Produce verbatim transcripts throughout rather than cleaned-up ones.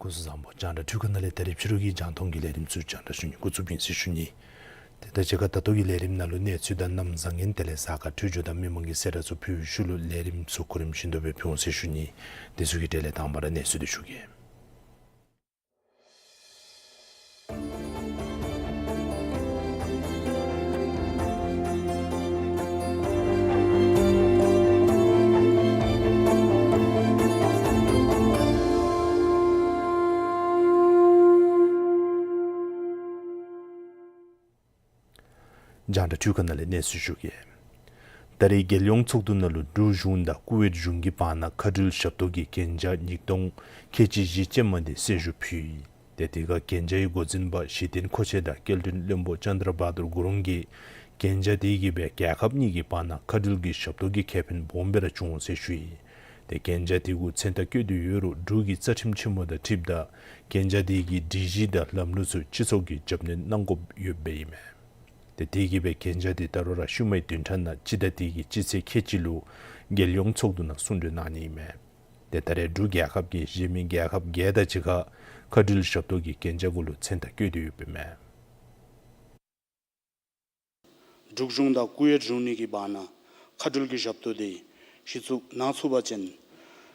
སྐུ་གཟུགས་བཟང་པོ། རྒྱང་བསྒྲགས་འཕྲུལ་ཁང་ནང་ལས་ད་རིས་ཕྱི་རུ་གི་རྒྱང་མཐོང་གི་ལས་རིམ་ཚུ་རྒྱང་བསྒྲགས་ཞུ་ནི་འགོ་བཙུགསཔ་ཨིན་ཟེར་ཞུ་ནི། དེ་དང་གཅིག་ཁར་ད་ལྟོ་གི་ལས་རིམ་ནང་ལུ་གནས་ཚུལ་དང་གནམ་བཟང་ངན་དེ་ལས་གཟའ་སྐར་འཕྲོད་སྦྱོར་དང་མི་མང་གི་གསལ་བསྒྲགས་ཚུ་ཕུལ་ཞུ་ལུ་ལས་རིམ་ཚུ་གོ་རིམ་བཞིན་དུ་སྦེ་ཕུལ་འོང་ཟེར་ཞུ་ནི། དེ་ཚུ་གི་གྲས་ལས་དང་པ་ར་གནས་ཚུལ་འདི་ཞུ་གེ། རྒྱང་བསྒྲགས་འཕྲུལ་ཁང་ནང་ལས་གནས་ཚུལ་ཞུ་གེ། ད་རེས་རྒྱལ་ཡོངས་ཚོགས་འདུ་ནང་ལུ་འབྲུག་གཞུང་དང་ཀུ་ཝེཊ་གཞུང་གི་བར་ན་མཁའ་འགྲུལ་ཞབས་ཏོག་གི་གན་རྒྱ་ཉིས་སྟོང་ཁལ་གཅིག་བཞི་ཅན་མ་འདི་གསལ་ཞུ་ཕུལ་ཡི། ཏེ་དེ་ཁར་གན་རྒྱའི་འགོ་འཛིན་པ་གཞི་རྟེན་མཁོ་ཆས་དང་སྐྱེལ་འདྲེན་བློན་པོ་ཅན་དྲ་བྷ་དུར་གུ་རུང་གིས་གན་རྒྱ་དེ་གིས་སྦེ་རྒྱལ་ཁབ་གཉིས་ཀྱི་བར་ན་མཁའ་འགྲུལ་གྱི་ཞབས་ཏོག་གི་ཁེ་ཕན་སྦོམ་སྦེ་ར་བྱུང་འོང་ཟེར་ཞུ་ཡི། ཏེ་གན་རྒྱ་དེ་གུ་མཚན་རྟགས་བཀོད་དེ་ཡོད་རུང་འབྲུག་གི་རྩ་ཁྲིམས་ཆེན་མོ་དང་འཁྲིལཝ་ད་གན་རྒྱ་དེ་གི་སྒྲིག་གཞི་དང་ལམ་ལུགས་ཚུ་སྤྱི་ཚོགས་ཀྱིས་རྒྱབ་སྣོན་གནང་དགོཔ་ཡོདཔ་ཨིན་མས། ཏེ་དེ་གིས་སྦེ་གན་རྒྱ་དེ་ད་རུང་ར་ཤུལ་མའི་བདུན་ཕྲག་ནང་སྤྱི་ཟླ་དེ་གི་སྤྱི་ཚེས་ཁལ་གཅིག་ལུ་རྒྱལ་ཡོངས་ཚོགས་འདུ་ནང་གསུང་གྲོས་གནང་ནི་ཨིན་མས། ཏེ་ད་རེས་འབྲུག་རྒྱལ་ཁབ་ཀྱིས་གཞན་མི་རྒྱལ་ཁབ་བརྒྱད་དང་གཅིག་ཁར་མཁའ་འགྲུལ་ཞབས་ཏོག་གི་གན་རྒྱ་གུ་ལུ་མཚན་རྟགས་བཀོད་དེ་ཡོདཔ་ཨིན་མས། འབྲུག་གཞུང་དང་ཀུ་ཝེཊ་གཞུང་གཉིས་ཀྱི་བར་ན་མཁའ་འགྲུལ་གྱི་ཞབས་ཏོག་དེ་གཞི་བཙུགས་གནང་ཚུགས་པ་ཅིན་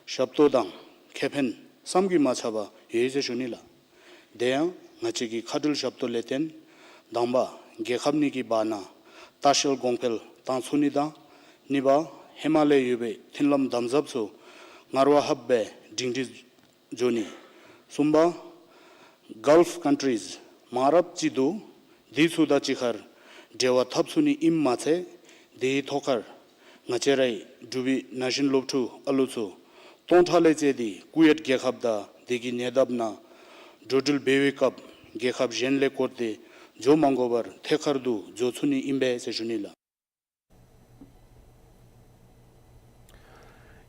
ཞབས་ཏོག་དང་ཁེ་ཕན་བསམ་གྱིས་མ་ཁྱབ་པ་ཡོད་ཟེར་ཞུ་ནི་ལགས། དེ་ཡང་ང་བཅས་ཀྱི་མཁའ་འགྲུལ་ཞབས་ཏོག་ལས་བརྟེན་དང་པ་རྒྱལ་ཁབ་གཉིས་ཀྱི་བར་ན་ལྟ་བཤལ་གོང་འཕེལ་བཏང་ཚུགས་ནི་དང་གཉིས་པ་ཧེ་མ་ལས་ཡོད་པའི་མཐུན་ལམ་དམ་ཟབ་ཚུ་སྔར་བ་ལྷགཔ་སྦེ་སྒྲིང་སྒྲི་འགྱོ་ནི། གསུམ་པ་གཱལཕ་ཀཱན་ཊིསི་མང་རབས་ཅིག་འདུག། དེ་ཚུ་དང་གཅིག་ཁར་འབྲེལ་བ་འཐབ་ཚུགས་ནི་ཨིནམ་མ་ཚད་དེའི་ཐོག་ཁར་ང་བཅས་རའི་འབྲུག་པའི་ན་གཞོན་སློབ་ཕྲུག་ཨ་ལུ་ཚུ་སྟོང་ཕྲག་ལས་བརྩིས་ཏེ་ཀུ་ཝེཊ་རྒྱལ་ཁབ་དང་དེ་གི་ཉེ་འདབས་ནང་འགྲོ་འགྲུལ་འབད་བའི་སྐབས་རྒྱལ་ཁབ་གཞན་ལས་བསྐོར་ཏེ་འགྱོ་མ་དགོ་པར་ཐད་ཀར་དུ་འགྱོ་ཚུགས་ནི་ཨིན་པས་ཟེར་ཞུ་ནི་ལགས།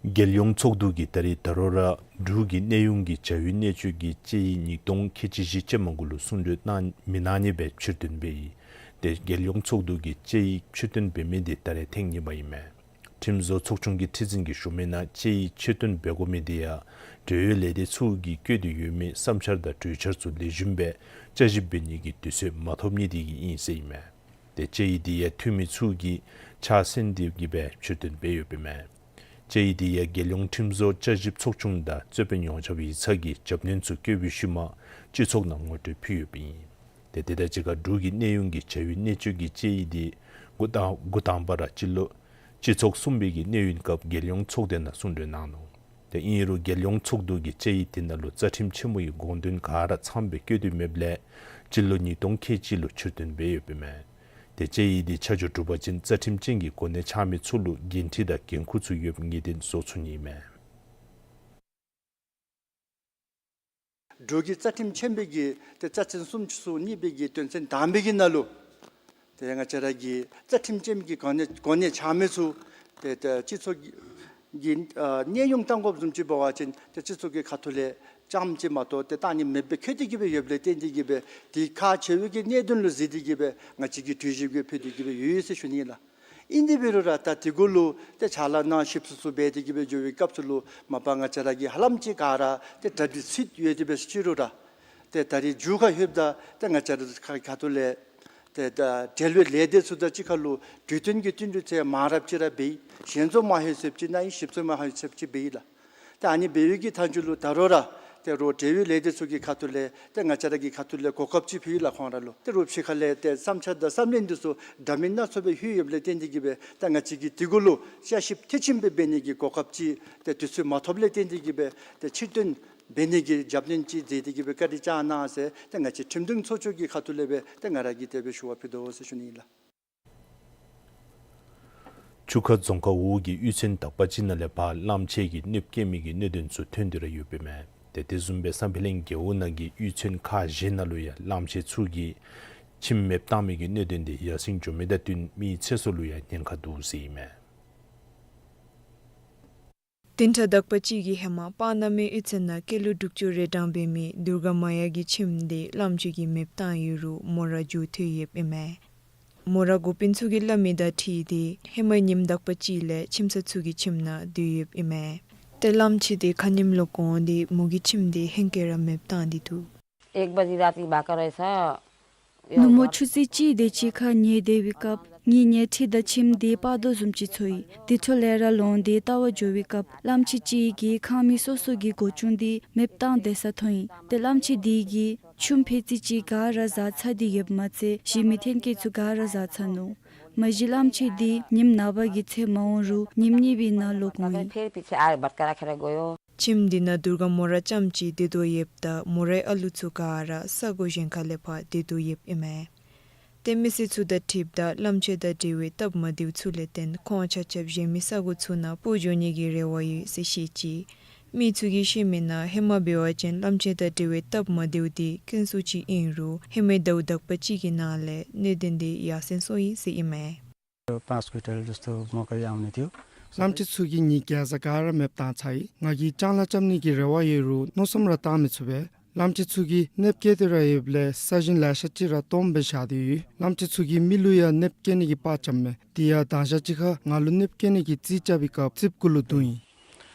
རྒྱལ་ཡོངས་ཚོགས་འདུ་གིས་ད་རེས་ད་རུང་ར་འབྲུག་གི་གནས་དབྱུང་གི་བྱ་བའི་གནད་སྤྱོད་ཀྱི་དཔྱད་ཡིག་ཉིས་སྟོང་ཁལ་གཅིག་བཞི་ཅན་མ་གུ་ལུ་གསུང་གྲོས་གནང་མི་གནང་ནི་སྦེ་ཕྱིར་བཏོན་འབད་ཡི། ཏེ་རྒྱལ་ཡོངས་ཚོགས་འདུ་གིས་དཔྱད་ཡིག་ཕྱིར་བཏོན་འབད་མི་དེ་ད་རེས་ཐེངས་གཉིས་པ་ཨིན་མས། ཁྲིམས་བཟོ་ཚོགས་ཆུང་གི་ཁྲི་འཛིན་གྱིས་ཞུ་མི་ནང་དཔྱད་ཡིག་ཕྱིར་བཏོན་འབད་དགོ་མི་དེ་ཡང་འབྲེལ་ཡོད་ལས་སྡེ་ཚུ་གིས་བཀོད་དེ་ཡོད་མི་བསམ་འཆར་དང་གྲོས་འཆར་ཚུ་ལེགས་ཤོམ་སྦེ་བསྐྱར་ཞིབ་འབད་ནི་གི་དུས་ཚོད་མ་ཐོབ་ནི་དེ་གིས་ཨིན་ཟེར་ཨིན་མས། ཏེ་དཔྱད་ཡིག་དེ་ཡང་འཐུས་མི་ཚུ་གིས་ཕྱག་སེང་དེ་གིས་སྦེ་ཕྱིར་བཏོན་འབད་ཡོདཔ་ཨིན་མས། དཔྱད་ཡིག་དེ་ཡང་རྒྱལ་ཡོངས་ཁྲིམས་བཟོ་བསྐྱར་ཞིབ་ཚོགས་ཆུང་དང་རྩོད་དཔོན་ཡོངས་ཁྱབ་ཡིག་ཚང་གིས་རྒྱབ་སྣོན་ཚུ་བཀོད་པའི་ཤུལ་མ་སྤྱི་ཚོགས་ནང་ངོ་སྤྲོད་ཕུལ་ཡོདཔ་ཨིན། ཏེ་དེ་དང་གཅིག་ཁར་འབྲུག་གི་གནས་དབྱུང་གི་བྱ་བའི་གནད་སྤྱོད་ཀྱི་དཔྱད་ཡིག་དེ་འགོ་དང་འགོ་དང་པ་ར་སྤྱི་ལོ་སྤྱི་ཚོགས་གསུམ་པའི་གི་གནས་དབྱུང་སྐབས་རྒྱལ་ཡོངས་ཚོགས་སྡེ་ནང་གསུང་གྲོས་གནང་ནུག། ཏེ་ཨིན་རུང་རྒྱལ་ཡོངས་ཚོགས་འདུ་གིས་དཔྱད་ཡིག་དེ་ནང་ལུ་རྩ་ཁྲིམས་ཆེན་མོ་གི་དགོངས་དོན་ག་ར་ཚངམ་སྦེ་བཀོད་དེ་མེདཔ་ལས་སྤྱི་ལོ་ཉིས་སྟོང་ཁལ་གཅིག་ལུ་ཕྱིར་བཏོན་འབད་ཡོདཔ་ཨིན་མས། ཏེ་དཔྱད་ཡིག་དེ་ཆ་འཇོག་གྲུབ་པ་ཅིན་རྩ་ཁྲིམས་ཅན་གྱི་གོ་གནས་འཆང་མི་ཚུ་ལུ་འགན་འཁྲི་དང་འགན་ཁུར་ཚུ་ཡོདཔ་ངེས་གཏན་བཟོ་ཚུགས་ནི་ཨིན་མས། འབྲུག་གི་རྩ་ཁྲིམས་ཆེན་པོའི་གི་ཏེ་རྩ་ཚན་སུམ་ཅུ་སོ་གཉིས་པའི་གི་དོན་ཚན་དང་པའི་གི་ནང་ལུ་ ཏེ་ང་བཅས་ར་གི་རྩ་ཁྲིམས་ཅན་གྱི་གོ་གནས་གོ་གནས་ཆ་མི་ཚུ་ཏེ་ཏེ་སྤྱི་ཚོགས་ཀྱི་ཨ་གནས་དབྱུང་བཏང་དགོཔ་བཟུམ་ཅིག་འབད་བ་ཅིན་ཏེ་སྤྱི་ཚོགས་ཀྱི་ཁ་ཐུག་ལས་རྐྱངམ་ཅིག་མ་གཏོགས་ཏེ་བཏང་ནི་མེདཔ་སྦེ་འཁོད་དེ་གི་སྦེ་ཡོདཔ་ལས་བརྟེན་ཏེ་གི་སྦེ་དེ་ཁག་ཆེ་བའི་གི་གནད་དོན་ལུ་གཟིགས་ཏེ་གི་སྦེ་ང་བཅས་ཀྱིས་གྲོས་གཞི་གི་ཕུལ་ཏེ་གི་སྦེ་ཡོད་ཡོད་ཟེར་ཞུ་ནི་ཨིན་ལགས། ཨིན་དེ་འབད་རུང་ར་ད་དེ་གུ་ལུ་ཏེ་ཕྱག་ལཱ་གནང་ཞིབ་འཚོལ་ཚུ་འབད་དེ་གི་སྦེ་འགྱོ་བའི་སྐབས་སུ་ལུ་མ་པ་ང་བཅས་ར་གི་ཧ་ལམ་ཅིག་ག་ར་ཏེ་གྲ་སྒྲིག་ཚུད་ཡོད་དེ་འབད་ཟེར་ཅི་རུང་ར་ཏེ་ད་རེས་མཇུག་ཁར་ལྷོདཔ་ད་ཏེ་ང་བཅས་ར་ཁ་ཁ་ཐུག་ལས་ཏེ་ད་འབྲེལ་ཡོད་ལས་སྡེ་ཚུ་དང་གཅིག་ཁར་ལུ་གྲོས་བསྟུན་གྱི་བསྟུན་གྲོས་ཚུ་མང་རབས་ཅིག་ར་འབད་ཡི། ཞལ་འཛོམས་མ་ལྷོད་ཚདཔ་ཅིག་ཨིན་ན་ཨིན། ཞིབ་འཚོལ་མ་ལྷོད་ཚདཔ་ཅིག་འབད་ཡི་ལགས། ཏེ་ཨ་ནི་འབད་བའི་གི་མཐའ་མཇུག་ལུ་ད་རུང་ར་ཏེ་རོགས་འབྲེལ་ཡོད་ལས་སྡེ་ཚུ་གི་ཁ་ཐུག་ལས་ཏེ་ང་བཅས་ར་གི་ཁ་ཐུག་ལས་གོ་སྐབས་ཅིག་ཕུལ་ཡི་ལགས། ཁོང་ར་ལུ་ཏེ་རོགས་ཕྱི་ཁ་ལས་ཏེ་བསམ་འཆར་དང་བསམ་ལན་འདི་ཚུ་འདྲ་མིན་སྣ་ཚོགས་སྦེ་ལྷོད་ཡོདཔ་ལས་བརྟེན་ཏེ་གི་སྦེ་ཏེ་ང་བཅས་ཀྱིས་དེ་གུ་ལུ་བསྐྱར་ཞིབ་མཐིལ་ཕྱིན་སྦེ་འབད་ནི་གི་གོ་སྐབས་ཅིག་ཏེ་དུས་ཚོད་མ་ཐོབ་ལས་བརྟེན་ཏེ་གི་སྦེ་ཏེ་ཕྱིར་བཏོན་འབད་ནི་གི་རྒྱབ་སྣོན་ཅིག་མཛད་དེ་གི་སྦེ་བཀའ་དྲིན་བསྐྱང་གནང་ཟེར་ཏེ་ང་བཅས་ཁྲིམས་དོན་ཚོགས་ཆུང་གི་ཁ་ཐུག་ལས་སྦེ་ཏེ་ང་ར་གིས་དེ་སྦེ་ཞུ་བ་ཕུལ་དོ་ཟེར་ཞུ་ནི་ཨིན་ལགས། ཆུ་ཁ་རྫོང་ཁག་འོག་གི་གཡུས་ཚན་དག་པ་ཅིག་ནང་ལས་ཕར་གླངམོ་ཆེ་གིས་གནོདཔ་བཀལ་མི་གི་གནད་དོན་ཚུ་ཐོན་ཏེ་ར་ཡོདཔ་ཨིན་མས། ཏེ་དེ་བཟུམ་སྦེ་བསམ་འཕེལ་གླིང་རྒེད་འོག་ནང་གི་གཡུས་ཚན་ཁག་བཞི་ནང་ལུ་ཡང་གླངམོ་ཆེ་ཚུ་གིས་ཁྱིམ་མེདཔ་བཏང་མི་གི་གནད་དོན་དེ་ཡར་སེང་འགྱོ་མི་དང་བསྟུན་མིའི་ཚེ་སྲོག་ལུ་ཡང་ཉེན་ཁ་འདུག་ཟེར་ཨིན་མས། བདུན་ཕྲག་དག་པ་ཅིག་གི་ཧེ་མ་སྤ་ན་སྨད་གཡུས་ཚན་ནང་སྐྱེས་ལོ་དྲུག་ཅུ་རེ་གྲངས་འབད་མི་དུར་ག་མ་ཡ་གི་ཁྱིམ་དེ་གླངམོ་ཆེ་གིས་མེདཔ་བཏང་ཡོད་རུང་མོ་ར་མཇུག་ཐོན་ཡོདཔ་ཨིན་མས། མོ་ར་འགོ་དཔོན་ཚུ་གིས་སླབ་མི་དང་འཁྲིལ་ཏེ་ཧེ་མ་ཉིནམ་དག་པ་ཅིག་ལས་ཁྱིམ་ཚང་ཚུ་གི་ཁྱིམ་ནང་སྡོད་ཡོདཔ་ཨིན་མས། ཏེ་གླངམོ་ཆེ་དེ་ཁ་ཉིནམ་ལུ་གོན་ཏེ་མོ་གི་ཁྱིམ་དེ་ཧེང་སྐལ་ར་མེདཔ་བཏང་སྟེ་འདུག། एक बजी रात की बात कर रहे था। ནུབ་མོ་ཆུ་ཚོད་གཅིག་དེ་ཅིག་ཁར་ཉལ་སྡོད་པའི་སྐབས་ངེའི་ཉལ་ཁྲི་དང་ཁྱིམ་དེ་སྤར་དོ་བཟུམ་ཅིག་ཚོར་ཡི། དེ་འཕྲོ་ལས་ར་ལོང་སྟེ་བལྟ་བར་འགྱོ་བའི་སྐབས་གླངམོ་ཆེ་ཅིག་གིས་ཁང་མིག་སོ་སོ་གི་སྒོ་ཅུང་དེ་མེདཔ་བཏང་སྡོད་ས་མཐོང་ཡི། ཏེ་གླངམོ་ཆེ་དེ་གིས་ཆུམ་ཕད་ཙི་ཅིག་ག་ར་བཟའ་ཚར་ཏེ་ཡོདཔ་མ་ཚད་གཞན་མི་ཐོན་སྐྱེད་ཚུ་ག་ར་བཟའ་ཚར་ནུག། མ་གཞི་གླངམོ་ཆེ་དེ་ཉིནམ་ནངས་པ་གི་ཚེ་མ་འོང་རུང་ཉིནམ་གཉིས་པའི་ནང་ལོག་འོང་ཡི། फिर पीछे आए, बतकरा खेले गयो। ཁྱིམ་དེ་ནང་དུར་ག་མོ་ར་རྐྱངམ་ཅིག་སྡོད་དོ་ཡོདཔ་ད་མོ་རའི་ཨ་ལུ་ཚུ་ག་ར་ས་གོ་གཞན་ཁ་ལས་ཕར་སྡོད་དོ་ཡོདཔ་ཨིན་མས། ཏེ་མི་སེར་ཚུ་དང་འཁྲིལཝ་ད་གླངམོ་ཆེ་དང་འབྲེལ་བའི་སྟབས་མ་བདེཝ་ཚུ་ལས་བརྟེན་ཁོང་ཆ་ཁྱབ་གཞན་མི་ས་གོ་ཚུ་ནང་སྤོ་འགྱོ་ནི་གི་རེ་བ་ཡོད་ཟེར་བཤད་ཅི། མི་ཚུ་གིས་བཤད་མི་ནང་ཧེ་མ་འབད་བ་ཅིན་གླངམོ་ཆེ་དང་འབྲེལ་བའི་སྟབས་མ་བདེཝ་དེ་དཀོན་སུ་ཅིག་ཨིན་རུང་ཧེ་མའི་ཟླཝ་དག་པ་ཅིག་གི་ནང་ལས་གནད་དོན་དེ་ཡར་སེང་སོང་ཡི་ཟེར་ཨིན་མས། पाँच क्विंटल जस्तो मकै आउने थियो। གླངམོ་ཆེ་ཚུ་གིས་ངེའི་གེ་ཛ་ག་ར་མེདཔ་བཏང་ཚར་ཡི། ང་གིས་ལྕང་ལཱ་རྐྱབ་ནི་གི་རེ་བ་ཡོད་རུང་མནོ་བསམ་ར་བཏང་མི་ཚུགས་པས། གླངམོ་ཆེ་ཚུ་གིས་གནོདཔ་བཀལ་ཏེ་ར་ཡོདཔ་ལས་ས་ཞིང་ལེ་ཤ་ཅིག་ར་སྟོངམ་སྦེ་བཞག་སྟེ་ཡོད། གླངམོ་ཆེ་ཚུ་གིས་མི་ལུ་ཡང་གནོདཔ་བཀལ་ནི་གི་དཔའ་བཅམ་མས། དེ་ཡང་དང་ཞག་ཅིག་ཁར་ང་ལུ་གནོདཔ་བཀལ་ནི་གི་རྩིས་རྐྱབ་པའི་སྐབས་རྩིགཔ་གུ་ལུ་བརྡུང་ཡི།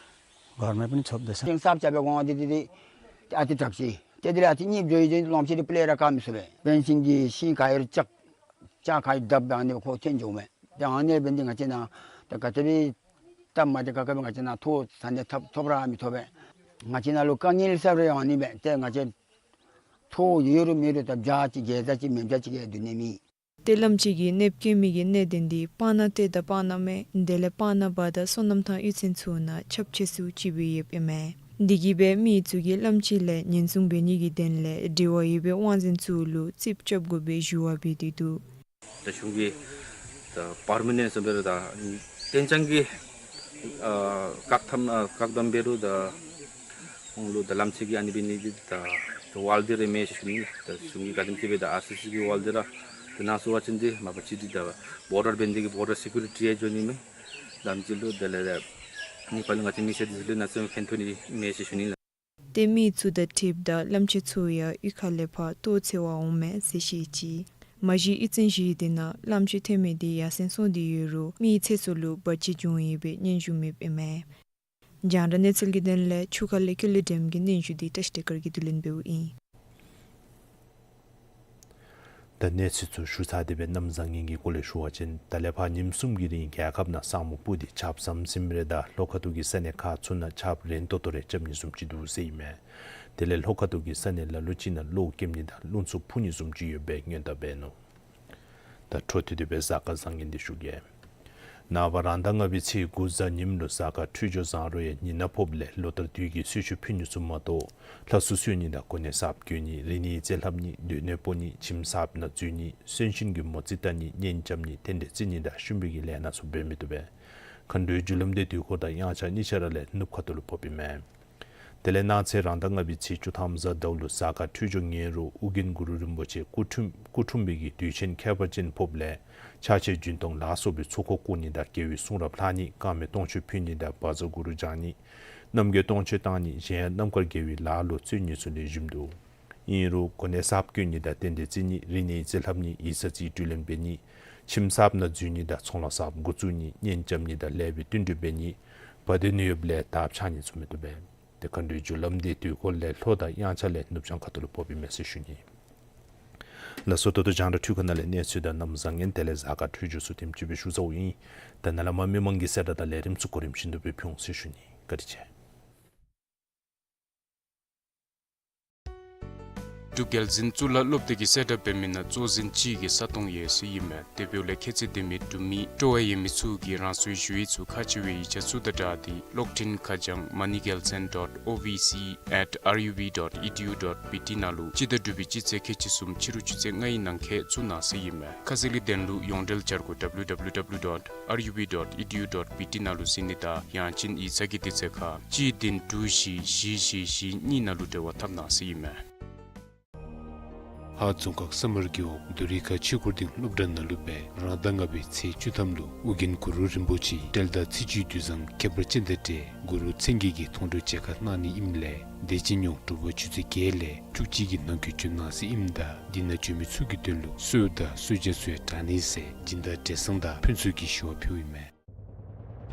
घरमै पनि छोप्दैछ। सिङ साफ चाबे गाउँ दिदी दिदी। अति ट्रक छि। त्यतिले अति निप जोइ जोइ लम्ची रि प्लेरा काम सुबे। पेन्सिङ गि सिङ कायर चक चा खाइ दब दाने खो थेन जोमे। ते आने बेन्दी ङाचिना त कतरी तब माते ककबे ङाचिना थो साने थप थोपरा मि थोबे। ङाचिना लु काङिल सब रे आनी बे। ते ङाचे थो येरु मेरु तब जा ची गे जा ची मेम जा ची गे दुने मी। ཏེ་གླངམོ་ཆེ་གིས་གནོདཔ་བཀལ་མི་གི་གནད་དོན་འདི་སྤ་ན་སྟོད་དང་སྤ་ན་སྨད་དེ་ལས་སྤ་ན་སྦ་དང་སོ་ནམ་ཐང་གཡུས་ཚན་ཚུ་ནང་ཁྱབ་ཆེ་སུ་ཅིག་སྦེ་ཡོདཔ་ཨིན་མས། དེ་གིས་སྦེ་མི་ཚུ་གིས་གླངམོ་ཆེ་ལས་ཉེན་སྲུང་འབད་ནི་གི་དོན་ལས་འབྲེལ་བ་ཡོད་པའི་དབང་འཛིན་ཚུ་ལུ་རྩིགཔ་རྐྱབ་དགོ་པའི་ཞུ་བ་འབད་དེ་འདུག། ད་གཞུང་གིས་ད་པར་མ་ནེནཊ་ཟེར་བའི་ད་གཏན་འཇགས་ཀྱི་ཨ་བཀག་དམ་ཨ་བཀག་དམ་འབད་རུང་ད་ཁོང་ལུ་ད་གླངམོ་ཆེ་གིས་ཨ་ནི་འབད་ནི་འདི་ད་ཝཱལ་འདི་རེ་མེད་ཟེར་ཞུ་ནི། ད་གཞུང་གི་བཀའ་དྲིན་གྱིས་སྦེ་ད་ཨར་སི་སི་གི་ཝཱལ་འདི་ར་ད་ནང་སོང་བ་ཅིན་འདི་མ་པ་ཅིག་འདི་ད་བོར་ཌར་འབད་ནི་འདི་གི་བོར་ཌར་སི་ཀུ་རི་ཊི་ཡང་འགྱོ་ནི་མས། ད་ཨ་ནི་ཅིག་ལུ་དེ་ལས་ད་ནི་པ་ལུ་ང་བཅས་མི་སེར་འདི་ཚུ་ལུ་ནང་སོང་ཕན་ཐོགས་ནི་མེད་ཟེར་ཞུ་ནི་ལགས། ཏེ་མི་ཚུ་དང་འཁྲིལཝ་ད་གླངམོ་ཆེ་ཚུ་ཡང་གཡུས་ཁ་ལས་ཕར་ལྟོ་འཚོལ་བར་འོངམ་མས་ཟེར་བཤད་ཅི། མ་གཞི་གཡུས་ཚན་བཞི་དེ་ནང་གླངམོ་ཆེ་ཐོན་མི་དེ་ཡར་སེང་སོང་སྟེ་ཡོད་རུང་མིའི་ཚེ་སྲོག་ལུ་བར་ཆད་བྱུང་ཡོད་པའི་སྙན་ཞུ་མེདཔ་ཨིན་མས། རྒྱང་བསྒྲགས་གནས་ཚུལ་གྱི་དོན་ལས་ཆུ་ཁ་ལས་ཀུན་ལེགས་སྒྲོལམ་གི་སྙན་ཞུ་འདི་བཀྲ་ཤིས་བདེ་སྐར་གྱིས་བསྡུ་ལེན་འབདཝ་ཨིན། ད་གནས་ཚུལ་ཚུ་ཞུ་ཚར་ཏེ་སྦེ་གནམ་བཟང་ངན་གྱི་སྐོར་ལས་ཞུ་བ་ཅིན་ད་ལས་ཕར་ཉིནམ་གསུམ་གྱི་རིང་རྒྱལ་ཁབ་ནང་ས་སྨུག་སྤུབས་ཏེ་ཆརཔ་ཟམ་ཟིམ་རེ་དང་ལྷོ་ཁ་ཐུག་གི་ས་གནས་ཁག་ཚུ་ནང་ཆརཔ་རན་ཏོག་ཏོ་རེ་རྐྱབ་ནི་བཟུམ་ཅིག་འདུག་ཟེར་ཨིན་མས། དེ་ལས་ལྷོ་ཁ་ཐུག་གི་ས་གནས་ལ་ལུ་ཅིག་ནང་གློག་ཀེམ་ནི་དང་རླུང་འཚུབ་འཕུ་ནི་བཟུམ་ཅིག་ཡོདཔ་སྦེ་སྔོན་བརྡ་འབད་ནུག། ད་འཕྲོ་མཐུད་དེ་སྦེ་གཟའ་སྐར་བཟང་ངན་འདི་ཞུ་གེ། ནངས་པ་རང་ཟླ་ལྔ་པའི་ཚེས་དགུ་གཟའ་ཉིམ་ལུ་གཟའ་སྐར་འཕྲོད་སྦྱོར་བཟང་རུང་ཡང་ཉི་ནག་ཕོགཔ་ལས་ལོ་ལྟར་དུས་ཀྱི་གསོལ་མཆོད་ཕུལ་ནི་ཚུ་མ་གཏོགས་ལྷ་གསོལ་གསོལ་ནི་དང་གོ་གནས་གསརཔ་བསྐོ་ནི་རིག་གནས་རྩིས་ལྷབ་ནི་སྡོད་གནས་སྤོ་ནི་ཁྱིམ་གསརཔ་ནང་འཛུལ་ནི་གསོན་གཤིན་གྱི་མོ་རྩིས་བལྟ་ནི་གཉེན་རྐྱབ་ནི་རྟེན་འབྲེལ་བརྩི་ནི་དང་ཤུམ་བུའི་གི་ལས་སྣ་ཚུ་འབད་མི་བཏུབ་པས། མཁའ་འགྲོའི་རྒྱུ་ལམ་དེ་དུས་འཁོར་དང་དབྱངས་འཆར་གཉིས་ཆ་ར་ལས་ནུབ་ཁ་ཐུག་ལུ་ཕོགཔ་ཨིན་མས། དེ་ལས་གནངས་ཚེ་རང་ཟླ་ལྔ་པའི་ཚེས་བཅུ་ཐམ་གཟའ་ཟླཝ་ལུ་གཟའ་སྐར་འཕྲོད་སྦྱོར་ངན་རུང་ཨོ་རྒྱན་གུ་རུ་རིན་པོ་ཆེ་སྐུ་འཁྲུངས་སྐུ་འཁྲུངས་པའི་གི་དུས་ཆེན་ཁྱད་པར་ཅན་ཕོགཔ་ལས་ཕྱག་ཕྱིད་རྒྱུན་གཏོང་ལ་སོགས་པའི་ཚོགས་འཁོར་བསྐོར་ནི་དང་རྒྱལ་བའི་གསུང་རབ་ལྷག་ནི། དཀར་མེ་སྟོང་མཆོད་ཕུལ་ནི་དང་བཛྲ་གུ་རུ་བགྱང་ནི། རྣམ་རྒྱལ་སྟོང་མཆོད་བཏང་ནི། གཞན་ཡང་རྣམ་དཀར་དགེ་བའི་ལཱ་ལུ་རྩོལ་ནི་ཚུ་ལེགས་ཤོམ་འདུག། ཨིན་རུང་གོ་གནས་གསརཔ་བསྐོ་ནི་དང་རྟེན་འབྲེལ་བརྩི་ནི། རིག་གནས་རྩིས་ལྷབ་ནི། ཡིག་ཚང་རྩིས་སྤྲོད་ལེན་འབད་ནི། ཁྱིམ་གསརཔ་ནང་འཛུལ་ནི་དང་ཚོང་ལཱ་གསརཔ་འགོ་བཙུགས་ནི། གཉེན་རྐྱབ་ནི་དང་ལེགས་པའི་བསྟུན་གྲོས་འབད་ནི། བར་དོ་ནད་ཡོདཔ་ལས་དར་ཕྱར་ནི་ཚུ་མི་བཏུབ་པས། དེ་མཁའ་འགྲོའི་རྒྱུ་ལམ་དེ་དུས་འཁོར་ལས་ལྷོ་དང་དབྱངས་འཆར་ལས་ནུབ་བྱང་ཁ་ཐུག་ལུ་ཕོགཔ་ཨིན་མས་ཟེར་ཞུ་ནི། ལགས་སོ། ད་ལྟོ་རྒྱང་བསྒྲགས་འཕྲུལ་ཁང་ནང་ལས་གནས་ཚུལ་དང་གནམ་བཟང་ངན་དེ་ལས་གཟའ་སྐར་འཕྲོད་སྦྱོར་ཚུ་དེམ་ཅིག་སྦེ་ཞུ་ཚརཝ་ཨིན། ད་ནཱ་ལས་མར་མི་མང་གི་གསལ་བསྒྲགས་དང་ལས་རིམ་ཚུ་གོ་རིམ་བཞིན་དུ་སྦེ་ཕུལ་འོང་ཟེར་ཞུ་ནི། བཀའ་དྲིན་ཆེ། འབྲུག་རྒྱལ་འཛིན་གཙུག་ལག་སློབ་སྡེ་གིས་གསལ་བསྒྲགས་འབད་མི་ནང་གཙོ་འཛིན་གཅིག་གིས་ས་སྟོང་ཡོད་ཟེར་ཨིན་མས། དེ་འབདཝ་ལས་ཁྱད་ཚད་ལྡན་མི་འབྲུག་མི་སྤྲོ་བ་ཡོད་མི་ཚུ་གིས་རང་སོའི་ཞུ་ཡིག་ཚུ་ཁག་ཆེ་བའི་ཡིག་ཆ་ཚུ་དང་སྦྲགས་ཏེ་གློག་འཕྲིན་ཁ་བྱང་མ་ནི་རྒྱལ་མཚན་dot O V C at R U B dot E D U dot B T ནང་ལུ་སྤྱི་ཟླ་དྲུག་པའི་སྤྱི་ཚེས་ཁལ་གཅིག་གསུམ་ཕྱི་རུ་ཆུ་ཚོད་ལྔའི་ནང་འཁོད་བཙུགས་གནང་ཟེར་ཨིན་མས། ཁ་གསལ་གྱི་དོན་ལུ་ཡོངས་འབྲེལ་འཆར་སྒོ་W W W dot R U B dot E D U dot B T ནང་ལུ་གཟིགས་ནི་དང་ཡང་ཅིན་ཡིག་ཚང་གི་དུས་ཚོད་ཁར་གཅིག་བདུན་དྲུག་བཞི་བཞི་བཞི་བཞི་གཉིས་ནང་ལུ་འབྲེལ་བ་འཐབ་གནང་ཟེར་ཨིན་མས། ཧཱ་རྫོང་ཁག་ས་དམར་རྒེད་འོག་རྡོ་རི་ཁ་ཆོས་འཁོར་སྡིངས་སློབ་གྲྭ་ནང་ལུ་སྦེ་རང་ཟླ་ལྔ་པའི་ཚེས་བཅུ་ཐམ་ལུ་ཨོ་རྒྱན་གུ་རུ་རིན་པོ་ཆེའི་གྲལ་དང་ཚེས་བཅུའི་དུས་བཟང་ཁྱད་པར་ཅན་དང་འབྲེལ་གུ་རུ་མཚན་བརྒྱད་ཀྱི་མཐོང་གྲོལ་མཇལ་ཁ་གནང་ནི་ཨིནམ་ལས་དེ་ཅིག་སྔོན་དྲོ་པ་ཆུ་ཚོད་བརྒྱད་ལས་བཅུ་གཅིག་གི་ནང་འཁོད་འབྱོན་གནང་ཟེར་ཨིནམ་ད་འདི་ནང་འབྱོན་མི་ཚུ་གི་དོན་ལུ་གསོལཝ་དང་གསོལ་ཇ་ཚུ་ཡང་དྲང་ནི་ཟེར་སྦྱིན་བདག་བགྲེས་གཙང་དང་ཕུན་ཚོགས་ཀྱིས་ཞུ་བ་ཕུལཝ་ཨིན་མས།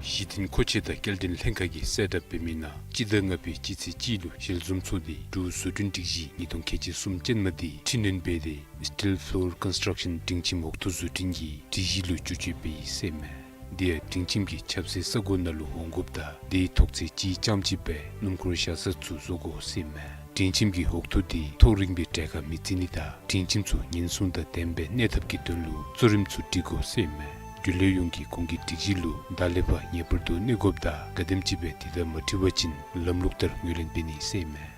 གཞི་རྟེན་མཁོ་ཆས་དང་སྐྱེལ་འདྲེན་ལྷན་ཁག་གིས་གསལ་བསྒྲགས་འབད་མི་ནང་སྤྱི་ཟླ་ལྔ་པའི་སྤྱི་ཚེས་གཅིག་ལུ་ཞལ་འཛོམས་ཚོགས་ཏེ་འབྲུག་བཟོ་སྐྲུན་སྒྲིག་གཞི་ཉིས་སྟོང་ཁལ་གཅིག་གསུམ་ཅན་མ་དེ་འཕྲི་སྣོན་འབད་དེ་Steel Floor Construction སྒྲིང་ཁྱིམ་འོག་ཐོག་བཟོ་སྐྲུན་གྱི་སྒྲིག་གཞི་ལུ་བསྒྱུར་བཅོས་འབད་ཡི་ཟེར་ཨིན་མས། དེ་ཡང་སྒྲིང་ཁྱིམ་གྱི་ཆབ་སྲིད་ས་གོ་ནང་ལུ་འོང་དགོཔ་དང་དེའི་ཐོག་ཚད་གཅིག་རྐྱངམ་ཅིག་སྦེ་སྣུམ་འཁོར་བཞག་ས་ཚུ་བཟོ་དགོ་ཟེར་ཨིན་མས། སྒྲིང་ཁྱིམ་གྱི་འོག་ཐོག་དེ་ཐོག་རིངམ་སྦེ་གྲལ་ཁར་མི་བརྩི་ནི་དང་སྒྲིང་ཁྱིམ་ཚུ་ཉེན་སྲུང་དང་ལྡནམ་སྦེ་གནས་ཐབས་ཀྱི་དོན་ལུ་གཙོ་རིམ་ཚུ་སྒྲིག་དགོ་ཟེར་ཨིན་མས། རྒྱུན་ལས་ཡོངས་ཀྱིས་གོང་གི་སྒྲིག་གཞི་ལུ་ད་ལས་ཕར་ངེས་པར་དུ་གནས་དགོཔ་དང་ག་དེམ་ཅིག་སྦེ་དེ་དང་མ་འཁྲིལ་བ་ཅིན་ལམ་ལུགས་ལྟར་ངོས་ལེན་འབད་ནི་ཟེར་ཨིན་མས།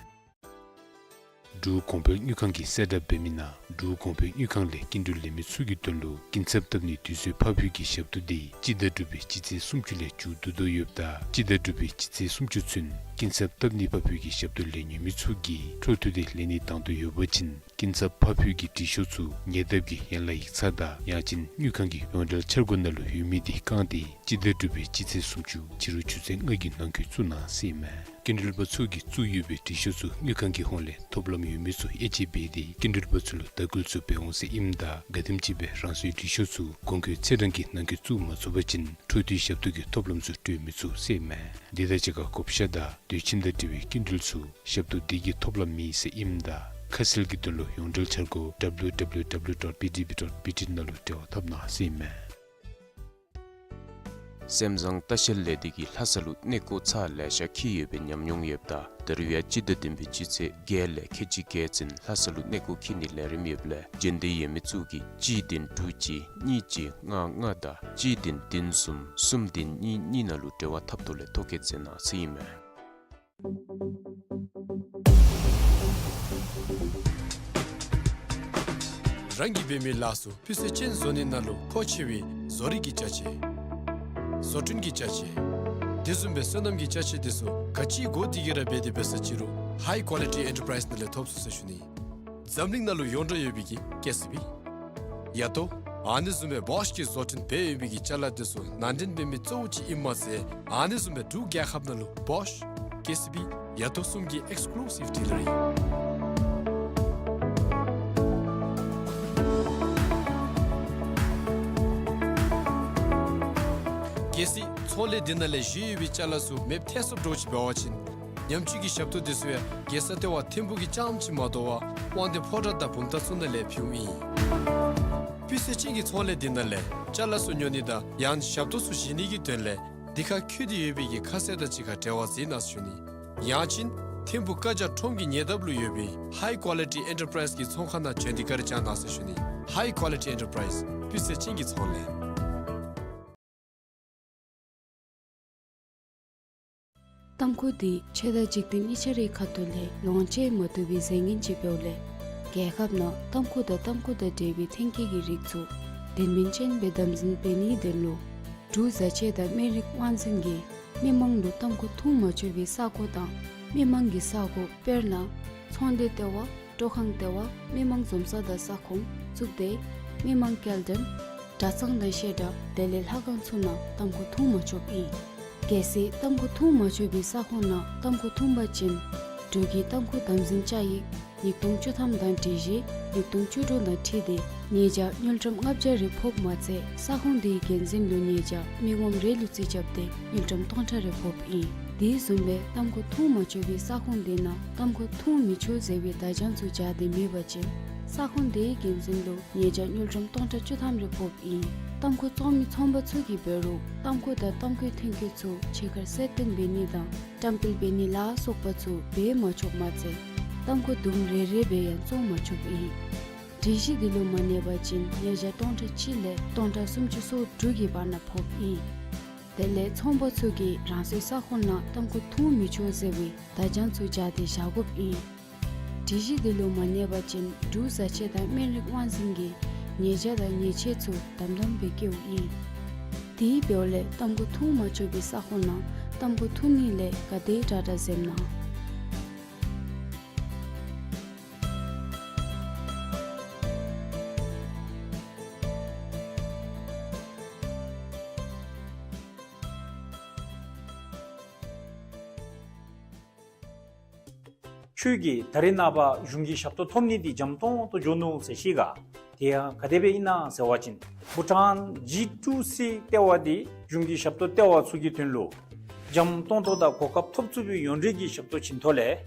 འབྲུག་གོང་འཕེལ་དངུལ་ཁང་གིས་གསལ་བསྒྲགས་འབད་མི་ནང་འབྲུག་གོང་འཕེལ་དངུལ་ཁང་ལས་སྐྱིན་འགྲུལ་ལེན་མི་ཚུ་གི་དོན་ལུ་སྐྱིན་ཚབ་བཏབ་ནིའི་དུས་ཚོད་ཕར་འཕུལ་གྱི་ཞབས་ཏོག་དེ་སྤྱི་ཟླ་དྲུག་པའི་སྤྱི་ཚེས་སུམ་ཅུ་ལས་མཇུག་བསྡུ་དོ་ཡོདཔ་ད་སྤྱི་ཟླ་དྲུག་པའི་སྤྱི་ཚེས་སུམ་ཅུ་ཚུན་སྐྱིན་ཚབ་བཏབ་ནི་ཕར་འཕུལ་གྱི་ཞབས་ཏོག་ལེན་ནི་མི་ཚུ་གིས་འཕྲོ་མཐུད་དེ་ལེན་ནི་དང་དུ་ཡོད་པ་ཅིན་སྐྱིན་ཚབ་ཕར་འཕུལ་གྱི་འབྲི་ཤོག་ཚུ་ཉེ་འདབས་ཀྱི་ཡན་ལག་ཡིག་ཚང་དང་ཡང་ཅིན་དངུལ་ཁང་གི་ཡོངས་འབྲེལ་འཆར་སྒོ་ནང་ལུ་ཡོད་མི་དེ་བཀང་སྟེ་སྤྱི་ཟླ་དྲུག་པའི་སྤྱི་ཚེས་སུམ་ཅུ་ཕྱི་རུ་ཆུ་ཚོད་ལྔ་གི་ནང་འཁོད་བཙུགས་གནང་ཟེར་ཨིན་མས། སྐྱིན་འགྲུལ་པ་ཚུ་གིས་བཙུགས་ཡོད་པའི་འབྲི་ཤོག་ཚུ་དངུལ་ཁང་གི་ཧོངས་ལས་ཐོབ་ལམ་ཡོད་མི་ཚུ་དབྱེ་དཔྱད་འབད་དེ་སྐྱིན་འགྲུལ་པ་ཚུ་ལུ་དྭགས་སྐུལ་ཚུ་འབད་འོང་ཟེར་ཨིནམ་ད་ག་དེམ་ཅིག་སྦེ་རང་སོའི་འབྲི་ཤོག་ཚུ་གོང་འཁོད་ཚེས་གྲངས་ཀྱི་ནང་འཁོད་བཙུགས་མ་ཚུགས་པ་ཅིན་འཕྲོ་མཐུད་ཞབས་ཏོག་གི་ཐོབ་ལམ་ཚུ་སྤྲོད་མི་ཚུགས་ཟེར་ཨིན་མས། དེ་དང་གཅིག་ཁར་བགོ་བཤའ་དང་དུས་ཁྱིམ་དང་འབྲེལ་བའི་སྐྱིན་འགྲུལ་ཚུ་ཞབས་ཏོག་དེ་གིས་ཐོབ་ལམ་མེད་ཟེར་ཨིནམ་ད་ཁ་གསལ་གྱི་དོན་ལུ་ཡོངས་འབྲེལ་འཆར་སྒོ་W W W dot B D B dot B T ནང་ལུ་འབྲེལ་བ་འཐབ་གནང་ཟེར་ཨིན་མས། སེམས་བཟང་ལྟ་བཤལ་ལས་སྡེ་གིས་ལྷ་ས་ལུ་གནས་སྐོར་ཚར་ལེ་ཤ་འཁྱིད་ཡོད་པའི་ཉམས་མྱོང་ཡོདཔ་ད་ད་རུང་ཡང་སྤྱི་ཟླ་བདུན་པའི་སྤྱི་ཚེས་བརྒྱད་ལས་ཁལ་གཅིག་བརྒྱད་ཚུན་ལྷ་ས་ལུ་གནས་སྐོར་འཁྱིད་ནིའི་ལས་རིམ་ཡོདཔ་ལས་འབྱོན་འདོད་ཡོད་མི་ཚུ་གིས་གཅིག་བདུན་དྲུག་གཅིག་གཉིས་གཅིག་ལྔ་ལྔ་དང་གཅིག་བདུན་བདུན་གསུམ་གསུམ་བདུན་གཉིས་གཉིས་ནང་ལུ་འབྲེལ་བ་འཐབ་ཐོག་ལས་ཐོ་བཀོད་མཛད་གནང་ཟེར་ཨིན་མས། རང་གིས་འབད་མི་ལཱ་ཚུ་སྤུས་ཚད་ཅན་བཟོ་ནི་ནང་ལུ་མཁོ་ཆེ་བའི་བཟོ་རིག་གི་ཅ་ཆས། བཟོ་སྐྲུན་གྱི་ཅ་ཆས། དེ་བཟུམ་སྦེ་སོ་ནམ་གྱི་ཅ་ཆས་དེ་ཚུ་ག་ཅི་དགོ་དེ་གི་ར་འབད་དེ་འབད་ས་ཅི་རུང་High Quality Enterprise ནང་ལས་ཐོབ་ཚུགས་ཟེར་ཞུ་ནི། འཛམ་གླིང་ནང་ལུ་ཡོངས་གྲགས་ཡོད་པའི་གི་ཀེ་སི་བི། ཡ་ཏོ། ཨ་ནི་བཟུམ་སྦེ་བོཤ་གིས་བཟོ་སྐྲུན་འབད་ཡོད་པའི་གི་ཅ་ལ་དེ་ཚུ་ནང་འདྲེན་འབད་མི་གཙོ་བོ་ཅིག་ཨིནམ་མ་ཚད་ཨ་ནི་བཟུམ་སྦེ་འབྲུག་རྒྱལ་ཁབ་ནང་ལུ་བོཤ་ཀེ་སི་བི་ཡ་ཏོ་གསུམ་གྱི་ཨེགསི་ཀུ་ལུ་སིབ་ཌི་ལར་ཨིན། གལ་སྲིད་ཚོང་ལས་འདི་ནང་ལས་བཞེས་ཡོད་པའི་ཅ་ལ་ཚུ་མེདཔ་ཐལ་སོངམ་འདྲཝ་ཅིག་འབད་བ་ཅིན་ཉམས་བཅོས་ཀྱི་ཞབས་ཏོག་དེ་ཚུ་ཡང་རྒྱལ་ས་ལྟེ་བ་ཐིམ་ཕུག་གི་རྐྱངམ་ཅིག་མ་དོ་བར་དབང་འདུས་ཕོ་བྲང་དང་བུམ་ཐང་ཚུ་ནང་ལས་ཕུལཝ་ཨིན། སྤུས་ཚད་ཅན་གྱི་ཚོང་ལས་འདི་ནང་ལས་ཅ་ལ་ཚུ་ཉོ་ནི་དང་ཡང་ཞབས་ཏོག་ཚུ་བཞེས་ནི་གི་དོན་ལས་འདི་ཁར་བཀོད་དེ་ཡོད་པའི་གི་ཁ་གསལ་དང་གཅིག་ཁར་འབྲེལ་བ་མཛད་གནང་ཟེར་ཞུ་ནི། ཡང་ཅིན་ཐིམ་ཕུག་བཀའ་རྒྱ་ཁྲོམ་གྱི་ཉེ་འདབས་ལུ་ཡོད་པའི་High Quality Enterprise གི་ཚོང་ཁང་ནང་བྱོན་ཏེ་བཀའ་དྲིན་བསྐྱང་གནང་ཟེར་ཞུ་ནི། High Quality Enterprise སྤུས་ཚད་ཅན་གྱི་ཚོང་ལས། ཏམ་ཁུ་འདི་ཆོས་དང་འཇིག་རྟེན་གཉིས་ཆ་རའི་ཁ་ཐུག་ལས་ལོངས་སྤྱོད་མ་བཏུབ་པའི་རྫས་ངན་ཅིག་འབདཝ་ལས་རྒྱལ་ཁབ་ནང་ཏམ་ཁུ་དང་ཏམ་ཁུ་དང་འབྲེལ་བའི་ཐོན་སྐྱེད་ཀྱི་རིགས་ཚུ་དོན་སྨིན་ཅན་སྦེ་དམ་འཛིན་འབད་ནིའི་དོན་ལུ་འབྲུག་བཟའ་ཆས་དང་སྨན་རིགས་དབང་འཛིན་གྱིས་མི་མང་ལུ་ཏམ་ཁུ་འཐུང་མ་ཆོག་པའི་ས་གོ་དང་ མི་མང་གི་ས་གོ་དཔེར་ན་ཚོང་སྡེ་ལྟེ་བ། སྤྲོ་ཁང་ལྟེ་བ། མི་མང་འཛོམས་ས་དང་ས་ཁོངས། གཙུག་སྡེ། མི་མང་སྐྱེལ་འདྲེན། གྲྭ་ཚང་དང་བཤད་གྲྭ། དེ་ལས་ལྷ་ཁང་ཚུ་ནང་ཏམ་ཁུ་འཐུང་མ་ཆོགཔ་ཨིན། གལ་སྲིད་ཏམ་ཁུ་འཐུང་མ་ཆོག་པའི་ས་ཁོངས་ནང་ཏམ་ཁུ་འཐུང་པ་ཅིན་འབྲུག་གི་ཏམ་ཁུ་དམ་འཛིན་བཅའ་ཡིག་ཉིས་སྟོང་བཅུ་ཐམ་དང་སྒྲིག་གཞི་ཉིས་སྟོང་བཅུ་དྲུག་དང་འཁྲིལ་ཏེ་ཉེས་བྱ་དངུལ་ཀྲམ་ལྔ་བརྒྱ་རེ་ཕོགཔ་མ་ཚད་ས་ཁོངས་དེའི་འགན་འཛིན་ལུ་ཉེས་བྱ་མི་ངོམ་རེ་ལུ་རྩིས་རྐྱབ་སྟེ་དངུལ་ཀྲམ་སྟོང་ཕྲག་རེ་ཕོགཔ་ཨིན། དེ་བཟུམ་སྦེ་ཏམ་ཁུ་འཐུང་མ་ཆོག་པའི་ས་ཁོངས་དེ་ནང་ཏམ་ཁུ་འཐུང་མི་ཆོག་ཟེར་བའི་བརྡ་བྱང་ཚུ་སྦྱར་ཏེ་མེད་པ་ཅིན་ས་ཁོངས་དེའི་འགན་འཛིན་ལུ་ཉེས་བྱ་དངུལ་ཀྲམ་སྟོང་ཕྲག་བཅུ་ཐམ་རེ་ཕོགཔ་ཨིན། ཏམ་ཁུ་བཙོང་མི་ཚོང་པ་ཚུ་གིས་འབད་རུང་ཏམ་ཁུ་དང་ཏམ་ཁུའི་ཐོན་སྐྱེད་ཚུ་ཕྱི་ཁར་གསལ་སྟོན་འབད་ནི་དང་བཀྲམ་སྤེལ་འབད་ནི་ལ་སོགས་པ་ཚུ་འབད་མ་ཆོགཔ་མ་ཚད་ཏམ་ཁུ་དུམ་རེ་རེ་སྦེ་ཡང་བཙོང་མ་ཆོགཔ་ཨིན། སྒྲིག་གཞི་དེ་ལུ་མ་གནས་པ་ཅིན་ཉེས་བྱ་སྟོང་ཕྲག་གཅིག་ལས་སྟོང་ཕྲག་སུམ་ཅུ་སོ་དྲུག་གི་བར་ན་ཕོགཔ་ཨིན། དེ་ལས་ཚོང་པ་ཚུ་གིས་རང་སོའི་ས་ཁོངས་ནང་ཏམ་ཁུ་འཐུང་མི་ཆོག་ཟེར་བའི་བརྡ་བྱང་ཚུ་སྦྱར་ཏེ་བཞག་དགོཔ་ཨིན། སྒྲིག་གཞི་དེ་ལུ་མ་གནས་པ་ཅིན་འབྲུག་བཟའ་ཆས་དང་སྨན་རིགས་དབང་འཛིན་གྱིས་ཉེས་བྱ་དང་ཉེས་ཆད་ཚུ་དམ་དམ་སྦེ་བཀལཝ་ཨིན། དེ་འབདཝ་ལས་ཏམ་ཁུ་འཐུང་མ་ཆོག་པའི་ས་ཁོངས་ནང་ཏམ་ཁུ་འཐུང་ནི་ལས་ག་དེ་དྲག་དྲག་འཛེམ་གནང་། ཁྱོད་ཀྱིས་ད་རེས་ནངས་པ་གཞུང་གི་ཞབས་ཏོག་ཐོབ་ནི་འདི་འཇམ་ཏོང་ཏོ་འགྱོ་ནུག་ཟེར་ཤེས་ག། དེ་ཡང་ག་དེ་སྦེ་ཨིན་ན་ཟེར་བ་ཅིན་བྷུ་ཊཱན་ཇི་ཊུ་སི་ལྟེ་བ་འདི་གཞུང་གི་ཞབས་ཏོག་ལྟེ་བ་ཚུ་གི་དོན་ལུ་འཇམ་ཏོང་ཏོ་དང་གོ་སྐབས་ཐོབ་ཚུགས་པའི་ཡོངས་འབྲེལ་གྱི་ཞབས་ཏོག་བྱིན་ཐོག་ལས་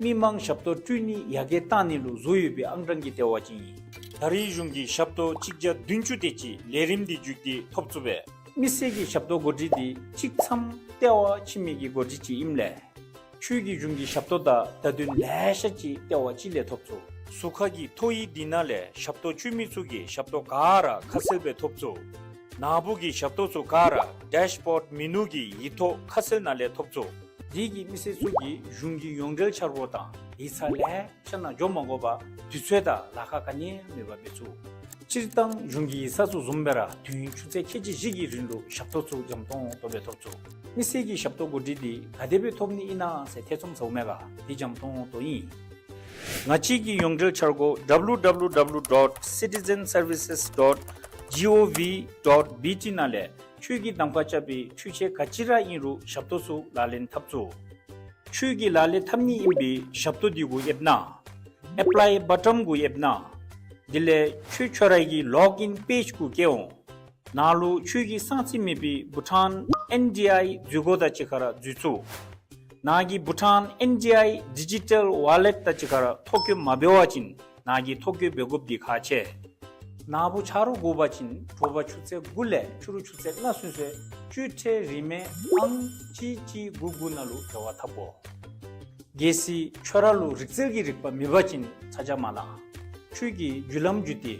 མི་མང་ཞབས་ཏོག་སྤྲོད་ནི་ཡར་རྒྱས་གཏང་ནི་ལུ་བཟོ་ཡོད་པའི་ཨང་གྲངས་ཀྱི་ལྟེ་བ་ཅིག་ཨིན། ད་རེས་གཞུང་གི་ཞབས་ཏོག་གཅིག་བརྒྱ་བདུན་ཅུ་དེ་ཅིག་ལས་རིམ་འདི་བརྒྱུད་དེ་ཐོབ་ཚུགས་པས། མི་སེར་གྱི་ཞབས་ཏོག་གོ་སྒྲིག་འདི་གཅིག་མཚམས་ལྟེ་བ་ཕྱི་མི་གི་གོ་སྒྲིག་ཅིག་ཨིནམ་ལས་ཁྱོད་ཀྱིས་གཞུང་གི་ཞབས་ཏོག་དང་བརྡ་དོན་ལེ་ཤ་ཅིག་ལྟེ་བ་གཅིག་ལས་ཐོབ་ཚུགས། ཟུར་ཁ་གི་ཐོ་ཡིག་འདི་ནང་ལས་ཞབས་ཏོག་སྤྱོད་མི་ཚུ་གིས་ཞབས་ཏོག་ག་ར་ཁ་གསལ་སྦེ་ཐོབ་ཚུགས། ནཱ་བུ་གི་ཞབས་ཏོག་ཚུ་ག་ར་ཌེཤ་བོརཌ་མེ་ནུ་གི་ཡིག་ཐོག་ཁ་གསལ་ནང་ལས་ཐོབ་ཚུགས། དེ་གིས་མི་སེར་ཚུ་གིས་གཞུང་གི་ཡོངས་འབྲེལ་འཆར་སྒོ་དང་ཡིག་ཚང་ལེ་ཤ་ནང་འགྱོ་མ་དགོ་པར་དུས་ཚོད་དང་ལཱ་ཁག་ག་ནི་ཡང་མེད་པར་འབད་ཚུགས། སྤྱིར་བཏང་གཞུང་གི་ཡིག་ཚང་ཚུ་བཟུམ་སྦེ་ར་དུས་ཡུན་ཆུ་ཚོད་ཁལ་གཅིག་བཞི་གི་རིང་ལུ་ཞབས་ཏོག་ཚུ་འཇམ་ཏོང་ཏོ་སྦེ་ཐོབ་ཚུགས། མི་སེར་གྱི་ཞབས་ཏོག་གོ་སྒྲིག་འདི་ག་དེ་སྦེ་ཐོབ་ནི་ཨིན་ན་ཟེར་ཐེ་ཚོམ་ཟཝ་མས་ག། འདི་འཇམ་ཏོང་ཏོ་ཨིན། ང་བཅས་ཀྱི་ཡོངས་འབྲེལ་འཆར་སྒོ་W W W dot citizen services dot G O V dot B T ནང་ལས་ཁྱོད་ཀྱིས་གདམ་ཁ་རྐྱབ་པའི་འཕྲུལ་ཆས་ག་ཅི་ར་ཨིན་རུང་ཞབས་ཏོག་ཚུ་ལག་ལེན་འཐབ་ཚུགས། ཁྱོད་ཀྱིས་ལག་ལེན་འཐབ་ནི་ཨིན་པའི་ཞབས་ཏོག་འདི་གུ་ཡེབ་གནང་། ཨེཔ་ལའི་བ་ཊམ་གུ་ཡེབ་གནང་། དེ་ལས་ཁྱོད་ཁྱོད་ར་གི་ལོག་ཨིན་པེཇ་གུ་བསྐྱལ་འོང་། ནཱ་ལུ་ཁྱོད་ཀྱི་གསང་རྩིས་མེད་པའི་བྷུ་ཊཱན་ཨེན་ཌི་ཨའི་འཛུལ་སྒོ་དང་གཅིག་ཁར་འཛུལ་ཚུགས། ནཱ་གི་བྷུ་ཊཱན་ཨེན་ཌི་ཨའི་ཌི་ཇི་ཊལ་ཝ་ལེཊ་དང་གཅིག་ཁར་ཐོ་བཀོད་མ་འབད་བ་ཅིན་ནཱ་གིས་ཐོ་བཀོད་འབད་དགོཔ་འདི་ཁག་ཆེ། ནཱ་བུ་ཆ་རོགས་དགོ་པ་ཅིན་དྲོ་པ་ཆུ་ཚོད་དགུ་ལས་ཕྱི་རུ་ཆུ་ཚོད་ལྔ་ཚུན་ཚོད་སྤྱོད་ཁྲལ་རིན་མེད་ཨང་གཅིག་གཅིག་དགུ་དགུ་ནང་ལུ་འབྲེལ་བ་འཐབ་དགོ། གལ་སྲིད་ཁྱོད་ར་ལུ་རིག་རྩལ་གྱི་རིག་པ་མེད་པ་ཅིན་ཚ་གྱང་མ་ལང་། ཁྱོད་ཀྱིས་བརྒྱུད་ལམ་བརྒྱུད་དེ་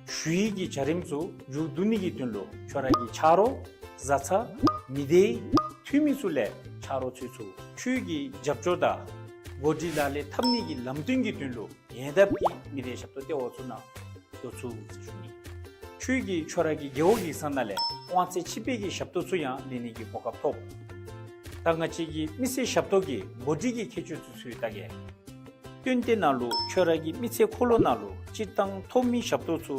ཞུ་ཡིག་གི་བྱ་རིམ་ཚུ་མཇུག་བསྡུ་ནི་གི་དོན་ལུ་ཁྱོད་ར་གི་ཆ་རོགས་བཟའ་ཚང་མི་སྡེའི་འཐུས་མི་ཚུ་ལས་ཆ་རོགས་འཚོལ་ཚུགས། ཁྱོད་ཀྱི་རྒྱབ་སྐྱོར་དང་གོ་སྒྲིག་ལག་ལེན་འཐབ་ནི་གི་ལམ་སྟོན་གྱི་དོན་ལུ་ཉེ་འདབས་ཀྱི་མི་སྡེ་ཞབས་ཏོག་ལྟེ་བ་ཚུ་ནང་འགྱོ་ཚུགས་ཟེར་ཞུ་ནི། ཁྱོད་ཀྱིས་ཁྱོད་ར་གི་རྒེད་འོག་གི་ས་ནང་ལས་དབང་ཚད་ཕྱི་པའི་གི་ཞབས་ཏོག་ཚུ་ཡང་ལེན་ནི་གི་གོ་སྐབས་ཐོབ། ད་ང་བཅས་ཀྱི་མི་སེར་ཞབས་ཏོག་གི་གོ་སྒྲིག་གི་ཁྱད་ཆོས་ཚུ་ཞུ་ཡི་ད་གེ། སྟོན་ཏེ་ནཱ་ལུ་ཁྱོད་ར་གི་མི་ཚེ་འཁོར་ལོ་ནང་ལུ་སྤྱིར་བཏང་ཐོབ་མི་ཞབས་ཏོག་ཚུ་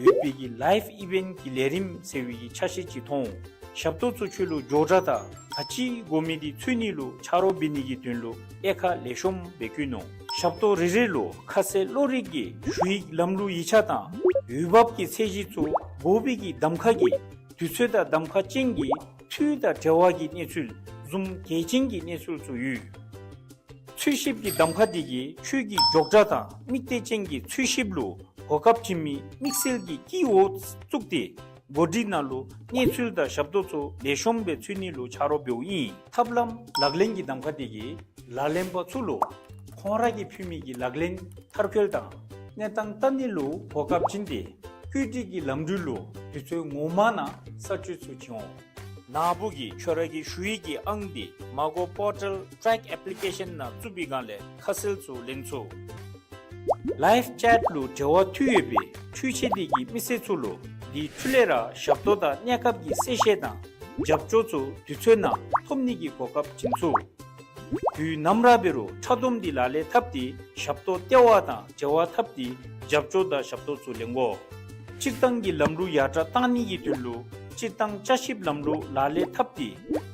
ཡོད་པའི་གི་ལའིཕ་ཨི་ཝེནཊ་གི་ལས་རིམ་ཟེར་བའི་གི་ཆ་ཤས་ཅིག་མཐོང་། ཞབས་ཏོག་ཚུ་ཁྱོད་ལུ་མགྱོགས་དྲགས་དང་ག་ཅི་དགོ་མི་འདི་འཚོལ་ནི་ལུ་ཆ་རོགས་འབད་ནི་གི་དོན་ལུ་དབྱེ་ཁག་ལེགས་ཤོམ་སྦེ་བཀོད་ནུག། ཞབས་ཏོག་རེ་རེ་ལུ་ཁ་གསལ་བློ་རིག་གི་ཞུ་ཡིག་ལམ་ལུགས་ཡིག་ཆ་དང་འོས་འབབ་ཀྱི་ཚད་གཞི་ཚུ་དགོ་པའི་གི་གདམ་ཁ་གི་དུས་ཚོད་དང་གདམ་ཁ་ཅན་གྱི་འཐུས་དང་འབྲེལ་བ་གི་གནས་ཚུལ་བཟུམ་གལ་ཆེན་གྱི་གནས་ཚུལ་ཚུ་ཡོད། འཚོལ་ཞིབ་ཀྱི་གདམ་ཁ་འདི་གིས་ཁྱོད་ཀྱི་མགྱོགས་དྲགས་དང་དམིགས་གཏད་ཅན་གྱི་འཚོལ་ཞིབ་ལུ་གོ་སྐབས་བྱིན་མི་དམིགས་བསལ་གྱི་དཀྱིལ་འོག་བཙུགས་ཏེ་གོ་སྒྲིག་ནང་ལུ་གནས་ཚུལ་དང་ཞབས་ཏོག་ཚུ་ལེགས་ཤོམ་སྦེ་འཚོལ་ནི་ལུ་ཆ་རོགས་འབདཝ་ཨིན། ཐབས་ལམ་ལག་ལེན་གྱི་གདམ་ཁ་འདི་གིས་ལག་ལེན་པ་ཚུ་ལུ་ཁོང་ར་གིས་ཕུལ་མི་གི་ལག་ལེན་མཐར་འཁྱོལ་དང་གནས་སྟངས་ལྟ་ནི་ལུ་གོ་སྐབས་བྱིན་ཏེ་བཀོད་སྒྲིག་གི་ལམ་འགྲུལ་ལུ་དུས་ཚོད་ངོ་མ་ནང་གསར་བཅོས་ཚུ་བྱིན་འོང་། ནཱ་བུ་གིས་ཁྱོད་ར་གི་ཞུ་ཡིག་གི་ཨང་འདི་མ་གོ་པོར་ཊལ་ཊེག་ཨེཔ་ལི་ཀེ་ཤཱན་ནང་བཙུགས་པའི་སྒང་ལས་ཁ་གསལ་ཚུ་ལེན་ཚུགས། ལའིཕ་ཅེཊ་ལུ་འབྲེལ་བ་མཐུད་ཡོད་པའི་འཕྲུལ་ཆས་འདི་གིས་མི་སེར་ཚུ་ལུ་དེའི་འཕྲོ་ལས་ར་ཞབས་ཏོག་དང་གནས་སྐབས་ཀྱི་གསལ་བཤད་དང་རྒྱབ་སྐྱོར་ཚུ་དུས་ཚོད་ནང་ཐོབ་ནི་གི་གོ་སྐབས་བྱིན་ཚུགས། དུས་ནམ་ར་འབད་རུང་ཕྲ་སྡོམ་འདི་ལག་ལེན་འཐབ་སྟེ་ཞབས་ཏོག་སྟེར་བ་དང་འབྲེལ་བ་འཐབ་སྟེ་རྒྱབ་སྐྱོར་དང་ཞབས་ཏོག་ཚུ་ལེན་དགོ། སྤྱིར་བཏང་གི་ལམ་ལུགས་ཡར་དྲག་བཏང་ནི་གི་དོན་ལུ་སྤྱིར་བཏང་བསྐྱར་ཞིབ་ལམ་ལུགས་ལག་ལེན་འཐབ་སྟེ་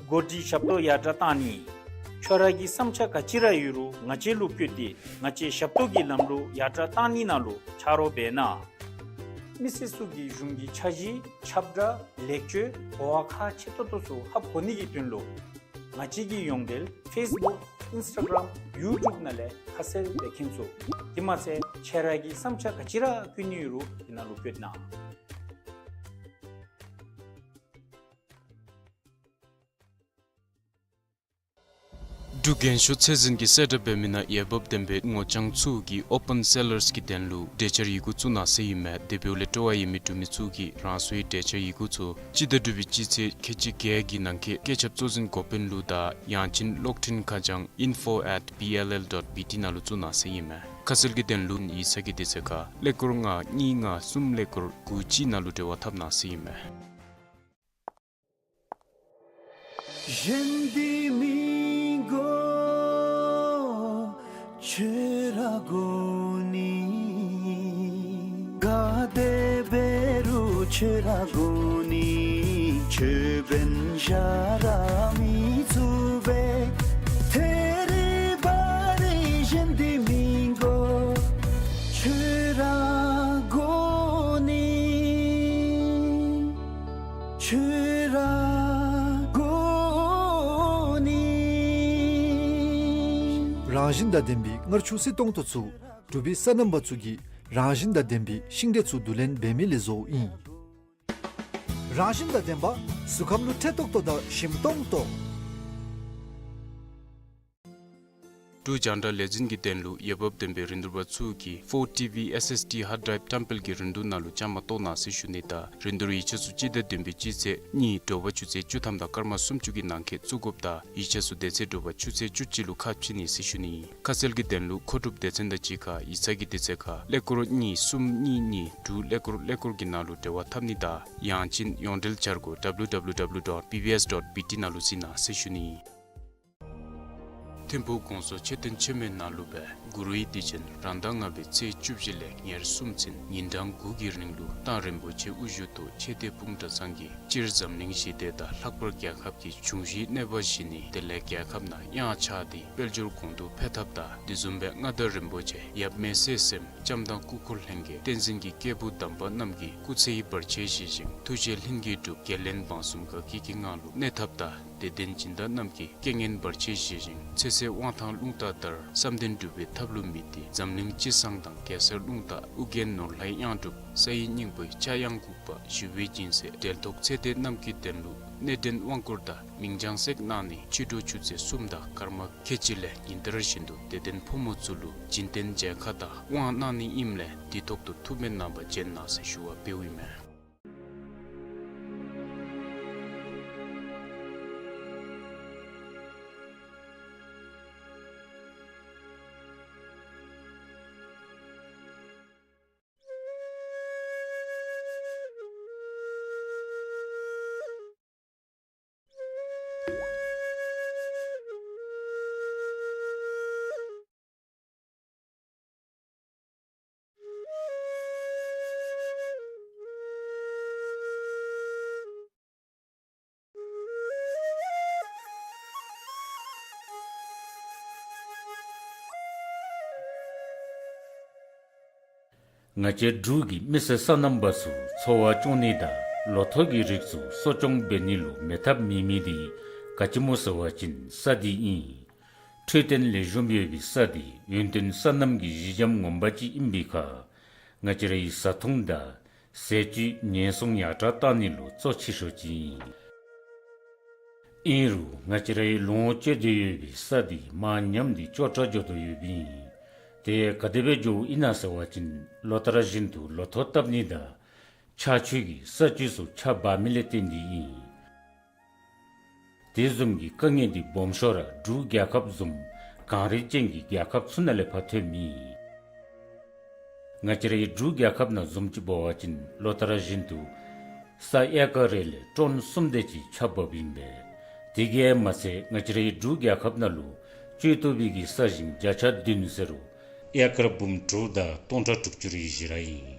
འགོ་ཁྲིད་ཞབས་ཏོག་ཡར་དྲག་བཏང་ནི། ཁྱོད་ར་གི་བསམ་འཆར་ག་ཅི་ར་ཡོད་རུང་ང་བཅས་ལུ་བཀོད་དེ་ང་བཅས་ཞབས་ཏོག་གི་ལམ་ལུགས་ཡར་དྲག་བཏང་ནི་ནང་ལུ་ཆ་རོགས་འབད་གནང་། མི་སེར་ཚུ་གིས་གཞུང་གི་འཆར་གཞི་ཁྱབ་བསྒྲགས་ལེགས་བཅོས་གོ་བ་ཁག་ཆེ་ཏོག་ཏོ་ཚུ་ཧ་གོ་ནི་གི་དོན་ལུ་ང་བཅས་ཀྱི་ཡོངས་འབྲེལ་ཕེསི་བུཀ་ཨིནསི་ཊ་གརམ་ཡུ་ཊུབ་ནང་ལས་ཁ་གསལ་སྦེ་མཁྱེན་ཚུགས། དེ་མ་ཚད་ཁྱོད་ར་གི་བསམ་འཆར་ག་ཅི་ར་བཀོད་ནི་ཡོད་རུང་དེ་ནང་ལུ་བཀོད་གནང་། འབྲུག་རྒན་ཤོས་ཚད་འཛིན་གྱིས་གསལ་བསྒྲགས་འབད་མི་ནང་འོས་འབབ་ལྡན་པའི་ངོ་རྐྱང་ཚུ་གི་ཨོ་པཱན་སེ་ལརསི་གི་དོན་ལུ་གྲོས་འཆར་ཡི་གུ་བཙུགས་གནང་ཟེར་ཨིན་མས། དེ་འབདཝ་ལས་སྤྲོ་བ་ཡོད་མི་འབྲུག་མི་ཚུ་གིས་རང་སོའི་གྲོས་འཆར་ཡི་གུ་ཚུ་སྤྱི་ཟླ་དྲུག་པའི་སྤྱི་ཚེས་ཁལ་གཅིག་བརྒྱད་ཀྱི་ནང་འཁོད་བཀོད་ཁྱབ་གཙོ་འཛིན་འགོ་དཔོན་ལུ་དང་ཡང་ཅིན་གློག་འཕྲིན་ཁ་བྱང་info at B L L dot B T ནང་ལུ་བཙུགས་གནང་ཟེར་ཨིན་མས། ཁ་གསལ་གྱི་དོན་ལུ་ཡིག་ཚང་གི་དུས་ཚོད་ཁར་ཀླད་ཀོར་ལྔ་གཉིས་ལྔ་གསུམ་ཀླད་ཀོར་དགུ་གཅིག་ནང་ལུ་འབྲེལ་བ་འཐབ་གནང་ཟེར་ཨིན་མས། གཞན་འདི་མི་དགོ་ཁྱོད་ར་དགོ་ནི། ག་དེ་འབད་རུང་ཁྱོད་ར་དགོ་ནི། ཁྱོད་འབདན་གཞན་ར་མི་ཚུགས་པས། ཐད་རི་བ་རི་གཞན་འདི་མི་དགོ་ཁྱོད་ར་དགོ་ནི། ཁྱོད་ར་དགོ་ནི། རང་བཞིན་དང་ལྡན་པའི་མངར་ཆུ་བསིལ་ཏོང་ཏོ་ཚུ་འབྲུག་པའི་སོ་ནམ་པ་ཚུ་གིས་རང་བཞིན་དང་ལྡན་པའི་ཤིང་འབྲས་ཚུ་བསྡུ་ལེན་འབད་མི་ལས་བཟོཝ་ཨིན། རང་བཞིན་དང་ལྡན་པ་གཟུགས་ཁམས་ལུ་ཁྲེལ་ཏོག་ཏོ་དང་ཞིམ་ཏོང་ཏོ། འབྲུག་རྒྱང་བསྒྲགས་ལས་འཛིན་གྱི་དོན་ལུ་འོས་འབབ་ལྡན་པའི་རིན་བསྡུར་པ་ཚུ་གིས་ཕོར་ཊི་ཝི་ཨེསི་ཨེསི་ཌི་ཧརཌ་ཌྲའིབ་བཀྲམ་སྤེལ་གྱི་རིན་བསྡུར་ནང་ལུ་བཅའ་མར་གཏོགས་གནང་ཟེར་ཞུ་ནི་དང་རིན་བསྡུར་ཡིག་ཆ་ཚུ་སྤྱི་ཟླ་བདུན་པའི་སྤྱི་ཚེས་གཉིས་དྲོ་པ་ཆུ་ཚོད་བཅུ་ཐམ་དང་སྐར་མ་སུམ་ཅུ་གི་ནང་འཁོད་བཙུགས་དགོཔ་དང་ཡིག་ཆ་ཚུ་དེ་ཚེ་དྲོ་པ་ཆུ་ཚོད་བཅུ་གཅིག་ལུ་ཁ་ཕྱེ་ནི་ཟེར་ཞུ་ནི། ཁ་གསལ་གྱི་དོན་ལུ་མཁོ་སྒྲུབ་སྡེ་ཚན་དང་གཅིག་ཁར་ཡིག་ཚང་གི་དུས་ཚོད་ཁར་ཀླད་ཀོར་གཉིས་གསུམ་གཉིས་གཉིས་དྲུག་ཀླད་ཀོར་ཀླད་ཀོར་གྱི་ནང་ལུ་འབྲེལ་བ་འཐབ་ནི་དང་ཡང་ཅིན་ཡོངས་འབྲེལ་འཆར་སྒོ་W W W dot B B S dot B T ནང་ལུ་གཟིགས་གནང་ཟེར་ཞུ་ནི། ཐིམ་ཕུག་གོང་ས་མཆོག་མཆོད་རྟེན་ཆེན་མོའི་ནང་ལུ་སྦེ་གུ་རུའི་གདུལ་ཅན་རང་ཟླ་ལྔ་པའི་ཚེས་བཅུ་བཞི་ལས་ཉེར་གསུམ་ཚུན་ཉིན་གྲངས་དགུ་གི་རིང་ལུ་རྟ་རིན་པོ་ཆེ་དབུ་བཞུགས་ཐོག་ཆོས་སྡེ་སྤུངས་གྲྭ་ཚང་གིས་སྤྱིར་འཛམ་གླིང་ཞི་བདེ་དང་ལྷག་པར་རྒྱལ་ཁབ་ཀྱི་འབྱུང་བཞིའི་གནོད་པ་ཞི་ནི་དེ་ལས་རྒྱལ་ཁབ་ནང་གཡང་ཆགས་ཏེ་དཔལ་འབྱོར་གོང་དུ་འཕེལ་ཐབས་དང་དེ་བཟུམ་སྦེ་མངའ་བདག་རིན་པོ་ཆེ་ཡབ་མེས་སྲས་གསུམ་ལྕམ་དང་སྐུ་འཁོར་ལྷན་རྒྱས་བསྟན་འཛིན་གྱི་སྐྱེས་བུ་དམ་པ་རྣམས་ཀྱི་སྐུ་ཚེ་བར་ཆད་ཞི་ཞིང་ཐུགས་རྗེ་ལྷུན་གྱིས་གྲུབ་རྒྱལ་བློན་འབངས་གསུམ་དགའ་སྐྱིད་ཀྱི་ངང་ལུ་གནས་ཐབས་དང་དད་ལྡན་སྦྱིན་བདག་རྣམས་ཀྱི་རྐྱེན་ངན་བར་ཆད་ཞི་ཞིང་ཚེ་ཚད་དབང་ཐང་རླུང་རྟ་ལྟར་བསམ་དོན་འགྲུབ་པའི་ཐབས་ལུ་དམིགས་ཏེ་འཛམ་གླིང་སྤྱི་བསང་དང་གེ་སར་རླུང་རྟ་ཨོ་རྒྱན་ནོར་ལྷའི་གཡང་སྒྲུབ་ས་ཡི་སྙིང་པོའི་ཕྱྭ་གཡང་འགུགས་པ་ཞི་བའི་སྦྱིན་སྲེག་འབྲེལ་ཐོགས་ཚེ་འདས་རྣམས་ཀྱི་དོན་ལུ་གནས་འདྲེན་དབང་བསྐུར་དང་མིང་བྱང་སེག་གནང་ནི་ཕྱི་དྲོ་ཆུ་ཚོད་གསུམ་དང་སྐར་མ་ཁལ་གཅིག་ལས་ཉིན་ལྟར་བཞིན་དུ་དད་ལྡན་ཕོ་མོ་ཚུ་ལུ་སྦྱིན་བསྟན་མཇལ་ཁ་དང་དབང་གནང་ནི་ཨིནམ་ལས་དུས་ཐོག་ཏུ་ཐུགས་སྨོན་གནང་བར་བྱོན་གནང་ཟེར་ཞུ་བ་འབདཝ་ཨིན་མས། ང་བཅས་འབྲུག་གི་མི་སེར་སོ་ནམ་པ་ཚུ་འཚོ་བ་སྐྱོང་ནི་དང་ལོ་ཐོག་གི་རིགས་ཚུ་གསོ་སྐྱོང་འབད་ནི་ལུ་མེད་ཐབས་མེད་མི་འདི་ག་ཅི་སྨོ་ཟེར་བ་ཅིན་ས་འདི་ཨིན། འཕྲོད་བསྟེན་ལེགས་ཤོམ་ཡོད་པའི་ས་འདི་ཡུན་བརྟན་སོ་ནམ་གྱི་གཞི་འགྱམ་ངོ་མ་ཅིག་ཨིན་པའི་ཁར་ང་བཅས་རའི་བཟའ་འཐུང་དང་ཟས་བཅུད་ཉེན་སྲུང་ཡར་དྲག་བཏང་ནི་ལུ་གཙོ་ཆེ་ཤོས་ཅིག་ཨིན། ཨིན་རུང་ང་བཅས་རའི་ལོངས་སྤྱོད་དུ་ཡོད་པའི་ས་འདི་མར་ཉམས་ཏེ་སྐྱོ་དྲགས་འགྱོ་དོ་ཡོདཔ་ཨིན། དེ་ག་དེ་སྦེ་འགྱོཝ་ཨིན་ན་ཟེར་བ་ཅིན་ལོ་ལྟར་བཞིན་དུ་ལོ་ཐོག་བཏབ་ནི་དང་ཆར་ཆུ་གིས་ས་བཅུད་ཚུ་ཆར་འབག་མི་ལས་བརྟེན་ཏེ་ཨིན། དེ་བཟུམ་གྱི་དཀའ་ངལ་འདི་སྦོམ་ཤོས་ར་འབྲུག་རྒྱལ་ཁབ་བཟུམ་གངས་རི་ཅན་གྱི་རྒྱལ་ཁབ་ཚུ་ནང་ལས་ཕར་ཐོནམ་ཨིན། ང་བཅས་རའི་འབྲུག་རྒྱལ་ཁབ་ནང་བཟུམ་ཅིག་འབད་བ་ཅིན་ལོ་ལྟར་བཞིན་དུ་ས་ཨེ་ཀར་རེ་ལས་ཊོན་གསུམ་དེ་ཅིག་ཆརཔ་འབབ་ཨིན་པས། དེ་གིས་མ་ཚད་ང་བཅས་རའི་འབྲུག་རྒྱལ་ཁབ་ནང་ལུ་ སྤྱོད་བཏུབ་པའི་གི་ས་ཞིང་བརྒྱ་ཆ་བདུན་ཟེར་རུང་ཨེ་ཀར་འབུམ་དྲུག་དང་སྟོང་ཕྲག་དྲུག་ཅུ་རེ་བཞི་ར་ཨིན།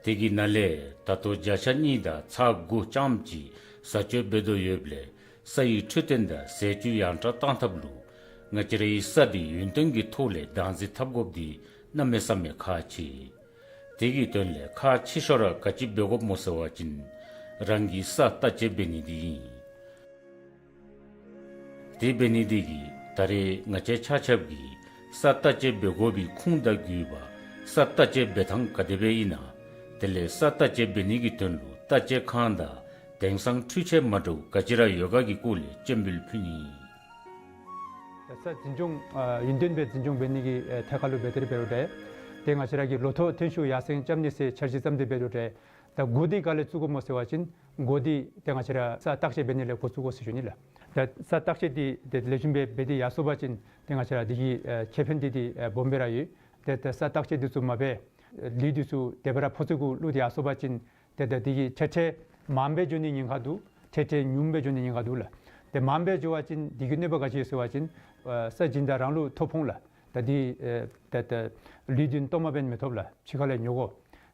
དེ་གི་ནང་ལས་ད་ལྟོ་བརྒྱ་ཆ་གཉིས་དང་ཚག་དགུ་ཙམ་ཅིག་བཟའ་སྤྱོད་འབད་དོ་ཡོདཔ་ལས་ས་ཡི་འཕྲོད་བསྟེན་དང་ཟས་བཅུད་ཡང་དྲག་བཏང་ཐབས་ལུ་ང་བཅས་རའི་ས་འདི་ཡུན་བརྟན་གྱི་ཐོག་ལས་བདག་འཛིན་འཐབ་དགོཔ་འདི་གནམ་མེད་ས་མེད་ཁག་ཆེ། དེ་གི་དོན་ལས་ཁག་ཆེ་ཤོས་ར་ག་ཅི་འབད་དགོཔ་སྨོ་ཟེར་བ་ཅིན་རང་གི་ས་བརྟག་དཔྱད་འབད་ནི་འདི་ཨིན། དེ་འབད་ནི་འདི་གིས་ད་རེས་ང་བཅས་ཆ་ཁྱབ་ཀྱིས་ས་བརྟག་དཔྱད་འབད་དགོ་པའི་ཁུངས་དང་དགོས་པ་ས་བརྟག་དཔྱད་འབད་ཐངས་ག་དེ་སྦེ་ཨིན་ན། དེ་ལས་ས་བརྟག་དཔྱད་འབད་ནི་གི་དོན་ལུ་བརྟག་དཔྱད་ཁང་དང་དེང་སང་འཕྲུལ་ཆས་མ་འདྲཝ་ག་ཅི་ར་ཡོད་ག་གི་སྐོར་ལས་སྤྱན་འབུལ་ཕུལ་ནི་ཨིན། ས་འཛིན་སྐྱོང་ཨ་ཡུན་བརྟན་སྦེ་འཛིན་སྐྱོང་འབད་ནི་གི་ཨེ་ཐད་ཁར་ལུ་འབད་དེ་ར་འབད་རུང་འདྲ། ཏེ་ང་བཅས་ར་གིས་ལོ་ཐོག་ཐོན་ཤུགས་ཡར་སེང་རྐྱབ་ནི་ཟེར་འཆར་གཞི་བརྩམས་ཏེ་འབད་རུང་འདྲ། ད་འགོ་འདི་ག་ལས་བཙུགས་དགོཔ་སྨོ་ཟེར་བ་ཅིན་འགོ་འདི་ཏེ་ང་བཅས་ར་ས་བརྟག་དཔྱད་འབད་ནི་ལས་འགོ་བཙུགས་དགོ་ཟེར་ཞུ་ནི་ལགས། ད་ས་བརྟག་དཔྱད་འདི་ཏེ་ལེགས་ཤོམ་སྦེ་འབད་དེ་ཡར་སོང་པ་ཅིན་ཏེ་ང་བཅས་ར་འདི་གི་ཨེ་ཁེ་ཕན་འདི་ཏེ་ཨེ་སྦོམ་སྦེ་ར་ཡོད། ཏེ་ད་ས་བརྟག་དཔྱད་འདི་ཚུ་མ་འབད་ལུད་འདི་ཚུ་དེ་སྦེ་ར་ཕོ་ཚོད་གུ་བླུགས་ཏེ་ཡར་སོང་པ་ཅིན་ཏེ་ད་འདི་གིས་ཐེངས་ཐེངས་མངམ་སྦེ་འགྱོ་ནི་ཉེན་ཁ་འདུག། ཐེངས་ཐེངས་ཉུངམ་སྦེ་འགྱོ་ནི་ཉེན་ཁ་འདུག་ལགས། ཏེ་མངམ་སྦེ་འགྱོ་བ་ཅིན་འདི་གི་གནོད་པ་ག་ཅི་ཡོད་ཟེར་བ་ཅིན་ཨ་ས་སྦྱིན་བདག་རང་ལུ་ཐོ་ཕོག་ལགས། ད་འདི་ཨེ་ད་ད་ལུད་འདི་སྟོངམ་འབད་ནི་མི་ཐོབ་ལགས། ཕྱི་ཁ་ལས་ཉོ་དགོ།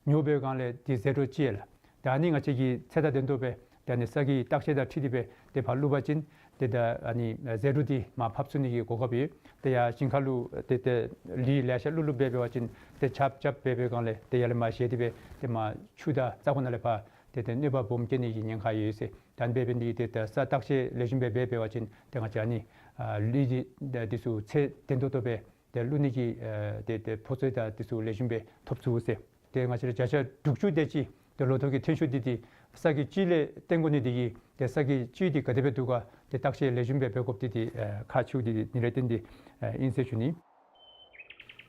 ཉོ་བའི་སྒང་ལས་འདི་ཟད་འགྲོ་ཅིག་ཡོད་ལགས། ད་ཨ་ནི་ང་བཅས་ཀྱིས་ཚད་དང་ལྡན་ཏོག་སྦེ་ད་ཨ་ནི་ས་གི་བརྟག་དཔྱད་དང་འཁྲིལ་ཏེ་སྦེ་ཏེ་ཕར་བླུགས་པ་ཅིན་ཏེ་ད་ཨ་ནི་ཟད་འགྲོ་འདི་མར་ཕབ་ཚུགས་ནི་གི་གོ་སྐབས་ཡོད། ཏེ་ཡར་ཞིང་ཁ་ལུ་ཏེ་ཏེ་ལུད་ལེ་ཤ་བླུགས་བླུགས་འབད་འབད་བ་ཅིན་ཏེ་ཆརཔ་རྐྱབ་འབད་བའི་སྒང་ལས་ཏེ་ཡར་ལས་མར་བཞེས་ཏེ་སྦེ་ཏེ་མར་ཆུ་དང་རྩྭ་ཁུ་ནང་ལས་ཕར་ཏེ་ཏེ་གནོད་པ་སྦོམ་བཀལ་ནི་གི་ཉེན་ཁ་ཡོད་ཟེར། ད་ཨ་ནི་འབད་འབད་ནི་འདི་ཏེ་ད་ས་བརྟག་དཔྱད་ལེགས་ཤོམ་སྦེ་འབད་འབད་བ་ཅིན་ཏེ་ང་བཅས་ཨ་ནི་ཨ་ལུད་འདི་ད་འདི་ཚུ་ཚད་ལྡན་ཏོག་ཏོ་སྦེ་ཏེ་བླུགས་ནི་གི་ཨེ་ཏེ་ཏེ་ཕོ་ཚོད་དང་འདི་ཚུ་ལེགས་ཤོམ་སྦེ་ཐོབ་ཚུགས་ཟེར། ཏེ་ང་བཅས་ར་བརྒྱ་ཆ་དྲུག་ཅུ་དེ་ཅིག་ཏེ་ལོ་ཐོག་གི་ཐོན་ཤུགས་འདི་ཏེ་ས་གི་བཅུད་ལས་བརྟེན་དགོ་ནི་འདི་གིས་ཏེ་ས་གི་བཅུད་འདི་ག་དེ་སྦེ་འདུག་ག་ཏེ་བརྟག་དཔྱད་ལེགས་ཤོམ་སྦེ་འབད་དགོཔ་འདི་ཏེ་ཨེ་ཁག་ཆེཝ་འདི་ནི་ལས་བརྟེན་ཏེ་ཨེ་ཨིན་ཟེར་ཞུ་ནི།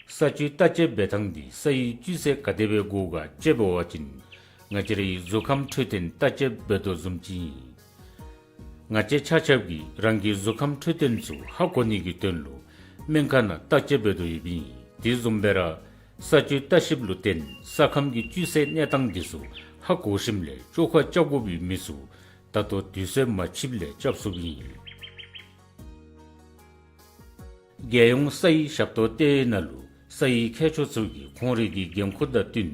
ས་བཅུད་བརྟག་དཔྱད་འབད་ཐངས་འདི་ས་ཡི་བཅུད་ཚད་ག་དེ་སྦེ་དགོ་ག་དཔྱད་འབད་བ་ཅིན་ང་བཅས་རའི་གཟུགས་ཁམས་འཕྲོད་བསྟེན་བརྟག་དཔྱད་འབད་དོ་བཟུམ་ཅིག་ཨིན། ང་བཅས་ཆ་ཁྱབ་ཀྱིས་རང་གི་གཟུགས་ཁམས་འཕྲོད་བསྟེན་ཚུ་ཧ་གོ་ནི་གི་དོན་ལུ་སྨན་ཁང་ནང་བརྟག་དཔྱད་འབད་དོ་ཡོདཔ་ཨིན། དེ་བཟུམ་སྦེ་ར་ས་བཅུད་བརྟག་ཞིབ་ལུ་བརྟེན་ས་ཁམས་ཀྱི་བཅུད་ཚད་གནས་སྟངས་འདི་ཚུ་ཧ་གོ་ཞིནམ་ལས་བཅོས་ཁ་རྐྱབ་དགོ་པའི་མི་ཚུ་ད་ལྟོ་དུས་ཚོད་མ་ཆིབ་ལས་རྐྱབ་ཚུགསཔ་ཨིན། རྒྱལ་ཡོངས་ས་ཡི་ཞབས་ཏོག་ལྟེ་བའི་ནང་ལུ་ས་ཡི་མཁས་མཆོག་ཚུ་གིས་ཁོང་རའི་གི་འགན་ཁུར་དང་བསྟུན་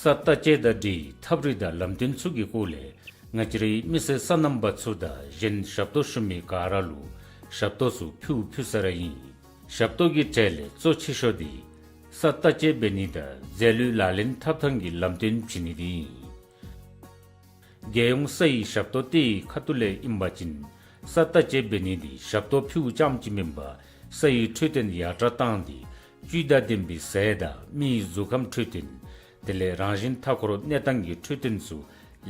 ས་བརྟག་དཔྱད་དང་འབྲེལ་བའི་ཐབས་རིག་དང་ལམ་སྟོན་ཚུ་གི་སྐོར་ལས་ང་བཅས་རའི་མི་སེར་སོ་ནམ་པ་ཚུ་དང་གཞན་ཞབས་ཏོག་ཞུ་མི་ག་ར་ལུ་ཞབས་ཏོག་ཚུ་ཕུལ་ཕུལ་ས་ར་ཨིན། ཞབས་ཏོག་གི་གྲས་ལས་གཙོ་ཆེ་ཤོས་འདི་ས་བརྟག་དཔྱད་འབད་ནི་དང་རྫས་ལུད་ལག་ལེན་འཐབ་ཐངས་ཀྱི་ལམ་སྟོན་བྱིན་ནི་འདི་ཨིན། རྒྱལ་ཡོངས་ས་ཡི་ཞབས་ཏོག་ལྟེ་བའི་ཁ་ཐུག་ལས་ཨིན་པ་ཅིན་ས་བརྟག་དཔྱད་འབད་ནི་འདི་ཞབས་ཏོག་ཕུལཝ་ཙམ་ཅིག་མེན་པར་ས་ཡི་འཕྲོད་བསྟེན་ཡར་དྲག་བཏང་སྟེ་བཅུད་དང་ལྡན་པའི་ཟས་དང་མི་ཡི་གཟུགས་ཁམས་འཕྲོད་བསྟེན་དེ་ལས་རང་བཞིན་མཐའ་འཁོར་གནས་སྟངས་ཀྱི་འཕྲོད་བསྟེན་ཚུ་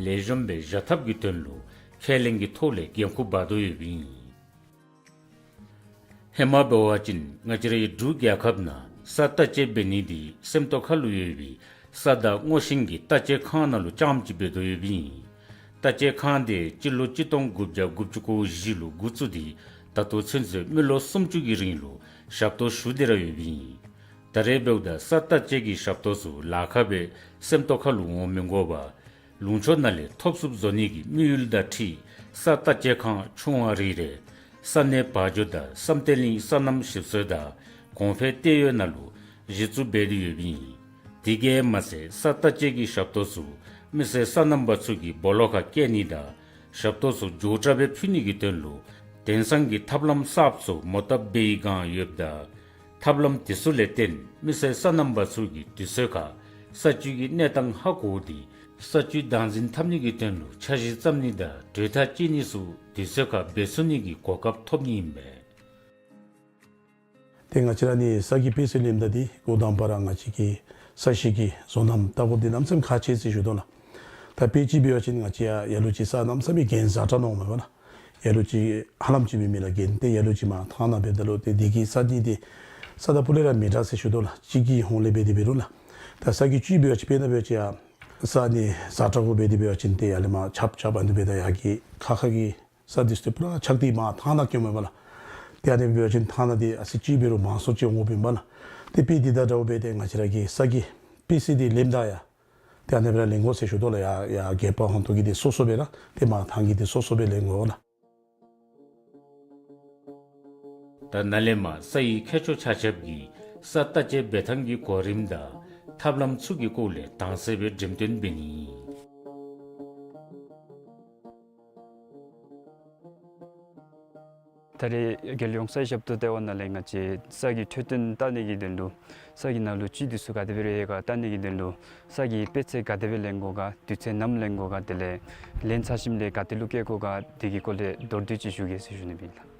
ལེགས་ཤོམ་སྦེ་བཞག་ཐབས་ཀྱི་དོན་ལུ་ཁས་ལེན་གྱི་ཐོག་ལས་འགན་ཁུར་འབག་དོ་ཡོདཔ་ཨིན། ཧེ་མ་འབད་བ་ཅིན་ང་བཅས་རའི་འབྲུག་རྒྱལ་ཁབ་ནང་ས་བརྟག་དཔྱད་འབད་ནི་འདི་སེམས་རྟོགས་ཁ་ལུ་ཡོད་པའི་ས་བདག་སྔོ་ཤིང་གི་བརྟག་དཔྱད་ཁང་ནང་ལུ་རྐྱངམ་ཅིག་འབད་དོ་ཡོདཔ་ཨིན། བརྟག་དཔྱད་ཁང་འདི་སྤྱི་ལོ་གཅིག་སྟོང་དགུ་བརྒྱ་དགུ་བཅུ་གོ་བཞི་ལུ་འགོ་བཙུགས་ཏེ་ད་ལྟོ་ཚུན་ཚོད་མི་ལོ་སུམ་ཅུ་གི་རིང་ལུ་ཞབས་ཏོག་ཞུ་སྟེ་ར་ཡོདཔ་ཨིན། ད་རེས་འབདཝ་ད་ས་བརྟག་དཔྱད་ཀྱི་ཞབས་ཏོག་ཚུ་ལཱ་ཁག་སྦེ་སེམས་རྟོགས་ཁ་ལུ་འོང་མི་དགོ་པར་ལུང་ཕྱོགས་ནང་ལས་ཐོབ་ཚུགསཔ་བཟོ་ནི་གི་དམིགས་ཡུལ་དང་འཁྲིལ་ས་བརྟག་དཔྱད་ཁང་ཆུང་བ་རེ་རེ་ས་གནས་བར་འཇོ་དང་བསམ་གཏན་གླིང་སོ་ནམ་ཞིབ་འཚོལ་དང་གོང་འཕེལ་ལྟེ་བའི་ནང་ལུ་གཞི་བཙུགས་འབད་དེ་ཡོདཔ་ཨིན། དེ་གིས་མ་ཚད་ས་བརྟག་དཔྱད་ཀྱི་ཞབས་ཏོག་ཚུ་མི་སེར་སོ་ནམ་པ་ཚུ་གི་སྦོ་ལོགས་ཁར་བསྐྱལ་ནི་དང་ཞབས་ཏོག་ཚུ་མགྱོགས་དྲགས་སྦེ་ཕུལ་ནི་གི་དོན་ལུ་དེང་སང་གི་ཐབས་ལམ་གསརཔ་ཚུ་མོ་བཏབ་འབད་བའི་བསྒང་ཡོདཔ་ད་ཐབས་ལམ་དེ་ཚུ་ལས་བརྟེན་མི་སེར་སོ་ནམ་པ་ཚུ་གིས་དུས་ཚོད་ཁར་ས་བཅུད་ཀྱི་གནས་སྟངས་ཧ་གོ་སྟེ་ས་བཅུད་བདག་འཛིན་འཐབ་ནི་གི་དོན་ལུ་འཆར་གཞི་བརྩམ་ནི་དང་གྲོས་ཐག་བཅད་ནི་ཚུ་དུས་ཚོད་ཁར་འབད་ཚུགས་ནི་གི་གོ་སྐབས་ཐོབ་ནི་ཨིན་པས། ཏེ་ང་བཅས་ར་ནི་ས་གི་སྤེལ་ཚུལ་ལེནམ་ད་འདི་འགོ་དང་པ་ར་ང་བཅས་ཀྱི་ས་གཞི་གི་བཟོ་རྣམ་བལྟ་དགོཔ་འདི་གནམ་མེད་ས་མེད་ཁག་ཆེ་ཟེར་ཞུ་དོ་ལགས། ད་དཔེ་ཅིག་འབད་བ་ཅིན་ང་བཅས་ཡར་ལུ་ཅིག་ས་གནམ་མེད་ས་མེད་གྱེན་ཛ་དྲག་ནོར་མས་པ་ལགས། ཡར་ལུ་ཅིག་ཧ་ལམ་ཅིག་སྦེ་མེད་ལགས། གྱེན་ཏེ་ཡར་ལུ་ཅིག་མར་ཐང་ནང་འབདཝ་ད་ལུ་ཏེ་འདི་གིས་ས་འདི་ཏེ་ས་དང་ཕུ་ལས་ར་མི་འདྲ་ཟེར་ཞུ་དོ་ལགས། ཅིག་གི་ཧོང་ལས་འབད་དེ་འབད་རུང་ལགས། ད་ས་གི་བཅུད་འབད་བ་ཅིན་དཔེར་ན་འབད་བ་ཅིན་ཡར་ས་ནི་ཛ་དྲག་གུ་འབད་དེ་འབད་བ་ཅིན་ཏེ་ཡར་ལས་མར་ཆརཔ་རྐྱབ་ཨ་ནི་འབདཝ་ད་ཡར་གྱི་ཁ་ཁ་གི་ས་འདི་ཚུ་ཏེ་པུ་ར་ཆག་སྟེ་མར་ཐང་ནང་སྐྱོཝ་མས་པ་ལགས། ཏེ་ཨ་ནི་འབད་བ་ཅིན་ཐང་ནང་འདི་ཨ་ཙི་ཅིག་འབད་རུང་མང་སུ་ཅིག་འོང་དགོཔ་ཨིན་པ་ལགས། ཏེ་དཔེ་འདི་དང་འདྲཝ་སྦེ་ཏེ་ང་བཅས་ར་གི་ས་གི་སྤེལ་ཚུལ་འདི་ལེནམ་ད་ཡང་ཏེ་ཨ་ནི་སྦེ་ར་ལེན་དགོ་ཟེར་ཞུ་དོ་ལགས། ཡར་ཡར་སྒལ་པ་ཧོང་ཏོ་གི་འདི་སོ་སོ་སྦེ་ར་ཏེ་མར་ཐང་གི་འདི་སོ་སོ་སྦེ་ལེན་དགོ་ལགས། ད་ནཱ་ལས་མར་ས་ཡི་ཁྱད་ཆོས་ཆ་ཁྱབ་ཀྱི་ས་བརྟག་དཔྱད་འབད་ཐངས་ཀྱི་གོ་རིམ་དང་ཐབས་ལམ་ཚུ་གི་སྐོར་ལས་དྭངས་གསལ་སྦེ་འགྲེམས་སྟོན་འབད་ནི། ད་རེས་རྒྱལ་ཡོངས་ས་ཡི་ཞབས་ཏོག་ལྟེ་བ་ནང་ལས་ང་བཅས་ས་གི་འཕྲོད་བསྟེན་བལྟ་ནི་གི་དོན་ལུ་ས་གི་ནང་ལུ་བཅུད་འདི་ཚུ་ག་དེ་སྦེ་ར་ཡོད་ག་བལྟ་ནི་གི་དོན་ལུ་ས་གི་དཔེ་ཚད་ག་དེ་སྦེ་ལེན་དགོ་ག་དུས་ཚོད་ནམ་ལེན་དགོ་ག་དེ་ལས་ལེན་ཚར་ཞིནམ་ལས་ག་ཏེ་ལུ་བཀལ་དགོ་ག་དེ་གི་སྐོར་ལས་མདོར་བསྡུས་ཅིག་ཞུ་གེ་ཟེར་ཞུ་ནི་ཨིན་ལགས།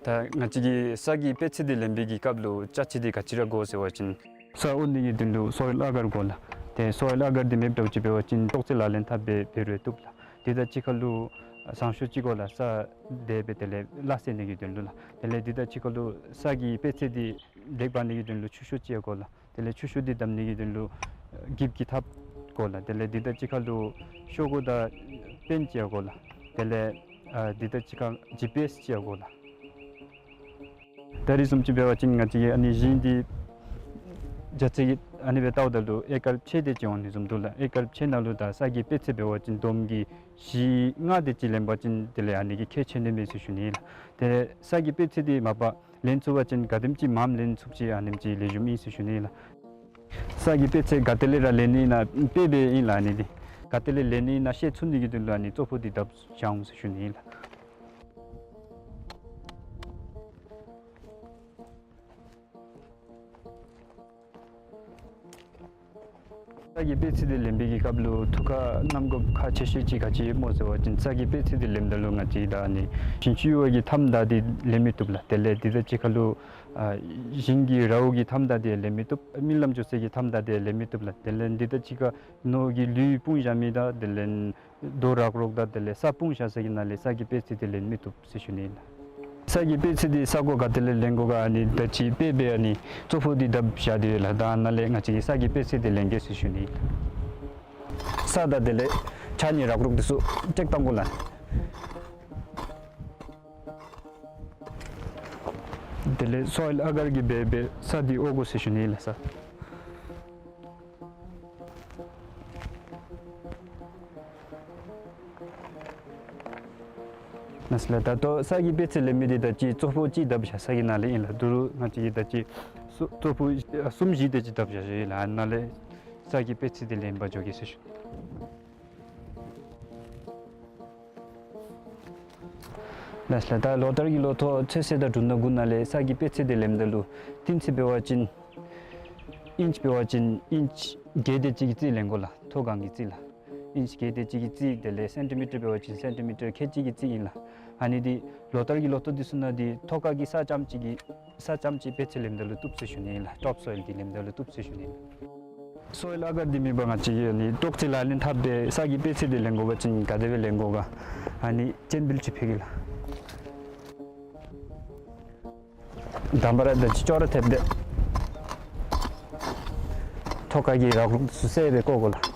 ད་ང་བཅས་ཀྱིས་ས་གི་དཔེ་ཚད་འདི་ལེན་པའི་གི་སྐབས་ལུ་ཅ་ཆས་འདི་ག་ཅི་ར་དགོ་ཟེར་བ་ཅིན་ས་འོ་ནི་གི་དོན་ལུ་སོའིལ་ཨ་གར་དགོ་ལགས། ཏེ་སོའིལ་ཨ་གར་འདི་མེདཔ་འདྲཝ་ཅིག་འབད་བ་ཅིན་ལྟོགས་ཚད་ལག་ལེན་འཐབ་སྦེ་འབད་རུང་བཏུབ་ལགས། དེ་དང་གཅིག་ཁར་ལུ་ཟངས་གཞོང་ཅིག་དགོ་ལགས། ས་དེ་སྦེ་དེ་ལས་སླ་བསྲེ་ནི་གི་དོན་ལུ་ལགས། དེ་ལས་དེ་དང་གཅིག་ཁར་ལུ་ས་གི་དཔེ་ཚད་འདི་ལེགས་འབག་ནི་གི་དོན་ལུ་ཆུ་ཤོག་ཅིག་ཡང་དགོ་ལགས། དེ་ལས་ཆུ་ཤོག་འདི་བསྡམ་ནི་གི་དོན་ལུ་ཨ་འགྱིབ་ཀྱི་ཐགཔ་དགོ་ལགས། དེ་ལས་འདི་དང་གཅིག་ཁར་ལུ་ཤོག་གུ་དང་པེན་ཅིག་ཡང་དགོ་ལགས། དེ་ལས་ཨ་འདི་དང་གཅིག་ཁར་ཇི་པི་ཨེསི་ཅིག་ཡང་དགོ་ལགས། ད་རེས་བཟུམ་ཅིག་འབད་བ་ཅིན་ང་བཅས་ཀྱིས་ཨ་ནི་ཞིང་འདི་རྒྱ་ཚད་ཀྱི་ཨ་ནི་སྦེ་བལྟཝ་ད་ལུ་ཨེ་ཀར་ཕྱེད་དེ་ཅིག་འོང་ནི་བཟུམ་འདུག་ལགས། ཨེ་ཀར་ཕྱེད་ནང་ལུ་ད་ས་གི་དཔེ་ཚད་འབད་བ་ཅིན་བསྡོམས་ཀྱིས་བཞི་ལྔ་དེ་ཅིག་ལེན་པ་ཅིན་དེ་ལས་ཨ་ནི་གིས་ཁེ་ཆེ་ནི་མས་ཟེར་ཞུ་ནི་ལགས། ཏེ་ས་གི་དཔེ་ཚད་འདི་མ་པ་ལེན་ཚུགས་པ་ཅིན་ག་དེམ་ཅིག་མངམ་ལེན་ཚུགསཔ་ཅིག་ཨ་ནེམ་ཅིག་ལེགས་ཤོམ་ཨིན་ཟེར་ཞུ་ནི་ལགས། ས་གི་དཔེ་ཚད་ག་ཏེ་ལས་ར་ལེན་ནི་ཨིན་ན་དཔེ་སྦེ་ཨིན་ལགས། ཨ་ནི་འདི་ག་ཏེ་ལས་ལེན་ནི་ཨིན་ན་ཤེས་ཚུགས་ནི་གི་དོན་ལུ་ཨ་ནི་ཙོག་པོ་འདི་བརྡབ་བཞག་འོང་ཟེར་ཞུ་ནི་ལགས། ས་གི་དཔེ་ཚད་འདི་ལེན་པའི་གི་སྐབས་ལུ་ཐུགས་ཁར་བསྣམ་དགོཔ་ཁག་ཆེ་ཤོས་ཅིག་ག་ཅི་སྨོ་ཟེར་བ་ཅིན་ས་གི་དཔེ་ཚད་འདི་ལེནམ་ད་ལུ་ང་བཅས་ད་ཨ་ནི་ཞིང་ཆུ་ཡོད་པའི་གི་མཐའམ་དང་འདི་ལེན་མི་བཏུབ་ལགས། དེ་ལས་འདི་དང་གཅིག་ཁར་ལུ་ཨ་ཞིང་གི་རཝ་གི་མཐའམ་དང་འདི་ལེན་མི་བཏུབ། རྨི་ལམ་འགྱོ་སའི་གི་མཐའམ་དང་འདི་ལེན་མི་བཏུབ་ལགས། དེ་ལས་འདི་དང་གཅིག་ཁར་ནོར་གྱི་ལུད་སྤུངས་བཞག་མི་དང་དེ་ལས་རྡོ་རག་རོག་དང་དེ་ལས་ས་སྤུངས་བཞག་ས་གི་ནང་ལས་ས་གི་དཔེ་ཚད་འདི་ལེན་མི་བཏུབ་ཟེར་ཞུ་ནི་ལགས། ས་གི་དཔེ་ཚད་འདི་ས་གོ་ག་ཏེ་ལས་ལེན་དགོ་ག་ཨ་ནི་ད་ཅི་དཔེ་སྦེ་ཨ་ནི་ཙོག་པོ་འདི་བརྡབ་བཞག་སྟེ་ཡོད་ལགས། ད་ནཱ་ལས་ང་བཅས་ཀྱིས་ས་གི་དཔེ་ཚད་འདི་ལེན་གེ་ཟེར་ཞུ་ནི་ལགས། ས་དང་དེ་ལས་ཆ་གནས་རག་རོག་འདི་ཚུ་ཊེཀ་བཏང་དགོ་ལགས། དེ་ལས་སོའིལ་ཨ་གར་གྱིས་འབད་འབད་ས་འདི་འོ་དགོ་ཟེར་ཞུ་ནི་ལགས་ས། ལགས་སོ་ལགས། ད་ལྟོ་ས་གི་དཔེ་ཚད་ལེན་མི་འདི་ད་ཅི་ཙོག་པོ་ཅིག་བརྡབ་བཞག་ས་གི་ནང་ལས་ཨིན་ལགས། དོ་རུང་ང་བཅས་ཀྱིས་ད་ཅི་ཙོག་པོ་གསུམ་བཞི་དེ་ཅིག་བརྡབ་བཞག་ཡོད་ལགས། ནཱ་ལས་ས་གི་དཔེ་ཚད་འདི་ལེན་པར་འགྱོ་གེ་ཟེར་ཞུ། ལགས་སོ་ལགས། ད་ལོ་ལྟར་གྱི་ལོ་ཐོག་ཚོད་བསྲེ་དང་དྲུང་ནག་གུ་ནང་ལས་ས་གི་དཔེ་ཚད་འདི་ལེནམ་ད་ལུ་གཏིང་ཚད་འབད་བ་ཅིན་ཨིནཆ་འབད་བ་ཅིན་ཨིནཆ་བརྒྱད་དེ་ཅིག་གི་རྩིས་ལེན་དགོ་ལགས། མཐོ་སྒང་གི་རྩིས་ལགས། ཨིནཆ་བརྒྱད་དེ་ཅིག་གི་རྩིས་དེ་ལས་སེན་ཊི་མི་ཊར་འབད་བ་ཅིན་སེན་ཊི་མི་ཊར་ཁལ་གཅིག་གི་རྩིས་ཨིན་ལགས། ཨ་ནི་འདི་ལོ་ལྟར་གྱི་ལོ་ཐོག་འདི་ཚུ་ནང་འདི་ཐོག་ཁ་གི་ས་རྐྱངམ་གཅིག་གི་ས་རྐྱངམ་གཅིག་དཔེ་ཚད་ལེནམ་ད་ལུ་བཏུབ་ཟེར་ཞུ་ནི་ལགས། ཊོཔ་སོའིལ་འདི་ལེནམ་ད་ལུ་བཏུབ་ཟེར་ཞུ་ནི་ལགས། སོའིལ་ཨ་གར་འདི་མེད་པར་ང་བཅས་ཀྱིས་ཨ་ནི་ལྟོགས་ཚད་ལག་ལེན་འཐབ་སྦེ་ས་གི་དཔེ་ཚད་འདི་ལེན་དགོ་པ་ཅིན་ག་དེ་སྦེ་ལེན་དགོ་ག་ཨ་ནི་སྤྱན་འབུལ་ཅིག་ཕུལ་གེ་ལགས། དང་པ་ར་ད་ཅི་ཅོག་ར་འཐདཔ་སྦེ་ཐོག་ཁ་གི་རག་རོག་ཚུ་གསལ་སྦེ་བཀོ་དགོ་ལགས།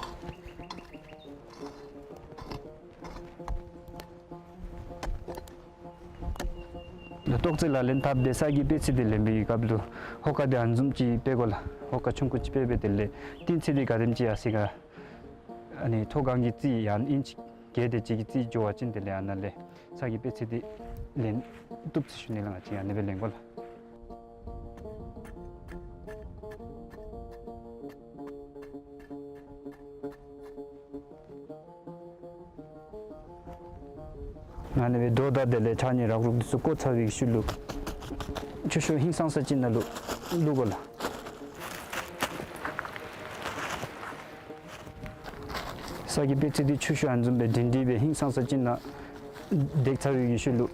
ལྟོགས་ཚད་ལག་ལེན་འཐབ་སྦེ་ས་གི་དཔེ་ཚད་འདི་ལེན་པའི་གི་སྐབས་ལུ་ཧོ་ཀ་འདི་ཨ་ནི་བཟུམ་ཅིག་སྦེ་བཀོ་ལགས། ཧོ་ཀ་ཆུང་ཀུ་ཅིག་སྦེ་འབད་དེ་ལས་གཏིང་ཚད་འདི་ག་དེམ་ཅིག་ཡར་སོ་ཡི་ག་ཨ་ནི་མཐོ་སྒང་གི་རྩིས་ཡང་ཨིནཆ་བརྒྱད་དེ་ཅིག་གི་རྩིས་འགྱོ་བ་ཅིན་དེ་ལས་ཨ་ནཱ་ལས་ས་གི་དཔེ་ཚད་འདི་ལེན་བཏུབ་ཟེར་ཞུ་ནི་ལགས། ང་བཅས་ཨ་ནི་སྦེ་ལེན་དགོ་ལགས། ཨ་ནི་སྦེ་རྡོ་དང་དེ་ལས་ཆ་གནས་རག་རོག་འདི་ཚུ་བཀོ་ཚར་བའི་ཤུལ་ལུ་ཆུ་ཤོག་ཧིང་སངས་ས་ཅིག་ནང་ལུ་བླུག་དགོ་ལགས། ས་གི་དཔེ་ཚད་འདི་ཆུ་ཤོག་ཨ་ནི་བཟུམ་སྦེ་སྒྲིང་སྒྲི་སྦེ་ཧིང་སངས་ས་ཅིག་ནང་བཏེགས་ཚར་བའི་གི་ཤུལ་ལུ་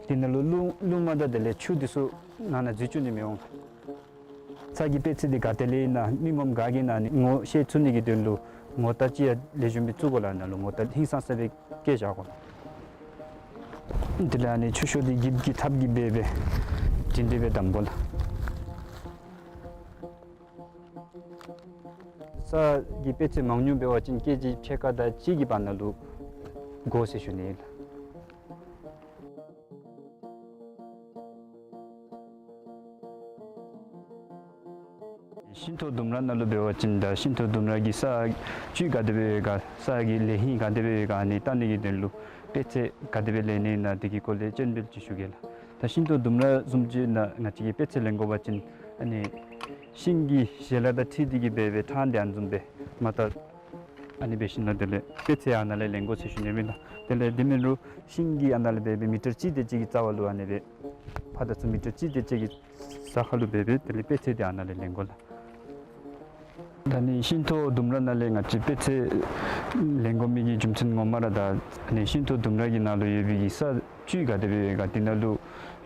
དེ་ནང་ལུ་རླུང་རླུང་མ་དང་དེ་ལས་ཆུ་འདི་ཚུ་ནང་ན་འཛུལ་བཅུག་ནི་མི་འོང་། ས་གི་དཔེ་ཚད་འདི་ག་ཏེ་ལས་ཨིན་ན་མི་ངོམ་ག་གིས་ཨིན་ན་ཨ་ནི་ངོ་ཤེས་ཚུགས་ནི་གི་དོན་ལུ་ངོ་རྟགས་ཅིག་ཡང་ལེགས་ཤོམ་སྦེ་བཙུགས་དགོ་ལགས། ནང་ལུ་ངོ་རྟགས་ཧིང་སངས་ས་སྦེ་བཀལ་བཞག་དགོ་ལགས། དེ་ལས་ཨ་ནི་ཆུ་ཤོག་འདི་འགྱིབ་ཀྱི་ཐགཔ་གིས་འབད་སྦེ་སྒྲིང་སྒྲི་སྦེ་བསྡམ་དགོ་ལགས། ས་གི་དཔེ་ཚད་མང་ཉུང་འབད་བ་ཅིན་ཀེ་ཇི་ཕྱེད་ཀ་དང་གཅིག་གི་བར་ན་ལུ་དགོ་ཟེར་ཞུ་ནི་ཨིན་ལགས། ཤིང་ཐོག་ལྡུམ་ར་ནང་ལུ་འབད་བ་ཅིན་ད་ཤིང་ཐོག་ལྡུམ་ར་གི་ས་བཅུད་ག་དེ་སྦེ་ཡོད་ག་ས་གི་ལས་ཧིང་ག་དེ་སྦེ་ཡོད་ག་ཨ་ནི་བལྟ་ནི་གི་དོན་ལུ་དཔེ་ཚད་ག་དེ་སྦེ་ལེན་ནི་ཨིན་ན་དེ་གི་སྐོར་ལས་སྤྱན་འབུལ་ཅིག་ཞུ་གེ་ལགས། ད་ཤིང་ཏོག་ལྡུམ་ར་བཟུམ་ཅིག་ནང་ང་བཅས་ཀྱིས་དཔེ་ཚད་ལེན་དགོ་པ་ཅིན་ཨ་ནི་ཤིང་གི་ཞལ་ལག་དང་འཁྲིལ་ཏེ་གི་འབད་སྦེ་ཕྲང་སྟེ་ཨ་ནི་བཟུམ་སྦེ་མར་ད་ཨ་ནི་འབད་ཞིནམ་ལས་དེ་ལས་དཔེ་ཚད་ཨ་ནཱ་ལས་ལེན་དགོ་ཟེར་ཞུ་ནི་ཨིན་ལགས། དེ་ལས་དེ་མེན་རུང་ཤིང་གི་ཨ་ནཱ་ལས་འབད་སྦེ་མི་ཊར་གཅིག་དེ་ཅིག་གི་རྩ་བ་ལུ་ཨ་ནི་སྦེ་ཕར་དང་ཚུར་མི་ཊར་གཅིག་དེ་ཅིག་གི་ས་ཁར་ལུ་འབད་སྦེ་དེ་ལས་དཔེ་ཚད་དེ་ཨ་ནཱ་ལས་ལེན་དགོ་ལགས། ད་ནི་ཤིང་ཏོག་ལྡུམ་ར་ནང་ལས་ང་བཅས་དཔེ་ཚད་ལེན་དགོ་མི་གི་རྒྱུ་མཚན་ངོ་མ་ར་ད་ནི་ཤིང་ཏོག་ལྡུམ་ར་གི་ནང་ལུ་ཡོད་པའི་གི་ས་བཅུད་ག་དེ་སྦེ་ཡོད་ག། དེ་ནང་ལུ་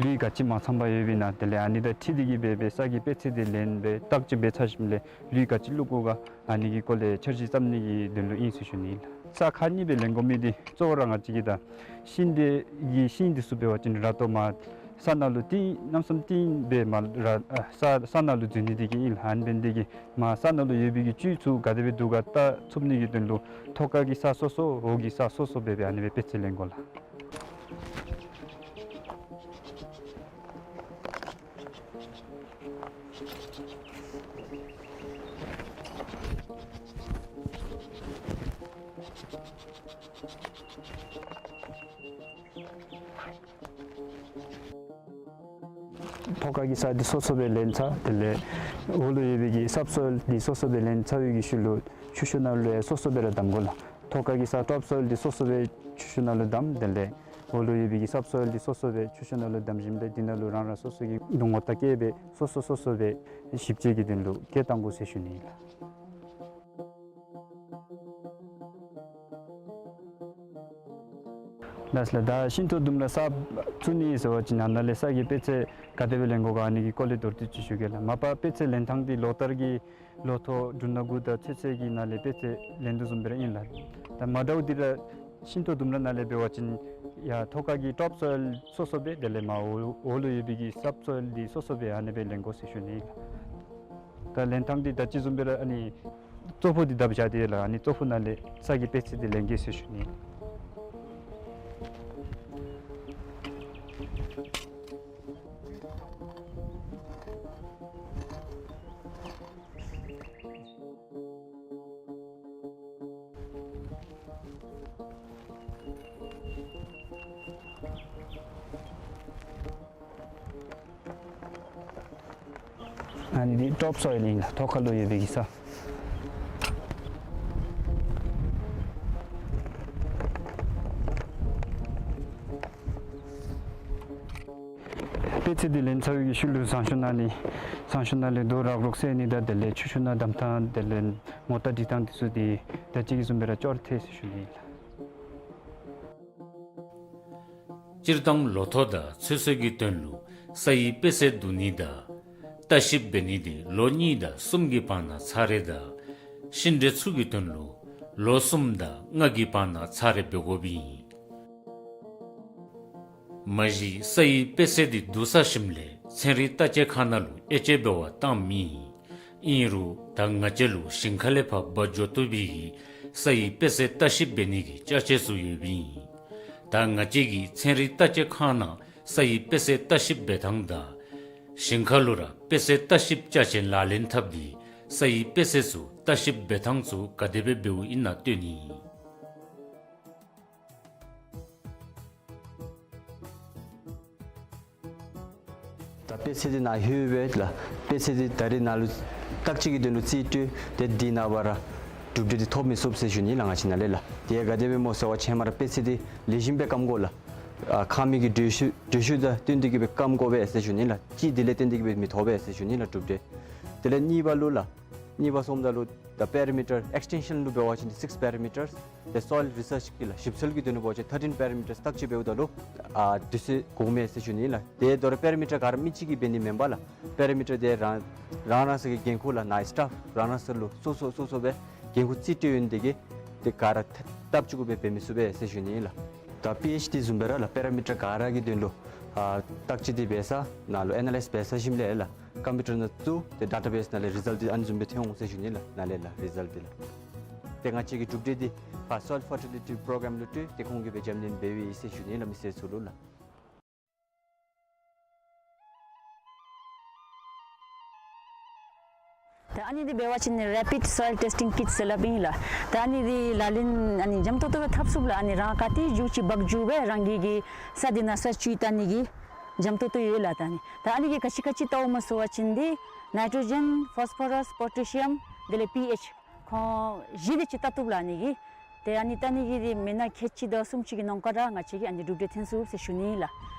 ལུད་ག་ཅི་མ་ཚང་པར་ཡོད་པའི་ན། དེ་ལས་ཨ་ནི་དང་འཁྲིལ་ཏེ་གི་འབད་སྦེ་ས་གི་དཔེ་ཚད་དེ་ལེན་སྦེ་བརྟག་དཔྱད་འབད་ཚར་ཞིནམ་ལས་ལུད་ག་ཅི་བླུག་དགོ་ག། ཨ་ནི་གི་སྐོར་ལས་འཆར་གཞི་བརྩམ་ནི་གི་དོན་ལུ་ཨིན་ཟེར་ཞུ་ནི་ཨིན་ལགས། ས་ཁག་གཉིས་སྦེ་ལེན་དགོ་མི་འདི་གཙོ་བོ་ར་ང་བཅས་ཀྱིས་ད་ཤིང་འདི་གི་ཤིང་འདི་ཚུ་འབད་བ་ཅིན་ར་ཏོ་མར་ས་ནང་ལུ་བཏིང་གནམ་ས་བཏིང་སྦེ་མར་ར་ཨ་ས་ས་ནང་ལུ་འཛུལ་ནི་འདི་གིས་ཨིན་ལགས། ཨ་ནི་འབད་ནི་འདི་གིས་མར་ས་ནང་ལུ་ཡོད་པའི་གི་བཅུད་ཚུ་ག་དེ་སྦེ་འདུག་ག་བལྟ་ཚུགས་ནི་གི་དོན་ལུ་ཐོག་ཁ་གི་ས་སོ་སོ་འོག་གི་ས་སོ་སོ་སྦེ་སྦེ་ཨ་ནི་སྦེ་དཔེ་ཚད་ལེན་དགོ་ལགས། ཐོག་ཁ་གི་ས་འདི་སོ་སོ་སྦེ་ལེན་ཚར། དེ་ལས་འོག་ལུ་ཡོད་པའི་གི་སབ་སོའིལ་འདི་སོ་སོ་སྦེ་ལེན་ཚར་བའི་གི་ཤུལ་ལུ་ཆུ་ཤུགས་ནང་ལུ་ཡང་སོ་སོ་སྦེ་ར་བསྡམ་དགོ་ལགས། ཐོག་ཁ་གི་ས་ཊོབ་སོའིལ་འདི་སོ་སོ་སྦེ་ཆུ་ཤུགས་ནང་ལུ་བསྡམ། དེ་ལས་འོག་ལུ་ཡོད་པའི་གི་སབ་སོའིལ་འདི་སོ་སོ་སྦེ་ཆུ་ཤུགས་ནང་ལུ་བསྡམ་ཞིནམ་ལས་འདི་ནང་ལུ་རང་རང་སོ་སོ་གི་ངོ་རྟགས་བཀལ་སྦེ་སོ་སོ་སོ་སོ་སྦེ་ཞིབ་དཔྱད་ཀྱི་དོན་ལུ་བཀལ་བཏང་དགོ་ཟེར་ཞུ་ནི་ཨིན་ལགས། ལགས་ལགས། ད་ཤིང་ཏོག་ལྡུམ་ར་ས་བཙུགས་ནི་ཟེར་བ་ཅིན་ཨ་ནཱ་ལས་ས་གི་དཔེ་ཚད་ག་དེ་སྦེ་ལེན་དགོ་ག་ཨ་ནི་གི་སྐོར་ལས་མདོར་བསྡུས་ཅིག་ཞུ་གེ་ལགས། མ་པ་དཔེ་ཚད་ལེན་ཐངས་འདི་ལོ་ལྟར་གྱི་ལོ་ཐོག་འབྲུ་སྣ་དགུ་དང་ཚོད་ཚོད་ཀྱི་ནང་ལས་དཔེ་ཚད་ལེན་དོ་བཟུམ་སྦེ་ར་ཨིན་ལགས། ད་མ་འདྲཝ་འདི་ར་ཤིང་ཏོག་ལྡུམ་ར་ནང་ལས་འབད་བ་ཅིན་ཡར་ཐོག་ཁ་གི་ཊོབ་སོའིལ་སོ་སོ་སྦེ་དེ་ལས་མར་འོག་འོག་ལུ་ཡོད་པའི་གི་སབ་སོའིལ་འདི་སོ་སོ་སྦེ་ཨ་ནི་སྦེ་ལེན་དགོ་ཟེར་ཞུ་ནི་ཨིན་ལགས། ད་ལེན་ཐངས་འདི་ད་ཅི་བཟུམ་སྦེ་ར་ཨ་ནི་ཙོག་པུ་འདི་བརྡབ་བཞག་སྟེ་ལགས། ཨ་ནི་ཙོག་པུ་ནང་ལས་ས་གི་དཔེ་ཚད་འདི་ལེན་གེ་ཟེར་ཞུ་ནི། ཨ་ནི་འདི་ཊོབ་སོའིལ་ཨིན་ལགས། ཐོག་ཁ་ལུ་ཡོད་པའི་གི་ས། དཔེ་ཚད་འདི་ལེན་ཚར་བའི་གི་ཤུལ་ལུ་ཟངས་གཞོང་ནང་ལས་ཟངས་གཞོང་ནང་ལས་རྡོ་རག་རོག་བསལ་ནི་དང་དེ་ལས་ཆུ་ཤུགས་ནང་བསྡམ་ཐངས་དེ་ལས་ངོ་རྟགས་སྒྲིག་ཐངས་འདི་ཚུ་འདི་ད་ཅི་གི་བཟུམ་སྦེ་ར་ཅོག་ར་འཐད་ཟེར་ཞུ་ནི་ཨིན་ལགས། སྤྱིར་བཏང་ལོ་ཐོག་དང་ཚོད་ཚོད་ཀྱི་དོན་ལུ་ས་ཡི་དཔེ་ཚད་བསྡུ་ནི་དང་ལྟ་ཞིབ་འབད་ནི་འདི་ལོ་གཉིས་དང་གསུམ་གྱི་བར་ན་ཚར་རེ་དང་ཤིང་འབྲས་ཚུ་གི་དོན་ལུ་ལོ་གསུམ་དང་ལྔ་གི་བར་ན་ཚར་རེ་འབད་དགོཔ་ཨིན། མ་གཞི་ས་ཡི་དཔེ་ཚད་འདི་བསྡུ་ཚར་ཞིནམ་ལས་ཚན་རིག་བརྟག་དཔྱད་ཁང་ནང་ལུ་དབྱེ་དཔྱད་འབད་བར་བཏངམ་ཨིན། ཨིན་རུང་ད་ང་བཅས་ལུ་ཞིང་ཁ་ལས་ཕར་འབག་འགྱོ་བཏུབ་པའི་གི་ས་ཡི་དཔེ་ཚད་ལྟ་ཞིབ་འབད་ནི་གི་ཅ་ཆས་ཚུ་ཡོདཔ་ཨིན། ད་ང་བཅས་ཀྱིས་ཚན་རིག་བརྟག་དཔྱད་ཁང་ནང་ས་ཡི་དཔེ་ཚད་ལྟ་ཞིབ་འབད་ཐངས་དང་ཞིང་ཁ་ལུ་ར་དཔེ་ཚད་ལྟ་ཞིབ་ཅ་ཆས་ལག་ལེན་འཐབ་སྟེ་ས་ཡི་དཔེ་ཚད་ཚུ་ལྟ་ཞིབ་འབད་ཐངས་ཚུ་ག་དེ་སྦེ་འབདཝ་ཨིན་ན་སྟོན་ནི། ད་དཔེ་ཚད་འདི་ནཱ་ལྷོད་པས་ལགས། དཔེ་ཚད་འདི་ད་རེས་ནཱ་ལུ་བརྟག་དཔྱད་ཀྱི་དོན་ལུ་རྩིས་སྤྲོད་དེ་འདི་ནངས་པ་ར་གྲུབ་འབྲས་འདི་ཐོབ་མི་ཚུགས་ཟེར་ཞུ་ནི་ལགས། ང་བཅས་ནཱ་ལས་ལགས། དེ་ག་དེ་སྦེ་སྨོ་ཟེར་བ་ཅིན་ཧེ་མ་ར་དཔེ་ཚད་འདི་ལེགས་ཤོམ་སྦེ་སྐམ་དགོ་ལགས། ཨ་ཁང་མིག་གི་འགྲོས་ཤུགས་འགྲོས་ཤུགས་དང་བསྟུན་ཏེ་གི་སྦེ་སྐམ་དགོ་པས་ཟེར་ཞུ་ནི་ལགས། ཅིག་དེ་ལས་བརྟེན་ཏེ་གི་སྦེ་མི་ཐོབ་པས་ཟེར་ཞུ་ནི་ལགས་གྲུབ་འབྲས། དེ་ལས་གཉིས་པ་ལུ་ལགས། གཉིས་པ་སོངམ་ད་ལུ་ད་པེ་ར་མི་ཊར་ཨེགསི་ཊེན་ཤཱན་ལུ་འབད་བ་ཅིན་སིགསི་པེ་ར་མི་ཊར་དེ་སོའིལ་རི་སརཆ་གི་ལགས་ཞིབ་འཚོལ་གྱི་དོན་ལུ་འབད་བ་ཅིན་ཐར་ཊིན་པེ་ར་མི་ཊར་བརྟག་དཔྱད་འབདཝ་ད་ལུ་ཨ་དུས་ཚོད་འགོརཝ་མས་ཟེར་ཞུ་ནི་ལགས། དེ་དོ་རུང་པེ་ར་མི་ཊར་ག་ར་མི་གཅིག་གིས་འབད་ནི་མེན་པས་ལགས། པེ་ར་མི་ཊར་དེ་རང་རང་རང་སོའི་གི་འགན་ཁུར་ལགས། ནཱ་སི་ཊཱཕ་རང་རང་སོ་ལུ་སོ་སོ་སོ་སོ་སྦེ་འགན་ཁུར་རྩིས་སྤྲོད་ཡོད་ནི་དེ་གིས་དེ་ག་ར་ཐབས་ཅིག་གུ་སྦེ་འབད་མི་ཚུགས་པས་ཟེར་ཞུ་ནི་ལགས། ད་པི་ཨེཆ་འདི་བཟུམ་སྦེ་ར་ལགས་པེ་ར་མི་ཊར་ག་ར་གི་དོན་ལུ་ཨ་བརྟག་དཔྱད་འདི་འབད་ས་ནཱ་ལུ་ཨེ་ན་ལའིཛ་འབད་ཚར་ཞིནམ་ལས་ལགས། ཀམ་པིའུ་ཊར་ནང་བཙུགས་ཏེ་ཌེ་ཊ་བེསི་ནང་ལས་རི་ཛལཊ་འདི་ཨ་ནི་བཟུམ་སྦེ་ཐོན་འོང་ཟེར་ཞུ་ནི་ལགས། ནཱ་ལས་ལགས་རི་ཛལཊ་འདི་ལགས། ཏེ་ང་བཅས་ཀྱི་གྲུབ་འབྲས་འདི་ཕར་སོའིལ་ཕར་ཊི་ལི་ཊི་པོ་རོ་གྲམ་ལུ་སྤྲོད་དེ་ཁོང་གིས་སྦེ་འཇམ་ནེམ་འབདཝ་ཨིན་ཟེར་ཞུ་ནི་ལགས་མི་སེར་ཚུ་ལུ་ལགས། ད་ཨ་ནི་འདི་འབད་བ་ཅིན་རེ་པིཌ་སོའིལ་ཊེསི་ཊིང་ཀིཊ་ཟེར་སླབ་ཨིན་ལགས། ད་ཨ་ནི་འདི་ལག་ལེན་ཨ་ནི་འཇམ་ཏོག་ཏོ་སྦེ་འཐབ་ཚུགས་ལགས། ཨ་ནི་རང་ག་ཏེ་འགྱོ་ཅི་འབག་འགྱོ་སྦེ་རང་གི་གི་ས་འདི་ནང་ས་བཅུད་བལྟ་ནི་གི་ འཇམ་ཏོང་ཏོ་ཡོད་ལགས། ད་ཨ་ནི་ད་ཨ་ནི་གིས་ག་ཅི་ག་ཅི་བལྟཝ་སྨོ་ཟེར་བ་ཅིན་འདི་ནའི་ཊྲོ་ཇེན་ཕོསི་ཕོ་རསི་པོ་ཊེ་ཤི་ཡམ་དེ་ལས་པི་ཨེཆ་ཁོང་བཞི་དེ་ཅིག་བལྟ་བཏུབ་ལགས་ཨ་ནི་གིས། ཏེ་ཨ་ནི་བལྟ་ནི་གི་འདི་མི་སྣ་ཁལ་གཅིག་དང་སུམ་ཅུ་གི་ནང་ཁར་ར་ང་བཅས་ཀྱིས་ཨ་ནི་གྲུབ་འབྲས་ཐོན་ཚུགས་ཟེར་ཞུ་ནི་ཨིན་ལགས།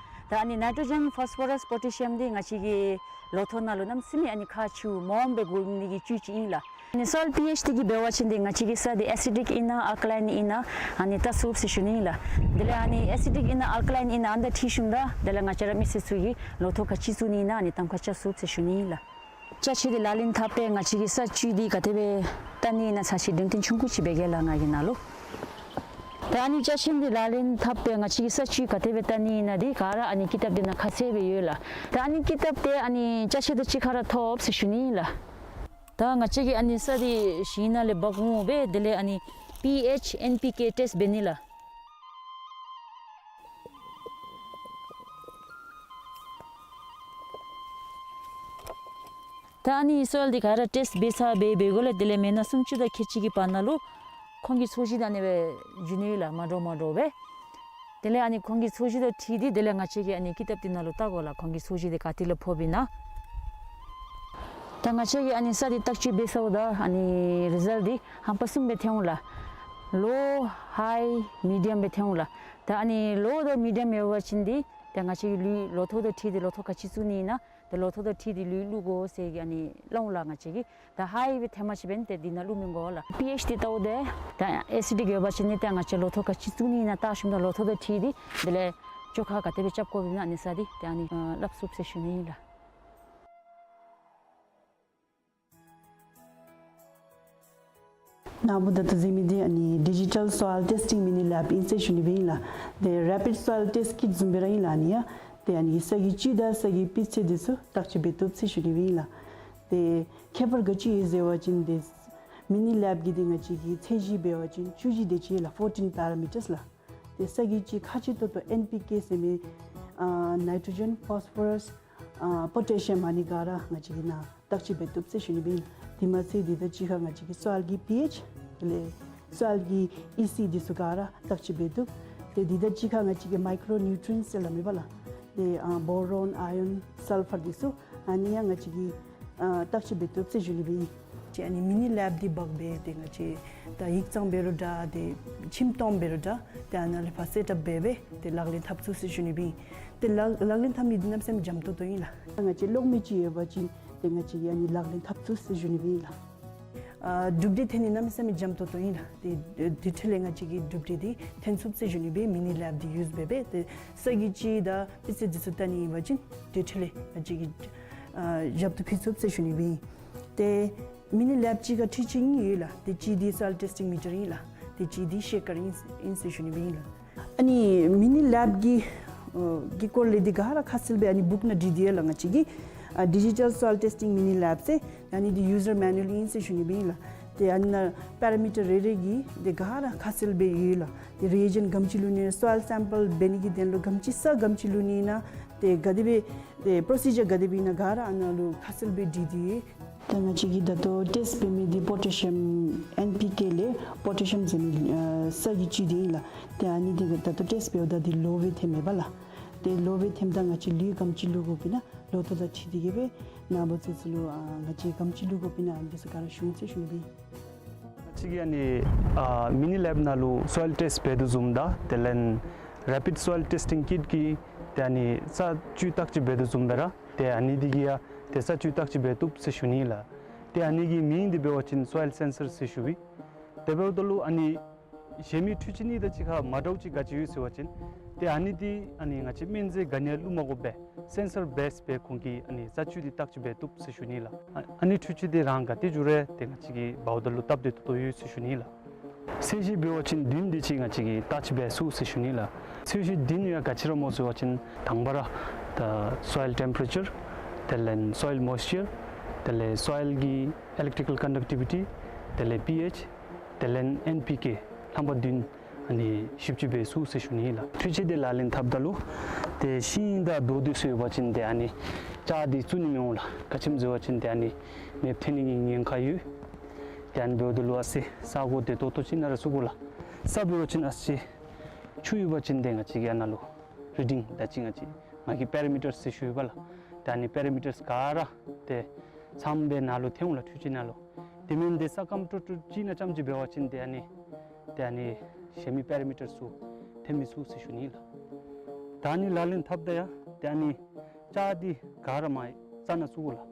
ད་ཨ་ནི་ནའི་ཊྲོ་ཇེན་ཕོསི་ཕོ་རསི་པོ་ཊེ་ཤི་ཡམ་འདི་ང་བཅས་ཀྱི་ལོ་ཐོག་ནང་ལུ་གནམ་མེད་ས་མེད་ཨ་ནི་ཁག་ཆེཝ་མངམ་སྦེ་དགོ་ནི་གི་བཅུད་ཅིག་ཨིན་ལགས། ཨ་ནི་སོའིལ་པི་ཨེཆ་འདི་གིས་འབད་བ་ཅིན་འདི་ང་བཅས་ཀྱི་ས་འདི་ཨེ་སི་ཌིག་ཨིན་ན་ཨལ་ཀ་ལའིན་ཨིན་ན་ཨ་ནི་བལྟ་ཚུགས་ཟེར་ཞུ་ནི་ཨིན་ལགས། དེ་ལས་ཨ་ནི་ཨེ་སི་ཌིག་ཨིན་ན་ཨལ་ཀ་ལའིན་ཨིན་ན་ཨ་ནི་ད་འཁྲིད་ཞིནམ་ད་དེ་ལས་ང་བཅས་ར་མི་སེར་ཚུ་གིས་ལོ་ཐོག་ག་ཅི་བཙུགས་ནི་ཨིན་ན་ཨ་ནི་གདམ་ཁ་རྐྱབ་ཚུགས་ཟེར་ཞུ་ནི་ཨིན་ལགས། ཅ་ཆས་འདི་ལག་ལེན་འཐབ་སྦེ་ང་བཅས་ཀྱིས་ས་བཅུད་འདི་ག་དེ་སྦེ་བལྟ་ནི་ཨིན་ན་ཚར་ཅིག་གྲོས་བསྟུན་ཆུང་ཀུ་ཅིག་འབད་གེ་ལགས་ང་གིས་ནཱ་ལུ། ད་ཨ་ནི་ཅ་ཆས་འདི་ལག་ལེན་འཐབ་སྦེ་ང་བཅས་ཀྱིས་ས་བཅུད་ག་དེ་སྦེ་བལྟ་ནི་ཨིན་ན་འདི་ག་ར་ཨ་ནི་ཀི་ཏབ་འདི་ནང་ཁ་གསལ་སྦེ་ཡོད་ལགས། ད་ཨ་ནི་ཀི་ཏབ་འདི་ཨ་ནི་ཅ་ཆས་དང་གཅིག་ཁར་ར་ཐོབ་ཟེར་ཞུ་ནི་ཨིན་ལགས། ད་ང་བཅས་ཀྱིས་ཨ་ནི་ས་འདི་ཞིང་ནང་ལས་འབག་འོང་སྦེ་དེ་ལས་ཨ་ནི་པི་ཨེཆ་ཨེན་པི་ཀེ་ཊེསཊ་འབད་ནི་ལགས། ད་ཨ་ནི་སོའིལ་འདི་ག་ར་ཊེསཊ་འབད་ཚར་སྦེ་འབད་འགོ་ལས་དེ་ལས་མི་སྣ་སུམ་ཅུ་དང་ཁལ་གཅིག་གི་བར་ན་ལུ་ཁོང་གི་ཚོས་གཞི་འདི་ཨ་ནི་སྦེ་འགྱོ་ནི་ལགས་མ་འདྲཝ་མ་འདྲཝ་སྦེ། དེ་ལས་ཨ་ནི་ཁོང་གི་ཚོས་གཞི་དང་འཁྲིལ་ཏེ་དེ་ལས་ང་བཅས་ཀྱིས་ཨ་ནི་ཀི་ཏབ་འདི་ནང་ལུ་བལྟ་དགོ་ལགས། ཁོང་གི་ཚོས་གཞི་འདི་ག་ཏེ་ལས་ཕོགཔ་ཨིན་ན། ད་ང་བཅས་ཀྱིས་ཨ་ནི་ས་འདི་བརྟག་དཔྱད་འབད་ཚརཝ་ད་ཨ་ནི་རི་ཛལཊ་འདི་ཧམ་པ་གསུམ་སྦེ་ཐོན་འོང་ལགས། ལོ་ཧའི་མི་ཌི་ཡམ་སྦེ་ཐོན་འོང་ལགས། ད་ཨ་ནི་ལོ་དང་མི་ཌི་ཡམ་ཡོད་པ་ཅིན་འདི་ད་ང་བཅས་ཀྱི་ལུད་ལོ་ཐོག་དང་འཁྲིལ་ཏེ་ལོ་ཐོག་ག་ཅི་བཙུགས་ནི་ཨིན་ན་ཏེ་ལོ་ཐོག་དང་འཁྲིལ་ཏེ་ལུད་བླུག་དགོ་ཟེར་གྱི་ཨ་ནི་སླབ་འོང་ལགས། ང་བཅས་ཀྱིས་ད་ཧའི་སྦེ་ཐོནམ་ཅིག་འབདན་ཏེ་འདི་ནང་བླུག་མི་དགོ་ལགས། པི་ཨེཆ་འདི་བལྟཝ་ད་ད་ཨེ་སི་ཌིག་ཡོད་པ་ཅིན་ནི་ཏེ་ང་བཅས་ལོ་ཐོག་ག་ཅི་བཙུགས་ནི་ཨིན་ན་བལྟ་ཞིནམ་ད་ལོ་ཐོག་དང་འཁྲིལ་ཏེ་དེ་ལས་བཅོས་ཁ་ག་དེ་སྦེ་རྐྱབ་དགོཔ་ཨིན་ན་ཨ་ནི་ས་འདི་ཏེ་ཨ་ནི་ཨ་སླབ་ཚུགས་ཟེར་ཞུ་ནི་ཨིན་ལགས། ནཱ་བུ་ད་ལྟོ་གཟིགས་མི་འདི་ཨ་ནི་ཌི་ཇི་ཊལ་སོའིལ་ཊེསི་ཊིང་མི་ནི་ལེབ་ཨིན་ཟེར་ཞུ་ནི་སྦེ་ཨིན་ལགས། ཏེ་རེ་པིཌ་སོའིལ་ཊེསཊ་ཀིཊ་བཟུམ་སྦེ་ར་ཨིན་ལགས་ཨ་ནི་ཡང་། ཏེ་ཨ་ནི་ས་གི་བཅུད་དང་ས་གི་སྤུས་ཚད་འདི་ཚུ་བརྟག་དཔྱད་འབད་བཏུབ་ཟེར་ཞུ་ནི་སྦེ་ཨིན་ལགས། ཏེ་ཁྱད་པར་ག་ཅི་ཡོད་ཟེར་བ་ཅིན་ཏེ་མི་ནི་ལེབ་ཀྱི་འདི་ང་བཅས་ཀྱི་ཚད་གཞི་འབད་བ་ཅིན་བཅུ་བཞི་དེ་ཅིག་ལགས། ཕོར་ཊིན་པེ་ར་མི་ཊརསི་ལགས། ཏེ་ས་གི་བཅུད་ཁག་ཆེ་ཏོག་ཏོ་ཨེན་པི་ཀེ་ཟེར་མི་ཨ་ནའི་ཊྲོ་ཇེན་ཕོསི་ཕོ་རསི་ཨ་པོ་ཊེ་ཤི་ཡམ་ཨ་ནི་ག་ར་ང་བཅས་ཀྱིས་ནཱ་བརྟག་དཔྱད་འབད་བཏུབ་ཟེར་ཞུ་ནི་སྦེ་ཨིན། དེ་མ་ཚད་འདི་དང་གཅིག་ཁར་ང་བཅས་ཀྱིས་སོའིལ་གྱི་པི་ཨེཆ་དེ་ལས་སོའིལ་གྱི་ཨི་སི་འདི་ཚུ་ག་ར་བརྟག་དཔྱད་འབད་བཏུབ། ཏེ་འདི་དང་གཅིག་ཁར་ང་བཅས་ཀྱིས་མའི་ཀྲོ་ནིའུ་ཊི་རི་ཡེནཊ་ཟེར་སླབ་མི་པ་ལགས། ཏེ་ཨ་བོ་རོན་ཨའི་ཡོན་སཱལ་ཕར་འདི་ཚུ་ཨ་ནི་ཡང་ང་བཅས་ཀྱིས་ཨ་བརྟག་དཔྱད་འབད་བཏུབ་ཟེར་ཞུ་ནི་སྦེ་ཨིན། ཅིག་ཨ་ནི་མི་ནི་ལེབ་འདི་འབག་སྦེ་ཏེ་ང་བཅས་ད་ཡིག་ཚང་འབད་རུང་འདྲ་ཏེ་ཁྱིམ་སྟོངམ་འབད་རུང་འདྲ་ཏེ་ཨ་ནཱ་ལས་ཕར་སེཊ་ཨཔ་འབད་སྦེ་ཏེ་ལག་ལེན་འཐབ་ཚུགས་ཟེར་ཞུ་ནི་སྦེ་ཨིན། ཏེ་ལག་ལག་ལེན་འཐབ་ནི་འདི་གནམ་མེད་ས་མེད་འཇམ་ཏོང་ཏོ་ཨིན་ལགས། ང་བཅས་གློག་མེ་ཅིག་ཡོད་པ་ཅིན་ཏེ་ང་བཅས་ཀྱིས་ཨ་ནི་ལག་ལེན་འཐབ་ཚུགས་ཟེར་ཞུ་ནི་སྦེ་ཨིན་ལགས། ཨ་གྲུབ་འབྲས་ཐོན་ནི་གནམ་མེད་ས་མེད་འཇམ་ཏོང་ཏོ་ཨིན་ལགས། ཏེ་དེ་འཕྲོ་ལས་ང་བཅས་ཀྱིས་གྲུབ་འབྲས་འདི་ཐོན་ཚུགས་ཟེར་ཞུ་ནི་སྦེ་མི་ནི་ལེབ་འདི་ཡུསི་འབད་སྦེ་ཏེ་ས་གི་བཅུད་དང་སྤུས་ཚད་འདི་ཚུ་བལྟ་ནི་ཨིན་པ་ཅིན་དེ་འཕྲོ་ལས་ང་བཅས་ཀྱིས་ཨ་ཞབས་ཏོག་ཕུལ་ཚུགས་ཟེར་ཞུ་ནི་སྦེ་ཨིན། ཏེ་མི་ནི་ལེབ་གཅིག་ཁར་འཕྲུལ་ཆས་གཉིས་ཡོད་ལགས། ཏེ་གཅིག་འདི་སོའིལ་ཊེསི་ཊིང་མི་ཊར་ཨིན་ལགས། ཏེ་གཅིག་འདི་ཤེ་ཀར་ཨིན་ཨིན་ཟེར་ཞུ་ནི་སྦེ་ཨིན་ལགས། ཨ་ནི་མི་ནི་ལེབ་ཀྱི་ཨ་ཀྱི་སྐོར་ལས་འདི་ག་ར་ཁ་གསལ་སྦེ་ཨ་ནི་བུཀ་ནང་བྲིས་ཏེ་ཡོད་ལགས། ང་བཅས་ཀྱི་ཨ་ཌི་ཇི་ཊལ་སོའིལ་ཊེསི་ཊིང་མི་ནི་ལེབ་ཟེར་ཨ་ནི་འདི་ཡུ་ཟར་མེ་ནུ་ཨེལ་ཨིན་ཟེར་ཞུ་ནི་སྦེ་ཨིན་ལགས། ཏེ་ཨ་ནི་ནང་པེ་ར་མི་ཊར་རེ་རེ་གི་འདི་ག་ར་ཁ་གསལ་སྦེ་ཡོད་ལགས། ཏེ་རི་ཨེ་ཇེནཊ་ག་དེམ་ཅིག་བླུག་ནི་ཨིན་ན་སོའིལ་སེམ་པཱལ་འབད་ནི་གི་དོན་ལུ་ག་དེམ་ཅིག་ས་ག་དེམ་ཅིག་བླུག་ནི་ཨིན་ན་ཏེ་ག་དེ་སྦེ་ཏེ་པྲོ་སི་ཇར་ག་དེ་སྦེ་ཨིན་ན་ག་ར་ཨ་ནཱ་ལུ་ཁ་གསལ་སྦེ་བྲིས་ཏེ་ཡོད། ད་ང་བཅས་ཀྱིས་ད་ལྟོ་ཊེསཊ་འབད་མི་འདི་པོ་ཊེ་ཤི་ཡམ་ཨེན་པི་ཀེ་ལས་པོ་ཊེ་ཤི་ཡམ་ཟེར་མི་ཨ་ས་གི་བཅུད་འདི་ཨིན་ལགས། ཏེ་ཨ་ནི་འདི་ད་ལྟོ་ཊེསཊ་འབདཝ་ད་འདི་ལོ་སྦེ་ཐོནམ་མས་པ་ལགས། ཏེ་ལོ་སྦེ་ཐོནམ་ད་ང་བཅས་ལུད་ག་དེམ་ཅིག་བླུག་དགོཔ་ཨིན་ན་ལོ་ཐོག་དང་འཁྲིལ་ཏེ་གི་སྦེ་ནཱ་བུ་ཚུ་ཚུ་ལུ་ཨ་ང་བཅས་ག་དེམ་ཅིག་བླུག་དགོཔ་ཨིན་ན་ཨ་ནི་འདི་ཚུ་ག་ར་ཞུ་འོང་ཟེར་ཞུ་ནི་སྦེ་ཨིན། ང་བཅས་ཀྱིས་ཨ་ནི་ཨ་མི་ནི་ལེབ་ནང་ལུ་སོའིལ་ཊེསཊ་འབད་དོ་བཟུམ་དང་དེ་ལས་རེ་པིཌ་སོའིལ་ཊེསི་ཊིང་ཀིཊ་གིས་ཏེ་ཨ་ནི་ས་བཅུད་བརྟག་དཔྱད་འབད་དོ་བཟུམ་སྦེ་ར་ཏེ་ཨ་ནི་འདི་གིས་ཡང་ཏེ་ས་བཅུད་བརྟག་དཔྱད་འབད་བཏུབ་ཟེར་ཞུ་ནི་ལགས། ཏེ་ཨ་ནི་གི་མིང་འདི་འབད་བ་ཅིན་སོའིལ་སེན་སར་ཟེར་ཞུཝ་ཨིན། དེ་འབདཝ་ད་ལུ་ཨ་ནི་གཞན་མི་འཕྲུལ་ཆས་གཉིས་དང་གཅིག་ཁར་མ་འདྲཝ་ཅིག་ག་ཅི་ཡོད་ཟེར་བ་ཅིན་ཏེ་ཨ་ནི་འདི་ཨ་ནི་ང་བཅས་སྨན་རྫས་ག་ནི་ཡང་བླུག་མ་དགོ་པར་སེན་སར་བེསཌ་སྦེ་ཁོང་གིས་ཨ་ནི་ས་བཅུད་འདི་བརྟག་དཔྱད་འབད་བཏུབ་ཟེར་ཞུ་ནི་ལགས། ཨ་ཨ་ནི་འཕྲུལ་ཆས་འདི་རང་ག་ཏེ་འགྱོ་རུང་ཏེ་ང་བཅས་ཀྱིས་འབདཝ་ད་ལུ་སྟབས་བདེ་ཏོག་ཏོ་ཡོད་ཟེར་ཞུ་ནི་ལགས། ཚད་གཞི་འབད་བ་ཅིན་བདུན་དེ་ཅིག་ང་བཅས་ཀྱིས་བརྟག་དཔྱད་འབད་ཚུགས་ཟེར་ཞུ་ནི་ལགས། ཚད་གཞི་བདུན་ཡང་ག་ཅི་ར་སྨོ་ཟེར་བ་ཅིན་དང་པ་ར་ད་སོའིལ་ཊེམ་པེ་རེ་ཅར་དེ་ལས་སོའིལ་མོའིསི་ཅར་དེ་ལས་སོའིལ་གྱི་ཨི་ལེག་ཊི་ཀལ་ཀོན་ཌག་ཊི་བི་ཊི་དེ་ལས་པི་ཨེཆ་དེ་ལས་ཨེན་པི་ཀེ་རྣམ་པ་བདུན་ཨ་ནི་ཞིབ་དཔྱད་འབད་ཚུགས་ཟེར་ཞུ་ནི་ལགས། འཕྲུལ་ཆས་འདི་ལག་ལེན་འཐབ་ད་ལུ་ཏེ་ཤིང་དང་རྡོ་འདི་ཚུ་ཡོད་པ་ཅིན་ཏེ་ཨ་ནི་ལྕགས་འདི་བཙུགས་ནི་མི་འོང་ལགས། ག་ཅི་སྨོ་ཟེར་བ་ཅིན་ཏེ་ཨ་ནི་མེདཔ་ཐོན་ནི་གི་ཉེན་ཁ་ཡོད། ཏེ་ཨ་ནི་འབདཝ་ད་ལུ་ཨ་ཙི་ས་གོ་བདེ་ཏོག་ཏོ་ཅིག་ནང་ར་བཙུགས་དགོ་ལགས། ས་འབད་བ་ཅིན་ཨ་ཙི་ཆུ་ཡོད་པ་ཅིན་ཏེ་ང་བཅས་ཀྱིས་ཨ་ནཱ་ལུ་རི་ཌིང་ད་ཅི་ང་བཅས་ ང་གི་པེ་ར་མི་ཊར་ཟེར་ཞུ་ཡོདཔ་ལགས། ཏེ་ཨ་ནི་པེ་ར་མི་ཊར་ག་ར་ཏེ་ཚངམ་སྦེ་ནང་ལུ་ཐོན་འོང་ལགས། འཕྲུལ་ཆས་ནང་ལུ། དེ་མེན་ཏེ་ས་སྐམ་ཀྲོག་ཀྲོ་ཅིག་ནང་རྐྱངམ་ཅིག་འབད་བ་ཅིན་ཏེ་ཨ་ནི་ཏེ་ཨ་ནི་གཞན་མི་པེ་ར་མི་ཊར་ཚུ་ཐོན་མི་ཚུགས་ཟེར་ཞུ་ནི་ལགས། ད་ཨ་ནི་ལག་ལེན་འཐབ་ད་ཡང་ཏེ་ཨ་ནི་ལྕགས་འདི་ག་ར་མར་རྩ་ནང་བཙུགས་དགོ་ལགས།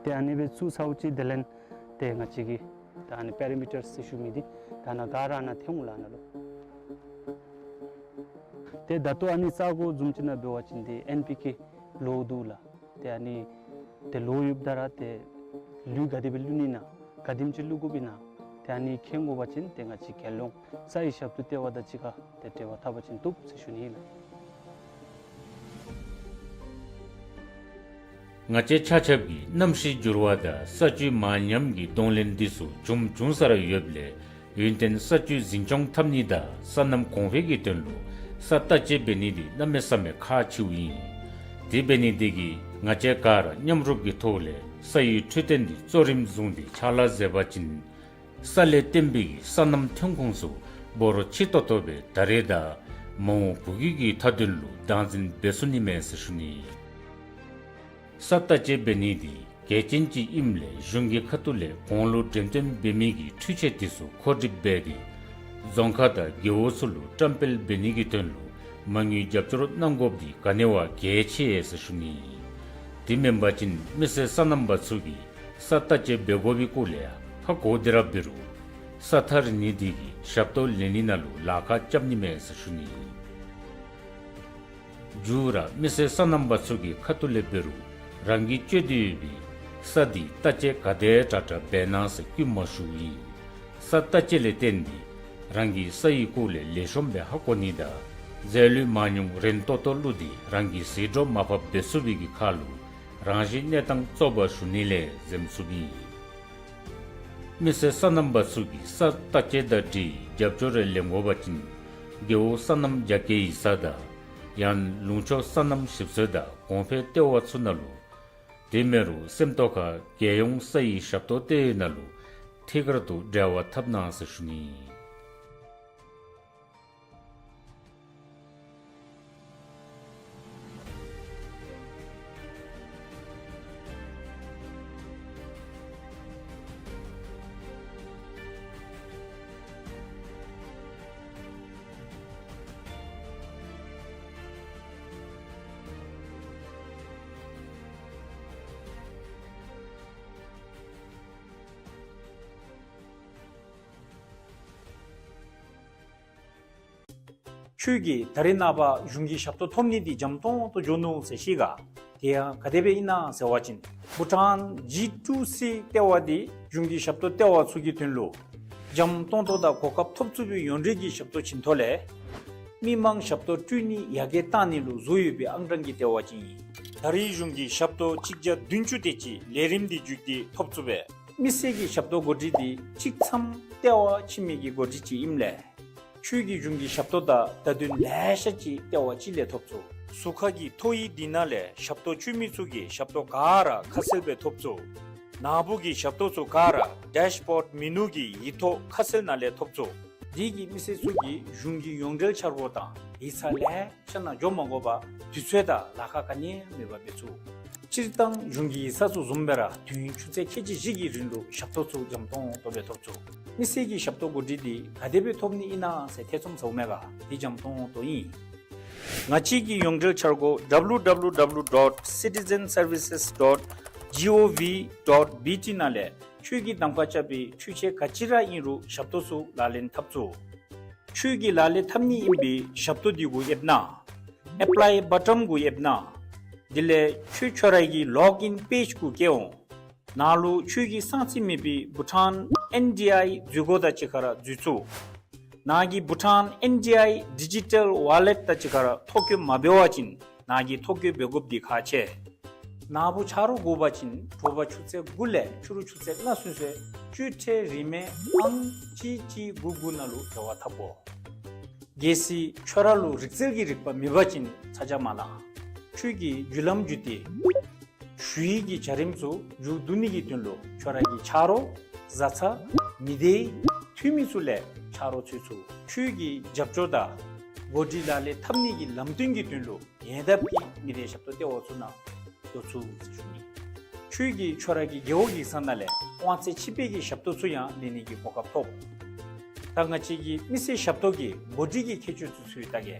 ཏེ་ཨ་ནི་སྦེ་བཙུགས་ཚརཝ་ཅིག་དེ་ལས་ཏེ་ང་བཅས་ཀྱི་ད་ཨ་ནི་པེ་ར་མི་ཊར་ཟེར་ཞུ་མི་འདི་ད་ནཱ་ག་ར་ནཱ་ཐོན་འོང་ལགས་ནཱ་ལུ། ཏེ་ད་ལྟོ་ཨ་ནི་ས་གོ་བཟུམ་ཅིག་ནང་འབད་བ་ཅིན་ཏེ་ཨེན་པི་ཀེ་ལོག་འདུག་ལགས། ཏེ་ཨ་ནི་ཏེ་ལོག་ཡོདཔ་ད་ར་ཏེ་ལུད་ག་དེ་སྦེ་བླུག་ནི་ཨིན་ན་ག་དེམ་ཅིག་བླུག་དགོཔ་ཨིན་ན་ཏེ་ཨ་ནི་མཁྱེན་དགོ་པ་ཅིན་ཏེ་ང་བཅས་རྒྱལ་ཡོངས་ས་ཡི་ཞབས་ཏོག་ལྟེ་བ་དང་གཅིག་ཁར་ཏེ་འབྲེལ་བ་འཐབ་པ་ཅིན་བཏུབ་ཟེར་ཞུ་ནི་ཨིན་ལགས། ང་བཅས་ཆ་ཁྱབ་ཀྱིས་གནམ་གཤིས་འགྱུར་བ་དང་ས་བཅུད་མ་ཉམས་ཀྱི་གདོང་ལེན་འདི་ཚུ་བྱུང་བྱུང་ས་ར་ཡོདཔ་ལས་ཡུན་བརྟན་ས་བཅུད་འཛིན་སྐྱོང་འཐབ་ནི་དང་སོ་ནམ་གོང་འཕེལ་གྱི་དོན་ལུ་ས་བརྟག་དཔྱད་འབད་ནི་འདི་གནམ་མེད་ས་མེད་ཁག་ཆེཝ་ཨིན། དེ་འབད་ནི་དེ་གིས་ང་བཅས་ག་ར་མཉམ་རུབ་ཀྱི་ཐོག་ལས་ས་ཡི་འཕྲོད་བསྟེན་འདི་གཙོ་རིམ་བཟུང་སྟེ་ཕྱག་ལཱ་མཛད་པ་ཅིན་ས་ལས་བརྟེན་པའི་གི་སོ་ནམ་ཐོན་ཁུངས་ཚུ་འབོར་ཆེ་ཏོག་ཏོ་སྦེ་ད་རེས་དང་མ་འོངས་བུ་གུ་གི་མཐའ་དོན་ལུ་བདག་འཛིན་འབད་ཚུགས་ནི་མས་ཟེར་ཞུ་ནི། ས་བརྟག་དཔྱད་འབད་ནི་འདི་གལ་ཆེན་ཅིག་ཨིནམ་ལས་གཞུང་གི་ཁ་ཐུག་ལས་གོང་ལུ་འགྲེམས་སྟོན་འབད་མི་གི་འཕྲུལ་ཆས་དེ་ཚུ་མཁོ་སྒྲུབ་འབད་དེ་རྫོང་ཁག་དང་རྒེད་འོག་ཚུ་ལུ་བཀྲམ་སྤེལ་འབད་ནི་གི་དོན་ལུ་མ་དངུལ་རྒྱབ་སྐྱོར་གནང་དགོཔ་འདི་ག་ནི་བ་གལ་ཆེ་ཟེར་ཞུ་ནི། དེ་མེན་པ་ཅིན་མི་སེར་སོ་ནམ་པ་ཚུ་གིས་ས་བརྟག་དཔྱད་འབད་དགོ་པའི་སྐོར་ལས་ཧ་གོ་སྟེ་ར་འབད་རུང་ས་ཐག་རིང་ནི་དེ་གིས་ཞབས་ཏོག་ལེན་ནི་ནང་ལུ་ལཱ་ཁག་རྐྱབ་ནི་མས་ཟེར་ཞུ་ནི། མཇུག་ར་མི་སེར་སོ་ནམ་པ་ཚུ་གི་ཁ་ཐུག་ལས་འབད་རུང་རང་གིས་སྤྱོད་དེ་ཡོད་པའི་ས་འདི་བརྟག་དཔྱད་ག་དེ་དྲག་དྲག་འབད་གནང་ཟེར་བསྐུལ་མ་ཞུཝ་ཨིན། ས་བརྟག་དཔྱད་ལས་བརྟེན་ཏེ་རང་གིས་ས་ཡི་སྐོར་ལས་ལེགས་ཤོམ་སྦེ་ཧ་གོ་ནི་དང་རྫས་ལུད་མ་ཉུང་རན་ཏོག་ཏོ་བླུགས་ཏེ་རང་གི་ཟད་འགྲོ་མར་ཕབ་འབད་ཚུགས་པའི་གི་ཁར་ལུ་རང་བཞིན་གནས་སྟངས་བཙོག་པ་ཞུ་ནི་ལས་འཛེམ་ཚུགསཔ་ཨིན། མི་སེར་སོ་ནམ་པ་ཚུ་གིས་ས་བརྟག་དཔྱད་དང་འབྲེལ་རྒྱབ་སྐྱོར་རེ་ལེན་དགོ་པ་ཅིན་རྒེད་འོག་སོ་ནམ་རྒྱ་སྐྱེད་ཡིག་ཚང་དང་ཡང་ལུང་ཕྱོགས་སོ་ནམ་ཞིབ་འཚོལ་དང་གོང་འཕེལ་ལྟེ་བ་ཚུ་ནང་ལུ། དེ་མེན་རུང་སེམས་རྟོགས་ཁ་རྒྱལ་ཡོངས་ས་ཡི་ཞབས་ཏོག་ལྟེ་བའི་ནང་ལུ་ཐད་ཀར་དུ་འབྲེལ་བ་འཐབ་གནང་ཟེར་ཞུ་ནི། ཁྱོད་ཀྱིས་ད་རེས་ནངས་པ་གཞུང་གི་ཞབས་ཏོག་ཐོབ་ནི་འདི་འཇམ་ཏོང་ཏོ་འགྱོ་ནུག་ཟེར་ཤེས་ག། དེ་ཡང་ག་དེ་སྦེ་ཨིན་ན་ཟེར་བ་ཅིན་བྷུ་ཊཱན་ཇི་ཊུ་སི་ལྟེ་བ་འདི་གཞུང་གི་ཞབས་ཏོག་ལྟེ་བ་ཚུ་གི་དོན་ལུ་འཇམ་ཏོང་ཏོ་དང་གོ་སྐབས་ཐོབ་ཚུགས་པའི་ཡོངས་འབྲེལ་གྱི་ཞབས་ཏོག་བྱིན་ཐོག་ལས་མི་མང་ཞབས་ཏོག་སྤྲོད་ནི་ཡར་རྒྱས་གཏང་ནི་ལུ་བཟོ་ཡོད་པའི་ཨང་གྲངས་ཀྱི་ལྟེ་བ་ཅིག་ཨིན། ད་རེས་གཞུང་གི་ཞབས་ཏོག་གཅིག་བརྒྱ་བདུན་ཅུ་དེ་ཅིག་ལས་རིམ་འདི་བརྒྱུད་དེ་ཐོབ་ཚུགས་པས། མི་སེར་གྱི་ཞབས་ཏོག་གོ་སྒྲིག་འདི་གཅིག་མཚམས་ལྟེ་བ་ཕྱི་མི་གི་གོ་སྒྲིག་ཅིག་ཨིནམ་ལས་ཁྱོད་ཀྱིས་གཞུང་གི་ཞབས་ཏོག་དང་བརྡ་དོན་ལེ་ཤ་ཅིག་ལྟེ་བ་གཅིག་ལས་ཐོབ་ཚུགས། ཟུར་ཁ་གི་ཐོ་ཡིག་འདི་ནང་ལས་ཞབས་ཏོག་སྤྱོད་མི་ཚུ་གིས་ཞབས་ཏོག་ག་ར་ཁ་གསལ་སྦེ་ཐོབ་ཚུགས། ནཱ་བུ་གི་ཞབས་ཏོག་ཚུ་ག་ར་ཌེཤ་བོརཌ་མེ་ནུ་གི་ཡིག་ཐོག་ཁ་གསལ་ནང་ལས་ཐོབ་ཚུགས། དེ་གིས་མི་སེར་ཚུ་གིས་གཞུང་གི་ཡོངས་འབྲེལ་འཆར་སྒོ་དང་ཡིག་ཚང་ལེ་ཤ་ནང་འགྱོ་མ་དགོ་པར་དུས་ཚོད་དང་ལཱ་ཁག་ག་ནི་ཡང་མེད་པར་འབད་ཚུགས། སྤྱིར་བཏང་གཞུང་གི་ཡིག་ཚང་ཚུ་བཟུམ་སྦེ་ར་དུས་ཡུན་ཆུ་ཚོད་ཁལ་གཅིག་བཞི་གི་རིང་ལུ་ཞབས་ཏོག་ཚུ་འཇམ་ཏོང་ཏོ་སྦེ་ཐོབ་ཚུགས། མི་སེར་གྱི་ཞབས་ཏོག་གོ་སྒྲིག་འདི་ག་དེ་སྦེ་ཐོབ་ནི་ཨིན་ན་ཟེར་ཐེ་ཚོམ་ཟཝ་མས་ག། འདི་འཇམ་ཏོང་ཏོ་ཨིན། ང་བཅས་ཀྱི་ཡོངས་འབྲེལ་འཆར་སྒོ་W W W dot citizen services dot gov dot B T ནང་ལས་ཁྱོད་ཀྱིས་གདམ་ཁ་རྐྱབ་པའི་འཕྲུལ་ཆས་ག་ཅི་ར་ཨིན་རུང་ཞབས་ཏོག་ཚུ་ལག་ལེན་འཐབ་ཚུགས། ཁྱོད་ཀྱིས་ལག་ལེན་འཐབ་ནི་ཨིན་པའི་ཞབས་ཏོག་འདི་གུ་ཡེབ་ན། ཨེཔ་ལའི་བ་ཊོན་གུ་ཡེབ་ན། དེ་ལས་ཁྱོད་ཁྱོད་རའི་གི་ལོག་ཨིན་པེཇ་གུ་བསྐྱལ་འོང་། ནཱ་ལུ་ཁྱོད་ཀྱིས་གསང་རྩིས་མེད་པའི་བྷུ་ཊཱན་ཨེན་ཌི་ཨའི་འཛུལ་སྒོ་དང་གཅིག་ཁར་འཛུལ་ཚུགས། ནཱ་གི་བྷུ་ཊཱན་ཨེན་ཌི་ཨའི་ཌི་ཇི་ཊལ་ཝ་ལེཊ་དང་གཅིག་ཁར་ཐོ་བཀོད་མ་འབད་བ་ཅིན་ནཱ་གིས་ཐོ་བཀོད་འབད་དགོཔ་འདི་ཁག་ཆེ། ནཱ་བུ་ཆ་རོགས་དགོ་པ་ཅིན་དྲོ་པ་ཆུ་ཚོད་དགུ་ལས་ཕྱི་རུ་ཆུ་ཚོད་ལྔ་ཚུན་ཚོད་སྤྱོད་ཁྲལ་རིན་མེད་ཨང་གཅིག་གཅིག་དགུ་དགུ་ནང་ལུ་འབྲེལ་བ་འཐབ་དགོ། གལ་སྲིད་ཁྱོད་ར་ལུ་རིག་རྩལ་གྱི་རིག་པ་མེད་པ་ཅིན་ཚ་གྱང་མ་ལང་། ཁྱོད་ཀྱིས་བརྒྱུད་ལམ་བརྒྱུད་དེ་ཞུ་ཡིག་གི་བྱ་རིམ་ཚུ་མཇུག་བསྡུ་ནི་གི་དོན་ལུ་ཁྱོད་ར་གི་ཆ་རོགས་བཟའ་ཚང་མི་སྡེ་འཐུས་མི་ཚུ་ལས་ ཆ་རོགས་འཚོལ་ཚུགས། ཁྱོད་ཀྱི་རྒྱབ་སྐྱོར་དང་འགོ་ཁྲིད་ལག་ལེན་འཐབ་ནི་གི་ལམ་སྟོན་གྱི་དོན་ལུ་ཉེ་འདབས་ཀྱི་མི་སྡེ་ཞབས་ཏོག་ལྟེ་བ་ཚུ་ནང་འགྱོ་ཚུགས་ཟེར་ཞུ་ནི། ཁྱོད་ཀྱིས་ཁྱོད་ར་གི་རྒེད་འོག་གི་ས་ནང་ལས་དབང་ཚད་ཕྱི་སྦེ་གི་ཞབས་ཏོག་ཚུ་ཡང་ལེན་ནི་གི་གོ་སྐབས་ཐོབ། ད་ང་བཅས་ཀྱི་མི་སེར་ཞབས་ཏོག་གི་འགོ་ཁྲིད་ཀྱི་ཁྱད་ཆོས་ཚུ་ཚུ་ཡང་བལྟ་གེ།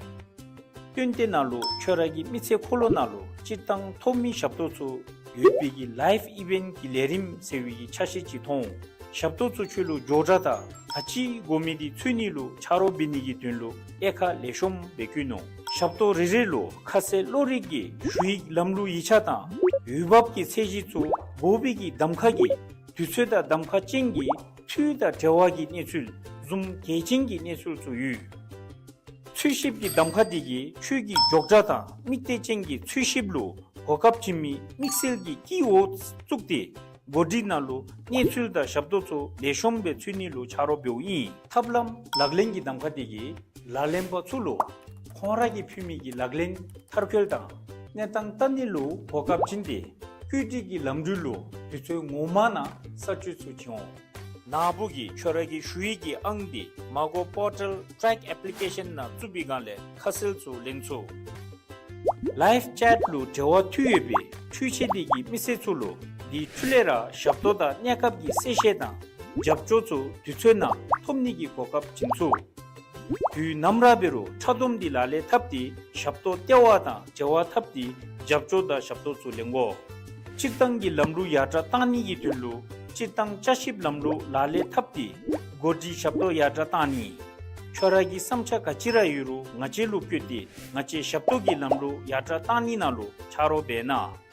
སྟོན་ཐོག་ནང་ལུ་ཁྱོད་ར་གི་མི་ཚེ་འཁོར་ལོ་ནང་ལུ་སྤྱིར་བཏང་ཐོབ་མི་ཞབས་ཏོག་ཚུ་ཡོད་པའི་གི་ལའིབ་ཨི་ཝེནཊ་གི་ལས་རིམ་ཟེར་བའི་གི་ཆ་ཤས་ཅིག་མཐོང་། ཞབས་ཏོག་ཚུ་ཁྱོད་ལུ་མགྱོགས་དྲགས་དང་ག་ཅི་དགོ་མི་འདི་འཚོལ་ནི་ལུ་ཆ་རོགས་འབད་ནི་གི་དོན་ལུ་དབྱེ་ཁག་ལེགས་ཤོམ་སྦེ་བཀོད་ནུག། ཞབས་ཏོག་རེ་རེ་ལུ་ཁ་གསལ་བློ་རིག་གི་ཞུ་ཡིག་ལམ་ལུགས་ཡིག་ཆ་དང་འོས་འབབ་ཀྱི་ཚད་གཞི་ཚུ་དགོ་པའི་གི་གདམ་ཁ་གི་དུས་ཚོད་དང་གདམ་ཁ་ཅན་གྱི་འཐུས་དང་འབྲེལ་བ་གི་གནས་ཚུལ་བཟུམ་གལ་ཆེན་གྱི་གནས་ཚུལ་ཚུ་ཡོད། འཚོལ་ཞིབ་ཀྱི་གདམ་ཁ་འདི་གིས་ཁྱོད་ཀྱི་མགྱོགས་དྲགས་དང་དམིགས་གཏད་ཅན་གྱི་འཚོལ་ཞིབ་ལུ་གོ་སྐབས་བྱིན་མི་དམིགས་བསལ་གྱི་དཀྱིལ་འོག་བཙུགས་ཏེ་འགོ་ཁྲིད་ནང་ལུ་གནས་ཚུལ་དང་ཞབས་ཏོག་ཚུ་ལེགས་ཤོམ་སྦེ་འཚོལ་ནི་ལུ་ཆ་རོགས་འབདཝ་ཨིན། ཐབས་ལམ་ལག་ལེན་གྱི་གདམ་ཁ་འདི་གིས་ལག་ལེན་པ་ཚུ་ལུ་ཁོང་ར་གིས་ཕུལ་མི་གི་ལག་ལེན་མཐར་འཁྱོལ་དང་གནས་སྟངས་བལྟ་ནི་ལུ་གོ་སྐབས་བྱིན་ཏེ་བཀོད་སྒྲིག་གི་ལམ་འགྲུལ་ལུ་དུས་ཚོད་ངོ་མ་ནང་གསར་བཅོས་ཚུ་བྱིན་འོང་། ནཱ་བུ་གིས་ཁྱོད་ར་གི་ཞུ་ཡིག་གི་ཨང་འདི་མ་གོ་པོར་ཊལ་ཊེག་ཨེཔ་ལི་ཀེ་ཤཱན་ནང་བཙུགས་པའི་སྒང་ལས་ཁ་གསལ་ཚུ་ལེན་ཚུགས། ལའིབ་ཅེཊ་ལུ་འབྲེལ་བ་མཐུད་ཡོད་པའི་འཕྲུལ་ཆས་འདི་གིས་མི་སེར་ཚུ་ལུ་དེའི་འཕྲོ་ལས་ར་ཞབས་ཏོག་དང་གནས་སྐབས་ཀྱི་གསལ་བཤད་དང་རྒྱབ་སྐྱོར་ཚུ་དུས་ཚོད་ནང་ཐོབ་ནི་གི་གོ་སྐབས་བྱིན་ཚུགས། དུས་ནམ་ར་འབད་རུང་འཕྲལ་སྡོམ་འདི་ལག་ལེན་འཐབ་སྟེ་ཞབས་ཏོག་ལྟེ་བ་དང་འབྲེལ་བ་འཐབ་སྟེ་རྒྱབ་སྐྱོར་དང་ཞབས་ཏོག་ཚུ་ལེན་དགོ། སྤྱིར་བཏང་གི་ལམ་ལུགས་ཡར་དྲགས་བཏང་ནི་གི་དོན་ལུ་སྤྱིར་བཏང་བསྐྱར་ཞིབ་ལམ་ལུགས་ལག་ལེན་འཐབ་སྟེ་འགོ་ཁྲིད་ཞབས་ཏོག་ཡར་དྲགས་བཏང་ནི། ཁྱོད་ར་གི་བསམ་འཆར་ག་ཅི་ར་ཡོད་རུང་ང་བཅས་ལུ་བཀོད་དེ་ང་བཅས་ཞབས་ཏོག་གི་ལམ་ལུགས་ཡར་དྲགས་བཏང་ནི་ནང་ལུ་ཆ་རོགས་འབད་གནང་།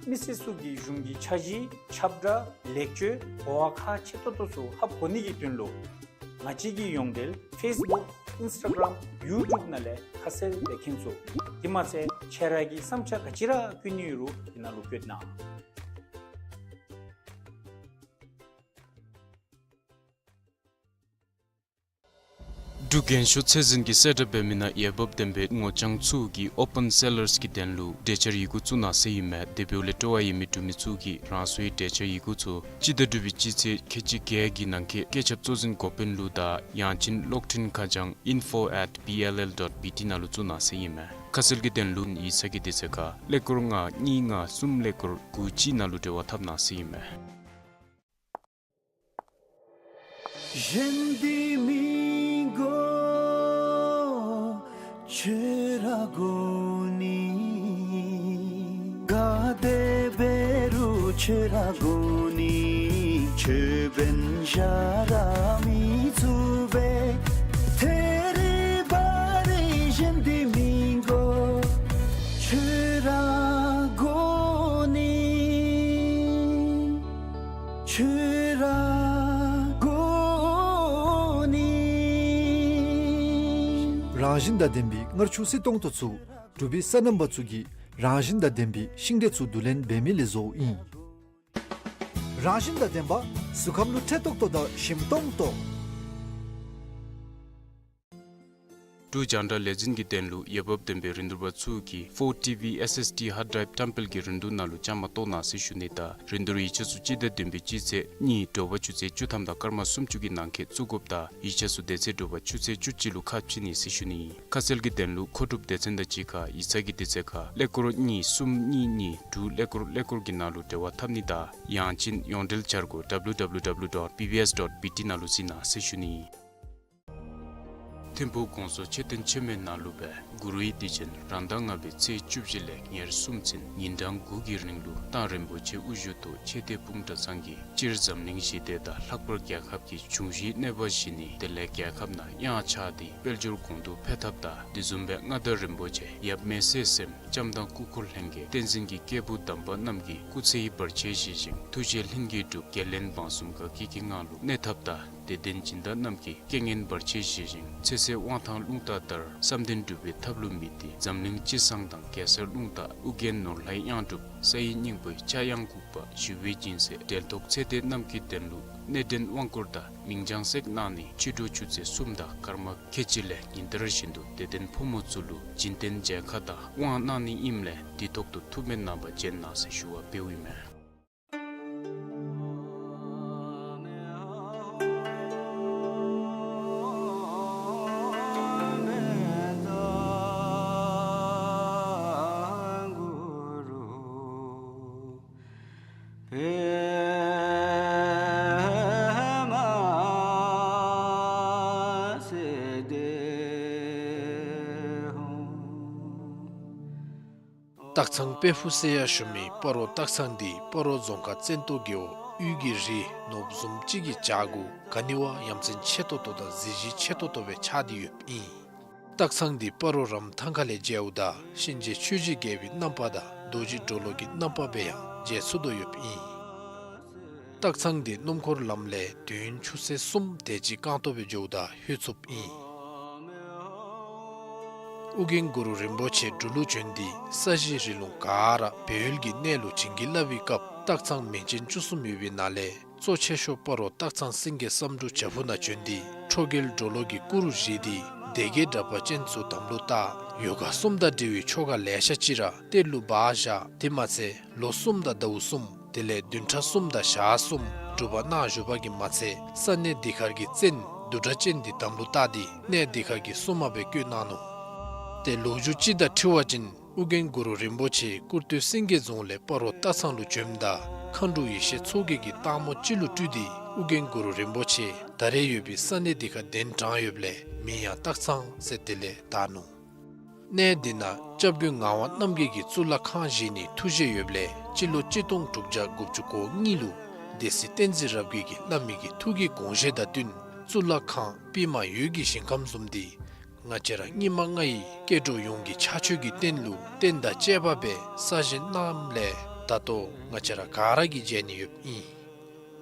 མི་སེར་ཚུ་གིས་གཞུང་གི་འཆར་གཞི་ཁྱབ་བསྒྲགས་ལེགས་བཅོས་གོ་བ་ཁག་ཆེ་ཏོག་ཏོ་ཚུ་ཧ་གོ་ནི་གི་དོན་ལུ་ང་བཅས་ཀྱི་ཡོངས་འབྲེལ་ཕེསི་བུཀ་ཨིནསི་ཊ་གརམ་ཡུ་ཊུབ་ནང་ལས་ཁ་གསལ་སྦེ་མཁྱེན་ཚུགས། དེ་མ་ཚད་ཁྱོད་ར་གི་བསམ་འཆར་ག་ཅི་ར་བཀོད་ནི་ཡོད་རུང་དེ་ནང་ལུ་བཀོད་གནང་། འབྲུག་རྒན་ཤོས་ཚད་འཛིན་གྱིས་གསལ་བསྒྲགས་འབད་མི་ནང་འོས་འབབ་ལྡན་པའི་ངོ་རྐྱང་ཚུ་གིས་ཨོ་པཱན་སེ་ལརསི་གི་དོན་ལུ་གྲོས་འཆར་ཡི་གུ་བཙུགས་གནང་ཟེར་ཨིན་མས། དེ་འབདཝ་ལས་སྤྲོ་བ་ཡོད་མི་འབྲུག་མི་ཚུ་གིས་རང་སོའི་གྲོས་འཆར་ཡི་གུ་ཚུ་སྤྱི་ཟླ་དྲུག་པའི་སྤྱི་ཚེས་ཁལ་གཅིག་བརྒྱད་ཀྱི་ནང་འཁོད་སྐད་ཆ་གཙོ་འཛིན་འགོ་དཔོན་ལུ་དང་ཡང་ཅིན་གློག་འཕྲིན་ཁ་བྱང་info at B L L dot B T ནང་ལུ་བཙུགས་གནང་ཟེར་ཨིན་མས། ཁ་གསལ་གྱི་དོན་ལུ་ཡིག་ཚང་གི་དུས་ཚོད་ཁར་ཀླད་ཀོར་ལྔ་གཉིས་ལྔ་གསུམ་ཀླད་ཀོར་དགུ་གཅིག་ནང་ལུ་འབྲེལ་བ་འཐབ་གནང་ཟེར་ཨིན་མས། གཞན་འདི་མི་དགོ། ཁྱོད་ར་དགོ་ནི། ག་དེ་འབད་རུང་ཁྱོད་ར་དགོ་ནི། ཁྱོད་འབདན་གཞན་ར་མི་ཚུགས་པས། ཐད་རི་བ་རི་གཞན་འདི་མི་དགོ། ཁྱོད་ར་དགོ་ནི། ཁྱོད་ར་དགོ་ནི། རང་བཞིན་དང་ལྡན་པའི་མངར་ཆུ་བསིལ་ཏོང་ཏོ་ཚུ་འབྲུག་པའི་སོ་ནམ་པ་ཚུ་གིས་རང་བཞིན་དང་ལྡན་པའི་ཤིང་འབྲས་ཚུ་བསྡུ་ལེན་འབད་མི་ལས་བཟོཝ་ཨིན། རང་བཞིན་དང་ལྡན་པ་གཟུགས་ཁམས་ལུ་འཕྲོད་ཏོག་ཏོ་དང་ཞིམ་ཏོང་ཏོ། འབྲུག་རྒྱང་བསྒྲགས་ལས་འཛིན་གྱི་དོན་ལུ་འོས་འབབ་ལྡན་པའི་རིན་བསྡུར་པ་ཚུ་གིས་ཕོར་ཊི་བི་ཨེསི་ཨེསི་ཌི་ཧཱརཌ་ཌྲའིབ་བཀྲམ་སྤེལ་གྱི་རིན་བསྡུར་ནང་ལུ་བཅའ་མར་གཏོགས་གནང་ཟེར་ཞུ་ནི་དང་རིན་བསྡུར་ཡིག་ཆ་ཚུ་སྤྱི་ཟླ་བདུན་པའི་སྤྱི་ཚེས་གཉིས་དྲོ་པ་ཆུ་ཚོད་བཅུ་ཐམ་དང་སྐར་མ་སུམ་ཅུ་གི་ནང་འཁོད་བཙུགས་དགོཔ་དང་ཡིག་ཆ་ཚུ་དེ་ཚེ་དྲོ་པ་ཆུ་ཚོད་བཅུ་གཅིག་ལུ་ཁ་ཕྱེ་ནི་ཟེར་ཞུ་ནི་ཨིན། ཁ་གསལ་གྱི་དོན་ལུ་མཁོ་སྒྲུབ་སྡེ་ཚན་དང་གཅིག་ཁར་ཡིག་ཚང་གི་དུས་ཚོད་ཁར་ཀླད་ཀོར་གཉིས་གསུམ་གཉིས་གཉིས་དྲུག་ཀླད་ཀོར་ཀླད་ཀོར་གྱི་ནང་ལུ་འབྲེལ་བ་འཐབ་ནི་དང་ཡང་ཅིན་ཡོངས་འབྲེལ་འཆར་སྒོ་W W W dot B B S dot B T ནང་ལུ་གཟིགས་གནང་ཟེར་ཞུ་ནི་ཨིན། ཐིམ་ཕུག་གོང་ས་མཆོག་མཆོད་རྟེན་ཆེན་མོའི་ནང་ལུ་སྦེ་གུ་རུའི་དུས་ཆེན་རང་ཟླ་ལྔ་པའི་ཚེས་བཅུ་བཞི་ལས་ཉེར་གསུམ་ཚུན་ཉིན་གྲངས་དགུ་གི་རིང་ལུ་མདང་རིན་པོ་ཆེ་དབུ་བཞུགས་ཐོག་མཆོད་རྟེན་སྤུངས་གྲྭ་ཚང་གིས་སྤྱིར་འཛམ་གླིང་ཞི་བདེ་དང་ལྷག་པར་རྒྱལ་ཁབ་ཀྱི་འབྱུང་བཞི་གནོད་པ་ཞི་ནི་དེ་ལས་རྒྱལ་ཁབ་ནང་གཡང་ཆགས་ཏེ་དཔལ་འབྱོར་གོང་དུ་འཕེལ་ཐབས་དང་དེ་བཟུམ་སྦེ་མངའ་བདག་རིན་པོ་ཆེ་ཡབ་མེས་སྲས་གསུམ་ལྕམ་དང་སྐུ་འཁོར་ལྷན་རྒྱས་བསྟན་འཛིན་གྱི་སྐྱེས་བུ་དམ་པ་རྣམས་ཀྱི་སྐུ་ཚེ་བར་ཆད་ཞི་ཞིང་ཐུགས་རྗེ་ལྷུན་གྱིས་གྲུབ་རྒྱལ་བློན་འབངས་གསུམ་དགའ་སྐྱིད་ཀྱི་ངང་ལུ་གནས་ཐབས་དང་དད་ལྡན་སྦྱིན་བདག་རྣམས་ཀྱི་རྐྱེན་ངན་བར་ཆད་ཞི་ཞིང་ཚེ་ཟད་དབང་ཐང་རླུང་རྟ་དར་བསམ་དོན་འགྲུབ་པའི་ཐབས་ལུ་དམིགས་ཏེ་འཛམ་གླིང་སྤྱི་བསང་དང་གེ་སར་རླུང་རྟ་ཨོ་རྒྱན་ནོར་ལྷའི་གཡང་སྒྲུབ་ས་ཡི་སྙིང་པོའི་ཕྱྭ་གཡང་འགུགས་པ་ཞི་བའི་སྦྱིན་སྲེག་འབྲེལ་ཐོགས་ཚེ་འདས་རྣམས་ཀྱི་དོན་ལུ་གནས་འདྲེན་དབང་བསྐུར་དང་མིང་བྱང་བསྲེག་གནང་ནི་ཕྱི་དྲོ་ཆུ་ཚོད་གསུམ་དང་སྐར་མ་ཁལ་གཅིག་ལས་ཉིན་ལྟར་བཞིན་དུ་དད་ལྡན་ཕོ་མོ་ཚུ་ལུ་སྦྱིན་བསྟན་མཇལ་ཁ་དང་དབང་གནང་ནི་ཨིནམ་ལས་དུས་ཐོག་ཏུ་ཐུགས་སྨོན་གནང་བར་བྱོན་གནང་ཟེར་ཞུ་བ་འབདཝ་ཨིན་མས། སྟག་ཚང་དཔལ་ཕུག་ཟེར་ཡང་ཞུ་མི་སྤ་རོ་སྟག་ཚང་འདི་སྤ་རོ་རྫོང་ཁག་བཙན་ཏོ་རྒེད་འོག་དབུས་ཀྱི་རི་ནོར་བུ་བཟུམ་ཅིག་གི་བྱག་གུ་ག་ནི་བ་ཡ་མཚན་ཆེ་ཏོག་ཏོ་དང་གཟི་བརྗིད་ཆེ་ཏོག་ཏོ་སྦེ་ཆགས་ཏེ་ཡོདཔ་ཨིན། སྟག་ཚང་འདི་སྤ་རོ་རམ་ཐང་ཁ་ལས་མཇལཝ་ད་གཤིན་རྗེ་ཆོས་ཀྱི་རྒྱལ་པོའི་རྣམ་པ་དང་རྡོ་རྗེ་གྲོ་ལོད་ཀྱི་རྣམ་པ་སྦེ་ཡང་མཇལ་ཚུགས་དོ་ཡོདཔ་ཨིན། སྟག་ཚང་འདི་སྣུམ་འཁོར་ལམ་ལས་དུས་ཡུན་ཆུ་ཚོད་གསུམ་དེ་ཅིག་རྐང་སྟོང་སྦེ་འགྱོཝ་ད་ལྷོད་ཚུགསཔ་ཨིན། ཨོ་རྒྱན་གུ་རུ་རིན་པོ་ཆེ་འབྲུག་ལུ་བྱོན་ཏེ་ས་གཞི་རི་ལུང་ག་ར་སྦས་ཡུལ་གྱི་གནས་ལུ་བྱིན་གྱིས་བརླབས་པའི་སྐབས་སྟག་ཚང་མིང་ཅན་བཅུ་གསུམ་ཡོད་པའི་ནང་ལས་གཙོ་ཆེ་ཤོས་སྤ་རོ་སྟག་ཚང་སེང་གེ་བསམ་འགྲུབ་བྱག་ཕུག་ནང་བྱོན་ཏེ་ཁྲོ་རྒྱལ་གྲོ་ལོད་ཀྱི་སྐུ་རུ་བཞེངས་ཏེ་སྡེ་བརྒྱད་དྲེགས་པ་ཅན་ཚུ་དམ་ལུ་བཏགས། ཡོ་ག་གསུམ་དང་འབྲེལ་བའི་ཆོ་ག་ལེ་ཤ་ཅིག་ར་གཏེར་ལུ་སྦ་བཞག། དེ་མ་ཚད་ལོ་གསུམ་དང་ཟླཝ་གསུམ་དེ་ལས་བདུན་ཕྲག་གསུམ་དང་ཞག་གསུམ་སྒྲུབ་པ་གནང་བཞུགས་པ་གིས་མ་ཚད་ས་གནས་འདི་ཁར་གྱི་བཙན་བདུད་དྲེགས་ཅན་འདི་དམ་ལུ་བཏགས་ཏེ་གནས་འདི་ཁར་གྱི་སྲུང་མ་སྦེ་བསྐོས་གནང་ནུག། ཏེ་ལོ་རྒྱུས་ཅིག་དང་འཁྲིལ་བ་ཅིན་ཨོ་རྒྱན་གུ་རུ་རིན་པོ་ཆེ་ཀུར་སྟོད་སེང་གེ་རྫོང་ལས་སྤ་རོ་སྟག་ཚང་ལུ་བྱོནམ་ད་མཁའ་འགྲོ་ཡེ་ཤེས་མཚོ་རྒྱལ་གྱིས་སྟག་མོ་ཅིག་ལུ་སྤྲུལ་ཏེ་ཨོ་རྒྱན་གུ་རུ་རིན་པོ་ཆེ་ད་རེས་ཡོད་པའི་ས་གནས་འདི་ཁར་གདན་དྲངས་ཡོདཔ་ལས་མིང་ཡང་སྟག་ཚང་ཟེར་དེ་ལས་བཏགས་ནུག། གནས་འདི་ནང་སྐྱབས་མགོན་ངག་དབང་རྣམ་རྒྱལ་གྱིས་གཙུག་ལག་ཁང་བཞེངས་ནིའི་ཐུགས་བཞེད་ཡོདཔ་ལས་སྤྱི་ལོ་གཅིག་སྟོང་དྲུག་བརྒྱ་དགུ་བཅུ་གོ་གཉིས་ལུ་སྡེ་སྲིད་བསྟན་འཛིན་རབ་རྒྱས་ཀྱིས་བླ་མའི་གི་ཐུགས་ཀྱི་དགོངས་བཞེད་དང་བསྟུན་གཙུག་ལག་ཁང་པདྨ་འོད་ཀྱི་ཞིང་ཁམས་བཟུམ་འདི་ང་བཅས་ར་སྙིགས་མ་ལྔ་ཡི་སྐྱེ་འགྲོ་ཡོངས་ཀྱི་ཕྱག་མཆོད་ཀྱི་རྟེན་ལུ་རྟེན་དང་བཅས་པ་སྦེ་གསར་བཞེངས་གནངམ་ལས་ད་ལྟོ་ང་བཅས་ར་ག་ར་གིས་མཇལ་ནི་ཡོདཔ་ཨིན།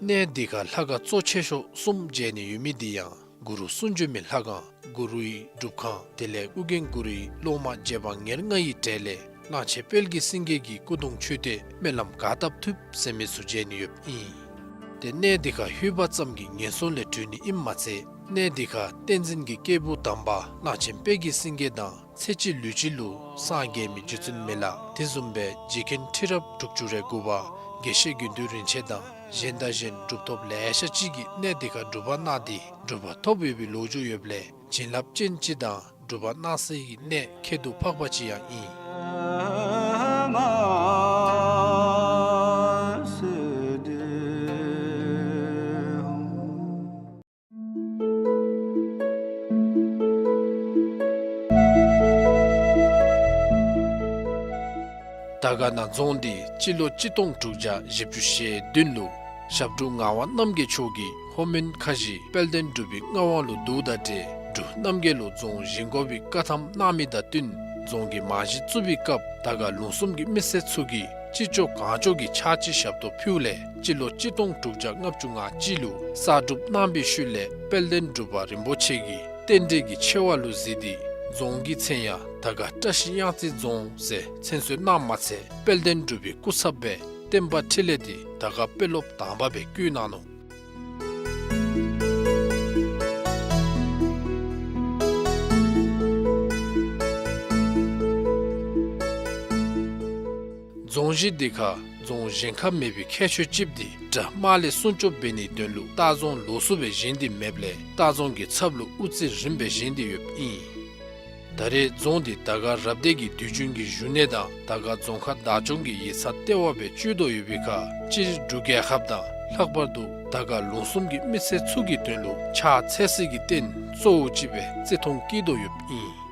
གནས་འདི་ཁར་ལྷ་ཁང་གཙོ་ཆེ་ཤོས་གསུམ་མཇལ་ནི་ཡོད་མི་འདི་ཡང་གུ་རུ་གསུང་བྱོན་མའི་ལྷ་ཁང་གུ་རུའི་སྒྲུབ་ཁང་དེ་ལས་ཨོ་རྒྱན་གུ་རུའི་སློབ་མ་རྗེ་འབངས་ཉེར་ལྔ་ཡི་གྲས་ལས་གླང་ཆེན་དཔལ་གྱི་སེང་གེ་གི་སྐུ་གདུང་མཆོད་རྟེན་སྨོན་ལམ་ག་བཏབ་ཐུབ་ཟེར་མི་ཚུ་མཇལ་ནི་ཡོདཔ་ཨིན། ཏེ་གནས་འདི་ཁར་ལྷོད་པ་ཙམ་གྱིས་ངན་སོང་ལས་གྲོལ་ནི་ཨིནམ་མ་ཚད་གནས་འདི་ཁར་བསྟན་འཛིན་གྱི་སྐྱེས་བུ་དམ་པ་གླང་ཆེན་དཔལ་གྱི་སེང་གེ་དང་ཚེ་གཅིག་ལུས་གཅིག་ལུ་སངས་རྒྱས་མི་རྗེ་བཙུན་མི་ལ་དེ་བཟུམ་སྦེ་རྗེ་མཁན་ཁྲི་རབས་དྲུག་ཅུ་རེ་དགུ་པ་དགེ་བཤེས་དགེ་འདུན་རིན་ཆེན་དང་གཞན་དང་གཞན་གྲུབ་ཐོབ་ལེ་ཤ་ཅིག་གིས་གནས་འདི་ཁར་སྒྲུབ་པ་གནང་སྟེ་གྲུབ་པ་ཐོབ་ཡོད་པའི་ལོ་རྒྱུས་ཡོདཔ་ལས་བྱིན་རླབས་ཅན་ཅིག་དང་སྒྲུབ་པ་གནང་སའི་གནས་ཁྱད་དུ་འཕགས་པ་ཅིག་ཡང་ཨིན། དར་དཀར་ན་རྫོང་འདི་སྤྱི་ལོ་གཅིག་སྟོང་དྲུག་བརྒྱ་བཞི་བཅུ་ཞེ་བདུན་ལུ་ཞབས་དྲུང་ངག་དབང་རྣམ་རྒྱལ་མཆོག་གིས་ལྷོ་མོན་ཁ་བཞི་དཔལ་ལྡན་འབྲུག་པའི་མངའ་དབང་ལུ་བསྡུཝ་དང་འབྲེལ་འབྲུག་རྣམ་རྒྱལ་ལུ་རྫོང་བཞེངས་དགོ་པའི་བཀའ་ཐམ་གནང་མི་དང་བསྟུན་རྫོང་གི་རྨང་གཞི་བཙུགས་པའི་སྐབས་དར་དཀར་ལུང་གསུམ་གྱི་མི་སེར་ཚུ་གིས་ཅི་ལྕོགས་གང་ལྕོགས་ཀྱི་ཕྱག་ཕྱི་ཞབས་ཏོག་ཕུལཝ་ལས་སྤྱི་ལོ་གཅིག་སྟོང་དྲུག་བརྒྱ་ལྔ་བཅུ་ང་གཅིག་ལུ་གསར་སྒྲུབ་གནང་བའི་ཤུལ་ལས་དཔལ་ལྡན་འབྲུག་པ་རིན་པོ་ཆེ་གིས་རྟེན་འབྲེལ་གྱི་ཆེ་བ་ལུ་གཟིགས་ཏེ་རྫོང་གི་མཚན་ཡང་དར་དཀར་བཀྲ་ཤིས་གཡང་རྩེ་རྫོང་ཟེར་མཚན་གསོལ་གནངམ་མ་ཚད་དཔལ་ལྡན་འབྲུག་པའི་སྐུ་ཚབ་སྦེ་བསྟན་པ་འཕྲིན་ལས་འདི་དར་དཀར་དཔོན་སློབ་དང་པ་སྦེ་བསྐོས་གནང་ནུག། རྫོང་གཞི་འདི་ཁར་རྫོང་གཞན་ཁར་མེད་པའི་ཁྱད་ཆོས་ཅིག་འདི་དགྲ་དམག་ལས་སྲུང་སྐྱོབ་འབད་ནིའི་དོན་ལུ་སྟག་རྫོང་ལོགས་སུ་སྦེ་བཞེངས་ཏེ་མེདཔ་ལས་སྟག་རྫོང་གི་ཚབ་ལུ་དབུ་རྩེ་རིམ་པས་བཞེངས་ཏེ་ཡོདཔ་ཨིན། ད་རེས་རྫོང་འདི་དར་དཀར་རབ་སྡེ་གི་དུས་རྒྱུན་གྱི་བཞུགས་གནས་དང་དར་དཀར་རྫོང་ཁག་བདག་སྐྱོང་གི་ཡིག་ཚང་ལྟེ་བ་སྦེ་སྤྱོད་དོ་ཡོད་པའི་ཁར་སྤྱིར་འབྲུག་རྒྱལ་ཁབ་དང་ལྷག་པར་དུ་དར་དཀར་ལུང་གསུམ་གྱི་མི་སེར་ཚུ་གི་དོན་ལུ་ཕྱག་འཚལ་སའི་གི་རྟེན་གཙོ་བོ་ཅིག་སྦེ་བརྩི་མཐོང་བསྐྱེད་དོ་ཡོདཔ་ཨིན།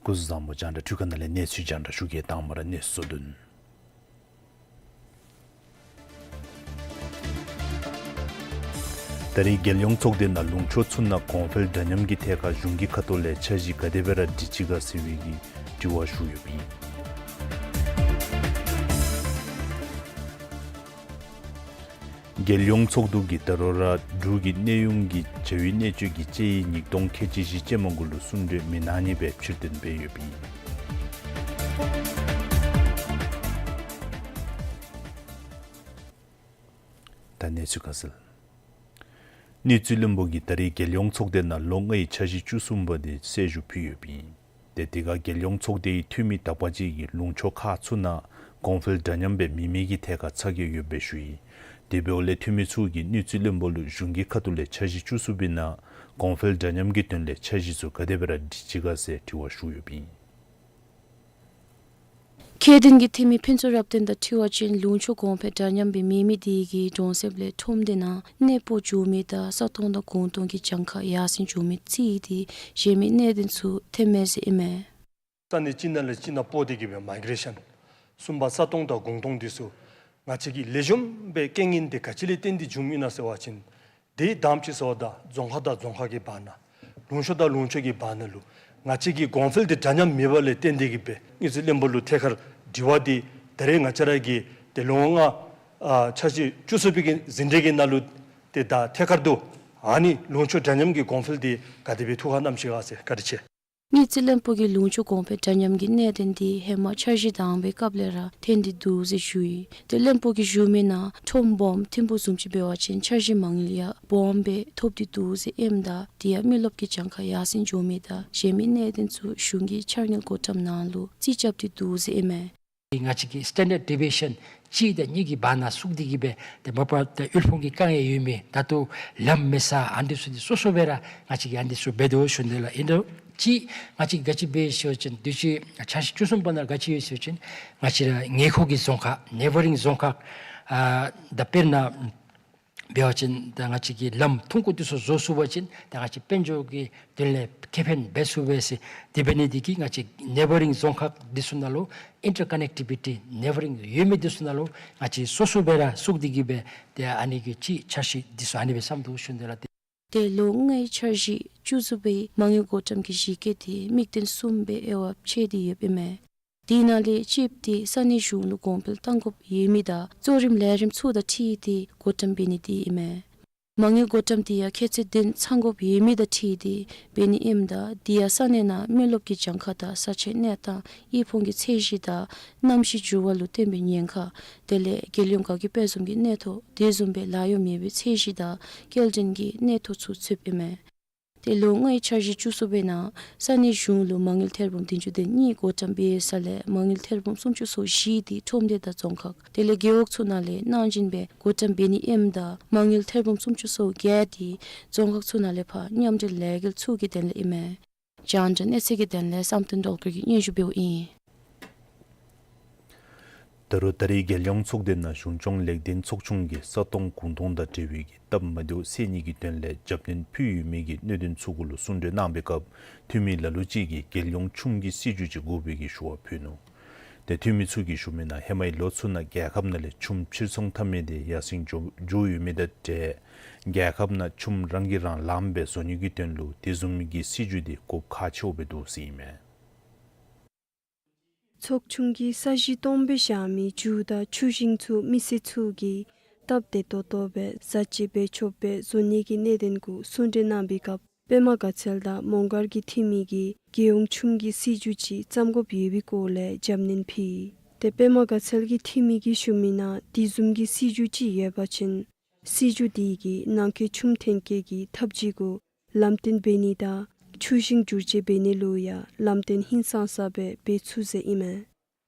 སྐུ་གཟུགས་བཟང་པོ། རྒྱང་བསྒྲགས་འཕྲུལ་ཁང་ནང་ལས་གནས་ཚུལ་རྒྱང་བསྒྲགས་ཞུ་གེ། དང་པ་ར་གནས་ཚུལ་གཙོ་དོན། ད་རེས་རྒྱལ་ཡོངས་ཚོགས་སྡེ་ནང་ལུང་ཕྱོགས་ཚུ་ནང་གོང་འཕེལ་འདྲ་མཉམ་གྱི་ཐད་ཁར་གཞུང་གི་ཁ་ཐོག་ལས་འཆར་གཞི་ག་དེ་སྦེ་ར་སྒྲིག་ཅི་ག་ཟེར་བའི་གི་དྲི་བ་ཞུ་ཡོདཔ་ཨིན། རྒྱལ་ཡོངས་ཚོགས་འདུ་གིས་ད་རུང་ར་འབྲུག་གི་གནས་དབྱུང་གི་བྱ་བའི་གནད་སྤྱོད་ཀྱི་དཔྱད་ཡིག་ཉིས་སྟོང་ཁལ་གཅིག་བཞི་ཅན་མ་གུ་ལུ་གསུང་གྲོས་མི་གནང་ནི་སྦེ་ཕྱིར་བཏོན་འབད་ཡོདཔ་ཨིན། ད་གནས་ཚུལ་ཁ་གསལ། དངུལ་རྩིས་བློན་པོ་གིས་ད་རེས་རྒྱལ་ཡོངས་ཚོགས་སྡེ་ནང་ལོ་ལྔའི་འཆར་གཞི་བཅུ་གསུམ་པ་དེ་གསལ་ཞུ་ཕུལ་ཡོདཔ་ཨིན། ཏེ་དེ་ཁར་རྒྱལ་ཡོངས་ཚོགས་སྡེའི་འཐུས་མི་དག་པ་ཅིག་གིས་ལུང་ཕྱོགས་ཁག་ཚུ་ནང་གོང་འཕེལ་འདྲ་མཉམ་སྦེ་མེད་མི་གི་ཐད་ཁར་ཚ་གྱང་ཡོདཔ་སྦེ་ཞུ་ཡི། དེ་འབདཝ་ལས་འཐུས་མི་ཚུ་གིས་དངུལ་རྩིས་བློན་པོ་ལུ་གཞུང་གི་ཁ་ཐུག་ལས་འཆར་གཞི་བཅུ་གསུམ་པའི་ནང་གོང་འཕེལ་འདྲ་མཉམ་གྱི་དོན་ལས་འཆར་གཞི་ཚུ་ག་དེ་སྦེ་ར་སྒྲིག་ཅི་ག་ཟེར་དྲི་བ་ཞུ་ཡོདཔ་ཨིན། ཁྱད་ལྡན་གྱི་འཐུས་མི་ཕུན་ཚོགས་རབ་བརྟན་དང་འཁྲིལ་བ་ཅིན་ལུང་ཕྱོགས་གོང་འཕེལ་འདྲ་མཉམ་སྦེ་མེད་མི་དེ་གིས་གྲོང་གསེབ་ལས་ཁྲོམ་སྡེ་ནང་གནས་སྤོ་འགྱོ་མི་དང་ས་སྟོང་དང་གུང་སྟོང་གི་གྱངས་ཁ་ཡར་སེང་འགྱོ་མི་རྩིས་ཏེ་གཞན་མི་གནད་དོན་ཚུ་ཐོན་མས་ཟེར་ཨིན་མས། ས་གནས་གཅིག་ནང་ལས་གཅིག་ནང་སྤོ་སྟེ་གི་སྦེ་མའི་གི་རེ་ཤཱན། གསུམ་པ་ས་སྟོང་དང་གུང་སྟོང་འདི་ཚུ་ང་བཅས་ཀྱི་ལེགས་ཤོམ་སྦེ་རྐྱེན་ངན་དེ་ག་ཅི་ལས་བརྟེན་ཏེ་བྱུངམ་ཨིན་ན་ཟེར་བ་ཅིན། དེ་དང་པ་ཅིག་ཟེརཝ་ད་རྫོང་ཁག་དང་རྫོང་ཁག་གི་བར་ན་ལུང་ཕྱོགས་དང་ལུང་ཕྱོགས་ཀྱི་བར་ན་ལུ་ང་བཅས་ཀྱི་གོང་འཕེལ་དེ་འདྲ་མཉམ་མེདཔ་ལས་བརྟེན་ཏེ་གི་སྦེ་དངུལ་རྩིས་བློན་པོ་ལུ་ཐད་ཀར་དྲི་བ་དེ་ད་རེས་ང་བཅས་ར་གི་ཏེ་ལོ་ལྔ་ཨ་འཆར་གཞི་བཅུ་གསུམ་པའི་གི་ཟིན་བྲིས་ཀྱི་ནང་ལུ་ཏེ་ད་ཐད་ཀར་དུ་ཨ་ནི་ལུང་ཕྱོགས་འདྲ་མཉམ་གྱི་གོང་འཕེལ་དེ་ག་དེ་སྦེ་ཐུགས་ཁར་བསྣམས་ཅི་ག་ཟེར། བཀའ་དྲིན་ཆེ། དངུལ་རྩིས་བློན་པོ་གིས་ལུང་ཕྱོགས་གོང་འཕེལ་འདྲ་མཉམ་གྱི་གནད་དོན་དེ་ཧེ་མ་འཆར་གཞི་དང་པའི་སྐབས་ལས་ར་ཐོན་ཏེ་འདུག་ཟེར་ཞུ་ཡི། ཏེ་བློན་པོ་གིས་ཞུ་མི་ནང་ཁྲོམ་སྦོམ་ཐིམ་ཕུག་བཟུམ་ཅིག་འབད་བ་ཅིན་འཆར་གཞི་མ་དངུལ་ཡང་སྦོམ་སྦེ་ཐོབ་སྟེ་འདུག་ཟེར་ཨིནམ་ད་དེ་ཡང་མི་རློབས་ཀྱི་གྱངས་ཁ་ཡར་སེང་འགྱོ་མི་དང་གཞན་མི་གནད་དོན་ཚུ་གཞུང་གིས་འཆར་དངུལ་བགོ་བཀྲམ་ནང་ལུ་རྩིས་རྐྱབ་སྟེ་འདུག་ཟེར་ཨིན་མས། ང་བཅས་ཀྱི་སི་ཊེན་ཌརཌ་ཌི་བི་ཨེ་ཤཱན་གཅིག་དང་གཉིས་ཀྱི་བར་ན་ཚུད་དེ་གི་སྦེ་ཏེ་མ་པ་ཏེ་དབུལ་ཕོངས་ཀྱི་དཀའ་ངལ་ཡོད་མི་ད་ལྟོ་ལམ་མེད་ས་ཨ་ནི་ཚུ་འདི་སོ་སོ་སྦེ་ར་ང་བཅས་ཀྱིས་ཨ་ནི་ཚུ་འབད་དོ་ཞུ་ནི་ལགས། ཨིན་རུང་གཅིག་ང་བཅས་ཀྱིས་ག་ཅི་འབད་ཟེར་བ་ཅིན་དུས་ཅི་འཆར་གཞི་བཅུ་གསུམ་པ་ནང་ག་ཅི་ཡོད་ཟེར་བ་ཅིན་ང་བཅས་ར་ཉེ་འཁོར་གྱི་རྫོང་ཁག་ནེ་བར་རིང་རྫོང་ཁག་ཨ་ད་དཔེར་ན་འབད་བ་ཅིན་ད་ང་བཅས་ཀྱིས་ལམ་ཐུང་ཀུ་འདི་ཚུ་བཟོ་ཚུགས་པ་ཅིན་ད་ང་བཅས་དཔལ་འབྱོར་གྱི་དོན་ལས་ཁེ་ཕན་འབད་ཚུགས་པས་ཟེར། དེ་འབད་ནི་འདི་གིས་ང་བཅས་ནེ་བར་རིང་རྫོང་ཁག་འདི་ཚུ་ནང་ལུ་ཨིན་ཊར་ཀ་ནེག་ཊི་བི་ཊི་ནེ་བར་རིང་ཡོད་མི་འདི་ཚུ་ནང་ལུ་ང་བཅས་སོ་སོ་སྦེ་ར་ཚུད་དེ་གི་སྦེ་ཏེ་ཨ་ནི་གི་ཅིག་འཆར་གཞི་འདི་ཚུ་ཨ་ནི་སྦེ་བསམ་དོ་ཞུ་ནི་ལགས། ཏེ་ལོ་ལྔའི་འཆར་གཞི་བཅུ་གསུམ་པའི་མ་དངུལ་བགོ་བཀྲམ་གྱི་གཞི་བཀོད་དེ་དམིགས་དོན་གསུམ་སྦེ་དབྱེ་བ་ཕྱེ་སྟེ་ཡོདཔ་ཨིན་མས། དེ་ནང་ལས་གཅིག་དེ་ས་གནས་གཞུང་ལུ་གོང་འཕེལ་གཏང་དགོཔ་ཡོད་མི་དང་གཙོ་རིམ་ལས་རིམ་ཚུ་དང་འཁྲིལ་ཏེ་བགོ་བཀྲམ་འབད་ནི་དེ་ཨིན་མས། མ་དངུལ་བགོ་བཀྲམ་དེ་ཡང་ཁྱད་ཚད་ལྡན་ཚང་དགོཔ་ཡོད་མི་དང་འཁྲིལ་ཏེ་འབད་ནི་ཨིནམ་ད་དེ་ཡང་ས་གནས་ནང་མི་རློབས་ཀྱི་གྱངས་ཁ་དང་ས་ཆའི་གནས་སྟངས་དབུལ་ཕོངས་ཀྱི་ཚད་གཞི་དང་གནམ་གཤིས་འགྱུར་བ་ལུ་བརྟེན་པའི་ཉེན་ཁ་དེ་ལས་རྒྱལ་ཡོངས་དགའ་སྐྱིད་དཔལ་འཛོམས་ཀྱི་གནས་ཐོ་དེ་བཟུམ་སྦེ་ལཱ་གཡོག་མེད་པའི་ཚད་གཞི་དང་སྐྱེལ་འདྲེན་གྱི་གནས་ཐོ་ཚུ་ཚུདཔ་ཨིན་མས། ཏེ་ལོ་ལྔའི་འཆར་གཞི་བཅུ་གསུམ་པའི་ནང་ས་གནས་གཞུང་ལུ་མ་དངུལ་ཐེར་འབུམ་བདུན་ཅུ་དོན་གཉིས་བགོ་བཀྲམ་འབད་ས་ལས་མ་དངུལ་ཐེར་འབུམ་སུམ་ཅུ་སོ་བཞི་དེ་ཁྲོམ་སྡེ་དང་རྫོང་ཁག་དེ་ལས་རྒེད་འོག་ཚུ་ནང་ལས་གནང་སྦྱིན་སྦེ་བགོ་བཀྲམ་འབད་ནི་ཨིནམ་ད་མ་དངུལ་ཐེར་འབུམ་སུམ་ཅུ་སོ་བརྒྱད་དེ་རྫོང་ཁག་ཚུ་ནང་ལས་ཕར་མཉམ་འབྲེལ་ལས་འགུལ་ཚུ་གི་དོན་ལས་ཨིན་མས། རྒྱང་བསྒྲགས་གནས་ཚུལ་གྱི་དོན་ལས་བསམ་གཏན་སྒྲོལ་དཀར་གྱིས་སྙན་ཞུ་འབདཝ་ཨིན། ད་རུང་ད་རེས་རྒྱལ་ཡོངས་ཚོགས་སྡེ་ནང་གཞུང་སྐྱོང་ལེགས་ལྡན་ཚོགས་ཆུང་གིས་ས་སྟོང་གུང་སྟོང་དང་འབྲེལ་བའི་གི་སྟབས་མ་བདེཝ་སེལ་ནི་གི་དོན་ལས་རྒྱབ་སྣོན་ཕུལ་ཡོད་མི་གི་གནད་དོན་ཚུ་གུ་ལུ་གསུང་གྲོས་གནང་བའི་སྐབས་འཐུས་མི་ལ་ལུ་ཅིག་གིས་རྒྱལ་ཡོངས་ཆུམ་གྱི་སྲིད་བྱུས་ཅིག་དགོ་པའི་གི་ཞུ་བ་ཕུལ་ནུག། ཏེ་འཐུས་མི་ཚུ་གིས་ཞུ་མི་ནང་ཧེ་མའི་ལོ་ཚུ་ནང་རྒྱལ་ཁབ་ནང་ལས་ཆུམ་ཕྱིར་ཚོང་འཐབ་མི་དེ་ཡར་སེང་འགྱོ་འགྱོ་ཡོད་མི་དང་འབྲེལ་རྒྱལ་ཁབ་ནང་ཆུམ་རང་གིས་རང་ལངམ་སྦེ་བཟོ་ནི་གི་དོན་ལུ་དེ་བཟུམ་མའི་གི་སྲིད་བྱུས་དེ་དགོཔ་ཁག་ཆེཝ་སྦེ་འདུག་ཟེར་ཨིན་མས། ཚོགས་ཆུང་གིས་ས་གཞི་སྟོང་སྦེ་བཞག་མི་རྒྱུ་དང་ཆུ་ཤིང་ཚུ་མི་སེར་ཚུ་གིས་སྟབས་བདེ་ཏོག་ཏོ་སྦེ་ཟ་ཅིག་འབད་ཆོགཔ་སྦེ་བཟོ་ནི་གི་གནད་དོན་གུ་གསུང་གྲོས་གནང་བའི་སྐབས་པདྨ་དགའ་ཚལ་དང་མོང་སྒར་གྱི་འཐུས་མི་གིས་རྒྱལ་ཡོངས་ཆུམ་གྱི་སྲིད་བྱུས་ཅིག་བརྩམ་དགོཔ་ཡོད་པའི་སྐོར་ལས་རྒྱབ་སྣོན་ཕུལ། ཏེ་པདྨ་དགའ་ཚལ་གྱི་འཐུས་མི་གིས་ཞུ་མི་ནང་དེ་བཟུམ་གྱི་སྲིད་བྱུས་ཅིག་ཡོད་པ་ཅིན་སྲིད་བྱུས་དེ་གིས་ནང་འཁོད་ཆུམ་ཐོན་སྐྱེད་ཀྱི་ཐབས་ཇུས་གུ་ལམ་སྟོན་འབད་ནི་དང་ཆུ་ཤིང་བསྒྱུར་བཅོས་འབད་ནི་ལུ་ཡང་ལམ་སྟོན་ཧིང་སངས་ས་སྦེ་འབད་ཚུགས་ཟེར་ཨིན་མས།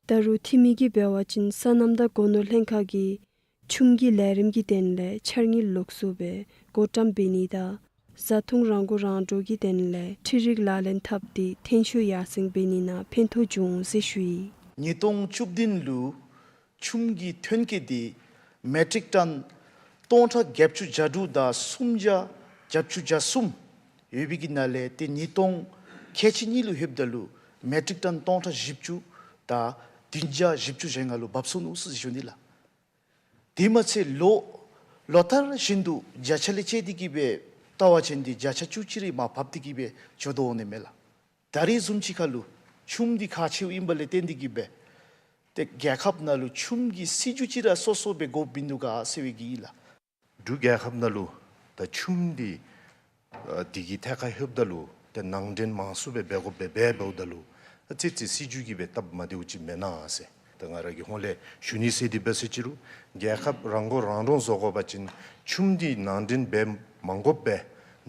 ད་རུང་འཐུས་མི་གིས་འབད་བ་ཅིན་སོ་ནམ་དང་སྒོ་ནོར་ལྷན་ཁག་གིས་ཆུམ་གྱི་ལས་རིམ་གྱི་དོན་ལས་འཆར་དངུལ་ལོགས་སུ་སྦེ་བགོ་བཀྲམ་འབད་ནི་དང་བཟའ་འཐུང་རང་མགོ་རང་འདྲོངས་ཀྱི་དོན་ལས་འཕྲུལ་རིག་ལག་ལེན་འཐབ་སྟེ་ཐོན་ཤུགས་ཡར་སེང་འབད་ནི་ནང་ཕན་ཐོགས་འབྱུང་ཟེར་ཞུ་ཡི། ཉིས་སྟོང་བཅུ་བདུན་ལུ་ཆུམ་གྱི་ཐོན་སྐྱེད་དེ་མེ་ཊིག་ཊོན་སྟོང་ཕྲག་བརྒྱད་ཅུ་གྱ་དྲུག་དང་སུམ་བརྒྱ་བརྒྱད་ཅུ་གྱ་གསུམ་ཡོད་པའི་གི་ནང་ལས་ཏེ་ཉིས་སྟོང་ཁལ་གཅིག་གཉིས་ལུ་ལྷོདཔ་ད་ལུ་མེ་ཊིག་ཊོན་སྟོང་ཕྲག་བཞི་བཅུ་དང་བདུན་བརྒྱ་བཞི་བཅུ་ཞེ་ལྔ་ལུ་བབས་སོ་ནུག་ཟེར་ཞུ་ནི་ལགས། དེ་མ་ཚད་ལོ་ལོ་ལྟར་བཞིན་དུ་བརྒྱ་ཆ་ལས་བཅད་དེ་གི་སྦེ་བལྟ་བ་ཅིན་དེ་བརྒྱ་ཆ་བཅུ་གཅིག་རེ་མར་བབས་ཏེ་གི་སྦེ་འགྱོ་དོ་འོང་ནི་མས་ལགས། ད་རེས་བཟུམ་ཅིག་ཁར་ལུ་ཆུམ་འདི་ཁག་ཆེཝ་ཨིན་པ་ལས་བརྟེན་ཏེ་གི་སྦེ་ཏེ་རྒྱལ་ཁབ་ནང་ལུ་ཆུམ་གྱི་སྲིད་བྱུས་ཅིག་ར་སོ་སོ་སྦེ་དགོཔ་མིན་འདུག་ག་ཟེར་བའི་གི་ཨིན་ལགས། འབྲུག་རྒྱལ་ཁབ་ནང་ལུ་ད་ཆུམ་འདི་ཨ་དེ་གི་ཐད་ཁར་ལྷོདཔ་ད་ལུ་ཏེ་ནང་འདྲེན་མང་སུ་སྦེ་འབད་དགོཔ་སྦེ་འབད་འབདཝ་ད་ལུ་ཨ་ཙི་ཙི་སྲིད་བྱུས་ཀྱི་སྦེ་སྟབས་མ་བདེཝ་ཅིག་མེན་ན་ཟེར། ད་ང་ར་གི་ཧོངས་ལས་ཞུ་ནི་ཟེར་དེ་འབད་ཟེར་ཅི་རུང་རྒྱལ་ཁབ་རང་མགོ་རང་འདྲོངས་བཟོ་དགོ་པ་ཅིན་ཆུམ་འདི་ནང་འདྲེན་འབད་ མ་དགོཔ་སྦེ་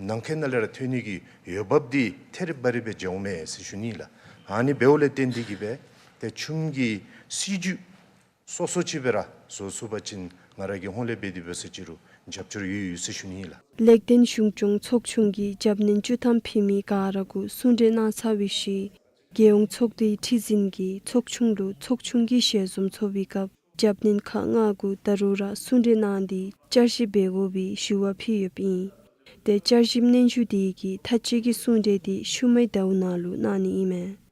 ནང་འཁོད་ནང་ལས་ར་ཐོན་ནི་གི་འོས་འབབ་འདི་ཐེ་རི་བ་རི་སྦེ་འགྱོཝ་མས་ཟེར་ཞུ་ནི་ལགས། ཨ་ནི་འབདཝ་ལས་བརྟེན་ཏེ་གིས་སྦེ་ཏེ་ཆུམ་གྱི་སྲིད་བྱུས་སོ་སོ་ཅིག་སྦེ་ར་བཟོ་ཚུགས་པ་ཅིན་ང་ར་གི་ཧོངས་ལས་འབད་དེ་འབད་ས་ཅིག་རུང་རྒྱབ་སྐྱོར་ཡོད་ཡོད་ཟེར་ཞུ་ནི་ལགས། ལེགས་ལྡན་གཞུང་སྐྱོང་ཚོགས་ཆུང་གིས་རྒྱབ་སྣོན་བཅུ་ཐམ་ཕུལ་མི་ག་ར་གུ་གསུང་གྲོས་གནང་ཚར་བའི་ཤུལ་རྒྱལ་ཡོངས་ཚོགས་འདུའི་ཁྲི་འཛིན་གྱིས་ཚོགས་ཆུང་ལུ་ཚོགས་ཆུང་གི་ཞལ་འཛོམས་ཚོགས་པའི་སྐབས་རྒྱབ་སྣོན་ཁག་ལྔ་གུ་ད་རུང་ར་གསུང་གྲོས་གནང་སྟེ་བསྐྱར་ཞིབ་འབད་དགོ་པའི་ཞུ་བ་ཕུལ་ཡོདཔ་ཨིན། ཏེ་བསྐྱར་ཞིབ་སྙན་ཞུ་དེ་གི་མཐའ་དཔྱད་ཀྱི་གསུང་གྲོས་དེ་ཤུལ་མའི་ཟླཝ་ནང་ལུ་གནང་ནི་ཨིན་མས།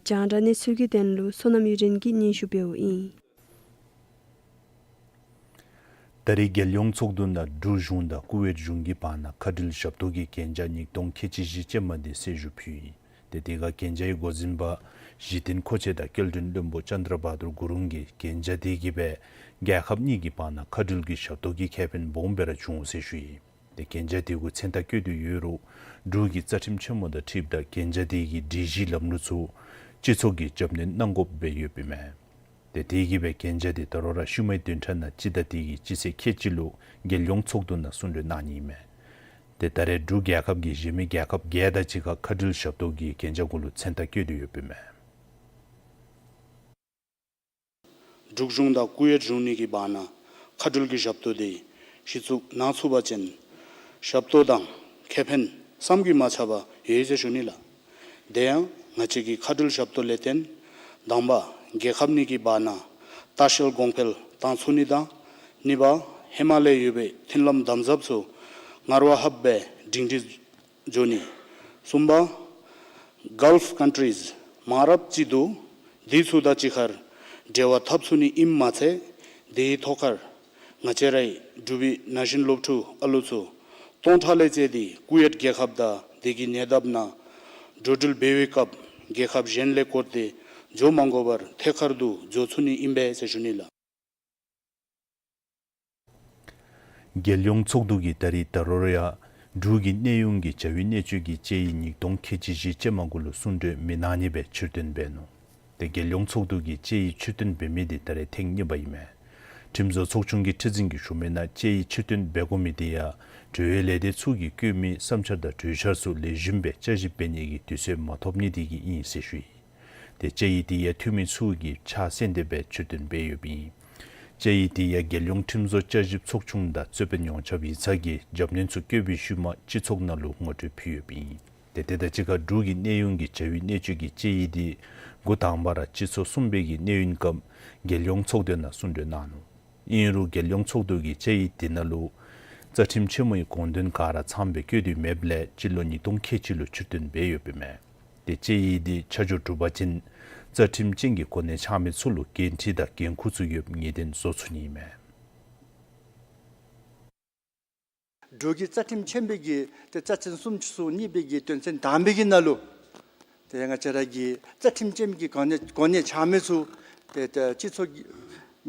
རྒྱང་བསྒྲགས་གནས་ཚུལ་གྱི་དོན་ལུ་བསོད་ནམས་གཡུ་སྒྲོན་གྱིས་སྙན་ཞུ་འབདཝ་ཨིན། ད་རེས་རྒྱལ་ཡོངས་ཚོགས་འདུ་ནང་འབྲུག་གཞུང་དང་ཀུ་ཝེཊ་གཞུང་གི་བར་ན་མཁའ་འགྲུལ་ཞབས་ཏོག་གི་གན་རྒྱ་ཉིས་སྟོང་ཁལ་གཅིག་བཞི་ཅན་མ་དེ་གསལ་ཞུ་ཕུལ་ཡི། ཏེ་དེ་ཁར་གན་རྒྱའི་འགོ་འཛིན་པ་གཞི་རྟེན་མཁོ་ཆས་དང་སྐྱེལ་འདྲེན་བློན་པོ་ཅན་དྲ་བྷ་དུར་གུ་རུང་གིས་གན་རྒྱ་དེ་གིས་སྦེ་རྒྱལ་ཁབ་གཉིས་ཀྱི་བར་ན་མཁའ་འགྲུལ་གྱི་ཞབས་ཏོག་གི་ཁེ་ཕན་སྦོམ་སྦེ་ར་འབྱུང་ཟེར་ཞུ་ཡི། ཏེ་གན་རྒྱ་དེ་གུ་མཚན་རྟགས་བཀོད་དེ་ཡོད་རུང་འབྲུག་གི་རྩ་ཁྲིམས་ཆེན་མོ་དང་འཁྲིལཝ་ད་གན་རྒྱ་དེ་གི་སྒྲིག་གཞི་ལམ་ལུགས་ཚུ་སྤྱི་ཚོགས་ཀྱིས་རྒྱབ་སྣོན་གནང་དགོཔ་སྦེ་ཡོདཔ་ཨིན་མས། ཏེ་དེ་གིས་སྦེ་གན་རྒྱ་དེ་ད་རུང་ར་ཤུལ་མའི་བདུན་ཕྲག་ནང་སྤྱི་ཟླ་དེ་གི་སྤྱི་ཚེས་ཁལ་གཅིག་ལུ་རྒྱལ་ཡོངས་ཚོགས་འདུ་ནང་གསུང་གྲོས་གནང་ནི་ཨིན་མས། ཏེ་ད་རེས་འབྲུག་རྒྱལ་ཁབ་ཀྱིས་གཞན་མི་རྒྱལ་ཁབ་བརྒྱད་དང་གཅིག་ཁར་མཁའ་འགྲུལ་ཞབས་ཏོག་གི་གན་རྒྱ་གུ་ལུ་མཚན་རྟགས་བཀོད་དེ་ཡོདཔ་ཨིན་མས། འབྲུག་གཞུང་དང་ཀུ་ཝེཊ་གཞུང་གཉིས་ཀྱི་བར་ན་མཁའ་འགྲུལ་གྱི་ཞབས་ཏོག་དེ་གཞི་བཙུགས་གནང་ཚུགས་པ་ཅིན་ཞབས་ཏོག་དང་ཁེ་ཕན་བསམ་གྱིས་མ་ཁྱབ་པ་ཡོད་ཟེར་ཞུ་ནི་ལགས། དེ་ཡང་ང་བཅས་ཀྱི་མཁའ་འགྲུལ་ཞབས་ཏོག་ལས་བརྟེན་དང་པ་རྒྱལ་ཁབ་གཉིས་ཀྱི་བར་ན་ལྟ་བཤལ་གོང་འཕེལ་བཏང་ཚུགས་ནི་དང་གཉིས་པ་ཧེ་མ་ལས་ཡོད་པའི་མཐུན་ལམ་དམ་ཟབ་ཚུ་སྔར་བ་ལྷགཔ་སྦེ་སྒྲིང་སྒྲི་འགྱོ་ནི། གསུམ་པ་གཱལཕ་ཀཱན་ཊི་རིསི་མང་རབས་ཅིག་འདུག། དེ་ཚུ་དང་གཅིག་ཁར་འབྲེལ་བ་འཐབ་ཚུགས་ནི་ཨིནམ་མ་ཚད་དེའི་ཐོག་ཁར་ང་བཅས་རའི་འབྲུག་པའི་ན་གཞོན་སློབ་ཕྲུག་ཨ་ལུ་ཚུ་སྟོང་ཕྲག་ལས་བཅད་དེ་ཀུ་ཝེཊ་རྒྱལ་ཁབ་དང་དེ་གི་ཉེ་འདབས་ནང་འགྲོ་འགྲུལ་འབད་བའི་སྐབས་རྒྱལ་ཁབ་གཞན་ལས་བསྐོར་ཏེ་འགྱོ་མ་དགོ་པར་ཐད་ཀར་དུ་འགྱོ་ཚུགས་ནི་ཨིན་པས་ཟེར་ཞུ་ནི་ལགས། རྒྱལ་ཡོངས་ཚོགས་འདུ་གིས་ད་རེས་ད་རུང་ར་ཡང་འབྲུག་གི་གནས་དབྱུང་གི་བྱ་བའི་གནད་སྤྱོད་ཀྱི་དཔྱད་ཡིག་ཉིས་སྟོང་ཁལ་གཅིག་བཞི་ཅན་མ་གུ་ལུ་གསུང་གྲོས་མི་གནང་ནི་སྦེ་ཕྱིར་བཏོན་འབད་ནུག། ཏེ་རྒྱལ་ཡོངས་ཚོགས་འདུ་གིས་དཔྱད་ཡིག་ཕྱིར་བཏོན་འབད་མི་དེ་ད་རེས་ཐེངས་གཉིས་པ་ཨིན་མས། ཁྲིམས་བཟོ་ཚོགས་ཆུང་གི་ཁྲི་འཛིན་གྱིས་ཞུ་མི་ནང་དཔྱད་ཡིག་ཕྱིར་བཏོན་འབད་དགོ་མི་དེ་ཡང་གྲོས་ཡོད་ལས་སྡེ་ཚུ་གིས་བཀོད་མི་བསམ་འཆར་དང་གྲོས་འཆར་ཚུ་ལེགས་ཤོམ་སྦེ་བསྐྱར་ཞིབ་འབད་ནི་གི་དུས་ཚོད་མ་ཐོབ་ནི་དེ་གིས་ཨིན་ཟེར་ཞུ་ཡི། ཏེ་དཔྱད་ཡིག་དེ་ཡང་འཐུས་མི་ཚུ་གིས་ཕྱག་སེང་སྟེ་སྦེ་ཕྱིར་བཏོན་འབད་ཡོདཔ་ཨིན། དཔྱད་ཡིག་དེ་ཡང་རྒྱལ་ཡོངས་ཁྲིམས་བཟོ་བསྐྱར་ཞིབ་ཚོགས་ཆུང་དང་རྩོད་དཔོན་ཡོངས་ཁྱབ་ཡིག་ཚང་གིས་རྒྱབ་སྣོན་ཚུ་བཀོད་པའི་ཤུལ་མ་སྤྱི་ཚོགས་ནང་ལུ་ངོ་སྤྲོད་ཕུལ་ཡོདཔ་ཨིན། ཏེ་དེ་དང་གཅིག་ཁར་འབྲུག་གི་གནས་དབྱུང་གི་བྱ་བའི་གནད་སྤྱོད་ཀྱི་དཔྱད་ཡིག་དེ་འགོ་དང་པ་ར་སྤྱི་ཚོགས་གསུམ་པའི་གི་གནས་དབྱུང་སྐབས་རྒྱལ་ཡོངས་ཚོགས་སྡེ་ནང་གསུང་གྲོས་གནང་ནུག། ཨིན་རུང་རྒྱལ་ཡོངས་ཚོགས་འདུ་གིས་དཔྱད་ཡིག་དེ་ནང་ལུ་རྩ་ཁྲིམས་ཆེན་མོའི་དགོངས་དོན་ག་ར་ཚངམ་སྦེ་བཀོད་དེ་མེདཔ་ལས་སྤྱི་ལོ་ཉིས་སྟོང་ཁལ་གཅིག་ལུ་ཕྱིར་བཏོན་འབད་ཡོདཔ་ཨིན་མས། ཏེ་དཔྱད་ཡིག་དེ་ཆ་འཇོག་གྲུབ་པ་ཅིན་རྩ་ཁྲིམས་ཅན་གྱི་གོ་གནས་འཆང་མི་ཚུ་ལུ་འགན་འཁྲི་དང་འགན་ཁུར་ཚུ་ཡོདཔ་ངེས་གཏན་བཟོ་ཚུགས་ནི་ཨིན་མས། འབྲུག་གི་རྩ་ཁྲིམས་ཆེན་པོའི་གི་ཏེ་རྩ་ཚན་སུམ་ཅུ་སོ་གཉིས་པའི་གི་དོན་ཚན་དང་པའི་གི་ནང་ལུ་ཏེ་ང་བཅས་ར་གི་རྩ་ཁྲིམས་ཅན་གྱི་གོ་གནས་གོ་གནས་འཆང་མི་ཚུ་ཏེ་ཏེ་སྤྱི་ཚོགས་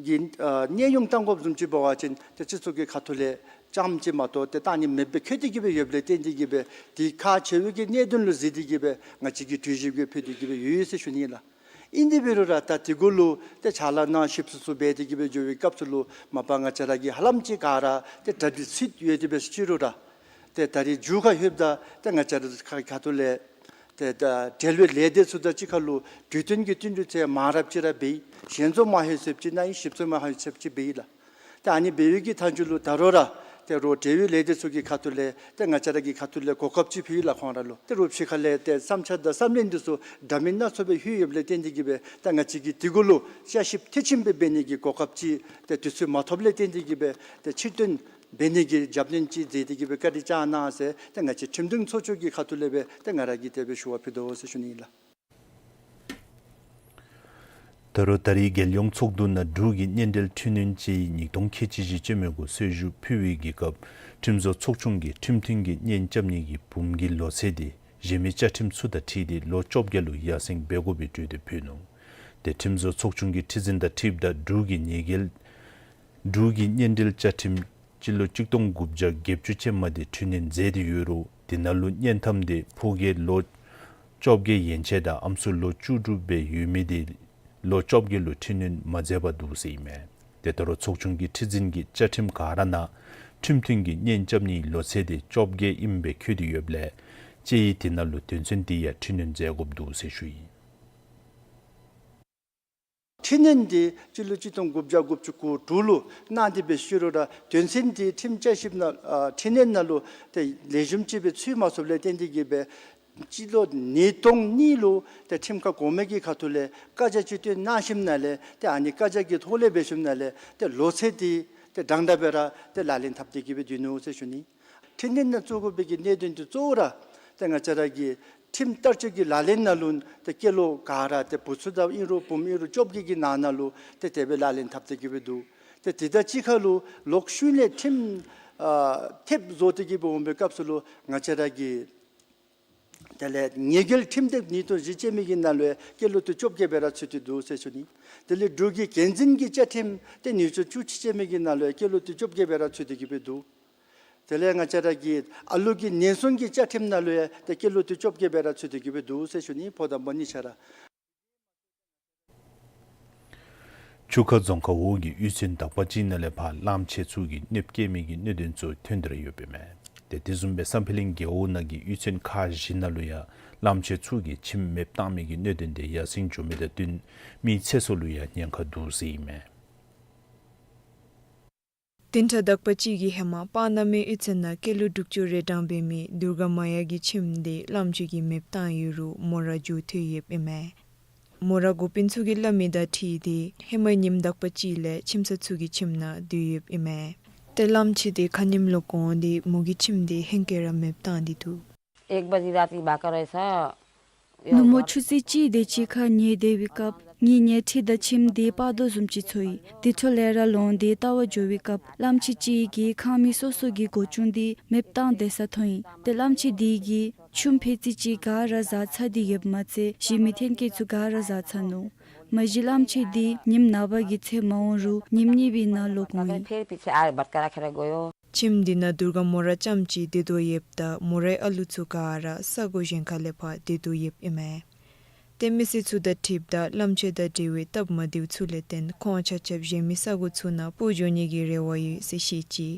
ཀྱི་ཨ་གནས་དབྱུང་གཏང་དགོཔ་བཟུམ་ཅིག་འབད་བ་ཅིན་ཏེ་སྤྱི་ཚོགས་ཀྱི་ཁ་ཐུག་ལས་རྐྱངམ་ཅིག་མ་གཏོགས་ཏེ་གཏང་ནི་མེདཔ་སྦེ་འཁོད་དེ་གི་སྦེ་ཡོདཔ་ལས་བརྟེན་ཏེ་གི་སྦེ་དེ་ཁག་ཆེ་བའི་གི་གནད་དོན་ལུ་གཟིགས་ཏེ་གི་སྦེ་ང་བཅས་ཀྱིས་གྲོས་གཞི་གི་ཕུལ་ཏེ་གི་སྦེ་ཡོད་ཡོད་ཟེར་ཞུ་ནི་ལགས། ཨིན་དེ་འབད་རུང་ར་ད་དེ་གུ་ལུ་ཏེ་ཕྱག་ལཱ་གནང་ཞིབ་ཚུ་ཚུ་འབད་དེ་གི་སྦེ་འགྱོ་བའི་སྐབས་སུ་ལུ་མ་པ་ང་བཅས་ར་གིས་ཧ་ལམ་ཅིག་ག་ར་ཏེ་གྲ་སྒྲིག་ཚུད་ཡོད་དེ་སྦེ་ཅིག་རུང་ར་ཏེ་ད་རེས་མཇུག་ཁར་ལྷོདཔ་ད་ཏེ་ང་བཅས་ར་ཁ་ཁ་ཐུག་ལས་ཏེ་ད་འབྲེལ་ཡོད་ལས་སྡེ་ཚུ་དང་གཅིག་ཁར་ལུ་གྲོས་བསྟུན་གྱི་བསྟུན་གྲོས་ཚུ་མང་རབས་ཅིག་ར་འབད་ཡི། ཞལ་འཛོམས་མ་ལྷོད་ཚུགསཔ་ཅིག་གནང་ཡི། ཞིབ་འཚོལ་མ་ལྷོད་ཚུགསཔ་ཅིག་འབད་ཡི་ལགས། ཏེ་ཨ་ནི་འབད་བའི་གི་མཐའ་མཇུག་ལུ་ད་རུང་ར་ཏེ་རོགས་འབྲེལ་ཡོད་ལས་སྡེ་ཚུ་གི་ཁ་ཐུག་ལས་ཏེ་ང་བཅས་ར་གི་ཁ་ཐུག་ལས་གོ་སྐབས་ཅིག་ཕུལ་ཡི་ལགས། ཁོང་ར་ལུ་ཏེ་རོགས་ཕྱི་ཁ་ལས་ཏེ་བསམ་འཆར་དང་བསམ་ལན་འདི་ཚུ་འདྲ་མིན་སྣ་ཚོགས་སྦེ་ལྷོད་ཡོདཔ་ལས་བརྟེན་ཏེ་གི་སྦེ་ཏེ་ང་བཅས་ཀྱིས་དེ་གུ་ལུ་བསྐྱར་ཞིབ་མཐིལ་ཕྱིནམ་སྦེ་འབད་ནི་གི་གོ་སྐབས་ཅིག་ཏེ་དུས་ཚོད་མ་ཐོབ་ལས་བརྟེན་ཏེ་གི་སྦེ་ཏེ་ཕྱིར་བཏོན་འབད་ནི་གི་རྒྱབ་སྣོན་ཅིག་མཛད་དེ་གི་སྦེ་བཀའ་དྲིན་བསྐྱང་གནང་ཟེར་ཏེ་ང་བཅས་ཁྲིམས་དོན་ཚོགས་ཆུང་གི་ཁ་ཐུག་ལས་སྦེ་ཏེ་ང་ར་གིས་དེ་སྦེ་ཞུ་བ་ཕུལ་དོ་ཟེར་ཞུ་ནི་ཨིན་ལགས། ད་རུང་ད་རེས་རྒྱལ་ཡོངས་ཚོགས་འདུ་ནང་འབྲུག་གི་གཉེན་འབྲེལ་འཕྲི་སྣོན་དཔྱད་ཡིག་ཉིས་སྟོང་ཁལ་གཅིག་བཞི་ཅན་མའི་གུ་གསལ་ཞུ་ཕུལ་བའི་གི་སྐབས་ཁྲིམས་བཟོ་ཚོགས་ཆུང་གིས་ཁྲིམས་མཐུན་གྱི་གཉེན་རྐྱབ་ནི་གི་བུམོ་གི་ལོ་ཚད་དེ་གཞན་མི་བཅའ་ཁྲིམས་ཚུ་དང་འཁྲིལ་ཏེ་ལོ་བཅོ་བརྒྱད་ལུ་ཡར་སེང་འབད་དགོ་པའི་གྲོས་འདེབས་ཕུལ་ནུག། ཏེ་ཁྲིམས་བཟོ་ཚོགས་ཆུང་གི་ཁྲི་འཛིན་དང་འཁྲིལཝ་ད་འབྲུག་གི་གཉེན་འབྲེལ་འབྲུག་གི་གཉེན་འབྲེལ་བཅའ་ཁྲིམས་སྤྱི་ལོ་གཅིག་སྟོང་དགུ་བརྒྱ་བརྒྱད་ཅུ་ཅན་མ་དེ་འཕྲི་སྣོན་མཛད་དེ་ཡོད་རུང་དེ་ནང་ལུ་གཉེན་དམ་དེ་ཕོ་སྐྱེས་ལོ་བཅོ་བརྒྱད་ཡན་ཆད་དང་ཨམ་སྲུ་ལོ་བཅུ་དྲུག་སྦེ་ཡོད་མི་དེ་ལོ་བཅོ་བརྒྱད་ལུ་འཕྲི་སྣོན་མ་མཛད་པར་འདུག་ཟེར་ཨིན་མས། དེ་ལྟར་ཚོགས་ཆུང་གི་ཁྲི་འཛིན་གྱིས་བཅའ་ཁྲིམས་ག་ར་ནང་ ཁྲིམས་མཐུན་གྱི་གཉེན་རྐྱབ་ནིའི་ལོ་ཚད་དེ་བཅོ་བརྒྱད་ཨིནམ་སྦེ་བཀོད་དེ་ཡོདཔ་ལས་དཔྱད་ཡིག་དེ་ནང་ལུ་དོན་ཚན་དེ་ཡང་འཕྲི་སྣོན་མཛད་དགོཔ་འདུག་ཟེར་ཞུ་ཡི། འཕྲི་སྣོན་དེ་སྤྱི་ལོ་གཅིག་སྟོང་དགུ་བརྒྱ་དགུ་བཅུ་གོ་དྲུག་ལུ་གནང་སྟེ་འབད་ཞུ་རུང་ར་དོན་ཚན་དེ་ཁྲིམས་དཔྱད་ཞིབ་ནང་ཨ་འཕྲི་སྣོན་ནང་ལུ་ཏེ་ལེགས་ཤོམ་ཅིག་སྦེ་ཚུད་མ་ཚུགསཔ་ལས་བརྟེན་ཏེ་གིས་སྦེ་སྤྱི་ལོ་ཉིས་སྟོང་གཉིས་ལུ་ཏེ་ཁྲིམས་ཁང་གོང་མའི་གི་ཁ་ཐུག་ལས་བཀའ་རྒྱ་ཅིག་བཏོན་གནང་ཞིནམ་ལས་ཏེ་ཨ་ནི་བཀའ་རྒྱ་གི་ཐོག་ལས་འབད་ཞིནམ་ལས་ཏེ་ལོ་ཚད་དེ་ཏེ་དྲང་དྲང་སྦེ་ར་ཏེ་ལག་ལེན་འཐབ་སྟེ་གིས་སྦེ་སྡོད་ནུག་ཟེར་ཞུ་ནི། འཕྲི་སྣོན་ནང་བཙུགས་དགོ་པའི་གི་གནད་དོན་དེ་གཙོ་བོ་ར་ཏེ་ང་བཅས་ར་གི་ཁྲིམས་བསྟར་སྤྱོད་ཀྱི་ལག་ལེན་ནང་ལུ་ཏེ་སྐྱེས་ལོ་ག་ར་ཏེ་བུ་ཚུ་དང་ཨིན་རུང་བུམོ་ཨིན་རུང་བཅོ་བརྒྱད་ཀྱི་ནང་ན་ལུ་ཏེ་དེ་སྦེ་ལག་ལེན་འཐབ་སྟེ་གིས་སྦེ་འདུག། ཏེ་དེ་དང་གཅིག་ཁར་ལུ་ལོག་ཤུལ་ལས་ཁྲིམས་ཨ་ཐེབས་བཟོ་སྟེ་གིས་སྦེ་འོང་པའི་སྐབས་སུ་ལུ་ང་བཅས་ར་གི་དེ་ལས་ཉེས་འགེལ་ཁྲིམས་དེབ་ཉིས་སྟོང་བཞི་ཅན་མའི་གི་ནང་ལུ་ཡང་སྐྱེས་ལོ་དེ་བཅོ་བརྒྱད་སྦེ་ར་ཚུད་དེ་འདུག་ཟེར་ཞུ་ནི། དེ་ལས་འབྲུག་གི་འགན་འཛིན་གྱི་བཅའ་ཁྲིམས་དེ་ཉིས་སྟོང་བཅུ་གཅིག་ཅན་མའི་གི་ནང་ལུ་ཡང་སྐྱེས་ལོ་དེ་བཅོ་བརྒྱད་སྦེ་ར་ཚུད་དེ་གིས་སྦེ་འདུག། དེ་ལས་ང་བཅས་ར་གི་ཨ་ལུ་གི་ཉེན་སྲུང་གི་བཅའ་ཁྲིམས་ནང་ལུ་ཡང་ཏེ་སྐྱེས་ལོ་དེ་བཅོ་བརྒྱད་སྦེ་ར་ཚུད་དེ་གིས་སྦེ་འདུག་ཟེར་ཞུ་ནི། ཕོ་དང་མོ་གཉིས་ཆ་ར། ཆུ་ཁ་རྫོང་ཁག་འོག་གི་གཡུས་ཚན་དག་པ་ཅིག་ནང་ལས་ཕར་གླངམོ་ཆེ་ཚུ་གིས་གནོདཔ་བཀལ་མི་གི་གནད་དོན་ཚུ་ཐོན་ཏེ་ར་ཡོདཔ་ཨིན་མས། ཏེ་དེ་བཟུམ་སྦེ་སམ་ཕི་གླིང་རྒེད་འོག་ནང་གི་གཡུས་ཚན་ཁག་བཞི་ནང་ལུ་ཡང་གླངམོ་ཆེ་ཚུ་གིས་ཁྱིམ་མེདཔ་བཏང་མི་གི་གནད་དོན་དེ་ཡར་སེང་འགྱོ་མི་དང་བསྟུན་མིའི་ཚེ་སྲོག་ལུ་ཡང་ཉེན་ཁ་འདུག་ཟེར་ཨིན་མས། བདུན་ཕྲག་དག་པ་ཅིག་གི་ཧེ་མ་སྤ་ན་སྨད་གཡུས་ཚན་ནང་སྐྱེས་ལོ་དྲུག་ཅུ་རེ་གྲངས་འབད་མི་དུར་ག་མ་ཡ་གི་ཁྱིམ་དེ་གླངམོ་ཆེ་གིས་མེདཔ་བཏང་ཡོད་རུང་མོ་ར་འགྱོ་ཐོན་ཡོདཔ་ཨིན་མས། མོ་ར་འགོ་དཔོན་ཚུ་གིས་སླབ་མི་དང་འཁྲིལ་ཏེ་ཧེ་མ་ཉིནམ་དག་པ་ཅིག་ལས་ཁྱིམ་ཚང་ཚུ་གི་ཁྱིམ་ནང་སྡོད་ཡོདཔ་ཨིན་མས། ཏེ་གླངམོ་ཆེ་དེ་ཁ་ཉིནམ་ལུ་གོན་ཏེ་མོ་གི་ཁྱིམ་དེ་ཧེང་སྐལ་ར་མེདཔ་བཏང་སྟེ་འདུག། एक बजी रात की बात कर रहे सर। ནུབ་མོ་ཆུ་ཚོད་གཅིག་དེ་ཅིག་ཁར་ཉལ་སྡོད་པའི་སྐབས་ངེའི་ཉལ་ཁྲི་དང་ཁྱིམ་དེ་སྤར་དོ་བཟུམ་ཅིག་ཚོར་ཡི། དེ་འཕྲོ་ལས་ར་ལོང་སྟེ་བལྟ་བར་འགྱོ་བའི་སྐབས་གླངམོ་ཆེ་ཅིག་གིས་ཁང་མིག་སོ་སོ་གི་སྒོ་ཅུང་དེ་མེདཔ་བཏང་སྡོད་ས་མཐོང་ཡི། ཏེ་གླངམོ་ཆེ་དེ་གིས་ཆུམ་ཕད་ཙི་ཅིག་ག་ར་བཟའ་ཚར་ཏེ་ཡོདཔ་མ་ཚད་གཞན་མི་ཐོན་སྐྱེད་ཚུ་ག་ར་བཟའ་ཚར་ནུག། མ་གཞི་གླངམོ་ཆེ་དེ་ཉིནམ་ནངས་པ་གི་ཚེ་མ་འོང་རུང་ཉིནམ་གཉིས་པའི་ནང་ལོག་འོང་ཡི། फिर पीछे आए, बटकरा खेले गयो। ཁྱིམ་དེ་ནང་དུར་ག་མོ་ར་རྐྱངམ་ཅིག་སྡོད་དོ་ཡོདཔ་ད་མོ་རའི་ཨ་ལུ་ཚུ་ག་ར་ས་གོ་གཞན་ཁ་ལས་ཕར་སྡོད་དོ་ཡོདཔ་ཨིན་མས། ཏེ་མི་སེར་ཚུ་དང་འཁྲིལཝ་ད་གླངམོ་ཆེ་དང་འབྲེལ་བའི་སྟབས་མ་བདེཝ་ཚུ་ལས་བརྟེན་ཁོང་ཆ་ཁྱབ་གཞན་མི་ས་གོ་ཚུ་ནང་སྤོ་འགྱོ་ནི་གི་རེ་བ་ཡོད་ཟེར་བཤད་ཅི།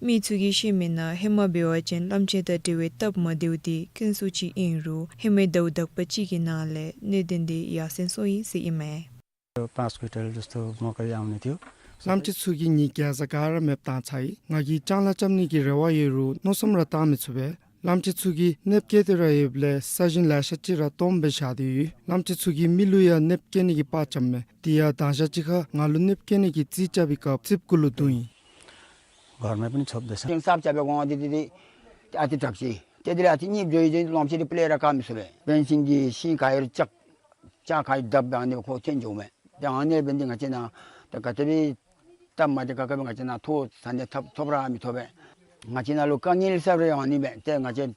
མི་ཚུ་གིས་བཤད་མི་ནང་ཧེ་མ་འབད་བ་ཅིན་གླངམོ་ཆེ་དང་འབྲེལ་བའི་སྟབས་མ་བདེཝ་དེ་དཀོན་སུ་ཅིག་ཨིན་རུང་ཧེ་མའི་ཟླཝ་དག་པ་ཅིག་གི་ནང་ལས་གནད་དོན་དེ་ཡར་སེང་སོང་ཡི་ཟེར་ཨིན་མས། पाँच क्विन्टल जस्तो मकै आउने थियो। གླངམོ་ཆེ་ཚུ་གིས་ངེའི་གེ་ཛ་ག་ར་མེདཔ་བཏང་ཚར་ཡི། ང་གིས་ལྕང་ལཱ་རྐྱབ་ནི་གི་རེ་བ་ཡོད་རུང་མནོ་བསམ་ར་བཏང་མི་ཚུགས་པས། གླངམོ་ཆེ་ཚུ་གིས་གནོདཔ་བཀལ་ཏེ་ར་ཡོདཔ་ལས་ས་ཞིང་ལེ་ཤ་ཅིག་ར་སྟོངམ་སྦེ་བཞག་སྟེ་ཡོད། གླངམོ་ཆེ་ཚུ་གིས་མི་ལུ་ཡང་གནོདཔ་བཀལ་ནི་གི་པར་རྐྱབ་མས། དེ་ཡང་དང་ཞག་ཅིག་ཁར་ང་ལུ་གནོདཔ་བཀལ་ནི་གི་རྩིས་རྐྱབ་པའི་སྐབས་རྩིགཔ་གུ་ལུ་བརྡུང་ཡི། घरमै पनि छोप्दैछ। ཤིང་གསརཔ་རྐྱབ་པའི་གོང་དེ་དེ་དེ་ཨ་ཙི་དྲག་ཅི། ཏེ་དེ་ལས་ཨ་ཙི་གཉིས་འགྱོ་ཡི་ཅིན་གླངམོ་ཆེ་དེ་པླེ་ར་བཀག་མི་ཚུགས་པས། ཕེན་སིང་གི་ཤིང་ག་ཡོད་ལྕགས་ལྕགས་ག་ཡོད་བརྡབ་སྦེ་ཨ་ནི་ཁོ་ཐོན་འགྱོཝ་མས། ཏེ་ཨ་ནི་འབད་ནི་འདི་ང་བཅས་ནང་ད་ག་དེ་སྦེ་སྟབས་མ་བདེ་ཁག་ཁ་སྦེ་ང་བཅས་ནང་ཐོག་ས་གནས་ཐོབ་ཐོབ་ར་མི་ཐོབ་པས། ང་བཅས་ནང་ལུ་དཀའ་ངལ་ཟེར་ར་ཨ་ནི་མས། ཏེ་ང་བཅས་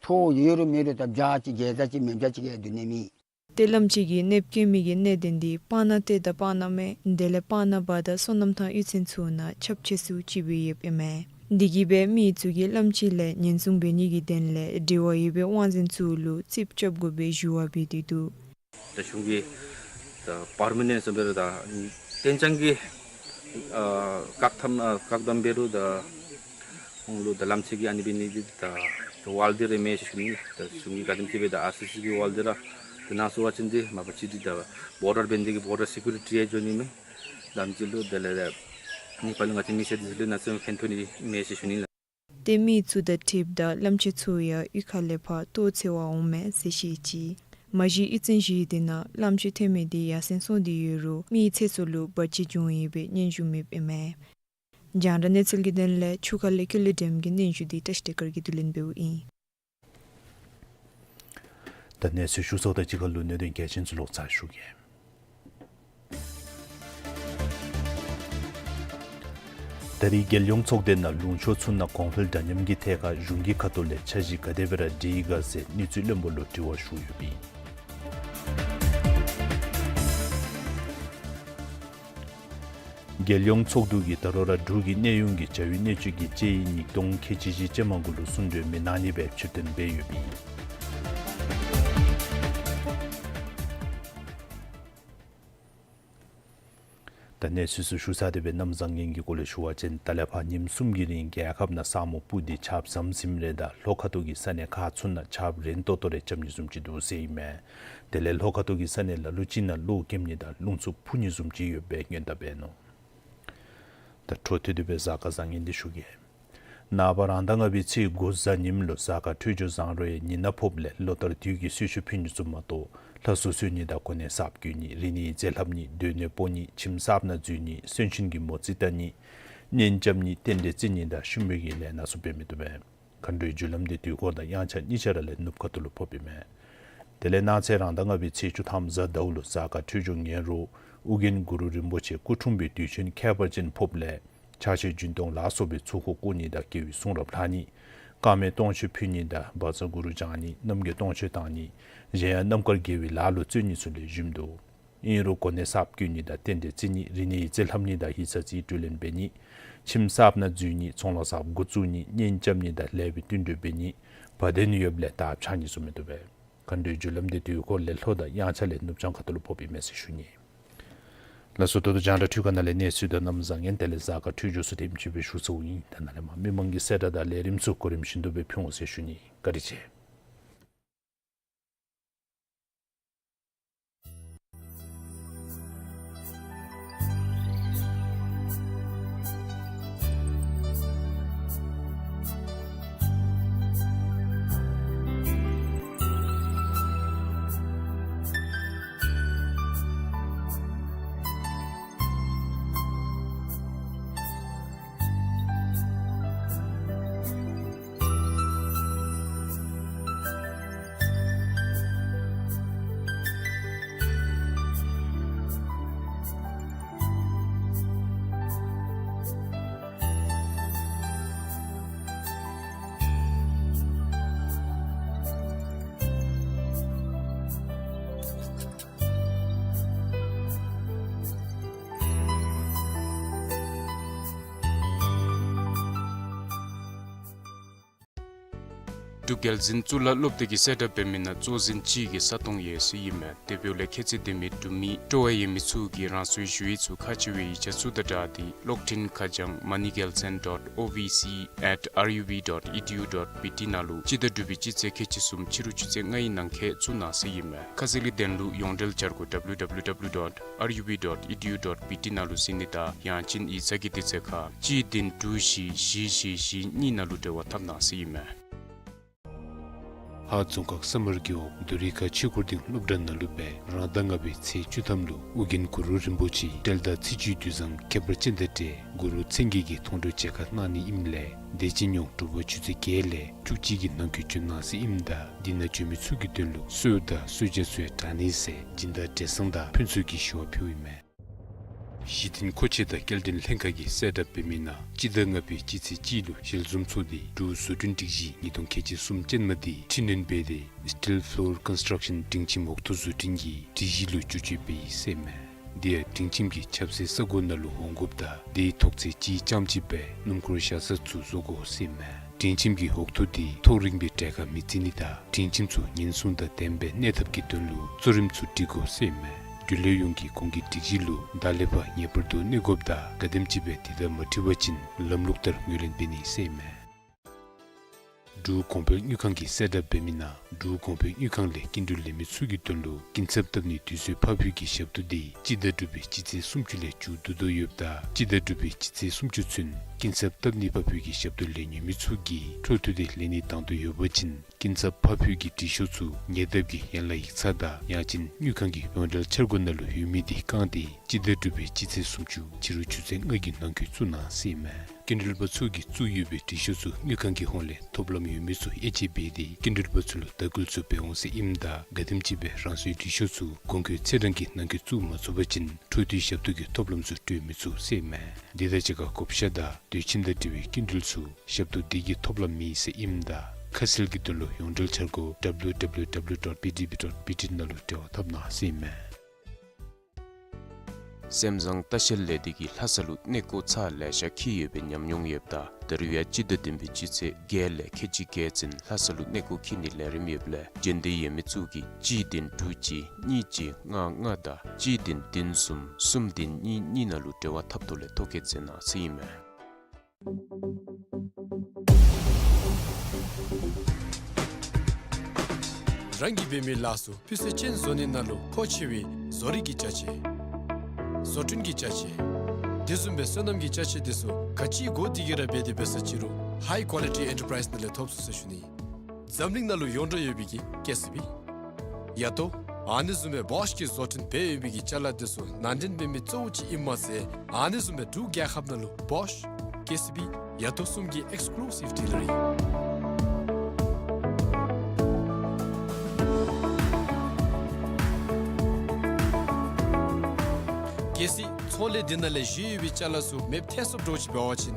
ཐོག་ཡོད་རུང་མེད་རུང་ད་བྱཱ་ཅིག་གེ་ཛ་ཅིག་མེདཔ་བྱཱ་ཅིག་གིས་སྡོད་ནི་མེད། ཏེ་གླངམོ་ཆེ་གིས་གནོདཔ་བཀལ་མི་གི་གནད་དོན་འདི་སྤ་ན་སྟོད་དང་སྤ་ན་སྨད་དེ་ལས་སྤ་ན་བར་དང་སོ་ནམ་ཐང་གཡུས་ཚན་ཚུ་ནང་ཁྱབ་ཆེ་སུ་ཅིག་སྦེ་ཡོདཔ་ཨིན་མས། དེ་གིས་སྦེ་མི་ཚུ་གིས་གླངམོ་ཆེ་ལས་ཉེན་སྲུང་འབད་ནི་གི་དོན་ལས་འབྲེལ་བ་ཡོད་པའི་དབང་འཛིན་ཚུ་ལུ་རྩིགཔ་རྐྱབ་དགོ་པའི་ཞུ་བ་འབད་དེ་འདུག། ད་གཞུང་གིས་ད་པར་མ་ནེནཊ་ཟེར་འབད་རུང་ད་གཏན་འཇགས་ཀྱི་ཨ་བཀག་དམ་ཨ་བཀག་དམ་འབད་རུང་ད་ཁོང་ལུ་ད་གླངམོ་ཆེ་གིས་ཨ་ནི་འབད་ནི་འདི་ད་ཝཱལ་འདི་རེ་མེད་ཟེར་ཞུ་ནི། ད་གཞུང་གིས་ག་དེམ་ཅིག་སྦེ་ད་ཨར་སི་སི་གི་ཝཱལ་འདི་ར་ད་གནང་ཚུགས་པ་ཅིན་འདི་མ་པ་ཅིག་འདི་ད་བོར་ཌར་འབད་ནི་འདི་གིས་བོར་ཌར་སི་ཀིའུ་རི་ཊི་ཡང་འགྱོ་ནི་མས། ད་ཨ་ནི་ལུ་དེ་ལས་ད་ནེ་པཱལ་ལུ་ང་བཅས་མི་སེར་འདི་ཚུ་ལུ་གནམ་མེད་ས་མེད་ཕན་ཐོགས་ནི་མེད་ཟེར་ཞུ་ནི་ལགས། ཏེ་མི་ཚུ་དང་འཁྲིལཝ་ད་གླངམོ་ཆེ་ཚུ་ཡང་གཡུས་ཁ་ལས་ཕར་གཏོར་འཚོལ་བར་འོང་མས་ཟེར་བཤད་ཅི། མ་གཞི་གཡུས་ཚན་བཞི་དེ་ནང་གླངམོ་ཆེ་ཐོན་མི་དེ་ཡར་སེང་སོང་སྟེ་ཡོད་རུང་མིའི་ཚེ་སྲོག་ལུ་བར་ཆད་བྱུང་ཡོད་པའི་སྙན་ཞུ་མེདཔ་ཨིན་མས། རྒྱང་བསྒྲགས་གནས་ཚུལ་གྱི་དོན་ལས་ཆུ་ཁ་ལས་ཀུན་ལེགས་སྒྲོལམ་གྱི་སྙན་ཞུ་འདི་བཀྲིས་བདེ་དཀར་གྱིས་བསྡུ་ལེན་འབདཝ་ཨིན། ད་གནས་ཚུལ་ཞུ་ཚརཝ་དང་གཅིག་ཁར་ལུ་གནད་དོན་གལ་ཆེན་ཚུ་ལོག་ཚར་ཞུ་གེ། ད་རེས་རྒྱལ་ཡོངས་ཚོགས་སྡེ་ནང་ལུང་ཕྱོགས་ཚུ་ནང་གོང་འཕེལ་འདྲ་མཉམ་གྱི་ཐད་ཁར་གཞུང་གི་ཁ་ཐུག་ལས་འཆར་གཞི་ག་དེ་སྦེ་ར་སྒྲིག་ཡི་ག་ཟེར་དངུལ་རྩིས་བློན་པོ་ལུ་དྲི་བ་ཞུ་ཡོདཔ་ཨིན། རྒྱལ་ཡོངས་ཚོགས་འདུ་གིས་ད་རུང་ར་འབྲུག་གི་གནས་དབྱུང་གི་བྱ་བའི་སྣོད་བཅུད་ཀྱི་དཔྱད་ཡིག་ཉིས་སྟོང་ཁལ་གཅིག་བཞི་ཅན་མ་གུ་ལུ་གསུང་གྲོས་མི་གནང་ནི་སྦེ་ཕྱིར་འཐེན་འབད་ཡོདཔ་ཨིན། ད་གནས་ཚུལ་ཚུ་ཞུ་ཚར་ཏེ་སྦེ་གནམ་བཟང་ངན་གྱི་སྐོར་ལས་ཞུ་བ་ཅིན་ད་ལས་ཕར་ཉིནམ་གསུམ་གྱི་རིང་རྒྱལ་ཁབ་ནང་ས་སྨུག་སྤུབས་ཏེ་ཆརཔ་ཟམ་ཟིམ་རེ་དང་ལྷོ་ཁ་ཐུག་གི་ས་གནས་ཁག་ཚུ་ནང་ཆརཔ་རན་ཏོག་ཏོ་རེ་རྐྱབ་ནི་བཟུམ་ཅིག་འདུག་ཟེར་ཨིན་མས། དེ་ལས་ལྷོ་ཁ་ཐུག་གི་ས་གནས་ལ་ལུ་ཅིག་ནང་གློག་འཁྱིམ་ནི་དང་རླུང་འཚུབ་འཕུ་ནི་བཟུམ་ཅིག་ཡོདཔ་སྦེ་སྔོན་བརྡ་འབད་ནུག། ད་འཕྲོ་མཐུད་དེ་སྦེ་གཟའ་སྐར་བཟང་ངན་འདི་ཞུ་གེ། ནངས་པ་རང་ཟླ་ལྔ་པའི་ཚེས་དགུ་གཟའ་ཉིམ་ལུ་གཟའ་སྐར་འཕྲོད་སྦྱོར་བཟང་རུང་ཡང་ཉི་ནག་ཕོགཔ་ལས་ལོ་ལྟར་དུས་ཀྱི་གསོལ་མཆོད་ཕུལ་ནི་ཚུ་མ་གཏོགས་ལྷ་གསོལ་གསོལ་ནི་དང་གོ་གནས་གསརཔ་བསྐོ་ནི་རིག་གནས་ཡིག་རྩིས་ལྷབ་ནི་སྡོད་གནས་སྤོ་ནི་ཁྱིམ་གསརཔ་ནང་འཛུལ་ནི་གསོན་གཤིན་གྱི་མོ་རྩིས་བལྟ་ནི་གཉེན་རྐྱབ་ནི་རྟེན་འབྲེལ་བརྩི་ནི་དང་ཤི་མོ་གི་ལས་སྣ་ཚུ་འབད་མི་བཏུབ་པས། མཁའ་འགྲོའི་རྒྱུ་ལམ་འདི་དུས་འཁོར་དང་དབྱངས་འཆར་གཉིས་ཆ་ར་ལས་ནུབ་ཁ་ཐུག་ལུ་ཕོགཔ་ཨིན་མས། དེ་ལས་གནངས་ཚེ་རང་ཟླ་ལྔ་པའི་ཚེས་བཅུ་ཐམ་གཟའ་ཟླཝ་ལུ་གཟའ་སྐར་འཕྲོད་སྦྱོར་ངན་རུང་ཨོ་རྒྱན་གུ་རུ་རིན་པོ་ཆེ་སྐུ་འཁྲུངས་པའི་དུས་ཆེན་ཁྱད་པར་ཅན་ཕོགཔ་ལས་ཕྱག་ཕྱིད་རྒྱུན་གཏོང་ལ་སོགས་པའི་ཚོགས་འཁོར་བསྐོར་ནི་དང་དགེ་བའི་གསུང་རབ་ལྷག་ནི་དཀར་མེ་སྟོང་མཆོད་ཕུལ་ནི་དང་བཛྲ་གུ་རུ་བགྱང་ནི་རྣམ་རྒྱལ་སྟོང་མཆོད་བཏང་ནི་གཞན་ཡང་རྣམ་དཀར་དགེ་བའི་ལཱ་ལུ་བརྩོན་ནི་ཚུ་ལེགས་ཤོམ་འདུག། ཨིན་རུང་གོ་གནས་གསརཔ་བསྐོ་ནི་དང་རྟེན་འབྲེལ་བརྩི་ནི་རིག་གནས་ཡིག་རྩིས་ལྷབ་ནི་དང་ཡིག་ཚང་རྩིས་སྤྲོད་ལེན་འབད་ནི་ཁྱིམ་གསརཔ་ནང་འཛུལ་ནི་ཚོང་ལཱ་གསརཔ་འགོ་བཙུགས་ནི་གཉེན་རྐྱབ་ནི་དང་ལེགས་པའི་བསྟུན་གྲོས་འབད་ནི་བ་དན་ཡོདཔ་ལས་དར་འཕྱར་ནི་ཚུ་མི་བཏུབ་པས། མཁའ་འགྲོའི་རྒྱུ་ལམ་འདི་དུས་འཁོར་ལས་ལྷོ་དང་དབྱངས་འཆར་ལས་ནུབ་བྱང་ཁ་ཐུག་ལུ་ཕོགཔ་ཨིན་མས་ཟེར་ཞུ་ནི། ལགས་སོ། ད་ལྟོ་རྒྱང་བསྒྲགས་འཕྲུལ་ཁང་ནང་ལས་གནས་ཚུལ་དང་གནམ་བཟང་ངན་དེ་ལས་གཟའ་སྐར་འཕྲོད་སྦྱོར་ཚུ་དེམ་ཅིག་སྦེ་ཞུ་ཚརཝ་ཨིན། ད་ནཱ་ལས་མར་མི་མང་གི་གསལ་བསྒྲགས་དང་ལས་རིམ་ཚུ་གོ་རིམ་བཞིན་དུ་སྦེ་ཕུལ་འོང་ཟེར་ཞུ་ནི། བཀའ་དྲིན་ཆེ། འབྲུག་རྒྱལ་འཛིན་གཙུག་ལག་སློབ་སྡེ་གིས་གསལ་བསྒྲགས་འབད་མི་ནང་གཙོ་འཛིན་གཅིག་གི་ས་སྟོང་ཡོད་ཟེར་ཨིན་མས། དེ་འབདཝ་ལས་ཁྱད་ཚད་ལྡན་མི་འབྲུག་མི་སྤྲོ་བ་ཡོད་མི་ཚུ་གིས་རང་སོའི་ཞུ་ཡིག་ཚུ་ཁག་ཆེ་བའི་ཡིག་ཆ་ཚུ་དང་སྦྲགས་ཏེ་གློག་འཕྲིན་ཁ་བྱང་མ་ནི་རྒྱལ་མཚན་dot O V C at R U B dot E D U dot B T ནང་ལུ་སྤྱི་ཟླ་དྲུག་པའི་སྤྱི་ཚེས་ཁལ་གཅིག་གསུམ་ཕྱི་རུ་ཆུ་ཚོད་ལྔའི་ནང་འཁོད་བཙུགས་གནང་ཟེར་ཨིན་མས། ཁ་གསལ་གྱི་དོན་ལུ་ཡོངས་འབྲེལ་འཆར་སྒོ་W W W dot R U B dot E D U dot B T ནང་ལུ་གཟིགས་ནི་དང་ཡང་ཅིན་ཡིག་ཚང་གི་དུས་ཚོད་ཁར་གཅིག་བདུན་དྲུག་བཞི་བཞི་བཞི་བཞི་གཉིས་ནང་ལུ་འབྲེལ་བ་འཐབ་གནང་ཟེར་ཨིན་མས། ཧཱ་རྫོང་ཁག་ས་དམར་རྒེད་འོག་རྡོ་རིང་ཁ་ཆོས་འཁོར་སྡིངས་སློབ་གྲྭ་ནང་ལུ་སྦེ་རང་ཟླ་ལྔ་པའི་ཚེས་བཅུ་ཐམ་ལུ་ཨོ་རྒྱན་གུ་རུ་རིན་པོ་ཆེའི་འགྲེལ་དང་ཚིག་བཅད་དུས་བཟང་ཁྱད་པར་ཅན་དང་འབྲེལ་གུ་རུ་མཚན་བརྒྱད་ཀྱི་མཐོང་གྲོལ་མཇལ་ཁ་གནང་ནི་ཨིནམ་ལས་དེ་ཅིན་ཡང་དྲོ་པ་ཆུ་ཚོད་བརྒྱད་ལས་བཅུ་གཅིག་གི་ནང་འཁོད་འབྱོན་གནང་ཟེར་ཨིནམ་ད་དེ་ནང་འབྱོན་མི་ཚུ་གི་དོན་ལུ་གསོལ་དང་གསོལ་ཇ་ཚུ་ཡང་དྲང་ནི་ཟེར་སྦྱིན་བདག་བགྲེས་གཙང་དང་ཕུན་ཚོགས་ཀྱིས་ཞུ་བ་ཕུལཝ་ཨིན་མས། གཞི་རྟེན་མཁོ་ཆས་དང་སྐྱེལ་འདྲེན་ལྷན་ཁག་གིས་གསལ་བསྒྲགས་འབད་མི་ནང་སྤྱི་ཟླ་ལྔ་པའི་སྤྱི་ཚེས་གཅིག་ལུ་ཞལ་འཛོམས་ཚོགས་ཏེ་འབྲུག་བཟོ་སྐྲུན་སྒྲིག་གཞི་ཉིས་སྟོང་ཁལ་གཅིག་གསུམ་ཅན་མ་འདི་འཕྲི་སྣོན་འབད་དེ་Steel Floor Construction སྒྲིང་ཁྱིམ་འོག་ཐོག་བཟོ་སྐྲུན་གྱི་སྒྲིག་གཞི་ལུ་བསྒྱུར་བཅོས་འབད་ཡི་ཟེར་ཨིན་མས། དེ་ཡང་སྒྲིང་ཁྱིམ་གྱི་ཆབ་སྲིད་ས་གོ་ནང་ལུ་འོང་དགོཔ་དང་དེའི་ཐོག་ཚད་གཅིག་རྐྱངམ་གཅིག་སྦེ་སྣུམ་འཁོར་བཞག་ས་ཚུ་བཟོ་དགོ་ཟེར་ཨིན་མས། སྒྲིང་ཁྱིམ་གྱི་འོག་ཐོག་འདི་ཐོག་རིངམ་སྦེ་གྲལ་ཁར་མི་རྩི་ནི་དང་སྒྲིང་ཁྱིམ་ཚུ་ཉེན་སྲུང་དང་ལྡནམ་སྦེ་གནས་ཐབས་ཀྱི་དོན་ལུ་གཙོ་རིམ་ཚུ་སྒྲིག་དགོ་ཟེར་ཨིན་མས། རྒྱུན་ལས་ཡོངས་ཀྱིས་གོང་གི་སྒྲིག་གཞི་ལུ་ད་ལས་ཕར་ངེས་པར་དུ་གནས་དགོཔ་དང་ག་དེམ་ཅིག་སྦེ་དེ་དང་མ་འཁྲིལ་བ་ཅིན་ལམ་ལུགས་ལྟར་ངོས་ལེན་འབད་ནི་ཟེར་ཨིན་མས། འབྲུག་གོང་འཕེལ་དངུལ་ཁང་གིས་གསལ་བསྒྲགས་འབད་མི་ནང་འབྲུག་གོང་འཕེལ་དངུལ་ཁང་ལས་སྐྱིན་འགྲུལ་ལེན་མི་ཚུ་གི་དོན་ལུ་སྐྱིན་ཚབ་བཏབ་ནིའི་དུས་ཚོད་ཕར་འབུལ་གྱི་ཞབས་ཏོག་འདི་སྤྱི་ཟླ་དྲུག་པའི་སྤྱི་ཚེས་སུམ་ཅུ་ལས་མཇུག་བསྡུ་དོ་ཡོདཔ་ད་སྤྱི་ཟླ་དྲུག་པའི་སྤྱི་ཚེས་སུམ་ཅུ་ཚུན་སྐྱིན་ཚབ་བཏབ་ནི་ཕར་འབུལ་གྱི་ཞབས་ཏོག་ལེན་ནི་མི་ཚུ་གིས་འཕྲོ་མཐུད་དེ་ལེན་ནི་དང་འདོད་ཡོད་པ་ཅིན་སྐྱིན་ཚབ་ཕར་འབུལ་གྱི་དྲི་ཤོག་ཚུ་ཉེ་འདབས་ཀྱི་ཡན་ལག་ཡིག་ཚང་དང་ཡང་ཅིན་དངུལ་ཁང་གི་ཡོངས་འབྲེལ་འཆར་སྒོ་ནང་ལུ་ཡོད་མི་འདི་བཀང་སྟེ་སྤྱི་ཟླ་དྲུག་པའི་སྤྱི་ཚེས་སུམ་ཅུ་ཕྱི་རུ་ཆུ་ཚོད་ལྔ་གི་ནང་འཁོད་བཙུགས་གནང་ཟེར་ཨིན་མས། སྐྱིན་འགྲུལ་པ་ཚུ་གིས་བཙུགས་ཡོད་པའི་དྲི་ཤོག་ཚུ་དངུལ་ཁང་གི་ཧོངས་ལས་ཐོབ་ལམ་ཡོད་མི་ཚུ་དབྱེ་དཔྱད་འབད་དེ་སྐྱིན་འགྲུལ་པ་ཚུ་ལུ་དྭགས་སྐུལ་ཚུ་འབད་འོང་ཟེར་ཨིནམ་ད་ག་དེམ་ཅིག་སྦེ་རང་སོའི་དྲི་ཤོག་ཚུ་གོང་འཁོད་ཚེས་གྲངས་ཀྱི་ནང་འཁོད་བཙུགས་མ་ཚུགས་པ་ཅིན་འཕྲོ་མཐུད་ཞབས་ཏོག་གི་ཐོབ་ལམ་ཚུ་སྤྲོད་མི་ཚུགས་ཟེར་ཨིན་མས། དེ་དང་གཅིག་ཁར་བགོ་བཤའ་དང་དུས་ཆེན་དང་འབྲེལ་བའི་སྐྱིན་འགྲུལ་ཚུ་ཞབས་ཏོག་འདི་གིས་ཐོབ་ལམ་མེད་ཟེར་ཨིནམ་ད་ཁ་གསལ་གྱི་དོན་ལུ་ཡོངས་འབྲེལ་འཆར་སྒོ་W W W dot B D B dot B T ནང་ལུ་འབྲེལ་བ་འཐབ་གནང་ཟེར་ཨིན་མས། སེམས་བཟང་ལྟ་བཤལ་ལས་སྡེ་གིས་ལྷ་ས་ལུ་གནས་སྐོར་ཚར་ལེ་ཤ་འཁྱིད་ཡོད་པའི་ཉམས་མྱོང་ཡོདཔ་ད་ད་རུང་ཡང་སྤྱི་ཟླ་བདུན་པའི་སྤྱི་ཚེས་བརྒྱད་ལས་ཁལ་གཅིག་བརྒྱད་ཚུན་ལྷ་ས་ལུ་གནས་སྐོར་འཁྱིད་ནིའི་ལས་རིམ་ཡོདཔ་ལས་རྒྱུན་ལྡན་ཡོད་མི་ཚུ་གིས་གཅིག་བདུན་དྲུག་གཅིག་གཉིས་གཅིག་ལྔ་ལྔ་དང་གཅིག་བདུན་བདུན་གསུམ་གསུམ་བདུན་གཉིས་གཉིས་ནང་ལུ་འབྲེལ་བ་འཐབ་ཐོག་ལས་ཐོ་བཀོད་མཛད་གནང་ཟེར་ཨིན་མས། རང་གིས་འབད་མི་ལཱ་ཚུ་སྤུས་ཚད་ཅན་བཟོ་ནི་ནང་ལུ་མཁོ་ཆེ་བའི་བཟོ་རིག་གི་ཅ་ཆས། བཟོ་སྐྲུན་གྱི་ཅ་ཆས། དེ་བཟུམ་སྦེ་སོ་ནམ་གྱི་ཅ་ཆས་དེ་ཚུ་ག་ཅི་དགོ་དེ་གིས་ར་འབད་དེ་འབད་ས་ཅི་རུང་High Quality Enterprise ནང་ལས་ཐོབ་ཚུགས་ཟེར་ཞུ་ནི། འཛམ་གླིང་ནང་ལུ་ཡོངས་གྲགས་ཡོད་པའི་གི་ཀེ་སི་བི། ཡ་ཏོ། ཨ་ནི་བཟུམ་སྦེ་བོཤ་གིས་བཟོ་སྐྲུན་འབད་ཡོད་པའི་གི་ཅ་ལ་དེ་ཚུ་ནང་འདྲེན་འབད་མི་གཙོ་བོ་ཅིག་ཨིནམ་མ་ཚད་ཨ་ནི་བཟུམ་སྦེ་འབྲུག་རྒྱལ་ཁབ་ནང་ལུ་བོཤ་ཀེ་སི་བི་ཡ་ཏོ་གསུམ་གྱི་ཨེགསི་ཀུ་ལུ་སིབ་ཌི་ལར་ཨིན། གལ་སྲིད་ཚོང་ལས་འདི་ནང་ལས་བཞེས་ཡོད་པའི་ཅ་ལ་ཚུ་མེདཔ་ཐལ་སོངམ་འདྲཝ་ཅིག་འབད་བ་ཅིན་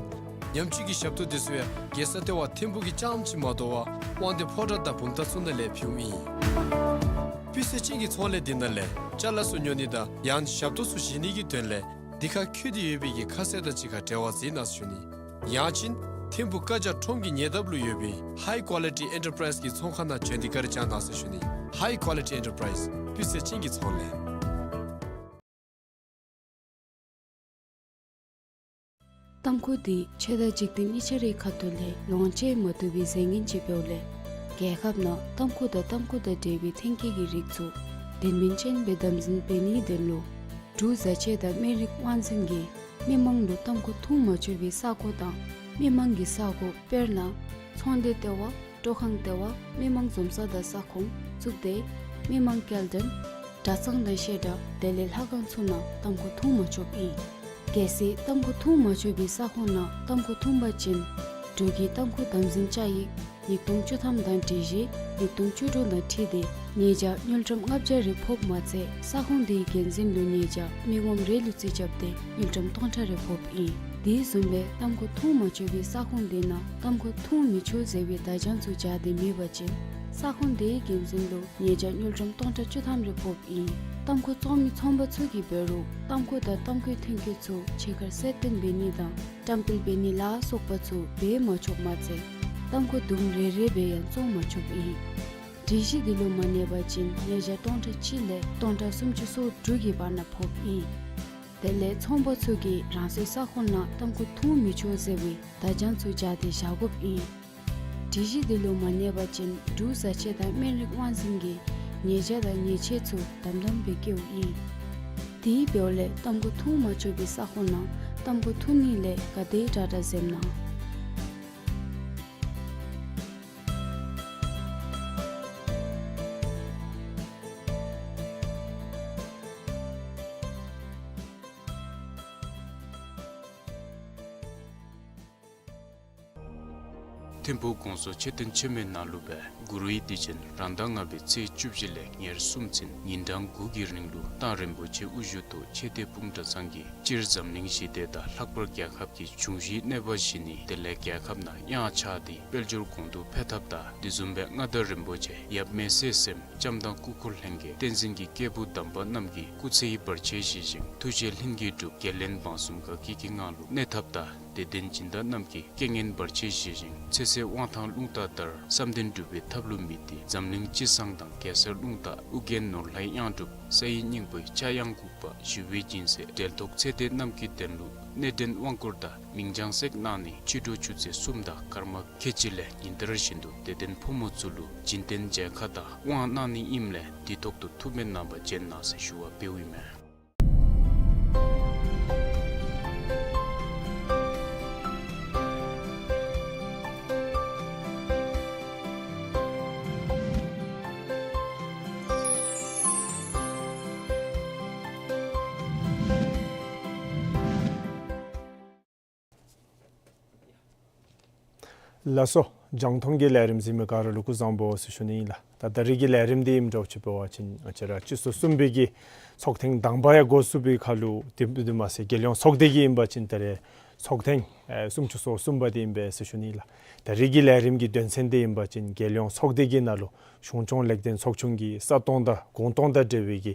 ཉམས་བཅོས་ཀྱི་ཞབས་ཏོག་དེ་ཚུ་ཡང་རྒྱལ་ས་ལྟེ་བ་ཐིམ་ཕུག་གི་རྐྱངམ་ཅིག་མ་དོ་བར་དབང་འདུས་ཕོ་བྲང་དང་བུམ་ཐང་ཚུ་ནང་ལས་ཕུལཝ་ཨིན། སྤུས་ཚད་ཅན་གྱི་ཚོང་ལས་འདི་ནང་ལས་ཅ་ལ་ཚུ་ཉོ་ནི་དང་ཡང་ཞབས་ཏོག་ཚུ་བཞེས་ནི་གི་དོན་ལས་འདི་ཁར་བཀོད་དེ་ཡོད་པའི་གི་ཁ་གསལ་དང་གཅིག་ཁར་འབྲེལ་བ་མཛད་གནང་ཟེར་ཞུ་ནི། ཡང་ཅིན་ཐིམ་ཕུག་ཀ་ཇ་ཁྲོམ་གྱི་ཉེ་འདབས་ལུ་ཡོད་པའི་High Quality Enterprise གི་ཚོང་ཁང་ནང་བྱོན་ཏེ་བཀའ་དྲིན་བསྐྱང་གནང་ཟེར་ཞུ་ནི། High Quality Enterprise སྤུས་ཚད་ཅན་གྱི་ཚོང་ལས། ཏམ་ཁུ་འདི་ཆོས་དང་འཇིག་རྟེན་གཉིས་ཆ་རའི་ཁ་ཐུག་ལས་ལོངས་སྤྱོད་མ་བཏུབ་པའི་རྫས་ངན་ཅིག་འབདཝ་ལས་རྒྱལ་ཁབ་ནང་ཏམ་ཁུ་དང་ཏམ་ཁུ་དང་འབྲེལ་བའི་ཐོན་སྐྱེད་ཀྱི་རིགས་ཚུ་དོན་སྨིན་ཅན་སྦེ་དམ་འཛིན་འབད་ནིའི་དོན་ལུ་འབྲུག་བཟའ་ཆས་དང་སྨན་རིགས་དབང་འཛིན་གྱིས་མི་མང་ལུ་ཏམ་ཁུ་འཐུང་མ་ཆོག་པའི་ས་གོ་དང་མི་མང་གི་ས་གོ་དཔེར་ན་ཚོང་སྡེ་ལྟེ་བ། སྤྲོ་ཁང་ལྟེ་བ། མི་མང་འཛོམས་ས་དང་ས་ཁོངས་བཙུགས་ཏེ་མི་མང་སྐྱེལ་འདྲེན་གྲྭ་ཚང་དང་བཤད་གྲྭ་དེ་ལས་ལྷ་ཁང་ཚུ་ནང་ཏམ་ཁུ་འཐུང་མ་ཆོགཔ་ཨིན། གལ་སྲིད་ཏམ་ཁུ་འཐུང་མ་ཆོག་པའི་ས་ཁོངས་ནང་ཏམ་ཁུ་འཐུང་པ་ཅིན་འབྲུག་གི་ཏམ་ཁུ་དམ་འཛིན་བཅའ་ཡིག་ཉིས་སྟོང་བཅུ་ཐམ་དང་སྒྲིག་གཞི་ཉིས་སྟོང་བཅུ་དྲུག་དང་འཁྲིལ་ཏེ་ཉེས་བྱ་དངུལ་ཀྲམ་ལྔ་བརྒྱ་རེ་ཕོགཔ་མ་ཚད་ས་ཁོངས་དེའི་འགན་འཛིན་ལུ་ཉེས་བྱ་མི་ངོམ་རེ་ལུ་རྩིས་རྐྱབ་སྟེ་དངུལ་ཀྲམ་སྟོང་ཕྲག་རེ་ཕོགཔ་ཨིན། དེ་བཟུམ་སྦེ་ཏམ་ཁུ་འཐུང་མ་ཆོག་པའི་ས་ཁོངས་དེ་ནང་ཏམ་ཁུ་འཐུང་མི་ཆོག་ཟེར་བའི་བརྡ་བྱང་ཚུ་སྦྱར་ཏེ་མེད་པ་ཅིན་ས་ཁོངས་དེའི་འགན་འཛིན་ལུ་ཉེས་བྱ་དངུལ་ཀྲམ་སྟོང་ཕྲག་བཅུ་ཐམ་རེ་ཕོགཔ་ཨིན། ཏམ་ཁུ་བཙོང་མི་ཚོང་པ་ཚུ་གིས་འབད་རུང་ཏམ་ཁུ་དང་ཏམ་ཁུའི་ཐོན་སྐྱེད་ཚུ་ཕྱི་ཁར་གསལ་སྟོན་འབད་ནི་དང་བཀྲམ་སྤེལ་འབད་ནི་ལ་སོགས་པ་ཚུ་འབད་མ་ཆོགཔ་མ་ཚད་ཏམ་ཁུ་དུམ་རེ་རེ་སྦེ་ཡང་བཙོང་མ་ཆོགཔ་ཨིན། སྒྲིག་གཞི་འདི་ལུ་མ་གནས་པ་ཅིན་ཉེས་བྱ་སྟོང་ཕྲག་གཅིག་ལས་སྟོང་ཕྲག་སུམ་ཅུ་སོ་དྲུག་གི་བར་ན་ཕོགཔ་ཨིན། དེ་ལས་ཚོང་པ་ཚུ་གིས་རང་སོའི་ས་ཁོངས་ནང་ཏམ་ཁུ་འཐུང་མི་ཆོག་ཟེར་བའི་བརྡ་བྱང་ཚུ་སྦྱར་ཏེ་བཞག་དགོཔ་ཨིན། སྒྲིག་གཞི་འདི་ལུ་མ་གནས་པ་ཅིན་འབྲུག་བཟའ་ཆས་དང་སྨན་རིགས་དབང་འཛིན་གྱིས་ཉེས་བྱ་དང་ཉེས་ཆད་ཚུ་དམ་དམ་སྦེ་བཀལཝ་ཨིན། དེ་འབདཝ་ལས་ཏམ་ཁུ་འཐུང་མ་ཆོག་པའི་ས་ཁོངས་ནང་ཏམ་ཁུ་འཐུང་ནི་ལས་ག་དེ་དྲག་དྲག་འཛེམ་གནང་། ཐིམ་ཕུག་གོང་ས་མཆོག་མཆོད་རྟེན་ཆེན་མོའི་ནང་ལུ་སྦེ་གུ་རུའི་དུས་ཆེན་རང་ཟླ་ལྔ་པའི་ཚེས་བཅུ་བཞི་ལས་ཉེར་གསུམ་ཚུན་ཉིན་གྲངས་དགུ་གི་རིང་ལུ་རྟ་རིན་པོ་ཆེ་དབུ་བཞུགས་ཐོག་ཆོས་སྡེ་སྤུངས་གྲྭ་ཚང་གིས་སྤྱིར་འཛམ་གླིང་ཞི་བདེ་དང་ལྷག་པར་རྒྱལ་ཁབ་ཀྱི་འབྱུང་བཞིའི་གནོད་པ་ཞི་ནི་དེ་ལས་རྒྱལ་ཁབ་ནང་གཡང་ཆགས་ཏེ་དཔལ་འབྱོར་གོང་དུ་འཕེལ་ཐབས་དང་དེ་བཟུམ་སྦེ་མངའ་བདག་རིན་པོ་ཆེ་ཡབ་མེས་སྲས་སྲསམོ་ལྕམ་དང་སྐུ་འཁོར་ལྷན་རྒྱས་བསྟན་འཛིན་གྱི་སྐྱེས་བུ་དམ་པ་རྣམས་ཀྱི་སྐུ་ཚེའི་བར་ཆད་ཞི་ཞིང་ཐུགས་རྗེའི་ལྷུན་གྱིས་གྲུབ་རྒྱལ་བློན་འབངས་གསུམ་དགའ་སྐྱིད་ཀྱི་ངང་ལུ་གནས་ཐབས་དང་དད་ལྡན་སྦྱིན་བདག་རྣམས་ཀྱི་རྐྱེན་ངན་བར་ཆད་ཞི་ཞིང་ཚེ་ཟད་དབང་ཐང་རླུང་རྟ་ལྟར་བསམ་དོན་འགྲུབ་པའི་ཐབས་ལུ་དམིགས་ཏེ་འཛམ་གླིང་སྤྱི་བསང་དང་གེ་སར་རླུང་རྟ་ཨོ་རྒྱན་ནོར་ལྷའི་གཡང་སྒྲུབ་ས་ཡི་སྙིང་པོའི་ཕྱྭ་གཡང་འགུགས་པ་ཞི་བའི་སྦྱིན་སྲེག་འབྲེལ་ཐོགས་ཚེ་འདས་རྣམས་ཀྱི་དོན་ལུ་གནས་བརྟན་དབང་བསྐུར་དང་མིང་བྱང་སྲེག་གནང་ནི་ཕྱི་དྲོ་ཆུ་ཚོད་གསུམ་དང་སྐར་མ་ཁལ་གཅིག་ལས་ཉིན་ལྟར་བཞིན་དུ་དད་ལྡན་ཕོ་མོ་ཚུ་ལུ་སྦྱིན་བསྟན་མཇལ་ཁ་དང་དབང་གནང་ནི་ཨིནམ་ལས་དུས་ཐོག་ཏུ་ཐུགས་སྨོན་གནང་བར་བྱོན་གནང་ཟེར་ཞུ་བ་འབདཝ་ཨིན་མས། ལགས་སོ། རྒྱང་མཐོང་གི་ལས་རིམ་གཟིགས་མི་ག་ར་ལུ་སྐུ་གཟུགས་བཟང་པོ་ཟེར་ཞུ་ནི་ཨིན་ལགས། ད་ད་རིས་ཀྱི་ལས་རིམ་འདི་ཨིནམ་འདྲཝ་ཅིག་འབད་བ་ཅིན་ང་བཅས་ར་སྤྱི་ཚོགས་གསུམ་པའི་གི་ཚོགས་ཐེངས་དང་པ་ཡང་འགོ་བཙུགས་པའི་ཁར་ལུ་དེ་དེ་མ་ཚད་རྒྱལ་ཡོངས་ཚོགས་སྡེ་གི་ཨིན་པ་ཅིན་ད་རེས་ ཚོགས་ཐེངས་ཨེ་སུམ་ཅུ་སོ་གསུམ་པ་འདི་ཨིན་པས་ཟེར་ཞུ་ནི་ལགས། ད་རེས་ཀྱི་ལས་རིམ་གྱི་དོན་ཚན་འདི་ཨིན་པ་ཅིན་རྒྱལ་ཡོངས་ཚོགས་སྡེ་གི་ནང་ལུ་གཞུང་སྐྱོང་ལེགས་ལྡན་ཚོགས་ཆུང་གིས་ས་སྟོང་དང་གུང་སྟོང་དང་འབྲེལ་བའི་གི་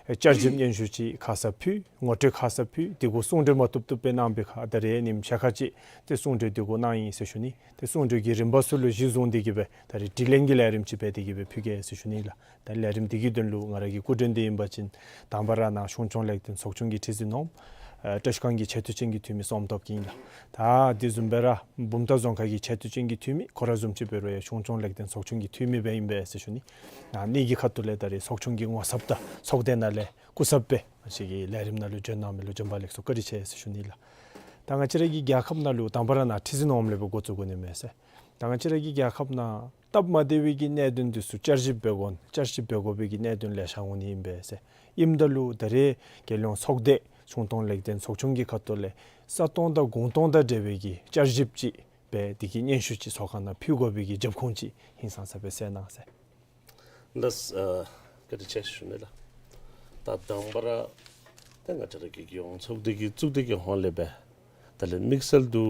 ཨེ་བསྐྱར་ཞིབ་སྙན་ཞུ་ཅིག་ཁ་གསལ་ཕུལ། ངོ་སྤྲོད་ཁ་གསལ་ཕུལ། དེ་གུ་གསུང་གྲོས་མ་བཏུབ་བཏུབ་སྦེ་གནང་པའི་ཁར་ད་རེས་ཉིནམ་ཕྱེད་ཀ་ཅིག་ཏེ་གསུང་གྲོས་དེ་གུ་གནང་ཡི་ཟེར་ཞུ་ནི། ཏེ་གསུང་གྲོས་ཀྱི་རིམ་པ་ཚུ་ལུ་གཞི་བཟུང་སྟེ་གིས་སྦེ་ད་རེས་དྲི་ལན་གྱི་ལས་རིམ་ཅིག་འབད་དེ་གིས་སྦེ་ཕུལ་གེ་ཟེར་ཞུ་ནི་ལགས། ད་ལས་རིམ་འདི་གི་དོན་ལུ་ང་ར་གི་སྐུ་མགྲོན་འདི་ཨིན་པ་ཅིན་དང་པ་ར་ནཱ་གཞུང་སྐྱོང་ལེགས་ལྡན་ཚོགས་ཆུང་གི་ཁྲི་འཛིན་ནོར་བུ་ཨེ་བཀྲ་ཤིས་སྒང་གི་ཆེ་བསྟོད་ཅན་གྱི་འཐུས་མི་བསོད་ནམས་སྟོབས་རྒྱས་ཨིན་ལགས། ད་དེ་བཟུམ་སྦེ་ར་བུམ་ཐང་རྫོང་ཁག་གི་ཆེ་བསྟོད་ཅན་གྱི་འཐུས་མི་ཁོ་ར་བཟུམ་ཅིག་འབད་རུང་ཡང་གཞུང་སྐྱོང་ལེགས་ལྡན་ཚོགས་ཆུང་གི་འཐུས་མི་སྦེ་ཨིན་པས་ཟེར་ཞུ་ནི། ཨ་ནི་གི་ཁ་ཐུག་ལས་ད་རེས་ཚོགས་ཆུང་གི་ངོ་ཚབ་དང་ཚོགས་སྡེ་ནང་ལས་སྐུ་ཚབ་སྦེ་ང་བཅས་ཀྱི་ལས་རིམ་ནང་ལུ་བྱོན་གནང་མི་ལུ་བྱོན་པ་ལེགས་སོ་བཀའ་དྲིན་ཆེ་ཟེར་ཞུ་ནི་ལགས། ད་ང་བཅས་ར་གི་རྒྱལ་ཁབ་ནང་ལུ་དང་པ་ར་ནཱ་ཁྲི་འཛིན་ནོར་བུ་ལས་སྦེ་འགོ་བཙུགས་དགོ་ནི་མས་ཟེར། ད་ང་བཅས་ར་གི་རྒྱལ་ཁབ་ནང་སྟབས་མ་བདེ་བའི་གི་གནད་དོན་འདི་ཚུ་བསྐྱར་ཞིབ་འབད་དགོ་བསྐྱར་ཞིབ་འབད་དགོ་པའི་གི་གནད་དོན་ལེ་ཤ་འོང་ནི་ཨིན་པས་ཟེར། ཨིནམ་ད་ལུ་ད་རེས་རྒྱལ་ཡོངས་ཚོགས་སྡེ་གཞུང་སྐྱོང་ལེགས་ལྡན་ཚོགས་ཆུང་གི་ཁ་ཐུག་ལས་ས་སྟོང་དང་གུང་སྟོང་དང་འབྲེལ་བའི་གི་བསྐྱར་ཞིབ་ཅིག་འབད་དེ་གི་སྙན་ཞུ་ཅིག་ཚོགས་ཁང་ནང་ཕུལ་དགོ་པའི་གི་རྒྱབ་ཁུངས་ཅིག་ཧིང་སངས་ས་སྦེ་གསལ་གནང་ཟེར། ལགས། ཨ་བཀའ་དྲིན་ཆེ་ཞུ་ནི་ལགས། ད་དང་པ་ར་ཏེ་ང་བཅས་ར་གི་རྒྱལ་ཡོངས་ཚོགས་སྡེ་གི་གཙུག་སྡེ་གི་ཧོངས་ལས་སྦེ་དེ་ལས་དམིགས་བསལ་དུ་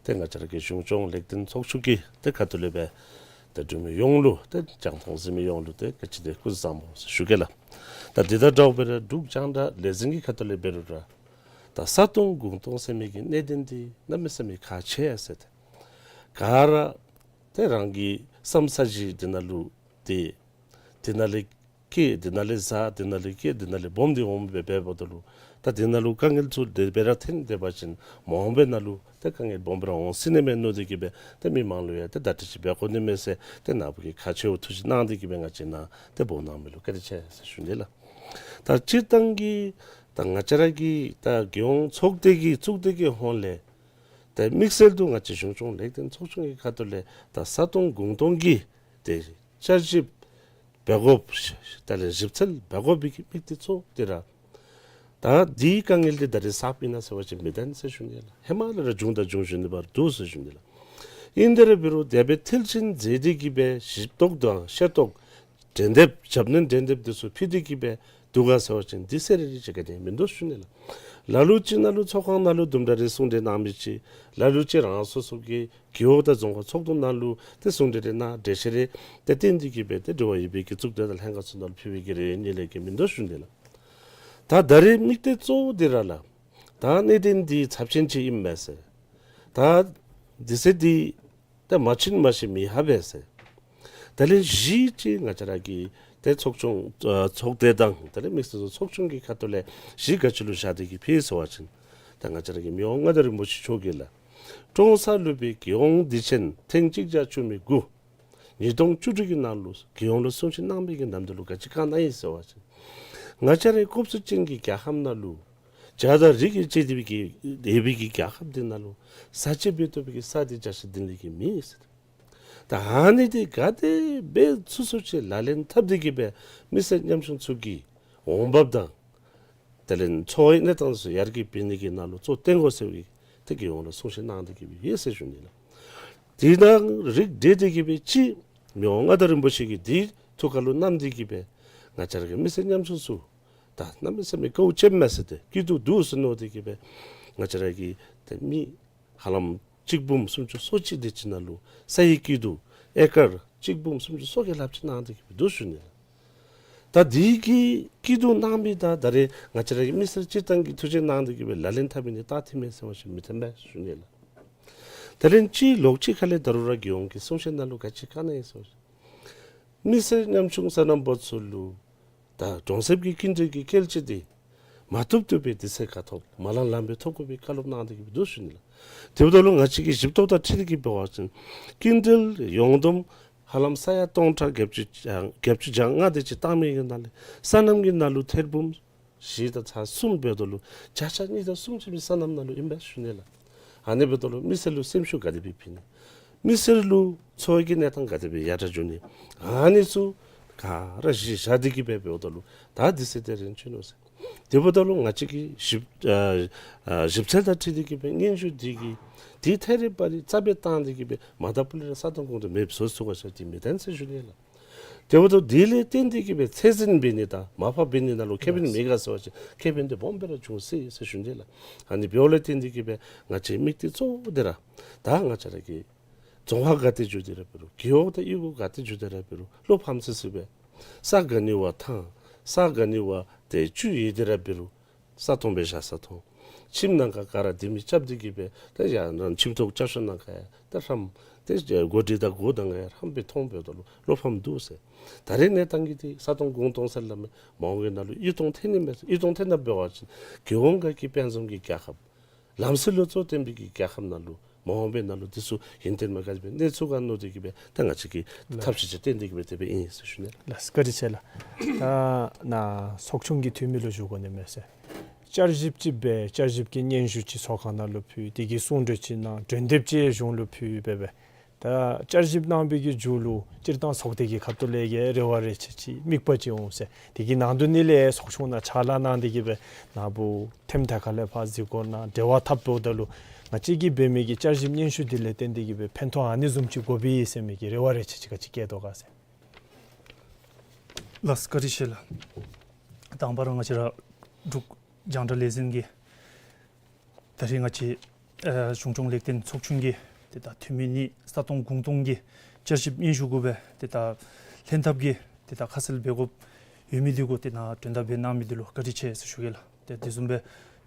ཏེ་ང་བཅས་ར་གི་གཞུང་སྐྱོང་ལེགས་ལྡན་ཚོགས་ཆུང་གི་ཏེ་ཁ་ཐུག་ལས་སྦེ་ཏེ་འབྲུག་མི་ཡོངས་ལུ་ཏེ་རྒྱང་མཐོང་གཟིགས་མི་ཡོངས་ལུ་ཏེ་ག་ཅི་ཏེ་སྐུ་གཟུགས་བཟང་པོ་ཟེར་ཞུ་གེ་ལགས། ད་དེ་དང་འདྲཝ་སྦེ་ར་འབྲུག་རྒྱང་བསྒྲགས་ལས་འཛིན་གྱི་ཁ་ཐུག་ལས་འབད་རུང་ར་ད་ས་སྟོང་གུང་སྟོང་ཟེར་མི་གི་གནད་དོན་འདི་གནམ་མེད་ས་མེད་ཁག་ཆེ་ཡ་ཟེར་ཏེ། ག་ར་ཏེ་རང་གི་བསམ་ས་གཞི་འདི་ནང་ལུ་ཏེ་འདི་ནང་ལས་སྐྱེ་འདི་ནང་ལས་བཟའ་འདི་ནང་ལས་སྐྱེ་འདི་ནང་ལས་སྦོམ་འདི་འོངམ་སྦེ་འབདཝ་ད་ལུ་ད་འདི་ནང་ལུ་དཀའ་ངལ་ཚུ་དེ་སྦེ་ར་ཐོན་དེ་འབད་བ་ཅིན་མ་འོངས་པའི་ནང་ལུ་ཏེ་དཀའ་ངལ་སྦོམ་སྦེ་ར་འོང་སྲིད་ནི་མས་མནོ་སྟེ་གིས་སྦེ་ཏེ་མི་མང་ལུ་ཡང་ཏེ་བརྡ་སྤྲོད་ཅིག་འབད་དགོ་ནི་མས་ཟེར་ཏེ་ནཱ་བུ་གིས་ཁག་ཆེཝ་ཐུགས་བཞེད་གནང་སྟེ་གིས་སྦེ་ང་བཅས་ནཱ་ཏེ་འབོ་གནང་མི་ལུ་བཀའ་དྲིན་ཆེ་ཟེར་ཞུ་ནི་ལགས། ད་སྤྱིར་བཏང་གི་ད་ང་བཅས་ར་གི་ད་རྒྱལ་ཡོངས་ཚོགས་སྡེ་གི་གཙུག་སྡེ་གི་ཧོངས་ལས་ཏེ་དམིགས་བསལ་དུ་ང་བཅས་གཞུང་སྐྱོང་ལེགས་ལྡན་ཚོགས་ཆུང་གི་ཁ་ཐུག་ལས་ད་ས་སྟོང་གུང་སྟོང་གི་ཏེ་བསྐྱར་ཞིབ་འབད་དགོཔ་དེ་ལས་ཞིབ་འཚོལ་འབད་དགོ་པའི་གི་དམིགས་གཏད་གཙོ་བོ་འདི་ར་ད་འདི་དཀའ་ངལ་འདི་ད་རེས་གསརཔ་ཨིན་ན་ཟེར་བ་ཅིན་མེན་ཟེར་ཞུ་ནི་ལགས། ཧེ་མ་ལས་ར་བྱུང་དང་འབྱུང་བཞིན་པར་འདུག་ཟེར་ཞུ་ནི་ལགས། ཨིན་དེ་ར་འབད་རུང་དེ་སྦེ་མཐིལ་ཕྱིན་འཛེགས་ཏེ་གིས་སྦེ་ཞིབ་རྟོག་དང་ཤེས་རྟོག་འགྲན་བསྡུར་རྒྱབ་ནི་འགྲན་བསྡུར་འདི་ཚུ་ཕུལ་ཏེ་གིས་སྦེ་འདུག་ག་ཟེར་བ་ཅིན་འདི་གསལ་རི་རི་ཅིག་ག་ནི་མིན་འདུག་ཞུ་ནི་ལགས། ལ་ལུ་ཅིག་ནང་ལུ་ཚོགས་ཁང་ནང་ལུ་དུམ་གྲ་རེ་གསུང་གྲོས་གནང་མི་ཅིག་ལ་ལུ་ཅིག་རང་སོ་སོ་གི་རྒེད་འོག་དང་རྫོང་ཁག་ཚོགས་འདུ་ནང་ལུ་ཏེ་གསུང་གྲོས་རེ་གནང་གྲོས་བཤེར་རེ་ཏེ་བཏོན་ཏེ་གིས་སྦེ་ཏེ་འབྲེལ་བ་ཡོད་པའི་གི་གཙུག་སྡེ་དང་ལྷན་ཁག་ཚུ་ནང་ལུ་ཕུལ་བའི་གི་རེ་ནི་ལས་ཀྱི་མིན་འདུག་ཞུ་ནི་ལགས། ད་ད་རེས་དམིགས་གཏད་གཙོ་བོ་འདི་ར་ལགས། ད་གནད་དོན་འདི་ཚབས་ཆེན་ཅིག་ཨིན་མས་ཟེར། ད་འདི་ཟེར་འདི་ད་མ་ཕྱིན་མ་ཤེས་མི་ཧ་པས་ཟེར། ད་ལན་གཞི་ཅིག་ང་བཅས་ར་གི་ཏེ་ཚོགས་ཆུང་ཨ་ཚོགས་སྡེ་དང་དེ་ལས་དམིགས་བསལ་ཚོགས་ཆུང་གི་ཁ་ཐུག་ལས་གཞི་ག་ཅི་ལུ་བཞག་སྟེ་གིས་ཕུལ་ཟེར་བ་ཅིན་ད་ང་བཅས་ར་གི་མི་དབང་མངའ་བདག་རིན་པོ་ཆེ་མཆོག་གིས་ལགས། ཀྲོང་གསར་སློབ་དཔོན་རྒྱལ་ཡོངས་དུས་ཆེན་ཐེངས་གཅིག་བརྒྱ་བཅུ་མེད་དགུ་ཉིས་སྟོང་བཅུ་དྲུག་གི་ནང་ལུ་རྒྱལ་ཡོངས་ལུ་གསུང་བཤད་གནང་མི་གི་ནམ་དུས་ལུ་ག་ཅི་བཀའ་གནང་ཡི་ཟེར་བ་ཅིན་ང་བཅས་རའི་སྐོབས་སུ་ཅན་གྱི་རྒྱལ་ཁབ་ནང་ལུ་བྱ་དང་རིགས་ཀྱིས་བཅད་དེ་སྦེ་གི་ཡོད་པའི་གི་རྒྱལ་ཁབ་འདི་ནང་ལུ་ས་ཆ་འབད་བཏུབ་པའི་གི་ས་འདི་བརྒྱ་ཆ་བདུན་ལས་ཀྱི་མེད་ཟེར། ད་ཨ་ནི་འདི་ག་དེ་སྦེ་ཚུགས་ཚུགས་ཅིག་ལག་ལེན་འཐབ་སྟེ་གིས་སྦེ་མི་སེར་ཉམ་ཆུང་ཚུ་གི་འོང་འབབ་དང་དེ་ལས་འཚོ་བའི་གནས་སྟངས་ཚུ་ཡར་རྒྱས་འབད་ནི་གི་ནང་ལུ་གཙོ་བཏོན་དགོ་ཟེར་བའི་ཏེ་རྒྱལ་ཡོངས་ལུ་གསུང་བཤད་གནང་སྟེ་གིས་སྦེ་ཡོད་ཟེར་ཞུ་ནི་ལགས། དེ་དང་རིགས་བསྒྲེས་ཏེ་གིས་སྦེ་ཅིག་མི་དབང་མངའ་བདག་རིན་པོ་ཆེ་གིས་དེ་ཐུགས་ཁར་ལུ་བསྣམས་ཏེ་གིས་སྦེ་ང་བཅས་ར་གི་མི་སེར་ཉམ་ཆུང་ཚུ་ད་གནམ་མེད་ས་མེད་དཀའཝ་སྤྱད་མས་ཟེར་ཏེ་སྐྱིད་སྡུག་འདུག་ཟེར་མནོ་སྟེ་གིས་སྦེ་ང་བཅས་ར་གི་ཏེ་མི་ཧ་ལམ་གཅིག་འབུམ་སུམ་ཅུ་སོ་གཅིག་དེ་ཅིག་ནང་ལུ་ས་ཡི་སྐྱིད་སྡུག་ཨེ་ཀར་གཅིག་འབུམ་སུམ་ཅུ་སོ་བརྒྱད་ལྷགཔ་ཅིག་གནང་སྟེ་གིས་སྦེ་འདུག་ཞུ་ནི་ལགས། ད་དེ་གི་སྐྱིད་སྡུག་གནང་མི་དང་ད་རེས་ང་བཅས་ར་གི་མི་སེར་སྤྱིར་བཏང་གི་ཐུགས་རྗེ་གནང་སྟེ་གིས་སྦེ་ལག་ལེན་འཐབ་མི་གཉིས་ཏེ་ཐད་མེད་ཟེར་བ་ཅིན་མི་འཐད་པས་ཞུ་ནི་ལགས། ད་རེས་ཅིག་ལོགས་ཅིག་ཁ་ལས་ད་རུང་ར་རྒྱལ་ཡོངས་ཀྱི་གསུང་བཤད་ནང་ལུ་ག་ཅི་བཀའ་གནང་ཡི་ཟེར་བ་ཅིན་མི་སེར་ཉམ་ཆུང་སོ་ནམ་པ་ཚུ་ལུ་ད་གྲོང་གསེབ་ཀྱི་སྐྱིན་འགྲུལ་གྱི་སྐྱེད་ཆས་འདི་མ་ཐོབ་ཐོབ་པའི་དུས་ཚོད་ག་ཐོབ་མ་ལངམ་ལངམ་སྦེ་ཐོབ་དགོ་པའི་བཀའ་སློབ་གནང་སྟེ་གིས་སྦེ་འདུག་ཞུ་ནི་ལགས། དེ་འབདཝ་ད་ལུ་ང་བཅས་ཀྱིས་ཞིབ་རྟོག་དང་འཁྲིལ་ཏེ་གིས་འབད་བ་ཅིན་སྐྱིན་འགྲུལ་ཡོངས་བསྡོམས་ཧ་ལམ་ས་ཡ་སྟོང་ཕྲག་བརྒྱད་ཅུ་གྱ་བརྒྱད་ཅུ་གྱ་ལྔ་དེ་ཅིག་བཏང་མི་གི་ནང་ལས་སོ་ནམ་གྱི་ནང་ལུ་ཐེར་འབུམ་བཞི་དང་ཚག་གསུམ་འབདཝ་ད་ལུ་བརྒྱ་ཆ་གཉིས་དང་གསུམ་ཅིག་མི་སོ་ནམ་ནང་ལུ་ཨིན་པས་ཞུ་ནི་ལགས། ཨ་ནི་འབདཝ་ད་ལུ་མི་སེར་ལུ་སེམས་ཤུགས་ག་དེ་སྦེ་ཕན་ནི། མི་སེར་ལུ་འཚོ་བའི་གི་གནས་སྟངས་ག་དེ་སྦེ་ཡར་དྲག་འགྱོ་ནི། ཨ་ནི་ཚུ་ག་ར་གཞི་བཞག་སྟེ་གིས་སྦེ་འབདཝ་ད་ལུ་ད་དུས་ཚོད་དེ་རན་ཅི་ནུག་ཟེར། དེ་འབདཝ་ད་ལུ་ང་བཅས་ཀྱིས་ཞིབ་ཨ་ཨ་ཞིབ་འཚོལ་དང་འཁྲིལ་ཏེ་གིས་སྦེ་སྙན་ཞུ་འདི་གི་འདི་ཐད་རི་བ་རི་རྩ་སྦེ་བཏང་སྟེ་གིས་སྦེ་མ་ད་པུ་ལས་ར་ས་དང་གུང་དུ་མེདཔ་བཟོ་ཚུགས་པ་ཟེར་འདི་མེན་ཟེར་ཞུ་ནི་ལགས། དེ་འབདཝ་ད་དེ་ལས་བརྟེན་ཏེ་གི་སྦེ་ཚད་འཛིན་འབད་ནི་དང་མ་ཕབ་འབད་ནི་ནང་ལུ་ཁེ་ཕན་མེད་ག་ཟེར་བ་ཅིན་ཁེ་ཕན་འདི་སྦོམ་སྦེ་ར་འབྱུང་སྲིད་ཟེར་ཞུ་ནི་ལགས། ཨ་ནི་འབདཝ་ལས་བརྟེན་ཏེ་གི་སྦེ་ང་བཅས་དམིགས་གཏད་གཙོ་བོ་འདི་ར་ད་ང་བཅས་ར་གི་རྫོང་ཁག་ག་ཏེ་འགྱོ་སྟེ་ར་འབད་རུང་རྒེད་འོག་དང་གཡུས་སྒོ་ག་ཏེ་འགྱོ་སྟེ་ར་འབད་རུང་བློ་ཕམ་སི་སི་སྦེ་ས་ག་ནི་བ་ཐང་ས་ག་ནི་བ་ཏེ་བཅུད་ཡོད་དེ་ར་འབད་རུང་ས་སྟོང་སྦེ་བཞག་ས་མཐོང་། ཁྱིམ་ནང་ཁར་ག་ར་ལྡེ་མིག་རྐྱབ་སྟེ་གི་སྦེ་ད་ཡར་ནང་ཁྱིམ་ཐོག་ཅ་ཆས་ནང་ཁར་ཡང་ད་ཧྲམ་ཏེ་སྒོ་སྒྲིག་དང་སྒོ་དང་ཡང་ཧྲམ་སྦེ་མཐོང་འབདཝ་ད་ལུ་བློ་ཕམ་འདུག་ཟེར། ད་རེས་གནས་སྟངས་ཀྱི་འདི་ས་སྟོང་དགུང་སྟོང་ཟེར་སླབ་མི་མ་འོངས་པའི་ནང་ལུ་ཡིད་གཏོང་ཐོན་ནི་མས། ཡིད་གཏོང་ཐོན་ད་འབད་བ་ཅིན་རྒྱལ་ཡོངས་ག་གི་དཔལ་འཛོམས་ཀྱི་རྒྱལ་ཁབ་ལམ་སྲོལ་ལུ་གཙོ་བསྟེན་པའི་གི་རྒྱལ་ཁབ་ནང་ལུ་མ་འོངས་པའི་ནང་ལུ་འདི་ཚུ་ཡུན་བརྟན་མ་ག་ཅི་སྦེ་གནས་ཚུགས་ག་མནོ་སྟེ་གི་སྦེ་ད་ང་བཅས་ཀྱིས་ལགས། ཐབས་ཤེས་ཅིག་བཏོན་ཏེ་གི་སྦེ་དེ་སྦེ་ཨིན་ཟེར་ཞུ་ནི། ལགས་བཀའ་དྲིན་ཆེ་ལགས། ད་ནཱ་ཚོགས་ཆུང་གི་འཐུས་མི་ལུ་ཞུ་དགོ་ནི་མས་ཟེར། བསྐྱར་ཞིབ་ཅིག་འབད་བསྐྱར་ཞིབ་ཀྱི་སྙན་ཞུ་ཅིག་ཚོགས་ཁང་ནང་ལུ་ཕུལ། དེ་གི་གསུང་གྲོས་ཅིག་གནང་། གྲོས་འདེབས་ཅིག་གཞུང་ལུ་ཕུལ་འབད་སྦེ། ད་བསྐྱར་ཞིབ་གནང་བའི་གི་མཇུག་ལུ་སྤྱིར་བཏང་ཚོགས་སྡེ་གི་ཁ་ཐུག་ལས་ཀྱི་རེ་བ་རེ་ཆེ་ཅིག་དམིགས་པ་ཅིག་འོང་ཟེར། དེ་གི་ནང་དོན་ནི་ལས་ཚོགས་ཆུང་ནང་ཕྱག་ལཱ་གནང་སྟེ་གི་སྦེ་ནཱ་བུ་ཐེམ་ཐད་ཁ་ལས་ཕར་གཟིགས་སྐོར་གནང་འབྲེལ་བ་འཐབ་འབདཝ་ད་ལུ་ང་བཅས་ཀྱིས་འབད་མི་གི་བསྐྱར་ཞིབ་སྙན་ཞུ་འདི་ལས་བརྟེན་ཏེ་གི་སྦེ་ཕན་ཐོགས་ཨ་ནི་བཟུམ་ཅིག་དགོ་པས་ཟེར་མི་གི་རེ་བ་རེ་ཆེ་ཅིག་ག་ཅི་བསྐྱེད་དོ་ག་ཟེར། ལགས་བཀའ་དྲིན་ཆེ་ལགས། དང་པ་ར་ང་བཅས་ར་འབྲུག་རྒྱང་བསྒྲགས་ལས་འཛིན་གྱི་ད་རེས་ང་བཅས་ཨ་གཞུང་སྐྱོང་ལེགས་ལྡན་ཚོགས་ཆུང་གི་ཏེ་ད་འཐུས་མི་གཉིས་ས་སྟོང་དགུང་སྟོང་གི་བསྐྱར་ཞིབ་སྙན་ཞུ་གུ་སྦེ་ཏེ་ད་ལྷན་ཐབས་ཀྱི་ཏེ་ད་ཁ་གསལ་འབད་དགོཔ་ཡོད་མི་འདི་གུ་ཏེ་ནཱ་དོན་དག་འབད་གནང་མི་འདི་ལུ་བཀའ་དྲིན་ཆེ་ཟེར་ཞུ་གེ་ལགས། ཏེ་དེ་བཟུམ་སྦེ་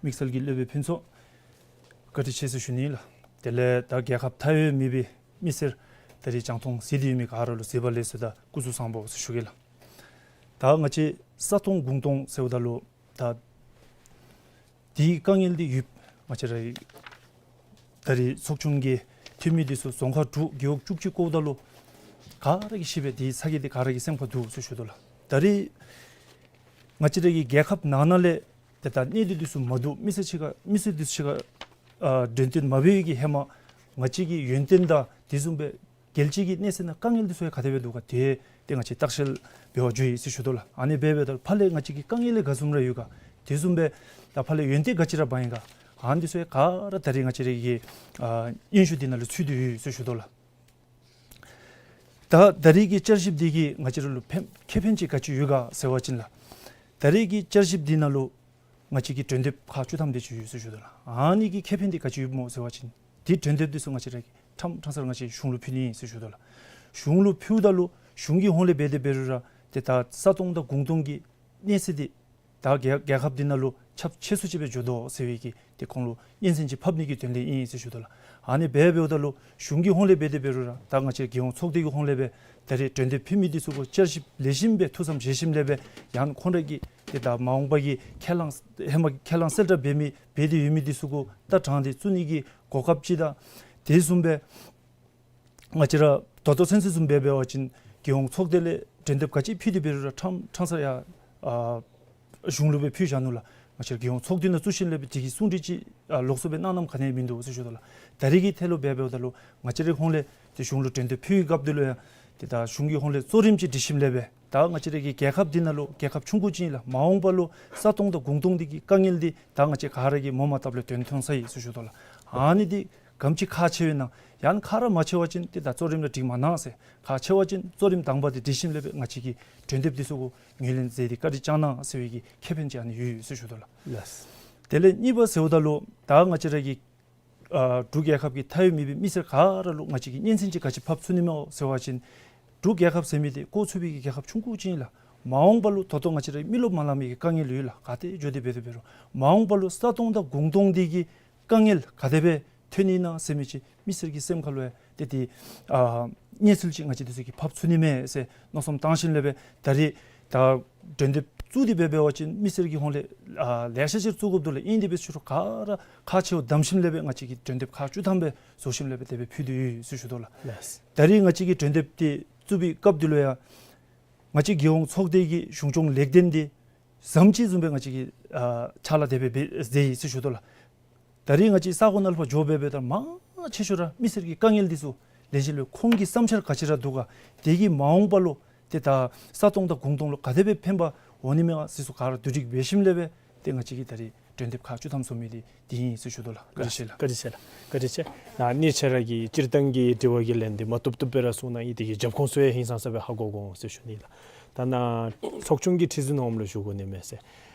དམིགས་བསལ་གྱི་སློབ་དཔོན་ཕུན་ཚོགས་བཀའ་དྲིན་ཆེ་ཟེར་ཞུ་ནི་ལགས། དེ་ལས་ད་རྒྱལ་ཁབ་མཐའ་དབུས་མེད་པའི་མི་སེར་ད་རེས་རྒྱང་མཐོང་གཟིགས་ཏེ་ཡོད་མི་ག་ར་ལུ་གཟིགས་པ་ལེགས་སོ་དང་སྐུ་གཟུགས་བཟང་པོ་ཟེར་ཞུ་གེ་ལགས། ད་ང་བཅས་ས་སྟོང་དགུང་སྟོང་ཟེརཝ་ད་ལུ་ད་དེའི་དཀའ་ངལ་འདི་ཡོདཔ་ང་བཅས་ར་ད་རེས་ཚོགས་ཆུང་གི་འཐུས་མི་འདི་ཚུ་རྫོང་ཁག་དྲུག་རྒེད་འོག་བཅུ་གཅིག་བཀོཝ་ད་ལུ་ག་ར་གིས་ཤེས་པས། དེའི་ཚ་གྱང་འདི་ག་ར་གི་སེམས་ཁར་འདུག་ཟེར་ཞུ་དོ་ལགས། ད་རེས་ང་བཅས་ར་གི་རྒྱལ་ཁབ་ནང་ན་ལས་ཏེ་ད་གནས་སྡུད་འདི་ཚུ་མ་བསྡུ་མི་སེར་ཕྱི་ཁར་མི་སེར་འདི་ཚུ་ཕྱི་ཁར་ཨ་འགྲེམས་སྟོན་མ་འབད་བའི་གི་ཧེ་མ་ང་བཅས་ཀྱི་ཡོན་ཏན་དང་དེ་བཟུམ་སྦེ་རྒྱལ་སྤྱི་གི་གནས་ཚད་ནང་དཀའ་ངལ་འདི་ཚུ་ཡང་ག་དེ་སྦེ་འདུག་ག་དེ་ཏེ་ང་བཅས་བརྟག་དཔྱད་འབད་བར་འགྱོ་ཡི་ཟེར་ཞུ་དོ་ལགས། ཨ་ནི་འབད་འབདཝ་ད་ཕར་ལས་ང་བཅས་ཀྱི་དཀའ་ངལ་ལས་ག་བཟུམ་ར་ཡོད་ག་དེ་བཟུམ་སྦེ་ད་ཕར་ལས་ཡོན་ཏན་ག་ཅི་ར་འབག་ཡི་ག་ཨ་ནི་འདི་ཚུ་ཡང་ག་ར་ད་རེས་ང་བཅས་ར་གི་ཨ་སྙན་ཞུ་འདི་ནང་ལུ་ཚུད་དེ་ཡོད་ཟེར་ཞུ་དོ་ལགས། ད་ད་རེས་ཀྱི་བསྐྱར་ཞིབ་འདི་གིས་ང་བཅས་ར་ལུ་ཕན་ཁེ་ཕན་ཅིག་ག་ཅི་ཡོད་ག་ཟེར་བ་ཅིན་ལགས། ད་རེས་ཀྱི་བསྐྱར་ཞིབ་འདི་ནང་ལུ་ང་བཅས་ཀྱི་གྲོས་འདེབས་ཁག་བཅུ་ཐམ་དེ་ཅིག་ཡོད་ཟེར་ཞུ་དོ་ལགས། ཨ་ནི་གི་ཁེ་ཕན་འདི་ག་ཅི་ཡོདཔ་སྨོ་ཟེར་བ་ཅིན་དེ་གྲོས་འདེབས་འདི་ཚུ་ང་བཅས་ར་གིས་ཕྲང་ཕྲང་ས་ར་ང་བཅས་གཞུང་ལུ་ཕུལ་ནི་ཨིན་ཟེར་ཞུ་དོ་ལགས། གཞུང་ལུ་ཕུལཝ་ད་ལུ་གཞུང་གི་ཧོངས་ལས་འབད་དེ་འབད་རུང་ར་ཏེ་ད་ས་སྟོང་དང་དགུང་སྟོང་གི་གནས་ཚད་འདི་ད་རྒྱལ་རྒྱལ་ཁབ་འདི་ནང་ལུ་ཁྱབ་ཆེ་སུ་ཅིག་སྦེ་འགྱོ་དོ་ཟེར་བའི་གི་ཏེ་ཁོང་ལུ་སྙན་སེང་ཅིག་ཕབ་ནི་གི་དོན་ལས་ཨིན་ཟེར་ཞུ་དོ་ལགས། ཨ་ནི་འབད་འབདཝ་ད་ལུ་གཞུང་གི་ཧོངས་ལས་འབད་དེ་འབད་རུང་ར་ད་ང་བཅས་རྒྱལ་ཡོངས་ཚོགས་སྡེ་གི་ཧོངས་ལས་སྦེ་ད་རེས་གྲོས་འདེབས་ཕུལ་མི་འདི་ཚུ་གུ་བསྐྱར་ཞིབ་ལེགས་ཤོམ་སྦེ་ཐུགས་བསམ་བཞེས་ཞིནམ་ལས་སྦེ་ཡང་ཁོང་ར་གི་ཏེ་ད་མ་འོངས་པ་གི་ཁས་བླངས་ཧེ་མ་ཁས་བླངས་གསལ་བསྒྲགས་འབད་མི་འབད་དེ་ཡོད་མི་འདི་ཚུ་གུ་ད་དྲང་སྟེ་བཙུགས་ནི་གི་གོ་སྐབས་ཅིག་དང་དེ་བཟུམ་སྦེ་ང་བཅས་ར་ད་ལྟོ་ཚུན་ཚོད་བཟུམ་སྦེ་འབད་བ་ཅིན་རྒྱལ་ཡོངས་ཚོགས་སྡེ་ལས་གྲོས་འདེབས་ག་ཅི་ཕུལ་ཏེ་འབད་རུང་ར་ཕྲང་ཕྲང་ས་ཡང་ཨ་གཞུང་ལུ་སྦེ་ཕུལ་བཞག་ནུག་ལགས། ང་བཅས་ར་རྒྱལ་ཡོངས་ཚོགས་སྡེ་ནང་བཙུགས་ཞིནམ་ལས་སྦེ་དེ་གི་གསུང་གྲོས་ཅིག་ཨ་ལོགས་སུ་སྦེ་གནང་གནངམ་ག་ནི་ཡང་མིན་འདུག་ཟེར་ཞུ་དོ་ལགས། ད་རེས་ཀྱི་ཐད་ལུ་འབད་འབདཝ་ད་ལུ་ང་བཅས་རའི་ཧོངས་ལས་ཏེ་གཞུང་ལུ་གྲོས་འདེབས་ཕུལ་བའི་སྐབས་འདི་ལུ་ཡང་ཏེ་ད་གཞུང་གི་ཧོངས་ལས་གཙོ་རིམ་ཅིག་སྒྲིག་ཞིནམ་ལས་སྦེ་ད་ང་བཅས་ར་གི་རྒྱལ་ཁབ་འདི་ནང་ལུ་རྒྱལ་ཁབ་ཆུང་ཀུ་ཅིག་ཨིན་ལགས། མ་འོངས་པ་ལུ་ས་སྟོང་དང་དགུང་སྟོང་འདི་གི་དཀའ་ངལ་འདི་ད་ང་བཅས་ག་ར་གིས་མོ་མ་བཏབ་ལས་དོན་མཐོང་ས་ཨིན་ཟེར་ཞུ་དོ་ལགས། ཨ་ནི་འདི་ག་དེམ་ཅིག་ཁག་ཆེ་བའི་ནང་ཡང་ཁག་ར་མ་ཆེ་བ་ཅིན་ཏེ་ད་གཙོ་རིམ་ལས་སྒྲིག་མ་གནང་ཟེར། ཁག་ཆེ་བ་ཅིན་གཙོ་རིམ་དང་པ་འདི་སྒྲིག་ཞིནམ་ལས་སྦེ་ང་བཅས་ཀྱི་གྲོས་འདེབས་འདི་ཚུ་གུ་ངོས་ལེན་མཛད་དེ་བཀའ་དྲིན་བསྐྱང་གནང་ཟེར་བའི་གི་ཁེ་ཕན་ཅིག་ཨ་ནི་ཡོད་ཡོད་ཟེར་ཞུ་དོ་ལགས། ལགས། དེ་ལས་གཉིས་པ་ཟེརཝ་ད་ལུ་ད་ང་བཅས་ར་གི་ཨ་འབྲུག་རྒྱལ་ཁབ་ཀྱི་མཐའ་དབུས་མེད་པའི་མི་སེར་ག་ར་ལུ་ང་བཅས་ཀྱིས་སྙན་སེང་ཅིག་ག་ཅི་ཕབ་ཚུགས་ནི་སྨོ་ཟེར་བ་ཅིན་འབྲུག་རྒྱལ་ཁབ་ཟེར་མི་འདི་བཀོག་ཚུགས་པའི་གི་རྒྱལ་ཁབ་ཆུང་ཀུ་ཅིག་ཨིན་ལགས། མ་འོངས་པ་ལུ་ད་ལྟོ་ང་བཅས་ར་མི་རློབས་མ་ལང་མི་གི་དཀའ་ངལ་ཡོད་ལགས། ག་ཏེ་འགྱོ་སྟེ་འབད་དེ་འབད་རུང་མ་འོངས་པ་ལུ་ས་སྟོང་དང་དགུང་སྟོང་འདི་གི་དཀའ་ངལ་ག་དེ་སྦེ་ཐོན་ནི་ཨིན་ན་ཟེར་མི་ཅིག་མི་སེར་གྱི་སེམས་ཁ་ལུ་ཡང་ཏེ་ཏེ་ཨ་གནས་ཚུལ་ཅིག་ང་བཅས་འདི་ཚུ་གིས་ཕབ་ཚུགས་ནི་མས་ཟེར་མནོ་བསམ་བཏང་ཞིནམ་ལས་སྦེ་ད་རེས་ད་གྲོས་འདེབས་བཙུགས་ཏེ་འབད་འབད་བ་ཅིན་མི་སེར་གྱི་ཧོངས་ལས་ཨ་ལེ་ཤ་ཅིག་བཙུགས་དགོཔ་འདུག་ལགས། ཨིན་དེ་འབད་ཞུ་རུང་ག་ར་ཁག་ཆེཝ་བསྡམས་ཞིནམ་ལས་སྦེ་ང་བཅས་ཀྱིས་གྲོས་འདེབས་ཁག་བཅུ་ཐམ་སྦེ་བཟོ་ཞིནམ་ལས་སྦེ་དེ་སྦེ་ཕུལ་ཏེ་ཡོད་ཡོད་ཟེར་ཞུ་དོ་ལགས། ལགས། ད་རེས་ང་བཅས་ཀྱིས་གྲོས་འདེབས་འདི་བཙུགས་པའི་སྐབས་འདི་ལུ་ཡང་ང་བཅས་རྒྱལ་ཡོངས་ཚོགས་སྡེ་གི་གཞུང་སྐྱོང་ལེགས་ལྡན་འདི་ཟམ་ཅིག་བཟུམ་སྦེ་ང་བཅས་ཀྱིས་ཨ་ཕྱག་ལཱ་དེ་སྦེ་འབད་མཛད་ཡི་ཟེར་ཞུ་དོ་ལགས། ད་རེས་ང་བཅས་ས་གོ་ནང་ལུ་ཕར་འགྱོ་འབད་འབདཝ་ད་མང་ཆེ་ཤོས་ར་མི་སེར་གྱི་དཀའ་ངལ་འདི་ཚུ་ལེན་ཞིནམ་ལས་ཁོང་གི་བསམ་འཆར་ག་ཅི་ར་འདུག་ག་དེ་གིས་མ་འོངས་པ་ལུ་ཏེ་ད་ས་སྟོང་དང་དགུང་སྟོང་ལུ་ག་དེ་སྦེ་ཕན་པ་འོང་ནི་མས་ག་ཟེར་ཚུ་ག་ར་བསྡུ་སྒྲིག་འབད་ཞིནམ་ལས་སྦེ་ཏེ་ང་བཅས་ཀྱིས་ད་རེས་ གྲོས་འདེབས་ཁག་བཅུ་ཐམ་བཟོ་མི་འདི་འདི་ཨིན་ཟེར་ཞུ་དོ་ལགས། བཀའ་དྲིན་ཆེ་ལགས། བཀའ་དྲིན་ཆེ་ལགས། བཀའ་དྲིན་ཆེ། ད་ཨ་ནི་ཁྱེད་ར་གིས་སྤྱིར་བཏང་གི་དྲི་བ་གི་ལན་འདི་མ་བཏུབ་བཏུབ་སྦེ་ར་གསུངས་གནང་ཡི། དེ་གི་རྒྱབ་ཁུངས་ཚུ་ཡང་ཧིང་སངས་ས་སྦེ་ཧ་གོ་གོ་འོང་ཟེར་ཞུ་ནི་ལགས། ད་ནཱ་ཚོགས་ཆུང་གི་ཁྲི་འཛིན་འོགམ་ལུ་ཞུ་དགོ་ནི་མས་ཟེར།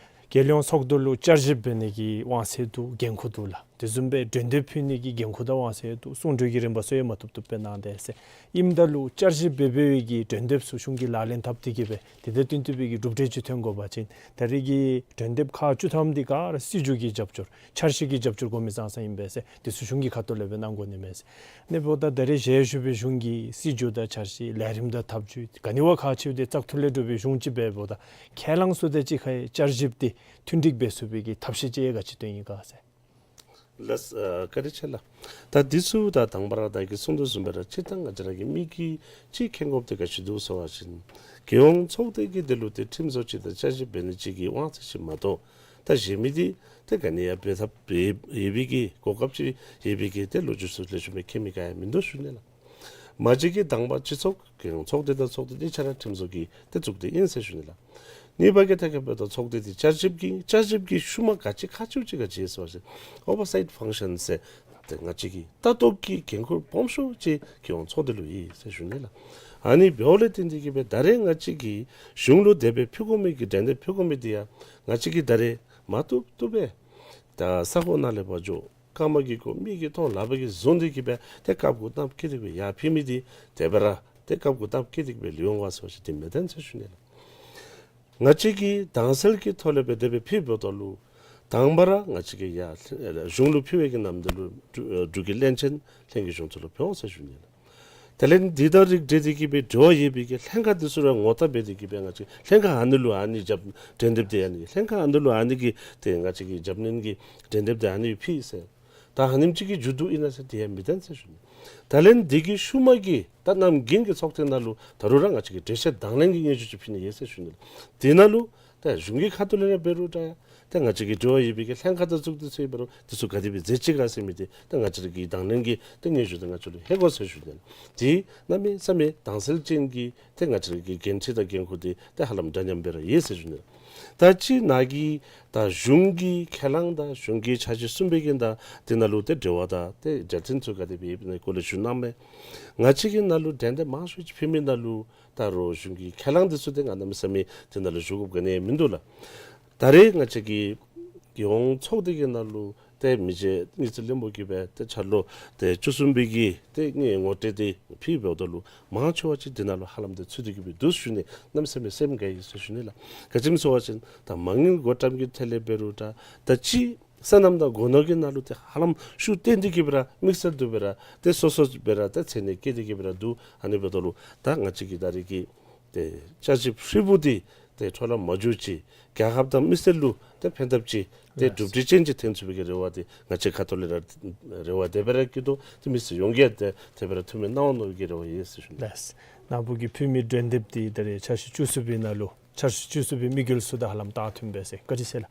རྒྱལ་ཡོངས་ཚོགས་འདུ་ལུ་བསྐྱར་ཞིབ་འབད་ནི་གི་དབང་ཚད་འདུག། འགན་ཁུར་འདུག་ལགས། དེ་བཟུམ་སྦེ་གྲོས་འདེབས་ཕུལ་ནི་གི་འགན་ཁུར་དང་དབང་ཚད་འདུག། གསུང་གྲོས་ཀྱི་རིམ་པ་ཚུ་ཡང་མ་བཏུབ་བཏུབ་སྦེ་གནང་དེས་ཟེར། ཨིནམ་ད་ལུ་བསྐྱར་ཞིབ་འབད་འབད་བའི་གི་གྲོས་འདེབས་ཚུ་གཞུང་གིས་ལག་ལེན་འཐབ་སྟེ་གི་སྦེ་དེ་དང་བསྟུན་ཏེ་སྦེ་གི་གྲུབ་འབྲས་ཅིག་ཐོན་དགོ་པ་ཅིན་ད་རེས་ཀྱི་གྲོས་འདེབས་ཁག་བཅུ་ཐམ་འདི་ག་ར་སྲིད་བྱུས་ཀྱི་རྒྱབ་སྐྱོར་འཆར་གཞི་གི་རྒྱབ་སྐྱོར་དགོ་མི་ཙང་ཙང་ཨིན་པས་ཟེར། དེ་ཚུ་གཞུང་གི་ཁ་ཐུག་ལས་སྦེ་གནང་དགོ་ནི་མས་ཟེར། ཨ་ནི་འབདཝ་ད་ད་རེས་ཞལ་བཞུགས་པའི་གཞུང་གི་སྲིད་བྱུས་དང་འཆར་གཞི་ལས་རིམ་དང་ཐབས་བྱུས་ག་ནི་བ་ཁག་ཆེཝ་འདི་བཙག་འཐུ་ལས་གྲུབ་པའི་གཞུང་ཅིག་འབདཝ་ད་ཁས་བླངས་ཚུ་དང་གཅིག་ཁར་བསྐྱར་ཞིབ་འདི་མཐུན་འགྲིག་འབད་ཚུགས་པའི་གི་ཐབས་ཤེས་ཅིག་ག་ཅི་སྟོན་ཡི་ག་ཟེར། ལགས། ཨ་བཀའ་དྲིན་ཆེ་ལགས། ད་འདི་ཚུ་ད་དང་པ་ར་ད་གིས་གསུང་དོ་བཟུམ་སྦེ་ར་སྤྱིར་བཏང་ང་བཅས་ར་གི་མི་གིས་ཅིག་མཁྱེན་དགོཔ་འདི་ག་ཅི་འདུག་ཟེར་བ་ཅིན་རྒྱལ་ཡོངས་ཚོགས་སྡེ་གིས་འདི་ལུ་ཏེ་ཁྲིམས་བཟོ་ཅིག་དང་བསྐྱར་ཞིབ་འབད་ནི་ཅིག་གི་དབང་ཚད་ཅིག་མ་གཏོགས་ད་གཞན་མི་འདི་ཏེ་ག་ནི་ཡང་འབད་ཐབས་འབད་ཡོད་པའི་གི་གོ་སྐབས་ཅིག་ཡོད་པའི་གི་ཏེ་ལོ་རྒྱུས་ཚུ་ལེགས་ཤོམ་སྦེ་མཁྱེན་མི་ག་ཡང་མིན་འདུག་ཞུ་ནི་ལགས། མ་གཞི་གི་དང་པ་སྤྱི་ཚོགས་རྒྱལ་ཡོངས་ཚོགས་སྡེ་དང་ཚོགས་སྡེ་གཉིས་ཆ་ར་ཁྲིམས་བཟོ་གི་ཏེ་ཚོགས་སྡེ་ཨིན་ཟེར་ཞུ་ནི་ལགས། གཉིས་པ་གི་ཐད་ཁར་འབདཝ་ད་ཚོགས་སྡེ་འདི་བསྐྱར་ཞིབ་ཀྱི་བསྐྱར་ཞིབ་ཀྱི་ཤུལ་མ་ག་ཅི་ཁག་ཆེཝ་ཅིག་ག་ཅི་ཟེར་བ་ཅིན་ཨོ་བར་སའིཊ་ཕང་ཤཱན་ཟེར་ཏེ་ང་བཅས་ཀྱི་ལྟ་རྟོག་གི་འགན་ཁུར་སྦོམ་ཤོས་ཅིག་རྒྱལ་ཡོངས་ཚོགས་སྡེ་ལུ་ཡོད་ཟེར་ཞུ་ནི་ལགས། ཨ་ནི་འབདཝ་ལས་བརྟེན་ཏེ་གི་སྦེ་ད་རེས་ང་བཅས་ཀྱིས་གཞུང་ལུ་དེ་སྦེ་ཕུལ་དགོ་མི་གི་གྲོས་འདེབས་ཕུལ་དགོ་མི་འདི་ཡང་ང་བཅས་ཀྱིས་ད་རེས་མ་བཏུབ་བཏུབ་སྦེ་ད་ས་གོ་ནང་ལས་ཕར་འགྱོ། རྐངམ་གིས་འགྱོ། མི་གིས་མཐོང་། ལགཔ་གིས་བཟུང་སྟེ་གི་སྦེ་ཏེ་སྐབས་དགུ་གནམ་བསྐྱིལ་ཏེ་གི་སྦེ་ཡར་ཕུལ་མི་འདི་དེ་སྦེ་ར་ཏེ་སྐབས་དགུ་གནམ་བསྐྱིལ་ཏེ་གི་སྦེ་ལུས་འོང་བ་ཟེར་བ་ཅིན་འདི་མི་བདེན་ཟེར་ཞུ་ནི་ལགས། ང་བཅས་ཀྱིས་དྭངས་གསལ་གྱི་ཐོག་ལས་སྦེ་དེ་སྦེ་ཕུལཝ་ད་ལུ་དང་པ་ར་ང་བཅས་ཀྱིས་ཡར་གཞུང་ལུ་ཕུལ་བའི་གི་ནམ་དུས་ལུ་འབྲུག་འབྲུག་གི་བློན་ཆེན་ལྷན་རྒྱས་གཞུང་ཚོགས་ལུ་ཕུལ་འོང་ཟེར་ཞུ་ནི་ལགས། དེ་ལས་འདི་དང་རིགས་བསྒྲེས་ཏེ་གི་སྦེ་འབྲེལ་བ་ཡོད་པའི་གི་ལྷན་ཁག་འདི་ཚུ་ར་ངོ་བལྟ་འབད་དེ་གི་སྦེ་ང་བཅས་ལྷན་ཁག་ཨ་ནི་ལུ་ཨ་ནི་རྒྱབ་གྲོས་འདེབས་འདི་ཨ་ནི་ལྷན་ཁག་ཨ་ནི་ལུ་ཨ་ནི་གི་ཏེ་ང་བཅས་ཀྱི་རྒྱབ་སྣོན་གྱི་གྲོས་འདེབས་འདི་ཨ་ནི་ཕུལ་ཟེར། ད་ཨ་ནེམ་ཅིག་གི་མཇུག་བསྡུ་ཨིན་ན་ཟེར་དེ་ཡང་མི་བདེན་ཟེར་ཞུ་ནི། དེ་ལས་འདི་གི་ཤུལ་མ་གི་ད་གནམ་དགུན་གྱི་ཚོགས་ཐེངས་ནང་ལུ་ད་རུང་ར་ང་བཅས་ཀྱིས་གྲོས་ཆོད་དང་ལེན་གྱི་སྙན་ཞུ་ཅིག་ཕུལ་ནི་ཡོད་ཟེར་ཞུ་ནི། དེ་ནང་ལུ་ད་གཞུང་གི་ཁ་ཐུག་ལས་ར་འབད་རུང་འདྲ་ཡང་ད་ང་བཅས་ཀྱི་འབྲེལ་བ་ཡོད་པའི་གི་ལྷན་ཁག་དང་ཚོགས་སྡེ་ཚུ་ཡོད་པ་རུང་འདི་ཚུ་ག་དེ་སྦེ་མཛད་ཅི་ག་ཟེར་མི་འདི་ད་ང་བཅས་ར་གི་དང་ལེན་གྱི་ད་སྙན་ཞུ་འདི་ང་བཅས་ལུ་ལྷོད་དགོ་ཟེར་ཞུ་ནི། འདི་གནམ་མེད་ས་མེད་དྭངས་གསལ་ཅན་གྱི་ཏེ་ང་བཅས་ར་གི་འགན་འཁྲི་དང་འགན་ཁུར་འདི་ཏེ་ཧ་ལམ་འདྲ་མཉམ་སྦེ་ར་ཡོད་ཟེར་ཞུ་ནི། ད་ཅི་ནཱ་གིས་ད་གཞུང་གི་ཁས་བླངས་དང་གཞུང་གི་འཆར་གཞི་གསུངས་པའི་གི་ད་དེ་ནང་ལུ་ཏེ་འབྲེལ་བ་དང་ཏེ་རྒྱབ་རྟེན་ཚུ་ག་དེ་སྦེ་ཡོདཔ་ཨིན་ན་སྐོར་ལས་ཞུ་གནང་མས། ང་བཅས་ཀྱི་ནང་ལུ་གྲོས་འདེབས་མང་ཤོས་ཅིག་ཕུལ་མི་ནང་ལུ་ད་རུང་གཞུང་གི་ཁས་བླངས་འདི་ཚུ་ཏེ་ང་གནམ་མེད་ས་མེད་དེ་ནང་ལུ་ཞུ་དགོཔ་ག་ནི་ཡང་མིན་འདུག་ལགས། ད་རེས་ང་བཅས་ཀྱི་རྒྱལ་ཡོངས་ཚོགས་སྡེ་གི་ནང་ལུ་ཏེ་མི་རྗེ་དངུལ་རྩིས་བློན་པོ་གིས་སྦེ་ཏེ་འཆར་ལོ་ཏེ་བཅུ་གསུམ་པའི་གི་ཏེ་ངོ་སྤྲོད་འདི་ཕུལཝ་ད་ལུ་མང་ཆེ་བ་ཅིག་འདི་ནང་ལུ་ཧ་ལམ་ཏེ་ཚུད་དེ་གི་སྦེ་འདུག་ཞུ་ནི། གནམ་མེད་ས་མེད་སེམས་དགའ་ཡི་ཟེར་ཞུ་ནི་ལགས། ག་ཅི་སྨོ་ཟེར་བ་ཅིན་ད་མ་དངུལ་བགོ་བཀྲམ་གྱི་ཐད་ལས་འབད་རུང་འདྲ་ད་ཅི་སོ་ནམ་དང་སྒོ་ནོར་གྱི་ནང་ལུ་ཏེ་ཧ་ལམ་ཤུགས་བཏོན་ཏེ་གི་སྦེ་ར་དམིགས་བསལ་དུ་སྦེ་ར་ཏེ་སོ་སོ་སྦེ་ར་ཏེ་མཚན་གནས་བཀལ་ཏེ་གི་སྦེ་ར་འདུག། ཨ་ནི་འབདཝ་ད་ལུ་ད་ང་བཅས་ཀྱི་ད་རེས་ཀྱི་ཏེ་བསྐྱར་ཞིབ་ཧྲིལ་བུ་འདི་ཏེ་འཕྲོ་བརླག་མ་འགྱོ་ཅིག་རྒྱལ་ཁབ་དང་མི་སེར་ལུ་ཏེ་ཕན་ཐབས་ཅིག་ཏེ་གྲུབ་འབྲས་ཅན་ཅིག་ཐོན་ཚུགས་པའི་གི་རེ་བ་འདི་ང་བཅས་ཁ་ཐུག་ལས་ར་རེ་བ་དེ་སྦེ་ར་བསྐྱེད་དོ། ཏེ་མི་སེར་ཡོངས་ཀྱིས་ཏེ་དེ་སྦེ་ར་ཐུགས་སྨོན་གནང་འོང་མནོ་བའི་གི་རེ་བ་ཡོད་ཟེར་ཞུ་ནི། ལགས། ནཱ་བུ་གིས་ཕུལ་མི་གྲོས་འདེབས་འདི་ད་རེས་འཆར་གཞི་བཅུ་གསུམ་པའི་ནང་ལུ་འཆར་གཞི་བཅུ་གསུམ་པའི་དམིགས་ཡུལ་ཚུ་དང་ཧ་ལམ་བལྟ་མཐུནམ་སྦེ་ཟེར། བཀའ་དྲིན་ཆེ་ལགས།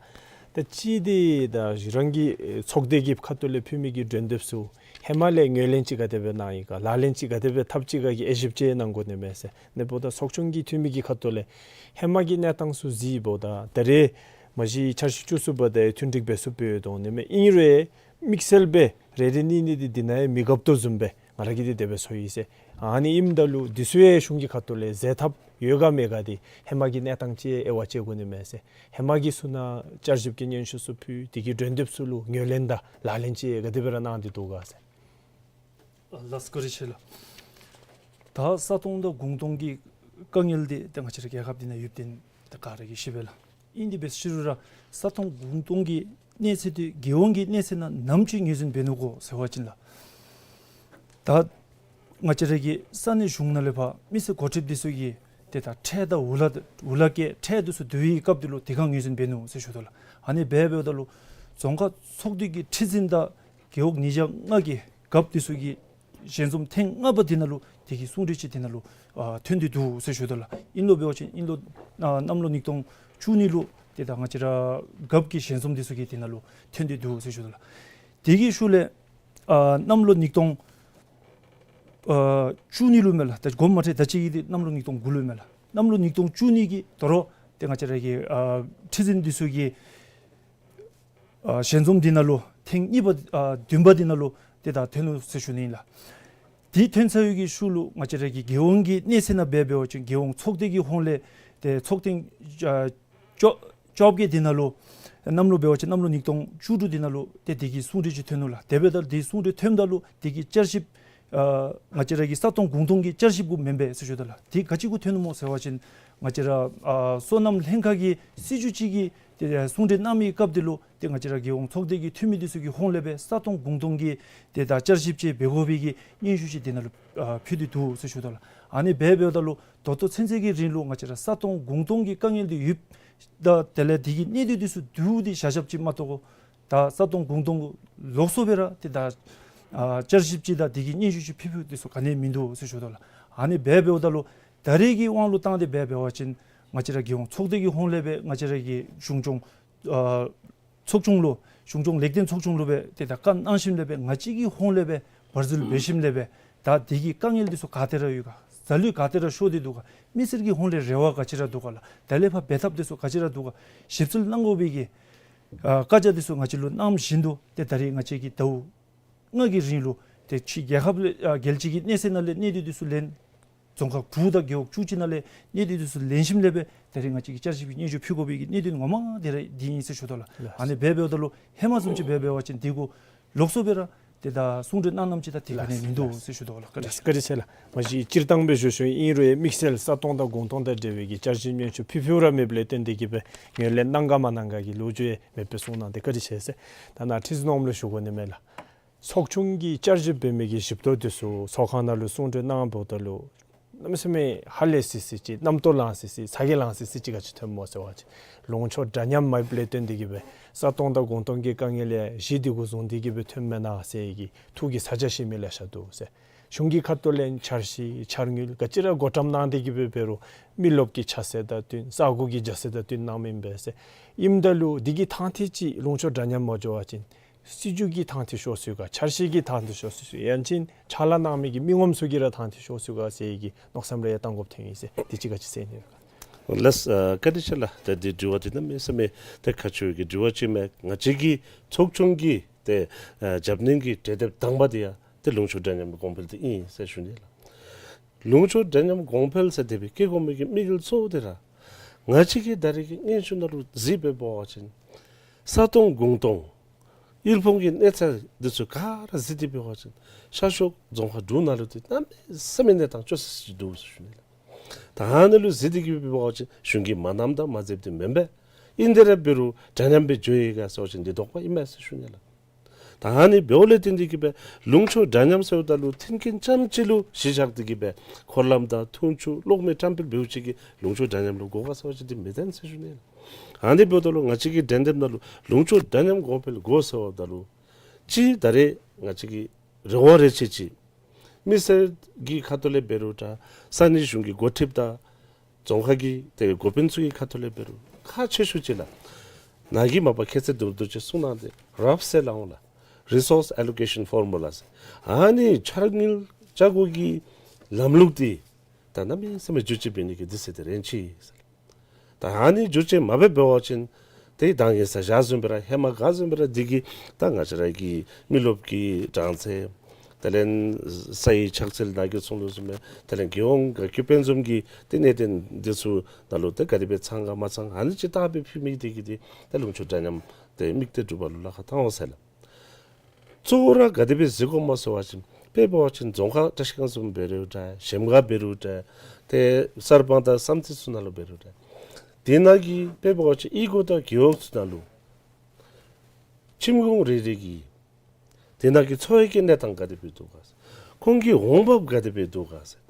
ད་ཅི་འདི་ད་རང་གི་ཚོགས་སྡེ་གི་ཁ་ཐུག་ལས་ཕུལ་མི་གི་གྲོས་འདེབས་ཚུ་ཧེ་མ་ལས་ངོས་ལེན་ཅིག་ག་དེ་སྦེ་གནང་ཡི་ག་ལག་ལེན་ཅིག་ག་དེ་སྦེ་འཐབ་ཅི་ག་གི་དབྱེ་ཞིབ་ཅིག་གནང་དགོ་ནི་མས་ཟེར། ཨ་ནི་འབདཝ་ད་ཚོགས་ཆུང་གི་འཐུས་མི་གི་ཁ་ཐུག་ལས་ཧེ་མ་གི་གནས་སྟངས་ཚུ་གཟིགསཔ་ད་ད་རེས་མ་གཞི་འཆར་གཞི་བཅུ་གསུམ་པ་དེ་མཐུན་འགྲིག་འབད་ཚུགསཔ་འོང་ནི་མས། ཨིན་རུང་དམིགས་བསལ་སྦེ་རེ་རེ་གཉིས་གཉིས་འདི་འདི་ནང་ཡང་མི་དགོཔ་དོ་བཟུམ་སྦེ་ང་ར་གིས་འདི་དེ་སྦེ་ཚོར་ཡི་ཟེར། ཨ་ནི་ཨིནམ་ད་ལུ་འདི་ཚུ་ཡང་གཞུང་གི་ཁ་ཐུག་ལས་མཛད་ཐབས་ཡོད་ག་མེད་ག་འདི་ཧེ་མ་གི་གནས་སྟངས་ཅིག་དབྱེ་བ་དཔྱད་དགོ་ནི་མས་ཟེར། ཧེ་མ་གི་ཚུ་ནང་བསྐྱར་ཞིབ་ཀྱི་སྙན་ཞུ་ཚུ་ཕུལ་དེ་གི་གྲོས་འདེབས་ཚུ་ལུ་ངོས་ལེན་དང་ལག་ལེན་ཅིག་ག་དེ་སྦེ་ར་གནང་སྟེ་འདུག་ག་ཟེར། ལགས་བཀའ་དྲིན་ཆེ་ལགས། ད་ས་སྟོང་དང་གུང་སྟོང་གི་དཀའ་ངལ་འདི་ཏེ་ང་བཅས་ར་རྒྱལ་ཁབ་འདི་ནང་ཡོདཔ་འདི་ཏེ་ག་ར་གིས་ཤེས་པས་ལགས། ཨིན་དེ་འབད་ཟེར་རུང་ར་ས་སྟོང་གུང་སྟོང་གི་གནས་ཚད་འདི་རྒྱལ་ཡོངས་ཀྱི་གནས་ཚད་ནང་ནམ་ཅིག་ངོས་འཛིན་འབད་ནུག་གོ་ཟེར་བ་ཅིན་ལགས། ད་ང་བཅས་ར་གི་ས་གནས་གཞུང་ནང་ལས་ཕར་མི་སེར་འགོ་ཁྲིདཔ་འདི་ཚུ་གིས་ཏེ་ད་ཁྲལ་དང་འུ་ལག་འུ་ལག་གི་ཁྲལ་འདི་ཚུ་བསྡུ་བའི་སྐབས་འདི་ལུ་དེ་སྒང་ངོས་འཛིན་འབད་ནུག་ཟེར་ཞུ་དོ་ལགས། ཨ་ནི་འབད་འབདཝ་ད་ལུ་རྫོང་ཁག་ཚོགས་སྡེ་གི་ཁྲི་འཛིན་དང་རྒེད་འོག་ཉིས་བརྒྱ་ལྔ་གི་རྒཔོ་འདི་ཚུ་གི་ཞལ་འཛོམས་ཐེངས་ལྔ་པ་འདི་ནང་ལུ་དེ་གི་གསུང་གྲོས་ཅིག་འདི་ནང་ལུ་ཨ་ཐོན་ཏེ་འདུག་ཟེར་ཞུ་དོ་ལགས། ཨིན་ལོ་འབད་བ་ཅིན་ཨིན་ལོ་ཨ་གནམ་ལོ་ཉིས་སྟོང་བཅུ་གཉིས་ལུ་ཏེ་ད་ང་བཅས་ར་རྒཔོ་གི་ཞལ་འཛོམས་འདི་ཚུ་གི་འདི་ནང་ལུ་ཐོན་ཏེ་འདུག་ཟེར་ཞུ་དོ་ལགས། དེ་གི་ཤུལ་ལས་ཨ་གནམ་ལོ་ཉིས་སྟོང་ཨ་བཅུ་གཉིས་ལུ་མས་ལགས། ད་དགོངསམ་མ་ཁྲེལ། ད་ཅི་གི་འདི་གནམ་ལོ་ཉིས་སྟོང་དགུ་ལུ་མས་ལགས། གནམ་ལོ་ཉིས་སྟོང་བཅུ་གཉིས་ཀྱི་དོ་རུང་ཏེ་ང་བཅས་ར་གི་ཨ་ཁྲི་འཛིན་འདི་ཚུ་གིས་ ཨ་ཞལ་འཛོམས་འདི་ནང་ལུ་ཐེངས་གཉིས་པ་ཨ་བདུན་པ་འདི་ནང་ལུ་ཏེ་ད་ཐོན་ནུག་ཟེར་ཞུ་ནི་ཨིན་ལགས། དེ་ཐོན་ཚར་བའི་གི་ཤུལ་ལུ་ང་བཅས་ར་གི་རྒྱལ་ཡོངས་ཀྱི་གནས་ཚད་ནང་འབད་འབད་བ་ཅིན་རྒྱལ་ཡོངས་ཚོགས་སྡེ་གི་ཧོངས་ལས་ཏེ་ཚོགས་ཐེངས་ཨ་བཅོ་བཅོ་བརྒྱད་འདི་ནང་ལུ་གནམ་ལོ་འབད་བ་ཅིན་གནམ་ལོ་ཉིས་སྟོང་བཅུ་དྲུག་འདི་ནང་ལུ་ཏེ་དེ་གི་གསུང་གྲོས་ཅིག་ཐོན་ནུག་ལགས། དེ་འབདཝ་ད་དེ་གསུང་གྲོས་ཐོནམ་ད་ལུ་དེ་གི་བསྐྱར་ཞིབ་ཨ་ང་བཅས་ར་གི་ས་སྟོང་དགུང་སྟོང་གི་བསྐྱར་ཞིབ་གུ་མེན་པས་ཟེར་ཞུ་དོ་ལགས། དེ་ག་ཅི་གུ་ཐོན་ནུག་སྨོ་ཟེར་བ་ཅིན་ང་བཅས་ར་ཨ་སོ་ནམ་ལྷན་ཁག་གི་སྲིད་བྱུས་ཅིག་གི་ཏེ་གསུང་གྲོས་གནང་མིའི་སྐབས་དེ་ལུ་ཏེ་ང་བཅས་ར་རྒྱལ་ཡོངས་ཚོགས་སྡེ་གི་འཐུས་མི་འདི་ཚུ་གི་ཧོངས་ལས་སྦེ་ས་སྟོང་དགུང་སྟོང་གི་ཏེ་ད་བསྐྱར་ཞིབ་ཅིག་འབད་དགོ་པའི་གི་སྙན་ཞུ་ཅིག་དེ་ནང་ལུ་ཨ་ཕུལ་ཏེ་འདུག་ཟེར་ཞུ་དོ་ལགས། ཨ་ནི་འབད་འབདཝ་ད་ལུ་ད་ལྟོ་ཚུན་ཚོད་ཀྱི་རིང་ལུ་ང་བཅས་ར་ས་སྟོང་དགུང་སྟོང་གི་དཀའ་ངལ་འདི་ཡོདཔ་ད་དེ་ལས་དེ་གི་གནད་དོན་འདི་ཚུ་བསྡུ་སྟེ་བཞག་བཞགཔ་ཅིག་མ་གཏོགས་ད་ས་སྟོང་དགུང་སྟོང་ལོགས་སུ་སྦེ་ར་ཏེ་ད་ཨ་བསྐྱར་ཞིབ་ཅིག་དང་དེ་གི་སྙན་ཞུ་ཅིག་ཕུལ་ཕུལཝ་འདི་ཚུ་ག་ནི་ཡང་མིན་འདུག་ཟེར་ཞུ་དོ་ལགས། ཨ་ནི་འབད་འབདཝ་ད་ལུ་ད་རེས་ཀྱི་དབང་ལུ་བཏང་སྟེ་འབད་འབད་བ་ཅིན་ང་བཅས་ར་རྒྱལ་ཡོངས་ཚོགས་སྡེ་གི་ཧོངས་ལས་སྦེ་ང་བཅས་ར་གི་གཞུང་སྐྱོང་ཨ་ཚོགས་ཆུང་ལུ་གཞུང་སྐྱོང་ལེགས་ལྡན་ཚོགས་ཆུང་ལུ་སྦེ་ཏེ་ད་བཀའ་གནང་ཞིནམ་ལས་སྦེ་ང་བཅས་ཀྱི་ཧོངས་ལས་སྦེ་བར་འཛུལ་འབད་ཞིནམ་ལས་སྦེ་ད་དེ་གི་དཀའ་ངལ་འདི་ཚུ་ག་ཏེ་ར་ཡོད་ག། རྩ་ལུ་ག་ཏེ་ར་ཤོར་ཏེ་འདུག་ག། མི་སེར་གྱི་ཧོངས་ལས་རེ་བ་ག་ཅི་ར་འདུག་ག་ལགས། ད་ལས་ཕར་འབད་ཐབས་འདི་ཚུ་ག་ཅི་ར་འདུག་ག། ཞིབ་འཚོལ་གནང་དགོ་པའི་གི་ཨ་བཀའ་རྒྱ་འདི་ཚུ་ང་བཅས་ལུ་གནང་བཞིན་དུ་ཏེ་ད་རེས་ང་བཅས་ཀྱིས་ཟླཝ་ལྔ་གི་རིང་ལུ་ཏེ་ཕྱི་རྒྱལ་ཁབ་ལས་ཨ་རྒྱལ་སྤྱི་གི་གནས་ཚད་ནང་ལས་གནད་དོན་འདི་ཚུ་ལེན། རྫོང་ཁག་དྲུག་དང་རྒེད་འོག་བཅུ་གཅིག་ནང་ལས་གནད་དོན་འདི་ཚུ་ལེན་ཞིནམ་ལས་སྦེ་ད་རེས་ང་བཅས་ཀྱིས་བསྐྱར་ཞིབ་ཀྱི་སྙན་ཞུ་ཕུལ་དགོ་པའི་གི་གནད་དོན་ངོ་མ་དེ་ར་འདི་ཨིན་ཟེར་ཞུ་དོ་ལགས། ལགས། ཨ་ནི་འབད་འབདཝ་ད་ལུ་ཧེ་མ་བཟུམ་ཅིག་འབད་འབད་བ་ཅིན་དེ་གུ་ལོགས་སུ་སྦེ་ར་ཏེ་ད་གསུང་གྲོས་གནང་གནངམ་ཅིག་ད་དེ་ག་ནི་ཡང་མིན་འདུག་ཟེར་ཞུ་དོ་ལགས། བཀའ་དྲིན་ཆེ། བཀའ་དྲིན་ཆེ་ལགས། མ་གཞི་སྤྱིར་བཏང་སྦེ་ཞུ་ཞུཝ་ཨིན་རུང་ཡང་དམིགས་བསལ་ས་སྟོང་དང་དགུང་སྟོང་དང་འབྲེལ་བའི་གི་བསྐྱར་ཞིབ་སྙན་ཞུ་ཕུལ་ཕུལཝ་ར་མེདཔ་ལས་བརྟེན་ཏེ་གིས་སྦེ་ངོས་ལས་གནང་ག་མ་གནང་ག་གི་ལོ་རྒྱུས་ཡང་མེདཔ་སྦེ་གསུངས་གནང་སྟེ་བཀའ་དྲིན་ཆེ་ཟེར། ད་ནཱ་ཁྲི་འཛིན་ནོར་བུ་ལུ་ཞུ་དགོ་ནི་མས་ལགས། ཚོགས་ཆུང་གིས་བསྐྱར་ཞིབ་འབད་མི་གི་ཞིབ་ལྟ་འདི་ཚུ་ཚོགས་ཁང་ནང་ལུ་གསུང་གྲོས་གནང་འབདཝ་ད་ལུ་གནམ་མེད་ས་མེད་ཧ་ལས་སི་སི་ཅིག་གནམ་སྟོང་ལང་སི་སི་ཚ་གྱང་ལང་སི་སི་ཅིག་ག་ཅི་ཐོནམ་སྨོ་ཟེར་བ་ཅིན་ལུང་ཕྱོགས་འདྲ་མཉམ་མེདཔ་ལས་བརྟེན་ཏེ་གིས་སྦེ་ས་སྟོང་དང་དགུང་སྟོང་གི་དཀའ་ངལ་ཡང་གཞི་འདི་གུ་བཟུང་སྟེ་གིས་སྦེ་ཐོནམ་མེན་ན་ཟེར་གྱི་ཐུགས་ཀྱི་ས་ཆ་བཞེས་མི་ལེ་ཤ་འདུག་ཟེར། གཞུང་གི་ཁ་ཐུག་ལས་འཆར་གཞི་འཆར་དངུལ་ག་ཅི་ར་བགོ་བཀྲམ་གནང་སྟེ་གིས་སྦེ་འབད་རུང་མི་རློབས་ཀྱི་ཆ་ཤས་དང་བསྟུན་ས་གོ་གི་རྒྱ་ཚད་དང་བསྟུན་གནངམ་ཨིན་པས་ཟེར། ཨིནམ་ད་ལུ་འདི་གི་ཐང་ཐད་ཅིག་ལུང་ཕྱོགས་འདྲ་མཉམ་མ་འགྱོ་བ་ཅིན་སྲིད་བྱུས་ཀྱི་ཐང་ཐད་ཤོར་སོང་ག། འཆར་གཞི་གི་ཐང་ཐད་ཤོར་སོང་ག། ཡང་ཅིན་ཕྱག་ལཱ་གནང་མི་གི་མི་ངོམ་ཚུ་གི་ར་ཐང་ཐད་ཤོར་སོང་ག་ཟེར་གྱི་མནོ་བསམ་རེ་ཡང་བཏང་དགོཔ་ཐོན་ཡི་ཟེར། དེ་ཅིག་ག་ཅི་ཟེར་ནི་རེད་ག། ལགས། ཨ་བཀའ་དྲིན་ཆེ་ལགས། ད་འདི་དྲི་བ་འདི་གནམ་མེད་ས་མེད་ད་ཁག་ཆེ་བའི་གི་དྲི་བ་ཅིག་མས། ང་བཅས་ཀྱི་ཚོགས་ཆུང་གི་ཏེ་ཨ་རྒྱབ་སྣོན་གྱི་གྲལ་སྡེབ་དང་པ་འདི་ཡང་ཏེ་ལུང་ཕྱོགས་འདྲ་མཉམ་གོང་འཕེལ་འདི་ཨིན་ཟེར་ཞུ་ནི་ལགས། ལུང་ཕྱོགས་འདྲ་མཉམ་གོང་འཕེལ་ཟེར་དེ་སྦེ་བཀོད་དགོ་མི་གི་དམིགས་ཡུལ་གཙོ་བོ་འདི་ར་ང་བཅས་ཀྱིས་ད་རེས་ཀྱི་སྙན་ཞུ་ནང་ལུ་གཟིགས་སྦེ་འབད་བ་ཅིན་ས་སྟོང་དགུང་སྟོང་དབུལ་ཕོངས་ཀྱི་གནས་ཚད་འདི་ཚུ་ག་ར་གཟིགས་ཏེ་འབད་བ་ཅིན་ཤར་ཕྱོགས་རྫོང་ཁག་དྲུག་ནང་ལུ་འདི་གནམ་མེད་ས་མེད་གནས་སྟངས་སྐྱོ་ས་ཅིག་འདུག་ཟེར་ཞུ་ནི་ལགས། ད་ཨ་ནི་ལུ་གཟིགས་ཏེ་གིས་འབད་བ་ཅིན་གཞུང་གིས་མ་གནངམ་དང་མ་མཛདཔ་འདི་མེན་པས། ཨིན་ཏེ་ར་འབད་རུང་འདྲ་མཉམ་སྦེ་འགྱོ་ཡི་ག་ཟེར་བ་ཅིན་འདི་དོགས་པ་ཨིན་མས་ཟེར་ཞུ་ནི་ལགས། ད་ཨ་ནི་འབདཝ་ལས་བརྟེན་ཏེ་གིས་སྦེ་ལུང་ཕྱོགས་འདྲ་མཉམ་ཟེརཝ་ད་ལུ་མཐུན་རྐྱེན་ཙམ་ཅིག་ལུ་གཞི་བཞག་སྟེ་གིས་སྦེ་འཁོར་ལམ་དང་འཐུང་ཆུ་གློག་མེ་བཀྲམ་སྤེལ་འབདཝ་ཅིག་གིས་ལུང་ཕྱོགས་འདྲ་མཉམ་ལུ་གོ་ག་ཟེར་བ་ཅིན་འདི་མི་བདེན་ཟེར་ཞུ་ནི་ལགས། ཨ་ནི་འབདཝ་ད་ལུ་ང་བཅས་ཀྱི་གྲལ་སྡེབ་ནང་ལུ་ལུང་ཕྱོགས་འདྲ་མཉམ་གོང་འཕེལ་དགོ་ཟེརཝ་ད་ལུ་ཅིག་ད་རེས་ང་བཅས་ཀྱི་རེ་བ་རེ་ཆེ་ཅིག་མི་སེར་གྱི་ཁ་ཐུག་ལས་འབད་རུང་འདྲ་ས་གནས་གཞུང་གི་འགོ་ཁྲིདཔ་དང་རྫོང་ཁག་གི་ཏེ་འགོ་དཔོན་ཚུ་གི་ཁ་ཐུག་ལས་འབད་རུང་ཁག་ཆེ་ཤོས་ཅིག་ལགས། ནཱ་གིས་མ་པ་ཁྱད་ཚད་དུམ་གྲ་ཅིག་གསུངས་གནང་སྟེ་རབ་གསལ་ལགས་འོང་ལགས། Resource Allocation Formula ཟེར། ཨ་ནི་འཆར་དངུལ་བཅའ་སྒོ་གི་ལམ་ལུགས་འདི་ད་གནམ་མེད་ས་མེད་བསྒྱུར་བཅོས་འབད་ནི་གི་དུས་ཚོད་འདི་རན་ཅི་ཟེར། ད་ཨ་ནི་བསྒྱུར་བཅོས་མ་འབད་འབད་བ་ཅིན་ཏེ་ད་ངེ་ས་བཞག་བཟུམ་སྦེ་ར་ཧེ་མ་ག་བཟུམ་སྦེ་ར་འདི་གིས་ད་ང་བཅས་ར་གི་མི་རློབས་ཀྱི་གྲངས་ཚད་དེ་ལས་ས་ཡི་ཆགས་ཚུལ་ནཱ་གིས་གསུངས་དོ་བཟུམ་སྦེ་དེ་ལས་རྒྱལ་ཡོངས་དགའ་སྐྱིད་དཔལ་འཛོམས་ཀྱི་ཏེ་གནད་དོན་འདི་ཚུ་ནང་ལུ་ཏེ་ག་དེ་སྦེ་ཚང་ག་མ་ཚང་ཨ་ནི་ཅིག་བལྟ་སྦེ་ཕུལ་མི་འདི་གིས་འདི་ད་ལུང་ཕྱོགས་འདྲ་མཉམ་ཏེ་དམིགས་གཏད་གྲུབ་པ་ལུ་ལཱ་ཁག་བཏང་འོང་ཟེར་ལགས། གཙོ་བོ་ར་ག་དེ་སྦེ་གཟིགས་དགོཔ་སྨོ་ཟེར་བ་ཅིན་དཔེ་འབད་བ་ཅིན་རྫོང་ཁག་བཀྲིས་སྒང་བཟུམ་འབད་རུང་འདྲ་གཞལམ་སྒང་འབད་རུང་འདྲ་ཏེ་གསར་སྤང་དང་བསམ་རྩེ་ཚུ་ནང་ལུ་འབད་རུང་འདྲ་དེ་ནང་གི་དཔེ་འབད་བ་ཅིན་གཡུས་སྒོ་དང་རྒེད་འོག་ཚུ་ནང་ལུ་ཁྱིམ་གུང་རེ་རེ་གི་དེ་ནང་གི་འཚོ་བའི་གི་གནས་སྟངས་ག་དེ་སྦེ་འདུག་ག། ཁོང་གི་འོང་འབབ་ག་དེ་སྦེ་འདུག་ག་ཟེར།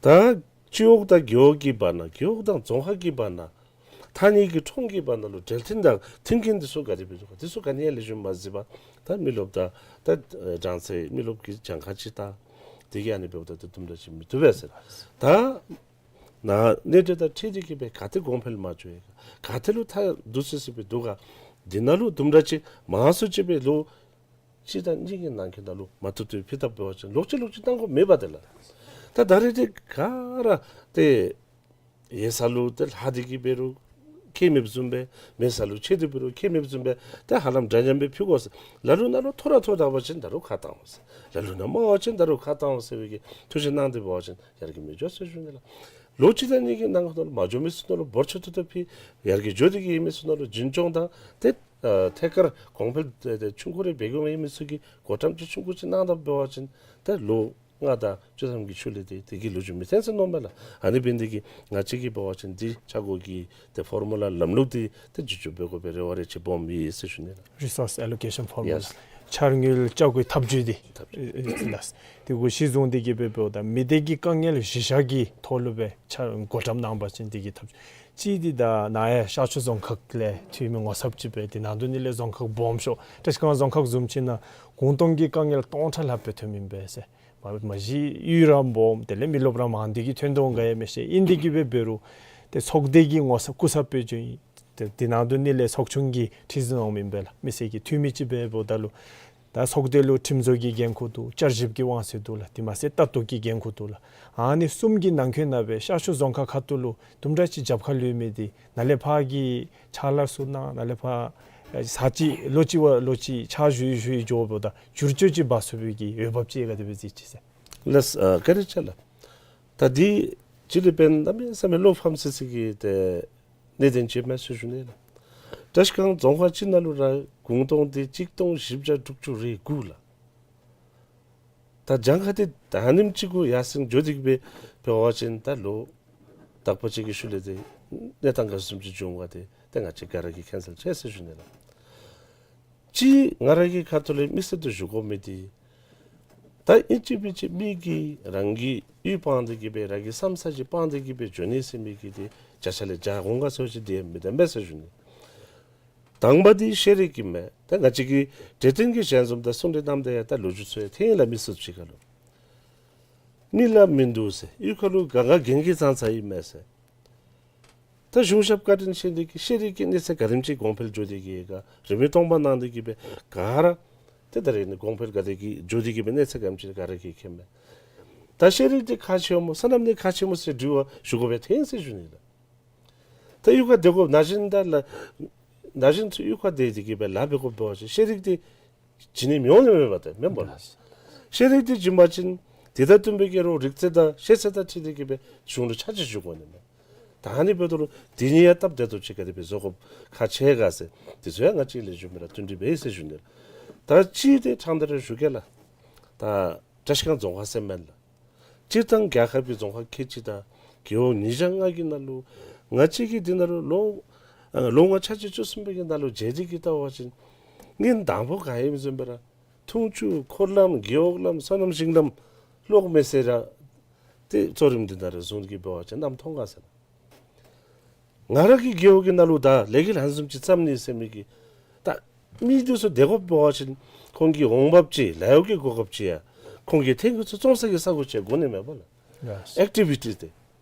ད་སྤྱི་འོག་དང་རྒེད་འོག་གི་བར་ན་རྒེད་འོག་དང་རྫོང་ཁག་གི་བར་ན་ཐ་སྙད་ཀྱི་ཁྲོམ་གྱི་བར་ན་ལུ་འབྲེལ་མཐུད་དང་མཐུན་རྐྱེན་འདི་ཚུ་ག་དེ་སྦེ་འདུག་ག། འདི་ཚུ་ག་ནི་ཡང་ལེགས་ཤོམ་མ་གཟིགས་པར་ད་མི་རློབས་དང་ད་གྲངས་ཚད་མི་རློབས་ཀྱི་གྱངས་ཁ་ཅིག་ད་དེ་གིས་ཨ་ནི་འབདཝ་ད་ད་དུམ་གྲ་ཅིག་མི་བཏུབ་པས་ཟེར། ད་ནཱ་གནད་དོན་དང་འཁྲིལ་ཏེ་གིས་སྦེ་ག་ཏེ་གོང་འཕེལ་མ་བྱུང་ཡི་ག། ག་ཏེ་ལུ་ཐལ་འདུག་སི་སི་སྦེ་འདུག་ག། འདི་ནང་ལུ་དུམ་གྲ་ཅིག་མང་སུ་ཅིག་སྦེ་ལུ་སྤྱི་ཟླ་གཉིས་ཀྱི་ནང་འཁོད་ནང་ལུ་མ་བཏུབ་བཏུབ་ཕུལ་ཐབས་འབད་བ་ཅིན་ལོག་ཅི་ལོག་ཅི་གཏང་དགོཔ་མེད་པ་དེ་ལགས། ད་ད་རེས་འདི་ག་ར་ཏེ་ཡེ་ས་ལུ་ཏེ་ལྷག་སྟེ་གིས་འབད་རུང་ སྐྱེ་མེདཔ་བཟུམ་སྦེ་མེ་ས་ལུ་ཆད་དེ་འབད་རུང་སྐྱེ་མེདཔ་བཟུམ་སྦེ་ཏེ་ཧ་ལམ་འདྲ་མཉམ་སྦེ་ཕུལ་དགོ་ཟེར། ལ་ལུ་ནཱ་ལུ་མཐོ་ར་མཐོ་དྲགས་པ་ཅིན་ད་རུང་ཁ་བཏང་འོང་ཟེར། ལ་ལུ་ནཱ་དམའ་བ་ཅིན་ད་རུང་ཁ་བཏང་འོང་ཟེར་བའི་གི་ཐུགས་བཞེད་གནང་སྟེ་འབད་བ་ཅིན་ཡར་རྒྱས་མི་འགྱོ་ཟེར་ཞུ་ནི་ལགས། ལོ་གཅིག་དང་གཉིས་ཀྱི་ནང་འཁོད་ལུ་མ་འགྱོ་མི་ཚུ་ནང་ལུ་འབོར་ཆེ་ཏོག་ཏོ་ཕུལ། ཡར་རྒྱས་འགྱོ་སྟེ་གི་ཡོད་མི་ཚུ་ནང་ལུ་འཛིན་སྐྱོང་དང་ཏེ་ཨ་ཐད་ཀར་གོང་འཕེལ་ཏེ་ཏེ་ཆུང་ཀུ་རེ་འབད་དགོ་མི་ཡོད་མི་ཚུ་གིས་གོ་རིམ་ཅིག་ཆུང་ཀུ་ཅིག་གནང་ད་འབད་བ་ཅིན་ཏེ་ལོ་ལྔ་དང་བཅུ་ཐམ་གྱི་ཤུལ་ལས་ཏེ་དེ་གི་ལོ་རྒྱུས་མི་འཐོན་ཟེར་མནོཝ་མས་ལགས། ཨ་ནི་འབད་ནི་དེ་གིས་ང་བཅས་ཀྱིས་འབད་བ་ཅིན་འདི་ཆ་བགོས་ཀྱི་ཏེ་ཕོར་མུ་ལ་ལམ་ལུགས་འདི་ཏེ་བསྒྱུར་བཅོས་འབད་དགོ་པའི་རེ་བ་རེ་ཅིག་སྦོམ་ཡོད་ཟེར་ཞུ་ནི་ལགས། Resource allocation formula. Yes. འཆར་དངུལ་ཆ་བགོས་ཐབས་བྱུས་འདི། ཐབས་བྱུས། ཨེ་ཨེ་ལགས། དེ་གུ་གཞི་བཟུང་སྟེ་གི་འབད་འབདཝ་ད་མི་སྡེ་གི་དཀའ་ངལ་གཞི་བཞག་གི་ཐོག་ལུ་སྦེ་ཆ་བགོ་བཀྲམ་གནང་པ་ཅིན་དེ་གི་ཐབས་བྱུས། གཅིག་འདི་ད་ནཱ་ཡང་ཤར་ཕྱོགས་རྫོང་ཁག་ལས་འཐུས་མི་ངོ་ཚབ་ཅིག་སྦེ་དེ་ནང་དོན་ལས་རྫོང་ཁག་སྦོམ་ཤོས་བཀྲིས་སྒང་རྫོང་ཁག་བཟུམ་ཅིག་ནང་གུང་སྟོང་གི་དཀའ་ངལ་སྟོང་ཕྲག་ལྷགཔ་སྦེ་ཐོནམ་ཨིན་པས་ཟེར། མ་མ་གཞི་ཡུལ་ར་སྦོམ་དེ་ལས་མི་རློབས་ར་མང་སྟེ་གི་ཐོན་དོ་འོང་ག་ཡང་མི་ཤེས། ཨིན་ཏེ་གི་སྦེ་འབད་རུང་ཏེ་ཚོགས་སྡེ་གི་ངོ་ཚབ་སྐུ་ཚབ་སྦེ་བྱོན་ཡི། ཏེ་དེ་ནང་དོན་ལས་ཚོགས་ཆུང་གི་ཁྲི་འཛིན་འོངམ་ཨིན་པས་ལགས། མི་སེར་གྱི་འཐུས་མི་ཅིག་སྦེ་འབདཝ་ད་ལུ་ད་ཚོགས་སྡེ་ལུ་ཁྲིམས་བཟོ་གི་འགན་ཁུར་འདུག། བསྐྱར་ཞིབ་ཀྱི་དབང་ཚད་འདུག་ལགས། དེ་མ་ཚད་ལྟ་རྟོག་གི་འགན་ཁུར་འདུག་ལགས། ཨ་ནི་གསུམ་གྱི་ནང་འཁོད་ནང་སྦེ་ཤར་ཕྱོགས་རྫོང་ཁག་ཁ་ཐུག་ལུ་དུམ་གྲ་ཅིག་རྒྱབ་ཁ་ལུས་མི་འདི་ནཱ་ལས་ཕར་གྱི་ཕྱག་ལཱ་ཚུ་གནང་ནཱ་ལས་ཕར་ཨེ་ཚར་གཅིག་ལོ་གཅིག་བ་ལོ་གཅིག་ཕྱག་ཞུ་ཞུ་འགྱོཝ་ད་བསྒྱུར་བཅོས་ཅིག་འབད་ཚུགས་པའི་གི་འོས་འབབ་ཅིག་ག་དེ་སྦེ་གཟིགས་ཅི་ཟེར། ལགས། ཨ་བཀའ་དྲིན་ཆེ་ལགས། ད་འདི་སྤྱི་ལུ་འབདན་གནམ་མེད་ས་མེད་བློ་ཕམ་སི་སི་གི་ཏེ་གནད་དོན་ཅིག་མས་ཟེར་ཞུ་ནི་ལགས། བཀྲིས་སྒང་རྫོང་ཁག་གཅིག་ནང་ལུ་ར་གུང་སྟོང་འདི་གཅིག་སྟོང་བཞི་བརྒྱ་དྲུག་ཅུ་རེ་དགུ་ལགས། ད་གྱངས་ཁ་འདི་ད་ཨ་ནེམ་ཅིག་གུ་ཡར་སེང་འགྱོ་སྟེ་གི་སྦེ་འབད་བ་ཅིན་ད་ལོ་དག་པ་ཅིག་གི་ཤུལ་ལས་ཏེ་གནས་སྟངས་ག་བཟུམ་ཅིག་འབྱུང་ག་ཏེ་ཏེ་ང་བཅས་ག་ར་གིས་མཁྱེན་གསལ་ཆེ་ཟེར་ཞུ་ནི་ལགས། གཅིག་ང་ར་གི་ཁ་ཐུག་ལས་དམིགས་བསལ་དུ་ཞུ་དགོ་མི་འདི་ད་ཨིན་ཅི་མིན་ཅི་མི་གིས་རང་གི་ཡུལ་སྤང་སྟེ་གི་སྦེ་རང་གི་བསམ་ས་ཅིག་སྤང་སྟེ་གི་སྦེ་འགྱོ་ནི་ཟེར་མི་གི་འདི་བརྒྱ་ཆ་ལས་བརྒྱ་འོང་ག་ཟེར་བ་ཅིན་འདི་མི་བདེན་པས་ཟེར་ཞུ་ནི། དང་པ་འདི་ཤེས་རིག་གི་མས། ད་ང་བཅས་ཀྱིས་འབྲེལ་ཐོན་གྱི་ཞལ་འཛོམས་དང་གསུང་གྲོས་གནངམ་ད་ཡང་ད་ལོ་རྒྱུས་ཚུ་ཡང་ཐོན་ཡི་ལགས། མི་སེར་ཚུ་གི་ཁ་ལུ་མི་ལ་མིན་འདུག་ཟེར། གཡུས་ཁ་ལུ་ག་ག་རྒན་གྱིས་ཚང་ཚང་ཨིན་མས་ཟེར། ད་གཞུང་ཞབས་བཀའ་དྲིན་ཆེ་འདི་གིས་ཤེས་རིག་གི་གནས་ཚད་ག་དེམ་ཅིག་གོང་འཕེལ་འགྱོ་སྟེ་གི་ག་རིན་མེད་སྟོང་པ་གནང་སྟེ་གི་སྦེ་ག་ར་ཏེ་ད་རེས་ནི་གོང་འཕེལ་ག་དེ་གི་འགྱོ་སྟེ་གི་སྦེ་གནས་ཚད་ག་དེམ་ཅིག་ག་ར་གིས་མཁྱེན་མས། ད་ཤེས་རིག་འདི་ཁག་ཆེཝ་སྨོ་སོ་ནམ་འདི་ཁག་ཆེཝ་སྨོ་ཟེར་དྲི་བ་ཞུ་དགོ་པའི་ཐོན་ཟེར་ཞུ་ནི་ལགས། ད་གཡུས་ཁར་སྡོད་དགོ་ན་གཞོན་དང་ལཱ་ན་གཞོན་ཚུ་གཡུས་ཁར་སྡོད་དེ་གི་སྦེ་ལཱ་འབད་དགོ་འབད་བ་ཅིན་ཤེས་རིག་འདི་བྱིན་ནི་མི་འོང་ནི་མས་པ་ཏེ་མེན་པ་ལགས། ཤེས་རིག་འདི་བྱིན་པ་ཅིན་དེ་དང་བསྟུན་པའི་གི་རོགས་རིག་རྩལ་དང་ཤེས་ཚད་དང་འཁྲིལ་ཏེ་གི་སྦེ་གཞུང་ལུ་ཆ་འཇོག་ཞུ་དགོ་ནི་མས། ད་ཨ་ནི་འབདཝ་ད་ལུ་དེ་གཉིས་ཡང་སྟབས་བདེ་ཏོག་ཅིག་ག་དེ་སྦེ་བཟོ་དགོཔ་ཁག་ཆེ་ག་ཟེར་དེ་ཚུ་ཡང་ང་བཅས་ལས་བྱེདཔ་ར་བསྟུན་གྲོས་འབད་ཡི་ཟེར་ཞུ་ནི་ལགས། ད་གཅིག་འདི་ཕྲང་སྟེ་ར་ཞུ་གེ་ལགས། ད་བཀྲིས་སྒང་རྫོང་ཁག་ཟེར་མེན་ལགས། སྤྱིར་བཏང་རྒྱལ་ཁབ་ཀྱི་རྫོང་ཁག་ཁལ་གཅིག་དང་རྒེད་འོག་ཉིས་བརྒྱ་ལྔ་གི་ནང་ལུ་ང་བཅས་ཀྱིས་འདི་ནང་ལུ་ལོ་ཨ་ལོ་ལྔ་ཆ་གཅིག་བཅུ་གསུམ་པའི་གི་ནང་ལུ་མཇལ་ཏེ་གི་བལྟ་བ་ཅིན་སྔོན་དང་པོ་ག་ཨིནམ་བཟུམ་སྦེ་ར་འཐུང་ཆུ་འཁོར་ལམ་རྒེད་འོག་ལམ་སོ་ནམ་ཞིང་ལམ་གློག་མེ་ཟེར་ར་ཏེ་གཙོ་རིམ་འདི་ནང་ར་བཟུང་སྟེ་གི་འབད་བ་ཅིན་གནམ་མཐོང་ག་ཟེར། ང་ར་གི་རྒེད་འོག་གི་ནང་ལུ་ད་ལས་འགུལ་ལྷན་འཛོམས་ཅིག་བརྩམ་ནི་ཟེར་མི་གི་ད་མི་འདི་ཚུ་བདེ་དགོཔ་འབད་བ་ཅིན་ཁོང་གི་འོང་འབབ་ཅིག་ལཱ་གཡོག་གི་གོ་སྐབས་ཅིག་ཡང་ཁོང་གི་ཐོན་ཁུངས་ཚུ་བཙོང་ས་གི་ས་གོ་ཅིག་དགོ་ནི་མས་པ་ལགས། ཡེས། ཨེག་ཊི་བི་ཊི་ཏེ་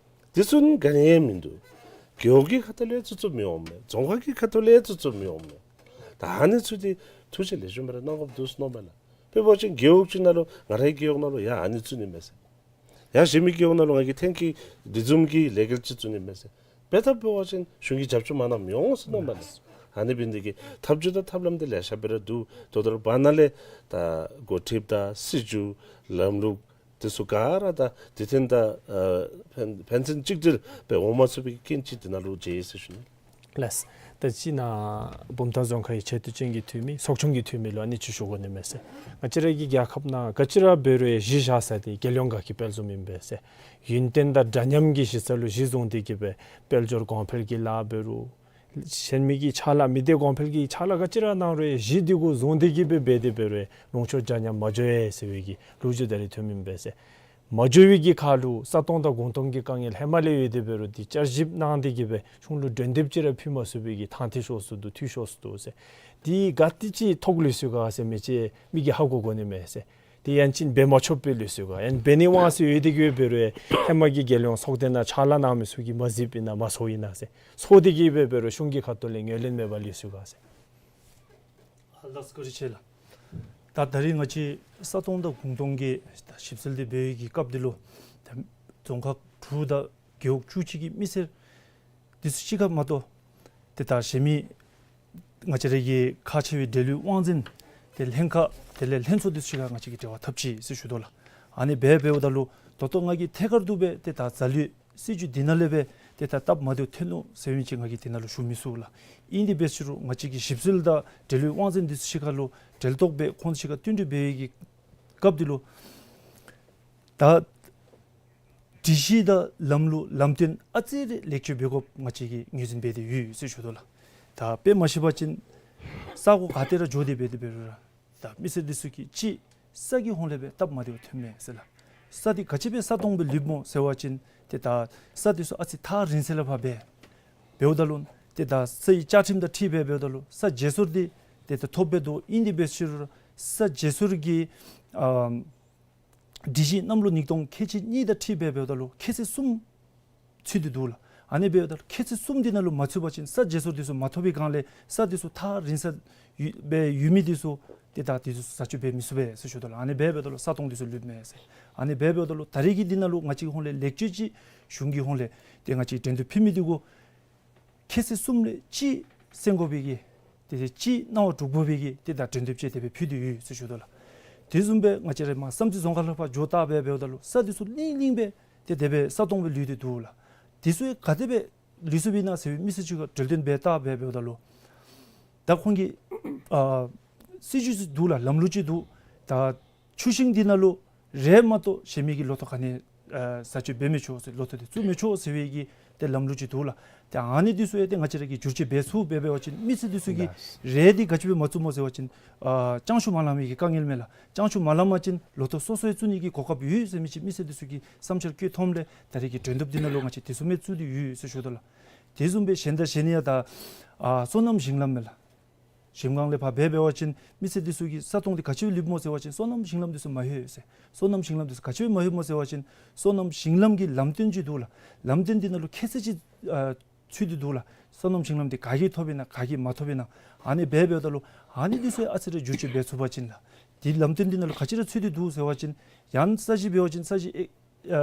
འདི་ཚུ་ནི་ག་ནི་ཡང་མིན་འདུག། རྒེད་འོག་གི་ཁ་ཐུག་ལས་བཙུགས་བཙུགསཔ་མི་འོང་མས། རྫོང་ཁག་གི་ཁ་ཐུག་ལས་བཙུགས་བཙུགསཔ་མི་འོང་མས། ད་ཨ་ནི་ཚུ་འདི་ཐུགས་རྗེ་ལེགས་ཤོམ་སྦེ་ར་གནང་དགོཔ་འདུག་ཟེར་མནོཝ་མས་ལགས། དཔེ་འབད་བ་ཅིན་རྒེད་འོག་ཅིག་ནང་ལུ་ང་རའི་རྒེད་འོག་ནང་ལུ་ཡ་ཨ་ནི་བཙུགས་ནི་མས་ཟེར། ཡ་གཞན་མི་རྒེད་འོག་ནང་ལུ་ང་གིས་ཐོན་སྐྱེད་འདི་བཟུམ་གྱི་ལས་འགུལ་ཅིག་བཙུགས་ནི་མས་ཟེར། དཔེ་ལྟ་འབད་བ་ཅིན་གཞུང་གི་རྒྱབ་སྐྱོར་མ་གནངམ་མི་འོང་ཟེར་མནོཝ་མས་ལགས། ཨ་ནི་འབད་ནི་དེ་གིས་ཐབས་བྱུས་དང་ཐབས་ལམ་འདི་ལེ་ཤ་སྦེ་ར་འདུག། ད་ལྟོ་ར་བར་ན་ལས་ད་འགོ་ཁྲིདཔ་དང་སྲིད་བྱུས་ལམ་ལུགས་འདི་ཚུ་ག་ར་ད་དུས་མཐུན་དང་ཨ་ཕན་ཕན་ཚུན་གཅིག་སྒྲིལ་སྦེ་འོང་མ་ཚུགས་པའི་རྐྱེན་ཅིག་འདི་ནང་ལུ་མཇལ་ཡི་ཟེར་ཞུ་ནི། ལགས། ད་ཅི་ནཱ་བུམ་ཐང་རྫོང་ཁག་གི་ཆེ་བསྟོད་ཅན་གྱི་འཐུས་མི་ཚོགས་ཆུང་གི་འཐུས་མི་ལུ་ཨ་ནི་ཅིག་ཞུ་དགོ་ནི་མས་ཟེར། ང་བཅས་ར་གི་རྒྱལ་ཁབ་ནང་ག་ཅི་ར་འབད་རུང་གཞི་བཞག་ས་འདི་རྒྱལ་ཡོངས་དགའ་སྐྱིད་དཔལ་འཛོམས་ཨིན་པས་ཟེར། ཡུན་བརྟན་དང་འདྲ་མཉམ་གྱི་གཞི་རྩ་ལུ་གཞི་བཟུང་སྟེ་གི་སྦེ་དཔལ་འབྱོར་གོང་འཕེལ་གྱི་ལཱ་འབད་རུང་གཞན་མི་གི་ཕྱག་ལཱ་མི་སྡེ་གོང་འཕེལ་གྱི་ཕྱག་ལཱ་ག་ཅི་ར་གནང་རུང་གཞི་འདི་གུ་བཟུང་སྟེ་གི་སྦེ་འབད་དེ་འབད་རུང་ལུང་ཕྱོགས་འདྲ་མཉམ་མ་འགྱོ་བས་ཟེར་བའི་གི་ལོ་རྒྱུས་ད་རེས་ཐོནམ་ཨིན་པས་ཟེར། མ་འགྱོ་བའི་གི་ཁར་ལུ་ས་སྟོང་དང་གུང་སྟོང་གི་དཀའ་ངལ་ཧེ་མ་ལས་ཡོད་དེ་འབད་རུང་འདི་བསྐྱར་ཞིབ་གནང་སྟེ་གི་སྦེ་གཞུང་ལུ་འགྲན་འདེབས་ཅིག་ར་ཕུལ་མ་ཚུགས་པའི་གི་ཐང་ཐད་ཤོར་སོ་ནུག། འཐུས་ཤོར་སོ་ནུག་ཟེར། འདི་ག་དེ་ཅིག་ཐོག་ལུས་སོ་ག་ཟེར་མི་ཅིག་མི་གིས་ཧ་གོ་དགོ་ནི་མས་ཟེར། དེ་ཡང་ཅིན་འབད་མ་ཆོགཔ་སྦེ་ལུས་སོ་ག། ཡང་འབད་ནི་དབང་ཚད་ཡོད་དེ་གི་འབད་རུང་ཧེ་མ་གི་རྒྱལ་ཡོངས་ཚོགས་སྡེ་ནང་ཕྱག་ལཱ་གནང་མི་ཚུ་གིས་མ་གཟིགསཔ་ཨིན་ན་མ་ཚོརཝ་ཨིན་ན་ཟེར། ཚོར་དེ་གི་སྦེ་འབད་རུང་གཞུང་གི་ཁ་ཐུག་ལས་ངོས་ལེན་མེད་པར་ལུས་སོ་ག་ཟེར། ཨ་ལགས་བཀའ་དྲིན་ཆེ་ལགས། ད་ད་རིས་ང་བཅས་ས་སྟོང་དང་གུང་སྟོང་གི་ཞིབ་འཚོལ་འདི་འབད་བའི་གི་སྐབས་འདི་ལུ་ད་རྫོང་ཁག་དྲུག་དང་རྒེད་འོག་བཅུ་གཅིག་གི་མི་སེར་འདི་ཚུ་གཅིག་ཁར་མ་གཏོགས་ ཏེ་ད་གཞན་མི་ང་བཅས་ར་གི་ཁག་ཆེ་བའི་འབྲེལ་ཡོད་དབང་འཛིན་ཏེ་ལྷན་ཁག་དེ་ལས་ལྷན་ཚོགས་འདི་ཚུ་ཞིག་ཁར་ང་བཅས་ཀྱིས་འབྲེལ་བ་འཐབ་ཅི་ཟེར་ཞུ་དོ་ལགས། ཨ་ནི་སྦེ་འབདཝ་ད་ལུ་ད་ལྟོ་ང་གིས་ཐད་ཀར་དུ་སྦེ་ཏེ་ད་འཛམ་གླིང་སྲིད་བྱུས་འདི་ནང་ལས་སྦེ་ཏེ་ད་སྟབས་མ་བདེཝ་ཐོན་ནུག་ཟེར་བའི་ཅིག་ང་གིས་འདི་ནང་ལུ་ཞུ་མི་ཚུགས་ལགས། ཨིན་དེ་འབད་ཞུ་རུང་ང་བཅས་ཀྱིས་ཞིབ་འཚོལ་དང་འབྲེལ་ཡོད་དབང་འཛིན་འདི་ཚུ་ཞིག་ཁར་ལུ་འབྲེལ་གཏོགས་འབད་ཁོང་ཚུ་ཞིག་ཁར་བསྟུན་གྲོས་འབད་བའི་གི་སྐབས་འདི་ལུ་ད་སྒྲིག་གཞི་དང་ལམ་ལུགས་ལམ་སྟོན་ཨ་ཙི་རེ་ལེགས་བཅོས་འབད་དགོཔ་ང་བཅས་ཀྱིས་ངོས་འཛིན་འབད་དེ་ཡོད་ཟེར་ཞུ་དོ་ལགས། ད་དཔེ་མ་ཤེས་པ་ཅིན་ས་གོ་ག་ཏེ་ར་འགྱོ་སྟེ་འབད་དེ་འབད་རུང་ར་ད་མི་སེར་འདི་ཚུ་གིས་ཅིག་ས་གི་ཧོང་ལས་སྦེ་སྟབས་མ་བདེཝ་ཐོན་མས་ཟེར་ལགས། ས་འདི་ག་ཅི་སྦེ་ས་སྟོང་སྦེ་ལུསཔ་སྨོ་ཟེར་བ་ཅིན་ཏེ་ད་ས་འདི་ཚུ་ཨ་ཙི་ཐག་རིང་ས་ལས་ཕར་འབད་འབདཝ་ད་ལུ་ཏེ་ད་སའི་བཅའ་ཁྲིམས་དང་འཁྲིལ་སྦེ་འབདཝ་ད་ལུ་ས་བརྗེ་སོར་འདི་ཏེ་ད་ཐོབ་སྦེ་འདུག། ཨིན་དེ་འབད་ཞུ་རུང་ས་བརྗེ་སོར་གྱི་ཨ་སྒྲིག་གཞི་གནམ་ལོ་ཉིས་སྟོང་ཁལ་གཅིག་གཉིས་དང་འཁྲིལ་སྦེ་འབདཝ་ད་ལུ་ཁལ་ཚད་གསུམ་ཚུད་དེ་འདུག་ལགས། ཨ་ནི་འབདཝ་ད་ལུ་ཁལ་ཚད་གསུམ་འདི་ནང་ལུ་མ་ཚུད་པ་ཅིན་ས་བརྗེ་སོར་འདི་ཚུ་མ་ཐོབ་པའི་སྒང་ལས་ས་འདི་ཚུ་ཐག་རིང་ས་ཡོད་སྦེ་ཡོད་མི་འདི་ཚུ་ཏེ་ད་འདི་ཚུ་བཟའ་སྤྱོད་འབད་མི་ཚུགས་པས་ཟེར་ཞུ་དོ་ལགས། ཨ་ནི་འབད་འབདཝ་ད་ལུ་ས་སྟོང་འདི་ཚུ་ལུསཔ་མས་ཟེར། ཨ་ནི་འབད་འབདཝ་ད་ལུ་ད་རེས་ཀྱི་འདི་ནང་ལུ་ང་བཅས་ཀྱི་ཧོང་ལས་ལེགས་བཅོས་ཅིག་གཞུང་གི་ཧོང་ལས་ཏེ་ང་བཅས་འགྲན་བསྡུར་ཕུལ་མི་འདི་གུ་ཁལ་ཚད་གསུམ་ལས་གཅིག་སེང་དགོ་པའི་གི་ཏེ་གཅིག་གནང་བ་སྒྲུབ་དགོ་པའི་གི་ཏེ་ད་འགྲན་བསྡུར་ཅིག་དེ་སྦེ་ཕུལ་ཏེ་ཡོད་ཟེར་ཞུ་དོ་ལགས། དེ་བཟུམ་སྦེ་ང་བཅས་ར་མར་བསམ་རྩེ་རྫོང་ཁག་ལས་ཕར་འགྱོ་བལྟ་སྦེ་འབདཝ་ད་ལུ་ས་འདི་ཚུ་ལིང་ལིང་སྦེ་ཏེ་དེ་སྦེ་ས་སྟོང་སྦེ་ལུས་ཏེ་འདུག་ལགས། དེ་ཚུ་ག་དེ་སྦེ་ལུས་སོཔ་ཨིན་ན་ཟེར་བའི་མི་སེར་ཚུ་གིས་གྲོས་བསྟུན་འབད་བལྟ་སྦེ་འབདཝ་ད་ལུ་ད་ཁོང་གི་ཨ་སྲིད་བྱུས་ཅིག་འདུག་ལགས། ལམ་ལུགས་ཅིག་འདུག། ད་ཆུ་ཤིང་འདི་ནང་ལུ་རས་མ་གཏོགས་གཞན་མི་གི་ལོ་ཐོག་ག་ནི་ཨ་བཟའ་སྤྱོད་འབད་མི་ཆོག་ཟེར་ལོ་ཐོག་འདི་བཙུགས་མི་ཆོག་ཟེར་བའི་གི་ཏེ་ལམ་ལུགས་ཅིག་འདུག་ལགས། ཏེ་ཨ་ནི་འདི་ཚུ་ཡང་ཏེ་ང་བཅས་ར་གིས་བསྒྱུར་བཅོས་འབད་ཚུགས་པས། འབད་བ་ཅིན་མི་སེར་འདི་ཚུ་གིས་ལགས། རས་འདི་ག་ཅི་སྦེ་མ་བཙུགསཔ་སྨོ་ཟེར་བ་ཅིན་ཨ་ལྕང་ཤུ་མ་ལངམ་གི་དཀའ་ངལ་མས་ལགས། ལྕང་ཤུ་མ་ལངམ་ཅིན་ལོ་ཐོག་སོ་སོ་ཡང་བཙུགས་ནི་གི་གོ་སྐབས་ཡོད་ཟེར་མི་ཅིག་མི་སེར་འདི་ཚུ་གིས་བསམ་འཆར་བཀོད་ཐོནམ་ལས་ད་རེས་ཀྱི་འགྲན་བསྡུར་འདི་ནང་ལུ་ང་བཅས་དེ་ཚུ་མེདཔ་བཙུགས་ཏེ་ཡོད་ཟེར་ཞུ་དོ་ལགས། དེ་བཟུམ་སྦེ་གཞན་དང་གཞན་ཡང་ད་ཨ་སོ་ནམ་ཞིང་ལམ་མས་ལགས། གཞིམ་སྒང་ལས་ཕར་འབད་འབད་བ་ཅིན་མི་སེར་འདི་ཚུ་གིས་ས་སྟོང་འདི་ག་ཅི་སྦེ་ལུསཔ་སྨོ་ཟེར་བ་ཅིན་སོ་ནམ་ཞིང་ལམ་འདི་ཚུ་མ་ལྷོད་ཟེར། སོ་ནམ་ཞིང་ལམ་འདི་ཚུ་ག་ཅི་སྦེ་མ་ལྷོདཔ་སྨོ་ཟེར་བ་ཅིན་སོ་ནམ་ཞིང་ལམ་གྱི་ལམ་སྟོན་ཅིག་འདུག་ལགས། ལམ་སྟོན་འདི་ནང་ལུ་ཁྱད་ཚད་ཅིག་ཨ་ཚུད་དེ་འདུག་ལགས། སོ་ནམ་ཞིང་ལམ་འདི་ག་གིས་ཐོབ་ཨིན་ན་ག་གིས་མ་ཐོབ་ཨིན་ན། ཨ་ནི་འབད་འབདཝ་ད་ལུ་ཨ་ནི་འདི་ཚུ་ཡང་ཨ་ཙི་རེ་བསྒྱུར་བཅོས་འབད་ཚུགས་པ་ཅིན་ལགས། འདི་ལམ་སྟོན་འདི་ནང་ལུ་ག་ཅི་ར་ཚུད་དེ་འདུག་ཟེར་བ་ཅིན་ཡང་ས་གཞི་འབད་བ་ཅིན་ས་གཞི་ཨེ་ཨ་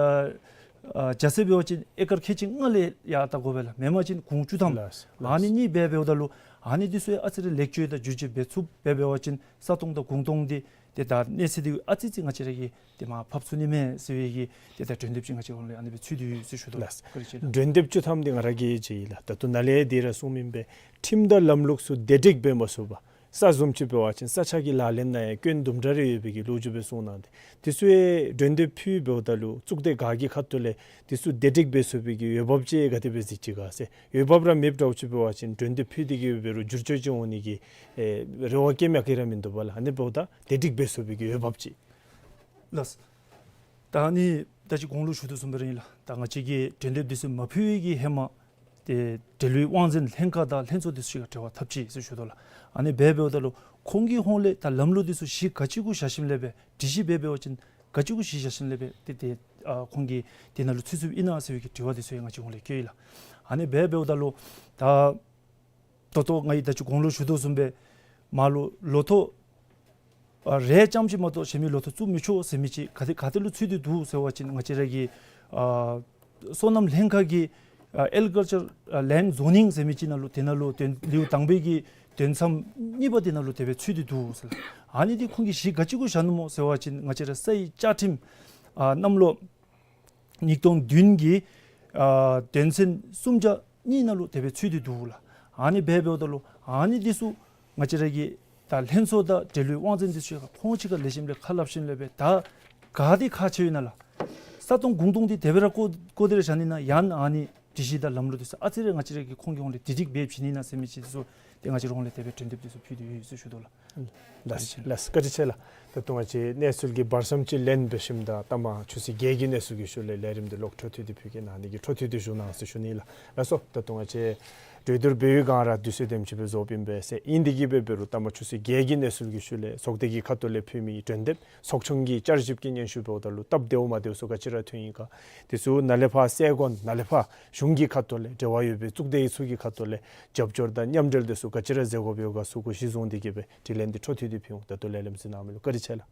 ཨ་རྒྱ་ཟས་འབད་བ་ཅིན་ཨེ་ཀར་ཁལ་གཅིག་ལྔ་ལས་ཡར་བཏབ་དགོ་པས་ལགས། མེན་པ་ཅིན་གུང་བཅུ་ཐམ། ལགས་ལགས། ཨ་ནི་གཉིས་འབད་འབདཝ་ད་ལུ་ཨ་ནི་འདི་ཚུ་ཡང་ཨ་ཙི་རེ་ལེགས་བཅོས་དང་བསྒྱུར་བཅོས་འབད་ཚུགས་པས། འབད་བ་ཅིན་ས་སྟོང་དང་གུང་སྟོང་འདི་ཏེ་ད་གནས་ཚད་འདི་ཨ་ཙི་ཅིག་ང་བཅས་ར་གིས་ཏེ་མར་ཕབ་ཚུགས་ནི་མས་ཟེར་བའི་གི་ཏེ་ད་གྲོས་འདེབས་ཅིག་ང་བཅས་ཧོང་ལས་ཨ་ནི་སྦེ་ཚུད་དེ་ཡོད་ཟེར་ཞུ་དོ་ལགས། ལགས། བཀའ་དྲིན་ཆེ་ལགས། གྲོས་འདེབས་བཅུ་ཐམ་འདི་ང་ར་གིས་མཇལ་ཡི་ལགས། ད་ལྟོ་ནཱ་ལས་འདི་ར་གསུངས་མི་སྦེ་ཁྲིམས་དང་ལམ་ལུགས་ཚུ་བདེ་སྒྲིག་འབད་མ་ཚུགས་པར་ས་བཟུམ་ཅིག་འབད་བ་ཅིན་ས་ཆ་གི་ལག་ལེན་ནང་ཡང་སྐྱོན་དུམ་གྲ་རེ་ཡོད་པའི་གི་ལོ་རྒྱུས་སྦེ་གསུངས་གནང་སྟེ། དེ་ཚུ་ཡང་གྲོས་འདེབས་ཕུལ་འབདཝ་ད་ལུ་གཙུག་སྡེ་ཁག་གི་ཁ་ཐུག་ལས་དེ་ཚུ་བདེ་སྒྲིག་འབད་ཚུགས་པའི་གི་འོས་འབབ་ཅིག་ག་དེ་སྦེ་གཟིགས་ཅི་ག་ཟེར། འོས་འབབ་ར་མེདཔ་འདྲཝ་ཅིག་འབད་བ་ཅིན་གྲོས་འདེབས་ཕུལ་ཏེ་གི་འབད་རུང་བསྒྱུར་བཅོས་ཅིག་འོང་ནི་གི་ཨེ་རེ་བ་བསྐྱེད་མི་ག་ར་མིན་འདུག་པ་ལགས། ཨ་ནི་འབདཝ་ད་བདེ་སྒྲིག་འབད་ཚུགས་པའི་གི་འོས་འབབ་ཅིག། ལགས། ད་ཨ་ནི་ད་ཅི་གོང་ལུ་ཞུ་དོ་བཟུམ་སྦེ་ར་ཨིན་ལགས། ད་ང་བཅས་ཀྱིས་གྲོས་འདེབས་འདི་ཚུ་མ་ཕུལ་བའི་གི་ཧེ་མ་ཏེ་འབྲེལ་ཡོད་དབང་འཛིན་ལྷན་ཁག་དང་ལྷན་ཚོགས་འདི་ཚུ་ཞིག་ཁར་འབྲེལ་བ་འཐབ་ཅི་ཟེར་ཞུ་དོ་ལགས། ཨ་ནི་འབད་འབདཝ་ད་ལུ་ཁོང་གི་ཧོང་ལས་ད་ལམ་ལུགས་འདི་ཚུ་གཞི་ག་ཅི་གུ་བཞག་ཞིནམ་ལས་སྦེ་སྒྲིག་གཞི་འབད་འབད་བ་ཅིན་ག་ཅི་གུ་གཞི་བཞག་ཞིནམ་ལས་སྦེ་ཏེ་ཏེ་ཨ་ཁོང་གིས་དེ་ནང་ལུ་ཚུད་ཚུདཔ་ཨིན་ན་ཟེར་བའི་གི་དྲི་བ་འདི་ཚུ་ཡང་ང་བཅས་ཧོང་ལས་བཀོད་ཡི་ལགས། ཨ་ནི་འབད་འབདཝ་ད་ལུ་ད་ད་ལྟོ་ང་གིས་ད་ཅི་གོང་ལུ་ཞུ་དོ་བཟུམ་སྦེ་མར་ལུ་ལོ་ཐོག་ཨ་རས་རྐྱངམ་ཅིག་མ་གཏོགས་གཞན་མི་ལོ་ཐོག་བཙུགས་མི་ཆོག་ཟེར་མི་ཅིག་ག་དེ་ག་དེ་ལུ་ཚུད་དེ་འདུག་ཟེར་བ་ཅིན་ང་བཅས་ར་གི་ཨ་སོ་ནམ་ལྷན་ཁག་གི་ཨ་ཨེག་རི་ཀལ་ཅར་ཨ་ལེནཌ་ཛོ་ནིང་ཟེར་མི་ཅིག་ནང་ལུ་དེ་ནང་ལུ་དོན་ལེའུ་དང་པའི་གི་དོན་ཚན་གཉིས་པ་དེ་ནང་ལུ་དེ་སྦེ་ཚུད་དེ་འདུག་ཟེར། ཨ་ནི་འདི་ཁོང་གིས་གཞི་ག་ཅི་གུ་བཞག་ནུག་སྨོ་ཟེར་བ་ཅིན་ང་བཅས་ར་སའི་བཅའ་ཁྲིམས་ཨ་གནམ་ལོ་ཉིས་སྟོང་བདུན་གྱི་ཨ་དོན་ཚན་སུམ་བརྒྱ་གཉིས་ནང་ལུ་དེ་སྦེ་ཚུད་དེ་འདུག་ལགས། ཨ་ནི་འབད་འབདཝ་ད་ལུ་ཨ་ནི་འདི་ཚུ་ང་བཅས་ར་གི་ད་ལྷན་ཚོགས་དང་འབྲེལ་ཡོད་དབང་འཛིན་འདི་ཚུ་ཁོང་ཅིག་ཁར་ལེགས་ཤོམ་སྦེ་ཁ་སླབ་ཞིནམ་ལས་སྦེ་ད་ག་དེ་ཁག་ཆེཝ་ཨིན་ན་ལགས། ས་སྟོང་གུང་སྟོང་འདི་དེ་སྦེ་ར་བཀོ་བཀོ་སྟེ་ར་བཞག་ནི་ན་ཡང་ཨ་ནི་སྒྲིག་གཞི་དང་ལམ་ལུགས་འདི་ཚུ་ཨ་ཙི་རེ་ང་བཅས་ར་གི་ཁོང་གི་ཧོང་ལས་བདེ་སྒྲིག་འབད་བྱིན་ནི་ན་ཟེར་མི་ཅིག་འདི་ཚུ་ཏེ་ང་བཅས་ར་ཧོང་ལས་དེ་སྦེ་གྲོས་འདེབས་འདི་ཚུ་ཕུལ་ཏེ་ཡོད་ཟེར་ཞུ་དོ་ལགས། ལགས་ལགས། བཀའ་དྲིན་ཆེ་ལགས། ད་ལྟོ་ང་བཅས་གནས་ཚུལ་གྱི་བར་མཚམས་ཅིག་ལེན་འབད་ཞིནམ་ད་ལྟ་མ་ཆུ་ཚོད་བརྒྱད་ཀྱི་གནས་ཚུལ་གྱི་ཤུལ་ལས་ལས་རིམ་འདི་ལོག་འཕྲོ་མཐུད་དེ་ཕུལ་གེ་ན་ནི་གི་འཕྲོ་མཐུད་དེ་ཞུ་གནང་ཟེར་ཞུ་ནི་ལགས། ལགས་སོ། ད་ལྟོ་ང་བཅས་གྲོས་བསྡུར་འབད་བའི་སྒང་ར་དུས་ཚོད་དེམ་ཅིག་སྦེ་རྫོགསཔ་ཨིན་པས་ཟེར། ཨིན་དེ་གིས་སྦེ་འབད་རུང་ལྟ་མ་ཆུ་ཚོད་བརྒྱད་ཀྱི་གནས་ཚུལ་གྱི་ཤུལ་ལས་ཚོགས་སྡེ་གི་ཁ་ཐུག་ལས་ཕུལ་མི་གྲོས་འདེབས་ཚོགས་ཆུང་གི་བསྐྱར་ཞིབ་ཀྱི་སྙན་ཞུ་འབདཝ་ད་ལུ་སྟབས་བདེཝ་མ་བདེཝ་ཚུ་ག་ཅི་ར་ཐོན་ཡི་ག་དེ་ཚུ་ནཱ་ལས་ཕར་གསལ་དགོངས་ནཱ་ལས་ཕར་གཞུང་གི་ཁ་ཐུག་ལས་འབྲེལ་བ་ཡོད་པའི་གཙུག་སྡེ་ཚུ་གི་ཁ་ཐུག་ལས་རྒྱབ་སྐྱོར་དང་མཉམ་འབྲེལ་དེ་ཚུ་ག་ཅི་ར་མཛད་དགོཔ་ཡོད་ག་ཚུ་གུ་གཞི་བཟུང་སྟེ་གིས་སྦེ་དྲི་ལན་འདི་འཕྲོ་མཐུད་དེ་ཕུལ་འོང་། ད་ལྟོ་ལས་ལམ་གཟིགས་གནང་མི་ལུ་བཀའ་དྲིན་ཆེ་ལགས།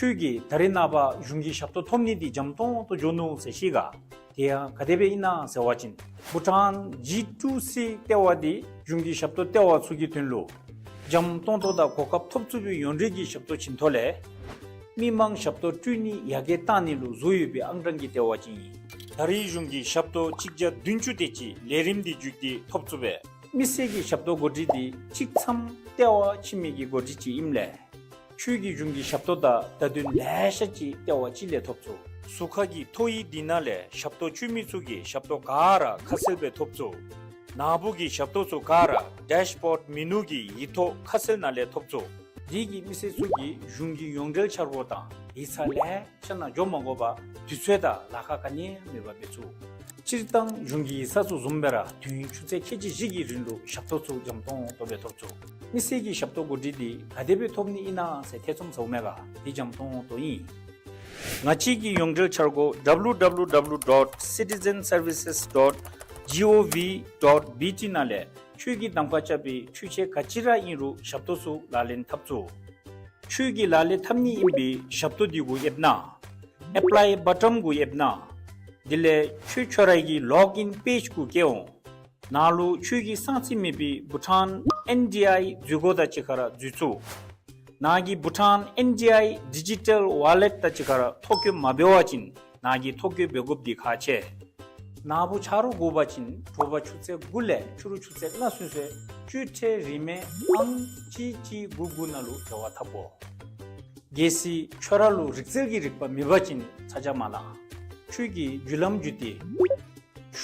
ཁྱོད་ཀྱིས་ད་རེས་ནངས་པ་གཞུང་གི་ཞབས་ཏོག་ཐོབ་ནི་འདི་འཇམ་ཏོང་ཏོ་འགྱོ་ནུག་ཟེར་ཤེས་ག། དེ་ཡང་ག་དེ་སྦེ་ཨིན་ན་ཟེར་བ་ཅིན་བྷུ་ཊཱན་ཇི་ཊུ་སི་ལྟེ་བ་འདི་གཞུང་གི་ཞབས་ཏོག་ལྟེ་བ་ཚུ་གི་དོན་ལུ་འཇམ་ཏོང་ཏོ་དང་གོ་སྐབས་ཐོབ་ཚུགས་པའི་ཡོངས་འབྲེལ་གྱི་ཞབས་ཏོག་བྱིན་ཐོག་ལས་མི་མང་ཞབས་ཏོག་སྤྲོད་ནི་ཡར་རྒྱས་གཏང་ནི་ལུ་བཟོ་ཡོད་པའི་ཨང་གྲངས་ཀྱི་ལྟེ་བ་ཅིག་ཨིན། ད་རེས་གཞུང་གི་ཞབས་ཏོག་གཅིག་བརྒྱ་བདུན་ཅུ་དེ་ཅིག་ལས་རིམ་འདི་བརྒྱུད་དེ་ཐོབ་ཚུགས་པས། མི་སེར་གྱི་ཞབས་ཏོག་གོ་སྒྲིག་འདི་གཅིག་མཚམས་ལྟེ་བ་ཕྱི་མི་གི་གོ་སྒྲིག་ཅིག་ཨིནམ་ལས་ཁྱོད་ཀྱིས་གཞུང་གི་ཞབས་ཏོག་དང་བརྡ་དོན་ལེ་ཤ་ཅིག་ལྟེ་བ་གཅིག་ལས་ཐོབ་ཚུགས། ཟུར་ཁ་གི་ཐོ་ཡིག་འདི་ནང་ལས་ཞབས་ཏོག་སྤྲོད་མི་ཚུ་གི་ཞབས་ཏོག་ག་ར་ཁ་གསལ་སྦེ་ཐོབ་ཚུགས། ནཱ་བུ་གི་ཞབས་ཏོག་ཚུ་ག་ར་ཌེཤ་བོརཌ་མེ་ནུ་གི་ཡིག་ཐོག་ཁ་གསལ་ནང་ལས་ཐོབ་ཚུགས། དེ་གིས་མི་སེར་ཚུ་གིས་གཞུང་གི་ཡོངས་འབྲེལ་འཆར་སྒོ་དང་ཡིག་ཚང་ལེ་ཤ་ནང་འགྱོ་མ་དགོ་པར་དུས་ཚོད་དང་ལཱ་ཁག་ག་ནི་ཡང་མེད་པར་འབད་ཚུགས། སྤྱིར་བཏང་གཞུང་གི་ཡིག་ཚང་ཚུ་བཟུམ་སྦེ་ར་དུས་ཡུན་ཆུ་ཚོད་ཁལ་གཅིག་བཞི་གི་རིང་ལུ་ཞབས་ཏོག་ཚུ་འཇམ་ཏོང་ཏོ་སྦེ་ཐོབ་ཚུགས། མི་སེར་གྱི་ཞབས་ཏོག་གོ་སྒྲིག་འདི་ག་དེ་སྦེ་ཐོབ་ནི་ཨིན་ན་ཟེར་ཐེ་ཚོམ་ཟཝ་མས་ག། འདི་འཇམ་ཏོང་ཏོ་ཨིན། ང་བཅས་ཀྱི་ཡོངས་འབྲེལ་འཆར་སྒོ་ཌབ་ལུ་ཌབ་ལུ་ཌབ་ལུ་ཌོཊ་སི་ཊི་ཟེན་སར་བི་སེས་ཌོཊ་ཇི་ཨོ་ཝི་ཌོཊ་བི་ཊི་ནང་ལས་ཁྱོད་ཀྱིས་གདམ་ཁ་རྐྱབ་པའི་འཕྲུལ་ཆས་ག་ཅི་ར་ཨིན་རུང་ཞབས་ཏོག་ཚུ་ལག་ལེན་འཐབ་ཚུགས། ཁྱོད་ཀྱིས་ལག་ལེན་འཐབ་ནི་ཨིན་པའི་ཞབས་ཏོག་འདི་གུ་ཡེབ་ན། ཨེཔ་ལའི་བ་ཊོན་གུ་ཡེབ་ན། དེ་ལས་ཁྱོད་ཁྱོད་ར་གི་ལོག་ཨིན་པེཇ་གུ་བསྐྱལ་འོང་། ནཱ་ལུ་ཁྱོད་ཀྱིས་གསང་རྩིས་མེད་པའི་བྷུ་ཊཱན་ཨེན་ཌི་ཨའི་འཛུལ་སྒོ་དང་གཅིག་ཁར་འཛུལ་ཚུགས། ནཱ་གི་བྷུ་ཊཱན་ཨེན་ཌི་ཨའི་ཌི་ཇི་ཊལ་ཝ་ལེཊ་དང་གཅིག་ཁར་ཐོ་བཀོད་མ་འབད་བ་ཅིན་ནཱ་གིས་ཐོ་བཀོད་འབད་དགོཔ་འདི་ཁག་ཆེ། ནཱ་བུ་ཆ་རོགས་དགོ་པ་ཅིན་དྲོ་པ་ཆུ་ཚོད་དགུ་ལས་ཕྱི་རུ་ཆུ་ཚོད་ལྔ་ཚུན་ཚོད་སྤྱོད་ཁྲལ་རིན་མེད་ཨང་གཅིག་གཅིག་དགུ་དགུ་ནང་ལུ་འབྲེལ་བ་འཐབ་དགོ། གལ་སྲིད་ཁྱོད་ར་ལུ་རིག་རྩལ་གྱི་རིག་པ་མེད་པ་ཅིན་ཚ་གྱང་མ་ལང་། ཁྱོད་ཀྱིས་བརྒྱུད་ལམ་བརྒྱུད་དེ་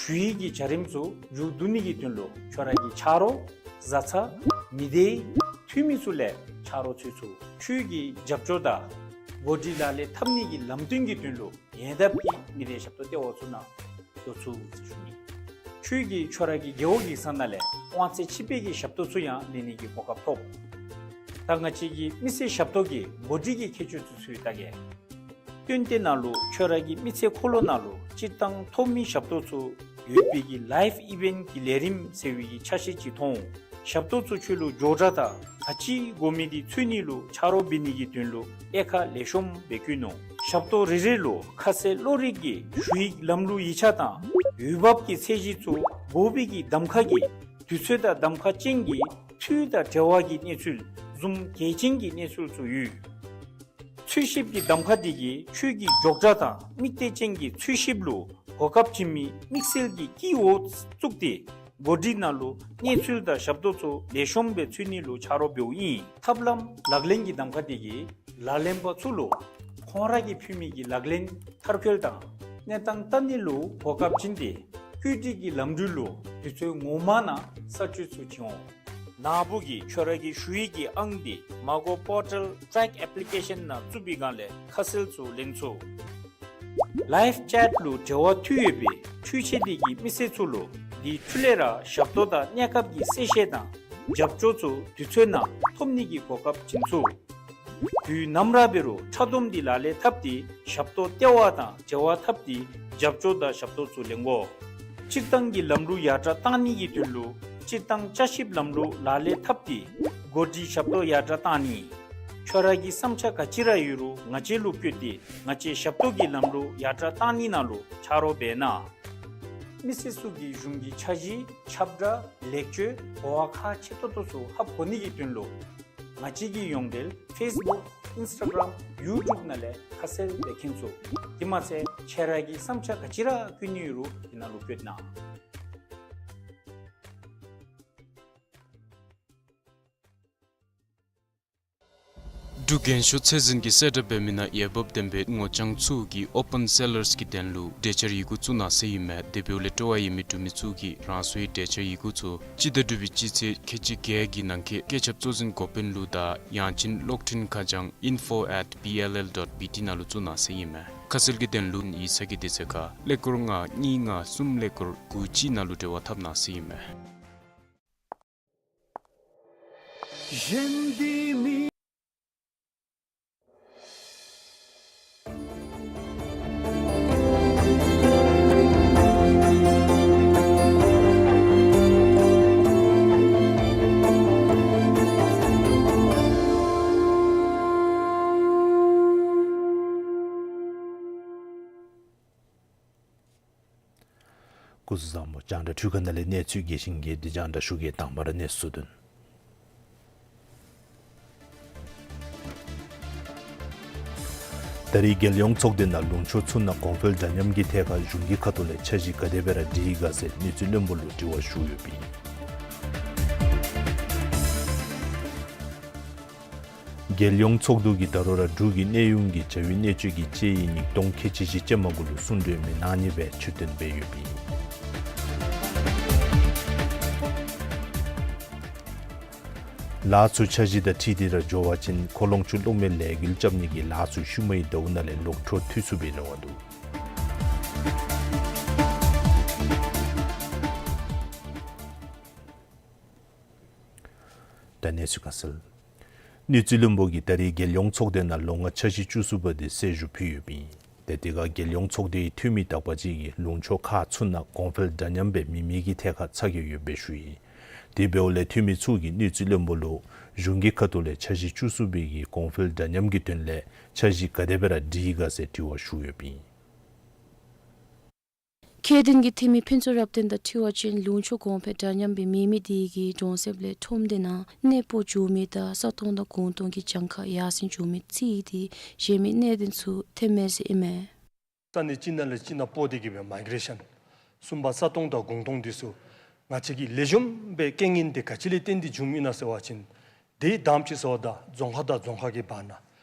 ཞུ་ཡིག་གི་བྱ་རིམ་ཚུ་མཇུག་བསྡུ་ནི་གི་དོན་ལུ་ཁྱོད་ར་གི་ཆ་རོགས་བཟའ་ཚང་མི་སྡེ་འཐུས་མི་ཚུ་ལས་ཆ་རོགས་འཚོལ་ཚུགས། ཁྱོད་ཀྱི་རྒྱབ་སྐྱོར་དང་གོ་སྒྲིག་ལག་ལེན་འཐབ་ནི་གི་ལམ་སྟོན་གྱི་དོན་ལུ་ཉེ་འདབས་ཀྱི་མི་སྡེ་ཞབས་ཏོག་ལྟེ་བ་ཚུ་ནང་འགྱོ་ཚུགས་ཟེར་ཞུ་ནི། ཁྱོད་ཀྱིས་ཁྱོད་ར་གི་རྒེད་འོག་ཡིག་ཚང་ནང་ལས་དབང་ཚད་ཕྱི་སྦེ་གི་ཞབས་ཏོག་ཚུ་ཡང་ལེན་ནི་གི་གོ་སྐབས་ཐོབ། ད་ང་བཅས་ཀྱི་མི་སེར་ཞབས་ཏོག་གི་གོ་སྒྲིག་གི་ཁྱད་ཆོས་ཚུ་ཞུ་ཡི་ད་གེ། སྟོན་ཏེ་ནཱ་ལུ་ཁྱོད་ར་གི་མི་ཚེ་འཁོར་ལོ་ནང་ལུ་སྤྱིར་བཏང་ཐོབ་མི་ཞབས་ཏོག་ཚུ་ཡོད་པའི་གི་ལའིབ་ཨི་ཝེནཊ་གི་ལས་རིམ་ཟེར་བའི་གི་ཆ་ཤས་ཅིག་མཐོང་། ཞབས་ཏོག་ཚུ་ཁྱོད་ལུ་མགྱོགས་དྲགས་དང་ག་ཅི་དགོ་མི་འདི་འཚོལ་ནི་ལུ་ཆ་རོགས་འབད་ནི་གི་དོན་ལུ་དབྱེ་ཁག་ལེགས་ཤོམ་སྦེ་བཀོད་ནུག། ཞབས་ཏོག་རེ་རེ་ལུ་ཁ་གསལ་བློ་རིག་གི་ཞུ་ཡིག་ལམ་ལུགས་ཡིག་ཆ་དང་འོས་འབབ་ཀྱི་ཚད་གཞི་ཚུ་དགོ་པའི་གི་གདམ་ཁ་གི་དུས་ཚོད་དང་གདམ་ཁ་ཅན་གྱི་འཐུས་དང་འབྲེལ་བ་གི་གནས་ཚུལ་བཟུམ་གལ་ཆེན་གྱི་གནས་ཚུལ་ཚུ་ཡོད། འཚོལ་ཞིབ་ཀྱི་གདམ་ཁ་འདི་གིས་ཁྱོད་ཀྱི་མགྱོགས་དྲགས་དང་དམིགས་གཏད་ཅན་གྱི་འཚོལ་ཞིབ་ལུ་གོ་སྐབས་བྱིན་མི་དམིགས་བསལ་གྱི་དཀྱིལ་འོག་བཙུགས་ཏེ་གོ་སྒྲིག་ནང་ལུ་གནས་ཚུལ་དང་ཞབས་ཏོག་ཚུ་ལེགས་ཤོམ་སྦེ་འཚོལ་ནི་ལུ་ཆ་རོགས་འབདཝ་ཨིན། ཐབས་ལམ་ལག་ལེན་གྱི་གདམ་ཁ་འདི་གིས་ལག་ལེན་པ་ཚུ་ལུ་ཁོང་ར་གིས་ཕུལ་མི་གི་ལག་ལེན་མཐར་འཁྱོལ་དང་གནས་སྟངས་བལྟ་ནི་ལུ་གོ་སྐབས་བྱིན་ཏེ་བཀོད་སྒྲིག་གི་ལམ་འགྲུལ་ལུ་དུས་ཚོད་ངོ་མ་ནང་ས་བཅད་ཚུ་བྱིན་འོང་། ནཱ་བུ་གིས་ཁྱོད་ར་གི་ཞུ་ཡིག་གི་ཨང་འདི་མ་གོ་པོར་ཊལ་ཊེག་ཨེཔ་ལི་ཀེ་ཤཱན་ནང་བཙུགས་པའི་སྒང་ལས་ཁ་གསལ་ཚུ་ལེན་ཚུགས། ལའིབ་ཅེཊ་ལུ་འབྲེལ་བ་མཐུད་ཡོད་པའི་འཕྲུལ་ཆས་འདི་གིས་མི་སེར་ཚུ་ལུ་འདི་འཕྲུལ་ལས་ར་ཞབས་ཏོག་དང་གནས་སྐབས་ཀྱི་གསལ་བཤད་དང་རྒྱབ་སྐྱོར་ཚུ་དུས་ཚོད་ནང་ཐོབ་ནི་གི་གོ་སྐབས་བྱིན་ཚུགས། དུས་ནམ་ར་འབད་རུང་འཕྲལ་སྡོམ་འདི་ལག་ལེན་འཐབ་སྟེ་ཞབས་ཏོག་ལྟེ་བ་དང་འབྲེལ་བ་འཐབ་སྟེ་རྒྱབ་སྐྱོར་དང་ཞབས་ཏོག་ཚུ་ལེན་དགོ། སྤྱིར་བཏང་གི་ལམ་ལུགས་ཡར་དྲགས་གཏང་ནི་གི་དོན་ལུ་སྤྱིར་བཏང་བསྐྱར་ཞིབ་ལམ་ལུགས་ལག་ལེན་འཐབ་སྟེ་གོ་སྒྲིག་ཞབས་ཏོག་ཡར་དྲགས་གཏང་ནི། ཁྱོད་ར་གི་བསམ་འཆར་ག་ཅི་ར་ཡོད་རུང་ང་བཅས་ལུ་བཀོད་དེ་ང་བཅས་ཞབས་ཏོག་གི་ལམ་ལུགས་ཡར་དྲགས་གཏང་ནི་ནང་ལུ་ཆ་རོགས་འབད་གནང་། མི་སེར་ཚུ་གིས་གཞུང་གི་འཆར་གཞི་ཁྱབ་བསྒྲགས་ལེགས་བཅོས་གོ་བ་ཁག་ཆེ་ཏོག་ཏོ་ཚུ་ཧ་གོ་ནི་གི་དོན་ལུ་ང་བཅས་ཀྱི་ཡོངས་འབྲེལ་ཕེསི་བུཀ་ཨིནསི་ཊ་གརམ་ཡུ་ཊུབ་ནང་ལས་ཁ་གསལ་སྦེ་མཁྱེན་ཚུགས། དེ་མ་ཚད་ཁྱེད་ར་གི་བསམ་འཆར་ག་ཅི་ར་བཀོད་ནི་ཡོད་རུང་དེ་ནང་ལུ་བཀོད་གནང་། འབྲུག་རྒན་ཤོས་ཚད་འཛིན་གྱིས་གསལ་བསྒྲགས་འབད་མི་ནང་འོས་འབབ་ལྡན་པའི་ངོ་རྐྱང་ཚུ་གི་ཨོ་པཱན་སེ་ལརསི་གི་དོན་ལུ་གྲོས་འཆར་ཡི་གུ་བཙུགས་གནང་ཟེར་ཨིན་མས། དེ་འབདཝ་ལས་སྤྲོ་བ་ཡོད་མི་འབྲུག་མི་ཚུ་གིས་རང་སོའི་གྲོས་འཆར་ཡི་གུ་ཚུ་སྤྱི་ཟླ་དྲུག་པའི་སྤྱི་ཚེས་ཁལ་གཅིག་བརྒྱད་ཀྱི་ནང་འཁོད་བཀོད་ཁྱབ་གཙོ་འཛིན་འགོ་དཔོན་ལུ་དང་ཡང་ཅིན་གློག་འཕྲིན་ཁ་བྱང་ཨིན་ཕོ་ཨེཊ་བི་ཨེལ་ཨེལ་ཌོཊ་བི་ཊི་ནང་ལུ་བཙུགས་གནང་ཟེར་ཨིན་མས། ཁ་གསལ་གྱི་དོན་ལུ་ཡིག་ཚང་གི་དུས་ཚོད་ཁར་ཀླད་ཀོར་ལྔ་གཉིས་ལྔ་གསུམ་ཀླད་ཀོར་དགུ་གཅིག་ནང་ལུ་འབྲེལ་བ་འཐབ་གནང་ཟེར་ཨིན་མས། སྐུ་གཟུགས་བཟང་པོ། རྒྱང་བསྒྲགས་འཕྲུལ་ཁང་ནང་ལས་གནས་ཚུལ་རྒྱས་ཤིང་རྒྱས་བསྡུས་རྒྱང་བསྒྲགས་ཞུ་གེ། དང་པ་ར་གནས་ཚུལ་དོན། ད་རེས་རྒྱལ་ཡོངས་ཚོགས་སྡེ་ནང་ལུང་ཕྱོགས་ཚུ་ནང་གོང་འཕེལ་འདྲ་མཉམ་གྱི་ཐད་ཁར་གཞུང་གི་ཁ་ཐུག་ལས་འཆར་གཞི་ག་དེ་སྦེ་ར་སྒྲིག་ཡི་ག་ཟེར་གནས་ཚུལ་བློན་པོ་ལུ་དྲི་བ་ཞུ་ཡོདཔ་ཨིན། རྒྱལ་ཡོངས་ཚོགས་འདུ་གིས་ད་རུང་ར་འབྲུག་གི་གནས་དབྱུང་གི་བྱ་བའི་གནད་སྤྱོད་ཀྱི་དཔྱད་ཡིག་ཉིས་སྟོང་ཁལ་གཅིག་བཞི་ཅན་མ་གུ་ལུ་གསུང་གྲོས་མི་གནང་ནི་སྦེ་ཆོད་བཏོན་འབད་ཡོདཔ་ཨིན། ལཱ་ཚུ་འཆར་གཞི་དང་འཁྲིལ་ཏེ་ར་འགྱོ་བ་ཅིན་ཁོ་ལོང་ཆུ་གློག་མེ་ལས་འགུལ་རྐྱབ་ནི་གི་ལཱ་ཚུ་ཤུལ་མའི་ཟླཝ་ནང་ལས་ལོག་འཕྲོ་མཐུད་ཚུགས་པའི་རེ་བ་འདུག། ད་གནས་ཚུལ་ཁ་གསལ། གནས་ཚུལ་བློན་པོ་གིས་ད་རེས་རྒྱལ་ཡོངས་ཚོགས་སྡེ་ནང་ལོ་ལྔ་འཆར་གཞི་བཅུ་གསུམ་པ་དེ་གསལ་ཞུ་ཕུལ་ཡོདཔ་ཨིན། ཏེ་དེ་ཁར་རྒྱལ་ཡོངས་ཚོགས་སྡེའི་འཐུས་མི་དག་པ་ཅིག་གིས་ལུང་ཕྱོགས་ཁག་ཚུ་ནང་གོང་འཕེལ་འདྲ་མཉམ་སྦེ་མེད་མི་གི་ཐད་ཁར་ཚ་གྱང་ཡོདཔ་སྦེ་ཞུ་ཡི། དེ་འབདཝ་ལས་འཐུས་མི་ཚུ་གིས་གནས་ཚུལ་བློན་པོ་ལུ་གཞུང་གི་ཁ་ཐུག་ལས་འཆར་གཞི་བཅུ་གསུམ་པའི་གི་གོང་འཕེལ་འདྲ་མཉམ་གྱི་དོན་ལས་འཆར་གཞི་ག་དེ་སྦེ་ར་སྒྲིག་ཡི་ག་ཟེར་དྲི་བ་ཞུ་ཡོདཔ་ཨིན། ཁྱད་ལྡན་གྱི་འཐུས་མི་ཕུན་ཚོགས་རབ་བརྟན་དང་འཁྲིལ་བ་ཅིན་ལུང་ཕྱོགས་གོང་འཕེལ་འདྲ་མཉམ་སྦེ་མེད་མི་དེ་གིས་གྲོང་གསེབ་ལས་ཁྲོམ་སྡེ་ནང་གནས་སྤོ་འགྱོ་མི་དང་ས་སྟོང་དང་གུང་སྟོང་གི་གྱངས་ཁ་ཡར་སེང་འགྱོ་མི་རྩིས་ཏེ་གཞན་མི་གནད་དོན་ཚུ་ཐོནམ་མས་ཟེར་ཨིན་མས། ས་གནས་ཅིག་ནང་ལས་ཅིག་ནང་སྤོ་སྟེ་གི་སྦེ་མའི་གེ་རེ་ཤཱན། གསུམ་པ་ས་སྟོང་དང་གུང་སྟོང་འདི་ཚུ་ང་བཅས་ཀྱི་ལེགས་ཤོམ་སྦེ་རྐྱེན་ངན་དེ་ག་ཅི་ལས་བརྟེན་ཏེ་བྱུངམ་ཨིན་ན་ཟེར་བ་ཅིན། དེ་དང་པ་ཅིག་ཟེརཝ་ད་རྫོང་ཁག་དང་རྫོང་ཁག་གི་བར་ན།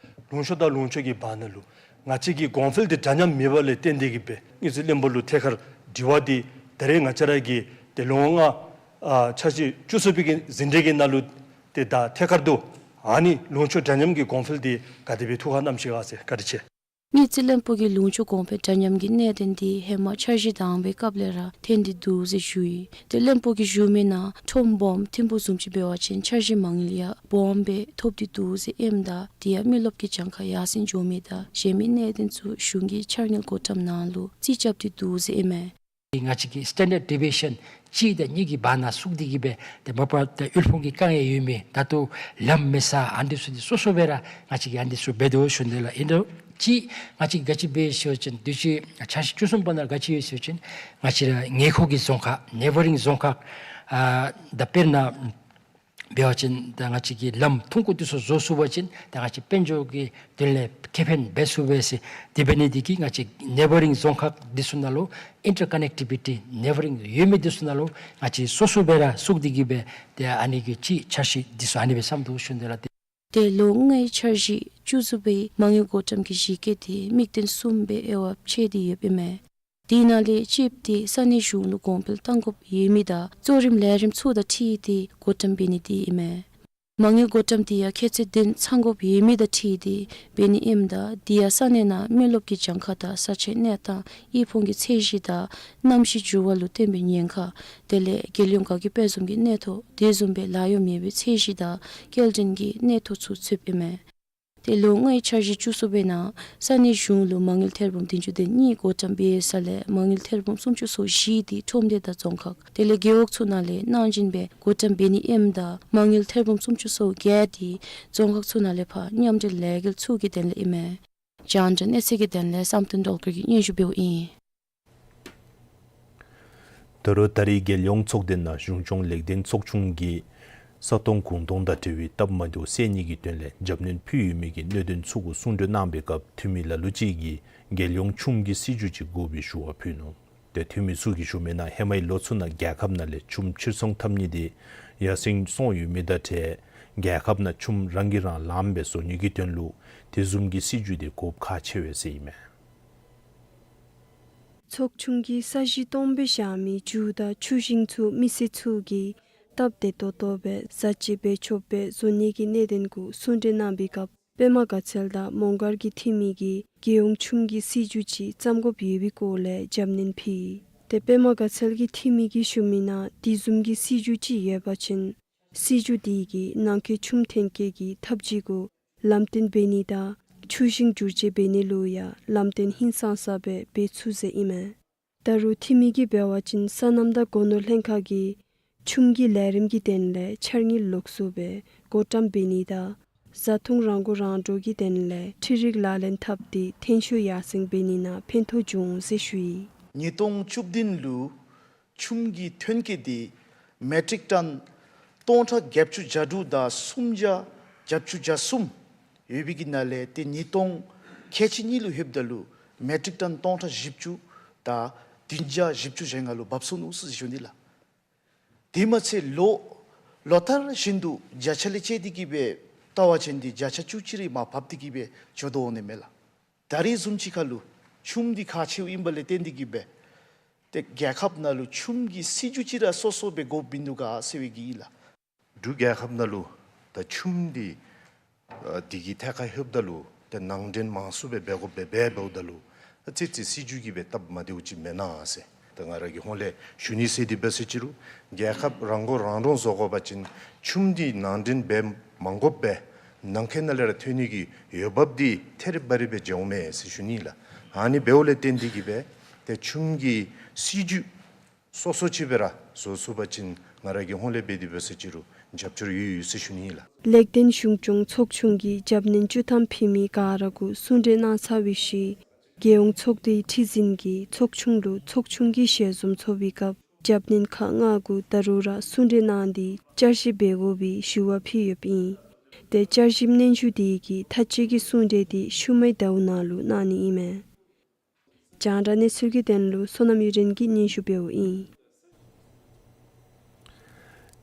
ལུང་ཕྱོགས་དང་ལུང་ཕྱོགས་ཀྱི་བར་ན་ལུ་ང་བཅས་ཀྱི་གོང་འཕེལ་དེ་འདྲ་མཉམ་མེདཔ་ལས་བརྟེན་ཏེ་གི་སྦེ་གནས་ཚུལ་བློན་པོ་ལུ་ཐད་ཀར་དྲི་བ་དེ་ད་རེས་ང་བཅས་ར་གི་ཏེ་ལོ་ལྔ་ཨ་འཆར་གཞི་བཅུ་གསུམ་པའི་གི་ཟིན་བྲིས་ཀྱི་ནང་ལུ་ཏེ་ད་ཐད་ཀར་དུ་ཨ་ནི་ལུང་ཕྱོགས་འདྲ་མཉམ་གྱི་གོང་འཕེལ་དེ་ག་དེ་སྦེ་ཐུགས་ཁར་བསྣམས་ཅི་ག་ཟེར། བཀའ་དྲིན་ཆེ། གནས་ཚུལ་བློན་པོ་གིས་ལུང་ཕྱོགས་གོང་འཕེལ་འདྲ་མཉམ་གྱི་གནད་དོན་དེ་ཧེ་མ་འཆར་གཞི་དང་པའི་སྐབས་ལས་ར་ཐོན་ཏེ་འདུག་ཟེར་ཞུ་ཡི། ཏེ་བློན་པོ་གིས་ཞུ་མི་ནང་ཁྲོམ་སྦོམ་ཐིམ་ཕུག་བཟུམ་ཅིག་འབད་བ་ཅིན་འཆར་གཞི་མ་དངུལ་ཡང་སྦོམ་སྦེ་ཐོབ་སྟེ་འདུག་ཟེར་ཨིནམ་ད་དེ་ཡང་མི་རློབས་ཀྱི་གྱངས་ཁ་ཡར་སེང་འགྱོ་མི་དང་གཞན་མི་གནད་དོན་ཚུ་གཞུང་གི་འཆར་དངུལ་བགོ་བཀྲམ་ནང་ལུ་རྩིས་རྐྱབ་སྟེ་འདུག་ཟེར་ཨིན་མས། ང་བཅས་ཀྱི་སི་ཊེན་ཌརཌ་ཌི་བི་ཤཱན་གཅིག་དང་གཉིས་ཀྱི་བར་ན་ཚུད་དེ་གི་སྦེ་ཏེ་མ་པ་ཏེ་དབུལ་ཕོངས་ཀྱི་དཀའ་ངལ་ཡོད་མི་ད་ལྟོ་ལམ་མེད་ས་ཨ་ནི་ཚུ་འདི་སོ་སོ་སྦེ་ར་ང་བཅས་ཀྱིས་ཨ་ནི་ཚུ་འབད་དོ་ཞུ་ནི་ལགས། ཨིན་རུང་ཅིག་ང་བཅས་ཀྱིས་ག་ཅི་འབད་ཟེར་བ་ཅིན་དུས་ཅི་འཆར་གཞི་བཅུ་གསུམ་པ་ནང་ག་ཅི་ཡོད་ཟེར་བ་ཅིན་ང་བཅས་ར་ཉེ་འཁོར་གྱི་རྫོང་ཁག་ནེ་བ་རིང་རྫོང་ཁག་ཨ་ད་དཔེར་ན་འབད་བ་ཅིན་ད་ང་བཅས་ཀྱིས་ལམ་ཐུང་ཀུ་འདི་ཚུ་བཟོ་ཚུགས་པ་ཅིན་ད་ང་བཅས་དཔལ་འབྱོར་གྱི་དོན་ལས་ཁེ་ཕན་འབད་ཚུགས་པས་ཟེར། དེ་འབད་ནི་དེ་གིས་ང་བཅས་ནེ་བ་རིང་རྫོང་ཁག་འདི་ཚུ་ནང་ལུ་ཨིན་ཊར་ཀ་ནེག་ཊི་བི་ཊི་ནེ་བ་རིང་ཡོད་མི་འདི་ཚུ་ནང་ལུ་ང་བཅས་སོ་སོ་སྦེ་ར་ཚུད་དེ་གི་སྦེ་ཏེ་ཨ་ནི་གི་ཅིག་འཆར་གཞི་འདི་ཚུ་ཨ་ནི་སྦེ་བསམ་དོ་ཞུ་ནི་ལགས། ཏེ་ལོ་ལྔའི་འཆར་གཞི་བཅུ་གསུམ་པའི་མ་དངུལ་བགོ་བཀྲམ་གྱི་གཞི་བཀོད་དེ་དམིགས་དོན་གསུམ་སྦེ་དབྱེ་བ་ཕྱེ་སྟེ་ཡོདཔ་ཨིན་མས། དེ་ནང་ལས་གཅིག་དེ་ས་གནས་གཞུང་ལུ་གོང་འཕེལ་གཏང་དགོཔ་ཡོད་མི་དང་གཙོ་རིམ་ལས་རིམ་ཚུ་དང་འཁྲིལ་ཏེ་བགོ་བཀྲམ་འབད་ནི་དེ་ཨིན་མས། མ་དངུལ་བགོ་བཀྲམ་དེ་ཡང་ཁྱད་ཚད་བདུན་ཚང་དགོཔ་ཡོད་མི་དང་འཁྲིལ་ཏེ་འབད་ནི་ཨིནམ་ད་དེ་ཡང་ས་གནས་ནང་མི་རློབས་ཀྱི་གྱངས་ཁ་དང་ས་ཆའི་གནས་སྟངས་དབུལ་ཕོངས་ཀྱི་ཚད་གཞི་དང་གནམ་གཤིས་འགྱུར་བ་ལུ་བརྟེན་པའི་ཉེན་ཁ་དེ་ལས་རྒྱལ་ཡོངས་དགའ་སྐྱིད་དཔལ་འཛོམས་ཀྱི་གནས་ཐོ་དེ་བཟུམ་སྦེ་ལཱ་གཡོག་མེད་པའི་ཚད་གཞི་དང་སྐྱེལ་འདྲེན་གྱི་གནས་ཐོ་ཚུ་ཚུདཔ་ཨིན་མས། ཏེ་ལོ་ལྔའི་འཆར་གཞི་བཅུ་གསུམ་པའི་ནང་ས་གནས་གཞུང་ལུ་མ་དངུལ་ཐེར་འབུམ་བདུན་ཅུ་དོན་གཉིས་བགོ་བཀྲམ་འབད་ས་ལས་མ་དངུལ་ཐེར་འབུམ་སུམ་ཅུ་སོ་བཞི་དེ་ཁྲོམ་སྡེ་དང་རྫོང་ཁག་དེ་ལས་རྒེད་འོག་ཚུ་ནང་ལས་གནང་སྦྱིན་སྦེ་བགོ་བཀྲམ་འབད་ནི་ཨིནམ་ད་མ་དངུལ་ཐེར་འབུམ་སུམ་ཅུ་སོ་བརྒྱད་དེ་རྫོང་ཁག་ཚུ་ནང་ལས་ཕར་མཉམ་འབྲེལ་ལས་འགུལ་ཚུ་གི་དོན་ལས་ཨིན་མས། རྒྱང་བསྒྲགས་གནས་ཚུལ་གྱི་དོན་ལས་བསམ་གཏན་སྒྲོལ་དཀར་གྱིས་སྙན་ཞུ་འབདཝ་ཨིན། ད་རུང་ད་རེས་རྒྱལ་ཡོངས་ཚོགས་སྡེ་ནང་གཞུང་སྐྱོང་ལེགས་ལྡན་ཚོགས་ཆུང་གིས་ས་སྟོང་གུང་སྟོང་དང་འབྲེལ་བའི་སྟབས་མ་བདེཝ་སེལ་ནི་གི་དོན་ལས་རྒྱབ་སྣོན་ཕུལ་ཡོད་མི་གི་གནད་དོན་ཚུ་གུ་གསུང་གྲོས་གནང་བའི་སྐབས་འཐུས་མི་ལ་ལུ་ཅིག་གིས་རྒྱལ་ཡོངས་ཆུམ་གྱི་སྲིད་བྱུས་ཅིག་དགོ་པའི་ཞུ་བ་ཕུལ་ནུག། ཏེ་འཐུས་མི་ཚུ་གིས་ཞུ་མི་ནང་ཧེ་མའི་ལོ་ཚུ་ནང་རྒྱལ་ཁབ་ནང་ལས་ཆུམ་ཕྱིར་ཚོང་འཐབ་ནི་དེ་ཡར་སེང་སོང་ཡོད་མི་དང་འཁྲིལ་རྒྱལ་ཁབ་ནང་ཆུམ་རང་གིས་རང་ལངམ་སྦེ་བཟོ་ནི་གི་དོན་ལུ་དེ་བཟུམ་གྱི་སྲིད་བྱུས་དེ་དགོཔ་ཁག་ཆེ་བས་ཟེར་ཨིན་མས། ཚོགས་ཆུང་གིས་ས་གཞི་སྟོང་སྦེ་བཞག་མི་ཆུ་དང་ཆུ་ཤིང་ཚུ་མི་སེར་ཚུ་གིས་སྟབས་བདེ་ཏོག་ཏོ་སྦེ་བཟའ་ཅིག་འབད་ཆོགཔ་སྦེ་བཟོ་ནི་གི་གནད་དོན་གུ་གསུང་གྲོས་གནང་བའི་སྐབས་པདྨ་དགའ་ཚལ་དང་མོང་སྒར་གྱི་འཐུས་མི་གིས་རྒྱལ་ཡོངས་ཆུམ་གྱི་སྲིད་བྱུས་ཅིག་བརྩམ་དགོཔ་ཡོད་པའི་སྐོར་ལས་རྒྱབ་སྣོན་ཕུལ་ཡི། ཏེ་པདྨ་དགའ་ཚལ་གྱི་འཐུས་མི་གིས་ཞུ་མི་ནང་དེ་བཟུམ་གྱི་སྲིད་བྱུས་ཅིག་ཡོད་པ་ཅིན་སྲིད་བྱུས་དེ་གིས་ནང་འཁོད་ཆུམ་ཐོན་སྐྱེད་ཀྱི་ཐབས་ཇུས་གུ་ལམ་སྟོན་འབད་ནི་དང་ཆུ་ཤིང་བསྒྱུར་བཅོས་འབད་ནི་ལུ་ཡང་ལམ་སྟོན་ཧིང་སངས་ས་སྦེ་འབད་ཚུགས་ཟེར་ཨིན་མས། ད་རུང་འཐུས་མི་གིས་འབད་བ་ཅིན་སོ་ནམ་དང་སྒོ་ནོར་ལྷན་ཁག་གིས་ཆུམ་གྱི་ལས་རིམ་གྱི་དོན་ལས་འཆར་དངུལ་ལོགས་སུ་སྦེ་བགོ་བཀྲམ་འབད་ནི་དང་བཟའ་འཐུང་རང་མགོ་རང་འདྲོངས་ཀྱི་དོན་ལས་འཕྲུལ་རིག་ལག་ལེན་འཐབ་སྟེ་ཐོན་ཤུགས་ཡར་སེང་འབད་ནི་ནང་ཕན་ཐོགས་འབྱུང་ཟེར་ཞུ་ཡི། ཉིས་སྟོང་བཅུ་བདུན་ལུ་ ཆུམ་གྱི་ཐོན་སྐྱེད་འདི་མེ་ཊིག་ཊོན་སྟོང་ཕྲག་བརྒྱད་ཅུ་གྱ་དྲུག་དང་སུམ་བརྒྱ་བརྒྱད་ཅུ་གྱ་གསུམ་ཡོད་པའི་གི་ནང་ལས་ཏེ་ཉིས་སྟོང་ཁལ་གཅིག་གཉིས་ལུ་ལྷོདཔ་ད་ལུ་མེ་ཊིག་ཊོན་སྟོང་ཕྲག་བཞི་བཅུ་དང་བདུན་བརྒྱ་བཞི་བཅུ་ཞེ་ལྔ་ལུ་བབས་སོ་ནུག་ཟེར་ཞུ་ནི་ལགས། དེ་མ་ཚད་ལོ་ལོ་ལྟར་བཞིན་དུ་བརྒྱ་ཆ་ལས་བཅད་དེ་གི་སྦེ་བལྟ་བ་ཅིན་འདི་བརྒྱ་ཆ་བཅུ་གཅིག་རེ་མར་བབས་ཏེ་གི་སྦེ་འགྱོ་དོ་འོང་ནི་མས་ལགས། ད་རེས་བཟུམ་ཅིག་ཁར་ལུ་ཆུམ་འདི་ཁག་ཆེཝ་ཨིན་པ་ལས་བརྟེན་ཏེ་གི་སྦེ་ཏེ་རྒྱལ་ཁབ་ནང་ལུ་ཆུམ་གྱི་སྲིད་བྱུས་ཅིག་ར་སོ་སོ་སྦེ་དགོཔ་ཨིན་འདུག་ག་ཟེར་བའི་གི་ཨིན་ལགས། འབྲུག་རྒྱལ་ཁབ་ནང་ལུ་ད་ཆུམ་འདི་ཨ་དེ་གི་ཐད་ཁར་ལྷོདཔ་ད་ལུ་ཏེ་ནང་འདྲེན་མང་སུ་སྦེ་འབད་དགོཔ་སྦེ་འབད་འབདཝ་ད་ལུ་ཨ་ཙི་ཙི་སྲིད་བྱུས་ཀྱིས་སྦེ་སྟབས་མ་བདེཝ་ཅིག་མེན་ན་ཟེར། ད་ང་ར་གི་ཧོངས་ལས་ཞུ་ནི་ཟེར་དེ་འབད་ཟེར་ཅི་རུང་རྒྱལ་ཁབ་རང་མགོ་རང་འདྲོངས་བཟོ་དགོ་པ་ཅིན་ཆུམ་འདི་ནང་འདྲེན་འབད་མ་དགོཔ་སྦེ་ནང་འཁོད་ནང་ལས་ར་ཐོན་ནི་གི་འོས་འབབ་འདི་ཐེ་རི་བ་རི་སྦེ་མཇལཝ་མས་ཟེར་ཞུ་ནི་ལགས། ཨ་ནི་འབདཝ་ལས་བརྟེན་ཏེ་གི་སྦེ་ཏེ་ཆུམ་གྱི་སྲིད་བྱུས་སོ་སོ་ཅིག་སྦེ་ར་བཟོ་ཚུགས་པ་ཅིན་ང་ར་གི་ཧོངས་ལས་འབད་དེ་འབད་ཟེར་ཅི་རུང་རྒྱབ་སྐྱོར་ཡོད་ཡོད་ཟེར་ཞུ་ནི་ཨིན་ལགས། ལེགས་ལྡན་གཞུང་སྐྱོང་ཚོགས་ཆུང་གིས་རྒྱབ་སྣོན་བཅུ་ཐམ་ཕུལ་མི་ག་ར་གུ་གསུང་གྲོས་གནང་ཚར་བའི་ཤུལ་རྒྱལ་ཡོངས་ཚོགས་འདུའི་ཁྲི་འཛིན་གྱིས་ཚོགས་ཆུང་ལུ་ཚོགས་ཆུང་གི་ཞལ་འཛོམས་ཚོགས་པའི་སྐབས་རྒྱབ་སྣོན་ཁག་ལྔ་གུ་ད་རུང་ར་གསུང་གྲོས་གནང་སྟེ་བསྐྱར་ཞིབ་འབད་དགོ་པའི་ཞུ་བ་ཕུལ་ཡོདཔ་ཨིན། ཏེ་བསྐྱར་ཞིབ་སྙན་ཞུ་དེ་གི་མཐའ་དཔྱད་ཀྱི་གསུང་གྲོས་དེ་ཤུལ་མའི་ཟླཝ་ནང་ལུ་གནང་ནི་ཨིན་མས། རྒྱང་བསྒྲགས་གནས་ཚུལ་གྱི་དོན་ལུ་བསོད་ནམས་གཡུ་སྒྲོན་གྱིས་སྙན་ཞུ་འབདཝ་ཨིན།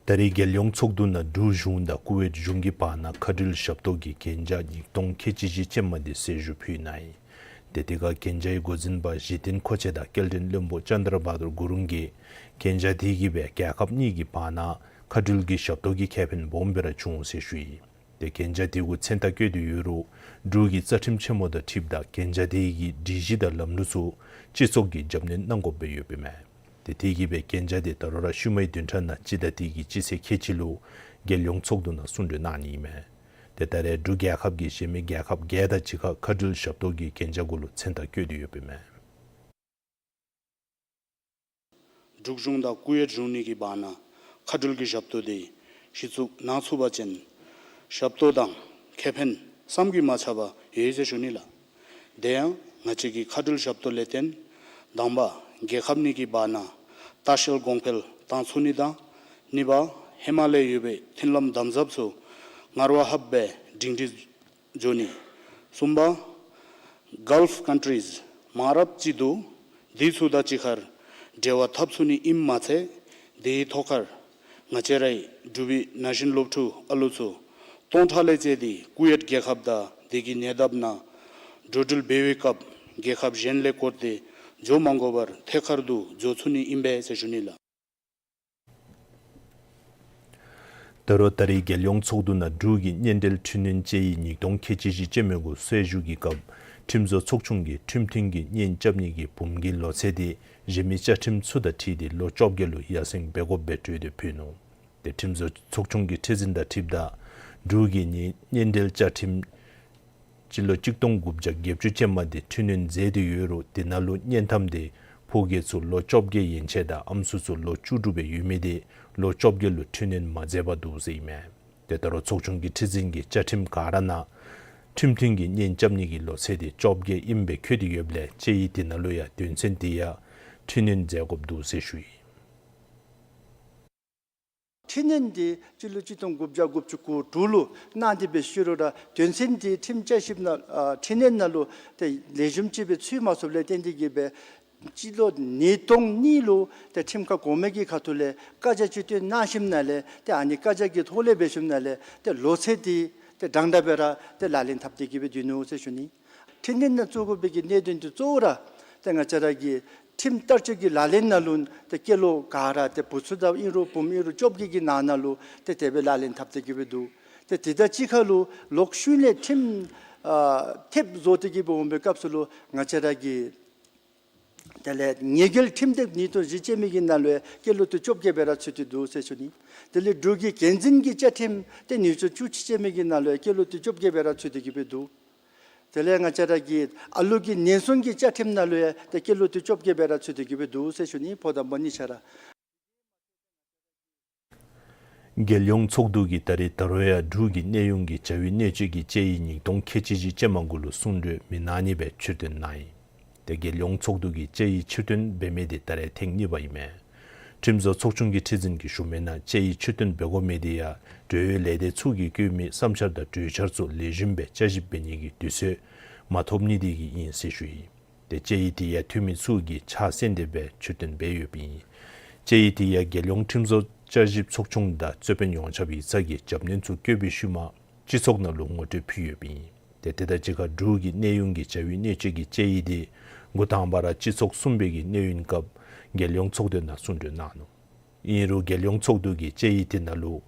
ད་རེས་རྒྱལ་ཡོངས་ཚོགས་འདུ་ནང་འབྲུག་གཞུང་དང་ཀུ་ཝེཊ་གཞུང་གི་བར་ན་མཁའ་འགྲུལ་ཞབས་ཏོག་གི་གན་རྒྱ་ཉིས་སྟོང་ཁལ་གཅིག་བཞི་ཅན་མ་དེ་གསལ་ཞུ་ཕུལ་གནང་ཡི། ཏེ་དེ་ཁར་གན་རྒྱའི་འགོ་འཛིན་པ་གཞི་རྟེན་མཁོ་ཆས་དང་སྐྱེལ་འདྲེན་བློན་པོ་ཅན་དྲ་བྷ་དུར་གུ་རུང་གིས་གན་རྒྱ་དེ་གིས་སྦེ་རྒྱལ་ཁབ་གཉིས་ཀྱི་བར་ན་མཁའ་འགྲུལ་གྱི་ཞབས་ཏོག་གི་ཁེ་ཕན་སྦོམ་སྦེ་ར་བྱུང་ཟེར་ཞུ་ཡི། ཏེ་གན་རྒྱ་དེ་གུ་མཚན་རྟགས་བཀོད་དེ་ཡོད་རུང་འབྲུག་གི་རྩ་ཁྲིམས་ཆེན་མོ་དང་འཁྲིལཝ་ད་གན་རྒྱ་དེ་གི་སྒྲིག་གཞི་དང་ལམ་ལུགས་ཚུ་སྤྱི་ཚོགས་ཀྱིས་རྒྱབ་སྣོན་གནང་དགོཔ་སྦེ་ཡོདཔ་ཨིན་མས། ཏེ་དེ་གིས་སྦེ་གན་རྒྱ་དེ་ད་རུང་ར་ཤུལ་མའི་བདུན་ཕྲག་ནང་སྤྱི་ཟླ་དེ་གི་སྤྱི་ཚེས་ཁལ་གཅིག་ལུ་རྒྱལ་ཡོངས་ཚོགས་འདུ་ནང་གསུང་གྲོས་གནང་ནི་ཨིན་མས། ཏེ་ད་རེས་འབྲུག་རྒྱལ་ཁབ་ཀྱིས་གཞན་མི་རྒྱལ་ཁབ་བརྒྱད་དང་གཅིག་ཁར་མཁའ་འགྲུལ་ཞབས་ཏོག་གི་གན་རྒྱ་གུ་ལུ་མཚན་རྟགས་བཀོད་དེ་ཡོདཔ་ཨིན་མས། འབྲུག་གཞུང་དང་ཀུ་ཝེཊ་གཞུང་གཉིས་ཀྱི་བར་ན་མཁའ་འགྲུལ་གྱི་ཞབས་ཏོག་དེ་གཞི་བཙུགས་གནང་ཚུགས་པ་ཅིན་ཞབས་ཏོག་དང་ཁེ་ཕན་བསམ་གྱིས་མ་ཁྱབ་པ་ཡོད་ཟེར་ཞུ་ནི་ལགས། དེ་ཡང་ང་བཅས་ཀྱི་མཁའ་འགྲུལ་ཞབས་ཏོག་ལས་བརྟེན་དང་པ་རྒྱལ་ཁབ་གཉིས་ཀྱི་བར་ན་ལྟ་བཤལ་གོང་འཕེལ་བཏང་ཚུགས་ནི་དང་གཉིས་པ་ཧེ་མ་ལས་ཡོད་པའི་མཐུན་ལམ་དམ་ཟབ་ཚུ་སྔར་བ་ལྷགཔ་སྦེ་སྒྲིང་སྒྲི་འགྱོ་ནི། གསུམ་པ་གཱལཕ་ཀཱན་ཊི་རིསི་མང་རབས་ཅིག་འདུག། དེ་ཚུ་དང་གཅིག་ཁར་འབྲེལ་བ་འཐབ་ཚུགས་ནི་ཨིནམ་མ་ཚད་དེའི་ཐོག་ཁར་ང་བཅས་རའི་འབྲུག་པའི་ན་གཞོན་སློབ་ཕྲུག་ཨ་ལུ་ཚུ་སྟོང་ཕྲག་ལས་བཅད་དེ་ཀུ་ཝེཊ་རྒྱལ་ཁབ་དང་དེ་གི་ཉེ་འདབས་ནང་འགྲོ་འགྲུལ་འབད་བའི་སྐབས་རྒྱལ་ཁབ་གཞན་ལས་བསྐོར་ཏེ་འགྱོ་མ་དགོ་པར་ཐད་ཀར་དུ་འགྱོ་ཚུགས་ནི་ཨིན་པས་ཟེར་ཞུ་ནི་ལགས། ད་རུང་ད་རེས་རྒྱལ་ཡོངས་ཚོགས་འདུ་ནང་འབྲུག་གི་སྙན་འགྲེལ་འཕྲི་སྣོན་དཔྱད་ཡིག་ཉིས་སྟོང་ཁལ་གཅིག་བཞི་ཅན་མའི་གུ་གསལ་ཞུ་གི་སྐབས་ཁྲིམས་བཟོ་ཚོགས་ཆུང་གིས་ཁྲིམས་མཐུན་གྱི་གཉེན་རྐྱབ་ནི་གི་འབུམ་གྱི་ལོ་ཚད་དེ་གཞན་མི་བཅའ་ཁྲིམས་ཚུ་དང་འཁྲིལ་ཏེ་ལོ་བཅོ་བརྒྱད་ལུ་ཡར་སེང་འབད་དགོཔ་སྦེ་གྲོས་དེ་ཕུལ་ནུག། ཏེ་ཁྲིམས་བཟོ་ཚོགས་ཆུང་གི་ཁྲི་འཛིན་དང་འཁྲིལཝ་ད་འབྲུག་གིས་ནི་སྙན་འགྲེལ་བཅའ་ཁྲིམས་སྤྱི་ལོ་གཅིག་སྟོང་དགུ་བརྒྱ་བརྒྱད་ཅུ་ཅན་མ་དེ་འཕྲི་སྣོན་མཛད་དེ་ཡོད་རུང་དེ་ནང་ལུ་བསྙེན་གཏམ་དེ་ཕོ་སྐྱེས་ཚུ་ལོ་བཅོ་བརྒྱད་ཡན་ཆད་དང་ཨམ་སྲུ་ཚུ་ལོ་བཅུ་དྲུག་སྦེ་ཡོད་མི་དེ་ལོ་བཅོ་བརྒྱད་ལུ་འཕྲི་སྣོན་མ་མཛད་པར་འདུག་ཟེར་ཨིན་མས། ཏེ་ད་རུང་ཚོགས་ཆུང་གི་ཁྲི་འཛིན་གྱིས་བཅའ་ཁྲིམས་ག་ར་ནང་ཁྲིམས་མཐུན་གྱི་གཉེན་རྐྱབ་ནི་གི་ལོ་ཚད་དེ་བཅོ་བརྒྱད་ཨིནམ་སྦེ་འཁོད་དེ་ཡོདཔ་ལས་དཔྱད་ཡིག་དེ་ནང་ལུ་ཡང་དོན་ཚན་དེ་ཡང་འཕྲི་སྣོན་མཛད་དགོཔ་འདུག་ཟེར་ཞུ་ཡི། འཕྲི་སྣོན་དེ་སྤྱི་ལོ་གཅིག་སྟོང་དགུ་བརྒྱ་དགུ་བཅུ་གོ་དྲུག་ལུ་གནང་སྟེ་འབད་ཞུ་རུང་ར་དོན་ཚན་དེ་ཁྲིམས་དཔྱད་ཞིབ་ནང་ཨ་འཕྲི་སྣོན་ནང་ལུ་ཏེ་ལེགས་ཤོམ་ཅིག་སྦེ་ཚུད་མ་ཚུགསཔ་ལས་བརྟེན་ཏེ་གིས་སྦེ་སྤྱི་ལོ་ཉིས་སྟོང་གཉིས་ལུ་ཏེ་ཁྲིམས་ཁང་གོང་མའི་གི་ཁ་ཐུག་ལས་བཀའ་རྒྱ་ཅིག་བཏོན་གནང་ཞིནམ་ལས་ཏེ་ཨ་ནི་བཀའ་རྒྱ་གི་ཐོག་ལས་འབད་ཞིནམ་ལས་ཏེ་ལོ་ཚད་དེ་ཏེ་དྲང་དྲང་སྦེ་ར་ཏེ་ལག་ལེན་འཐབ་སྟེ་གིས་སྦེ་སྡོད་ནུག་ཟེར་ཞུ་ནི། འཕྲི་སྣོན་ནང་བཙུགས་དགོ་པའི་གི་གནད་དོན་དེ་གཙོ་བོ་ར་ཏེ་ང་བཅས་ར་གི་ཁྲིམས་བསྟར་སྤྱོད་ཀྱི་ལག་ལེན་ནང་ལུ་ཏེ་སྐྱེས་ལོ་ག་ར་ཏེ་བུ་ཚུ་དང་ཨིན་རུང་བུམོ་ཨིན་རུང་བཅོ་བརྒྱད་ཀྱི་ནང་ན་ལུ་ཏེ་དེ་སྦེ་ལག་ལེན་འཐབ་སྟེ་གིས་སྦེ་འདུག། ཏེ་དེ་དང་གཅིག་ཁར་ལུ་ལོག་ཤུལ་ལས་ཁྲིམས་ཨ་ཐེབས་བཟོ་སྟེ་གིས་སྦེ་འོང་པའི་སྐབས་སུ་ལུ་ང་བཅས་ར་གི་དེ་ལས་ཉེས་འགེལ་ཁྲིམས་དེབ་ཉིས་སྟོང་བཞི་ཅན་མའི་གི་ནང་ལུ་ཡང་སྐྱེས་ལོ་དེ་བཅོ་བརྒྱད་སྦེ་ར་ཚུད་དེ་འདུག་ཟེར་ཞུ་ནི། དེ་ལས་འབྲུག་གི་འགན་འཛིན་གྱི་བཅའ་ཁྲིམས་དེ་ཉིས་སྟོང་བཅུ་གཅིག་ཅན་མའི་གི་ནང་ལུ་ཡང་སྐྱེས་ལོ་དེ་བཅོ་བརྒྱད་སྦེ་ར་ཚུད་དེ་གིས་སྦེ་འདུག། དེ་ལས་ང་བཅས་ར་གི་ཨ་ལུ་གི་ཉེན་སྲུང་གི་བཅའ་ཁྲིམས་ནང་ལུ་ཡང་ཏེ་སྐྱེས་ལོ་དེ་བཅོ་བརྒྱད་སྦེ་ར་ཚུད་དེ་གིས་སྦེ་འདུག་ཟེར་ཞུ་ནི། ཕོ་དང་མོ་གཉིས་ཆ་ར། རྒྱལ་ཡོངས་ཚོགས་འདུ་གིས་ད་རེས་ད་རུང་ཡང་འབྲུག་གི་གནས་དབྱུང་གི་བྱ་བའི་གནད་སྤྱོད་ཀྱི་དཔྱད་ཡིག་ཉིས་སྟོང་ཁལ་གཅིག་བཞི་ཅན་མ་གུ་ལུ་གསུང་གྲོས་མི་གནང་ནི་སྦེ་ཕྱིར་བཏོན་གནང་ཡི། ཏེ་རྒྱལ་ཡོངས་ཚོགས་འདུ་གིས་དཔྱད་ཡིག་ཕྱིར་བཏོན་འབད་མི་དེ་ད་རེས་ཐེངས་གཉིས་པ་ཨིན་མས། ཁྲིམས་བཟོ་ཚོགས་ཆུང་གི་ཁྲི་འཛིན་གྱིས་ཞུ་མི་ནང་དཔྱད་ཡིག་ཕྱིར་བཏོན་འབད་དགོ་མི་དེ་ཡང་འབྲེལ་ཡོད་ལས་སྡེ་ཚུ་གིས་བཀོད་མི་བསམ་འཆར་དང་གྲོས་འཆར་ཚུ་ལེགས་ཤོམ་སྦེ་དཔྱད་ཞིབ་འབད་ནི་གི་དུས་ཚོད་མ་ཐོབ་ནི་དེ་གིས་ཨིན་ཟེར་ཞུ་ཡི། ཏེ་དཔྱད་ཡིག་དེ་ཡང་འཐུས་མི་ཚུ་གིས་ཕྱག་སེང་སྟེ་སྦེ་ཕྱིར་བཏོན་འབད་ཡོདཔ་ཨིན། དཔྱད་ཡིག་དེ་ཡང་རྒྱལ་ཡོངས་ཁྲིམས་བཟོ་དཔྱད་ཞིབ་ཚོགས་ཆུང་དང་རྩོད་དཔོན་ཡོངས་ཁྱབ་ཡིག་ཚང་གི་རྒྱབ་སྣོན་ཚུ་བཀོད་པའི་ཤུལ་མ་སྤྱི་ཚོགས་ནང་ལུ་ངོ་སྤྲོད་ཕུལ་ཡོདཔ་ཨིན། ཏེ་དེ་དང་གཅིག་ཁར་འབྲུག་གི་གནས་ཡུན་གྱི་བྱ་བའི་གནད་སྤྱོད་ཀྱི་དཔྱད་ཡིག་དེ་འགོ་དང་པ་ར་སྤྱི་ཚོགས་གསུམ་པའི་གི་གནས་ཡུན་སྐབས་རྒྱལ་ཡོངས་ཚོགས་འདུའི་ནང་གསུང་གྲོས་གནང་ནུག། ཨིན་རུང་རྒྱལ་ཡོངས་ཚོགས་འདུ་གིས་དཔྱད་ཡིག་དེ་ནང་ལུ་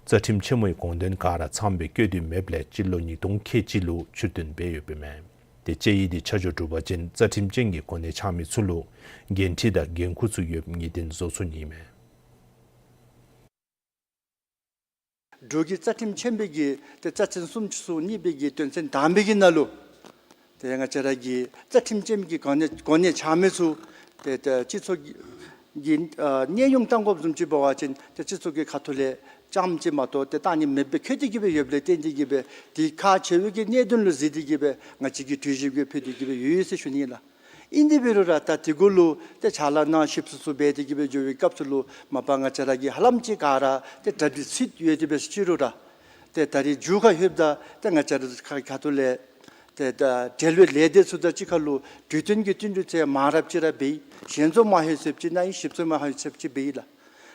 རྩ་ཁྲིམས་ཆེན་མོའི་དགོངས་དོན་ག་ར་ཚངམ་སྦེ་བཀོད་དེ་མེདཔ་ལས་སྤྱི་ལོ་ཉིས་སྟོང་ཁལ་གཅིག་ལུ་ཕྱིར་བཏོན་འབད་ཡོདཔ་ཨིན་མས། ཏེ་དཔྱད་ཡིག་དེ་ཆ་འཇོག་གྲུབ་པ་ཅིན་རྩ་ཁྲིམས་ཅན་གྱི་གོ་གནས་འཆང་མི་ཚུ་ལུ་འགན་འཁྲི་དང་འགན་ཁུར་ཚུ་ཡོདཔ་ངེས་གཏན་བཟོ་ཚུགས་ནི་ཨིན་མས། འབྲུག་གི་རྩ་ཁྲིམས་ཆེན་པོའི་གི་ཏེ་རྩ་ཚན་སུམ་ཅུ་སོ་གཉིས་པའི་གི་དོན་ཚན་དང་པའི་གི་ནང་ལུ་ཏེ་ང་བཅས་ར་གི་རྩ་ཁྲིམས་ཅན་གྱི་གོ་གནས་གོ་གནས་འཆང་མི་ཚུ་ཏེ་ཏེ་སྤྱི་ཚོགས་ཀྱི་གི་ཨ་གནས་དབྱུང་བཏང་དགོཔ་བཟུམ་ཅིག་འབད་བ་ཅིན་ཏེ་སྤྱི་ཚོགས་ཀྱི་ཁ་ཐུག་ལས་རྐྱངམ་ཅིག་མ་གཏོགས་ཏེ་བཏང་ནི་མེདཔ་སྦེ་འཁོད་དེ་གི་སྦེ་ཡོདཔ་ལས་བརྟེན་ཏེ་གི་སྦེ་དེ་ཁག་ཆེ་བའི་གི་གནད་དོན་ལུ་གཟིགས་ཏེ་གི་སྦེ་ང་བཅས་ཀྱིས་གྲོས་གཞི་ཕུལ་ཏེ་གི་སྦེ་ཡོད་ཡོད་ཟེར་ཞུ་ནི་ཨིན་ལགས། ཨིན་དེ་འབད་རུང་ར་ད་དེ་གུ་ལུ་ཏེ་ཕྱག་ལཱ་གནང་ཞིབ་འཚོལ་ཚུ་འབད་དེ་གི་སྦེ་འགྱོ་བའི་སྐབས་སུ་ལུ་མ་པ་ང་བཅས་ར་གི་ཧ་ལམ་ཅིག་ག་ར་ཏེ་གྲ་སྒྲིག་ཚུད་ཡོད་དེ་འབད་ཟེར་ཅི་རུང་ར་ཏེ་ད་རིས་མཇུག་ཁར་ལྷོདཔ་ད་ཏེ་ང་བཅས་ར་ཁ་ཁ་ཐུག་ལས་ཏེ་ད་འབྲེལ་ཡོད་ལས་སྡེ་ཚུ་དང་གཅིག་ཁར་ལུ་གྲོས་བསྟུན་གྱི་བསྟུན་གྲོས་ཚུ་མང་རབས་ཅིག་ར་འབད་ཡི། ཞལ་འཛོམས་མ་ལྷོད་ཚེ་ཅིག་ནང་ཡང་ཞིབ་འཚོལ་མ་ལྷོད་ཚེ་ཅིག་འབད་ཡི་ལགས།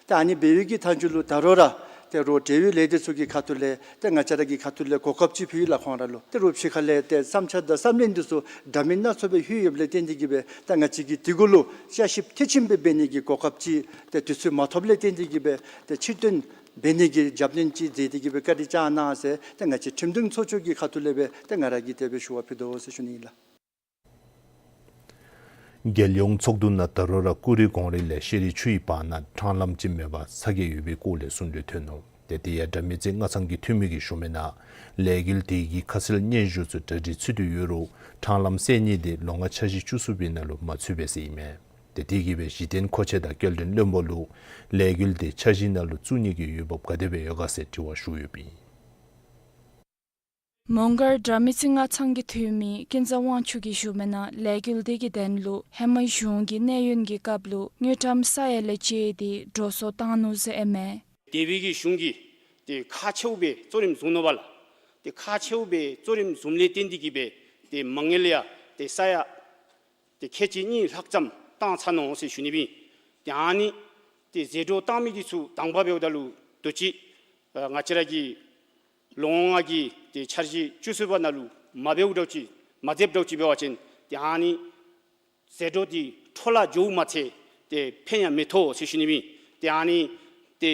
ཏེ་ཨ་ནི་འབད་བའི་གི་མཐའ་མཇུག་ལུ་ད་རུང་ར་ཏེ་རོགས་འབྲེལ་ཡོད་ལས་སྡེ་ཚུ་གི་ཁ་ཐུག་ལས་ཏེ་ང་བཅས་ར་གི་ཁ་ཐུག་ལས་གོ་སྐབས་ཅིག་ཕུལ་ཡི་ལགས། ཁོང་ར་ལུ་ཏེ་རོགས་ཕྱི་ཁ་ལས་ཏེ་བསམ་འཆར་དང་བསམ་ལན་འདི་ཚུ་འདྲ་མིན་སྣ་ཚོགས་སྦེ་ལྷོད་ཡོདཔ་ལས་བརྟེན་ཏེ་གི་སྦེ་ཏེ་ང་བཅས་ཀྱིས་དེ་གུ་ལུ་དཔྱད་ཞིབ་མཐིལ་ཕྱིནམ་སྦེ་འབད་ནི་གི་གོ་སྐབས་ཅིག་ཏེ་དུས་ཚོད་མ་ཐོབ་ལས་བརྟེན་ཏེ་གི་སྦེ་ཏེ་ཕྱིར་བཏོན་འབད་ནི་གི་རྒྱབ་སྣོན་ཅིག་མཛད་དེ་གི་སྦེ་བཀའ་དྲིན་བསྐྱང་གནང་ཟེར་ཏེ་ང་བཅས་ཁྲིམས་འདུན་ཚོགས་ཆུང་གི་ཁ་ཐུག་ལས་སྦེ་ཏེ་ང་ར་གིས་དེ་སྦེ་ཞུ་བ་ཕུལ་དོ་ཟེར་ཞུ་ནི་ཨིན་ལགས། རྒྱལ་ཡོངས་ཚོགས་འདུ་ནང་ད་རུང་ར་ཀུ་རི་གོང་རི་ལས་ཤེས་རིག་ཆུ་ཡི་བར་ན་ཕྲང་ལམ་ཅིག་མེད་པར་ཚ་གྱང་ཡོད་པའི་སྐོར་ལས་གསུང་གྲོས་ཐོན་ནུག། ཏེ་དེ་ཡང་དགྲ་མེད་རྩེ་རྔ་ཚང་གི་འཐུས་མི་གིས་ཞུ་མི་ནང་ལས་འགུལ་དེ་གི་ཁ་གསལ་སྙན་ཞུ་ཚུ་གྲ་སྒྲིག་ཚུད་དེ་ཡོད་རུང་ཕྲང་ལམ་སེལ་ནི་དེ་ལོ་ལྔ་འཆར་གཞི་བཅུ་གསུམ་པའི་ནང་ལུ་མ་ཚུད་པས་ཟེར་ཨིན་མས། ཏེ་དེ་གིས་སྦེ་གཞི་རྟེན་མཁོ་ཆས་དང་སྐྱེལ་འདྲེན་བློན་པོ་ལུ་ལས་འགུལ་དེ་འཆར་གཞིའི་ནང་ལུ་བཙུགས་ནི་གི་འོས་འབབ་ག་དེ་སྦེ་ཡོད་ག་ཟེར་དྲི་བ་ཞུ་ཡོདཔ་ཨིན། མོང་སྒར་དགྲ་མེད་རྩེ་རྔ་ཚང་གི་འཐུས་མི་ཀུན་བཟང་དབང་ཕྱུག་གིས་ཞུ་མི་ནང་ལས་འགུལ་དེ་གི་དོན་ལུ་ཧེ་མ་གཞུང་གི་གནས་ཡུན་གྱི་སྐབས་ལུ་དངུལ་ཀྲམ་ས་ཡ་ལས་བཅད་དེ་འགྲོ་སོང་བཏང་ནུག་ཟེར་ཨིན་མས། དེ་སྦེ་གི་གཞུང་གིས་ཏེ་ཁག་ཆེཝ་སྦེ་གཙོ་རིམ་བཟུང་ནུག་པ་ལགས། ཏེ་ཁག་ཆེཝ་སྦེ་གཙོ་རིམ་བཟུངམ་ལས་བརྟེན་ཏེ་གི་སྦེ་ཏེ་མ་དངུལ་ཡང་ཏེ་ས་ཡ་ཏེ་ཁལ་གཅིག་གཉིས་ལྷག་ཙམ་བཏང་ཚར་ནུག་ཟེར་ཞུ་ནི་ཨིན། ཏེ་ཨ་ནི་ཏེ་ཟད་འགྲོ་བཏང་མི་འདི་ཚུ་དང་པ་འབདཝ་ད་ལུ་དུས་ཅི་ཨ་ང་བཅས་ར་གི་ལོ་ལྔ་གི་ཏེ་འཆར་གཞི་བཅུ་གསུམ་པ་ནང་ལུ་མ་འབདཝ་འདྲཝ་ཅིག་མ་མཛདཔ་འདྲཝ་ཅིག་འབད་བ་ཅིན་ཏེ་ཨ་ནི་ཟད་འགྲོ་འདི་འཕྲོ་བརླག་འགྱོཝ་མ་ཚད་ཏེ་ཕན་ཡང་མི་ཐོགས་ཟེར་ཞུ་ནི་ཨིན། ཏེ་ཨ་ནི་ཏེ་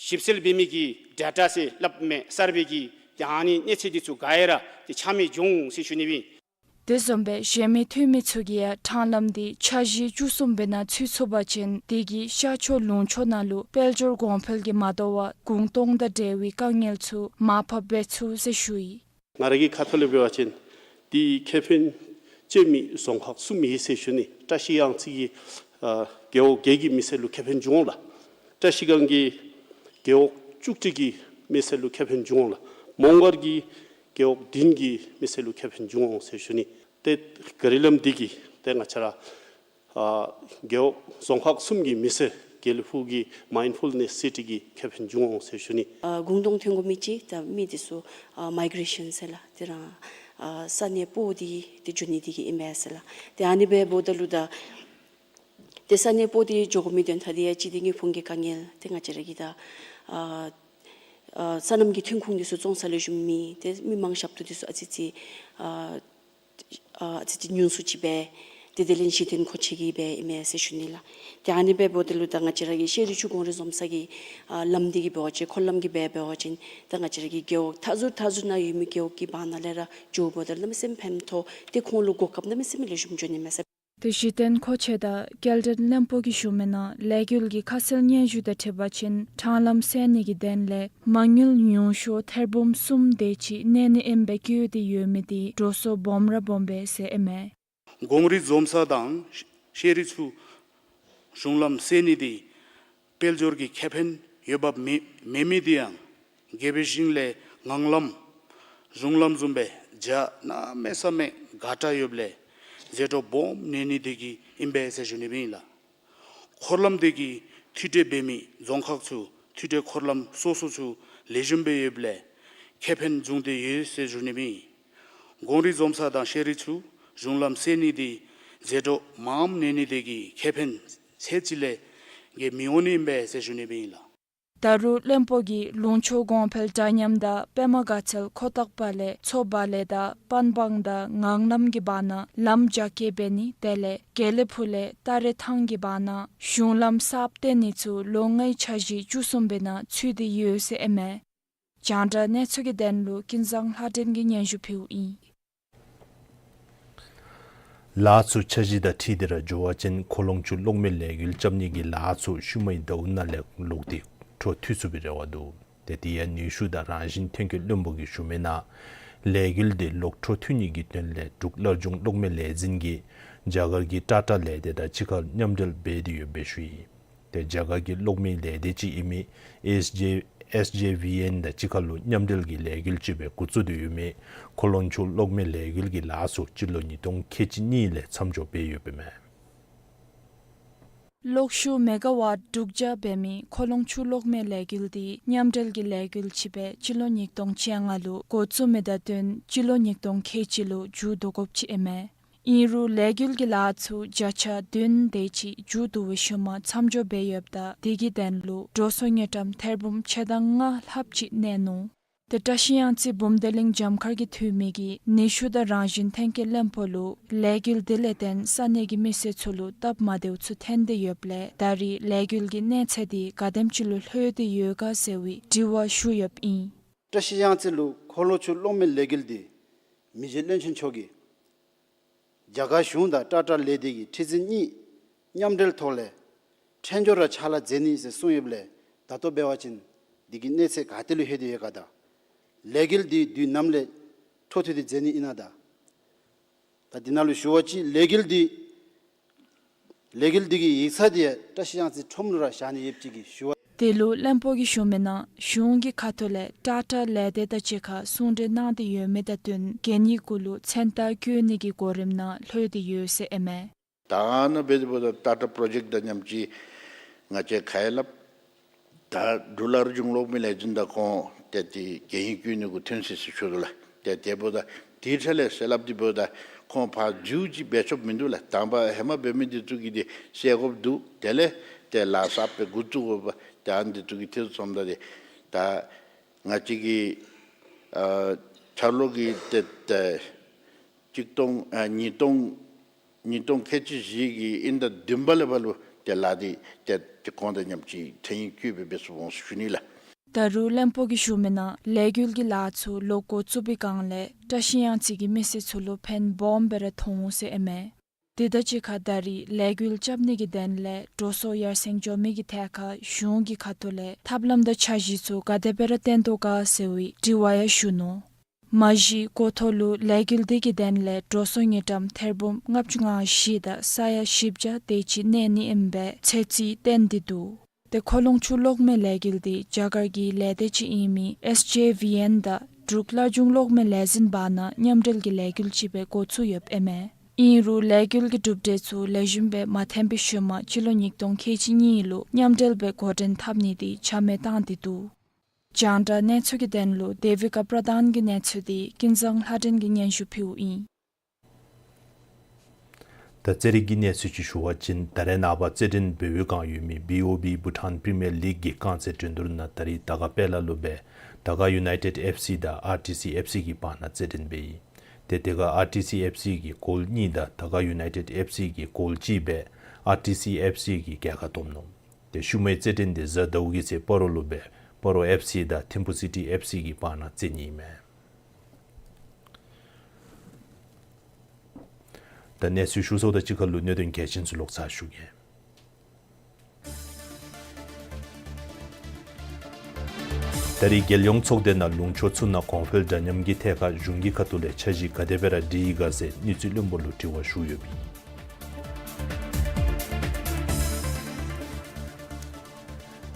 ཞིབ་འཚོལ་འབད་མི་གི་ཌེ་ཊ་ཟེར་སླབ་མས་སར་བེ་གི་ཏེ་ཨ་ནི་གནས་ཚད་འདི་ཚུ་ག་ཡ་ར་ཏེ་ཆ་མེད་འགྱོ་འོང་ཟེར་ཞུ་ནི་ཨིན། དེ་བཟུམ་སྦེ་གཞན་མི་འཐུས་མི་ཚུ་གིས་ཡང་ཕྲང་ལམ་འདི་འཆར་གཞི་བཅུ་གསུམ་པའི་ནང་ཚུད་ཚུགས་པ་ཅིན་དེ་གིས་ཤར་ཕྱོགས་ལུང་ཕྱོགས་ནང་ལུ་དཔལ་འབྱོར་གོང་འཕེལ་གྱིས་མ་དོ་བར་གུང་སྟོང་དང་འབྲེལ་བའི་དཀའ་ངལ་ཚུ་མར་ཕབ་འབད་ཚུགས་ཟེར་ཞུ་ཡི། ང་ར་གི་ཁ་ཐུག་ལས་འབད་བ་ཅིན་དེ་ཁེ་ཕན་ཅན་མི་རྫོང་ཁག་གསུམ་ཨིན་ཟེར་ཞུ་ནི། བཀྲ་ཤིས་གཡང་རྩེ་གི་ཨ་རྒེད་འོག་བརྒྱད་ཀྱི་མི་སེར་ལུ་ཁེ་ཕན་འབྱུང་འོང་ལགས། བཀྲ་ཤིས་སྒང་གི་རྒེད་འོག་བཅུ་གཅིག་གི་མི་སེར་ལུ་ཁེ་ཕན་འབྱུང་འོང་ལགས། མོང་སྒར་གྱི་རྒེད་འོག་བདུན་གྱི་མི་སེར་ལུ་ཁེ་ཕན་འབྱུང་འོང་ཟེར་ཞུ་ནི། ཏེ་ག་རི་ལམ་འདི་གིས་ཏེ་ང་བཅས་ར་ཨ་རྒེད་འོག་རྫོང་ཁག་གསུམ་གྱི་མི་སེར་དགེ་ལེགས་ཕུག་གི་མའིན་ཌ་ཕུལ་ནེསི་སི་ཊི་གི་ཁེ་ཕན་འབྱུང་འོང་ཟེར་ཞུ་ནི། ཨ་གུང་སྟོང་ཐོན་དགོ་མི་ཅིག་ད་མི་འདི་ཚུ་ཨ་མའི་གྲེ་ཤཱན་ཟེར་ལགས། ཏེ་རང་ཨ་ས་གནས་སྤོ་སྟེ་ཏེ་འགྱོ་ནི་འདི་གིས་ཨིན་པས་ཟེར་ལགས། ཏེ་ཨ་ནི་སྦེ་འབདཝ་ད་ལུ་ད་ཏེ་ས་གནས་སྤོ་སྟེ་འགྱོ་དགོ་མི་དོན་དག་འདི་ཡང་གཅིག་འདི་དངུལ་ཕོན་གྱི་དཀའ་ངལ། ཏེ་ང་བཅས་ར་གི་ད་ཨ་ཨ་སོ་ནམ་གྱི་ཐོན་ཁུངས་འདི་ཚུ་བཙོང་ས་ལེགས་ཤོམ་མེད། ཏེ་མི་མང་ཞབས་ཏོག་འདི་ཚུ་ཨ་ཙི་ཙི་ཨ་ཨ་ཙི་ཙི་ཉུང་སུ་ཅིག་སྦེ་ཏེ་དེ་ལས་གཞི་རྟེན་མཁོ་ཆས་ཀྱིས་སྦེ་ཨིན་མས་ཟེར་ཞུ་ནི་ལགས། ཏེ་ཨ་ནི་སྦེ་འབདཝ་ད་ལུ་ད་ང་བཅས་ར་གི་ཤེས་རིག་ཆུ་གོང་རི་འཛོམས་ས་གི་ཨ་ལམ་འདི་གིས་འབད་བ་ཅིན་འཁོར་ལམ་གྱིས་སྦེ་འབད་བ་ཅིན་ད་ང་བཅས་ར་གི་རྒེད་འོག་མཐའ་ཟུར་མཐའ་ཟུར་ནང་ཡོད་མི་རྒེད་འོག་གི་བར་ན་ལས་ར་འགྱོཝ་ད་གནམ་མེད་ས་མེད་ཕན་ཐོགས། ཏེ་ཁོང་ལུ་གོ་སྐབས་གནམ་མེད་ས་མེད་ལེགས་ཤོམ་འབྱུང་ནི་མས་ཟེར། ཏེ་གཞི་རྟེན་མཁོ་ཆས་དང་སྐྱེལ་འདྲེན་བློན་པོ་གིས་ཞུ་མི་ནང་ལས་འགུལ་གྱི་ཁ་གསལ་སྙན་ཞུ་དང་འཁྲིལ་བ་ཅིན་ཕྲང་ལམ་སེལ་ནི་གི་དོན་ལས་མ་དངུལ་ཉུང་ཤོས་ཐེར་འབུམ་གསུམ་དེ་ཅིག་གནས་ནི་ཨིནམ་སྦེ་བཀོད་དེ་ཡོད་མི་དེ་འགྲོ་སོང་སྦོམ་ར་སྦོམ་པས་ཟེར་ཨིན་མས། གོང་རི་འཛོམས་ས་དང་ཤེས་རིག་ཆུ་གཞུང་ལམ་སེལ་ནི་དེ་དཔལ་འབྱོར་གྱི་ཁེ་ཕན་འོས་འབབ་མེད་མེད་མི་དེ་ཡང་དགེ་བའི་ཞིང་ལས་ངང་ལམ་གཞུང་ལམ་བཟུམ་སྦེ་རྒྱ་གནམ་མེད་ས་མེད་དགའ་དྲགས་ཡོདཔ་ལས་ཟད་འགྲོ་སྦོམ་གནས་ནི་དེ་གིས་ཨིན་པས་ཟེར་ཞུ་ནི་སྦེ་ཨིན་ལགས། འཁོར་ལམ་དེ་གིས་ མཐུད་འབྲེལ་འབད་མི་རྫོང་ཁག་ཚུ་མཐུད་འབྲེལ་འཁོར་ལམ་སོ་སོ་ཚུ་ལེགས་ཤོམ་སྦེ་ཡོདཔ་ལས་ཁེ་ཕན་བྱུང་སྟེ་ཡོད་ཟེར་ཞུ་ནི་ཨིན། གངས་རི་འཛོམས་ས་དང་ཤེས་རིག་ཚུ་གཞུང་ལམ་སེལ་ནི་དེ་ཟད་འགྲོ་མངམ་ནི་དེ་གིས་ཁེ་ཕན་ཚད་ཅིག་ལས་བརྒལ་མི་འོང་ནི་ཨིན་པས་ཟེར་ཞུ་ནི་ཨིན་ལགས། ད་རུང་བློན་པོ་གིས་ལུང་ཕྱོགས་གོང་འཕེལ་འདྲ་མཉམ་དང་པདྨ་དགའ་ཚལ་ཁོ་ཐང་པ་ལས་མཚོ་བ་ལེ་དང་པན་བང་དང་ངང་ལམ་གྱི་བར་ན་ལམ་རྒྱ་སྐྱེད་འབད་ནི་དེ་ལས་དགེ་ལེགས་ཕུ་ལས་སྟ་རེ་ཐང་གི་བར་ན་གཞུང་ལམ་གསརཔ་བཏོན་ནི་ཚུ་ལོ་ལྔའི་འཆར་གཞི་བཅུ་གསུམ་པའི་ནང་ཚུད་དེ་ཡོད་ཟེར་ཨིན་མས། རྒྱང་བསྒྲགས་གནས་ཚུལ་གྱི་དོན་ལུ་ཀུན་བཟང་ལྷ་སྒྲོན་གྱིས་སྙན་ཞུ་ཕུལཝ་ཨིན། ལཱ་ཚུ་འཆར་གཞི་དང་འཁྲིལ་ཏེ་ར་འགྱོ་བ་ཅིན་ཁོ་ལོང་ཆུ་གློག་མེ་ལས་འགུལ་རྐྱབ་ནི་གི་ལཱ་ཚུ་ཤུལ་མའི་ཟླཝ་ནང་ལས་ལོག་སྟེ་འཕྲོ་མཐུད་ཚུགས་པའི་རེ་བ་འདུག། ཏེ་དེ་ཡང་ནུས་ཤུགས་དང་རང་བཞིན་ཐོན་སྐྱེད་བློན་པོ་གིས་ཞུ་མི་ནང་ལས་འགུལ་དེ་ལོག་འཕྲོ་མཐུད་ནི་གི་དོན་ལས་འབྲུག་སླར་འབྱུང་གློག་མེ་ལས་འཛིན་གྱིས་རྒྱ་གར་གྱི་ཊ་ཊ་ལས་སྡེ་དང་གཅིག་ཁར་མཉམ་འབྲེལ་འབད་དེ་ཡོདཔ་སྦེ་ཞུ་ཡི། ཏེ་རྒྱ་གར་གྱི་གློག་མེ་ལས་སྡེ་ཅིག་ཨིན་མི་ཨེས་ཇེ་ཨེས་ཇེ་ཝི་ཨེན་དང་གཅིག་ཁར་ལུ་མཉམ་འབྲེལ་གྱི་ལས་འགུལ་ཅིག་སྦེ་འགོ་བཙུགས་ཏེ་ཡོད་མི་ཁོ་ལོང་ཆུ་གློག་མེ་ལས་འགུལ་གྱི་ལཱ་ཚུ་སྤྱི་ལོ་ཉིས་སྟོང་ཁལ་གཅིག་གཉིས་ལས་མཚམས་འཇོག་འབད་ཡོདཔ་ཨིན་མས། གློག་ཤུགས་མེ་ག་ཝཊ་དྲུག་བརྒྱ་འབད་མི་ཁོ་ལོང་ཆུ་གློག་མེ་ལས་འགུལ་དེ་མཉམ་འབྲེལ་གྱི་ལས་འགུལ་ཅིག་སྦེ་སྤྱི་ལོ་ཉིས་སྟོང་བཅོ་ལྔ་ལུ་འགོ་བཙུགས་མི་དང་བསྟུན་སྤྱི་ལོ་ཉིས་སྟོང་ཁལ་གཅིག་ལུ་མཇུག་བསྡུ་དགོཔ་ཅིག་ཨིན་མས། ཨིན་རུང་ལས་འགུལ་གྱི་ལཱ་ཚུ་བརྒྱ་ཆ་བདུན་དེ་ཅིག་མཇུག་བསྡུ་བའི་ཤུལ་མ་མཚམས་འཇོག་འབད་ཡོདཔ་ད་དེ་གི་དོན་ལུ་འགྲོ་སོང་དངུལ་ཀྲམ་ཐེར་འབུམ་ཕྱེད་དང་ལྔ་ལྷགཔ་ཅིག་གནས་ནུག། ཏེ་བཀྲ་ཤིས་གཡང་རྩེ་བུམ་སྡེ་གླིང་རྒྱབ་མཁར་གྱི་འཐུས་མི་གིས་ནུས་ཤུགས་དང་རང་བཞིན་ཐོན་སྐྱེད་བློན་པོ་ལུ་ལས་འགུལ་དེ་ལས་བརྟེན་ས་གནས་ཀྱི་མི་སེར་ཚུ་ལུ་སྟབས་མ་བདེཝ་ཚུ་ཐོན་ཏེ་ཡོདཔ་ལས་ད་རེས་ལས་འགུལ་གྱི་གནས་ཚད་དེ་ག་དེམ་ཅིག་ལུ་ལྷོད་དེ་ཡོད་ག་ཟེར་བའི་དྲི་བ་ཞུ་ཡོདཔ་ཨིན། བཀྲ་ཤིས་གཡང་རྩེ་ལུ་ཁོ་ལོང་ཆུ་གློག་མེ་ལས་འགུལ་དེ་མི་རྗེ་བློན་ཆེན་མཆོག་གིས་རྒྱ་གར་གཞུང་དང་ཊ་ཊ་ལས་སྡེ་གི་ཁྲི་འཛིན་གཉིས་མཉམ་འབྲེལ་ཐོག་ལས་ཕྲན་བཅོ་ར་ཕྱག་ལཱ་མཛད་ནི་ཟེར་གསུངས་ཡོདཔ་ལས་ད་ལྟོ་འབད་བ་ཅིན་དེ་གི་གནས་ཚད་ག་ཏེ་ལུ་ལྷོད་དེ་ཡོད་ག་དང་ལས་འགུལ་དེ་དུས་ནམ་ལས་འཕྲོ་མཐུད་དེ་མཛད་ནི་ཨིན་ན་དང་། ད་དེ་ནང་ལུ་ཞུ་བ་ཅིན་ལས་འགུལ་དེ་ལས་འགུལ་དེ་གི་ཡིག་ཚང་དེ་ཡང་བཀྲ་ཤིས་གཡང་རྩེ་ཁྲོམ་ལུ་ར་བཞག་ནི་ཡོདཔ་ཅིག་གི་ཞུ་བ། དེ་ལུ་བློན་པོ་གིས་ཞུ་མི་ནང་གཞུང་གི་ཁ་ཐུག་ལས་ཊ་ཊ་ལས་སྡེ་དང་གཅིག་ཁར་གསུང་གྲོས་གནང་སྟེ་ཡོད་མི་དང་བསྟུན་གན་ཡིག་གུ་ལུ་མཚན་རྟགས་བཀོད་ནི་གི་གོ་རིམ་ནང་ལྷོད་དེ་ཡོད་ཟེར་ཨིན་མས། ད་ནཱ་འབད་དེ་འབདཝ་ད་ཊ་ཊ་པྲོ་ཇེཀཊ་དང་མཉམ་གཅིག་ང་བཅས་ཁ་ཡར་སླབ། ད་འབྲུག་སླར་འབྱུང་གློག་མེ་ལས་འཛིན་དང་ཁོང་ཏེ་དེ་གན་ཡིག་བཀོད་ནི་གུ་ཐོན་ཅི་ཟེར་ཞུ་དོ་ལགས། ཏེ་དེ་འབདཝ་ད་དེ་འཕྲལ་ལས་ཟེར་སླབ་དེ་འབདཝ་ད་ཁོང་ཕར་མཇུག་ཅིག་འབད་ཆོགཔ་མིན་འདུག་ལགས། དང་པ་ཧེ་མ་འབད་མི་དེ་ཚུ་གི་དེ་སེལ་དགོཔ་འདུག། དེ་ལས་ཏེ་ལཱ་གསརཔ་སྦེ་འགོ་བཙུགས་དགོཔ་ད་ཨ་ནི་དེ་ཚུ་གི་ཐད་ཚུདཔ་ད་ཏེ་ད་ང་བཅས་ཀྱི་ཨ་འཆར་ལོ་གི་ཏེ་ཏེ་གཅིག་སྟོང་ཨ་ཉིས་སྟོང་ཉིས་སྟོང་ཁལ་གཅིག་བཞི་གི་དབྱིན་ཟླ་བདུན་པ་ལས་ཕར་ལུ་ཏེ་ལཱ་འདི་ཏེ་ཏེ་ཁོང་དང་མཉམ་གཅིག་ཁྲལ་ཡིག་བཀོད་སྦེ་འབད་ཚུགས་འོང་ཟེར་ཞུ་ནི་ལགས། ད་རུང་བློན་པོ་གིས་ཞུ་མི་ནང་ལས་འགུལ་གྱི་ལཱ་ཚུ་ལོག་འགོ་བཙུགས་པའི་སྒང་ལས་བཀྲ་ཤིས་གཡང་རྩེ་གི་མི་སེར་ཚུ་ལུ་ཕན་སྦོམ་སྦེ་ར་ཐོན་འོང་ཟེར་ཨིན་མས། དེ་དང་གཅིག་ཁར་ད་རེས་ལས་འགུལ་རྐྱབ་ནི་གི་དོན་ལས་འགྲོ་སོང་ཡར་སེང་འགྱོ་མི་གི་ཐད་ཁར་གཞུང་གི་ཁ་ཐུག་ལས་ཐབས་ལམ་དང་འཆར་གཞི་ཚུ་ག་དེ་སྦེ་ར་བཏོན་དོ་ག་ཟེར་བའི་དྲི་བ་ཡང་ཞུ་ནུག། མ་གཞི་འགོ་ཐོག་ལུ་ལས་འགུལ་དེ་གི་དོན་ལས་འགྲོ་སོང་དངུལ་ཀྲམ་ཐེར་འབུམ་ལྔ་བཅུ་ང་བཞི་དང་ས་ཡ་བཞི་བརྒྱ་དེ་ཅིག་གནས་ནི་ཨིན་པའི་ཚོད་རྩིས་བཏོན་ཏེ་འདུག། ཏེ་ཁོ་ལོང་ཆུ་གློག་མེ་ལས་འགུལ་དེ་རྒྱ་གར་གྱི་ལས་སྡེ་ཅིག་ཨིན་མི་ཨེས་ཇེ་ཝི་ཨེན་དང་འབྲུག་སླར་འབྱུང་གློག་མེ་ལས་འཛིན་བར་ན་མཉམ་འབྲེལ་གྱི་ལས་འགུལ་ཅིག་སྦེ་འགོ་བཙུགས་ཡོདཔ་ཨིན་མས། ཨིན་རུང་ལས་འགུལ་གྱི་གྲུབ་འབྲས་ཚུ་ལེགས་ཤོམ་སྦེ་མ་ཐོན་པའི་ཤུལ་མ་སྤྱི་ལོ་ཉིས་སྟོང་ཁལ་གཅིག་གཉིས་ལུ་མཉམ་འབྲེལ་སྦེ་འགོ་འདྲེན་འཐབ་ནི་དེ་ཆ་མེད་བཏང་སྟེ་འདུག། རྒྱང་བསྒྲགས་གནས་ཚུལ་གྱི་དོན་ལུ་དེ་བི་ཀ་པྲ་དཱན་གྱི་གནས་ཚུལ་དེ་ཀུན་བཟང་ལྷ་སྒྲོན་གྱིས་སྙན་ཞུ་ཕུལཝ་ཨིན། ད་རྩེད་རིགས་ཀྱི་གནས་ཚུལ་ཅིག་ཞུ་བ་ཅིན་ད་རེས་ནངས་པ་རྩེད་འགྲན་འབད་བའི་བསྒང་ཡོད་མི་བི་ཨོ་བི་བྷུ་ཊཱན་པི་རི་མི་ཡར་ལིག་གི་རྐང་རྩེད་འགྲན་བསྡུར་ནང་ད་རིས་དར་དཀར་དཔལ་ལ་ལུ་སྦེ་དར་དཀར་ཡུ་ནའི་ཊེཌ་ཨེཕ་སི་དང་ཨར་ཊི་སི་ཨེཕ་སི་གི་བར་ན་རྩེད་འགྲན་འབད་ཡི། ཏེ་དེ་ཁར་ཨར་ཊི་སི་ཨེཕ་སི་གིས་གོལ་གཉིས་དང་དར་དཀར་ཡུ་ནའི་ཊེཌ་ཨེཕ་སི་གིས་གོལ་གཅིག་སྦེ་ཨར་ཊི་སི་ཨེཕ་སི་གིས་རྒྱལ་ཁ་ཐོབ་ནུག། ཏེ་ཤུལ་མའི་རྩེད་འགྲན་དེ་གཟའ་ཟླཝ་གི་ཚེ་སྤ་རོ་ལུ་སྦེ་སྤ་རོ་ཨེཕ་སི་དང་ཐིམ་ཕུ་སི་ཊི་ཨེཕ་སི་གི་བར་ན་རྩེད་ནི་ཨིན་མས། ད་གནས་ཚུལ་ཞུ་ཚརཝ་དང་གཅིག་ཁར་ལུ་གནད་དོན་གལ་ཆེན་ཚུ་ལོག་ཚར་ཞུ་གེ། ད་རིས་རྒྱལ་ཡོངས་ཚོགས་སྡེ་ནང་ལུང་ཕྱོགས་ཚུ་ནང་གོང་འཕེལ་འདྲ་མཉམ་གྱི་ཐད་ཁར་གཞུང་གི་ཁ་ཐུག་ལས་འཆར་གཞི་ག་དེ་སྦེ་ར་སྒྲིག་ཡི་ག་ཟེར་དངུལ་རྩིས་བློན་པོ་ལུ་དྲི་བ་ཞུ་ཡོདཔ་ཨིན།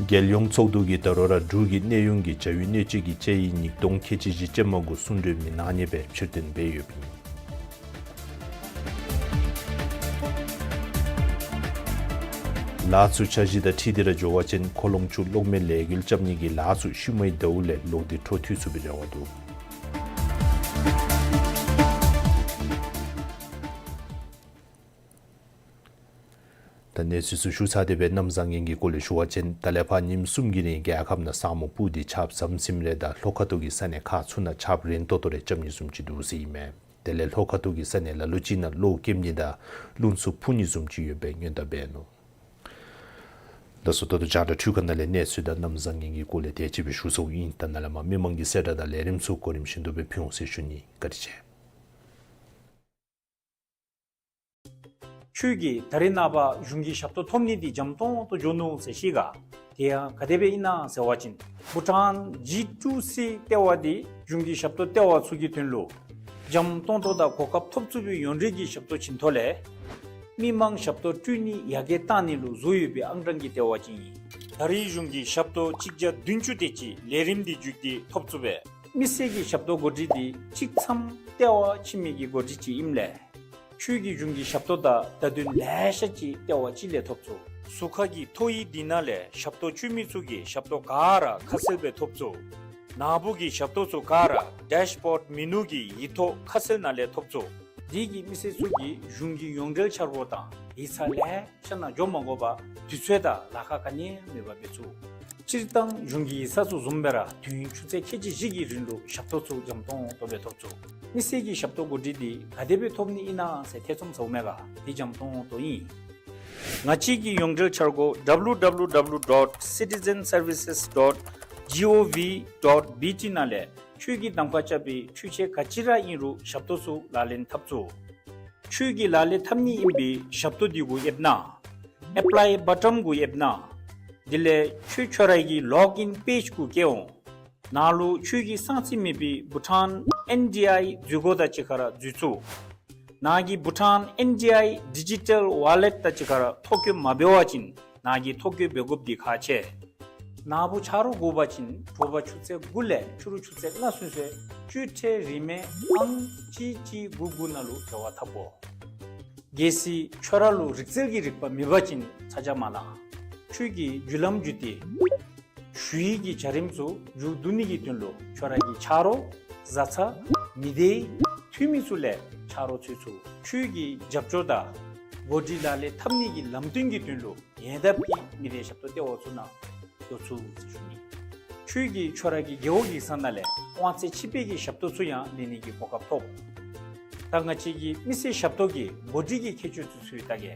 རྒྱལ་ཡོངས་ཚོགས་འདུ་གིས་ད་རུང་ར་འབྲུག་གི་གནས་ཡུན་གྱི་བྱ་ཡུལ་གནོད་སྐྱེལ་གྱི་དཔྱད་ཡིག་ཉིས་སྟོང་ཁལ་གཅིག་བཞི་ཅན་མ་གུ་གསུང་གྲོས་མི་གནང་ནི་སྦེ་ཕྱིར་འཐེན་འབད་ཡོདཔ་ཨིན། ལཱ་ཚུ་འཆར་གཞི་དང་འཁྲིལ་ཏེ་ར་འགྱོ་བ་ཅིན་འཁོར་ལོ་ཅིག་གློག་མེ་ལས་འགུལ་རྐྱབ་ནི་གི་ལཱ་ཚུ་ཤུལ་མའི་ཟླཝ་ལས་ལོག་སྟེ་འཕྲོ་མཐུད་ཚུགས་པའི་རེ་བ་འདུག། ད་གནས་ཚུལ་ཚུ་ཞུ་ཚར་ཏེ་སྦེ་གནམ་བཟང་ངན་གྱི་སྐོར་ལས་ཞུ་བ་ཅིན་ད་ལས་ཕར་ཉིནམ་གསུམ་གྱི་རིང་རྒྱལ་ཁབ་ནང་ས་སྨུག་སྤུབས་ཏེ་ཆརཔ་ཟམ་ཟིམ་རེ་དང་ལྷོ་ཁ་ཐུག་གི་ས་གནས་ཁག་ཚུ་ནང་ཆརཔ་རན་ཏོག་ཏོ་རེ་རྐྱབ་ནི་བཟུམ་ཅིག་འདུག་ཟེར་ཨིན་མས། དེ་ལས་ལྷོ་ཁ་ཐུག་གི་ས་གནས་ལ་ལུ་ཅིག་ནང་གློག་ཀེམ་ནི་དང་རླུང་འཚུབ་འཕུ་ནི་བཟུམ་ཅིག་ཡོདཔ་སྦེ་སྔོན་བརྡ་འབད་ནུག། ལགས་སོ། ད་ལྟོ་རྒྱང་བསྒྲགས་འཕྲུལ་ཁང་ནང་ལས་གནས་ཚུལ་དང་གནམ་བཟང་ངན་གྱི་སྐོར་ལས་དེ་ཅིག་སྦེ་ཞུ་ཚརཝ་ཨིན། ད་ནཱ་ལས་མར་མི་མང་གི་གསལ་བསྒྲགས་དང་ལས་རིམ་ཚུ་གོ་རིམ་བཞིན་དུ་སྦེ་ཕུལ་འོང་ཟེར་ཞུ་ནི། བཀའ་དྲིན་ཆེ། ཁྱོད་ཀྱིས་ད་རིས་ནངས་པ་གཞུང་གི་ཞབས་ཏོག་ཐོབ་ནི་འདི་འཇམ་ཏོང་ཏོ་འགྱོ་ནུག་ཟེར་ཤེས་ག། དེ་ཡང་ག་དེ་སྦེ་ཨིན་ན་ཟེར་བ་ཅིན་བྷུ་ཊཱན་ཇི་ཊུ་སི་ལྟེ་བ་འདི་གཞུང་གི་ཞབས་ཏོག་ལྟེ་བ་ཚུ་གི་དོན་ལུ་འཇམ་ཏོང་ཏོ་དང་གོ་སྐབས་ཐོབ་ཚུགས་པའི་ཡོངས་འབྲེལ་གྱི་ཞབས་ཏོག་བྱིན་ཐོག་ལས་མི་མང་ཞབས་ཏོག་སྤྲོད་ནི་ཡར་རྒྱས་གཏང་ནི་ལུ་བཟོ་ཡོད་པའི་ཨང་གྲངས་ཀྱི་ལྟེ་བ་ཅིག་ཨིན། ད་རེས་གཞུང་གི་ཞབས་ཏོག་གཅིག་བརྒྱ་བདུན་ཅུ་དེ་ཅིག་ལས་རིམ་འདི་བརྒྱུད་དེ་ཐོབ་ཚུགས་པས། མི་སེར་གྱི་ཞབས་ཏོག་གོ་སྒྲིག་འདི་གཅིག་མཚམས་ལྟེ་བ་ཕྱི་མི་གི་གོ་སྒྲིག་ཅིག་ཨིནམ་ལས་ཁྱོད་ཀྱིས་གཞུང་གི་ཞབས་ཏོག་དང་བརྡ་དོན་ལེ་ཤ་ཅིག་ལྟེ་བ་གཅིག་ལས་ཐོབ་ཚུགས། ཟུར་ཁ་གི་ཐོ་ཡིག་འདི་ནང་ལས་ཞབས་ཏོག་སྤྲོད་མི་ཚུ་གིས་ཞབས་ཏོག་ག་ར་ཁ་གསལ་སྦེ་ཐོབ་ཚུགས། ནཱ་བུ་གི་ཞབས་ཏོག་ཚུ་ག་ར་ཌེཤ་བོརཌ་མེ་ནུ་གི་ཡིག་ཐོག་ཁ་གསལ་ནང་ལས་ཐོབ་ཚུགས། དེ་གིས་མི་སེར་ཚུ་གིས་གཞུང་གི་ཡོངས་འབྲེལ་འཆར་སྒོ་དང་ཡིག་ཚང་ལེ་ཤ་ནང་འགྱོ་མ་དགོ་པར་དུས་ཚོད་དང་ལཱ་ཁག་ག་ནི་ཡང་མེད་པར་འབད་ཚུགས། སྤྱིར་བཏང་གཞུང་གི་ཡིག་ཚང་ཚུ་བཟུམ་སྦེ་ར་དུས་ཡུན་ཆུ་ཚོད་ཁལ་གཅིག་བཞི་གི་རིང་ལུ་ཞབས་ཏོག་ཚུ་འཇམ་ཏོང་ཏོ་སྦེ་ཐོབ་ཚུགས། མི་སེར་གྱི་ཞབས་ཏོག་གོ་སྒྲིག་འདི་ག་དེ་སྦེ་ཐོབ་ནི་ཨིན་ན་ཟེར་ཐེ་ཚོམ་ཟཝ་མས་ག། འདི་འཇམ་ཏོང་ཏོ་ཨིན། ང་བཅས་ཀྱི་ཡོངས་འབྲེལ་འཆར་སྒོ་ཌབ་ལུ་ཌབ་ལུ་ཌབ་ལུ་ཌོཊ་སི་ཊི་ཛེན་སར་བི་སེས་ཌོཊ་ཇི་ཨོ་ཝི་ཌོཊ་བི་ཊི་ནང་ལས་ཁྱོད་ཀྱིས་གདམ་ཁ་རྐྱབ་པའི་འཕྲུལ་ཆས་ག་ཅི་ར་ཨིན་རུང་ཞབས་ཏོག་ཚུ་ལག་ལེན་འཐབ་ཚུགས། ཁྱོད་ཀྱིས་ལག་ལེན་འཐབ་ནི་ཨིན་པའི་ཞབས་ཏོག་འདི་གུ་ཡེབ་ན། ཨེཔ་ལའི་བ་ཊོན་གུ་ཡེབ་ན། དེ་ལས་ཁྱོད་ཁྱོད་ར་གི་ལོག་ཨིན་པེཇ་གུ་བསྐྱལ་འོང་། ནཱ་ལུ་ཁྱོད་ཀྱིས་གསང་རྩིས་མེད་པའི་བྷུ་ཊཱན་ཨེན་ཌི་ཨའི་འཛུལ་སྒོ་དང་གཅིག་ཁར་འཛུལ་ཚུགས། ནཱ་གི་བྷུ་ཊཱན་ཨེན་ཌི་ཨའི་ཌི་ཇི་ཊལ་ཝ་ལེཊ་དང་གཅིག་ཁར་ཐོ་བཀོད་མ་འབད་བ་ཅིན་ནཱ་གིས་ཐོ་བཀོད་འབད་དགོཔ་འདི་ཁག་ཆེ། ནཱ་བུ་ཆ་རོགས་དགོ་པ་ཅིན་དྲོ་པ་ཆུ་ཚོད་དགུ་ལས་ཕྱི་རུ་ཆུ་ཚོད་ལྔ་ཚུན་ཚོད་སྤྱོད་ཁྲལ་རིན་མེད་ཨང་གཅིག་གཅིག་དགུ་དགུ་ནང་ལུ་འབྲེལ་བ་འཐབ་དགོ། གལ་སྲིད་ཁྱོད་ར་ལུ་རིག་རྩལ་གྱི་རིག་པ་མེད་པ་ཅིན་ཚ་གྱང་མ་ལང་། ཁྱོད་ཀྱིས་བརྒྱུད་ལམ་བརྒྱུད་དེ་ཞུ་ཡིག་གི་བྱ་རིམ་ཚུ་མཇུག་བསྡུ་ནི་གི་དོན་ལུ་ཁྱོད་ར་གི་ཆ་རོགས་བཟའ་ཚང་མི་སྡེ་འཐུས་མི་ཚུ་ལས་ཆ་རོགས་འཚོལ་ཚུགས། ཁྱོད་ཀྱི་རྒྱབ་སྐྱོར་དང་གོ་སྒྲིག་ལག་ལེན་འཐབ་ནི་གི་ལམ་སྟོན་གྱི་དོན་ལུ་ཉེ་འདབས་ཀྱི་མི་སྡེ་ཞབས་ཏོག་ལྟེ་བ་ཚུ་ནང་འགྱོ་ཚུགས་ཟེར་ཞུ་ནི། ཁྱོད་ཀྱིས་ཁྱོད་ར་གི་རྒེད་འོག་ཡིག་ཚང་ནང་ལས་དབང་ཚད་ཕྱིས་པའི་གི་ཞབས་ཏོག་ཚུ་ཡང་ལེན་ནི་གི་གོ་སྐབས་ཐོབ། ད་ང་བཅས་ཀྱི་མི་སེར་ཞབས་ཏོག་གི་གོ་སྒྲིག་གི་ཁྱད་ཆོས་ཚུ་ཚུ་ཡང་བལྟ་གེ།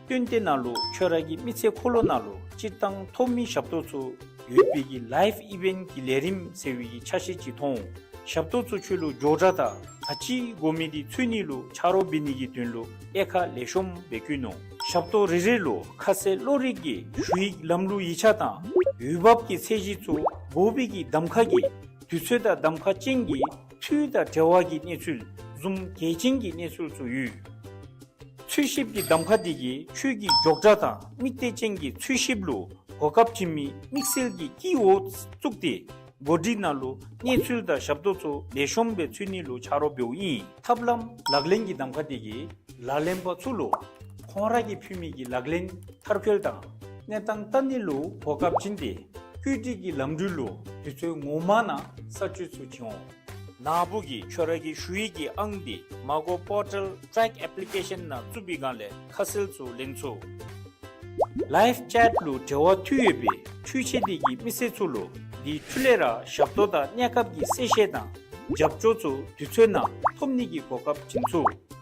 སྟོན་ཏེ་ནང་ལུ་ཁྱོད་ར་གི་མི་ཚེ་འཁོར་ལོ་ནང་ལུ་སྤྱིར་བཏང་ཐོབ་མི་ཞབས་ཏོག་ཚུ་ཡོད་པའི་གི་ལའིཕ་ཨི་ཝེནཊ་གི་ལས་རིམ་ཟེར་བའི་གི་ཆ་ཤས་ཅིག་མཐོང་། ཞབས་ཏོག་ཚུ་ཁྱོད་ལུ་མགྱོགས་དྲགས་དང་ག་ཅི་དགོ་མི་འདི་འཚོལ་ནི་ལུ་ཆ་རོགས་འབད་ནི་གི་དོན་ལུ་དབྱེ་ཁག་ལེགས་ཤོམ་སྦེ་བཀོད་ནུག། ཞབས་ཏོག་རེ་རེ་ལུ་ཁ་གསལ་བློ་རིག་གི་ཞུ་ཡིག་ལམ་ལུགས་ཡིག་ཆ་དང་འོས་འབབ་ཀྱི་ཚད་གཞི་ཚུ་དགོ་པའི་གི་གདམ་ཁ་གི་དུས་ཚོད་དང་གདམ་ཁ་ཅན་གྱི་འཐུས་དང་འབྲེལ་བ་གི་གནས་ཚུལ་བཟུམ་གལ་ཆེན་གྱི་གནས་ཚུལ་ཚུ་ཡོད། འཚོལ་ཞིབ་ཀྱི་གདམ་ཁ་འདི་གིས་ཁྱོད་ཀྱི་མགྱོགས་དྲགས་དང་དམིགས་གཏད་ཅན་གྱི་འཚོལ་ཞིབ་ལུ་གོ་སྐབས་བྱིན་མི་དམིགས་བསལ་གྱི་དཀྱིལ་འོག་བཙུགས་ཏེ་གོ་སྒྲིག་ནང་ལུ་གནས་ཚུལ་དང་ཞབས་ཏོག་ཚུ་ལེགས་ཤོམ་སྦེ་འཚོལ་ནི་ལུ་ཆ་རོགས་འབདཝ་ཨིན། ཐབས་ལམ་ལག་ལེན་གྱི་གདམ་ཁ་འདི་གིས་ལག་ལེན་པ་ཚུ་ལུ་ཁོང་ར་གིས་ཕུལ་མི་གི་ལག་ལེན་མཐར་འཁྱོལ་དང་གནས་སྟངས་བལྟ་ནི་ལུ་གོ་སྐབས་བྱིན་ཏེ་བཀོད་སྒྲིག་གི་ལམ་འགྲུལ་ལུ་དུས་ཚོད་ངོ་མ་ནང་གསར་བཅོས་ཚུ་བྱིན་འོང་། ནཱ་བུ་གིས་ཁྱོད་ར་གི་ཞུ་ཡིག་གི་ཨང་འདི་མ་གོ་པོར་ཊལ་ཊེག་ཨེཔ་ལི་ཀེ་ཤཱན་ནང་བཙུགས་པའི་སྒང་ལས་ཁ་གསལ་ཚུ་ལེན་ཚུགས། ལའིབ་ཅེཊ་ལུ་འབྲེལ་བ་མཐུད་ཡོད་པའི་འཕྲུལ་ཆས་འདི་གིས་མི་སེར་ཚུ་ལུ་དེའི་འཕྲོ་ལས་ར་ཞབས་ཏོག་དང་གནས་སྐབས་ཀྱི་གསལ་བཤད་དང་རྒྱབ་སྐྱོར་ཚུ་དུས་ཚོད་ནང་ཐོབ་ནི་གི་གོ་སྐབས་བྱིན་ཚུགས།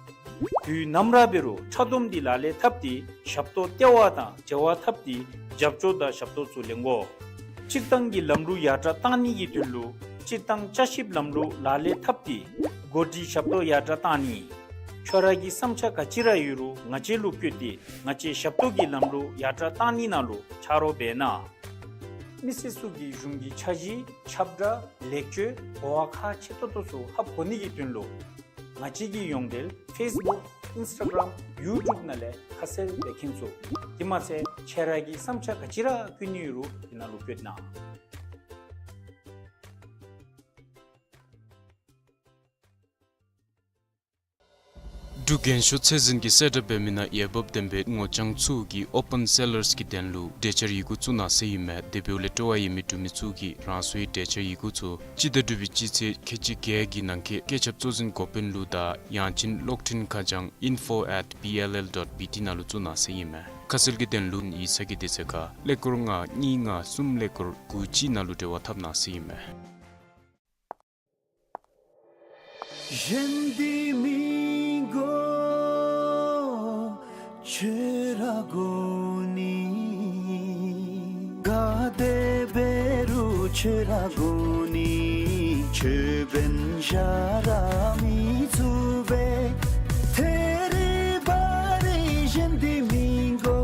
དུས་ནམ་ར་འབད་རུང་ཕྲ་སྡོམ་འདི་ལག་ལེན་འཐབ་སྟེ་ཞབས་ཏོག་ལྟེ་བ་དང་འབྲེལ་བ་འཐབ་སྟེ་རྒྱབ་སྐྱོར་དང་ཞབས་ཏོག་ཚུ་ལེན་དགོ། སྤྱིར་བཏང་གི་ལམ་ལུགས་ཡར་དྲགས་བཏང་ནི་གི་དོན་ལུ་སྤྱིར་བཏང་བསྐྱར་ཞིབ་ལམ་ལུགས་ལག་ལེན་འཐབ་སྟེ་གོ་སྒྲིག་ཞབས་ཏོག་ཡར་དྲགས་བཏང་ནི། ཁྱོད་ར་གི་བསམ་འཆར་ག་ཅི་ར་ཡོད་རུང་ང་བཅས་ལུ་བཀོད་དེ་ང་བཅས་ཞབས་ཏོག་གི་ལམ་ལུགས་ཡར་དྲགས་བཏང་ནི་ནང་ལུ་ཆ་རོགས་འབད་གནང་། མི་སེར་ཚུ་གིས་གཞུང་གི་འཆར་གཞི་ཁྱབ་བསྒྲགས་ལེགས་བཅོས་གོ་བ་ཁག་ཆེ་ཏོག་ཏོ་ཚུ་ཧ་གོ་ནི་གི་དོན་ལུ་ང་བཅས་ཀྱི་ཡོངས་འབྲེལ་ཕེསི་བུཀ་ཨིནསི་ཊ་གརམ་ཡུ་ཊུབ་ནང་ལས་ཁ་གསལ་སྦེ་མཁྱེན་ཚུགས། དེ་མ་ཚད་ཁྱེད་ར་གི་བསམ་འཆར་ག་ཅི་ར་བཀོད་ནི་ཡོད་རུང་དེ་ནང་ལུ་བཀོད་གནང་། འབྲུག་རྒན་ཤོས་ཚད་འཛིན་གྱིས་གསལ་བསྒྲགས་འབད་མི་ནང་འོས་འབབ་ལྡན་པའི་ངོ་རྐྱང་ཚུ་གིས་ཨོ་པཱན་སེ་ལརསི་གི་དོན་ལུ་གྲོས་འཆར་ཡི་གུ་བཙུགས་གནང་ཟེར་ཨིན་མས། དེ་འབདཝ་ལས་སྤྲོ་བ་ཡོད་མི་འབྲུག་མི་ཚུ་གིས་རང་སོའི་གྲོས་འཆར་ཡི་གུ་ཚུ་སྤྱི་ཟླ་དྲུག་པའི་སྤྱི་ཚེས་ཁལ་གཅིག་བརྒྱད་ཀྱི་ནང་འཁོད་བཀོད་ཁྱབ་གཙོ་འཛིན་འགོ་དཔོན་ལུ་དང་ཡང་ཅིན་གློག་འཕྲིན་ཁ་བྱང་info at B L L dot B T ནང་ལུ་བཙུགས་གནང་ཟེར་ཨིན་མས། ཁ་གསལ་གྱི་དོན་ལུ་ཡིག་ཚང་གི་དུས་ཚོད་ཁར་ཀླད་ཀོར་ལྔ་གཉིས་ལྔ་གསུམ་ཀླད་ཀོར་དགུ་གཅིག་ནང་ལུ་འབྲེལ་བ་འཐབ་གནང་ཟེར་ཨིན་མས། གཞན་འདི་མི་དགོ་ཁྱོད་ར་དགོ་ནི། ག་དེ་འབད་རུང་ཁྱོད་ར་དགོ་ནི། ཁྱོད་འབདན་གཞན་ར་མི་ཚུགས་པས། ཐད་རི་བ་རི་གཞན་འདི་མི་དགོ་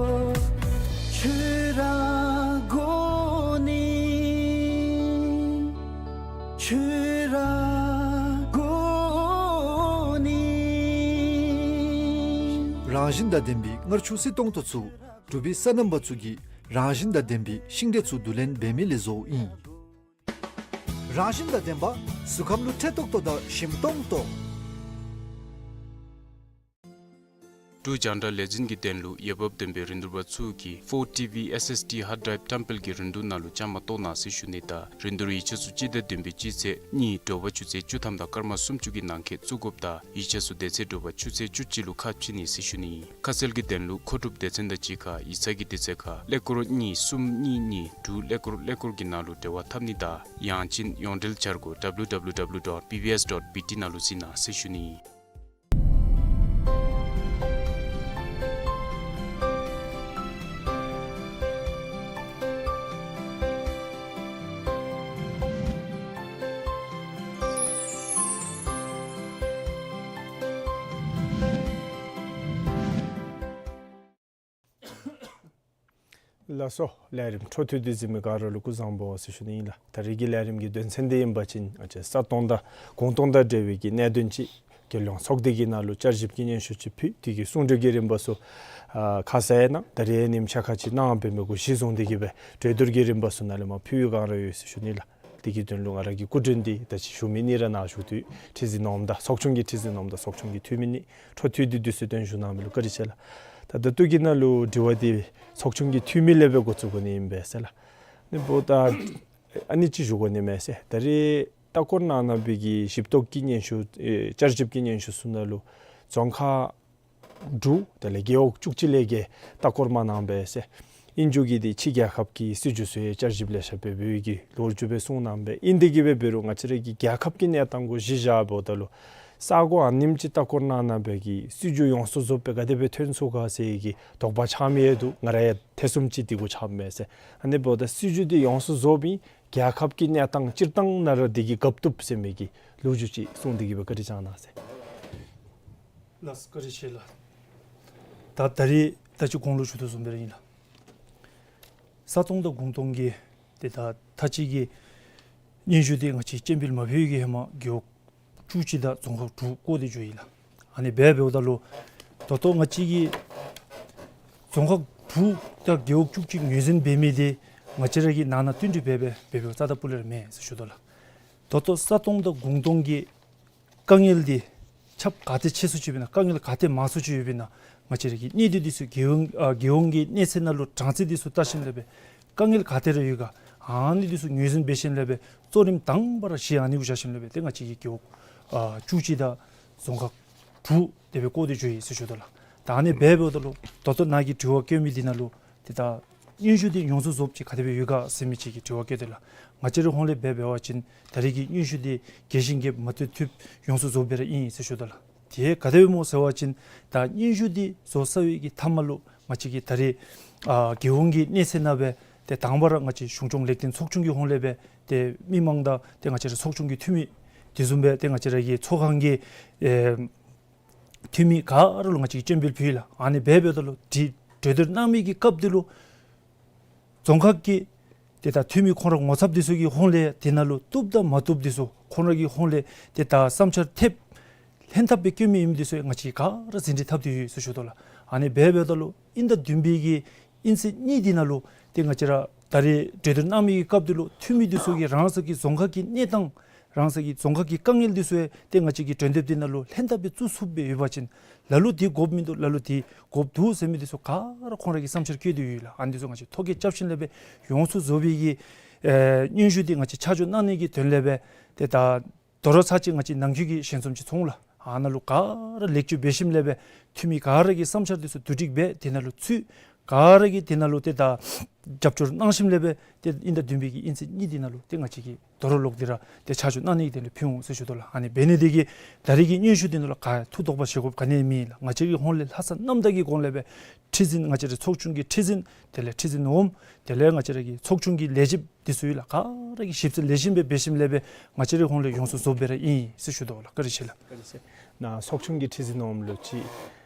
ཁྱོད་ར་དགོ་ནི། ཁྱོད་ར་དགོ་ནི། རང་བཞིན་དང་ལྡན་པའི་མངར་ཆུ་བསིལ་ཏོང་ཏོ་ཚུ་འབྲུག་པའི་སོ་ནམ་པ་ཚུ་གིས་རང་བཞིན་དང་ལྡན་པའི་ཤིང་འབྲས་ཚུ་བསྡུ་ལེན་འབད་མི་ལས་བཟོཝ་ཨིན། རང་བཞིན་དང་ལྡན་པ་གཟུགས་ཁམས་ལུ་འཕྲོད་ཏོག་ཏོ་དང་ཞིམ་ཏོང་ཏོ། འབྲུག་རྒྱང་བསྒྲགས་ལས་འཛིན་གྱི་དོན་ལུ་འོས་འབབ་ལྡན་པའི་རིན་བསྡུར་པ་ཚུ་གིས་ཕོར་ཊི་ཝི་ཨེསི་ཨེསི་ཌི་ཧཱརཌ་ཌྲའིབ་བཀྲམ་སྤེལ་གྱི་རིན་བསྡུར་ནང་ལུ་བཅའ་མར་གཏོགས་གནང་ཟེར་ཞུ་ནི་དང་རིན་བསྡུར་ཡིག་ཆ་ཚུ་སྤྱི་ཟླ་བདུན་པའི་སྤྱི་ཚེས་གཉིས་དྲོ་པ་ཆུ་ཚོད་བཅུ་ཐམ་དང་སྐར་མ་སུམ་ཅུ་གི་ནང་འཁོད་བཙུགས་དགོཔ་དང་ཡིག་ཆ་ཚུ་དེ་ཚེ་དྲོ་པ་ཆུ་ཚོད་བཅུ་གཅིག་ལུ་ཁ་ཕྱེ་ནི་ཟེར་ཞུ་ནི། ཁ་གསལ་གྱི་དོན་ལུ་མཁོ་སྒྲུབ་སྡེ་ཚན་དང་གཅིག་ཁར་ཡིག་ཚང་གི་དུས་ཚོད་ཁར་ཀླད་ཀོར་གཉིས་གསུམ་གཉིས་གཉིས་དྲུག་ཀླད་ཀོར་ཀླད་ཀོར་གྱི་ནང་ལུ་འབྲེལ་བ་འཐབ་ནི་དང་ཡང་ཅིན་ཡོངས་འབྲེལ་འཆར་སྒོ་W W W dot B B S dot B T ནང་ལུ་གཟིགས་གནང་ཟེར་ཞུ་ནི། ལགས་སོ། ལས་རིམ་འཕྲོ་མཐུད་དེ་གཟིགས་མི་ག་ར་ལུ་སྐུ་གཟུགས་བཟང་པོ་ཟེར་ཞུ་ནི་ཨིན་ལགས། ད་རེས་ཀྱི་ལས་རིམ་གྱི་དོན་ཚན་འདི་ཨིན་པ་ཅིན་ཨ་ཅེ་ས་སྟོང་དང་གུང་སྟོང་དང་འབྲེལ་བའི་གི་གནད་དོན་ཅིག་རྒྱལ་ཡོངས་ཚོགས་སྡེ་གི་ནང་ལུ་བསྐྱར་ཞིབ་ཀྱི་སྙན་ཞུ་ཅིག་ཕུལ། དེ་གི་གསུང་གྲོས་ཀྱི་རིམ་པ་ཚུ་ཨ་ཁ་གསལ་ནང་ད་རེས་ཉིནམ་ཆ་ཁ་ཅིག་གནང་འབད་མི་གུ་གཞི་བཟུང་སྟེ་གི་སྦེ་གྲོས་བསྡུར་གྱི་རིམ་པ་ཚུ་ནང་ལས་མར་ཕུལ་བའི་བསྒང་ར་ཡོད་ཟེར་ཞུ་ནི་ལགས། དེ་གི་དོན་ལུ་ང་ར་གི་སྐུ་མགྲོན་འདི་ད་ཅི་ཞུ་མི་ནི་ར་ནཱ་བཞུགས་ཏེ་ཁྲི་འཛིན་རྣམ་དང་ཚོགས་ཆུང་གི་ཁྲི་འཛིན་རྣམ་དང་ཚོགས་ཆུང་གི་འཐུས་མི་ནི་འཕྲོ་མཐུད་དེ་དུས་ཚོད་བཏོན་བཞུགས་གནང་མི་ལུ་བཀའ་དྲིན་ཆེ་ལགས། ད་ད་ལྟོ་གི་ནང་ལུ་དྲི་བ་འདི་ཚོགས་ཆུང་གི་འཐུས་མི་ལས་སྦེ་འགོ་བཙུགས་དགོ་ནི་ཨིན་པས་ཟེར་ལགས། ནི་འབདཝ་ད་ཨ་ནི་ཅིག་ཞུ་དགོ་ནི་མས་ཟེར། ད་རེས་ལྟ་སྐོར་གནང་གནང་བའི་གི་ཞིབ་རྟོག་གི་སྙན་ཞུ་ཨེ་བསྐྱར་ཞིབ་ཀྱི་སྙན་ཞུ་ཚུ་ནང་ལུ་རྫོང་ཁག་དྲུག་དེ་ལས་རྒེད་འོག་བཅུ་གཅིག་ལས་བརྒལ་ལྟ་སྐོར་མ་གནང་པས་ཟེར། ཨིན་རུང་གི་འདི་ཕྱི་རྒྱལ་ཁབ་ཀྱི་སྲིད་བྱུས་ཚུ་ཡང་བསྐྱར་ཞིབ་ལེ་ཤ་འབད་འབདཝ་གི་ལོ་རྒྱུས་སྦེ་གསུངས་གནང་པས། ཨིན་ཏེ་གི་སྦེ་འབད་རུང་ང་བཅས་ར་གི་རྒྱལ་ཁབ་ཀྱི་གནས་སྟངས་གུ་གཞི་བཞག་འབདཝ་ད་ལུ་ས་གོ་ཨ་ནེམ་ཅིག་ལྟ་སྐོར་གནང་གནང་བའི་གི་སྲིད་བྱུས་ཡོངས་སུ་རྫོགསཔ་སྦེ་ག་དེ་སྦེ་ཐོན་ཚུགས་ག་ཟེར་གྱི་དོགས་པ་ཆགས་མི་ཡང་འདུག། ང་ར་ཡང་ཐེ་ཚོམ་ཅིག་འདི་གུ་ཆགསཔ་མས་ཟེར། ཨ་ནི་འབདཝ་ད་སྲིད་བྱུས་འདི་ཡོངས་སུ་རྫོགསཔ་ཨིན། རྒྱལ་ཁབ་ཀྱི་གནས་སྟངས་སྤྱིར་བཏང་ནང་ར་འདི་གིས་འགལ་བཏུབ་ཟེར་མི་གི་ལོ་རྒྱུས་ཅིག་གསུངས་ཏེ་གི་སྦེ་བཀའ་དྲིན་བསྐྱང་གནང་ཟེར། ལགས་སོ། བཀའ་དྲིན་ཆེ་ལགས། ད་ད་རེས་ད་ཅི་གོང་ལུ་ཞུ་དོ་བཟུམ་སྦེ་ར་ཨིན་ལགས། ས་སྟོང་དང་གུང་སྟོང་གི་ཏེ་ད་ད་ཅི་གི་སྙན་ཞུ་འདི་ང་བཅས་སྤྱན་འབུལ་མ་ཕུལ་གི་ཧེ་མ་རྒེད་འོག་བཅུ་གཅིག་དང་རྫོང་ཁག་དྲུག་བཀོ་སྟེ་འགྱོ་ཡི་ལགས། ཨ་ནི་སྦེ་འབདཝ་ད་ལུ་ད་ལྟོ་ང་བཅས་ཀྱི་རྫོང་ཁག་དྲུག་དང་རྒེད་འོག་བཅུ་གཅིག་ངོས་འཛིན་འབད་མི་འདི་ང་བཅས་ར་གིས་ནང་ན་བསྟུན་གྲོས་འབད་འབད་འབད་འབདཝ་རྩ་དང་སྤུ་ལས་ར་མེན་ཟེར་ཞུ་དོ་ལགས། ད་ལྟོ་ས་སྟོང་དང་གུང་སྟོང་གི་དཀའ་ངལ་འདི་ཁྱབ་ག་ཏེ་ཆེ་སུ་ཅིག་ཡོདཔ་ཨིན་ན་དཀའ་ངལ་ག་ཏེ་མང་སུ་ཅིག་ཡོདཔ་ཨིན་ན་ང་བཅས་ར་གི་གནས་སྡུད་འདི་ཚུ་རྒྱལ་ཡོངས་ཨ་རྒྱལ་ཡོངས་ཀྱི་གནས་ཚད་ནང་ལུ་གྲངས་ཚད་འདི་ཚུ་བལྟ་ཞིནམ་ལས་སྦེ་དཀའ་ངལ་ག་ཏེ་ར་ཡོད་ག་ཨ་ནི་འདི་ཚུ་ངོས་འཛིན་འབད་ཞིནམ་ལས་སྦེ་གཙོ་རིམ་དང་པ་ར་གཞི་ཨ་ནི་གུ་བཞག་ཞིནམ་ལས་སྦེ་ཏེ་ང་བཅས་ཀྱི་རྒེད་འོག་ཨ་བཅུ་གཅིག་དང་རྫོང་ཁག་དྲུག་དེ་སྦེ་བཀོ་སྟེ་འགྱོ་ཡི་ཟེར་ཞུ་དོ་ལགས། ད་ཨ་ནི་སྦེ་འབདཝ་ད་ལུ་ད་ལྟོ་ནཱ་གིས་དྲི་བ་བཀོད་མི་འདི་ནང་ལུ་ཏེ་ད་སྙན་ཞུ་འདི་ཡོངས་སུ་རྫོགསཔ་ཅིག་ག་དེ་སྦེ་ཡོད་ག་ཟེར་མི་ཅིག་གི་དྲི་བ་བཀོད་དེ་ལགས། ང་བཅས་རའི་ཧོངས་ལས་འབད་འབད་བ་ཅིན་ད་རེས་ཀྱི་སྙན་ཞུ་འདི་རྒྱས་ཤིང་རྒྱསཔ་མ་ཏོག་ཏོ་ཡོངས་སུ་རྫོགསཔ་སྦེ་ར་ཨིན་ཟེར་ཞུ་དོ་ལགས། དེ་ག་དེ་སྦེ་སྨོ་ཟེར་བ་ཅིན་ད་སྙན་ཞུ་འདི་བཟོ་ཚར་བའི་གི་མཐའ་མ་ལུ་ང་བཅས་ཀྱིས་ད་རེས་ཨ་རྒྱལ་ཡོངས་ཀྱི་གནས་ཚད་ནང་སྦེ་ཏེ་དང་པ་ར་ང་བཅས་གཞུང་སྐྱོང་ལེགས་ལྡན་ཚོགས་ཆུང་གི་ཧོངས་ལས་སྦེ་ཏེ་མི་མང་དང་ཏེ་ང་བཅས་ར་ཚོགས་ཆུང་གི་འཐུས་མི་དེ་བཟུམ་སྦེ་ཏེ་ང་བཅས་ར་གི་ཚོགས་ཁང་གི་ཨེ་འཐུས་མི་ག་ར་ལུ་ང་བཅས་ཀྱིས་སྤྱན་འབུལ་ཕུལ་ཡི་ལགས། ཨ་ནི་སྦེ་འབདཝ་ད་ལུ་དེ་གྲོས་བསྡུར་གནང་མི་གི་སྐབས་འདི་ལུ་རྫོང་ཁག་གི་ཏེ་ད་འཐུས་མི་ཁོང་ར་ངོ་ཚབ་འདི་ཚུ་གི་ཧོངས་ལས་དེ་ནང་ལུ་བཏུབ་དང་མ་བཏུབ་འདི་ཚུ་ཁོང་ར་གི་ཧོངས་ལས་ཏེ་ད་བསམ་འཆར་ཐེབས་ལྷན་ཐབས་སྦེ་བཀོད་མི་ཨིནམ་འདི་ཚུ་ང་བཅས་ག་ར་ཟིན་བྲིས་བཏབ་སྟེ་ཡོད་ཟེར་ཞུ་དོ་ལགས། ཨ་ནི་སྦེ་འབདཝ་ད་ལུ་དབྱིན་ཟླ་བདུན་པའི་གི་དབྱིན་ཚེས་གཉིས་འདི་ནང་ལུ་ཏེ་ང་བཅས་ར་ད་རེས་གྲོས་བསྡུར་གནང་མི་གི་སྐབས་འདི་ལུ་འཐུས་མི་འདི་ཚུ་གིས་རང་སོ་གི་རྫོང་ཁག་གི་གནས་སྟངས་རང་སོ་གི་རྫོང་ཁག་གི་དཀའ་ངལ་འདི་ཚུ་ཡང་ཏེ་ང་བཅས་ཀྱི་གྲོས་འདེབས་འདི་ནང་ལུ་ལྷན་ཐབས་སྦེ་བཙུགས་ཚུགསཔ་སྦེ་ཡོད་པ་ཅིན་ ལ་ལུ་འདི་དགོཔ་མིན་འདུག། ལ་ལུ་འདི་དགོཔ་འདུག་ཟེར་མི་འདི་ཚུ་ག་ར་ཁོང་ར་གི་བསམ་འཆར་བཀོད་དེ་ཡོད་ལགས། ཨ་ནི་འདི་ཚུ་ང་བཅས་ཐོ་བཀོད་རྐྱབ་ཞིནམ་ལས་སྦེ་ཡོངས་སུ་རྫོགས་པའི་གི་ཨེ་སྙན་ཞུ་འདི་ང་བཅས་ཆ་འཇོག་གནང་ནི་གི་དོན་ལས་སྦེ་ཏེ་ད་དོ་རུང་ཚར་གཅིག་ང་བཅས་ནང་འཁོད་ཀྱི་ཞལ་འཛོམས་ཅིག་ཚོགས་འོང་ལགས། ཨ་ནཱ་ལུ་ག་ར་ལེགས་བཅོས་འབད་ཞིནམ་ལས་སྦེ་འཐུས་མི་ག་ར་གི་བསམ་འཆར་འདི་ཚུ་བསྡུ་སྒྲིག་འབད་དེ་ནང་ལུ་ཚུད། ག་ར་གིས་དེ་ནང་ལུ་ཏེ་ད་རྒྱབ་སྐྱོར་གནང་ཞིནམ་ལས་སྦེ་ཏེ་དབྱིན་ཟླ་བདུན་པའི་གི་དབྱིན་ཚེས་གཉིས་འདི་ནང་ལུ་ཏེ་ང་བཅས་ཀྱིས་དོ་རུང་ལོག་སྟེ་ར་ཏེ་ཆ་འཇོག་གནང་ནི་གི་དོན་ལུ་ཕུལ་འོང་ཟེར་ཞུ་དོ་ལགས། ཨ་ནི་འབད་ནི་འདི་གིས་ད་རེས་ཀྱི་སྙན་ཞུ་འདི་ནང་ལུ་ག་ཐུགས་དོགས་པ་བཞེས་དགོཔ་ག་ནི་ཡང་མེད་ལགས། ང་བཅས་ཀྱི་ཧོངས་ལས་ལྷག་ས་རྣམ་དག་གི་སྒོ་ལས་སྦེ་ཁྲི་འཛིན་ང་བཅས་རའི་ཚོགས་ཆུང་གི་ཁྲི་འཛིན་དེ་ལས་ཁྲི་འཛིན་འོགམ་དེ་ལས་ང་བཅས་ར་གི་ཚོགས་ཆུང་གི་ལས་བྱེདཔ་འདི་ཚུ་ཡོད་ལགས། ག་ར་གིས་ཞིབ་འཚོལ་ལེགས་ཤོམ་སྦེ་འབད་ཞིནམ་ལས་སྦེ་ང་བཅས་རའི་ཧོངས་ལས་ཡོངས་སུ་རྫོགསཔ་སྦེ་ར་ཨིན་ཟེར་ཞུ་དོ་ལགས། བཀའ་དྲིན་ཆེ་ལགས། བཀའ་དྲིན་ཆེ། ནཱ་ཚོགས་ཆུང་གི་ཁྲི་འཛིན་འོགམ་ལུ་ཅིག་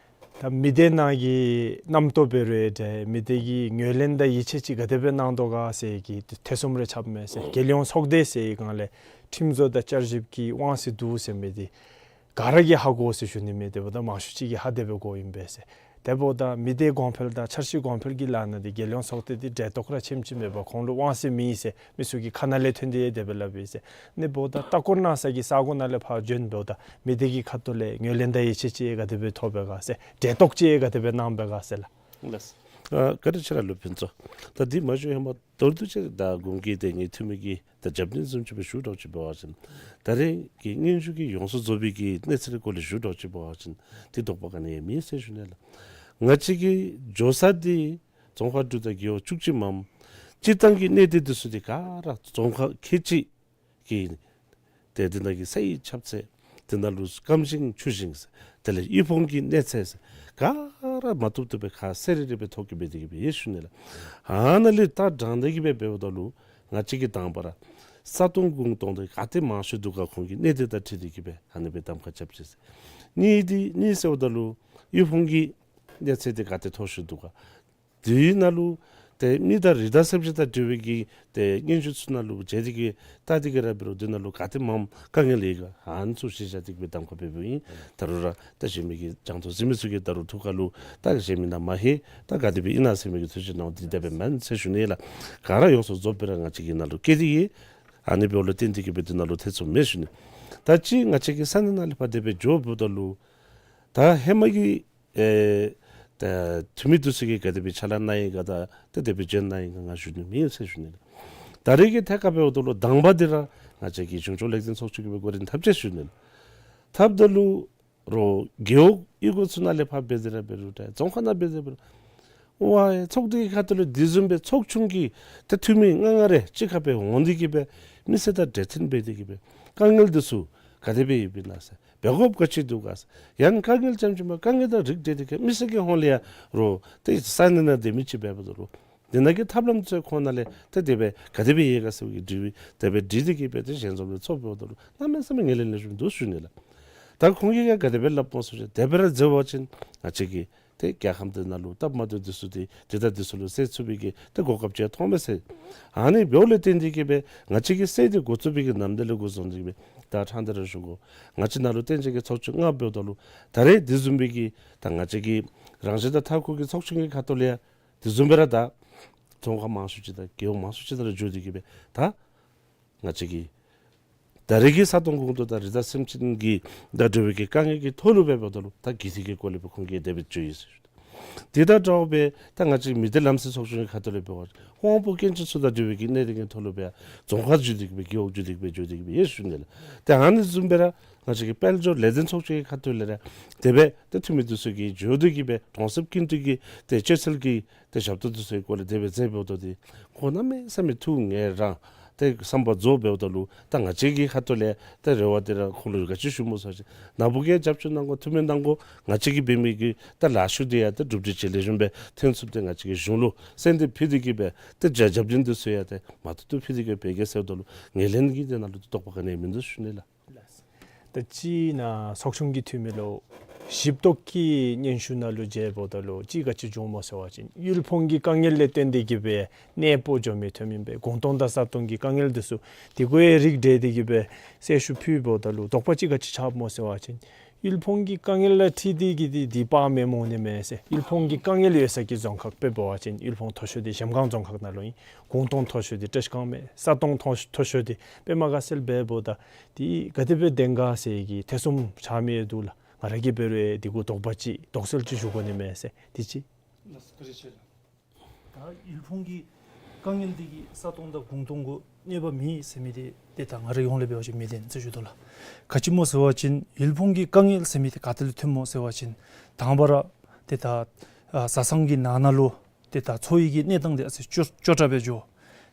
ད་མི་སྡེ་ནང་གི་རྣམ་རྟོག་འབད་རུང་འདྲ་མི་སྡེ་གི་ངོས་ལེན་དང་ཡིད་ཆེས་ཅིག་ག་དེ་སྦེ་གནང་དོ་ག་ཟེར་གྱི་ཐེ་ཚོམ་རེ་ཁྱབ་མས་ཟེར། རྒྱལ་ཡོངས་ཚོགས་སྡེ་ཟེར་གྱི་སྒང་ལས་ཁྲིམས་བཟོ་དང་བསྐྱར་ཞིབ་ཀྱི་དབང་ཚད་འདུག་ཟེར་མི་འདི་ག་ར་གིས་ཧ་གོ་ཟེར་ཞུ་ནི་མས། དེ་འབདཝ་ད་མང་ཤོས་ཅིག་གིས་ཧ་དེ་སྦེ་གོཝ་ཨིན་པས་ཟེར། དེ་འབདཝ་ད་མི་སྡེ་གོང་འཕེལ་དང་འཆར་གཞི་གོང་འཕེལ་གྱི་ལཱ་ནང་འདི་རྒྱལ་ཡོངས་ཚོགས་སྡེ་འདི་འབྲེལ་གཏོགས་ར་ཆེམ་ཅིག་མེད་པར་ཁོང་ལུ་དབང་ཚད་མེད་ཟེར་མི་ཚུ་གི་ཁ་ནང་ལས་ཐོན་ཏེ་དེ་སྦེ་སླབ་ཨིན་ཟེར། ཨ་ནི་འབདཝ་ད་ལྟ་སྐོར་གནང་ས་གི་ས་གོ་ནང་ལས་ཕར་བྱོན་འབདཝ་ད་མི་སྡེ་གི་ཁ་ཐུག་ལས་ངོས་ལེན་དང་ཡིད་ཆེས་ཅིག་ག་དེ་སྦེ་ཐོབ་པས་ག་ཟེར། འབྲེལ་གཏོགས་ཅིག་ག་དེ་སྦེ་གནང་པས་ག་ཟེར་ལགས། ལགས། ཨ་བཀའ་དྲིན་ཆེ་ལགས་ལུ་ཕུན་ཚོགས། ད་འདི་མ་ཞུ་ཧེ་མ་མདོར་བསྡུས་ཅིག་ད་གོང་གི་ཏེ་ངེའི་འཐུས་མི་གི་ད་རྒྱབ་སྟོན་བཟུམ་ཅིག་སྦེ་ཞུ་དོ་ཅིག་འབད་བ་ཅིན་ད་རེས་ཀྱི་སྙན་ཞུ་གི་ཡོངས་སུ་རྫོགས་པའི་གི་གནས་ཚུལ་སྐོར་ལས་ཞུ་དོ་ཅིག་འབད་བ་ཅིན་འདི་དོགས་པ་ག་ནི་ཡང་མེད་ཟེར་ཞུ་ནི་ལགས། ང་བཅས་ཀྱི་འགྱོ་ས་འདི་རྫོང་ཁག་དྲུག་དང་རྒེད་འོག་བཅུ་གཅིག་མམ་སྤྱིར་བཏང་གི་གནས་སྡུད་འདི་ཚུ་འདི་ག་ར་རྫོང་ཁག་ཁལ་གཅིག་གི་ཏེ་འདི་ནང་གི་ས་ཡི་ཁྱབ་ཚད་འདི་ནང་ལུ་སྐམ་ཞིང་ཆུ་ཞིང་དེ་ལས་དབུལ་ཕོངས་ཀྱི་གནས་ཚད་ག་ར་མ་བཏུབ་བཏུབ་སྦེ་ཁ་གསལ་རི་རི་སྦེ་ཐོབ་ཀྱི་འབད་དེ་གི་སྦེ་ཡོད་ཞུ་ནི་ལགས། ཨ་ནཱ་ལས་ད་དྲངས་ཏེ་གི་སྦེ་འབདཝ་ད་ལུ་ང་བཅས་ཀྱིས་དང་པ་ར་ས་སྟོང་དགུང་སྟོང་འདི་ག་ཏེ་མང་ཤོས་འདུག་ག་ཁོང་གི་གནས་སྡུད་དང་འཁྲིལ་ཏེ་གི་སྦེ་ཨ་ནི་སྦེ་གདམ་ཁ་རྐྱབ་ཅི་ཟེར། གཉིས་འདི་གཉིས་ཟེརཝ་ད་ལུ་དབུལ་ཕོངས་ཀྱི་གནས་ཚད་འདི་ག་ཏེ་མཐོ་ཤོས་འདུག་ག། དེ་ནང་ལུ་ཏེ་མི་དང་རི་དྭགས་སེམས་ཅན་དང་འབྲེལ་བའི་གི་ཏེ་སྙན་ཞུ་ཚུ་ནང་ལུ་མཇལ་ཏེ་གི་བལྟ་སྟེ་གི་ར་འབད་རུང་དེ་ནང་ལུ་ག་ཏེ་མངམ་དཀའ་ངལ་ཡོད་ག་ཨ་ནི་ཚུ་གཞི་བཞག་སྟེ་གི་སྦེ་གདམ་ཁ་འབདཝ་ཨིན། ད་རུང་ར་ད་གཞན་མི་གི་སྦྱང་བརྡར་གཟིགས་མི་ཚུ་གི་ད་རུང་ཐུགས་ཁར་ལུ་ད་གཞན་མི་ནང་མ་ལྷོད་ད་ག་དེ་སྦེ་ཨིན་ན་ཟེར་མི་གི་ཐུགས་བཞེད་གནང་སྟེ་དེ་སྦེ་མེན་ཟེར་ཞུ་ནི་ལགས། ག་ར་ཡོངས་སུ་རྫོགས་སྦེ་ར་ང་བཅས་ཀྱི་ནང་ལུ་བཀོད་དེ་ཡོད། ཨ་ནི་འབདཝ་ལས་བརྟེན་ཏེ་གི་སྦེ་དེ་ནང་ལུ་ཐེ་ཚོམ་མེད་ཞུ་ནི། ད་ཅི་ང་བཅས་ཀྱི་ས་གནས་ནང་ལས་ཕར་དེ་སྦེ་འགྱོ་འབདཝ་ད་ལུ་ད་ཧེ་མ་གི་ཨེ་ད་འཐུས་མི་འདི་ཚུ་གིས་ག་དེ་སྦེ་ཕྱག་ལཱ་གནང་ཡི་ག་དང་ཏེ་དེ་སྦེ་བྱོན་གནང་ཡི་ག་ང་ཞུ་ནི་མེད་ཟེར་ཞུ་ནི་ལགས། ད་རེས་ཀྱི་ཐད་ཁར་འབདཝ་ད་ལུ་དང་པ་འདི་ར་ང་བཅས་ཀྱི་གཞུང་སྐྱོང་ལས་དོན་ཚོགས་ཆུང་གིས་སྦེ་གོ་རིམ་འཐབ་ཅི་ཟེར་ཞུ་ནི་ལགས། འཐབ་ད་ལུ་རོགས་རྒེད་འོག་གཡུས་སྒོ་ཚུ་ནང་ལས་ཕར་འབད་དེ་ར་འབད་རུང་འདྲ་རྫོང་ཁག་ནང་འབད་དེ་འབད་རུང་ཝའི་ཚོགས་སྡེ་གི་ཁ་ཐུག་ལས་དེ་བཟུམ་སྦེ་ཚོགས་ཆུང་གི་ཏེ་འཐུས་མི་ལྔ་ལྔ་རེ་གཅིག་ཁར་སྦེ་འོང་སྟེ་གི་སྦེ་མི་སེར་དང་གྲོས་བསྟུན་འབད་དེ་གི་སྦེ་དཀའ་ངལ་འདི་ཚུ་ག་དེ་སྦེ་ཡོདཔ་ཨིན་ན་ཟེར་འབད་དགོཔ་ག་ཅི་འདུག་ག་ཟེར་ཡང་དཀའ་ངལ་རྐྱངམ་ཅིག་མེན་དཀའ་ངལ་དང་རིགས་བསྒྲེས་ཏེ་གི་མི་སེར་གྱི་ཧོངས་ལས་ཡང་རོགས་ཏེ་ས་གནས་ནང་སྡོད་མི་ཅིག་འབདཝ་ད་རོགས་འདི་ནང་གི་ཐབས་ལམ་ཚུ་ཁོང་ནང་ལས་ཏེ་དེ་སྦེ་ག་དེ་སྦེ་ཡོད་ག་ཟེར་བའི་དྲི་བ་དེ་སྦེ་དྲིས་ཏེ་གི་སྦེ་ཏེ་ཞལ་འཛོམས་ལུ་ཚོགས་འབདཝ་ད་ལུ་གནམ་མེད་ས་མེད་ངོས་ལེན་ལེགས་ཤོམ་འདུག་ཞུ་ནི་ལགས། ད་ཁོང་གིས་ཡང་ག་དེ་སྦེ་སླབ་སྨོ་ཟེར་བ་ཅིན་དེ་སྦེ་ར་མཛད་པ་ཅིན་ང་བཅས་ཀྱི་ཏེ་རྒྱལ་ཁམས་འདི་ནང་ལུ་སྟབས་མ་བདེཝ་འདི་ཚུ་འདི་འདི་དང་འདི་ཚུ་ལུ་སེལ་ཚུགས་པའི་གི་ཏེ་གོ་སྐབས་ཅིག་ཐོབ་མས་ཟེར། ཨ་ནི་འབདཝ་ལས་བརྟེན་ཏེ་གི་སྦེ་ང་བཅས་ཀྱིས་སེལ་ཏེ་འགོ་བཙུགས་པའི་གི་ནམ་དེ་ལས་འགོ་བཟུང་སྟེ་གི་སྦེ་ད་ཕྲང་སྟེ་ར་ཞུ་དགོ། ང་བཅས་ནང་ལུ་བསྟན་བཅོས་ཀྱི་ཚོགས་ཆུང་ལྔ་འབདཝ་ད་ལུ་ད་རེས་འདི་བཟུམ་སྦེ་གི་ད་ང་བཅས་ཀྱི་རང་བཞིན་དང་མཐའ་འཁོར་གྱི་ཚོགས་ཆུང་གི་ཁ་ཐུག་ལས་ཡང་དེ་བཟུམ་སྦེ་ར་ད་རྫོང་ཁག་མང་ཤོས་ཅིག་དང་རྒེད་འོག་མང་ཤོས་ཅིག་ནང་ལུ་འགྱོ་སྟེ་གི་སྦེ་ད་ང་བཅས་ཀྱི་ད་རེས་ཀྱི་ས་སྟོང་དགུང་སྟོང་དང་རི་དྭགས་སེམས་ཅན་གྱི་དང་འབྲེལ་བའི་གི་དཀའ་ངལ་གྱི་ཐོག་ལུ་འབདཝ་ད་ལུ་ད་གི་སྡིག་གི་སྐོར་ལས་སྦེ་ཁོང་གིས་དེ་སྦེ་བརྗོད་ཡི་ཟེར་ཞུ། དེ་དང་འདྲཝ་སྦེ་ད་ང་བཅས་མི་སྡེ་ལམ་སེལ་ཚོགས་ཆུང་གི་ཁ་ཐུག་ལས་འབད་བ་ཅིན་དབང་པོ་སྐྱོན་ཅན་ཚུ་དང་འབྲེལ་བའི་གི་གནད་དོན་གྱི་ཐོག་ལུ་སྦེ་རྫོང་ཁག་བརྒྱུད་དེ་གི་སྦེ་རྒེད་འོག་བརྒྱུད་དེ་གི་སྦེ་བརྗོད་དེ་གི་སྦེ་ཡོད་ཞུ་ནི་ལགས། ཏེ་ཨ་ནི་བཟུམ་སྦེ་ར་ང་བཅས་ཀྱི་དཔལ་འབྱོར་ལས་དོན་ཚོགས་ཆུང་གི་ཁ་ཐུག་ལས་ར་དེ་སྦེ་ཏེ་འཐུས་མི་འདི་ཚུ་གིས་འགྱོ་སྟེ་གི་སྦེ་གྲོང་གསེབ་ཀུན་ཏུ་གི་ཏེ་སྤྱོད་ཚུལ་གྱི་ཏེ་ཞབས་ཏོག་འདི་ཚུ་གི་སྐོར་ལས་དེ་སྦེ་མཛད་འབདཝ་ད་འདི་ཁོང་གནམ་མེད་ས་མེད་ཐུགས་མཉེས་རང་ཏེ་བསམ་པ་རྫོགས་འབདཝ་ད་ལུ་ད་ང་བཅས་ཀྱི་ཁ་ཐུག་ལས་ད་རེ་བ་འདི་ར་ཁོང་ལུ་ག་ཅི་ཞུ་སྨོ་ཟེར་བ་ཅིན་ནཱ་བུ་གིས་རྒྱབ་སྐྱོར་གནང་དགོ། ཐུགས་སྨོན་གནང་དགོ། ང་བཅས་ཀྱིས་འབད་མི་གི་ད་ལཱ་ཤུལ་འདི་ཡང་ད་གྲུབ་འབྲས་ཅིག་ལེགས་ཤོམ་སྦེ་ཐོན་ཚུགསཔ་འདི་ང་བཅས་ཀྱིས་གཞུང་ལུ་གསོལ་འདེབས་ཕུལ་ཏེ་གི་སྦེ་ད་རྒྱབ་རྒྱབ་སྐྱོར་འདི་ཚུ་ཡང་ད་མ་ཐུབ་ཐུབ་ཕུལ་ཏེ་གི་སྦེ་འབད་གེ་ཟེརཝ་ད་ལུ་ངོས་ལེན་གྱི་དེ་ནང་ལུ་ད་དོགས་པ་ག་ནི་ཡང་མིན་འདུག་ཞུ་ནི་ལགས། ད་ཅི་ནཱ་ཚོགས་ཆུང་གི་འཐུས་མི་ལུ་ཞིབ་རྟོག་གི་སྙན་ཞུ་ནང་ལུ་མཇལཝ་ད་ལུ་ཅིག་ག་ཅི་བྱུང་སྨོ་ཟེར་བ་ཅིན་དབུལ་ཕོངས་ཀྱི་དཀའ་ངལ་ལས་བརྟེན་ཏེ་གི་སྦེ་གནས་སྤོ་འགྱོ་མི་ཐོན་མི་སྦེ་དགུང་སྟོང་དང་ས་སྟོང་གི་དཀའ་ངལ་འདི་ཚུ་དེ་གུ་ཡང་རིགས་བསྒྲེས་ཏེ་གི་སྦེ་གསལ་ཞུ་ཕུལཝ་ད་ལུ་དོགས་པ་ཅིག་ག་ཅི་ཆགསཔ་སྨོ་ཟེར་བ་ཅིན་དབུལ་ཕོངས་ཀྱི་དཀའ་ངལ་ལུ་འཁྲིལ་ཏེ་གི་འདི་འདི་དཔག་མེད་འོང་ནི་མས་ཟེར། དབུལ་ཕོངས་ཀྱི་དཀའ་ངལ་ཡོད་ས་གི་རྫོང་ཁག་དཔེ་འབད་བ་ཅིན་དབུལ་ཕོངས་མཐོ་ཤོས་འདི་གཞལམ་སྒང་རྫོང་ཁག་ནང་ལུ་ཨིན། དགུང་སྟོང་མཐོ་ཤོས་འདི་བཀྲིས་སྒང་མས། ས་སྟོང་མཐོ་མཐོ་ཤོས་འདི་པདྨ་དགའ་ཚལ་སྦེ་འབདཝ་ད་འདི་ག་དེ་སྦེ་བདེན་ག་ཟེར་གྱི་ཐེ་ཚོམ་ཆགས་མི་འདུག་ལགས། ང་ར་གིས་འབད་རུང་འདི་གུ་དོགས་པ་ཅིག་དོགས་སེལ་ཅིག་ཞུ་དགོ་ནི་མས་ཟེར་འདི་ཅིག། ལགས་སོ། བཀའ་དྲིན་ཆེ་ལགས། ད་ཡུལ་ཕུང་གི་དཀའ་ངལ་འདི་གིས་ས་སྟོང་དང་གུང་སྟོང་གུ་གནོད་པ་མེད་ཟེར་མི་འདི་ཏེ་ད་ང་རའི་ཡོངས་ལས་འབད་བ་ཅིན་མི་བདེན་ཟེར་ཞུ་དོ་ལགས། ག་ཅི་སྨོ་ཟེར་བ་ཅིན་ཡུལ་ཕུང་གི་དཀའ་ངལ་ཟེར་མི་འདི་ག་ཏེ་ལས་ཐོནམ་སྨོ་ཟེར་བ་ཅིན་དང་པ་ར་ཏེ་ད་ཨ་བཟའ་ཚང་གི་ནང་ན་ལུ་ཏེ་ད་འཚོ་བའི་གི་གནས་སྟངས་འདི་ཨ་ཙི་སྐྱོ་སྐྱོ་དྲགས་སྦེ་འགྱོ།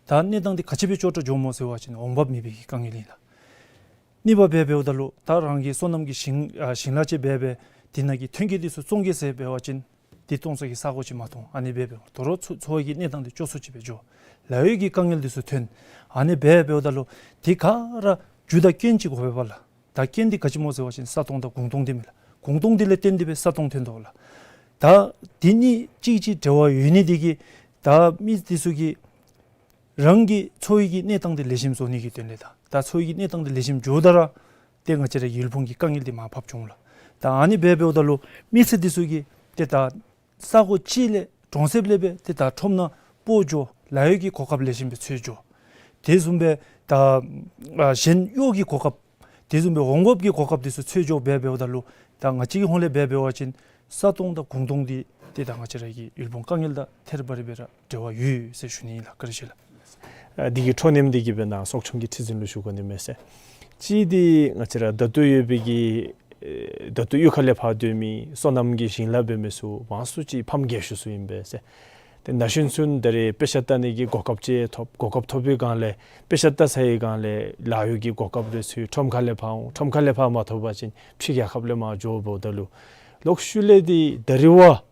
ད་གནས་སྟངས་འདི་ག་ཅི་སྦེ་སྐྱོ་དྲགས་འགྱོཝ་སྨོ་ཟེར་བ་ཅིན་འོང་འབབ་མེད་པའི་གི་དཀའ་ངལ་ཨིན་ལགས། གཉིས་པ་འབད་འབདཝ་ད་ལུ་ད་རང་གི་སོ་ནམ་གྱི་ཞིང་ཨ་ཞིང་ལཱ་ཅིག་འབད་འབད་དེ་ནང་གི་ཐོན་སྐྱེད་འདི་ཚུ་བཙོང་གེ་ཟེར་འབད་བ་ཅིན་དེ་གཏོང་ས་གི་ས་གོ་ཅིག་མ་མཐོང་། ཨ་ནི་འབད་འབདཝ་ད་རུང་འཚོ་འཚོ་བའི་གི་གནས་སྟངས་འདི་སྐྱོ་སུ་ཅིག་སྦེ་འགྱོ། ལཱ་གཡོག་གི་དཀའ་ངལ་འདི་ཚུ་ཐོན། ཨ་ནི་འབད་འབདཝ་ད་ལུ་དེ་ག་ར་རྒྱུ་དང་རྐྱེན་ཅིག་དགོ་པས་པ་ལགས། ད་རྐྱེན་འདི་ག་ཅི་སྨོ་ཟེར་བ་ཅིན་ས་སྟོང་དང་གུང་སྟོང་འདི་མས་ལགས། གུང་སྟོང་འདི་ལས་བརྟེན་ཏེ་སྦེ་ས་སྟོང་ཐོན་དོ་ལགས། ད་དེ་གཉིས་གཅིག་གཅིག་འབྲེལ་བ་ཡོད་ནི་འདི་གིས་ད་མི་འདི་ཚུ་གིས་རང་གི་འཚོ་བའི་གི་གནས་སྟངས་འདི་ལེགས་ཤོམ་བཟོ་ནི་གི་དོན་ལས་ད་ད་འཚོ་བའི་གི་གནས་སྟངས་འདི་ལེགས་ཤོམ་འགྱོཝ་ད་ར་ཏེ་ང་བཅས་རའི་ཡུལ་ཕུང་གི་དཀའ་ངལ་འདི་མར་ཕབ་འགྱོ་འོང་ལགས། ད་ཨ་ནི་འབད་འབདཝ་ད་ལུ་མི་སེར་འདི་ཚུ་གིས་ཏེ་ད་ས་གོ་གཅིག་ལས་གྲོང་གསེབ་ལས་སྦེ་ཏེ་ད་ཁྲོམ་ནང་སྤོ་འགྱོ། ལཱ་གཡོག་གི་གོ་སྐབས་ལེགས་ཤོམ་སྦེ་འཚོལ་འགྱོ། དེ་བཟུམ་སྦེ་ད་ཨ་གཞན་གཡོག་གི་གོ་སྐབས་དེ་བཟུམ་སྦེ་འོང་འབབ་ཀྱི་གོ་སྐབས་འདི་ཚུ་འཚོལ་འགྱོ་འབད་འབདཝ་ད་ལུ་ད་ང་བཅས་ཀྱི་ཧོང་ལས་འབད་འབད་བ་ཅིན་ས་སྟོང་དང་གུང་སྟོང་འདི་ཏེ་ད་ང་བཅས་ར་གི་ཡུལ་ཕུང་དཀའ་ངལ་དང་ཐད་རི་བ་རི་སྦེ་ར་འབྲེལ་བ་ཡོད་ཟེར་ཞུ་ནི་ཨིན་ལགས། བཀའ་དྲིན་ཆེ་ལགས། ཨ་འདི་གི་འཕྲོ་མཐུད་དེ་གིས་འབད་ན་ཚོགས་ཆུང་གི་ཁྲི་འཛིན་ལུ་ཞུ་དགོ་ནི་མས་ཟེར། གཅིག་འདི་ང་བཅས་ར་ད་ལྟོ་ཡོད་པའི་གི་ཨེ་ད་ལྟོ་གཡུས་ཁ་ལས་ཕར་སྡོད་མི་སོ་ནམ་གྱི་ཞིང་ལཱ་འབད་མི་ཚུ་མང་སུ་ཅིག་ཕམ་རྒས་ཤོས་ཚུ་ཨིན་པས་ཟེར། ཏེ་ན་གཞོན་ཚུ་ད་རེས་དཔེ་ཆ་ལྟ་ནི་གི་གོ་སྐབས་ཅིག་ཐོབ། གོ་སྐབས་ཐོབ་པའི་སྒང་ལས་དཔེ་ཆ་ལྟ་ཚར་བའི་སྒང་ལས་ལཱ་གཡོག་གི་གོ་སྐབས་རེ་འཚོལ་ཁྲོམ་ཁ་ལས་ཕར་འོང་། ཁྲོམ་ཁ་ལས་ཕར་མ་ཐོབ་པ་ཅིན་ཕྱི་རྒྱལ་ཁབ་ལས་མར་འགྱོ་འབདཝ་ད་ལུ་ལོག་ཤུལ་ལས་འདི་ད་རེས་བ་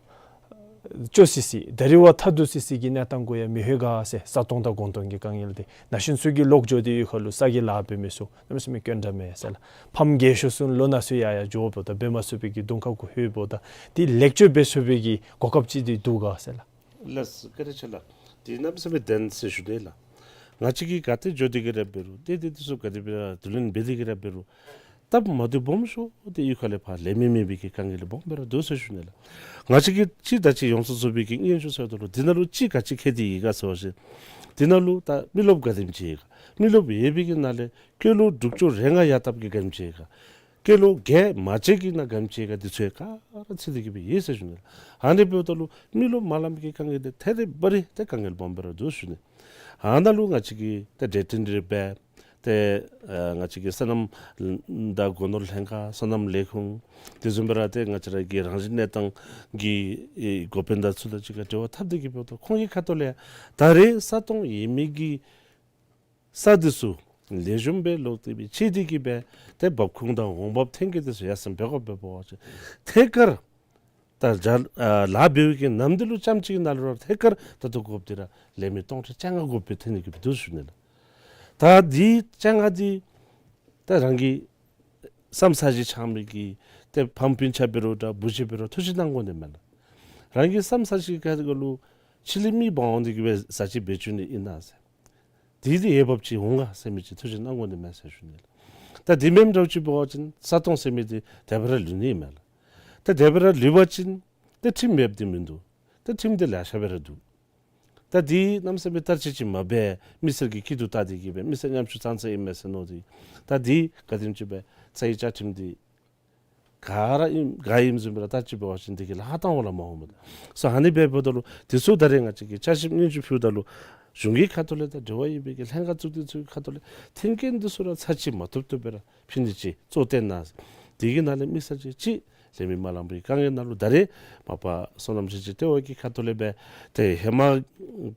སྐྱོ་སི་སི་ད་རེས་བ་ཐ་དུ་སི་སི་གི་གནས་སྟངས་གུ་ཡང་མི་ལྷོད་ག་ཟེར། ས་སྟོང་དང་གུང་སྟོང་གི་དཀའ་ངལ་འདི་ན་གཞོན་ཚུ་གིས་ལོག་འགྱོ་སྟེ་གཡུས་ཁ་ལུ་ས་གི་ལཱ་འབད་མི་ཚུ་གནམ་མེད་ས་མེད་དཀོན་དྲགས་མས་ཟེར་ལགས། ཕམ་རྒས་ཤོས་ཚུ་ལོ་ན་ཚོད་ཡར་ཡར་འགྱོ་འབདཝ་ད་འབད་མ་ཚུགས་པའི་གི་གདོང་ཁ་གུ་ལྷོད་འབདཝ་ད་འདི་ལེགས་བཅོས་འབད་ཚུགས་པའི་གི་གོ་སྐབས་ཅིག་འདི་འདུག་ག་ཟེར་ལགས། ལགས་སོ། བཀའ་དྲིན་ཆེ་ལགས། འདི་གནམ་མེད་ས་མེད་བདེན་ཟེར་ཞུ་ནི་ལགས། ང་བཅས་ཀྱིས་ག་ཏེ་འགྱོ་སྟེ་གི་ར་འབད་རུང་ཏེ་ཏེ་འདི་ཚུ་ག་དེ་སྦེ་ར་བསྡུ་ལེན་འབད་དེ་གི་ར་འབད་རུང་སྟབས་མ་བདེཝ་སྦོམ་ཤོས་འདི་གཡུས་ཁ་ལས་ཕར་ལེན་མི་མེད་པའི་གི་དཀའ་ངལ་སྦོམ་སྦེ་ར་འདུག་ཟེར་ཞུ་ནི་ལགས། ང་བཅས་ཀྱིས་ཅིག་ད་ཅི་ཡོངས་སུ་རྫོགས་པའི་གི་སྙན་ཞུ་ཟེརཝ་ད་ལུ་འདི་ནང་ལུ་ཅིག་ག་ཅི་ཁེལ་ཏེ་ཡོད་ག་ཟེར་བ་ཅིན་འདི་ནང་ལུ་ད་མི་རློབས་ག་དེམ་ཅིག་ཡོད་ག། མི་རློབས་ཡོད་པའི་གི་ནང་ལས་སྐྱེས་ལོ་དྲུག་ཅུ་རེ་ལྔ་ཡར་བཏབ་ཀྱི་ག་དེམ་ཅིག་ཡོད་ག། སྐྱེས་ལོ་བརྒྱད་མ་བརྒྱད་ཀྱི་ནང་ག་དེམ་ཅིག་ཡོད་ག། འདི་ཚུ་ཡང་ག་ར་ཚུད་དེ་གི་སྦེ་ཡོད་ཟེར་ཞུ་ནི་ལགས། ཨ་ནི་འབདཝ་ད་ལུ་མི་རློབས་མ་ལང་པའི་གི་དཀའ་ངལ་འདི་ཐད་རི་བ་རི་ཏེ་དཀའ་ངལ་སྦོམ་སྦེ་ར་འདུག་ཟེར་ཞུ་ནི། ཨ་ནཱ་ལུ་ང་བཅས་ཀྱིས་ཏེ་གྲོས་བསྟུན་རེ་འབད་ཏེ་ཨ་ང་བཅས་ཀྱི་སོ་ནམ་དང་སྒོ་ནོར་ལྷན་ཁག་སོ་ནམ་ལས་ཁུངས་དེ་བཟུམ་སྦེ་ར་ཏེ་ང་བཅས་ར་གི་རང་བཞིན་གནས་སྟངས་ཀྱི་ཨེ་འགོ་དཔོན་དང་ཚུ་དང་གཅིག་ཁར་འབྲེལ་བ་འཐབ་སྟེ་གི་འབདཝ་ད་ཁོང་གི་ཁ་ཐུག་ལས་ད་རེས་ས་སྟོང་ཡོད་མི་གི་ས་འདི་ཚུ་ལེགས་ཤོམ་སྦེ་ལོག་སྟེ་སྦེ་ཕྱེ་སྟེ་གི་སྦེ་ཏེ་འབབ་ཁུངས་དང་འོང་འབབ་ཐོན་སྐྱེད་འདི་ཚུ་ཡར་སེང་འབད་དགོ་པས་འབད་བ་ཅིན་ཐད་ཀར་ད་ལཱ་ཨ་ལཱ་འབད་བའི་གི་ནམ་དུས་ལུ་ཙམ་ཅིག་ནང་ལུ་ར་ཐད་ཀར་ད་ལྟོ་དགོཔ་འདི་ར་ལེགས་མི་སྟོང་ཕྲག་བཅོ་ལྔ་དགོཔ་སྦེ་ཐོན་ནི་གི་སྦེ་འདུག་ཟེར་ཞུ་ནི་ལགས། ད་འདི་བཅོ་ལྔ་འདི་ད་རང་གི་བསམ་ས་གཞི་ཆགས་མི་གི་ཏེ་ཕམ་སྤུན་ཆ་འབད་རུང་འདྲ་བུ་གཞི་འབད་རུང་ཐུགས་བཞེད་གནང་དགོ་ནི་མས་ལགས། རང་གི་བསམ་ས་གཞི་ག་ཏེ་ག་ལུ་ཕྱི་ལས་མི་འབག་འོང་སྟེ་གི་སྦེ་ཟ་ཅིག་འབད་བཅུག་ནི་ཨིན་ན་ཟེར། དེ་འདི་འོས་འབབ་ཅིག་འོང་ག་ཟེར་མི་ཅིག་ཐུགས་བཞེད་གནང་དགོ་ནི་མས་ཟེར་ཞུ་ནི་ལགས། ད་དེ་མེནམ་འདྲཝ་ཅིག་འབད་བ་ཅིན་ས་སྟོང་ཟེར་མི་འདི་དེ་སྦེ་ར་ལུས་ནི་མས་ལགས། ད་དེ་སྦེ་ར་ལུས་པ་ཅིན་ཏེ་ཁྲིམས་མེདཔ་འདི་མིན་འདུག། ཏེ་ཁྲིམས་འདི་ལེ་ཤ་སྦེ་ར་འདུག། ད་འདི་གནམ་མེད་ས་མེད་བསྟར་སྤྱོད་ཅིག་མ་འབད་མི་སེར་གྱི་སྐྱིད་སྡུག་བལྟ་སྟེ་གི་སྦེ་མི་སེར་ཉམ་ཆུང་ཙང་ཙ་ཨིན་མས་ཟེར་མནོ་སྟེ་ད་འདི་ག་དེམ་ཅིག་སྦེ་ཚ་བའི་བཅའ་ཁྲིམས་འདི་ག་ར་ཨིནམ་ག་ཨིནམ་བཟུམ་སྦེ་ར་བསྟར་སྤྱོད་འབད་བ་ཅིན་འདི་གིས་ལཱ་ཁག་བཏང་འོང་ལགས་མ་འོངམ་ལུ། སོ་ཨ་ནི་སྦེ་འབདཝ་ད་ལུ་འདི་ཚུ་ད་རེས་ང་བཅས་ཀྱིས་བསྐྱར་ཞིབ་སྙན་ཞུ་ཕུལཝ་ད་ལུ་གཞུང་གི་ཁ་ཐུག་ལས་དང་འབྲེལ་བ་ཡོད་པའི་གི་ལྷན་ཁག་གཙོ་འདི་ཚུ་གི་ཁ་ཐུག་ལས་མཐུན་རྐྱེན་འདི་ཚུ་ར་ཚར་གཅིག་མ་ཐུབ་ཐུབ་སྦེ་ར་ཕུལ་ནི་ཅིག་གཙོ་བོ་བཏོན་གནང་། དེ་གི་ནང་ལས་མི་སེར་ཅིག་ཅིག་ལེགས་མི་མ་ལང་པའི་དཀའ་ངལ་ནང་ལུ་ད་རེས་མ་པ་སོ་ནམ་ཞིང་ཆེན་ལྟེ་བ་གི་ཁ་ཐུག་ལས་སྦེ་ཏེ་ཧེ་མ་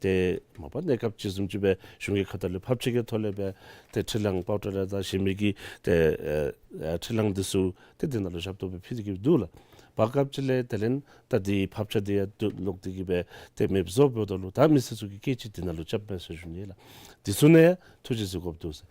ཏེ་མ་པ་གནས་སྐབས་ཅིག་བཟུམ་ཅིག་སྦེ་གཞུང་གི་ཁ་ཐུག་ལས་ཕབ་ཕྱིའི་གི་ཐོག་ལས་སྦེ་ཏེ་འཕྲུལ་གླང་པའུ་ཌར་ལས་དང་གཞན་མི་གི་ཏེ་ཨེ་ཨེ་འཕྲུལ་གླང་འདི་ཚུ་ཏེ་འདི་ནང་ལུ་ཞབས་ཏོག་སྦེ་ཕུལ་ཏེ་གི་འདུག་ལགས། བར་སྐབས་ཅིག་ལས་དེ་ལས་ད་འདི་ཕབ་ཆག་འདི་ཡང་བསྡུ་ལོག་སྟེ་གི་སྦེ་ཏེ་མེདཔ་བཟོ་འབདཝ་ད་ལུ་ད་མི་སེར་ཚུ་གིས་སྐད་ཅིག་འདི་ནང་ལུ་རྐྱབ་མས་ཟེར་ཞུ་ནི་ལགས། འདི་ཚུ་ནང་ཡང་ཐུགས་རྗེ་གཟིགས་དགོཔ་འདུག་ཟེར།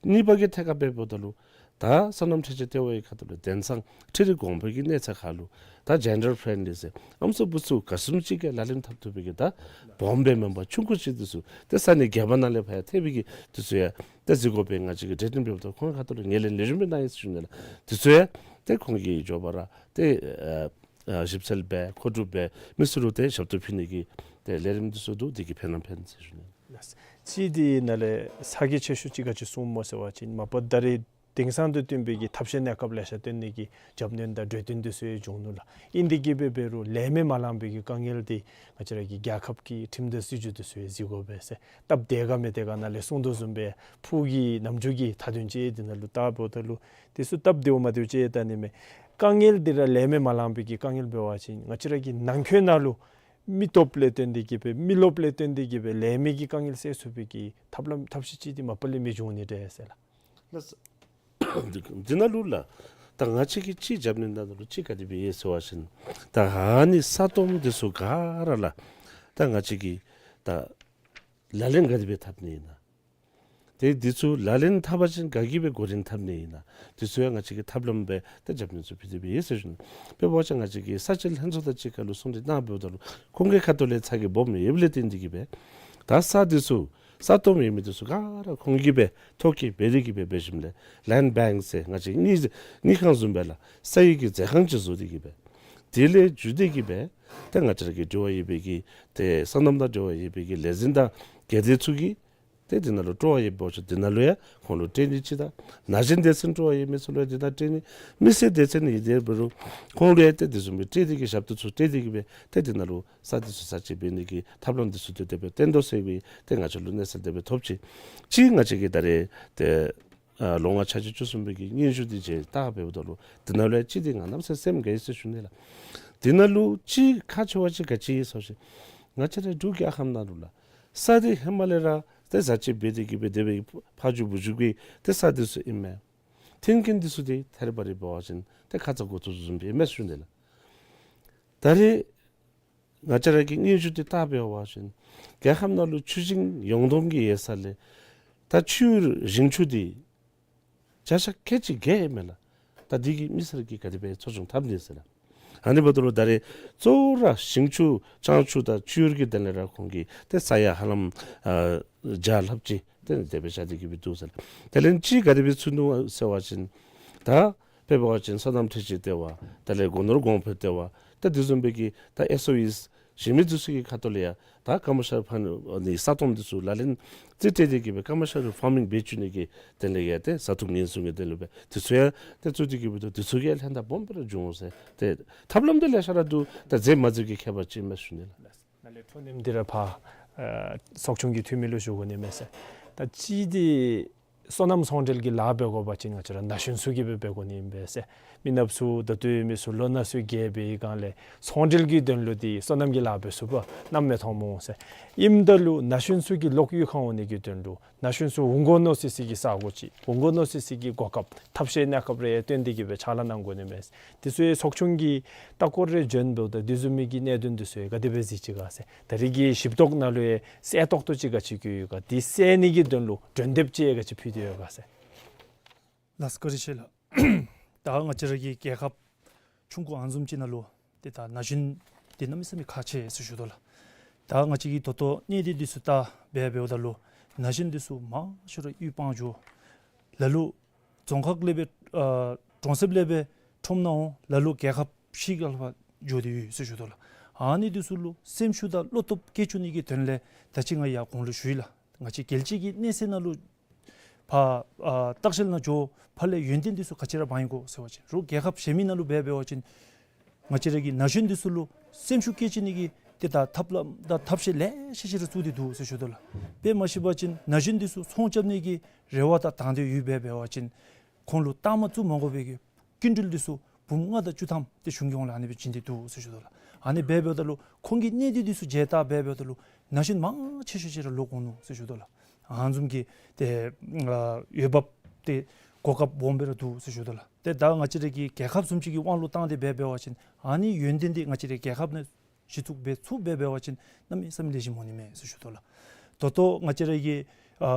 གཉིས་པ་གི་ཐད་ཁར་འབདཝ་ད་ལུ་ད་སོ་ནམ་འཕྲུལ་ཆས་ལྟེ་བ་གི་ཁ་ཐུག་ལས་དེང་སང་འཕྲུལ་རིག་གོང་འཕེལ་གྱི་གནས་ཚད་ཁར་ལུ་ད་ཇེན་ཌར་ཕྲེན་ཌི་ལི་ཟེར་ཨམ་སྲུ་བུ་ཚུ་ག་བཟུམ་ཅིག་གིས་ལག་ལེན་འཐབ་བཏུབ་པའི་གི་ད་སྦོམ་སྦེ་མེན་པར་ཆུང་ཀུ་ཅིག་འདི་ཚུ་ཏེ་ས་གནས་སྒེར་པ་ནང་ལས་ཕར་ཡང་ཐེབས་པའི་གི་འདི་ཚུ་ཡང་ཏེ་གཟིགས་དགོ་པའི་ང་བཅས་ཀྱིས་གྲོས་བསྟུན་འབདཝ་ད་ཁོང་ཁ་ཐུག་ལས་ངོས་ལེན་ལེགས་ཤོམ་སྦེ་གནང་ཡི་ཟེར་ཞུ་ནི་ལགས། འདི་ཚུ་ཡང་ཏེ་ཁོང་གིས་མགྱོགས་པ་ར་ཏེ་ཨ་ཨ་ཞིབ་འཚོལ་འབད་མཁོ་སྒྲུབ་འབད་མི་སེར་ལུ་ཏེ་ཞབས་ཏོག་ཕུལ་ནི་གི་ཏེ་ལས་རིམ་འདི་ཚུ་འདུག། འདི་གིས་ཕན་ན་ཕན་ཟེར་ཞུ་ནི། ལགས། གཅིག་འདི་ནང་ལས་ཚ་གྱང་ཆེ་ཤོས་ཅིག་ག་ཅི་གསུངམ་སྨོ་ཟེར་བ་ཅིན་མ་པ་ད་རེས་ དེང་སང་དང་བསྟུན་པའི་གི་ཐབས་ཤེས་གནས་སྐབས་ལེ་ཤ་བཏོན་ནི་གི་རྒྱབ་སྣོན་དང་གྲོས་བསྟུན་འདི་ཚུ་ཡང་བྱུང་ནུག་ལགས། ཨིན་དེ་གིས་འབད་འབད་རུང་ལས་མི་མ་ལང་པའི་གི་དཀའ་ངལ་འདི་ང་བཅས་ར་གི་རྒྱལ་ཁབ་ཀྱི་ཁྲིམས་དང་སྲིད་བྱུས་འདི་ཚུ་ཡང་གཟིགས་དགོ་པས་ཟེར། སྟབས་བདེ་ག་མི་བདེ་ག་ནཱ་ལས་གསུངས་དོ་བཟུམ་སྦེ་ཕུགས་ཀྱི་ནམ་རྒྱུན་གྱི་མཐའ་དོན་ཅིག་འདི་ནང་ལུ་བལྟཝ་ད་ལུ་དེ་ཚུ་སྟབས་བདེཝ་མ་བདེཝ་ཅིག་བལྟ་ནི་མས། དཀའ་ངལ་འདི་ར་ལས་མི་མ་ལང་པའི་གི་དཀའ་ངལ་འབད་བ་ཅིན་ང་བཅས་ར་གི་ནང་འཁོད་ནང་ལུ་མི་སྟོབས་ལས་བརྟེན་ཏེ་གིས་སྦེ་མི་རློབས་ལས་བརྟེན་ཏེ་གིས་སྦེ་ལས་མི་གི་དཀའ་ངལ་སེལ་ཚུགས་པའི་གི་ཐབས་ལམ་ཐབས་ཤེས་ཅིག་འདི་མ་པ་ལས་མི་འབྱུང་ནི་འདྲས་ཟེར་ལགས། ལགས། འདི་ནང་ལུ་ལགས། ད་ང་བཅས་ཀྱིས་ཅིག་རྒྱབ་སྣོན་ནང་ལུ་ཅིག་ག་དེ་སྦེ་ཡོད་ཟེར་བ་ཅིན་ད་ཨ་ནི་ས་སྟོང་འདི་ཚུ་ག་ར་ལགས། ད་ང་བཅས་ཀྱིས་ད་ལག་ལེན་ག་དེ་སྦེ་འཐབ་ནི་ཨིན་ན། ཏེ་འདི་ཚུ་ལག་ལེན་འཐབ་པ་ཅིན་ག་གིས་སྦེ་འགོ་འདྲེན་འཐབ་ནི་ཨིན་ན། འདི་ཚུ་ཡང་ང་བཅས་ཀྱིས་ཐབས་ལམ་སྦེ་ཏེ་རྒྱབ་སྣོན་ཚུ་ཕུལ་ཏེ་སྦེ་ཡོད་ཟེར་ཞུ་ནི། དཔེ་འབད་བ་ཅིན་ང་བཅས་ཀྱིས་ས་སྤྱི་ལྷན་ཚོགས་དང་གཅིག་ཁར་ལུ་གསུང་གྲོས་གནང་འབདཝ་ད་ལུ་ཁོང་གི་ཁ་ཐུག་ལས་ཚ་གྱང་སྦོམ་ཡོདཔ་ལས་བརྟེན་ཏེ་གིས་སྦེ་ད་ས་འདི་ཚུ་ས་སྟོངམ་ཡོད་མི་འདི་ཚུ་ག་ར་ཁོང་གིས་སྦེ་ཐོ་བཀོད་འབད་དེ་གིས་སྦེ་འབད་ཞིནམ་ལས་ལེནཌ་བེངཀ་ཟེར་ང་བཅས་དངུལ་དངུལ་ཁང་བཟུམ་སྦེ་ལགས། ས་ཡི་གི་མཛོད་ཁང་ཅིག་བཟོ་སྟེ་གིས་སྦེ་དེ་ལས་བརྒྱུད་དེ་གིས་སྦེ་ཏེ་ང་བཅས་ར་གི་འབྲེལ་བ་ཡོད་པའི་གི་ཏེ་སོ་ནམ་དང་འབྲེལ་བ་ཡོད་པའི་གི་ལས་འཛིན་དང་སྒེར་སྡེ་ཚུ་གིས་ཏེ་འདི་ནང་ལུ་སྤྲོ་བ་ཡོདཔ་འབད་བ་ཅིན་འདི་ནང་ལུ་ཡང་ཁོང་ལུ་སྤྲོད་ནི་ཅིག་དང་ན་གཞོན་སྡེ་ཚན་སྤྲོ་བ་ཡོད་མི་ཚུ་ལུ་ཡང་འདི་ནང་སྤྲོད་ནི། མི་སེར་སྡེ་ཚན་ཡོད་དེ་འབད་རུང་ཁོང་ལུ་ཡང་ཏེ་འདི་བཟུམ་སྦེ་སྤྲོད་དེ་གིས་ཞབས་ཏོག་ཚུ་སྤྲོད་དེ་གིས་སྦེ་ཏེ་འདི་ནང་ལུ་ས་འདི་ཚུ་ས་སྤྱི་འབད་ནི་གི་ཐབས་ལམ་འདི་ཚུ་ཏེ་དེ་སྦེ་བཏོན་དོ་ཟེར་བའི་ཏེ་ང་བཅས་ལུ་གནས་ཚུལ་དེ་སྦེ་ཐོབ་ཅི། གཅིག་ང་བཅས་ཀྱིས་ད་རེས་ཏེ་ཨ་ལོ་ལྔ་ཆ་གཅིག་བཅུ་གསུམ་པའི་གི་སྙན་ཞུ་འདི་མཇལ་བལྟ་འབདཝ་ད་ལུ་འདི་ནང་ལུ་ཡང་གཅིག་འདི་ང་གནམ་མེད་ས་མེད་སེམས་དགའ་ཡི་ཟེར་ཞུ་ནི་ལགས། འདི་ནང་ལུ་གཅིག་ཁག་ཆེ་བ་ཅིག་ག་ཅི་ཨིན་ཟེར་བ་ཅིན་ང་བཅས་ར་འབྲུག་རྒྱལ་ཁབ་ནང་ལུ་ལགས། ས་འདི་ཧེ་མ་ལས་ར་ཏེ་ས་སྤྱི་འབད་དེ་གིས་སྦེ་དེ་སྦེ་ཕ་རྒྱུད་བུ་རྒྱུད་ཀྱི་ཏེ་ས་འདི་ཚུ་ཨིན་མས། མཐུན་རྐྱེན་འདི་ཚུ་འདི་ཐད་རི་བ་རི་འབད་བ་ཅིན་ཏེ་ཁ་ཙ་འགོ་བཙུགས་བཟུམ་སྦེ་ཨིན་མས་ཟེར་ཞུ་ནི་ལགས། ད་རེས་ང་བཅས་ར་གིས་སྙན་ཞུ་འདི་བལྟ་འབད་བ་ཅིན་རྒྱལ་ཁབ་ནང་ལུ་ཆུ་ཞིང་ཡོངས་བསྡོམས་ཀྱི་ཡོད་ས་ལས་ད་ཆུ་ཡུར་ཞིང་ཆུ་འདི་བརྒྱ་ཆ་ཁལ་གཅིག་བརྒལ་ཡོད་མས་ལགས། ད་འདི་གིས་མི་སེར་གྱིས་ག་དེ་སྦེ་འཚོ་སྐྱོང་འཐབ་ནི་ཟེར་ལགས། ཨ་ནི་འབདཝ་ད་ལུ་ད་རེས་གཙོ་བོ་ར་ཞིང་ཆུ་ལྕང་ཆུ་དང་ཆུ་ཡུར་གྱི་དོན་ལས་ར་ཁོང་གིས་ཏེ་ས་ཡང་ཧ་ལམ་ཨ་བརྒྱ་ལྷགཔ་ཅིག་ཏེ་དེ་སྦེ་བཞག་སྟེ་གིས་སྦེ་འདུག་ཟེར་ལགས། དེ་ལས་གཅིག་ག་དེ་སྦེ་ཚུད་ནུག་ཟེར་བ་ཅིན་ད་དཔེ་འབད་བ་ཅིན་སོ་ནམ་འཕྲུལ་ཆས་ལྟེ་བ་དེ་ལས་སྒོ་ནོར་གོང་འཕེལ་ལྟེ་བ་ད་འདི་བཟུམ་སྦེ་གི་ད་ཨེསི་ཨོ་ཨིསི་གཞན་མི་འདི་ཚུ་གི་ཁ་ཐུག་ལས་ཡང་ད་ཀ་མར་ཤལ་ཕརམ་ནི་ས་སྟོངམ་འདི་ཚུ་ལག་ལེན་རྩིས་སྤྲོད་དེ་གིས་སྦེ་ཀ་མར་ཤལ་ཕར་མིང་འབད་བཅུག་ནི་གི་དོན་ལས་ཡང་ཏེ་བཟའ་འཐུང་ཉེན་སྲུང་གི་དོན་ལས་སྦེ་འདི་ཚུ་ཡང་ཏེ་བཙུགས་ཏེ་གིས་སྦེ་འདུག། འདི་ཚུ་གིས་ལྷན་ཐབས་སྦོམ་སྦེ་ར་འབྱུང་འོང་ཟེར། ཏེ་ཐབས་ལམ་འདི་ལེ་ཤ་ར་འདུག། ད་མཛད་མ་མཛད་ཀྱི་ཁྱད་པར་ཅིག་མས་ཟེར་ཞུ་ནི་ལགས། ནཱ་ལས་འཕྲོ་མཐུད་དེ་ར་ཕར་ཨ་ཚོགས་ཆུང་གི་འཐུས་མི་ལུ་ཞུ་དགོ་ནི་མས་ཟེར། ད་གཅིག་འདི་སོ་ནམ་ཚོང་འབྲེལ་གྱི་ལཱ་འབད་དགོ་པ་ཅིན་ང་བཅས་ར་ན་གཞོན་ཚུ་གིས་སྦེ་འབད་དགོ་ནི་ཨིན་པས་ཟེར། མི་ནགཔ་ཚུ་ད་ལྟོ་ཡོད་མི་ཚུ་ལོ་ན་ཚོད་རྒས་པའི་སྒང་ལས་ཚོང་འབྲེལ་གྱི་དོན་ལུ་འདི་སོ་ནམ་གྱི་ལཱ་འབད་ཚུགསཔ་གནམ་མེད་མཐོངམ་འོང་ཟེར། ཨིནམ་ད་ལུ་ན་གཞོན་ཚུ་གི་ལོག་གཡུས་ཁར་འོང་ནི་གི་དོན་ལུ་ན་གཞོན་ཚུ་འོང་དགོ་མནོ་སི་སི་གི་ས་སྒོ་ཅིག་འོང་དགོ་མནོ་སི་སི་གི་གོ་སྐབས་ཐབས་ཤེས་གནས་སྐབས་རེ་བཏོན་ཏེ་གིས་སྦེ་ཕྱག་ལཱ་གནང་དགོ་ནི་མས། འདི་ཚུ་ཡང་ཚོགས་ཆུང་གིས་ལྟ་སྐོར་རེ་བྱོན་འབདཝ་ད་འདི་བཟུམ་མའི་གི་གནད་དོན་འདི་ཚུ་ཡང་ག་དེ་སྦེ་གཟིགས་ཅི་ག་ཟེར། ད་རེས་ཀྱི་ཞིབ་རྟོག་ནང་ལུ་ཡང་གསལ་ཏོག་ཏོ་ཅིག་ག་ཅི་བཀོད་ཡོད་ག། འདི་སེལ་ནི་གི་དོན་ལུ་གྲོས་འདེབས་ཅིག་ཡང་ག་ཅི་ཕུལ་ཏེ་ཡོད་ག་ཟེར། ལགས་སོ་བཀའ་དྲིན་ཆེ་ལགས། ད་ང་བཅས་ར་གི་རྒྱལ་ཁབ་ཆུང་ཀུ་ཨ་ནི་བཟུམ་ཅིག་ནང་ལུ་ཏེ་ད་ན་གཞོན་འདི་གནམ་མེད་ས་མེད་ཁག་ཆེ་ཟེར་ཞུ་དོ་ལགས། ད་ང་བཅས་ཀྱིས་ད་ལྟོ་གནས་སྡུད་འདི་ཚུ་བལྟ་འབད་འབདཝ་ད་ལུ་ན་གཞོན་འདི་ཚུ་མང་ཤོས་ར་གཡུས་སྤང་འགྱོ། ལ་ལུ་རྫོང་ཁག་ལས་སྦེ་ཨ་གྲོང་གསེབ་ལས་སྦེ་ཁྲོམ་ནང་འོང་། ལ་ལུ་རྒྱལ་ཁབ་ཕྱི་རྒྱལ་ཁབ་འགྱོ་སྟེ་ཡོད་ཟེར་ཞུ་དོ་ལགས། ཨ་ནི་འདི་ཚུ་ལུ་སེམས་ཤུགས་དང་བློ་སྟོབས་བསྐྱེད་བཅུག་ནི་གི་དོན་ལས་ད་ཅི་ང་ཡར་གོང་ལུ་ཞུ་ཡི་ལགས། ང་བཅས་རྒྱལ་སྤྱི་གི་གནས་ཚད་ནང་ལུ་ཕར་ཨ་ལྟ་བཤལ་ནང་འགྱོ་ཕར་ལས་ཡོན་ཏན་འདི་ཚུ་ག་ཅི་ར་འབག་ཡི་གོ་ཟེར་བ་ཅིན་རོགས་རྒྱལ་ཁབ་གཞན་མི་ནང་ལུ་འབད་འབད་བ་ཅིན་ང་བཅས་ར་གི་ན་གཞོན་འདི་ཚུ་ལུ་སེམས་ཤུགས་བསྐྱེད་བཅུག་ནི་གི་ཏེ་ད་ཐབས་ལམ་དང་ཐབས་ཤེས་ལེ་ཤ་ཅིག་ར་བཙུགས་ཏེ་འདུག་ཟེར་ཞུ་དོ་ལགས། དཔེ་མ་ཤེས་པ་ཅིན་ན་གཞོན་འདི་ཚུ་ཚོང་རྐྱབ་ནི་གི་རེ་བ་དང་དང་འདོད་ཡོད་འབད་འབད་བ་ཅིན་ཁོང་ལུ་རྟགས་མ་བཙུགས་མ་དགོ་པའི་གི་སྐྱིན་འགྲུལ་འདི་ཚུ་འབུམ་ལྔ་དང་བཅུ་ཐམ་ཏེ་གཞུང་གི་ཧོངས་ལས་ཨ་ནི་སྦེ་བྱིན་ཏེ་འདུག་ཟེར་ཞུ་དོ་ལགས། ཨ་ནི་འབད་འབདཝ་ད་ལུ་ཁོང་གི་གནས་སྡུད་འདི་ཚུ་མཇལ་བལྟ་འབད་འབདཝ་ད་ལུ་ན་གཞོན་མང་ཆེ་ཤོས་ཅིག་ར་ལོག་འོང་ནུག་ཟེར་ཞུ་དོ་ལགས། ཨ་ནི་བཟུམ་གྱི་ཏེ་ཨ་འོས་འབབ་ཏེ་གོ་སྐབས་སྦོམ་སྦེ་ར་འདུག་ཟེར་ཞུ་དོ་ལགས། ཏེ་ད་ང་བཅས་ར་གི་རྒྱལ་ཁབ་བཟུམ་ཅིག་གི་དབང་ལུ་བཏང་སྟེ་འབད་འབད་བ་ཅིན་ཨ་ནི་ཡོན་ཏན་འདི་ང་བཅས་ར་རྒྱལ་ཁབ་ནང་གཞི་བཙུགས་འབད་ཚུགསཔ་འབད་འབད་བ་ཅིན་གནམ་མེད་ས་མེད་ལེགས་ཤོམ་འོང་ནི་མས་ཟེར་ཞུ་དོ་ལགས། ད་ལྟོ་ང་བཅས་ར་གི་ཨ་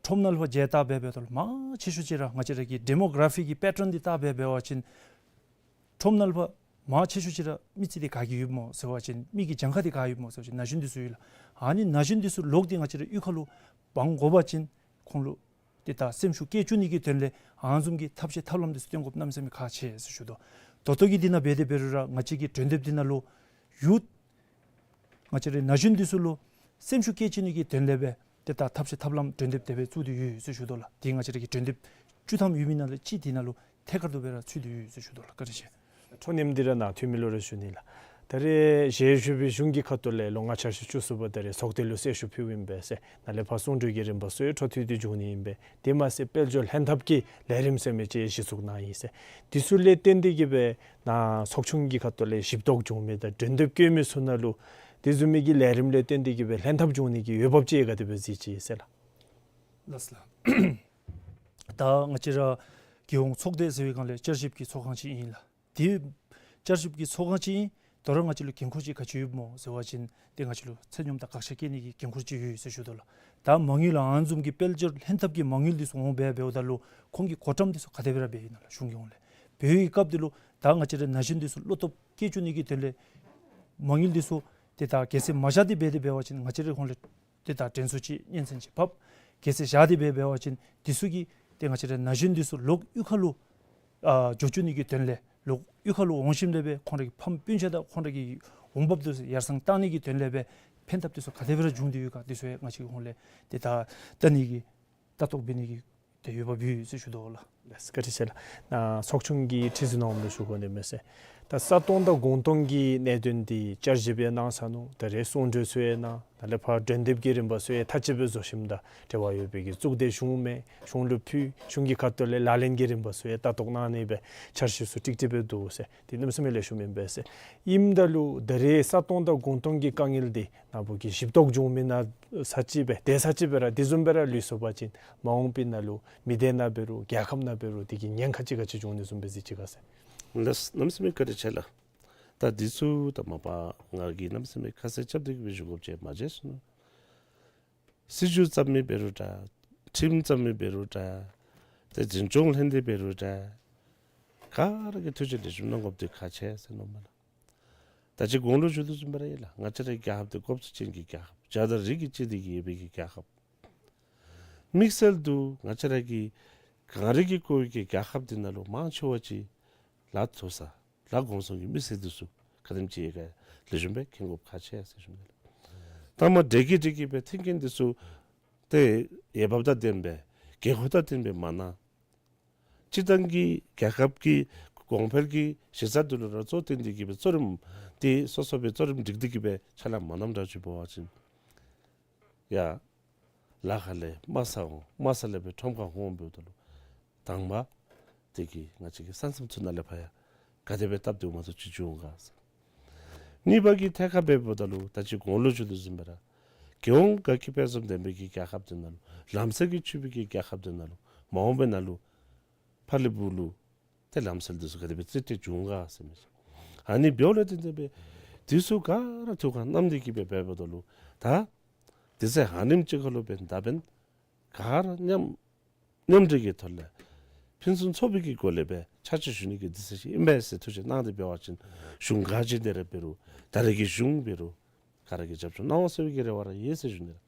ཁྲོམ་ནང་ལུ་ཕར་མཇལ་བལྟ་འབད་འབདཝ་ད་ལུ་མང་ཆེ་ཤོས་ཅིག་ར་ང་བཅས་ར་གི་ཌེ་མོ་ག་ར་ཕི་གི་པེ་ཊརན་འདི་བལྟ་འབད་འབད་བ་ཅིན་ཁྲོམ་ནང་ལུ་ཕར་མང་ཆེ་ཤོས་ཅིག་ར་མི་རྩིས་འདི་ག་གི་ཡོདཔ་སྨོ་ཟེར་བ་ཅིན་མི་གི་གྱངས་ཁ་འདི་ག་ཡོདཔ་སྨོ་ཟེར་བ་ཅིན་ན་གཞོན་འདི་ཚུ་ཡོད་ལགས། ཨ་ནི་ན་གཞོན་འདི་ཚུ་ལོག་སྟེ་ང་བཅས་ར་གཡུས་ཁ་ལུ་འབག་དགོ་པ་ཅིན་ཁོང་ལུ་ཏེ་ད་སེམས་ཤུགས་བསྐྱེད་བཅུག་ནི་གི་དོན་ལས་ཨ་ནི་བཟུམ་གྱི་ཐབས་ཤེས་ཐབས་ལམ་འདི་ཚུ་སྟོན་དགོཔ་གནམ་མེད་ས་མེད་ཁག་ཆེ་ཟེར་ཞུ་དོ། ད་ལྟོ་གི་འདི་ནང་འབད་དེ་འབད་རུང་ར་ང་བཅས་ཀྱི་གྲོས་འདེབས་འདི་ནང་ལུ་ཡུཐ་ང་བཅས་རའི་ན་གཞོན་འདི་ཚུ་ལུ་སེམས་ཤུགས་བསྐྱེད་བཅུག་ནི་གི་དོན་ལས་སྦེ་ཏེ་ད་ཐབས་ཤེས་ཐབས་ལམ་གྲོས་འདེབས་དེ་སྦེ་བཙུགས་ཏེ་ཡོད་ཟེར་ཞུ་དོ་ལགས། འདི་ང་བཅས་ར་གི་གྲོས་འདེབས་ བཅུ་ཐམ་ཡོད་མི་ནང་ལས་གཅིག་དེ་ནང་ལུ་ཐད་ཀར་དུ་སྦེ་ར་ཚུད་དེ་ཡོད་ཟེར་ཞུ་དོ་ལགས། བཀའ་དྲིན་ཆེ། འཕྲོ་མཉམ་འདི་ར་ནཱ་འཐུས་མི་ལུ་ར་ཞུ་ནི་ལགས། ད་རེས་ཞལ་བཞུགས་པའི་གཞུང་གི་ཁ་ཐུག་ལས་ལོ་ལྔ་འཆར་གཞི་བཅུ་གསུམ་པ་ད་རེས་ཚོགས་སྡེ་ལུ་གསལ་ཞུ་ཕུལཝ་ཨིན་པས་ཟེར། ནཱ་ལས་ཕར་གསུང་གྲོས་ཀྱི་རིམ་པ་ཚུ་ཡང་འཕྲོ་མཐུད་དེ་འབྱུང་ནི་ཨིན་པས། དེ་མ་ཚད་དཔལ་འབྱོར་ལྷན་ཐབས་ཀྱི་ལས་རིམ་ཟེར་མི་ཅིག་གཞི་བཙུགས་གནང་ཡི་ཟེར། དེ་ཚུ་ལས་བརྟེན་ཏེ་གི་སྦེ་ནཱ་ཚོགས་ཆུང་གི་ཁ་ཐུག་ལས་ཞིབ་རྟོག་བྱུང་མི་དང་གྲོས་འདེབས་བཀོད་མི་ཚུ་ནང་ལུ་དེ་བཟུམ་མའི་གི་ལས་རིམ་ལས་བརྟེན་ཏེ་གི་སྦེ་ལྷན་ཐབས་འབྱུང་ནི་གི་འོས་འབབ་ཅིག་ག་དེ་སྦེ་གཟིགས་ཅི་ཟེར་ལགས། ལགས་སོ་ལགས། ད་ང་བཅས་ར་རྒྱལ་ཡོངས་ཚོགས་སྡེ་ཟེར་བའི་སྒང་ལས་བསྐྱར་ཞིབ་ཀྱི་ཚོགས་ཁང་ཅིག་ཨིན་ལགས། དེ་བསྐྱར་ཞིབ་ཀྱི་ཚོགས་ཁང་ཅིག་ཨིན། དོ་རུང་ང་བཅས་ལུ་འགན་ཁུར་ཅིག་ག་ཅི་ཡོདཔ་སྨོ་ཟེར་བ་ཅིན་ཏེ་ང་བཅས་ལུ་ཚད་སྙོམས་དང་དགག་བཞག་བཀལ་ནི་གི་འགན་ཁུར་ཅིག་ཡོད་ཟེར་ཞུ་དོ་ལགས། ད་མ་དངུལ་ལགས་ཨ་ནི་བཟུམ་གྱི་དཔལ་འབྱོར་ལྷན་ཐབས་ཀྱི་མ་དངུལ་འདི་ཚུ་འོང་སྦེ་འབདཝ་ད་ལུ་ཁོང་གིས་གོ་རིམ་འདི་ཚུ་ག་དེ་སྦེ་ར་འབད་ཡི་ན་ལགས། གཞུང་གི་ཧོངས་ལས་འབད་བའི་སྐབས་འདི་ལུ་ད་ང་བཅས་ར་ན་གཞོན་འདི་ཚུ་བློ་སྟོབས་བསྐྱེད་བཅུག་ནི་གི་དོན་ལས་མ་དངུལ་འདི་ཚུ་ཏེ་ད་གལ་སྲིད་མ་བཞག་སྟེ་འབད་དེ་འབད་བ་ཅིན་ང་བཅས་རའི་ཧོངས་ལས་ཏེ་ད་དྲན་གསོ་ཅིག་སྙན་སེང་ཅིག་ཕབ། གལ་སྲིད་བཞག་སྟེ་འབད་འབད་བ་ཅིན་འདི་ཚུ་གིས་ཏེ་ང་བཅས་ར་ན་གཞོན་འདི་ཚུ་ལོག་གཡུས་ཁ་ལུ་ཨ་འགྱོ་བཅུག་ནི་གི་དོན་ལས་ལོག་གཡུས་ཁ་ལུ་འོང་ཞིནམ་ལས་སྦེ་ཁོང་ར་གི་ཕམ་སྤུན་ཆ་དང་ཁོང་ར་གི་འོང་འབབ་འདི་ཚུ་ཡར་སེང་བཏང་ནི་གི་དོན་ལས་སྦེ་ཕན་ཐབས་འདི་ཚུ་ག་དེ་སྦེ་ར་འབྱུང་སྟེ་ཡོད་ག་འདི་ཚུ་ཡང་ང་བཅས་ཀྱི་ཧོངས་ལས་ཏེ་ད་བལྟ་ནི་གི་ལྟ་རྟོག་འབད་ནི་གི་ཏེ་འོས་འབབ་ཡོད་ཟེར་ཞུ་དོ་ལགས། ལགས་སོ། བཀའ་དྲིན་ཆེ་ལགས། ནཱ་ཚོགས་ཆུང་གི་ཁྲི་འཛིན་ནང་ལུ་ཞུ་དགོ་ནི་མས་ཟེར། ད་ས་སྟོང་དང་དགུང་སྟོང་གི་གནད་དོན་འདི་བསྐྱར་ཞིབ་ཡང་གནང་ཚར་ནུག། ད་རེས་གསུང་གྲོས་ཚུ་ཡང་གནང་། ད་ལས་ཕར་གྲོས་འདེབས་ཀྱི་རིམ་པ་ཚུ་ཡང་མཐའ་དཔྱད་སྦེ་བཟོ་ཞིནམ་ད་འབྲེལ་བ་ཡོད་པའི་གི་གཙུག་སྡེ་གཞུང་མི་གཞུང་ལུ་ཕུལ། གཞུང་གི་ཁ་ཐུག་ལས་ལག་ལེན་གྱི་རིམ་པ་ཚུ་ཡང་ལྟ་རྟོག་གནང་ནི་སྦེ་འཆར་གཞི་ཚུ་ཀྲིག་ཀྲི་སྦེ་འདུག་ཟེར། དེ་གནམ་མེད་ས་མེད་ལེགས་ཤོམ་ཨིན་པས་ཟེར། ཨིནམ་ད་ལུ་ད་རེས་ས་སྟོང་དང་དགུང་སྟོང་གི་དཀའ་ངལ་འདི་ནཱ་བུ་གི་ཞིབ་རྟོག་བྱུང་མི་ནང་ས་ཅིག་སྦེ་དེ་ས་ཅིག་སྦེ་ར་དེ་བཟུམ་སྦེ་ར་ལུས་སོང་པ་ཅིན་མ་འོངས་པའི་ནང་ལུ་མི་སྡེ་ནང་འབད་རུང་རྒྱལ་ཁབ་ནང་འབད་རུང་དེ་གི་ཉེན་ཁ་ཅིག་ག་ཅི་འབྱུང་ནི་བཟུམ་སྦེ་གཟིགས་ཅི་ག་ཟེར། ལགས་སོ། གནམ་མེད་ས་མེད་བཀའ་དྲིན་ཆེ་ལགས། ད་འདི་ཚུ་ད་མ་པ་ང་གིས་གནམ་མེད་ས་མེད་ཁ་གསལ་རྐྱབ་སྟེ་གི་སྦེ་ཞུ་དགོཔ་ཅིག་མ་མཇལ་སོང་ནུག། སྲིད་བྱུས་བརྩམ་མི་འབད་རུང་འདྲ། ཁྲིམས་བརྩམ་མི་འབད་རུང་འདྲ། ཏེ་འཛིན་སྐྱོང་ལྷན་སྡེ་འབད་རུང་འདྲ། ག་ར་གིས་ཐུགས་རྗེ་ལེགས་ཤོམ་གནང་དགོཔ་འདི་ཁག་ཆེ་ཟེར་མནོཝ་མས་ལགས། ད་ཅི་གོང་ལུ་ཞུ་དོ་བཟུམ་སྦེ་ར་ཨིན་ལགས། ང་བཅས་རའི་རྒྱལ་ཁབ་འདི་གོ་ཆ་ཅན་གྱི་རྒྱལ་ཁབ། བྱ་དང་རིགས་ཀྱི་གཅིག་འདི་གིས་ཡོད་པའི་གི་རྒྱལ་ཁབ། དམིགས་བསལ་དུ་ང་བཅས་ར་གི་གངས་རི་གིས་བསྐོར་བའི་གི་རྒྱལ་ཁབ་འདི་ནང་ལུ་མང་ཆེ་བ་ཅིག་ལ་ཐོབ་ས་ལ་གོམས་ས་གི་མི་སེར་འདི་ཚུ་ག་དེམ་ཅིག་ཡོད་ག་ལེགས་ཤོམ་སྦེ་མཁྱེན་དགོཔ་ཁག་ཆེ་ཟེར་ཞུ་ནི་ལགས། ད་མ་འདྲེ་གི་འདྲེ་གི་སྦེ་མཐུན་རྐྱེན་འདི་ཚུ་ཏེ་འོས་འབབ་དང་ལྡནམ་སྦེ་དགོས་མཁོ་དང་ལྡནམ་སྦེ་མ་གནང་། སྤྱིར་བཏང་གི་རྒྱལ་ཁབ་ཀྱི་གོང་འཕེལ་གྱི་གཞི་རྩ་འདི་ལུ་ར་གཙོ་བོ་བཏོན་ཏེ་གི་སྦེ་གཙོ་རིམ་ཏེ་སོ་སོ་སྦེ་གཙོ་རིམ་སྒྲིག་སྟེ་གི་སྦེ་ཕྱག་ལཱ་མ་གནངམ་འདྲཝ་ཅིག་འབད་བ་ཅིན་ཡ་ལ་ཁ་ལས་དམའ་ས་འོང་། དམའ་ས་ལས་སྦེ་ཁྲོམ་ཁར་འོང་འབདཝ་ད་ལུ་དང་པ་འདི་གིས་ང་བཅས་ཀྱི་ས་མཚམས་ཚུ་ནང་ལས་ཕར་ཡང་ག་དེ་སྦེ་སྟབས་བདེཝ་མ་ཚུགས་ཅིག་འབྱུང་ག་ཟེར། གཉིས་པ་གི་ཐད་ཁར་འབདཝ་ད་ལུ་ད་ཅི་གོང་ལུ་ཞུ་དོ་བཟུམ་སྦེ་ར་རྒྱལ་ཡོངས་དགའ་སྐྱིད་དཔལ་འཛོམས་ལྡན་པའི་གི་རྒྱལ་ཁབ་འདི་ནང་ལུ་ལམ་སྲོལ་གྱིས་ཕྱུག་པའི་གི་རྒྱལ་ཁབ་འདི་ནང་ལུ་མ་འོངས་པའི་ནང་ལུ་ཕར་ལས་བུ་ལུ་ཏེ་ལམ་སྲོལ་འདི་ཚུ་ག་དེ་སྦེ་རྩིས་སྤྲོད་འབྱུང་ག་ཟེར་མི་ཨ་ནི་འབདཝ་ལས་བརྟེན་ཏེ་སྦེ་འདི་ཚུ་ག་ར་ཐུགས་ཁར་བསྣམས་ཏེ་གི་སྦེ་འབདཝ་ད་ལུ་ད་དུས་ཚོད་ཧ་ལམ་ཅིག་ཁར་ལུ་འབདན་ད་འབདན་ག་ར་མཉམ་མཉམ་འབྲེལ་གྱི་ཐོག་ལས་ཕུན་སུམ་ཚོགས་པའི་གི་སྒོ་ལས་སྦེ་ཕྱག་ཕྱིད་ཞུ་ནི་གི་དུས་ཚོད་ཅིག་ཨིན་པས་ཟེར་ཐུགས་རྗེ་གནང་སྟེ་འབད་བ་ཅིན་གཞུང་ག་ཅི་འདི་ར་འབད་རུང་ད་རེས་ཀྱི་གཞུང་འབད་རུང་ག་ར་གིས་རྒྱབ་སྐྱོར་གནང་བ་ཟེར་བའི་གི་རེ་བ་ར་ཡོད་ཟེར་ཞུ་ནི་ལགས།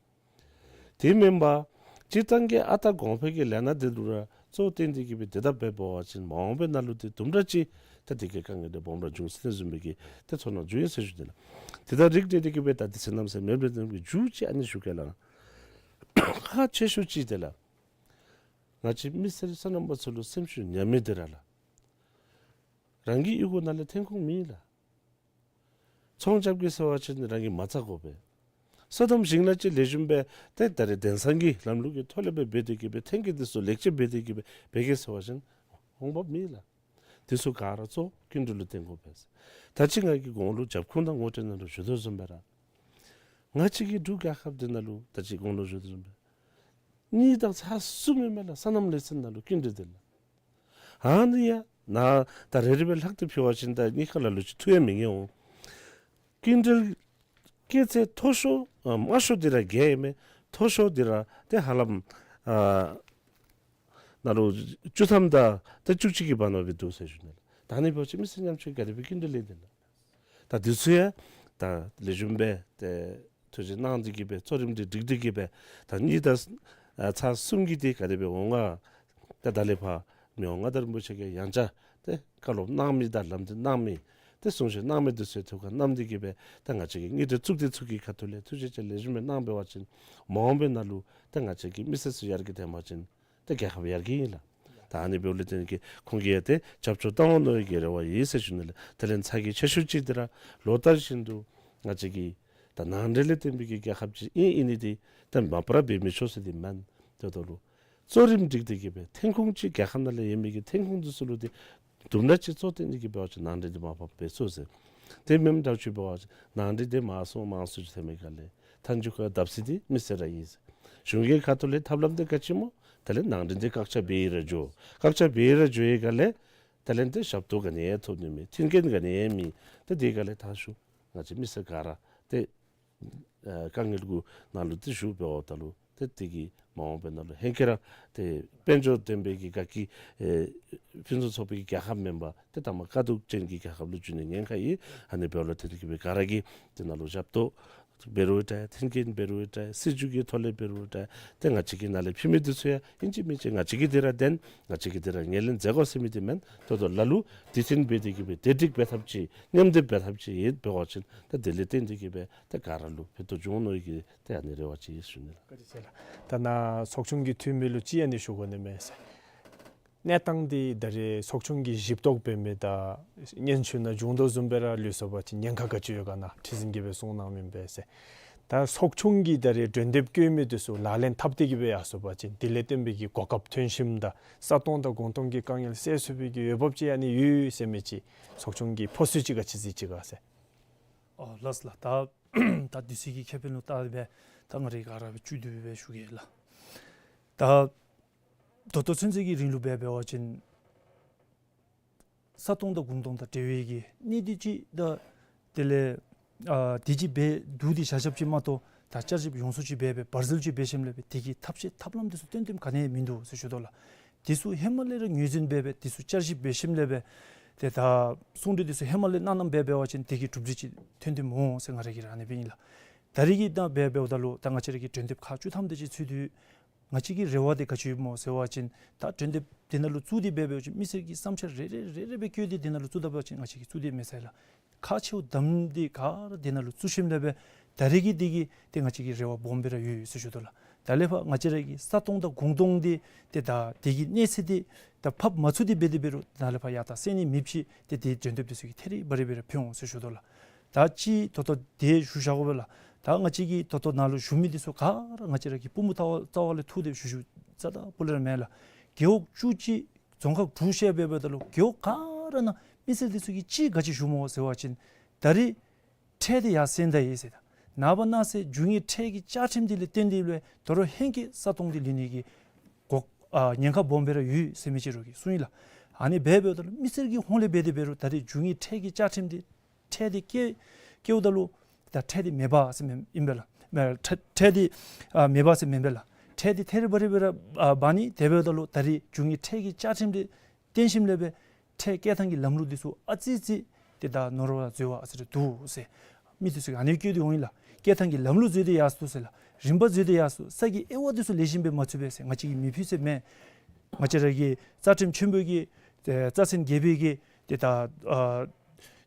དེ་མེན་པར་སྤྱིར་བཏང་གི་ཨ་རྟག་གོང་འཕེལ་གྱི་ལས་སྣ་འདི་ལུ་ར་གཙོ་བོ་བཏོན་ཏེ་གི་སྦེ་དེ་ད་འབད་བ་ཅིན་མ་འོངས་པའི་ནང་ལུ་ཏེ་དུམ་གྲ་ཅིག་ད་དེ་གི་དཀའ་ངལ་འདི་སྦོམ་ར་འབྱུང་སྲིད་ནི་བཟུམ་སྦེ་གི་ཏེ་ཚོར་སྣང་བྱུང་ཡི་ཟེར་ཞུ་ནི་ལགས། དེ་ད་རིགས་འདི་དེ་གི་སྦེ་ད་དུས་ཚོད་གནམ་མེད་ས་མེད་མེདཔ་འབད་ནི་འདི་གི་རྒྱུ་ཅིག་ཨ་ནི་ཞུ་གེ་ལགས། ཁག་ཆེ་ཤོས་ཅིག་འདི་ལགས། ང་བཅས་མི་སེར་སོ་ནམ་པ་ཚུ་ལུ་སེམས་ཤུགས་ཉམས་མི་འདི་ར་ལགས། རང་གི་གཡུས་སྒོ་ནང་ལས་ཐོན་ཁུངས་མེད་ལགས། ཚོང་རྐྱབ་གེ་ཟེར་བ་ཅིན་རང་གིས་མ་རྩ་དགོ་པས། སོ་ནམ་ཞིང་ལཱ་ཅིག་ལེགས་ཤོམ་སྦེ་ཏེ་ད་རེས་དེང་སང་གི་ལམ་ལུགས་ཀྱི་ཐོག་ལས་སྦེ་འབད་དེ་གི་སྦེ་ཐོན་སྐྱེད་འདི་ཚུ་ལེགས་ཆ་འབད་དེ་གི་སྦེ་འབད་གེ་ཟེར་བ་ཅིན་འོང་འབབ་མེད་ལགས། དེ་ཚུ་ག་ར་གཙོ་སྐྱིན་འགྲུལ་ལུ་བརྟེན་དགོ་པས། ད་ཅི་ང་གིས་གོང་ལུ་རྒྱབ་ཁུངས་དང་ངོ་སྤྲོད་ནང་ལུ་ཞུ་དོ་བཟུམ་སྦེ་ར་ང་བཅས་ཀྱི་འབྲུག་རྒྱལ་ཁབ་འདི་ནང་ལུ་ད་ཅི་གོང་ལུ་ཞུ་དོ་བཟུམ་སྦེ་གཉིས་དང་ཚར་གསུམ་ཨིན་མས་ལགས། སོ་ནམ་ལས་ཚན་ནང་ལུ་སྐྱིན་འགྲུལ་འདི་ལགས། ཨ་ནི་ཡང་ནཱ་ད་རེ་རེ་སྦེ་ལྷག་སྟེ་ཕུལ་བ་ཅིན་ད་གཉིས་ཀ་ལ་ལུ་ཅིག་ཐུགས་ཡང་མི་ངེས་འོང་། སྐྱིན་འགྲུལ་སྐྱེད་ཚད་མཐོ་ཤོས་ཨ་དམའ་ཤོས་འདི་ར་བརྒྱད་ཨིན་མས། མཐོ་ཤོས་འདི་ར་ཏེ་ཧ་ལམ་ཨ་ནཱ་ལུ་བཅུ་ཐམ་དང་ཏེ་བཅུ་གཅིག་གི་བར་ན་སྦེ་འདུག་ཟེར་ཞུ་ནི་ལགས། ད་ཨ་ནི་འབད་བ་ཅིན་མི་སེར་ཉམ་ཆུང་ག་དེ་སྦེ་སྐྱིན་འགྲུལ་ལེན་འདི་ལགས། ད་འདི་ཚུ་ཡང་ད་ལེགས་ཤོམ་སྦེ་ཏེ་ཐུགས་རྗེ་གནང་སྟེ་གི་སྦེ་གཙོ་རིམ་འདི་སྒྲིག་སྟེ་གི་སྦེ་ད་གཉིས་དང་ཨ་ཚར་གསུམ་གྱི་འདི་ག་དེ་སྦེ་འོང་ག། ད་ད་ལས་ཕར་མི་དབང་མངའ་བདག་རིན་པོ་ཆེ་གིས་ཡང་བསྐྱར་ཏེ་བཀའ་སློབ་གནང་མི་དང་ལམ་སྟོན་གནང་མི་ཏེ་གསུང་བཤད་གནང་མི་འདི་ཚུ་ཐུགས་ཁར་བསྣམས་ཏེ་གི་སྦེ་ད་ང་བཅས་ཀྱི་དངུལ་འབྲེལ་གཙུག་སྡེ་ཚུ་གི་ཁ་ཐུག་ལས་ཐུགས་རྗེ་ཆེ་ལེགས་ཤོམ་སྦེ་གནང་འབད་བ་ཅིན་མ་འོངས་པའི་ནང་ལུ་ད་ང་བཅས་ཀྱི་མི་སེར་ཚུ་ཡར་རྒྱས་འཐོན་པ་ཅིན་ད་རྒྱལ་ཁབ་ཡར་རྒྱས་ཨིན་ལགས། ད་ཨ་ནི་འབདཝ་ལས་བརྟེན་གྱི་ཁོང་གིས་ཡང་ཏེ་རྒྱབ་སྐྱོར་བཏང་འོང་མནོ་བའི་གི་རེ་བ་ཡོད་ཟེར་ཞུ་ནི་ལགས། དེ་ལས་ཚ་གྱང་ཆེ་ཤོས་ཅིག་འདི་ར་ལོ་ལྟར་བཞིན་དུ་ང་བཅས་ཀྱི་ད་ནང་འདྲེན་ལས་བརྟེན་པའི་གི་རྒྱལ་ཁབ་ཅིག་ཨིན་ཨིན་ནི་འདི་ད་མ་པ་ར་འབད་མི་ཆོག་ཟེར་འདི་མེན། དེ་ལྟོ་ལུ་གཙོ་རིམ་སྒྲིག་སྟེ་གི་སྦེ་ཐོན་ཁུངས་ཅིག་རྒྱལ་ཁབ་ནང་ལུ་ཡོད་མི་གི་ཐོན་ཁུངས་འདི་ཚུ་ལུ་ཏེ་དུམ་གྲ་ཅིག་གཙོ་བཏོན་ཏེ་གི་འབད་བ་ཅིན་ནང་འདྲེན་འདི་མར་ཕབ་འབད་ཚུགས་ཟེར། དེ་མེནམ་འདྲཝ་ཅིག་འབད་བ་ཅིན་ནང་འདྲེན་འདི་མང་སུ་མང་སུ་ཅིག་ཐོན་མི་ག་ལས་མཐའ་མཇུག་ཁར་བརྡབ་གསིག་འདི་མི་སེར་ར་ཨིན་ཟེར། གཞུང་གི་ཁ་ཐུག་ལས་ཐབས་ལམ་འདི་ག་ཅི་སྨོ། དེ་ལས་ནང་འདྲེན་འདི་བཀག་ཆ་འབད་ཡི་ར་འགྱོ། བཀག་ཆ་འབད་ཡི་ར་འགྱོ་བའི་ག་ལས་དེ་ལས་ཏེ་ཞབས་ཏོག་ག་ནི་ཡང་ཐོབ་ནི་མེད། མཐུན་རྐྱེན་ག་ནི་ཡང་མེད། ཏེ་དེ་ག་ལས་མཐའ་མཇུག་ང་བཅས་མི་སེར་ག་ར་ཏེ་ཨ་དཀའ་ངལ་གྱི་ནང་ལུ་ཏེ་ཞུགས་འབདཝ་ད་ལུ་ཏེ་དེ་གིས་མ་འོངས་པའི་ནང་ལུ་ཧེང་སྐལ་ར་ཏེ་དཔལ་འབྱོར་ལྡན་པའི་གི་དགའ་སྐྱིད་ཨེ་ཕུན་སུམ་ཚོགས་པའི་གི་རྒྱལ་ཁབ་མེན་པར་ཏེ་ད་མ་དཀའ་སྡུག་ཅན་གྱི་རྒྱལ་ཁབ་ལུ་འགྱུར་ནིའི་ཉེན་ཁ་ཡོད། ཨ་ནི་འབདཝ་ལས་བརྟེན་གྱི་སྦེ་ག་ར་གིས་དེ་ནང་ལུ་ཞབས་ཏོག་འབད་རུང་འདྲ། མཐུན་རྐྱེན་འབད་རུང་འདྲ། སྲིད་བྱུས་ཀྱི་ཐོག་ལས་འབད་རུང་འདྲ། ཏེ་ང་བཅས་ཀྱི་ནང་ལས་ཕུལ་མི་འདི་ཚུ་ཡང་ཨིན་ཅི་མིན་ཅི་ང་བཅས་ཀྱིས་འདི་ར་ལྡན། ང་བཅས་ཀྱིས་འདི་ར་ངོས་ལེན་མཛད་དགོ་ཟེར་མི་འདི་མེན། ད་ལྟོ་ལ་ལུ་དུས་མཐུན་འབད་དེ་གི་སྦེ་བདེ་སྒྲིག་འབད་ཐབས་ཅིག་མཉམ་སྡེབ་འབད་ཐབས་ཅིག་ཡོདཔ་འབད་བ་ཅིན་ད་དེ་ལས་བརྟེན་ཏེ་གི་སྦེ་ད་ག་ར་ལུ་ཕན་ཐོགས་འབྱུང་འོང་མནོ་བའི་གི་ཏེ་ཨ་ནི་རེ་བ་ཅིག་ཡོད་ཟེར་ཞུ་ནི་ལགས། བཀའ་དྲིན་ཆེ་ལགས། ད་ནཱ་ཚོགས་ཆུང་གི་འཐུས་མི་ལུ་ཅིག་ཨ་ནི་ཞུ་དགོ་ནི་མས་ཟེར། གནས་སྟངས་འདི་ད་རེས་ཚོགས་ཆུང་གིས་ཞིབ་རྟོག་འབད་མི་དང་སྙན་ཞུ་ནང་བྱུང་དོ་བཟུམ་སྦེ་ར་ལུས་སོང་པ་ཅིན་ཉེན་ཁ་ག་ཅི་ཡོད་ག་ནཱ་ཁྲི་འཛིན་གྱིས་སྦེ་གསུངས་གནང་མི་ཨིན་པས་ཟེར། ད་ཚོགས་ཆུང་གིས་ད་རེས་གྲོས་འདེབས་བཀོད་མི་འདི་ཚུ་ལག་ལེན་འཐབ་སྟེ་གི་སྦེ་ཡར་སོང་པ་ཅིན་དེ་ལས་བརྟེན་པའི་གི་གོ་སྐབས་ཐོན་ཞིནམ་ད་ས་སྟོང་དང་གུང་སྟོང་གི་དཀའ་ངལ་སེལ་ཚུགས་པའི་གི་འོས་འབབ་ཅིག་ཨ་ནི་ཡོད་ཟེར་མི་ཅིག་ཚོགས་ཆུང་གིས་ཕོ་སུ་ཅིག་ག་ཅི་གཟིགས་ཅི་ག་ཟེར། ཨོ་ལགས་ལགས། ད་ད་དུས་ཚོད་ཀྱི་ཁེ་ཕན་ལུ་བལྟ་སྦེ་ད་ང་རའི་ག་ར་སྦེ་བཅུད་བསྡུས་སྦེ་ཞུ་གེ་ལགས། ད་ད་ལྟོ་ཚུན་ཚོད་ཀྱི་རིང་ལུ་འབད་འབད་བ་ཅིན་ས་སྟོང་དང་གུང་སྟོང་དང་འབྲེལ་བའི་གི་གནད་དོན་ཅིག་དང་དེ་ལས་ཨ་དེ་ཅིག་འབད་བསྡུ་སྟེ་བཞག་བཞགཔ་ཅིག་མ་གཏོགས་ད་བསྐྱར་ཞིབ་ཡོངས་སུ་ཅིག་འབད་སྦེ་བར་ཟུར་ཅིག་འབད་ཞིནམ་ལས་སྦེ་དེ་གི་ཐབས་ཤེས་ཐབས་ལམ་འདི་ཚུ་སྟོན་ཏེ་ག་ནི་ཡང་མིན་འདུག་ཟེར་ཞུ་དོ་ལགས། དེ་ཚུ་ཧེ་མ་ལས་ར་ངོས་འཛིན་འབད་སྦེ་དེ་ཚུ་བསྐྱར་ཞིབ་འབད་ཞིནམ་ལས་སྦེ་ཏེ་ད་གསུང་གྲོས་འདི་ཚུ་ཧེ་མ་ལས་གནང་གནངམ་འབད་འབད་བ་ཅིན་དེ་གི་གྲུབ་འབྲས་ཅིག་ཐོན་ཏེ་འོང་ཟེར་ང་ར་གིས་ར་ཨ་ནི་སྦེ་ཨིན་ལགས། ད་རེས་ཀྱི་ད་འབད་འབདཝ་ད་ལུ་ད་ང་བཅས་ར་གི་གྲོས་འདེབས་ཁག་བཅུ་ཐམ་དེ་ཅིག་ཚུད་དེ་ང་བཅས་ཀྱི་རེ་བ་དེ་ག་ཅི་ཡོདཔ་སྨོ་ཟེར་བ་ཅིན་ད་གྲོས་འདེབས་དེ་ནང་ལུ་བཙུགས་ཏེ་འབད་འབད་བ་ཅིན་མི་སེར་གྱི་བསམ་འཆར་རེ་རེ་རེ་རེ་སྦེ་བཀོད་དེ་དེ་ནང་ལུ་བཙུགས་ད་པ་ཅིན་ང་བཅས་ཀྱིས་བཙུགས་ཏེ་མེད་ས་ལགས། ཁག་ཆེཝ་དམ་འདི་ག་ར་དེ་ནང་ལུ་བཙུགས་ཞིནམ་ལས་སྦེ་ད་རེས་ཀྱི་དེ་གིས་ཏེ་ང་བཅས་ཀྱི་རེ་བ་སྦོམ་སྦེ་ར་ཡོད་ཟེར་ཞུ་དོ་ལགས། ད་ལས་ཕར་ང་བཅས་ར་གི་ས་སྟོང་དང་གུང་སྟོང་འདི་ཏེ་ད་དེ་གི་གནས་ཚད་འདི་ད་ཕབ་མ་ཚུགས་ཏེ་འབད་དེ་འབད་རུང་ད་ལས་ཕར་ཡར་ད་སེལ་ནི་མེདཔ་ཅིག་ཏེ་དེ་གྲོས་འདེབས་འདི་ཚུ་གིས་ཐད་རི་བ་རི་སྦེ་ར་ཕུལ་འོང་ཟེར་ཞུ་དོ་ལགས། ད་ཅི་ད་ལྟོ་དེ་ཞུ་བཞག་དགོ་པས་ལགས། ད་ང་བཅས་ཀྱི་ད་ལྟོ་ནཱ་ལུ་བཞུགས་མི་འདི་ཚུ་ག་ར་ང་བཅས་ར་གི་པུས་མོ་རྩ་བ་རྩ་བ་ལས་འཐུ་སྟེ་ཞུ་ཞུཝ་རྩ་དང་སྤུ་ལས་ར་མེན་ལགས། རྒེད་འོག་བཅུ་གཅིག་རྫོང་ཁག་དྲུག་བཤལ་འབད་འབདཝ་ད་ལུ་རྒེད་འོག་ག་ར་ནང་མི་སེར་འདི་ཚུ་གིས་ཅིག་ག་ཅི་ཞུཝ་སྨོ་ཟེར་བ་ཅིན་ད་རེས་ཁྲལ་འདི་ཡར་སེང་ད་ཡི་ཟེར། ད་ནངས་པ་གནངས་ཚེ་རྒྱུ་དངོས་ཁྲལ་གྱི་བཅའ་ཁྲིམས་འདི་ལས་བརྟེན་ཏེ་ལུ་དོ་རུང་ཧེང་སྐལ་ས་སྟོང་འདི་ལེན་ནི་གི་གོ་ཨ་ཉེན་ཁ་སྦོམ་སྦེ་ར་ཡོད་ཟེར་མི་ཅིག་རོགས་ཀྱིས་གསུངས་ཡི་ལགས། ཨ་ནི་འབད་འབདཝ་ད་ལུ་མི་སེར་གྱི་ཧོངས་ལས་འབད་དེ་འབད་རུང་ད་རེས་རྒྱུ་དངོས་ཁྲལ་གྱི་བཅའ་ཁྲིམས་འདི་ཁྲལ་འདི་བཀལ་བཀལཝ་ད་ལུ་ད་ཁྲལ་འདི་མེད་པ་ཟེར་མི་ཨིན་པས་ལགས། མེད་ཁྲལ་ཁྲལ་འདི་ཨ་མེད་པ་ཟེར་མེན་པས་ལགས། ཁྲལ་འདི་ཐད་རི་བ་རི་སྦེ་ར་ཨ་འབག་ནི། དེ་འབདཝ་ད་ལུ་ད་རེས་རྒྱུ་དངོས་ཁྲལ་གྱི་བཅའ་ཁྲིམས་འདི་བརྟེན་ཞིནམ་ལས་སྦེ་ཁྲལ་བཀལ་ཐངས་ཀྱི་ལམ་ལུགས་འདི་ཚུ་ཨ་ཙི་ཙི་ཏེ་ད་ནོར་བ་འཛོལ་བ་ཨ་ཙི་རེ་འདུག་ཟེར་མི་འདི་ཚུ་གིས་ཨ་ནི་བཀོད་དེ་འོང་ཡི་ལགས། བཀལ་ཐངས་ཀྱི་ལམ་ལུགས་འཛོལ་ཏེ་ཡར་སོང་ཟེར་ལགས། རིམ་པ་འཛོལ་ཏེ་ཡར་སོང་། ས་གི་དབྱེ་བ་འདི་ཚུ་ལེགས་ཤོམ་སྦེ་མ་ཚུད་པས་ཟེར། ང་བཅས་ཀྱིས་མི་ཕུལ་ཟེར་མེན། ང་བཅས་ར་གི་རྩ་ཁྲིམས་ཆེན་པོ་གི་ཏེ་རྩ་ཚན་བརྒྱད་པའི་གི་ཏེ་ད་ཨ་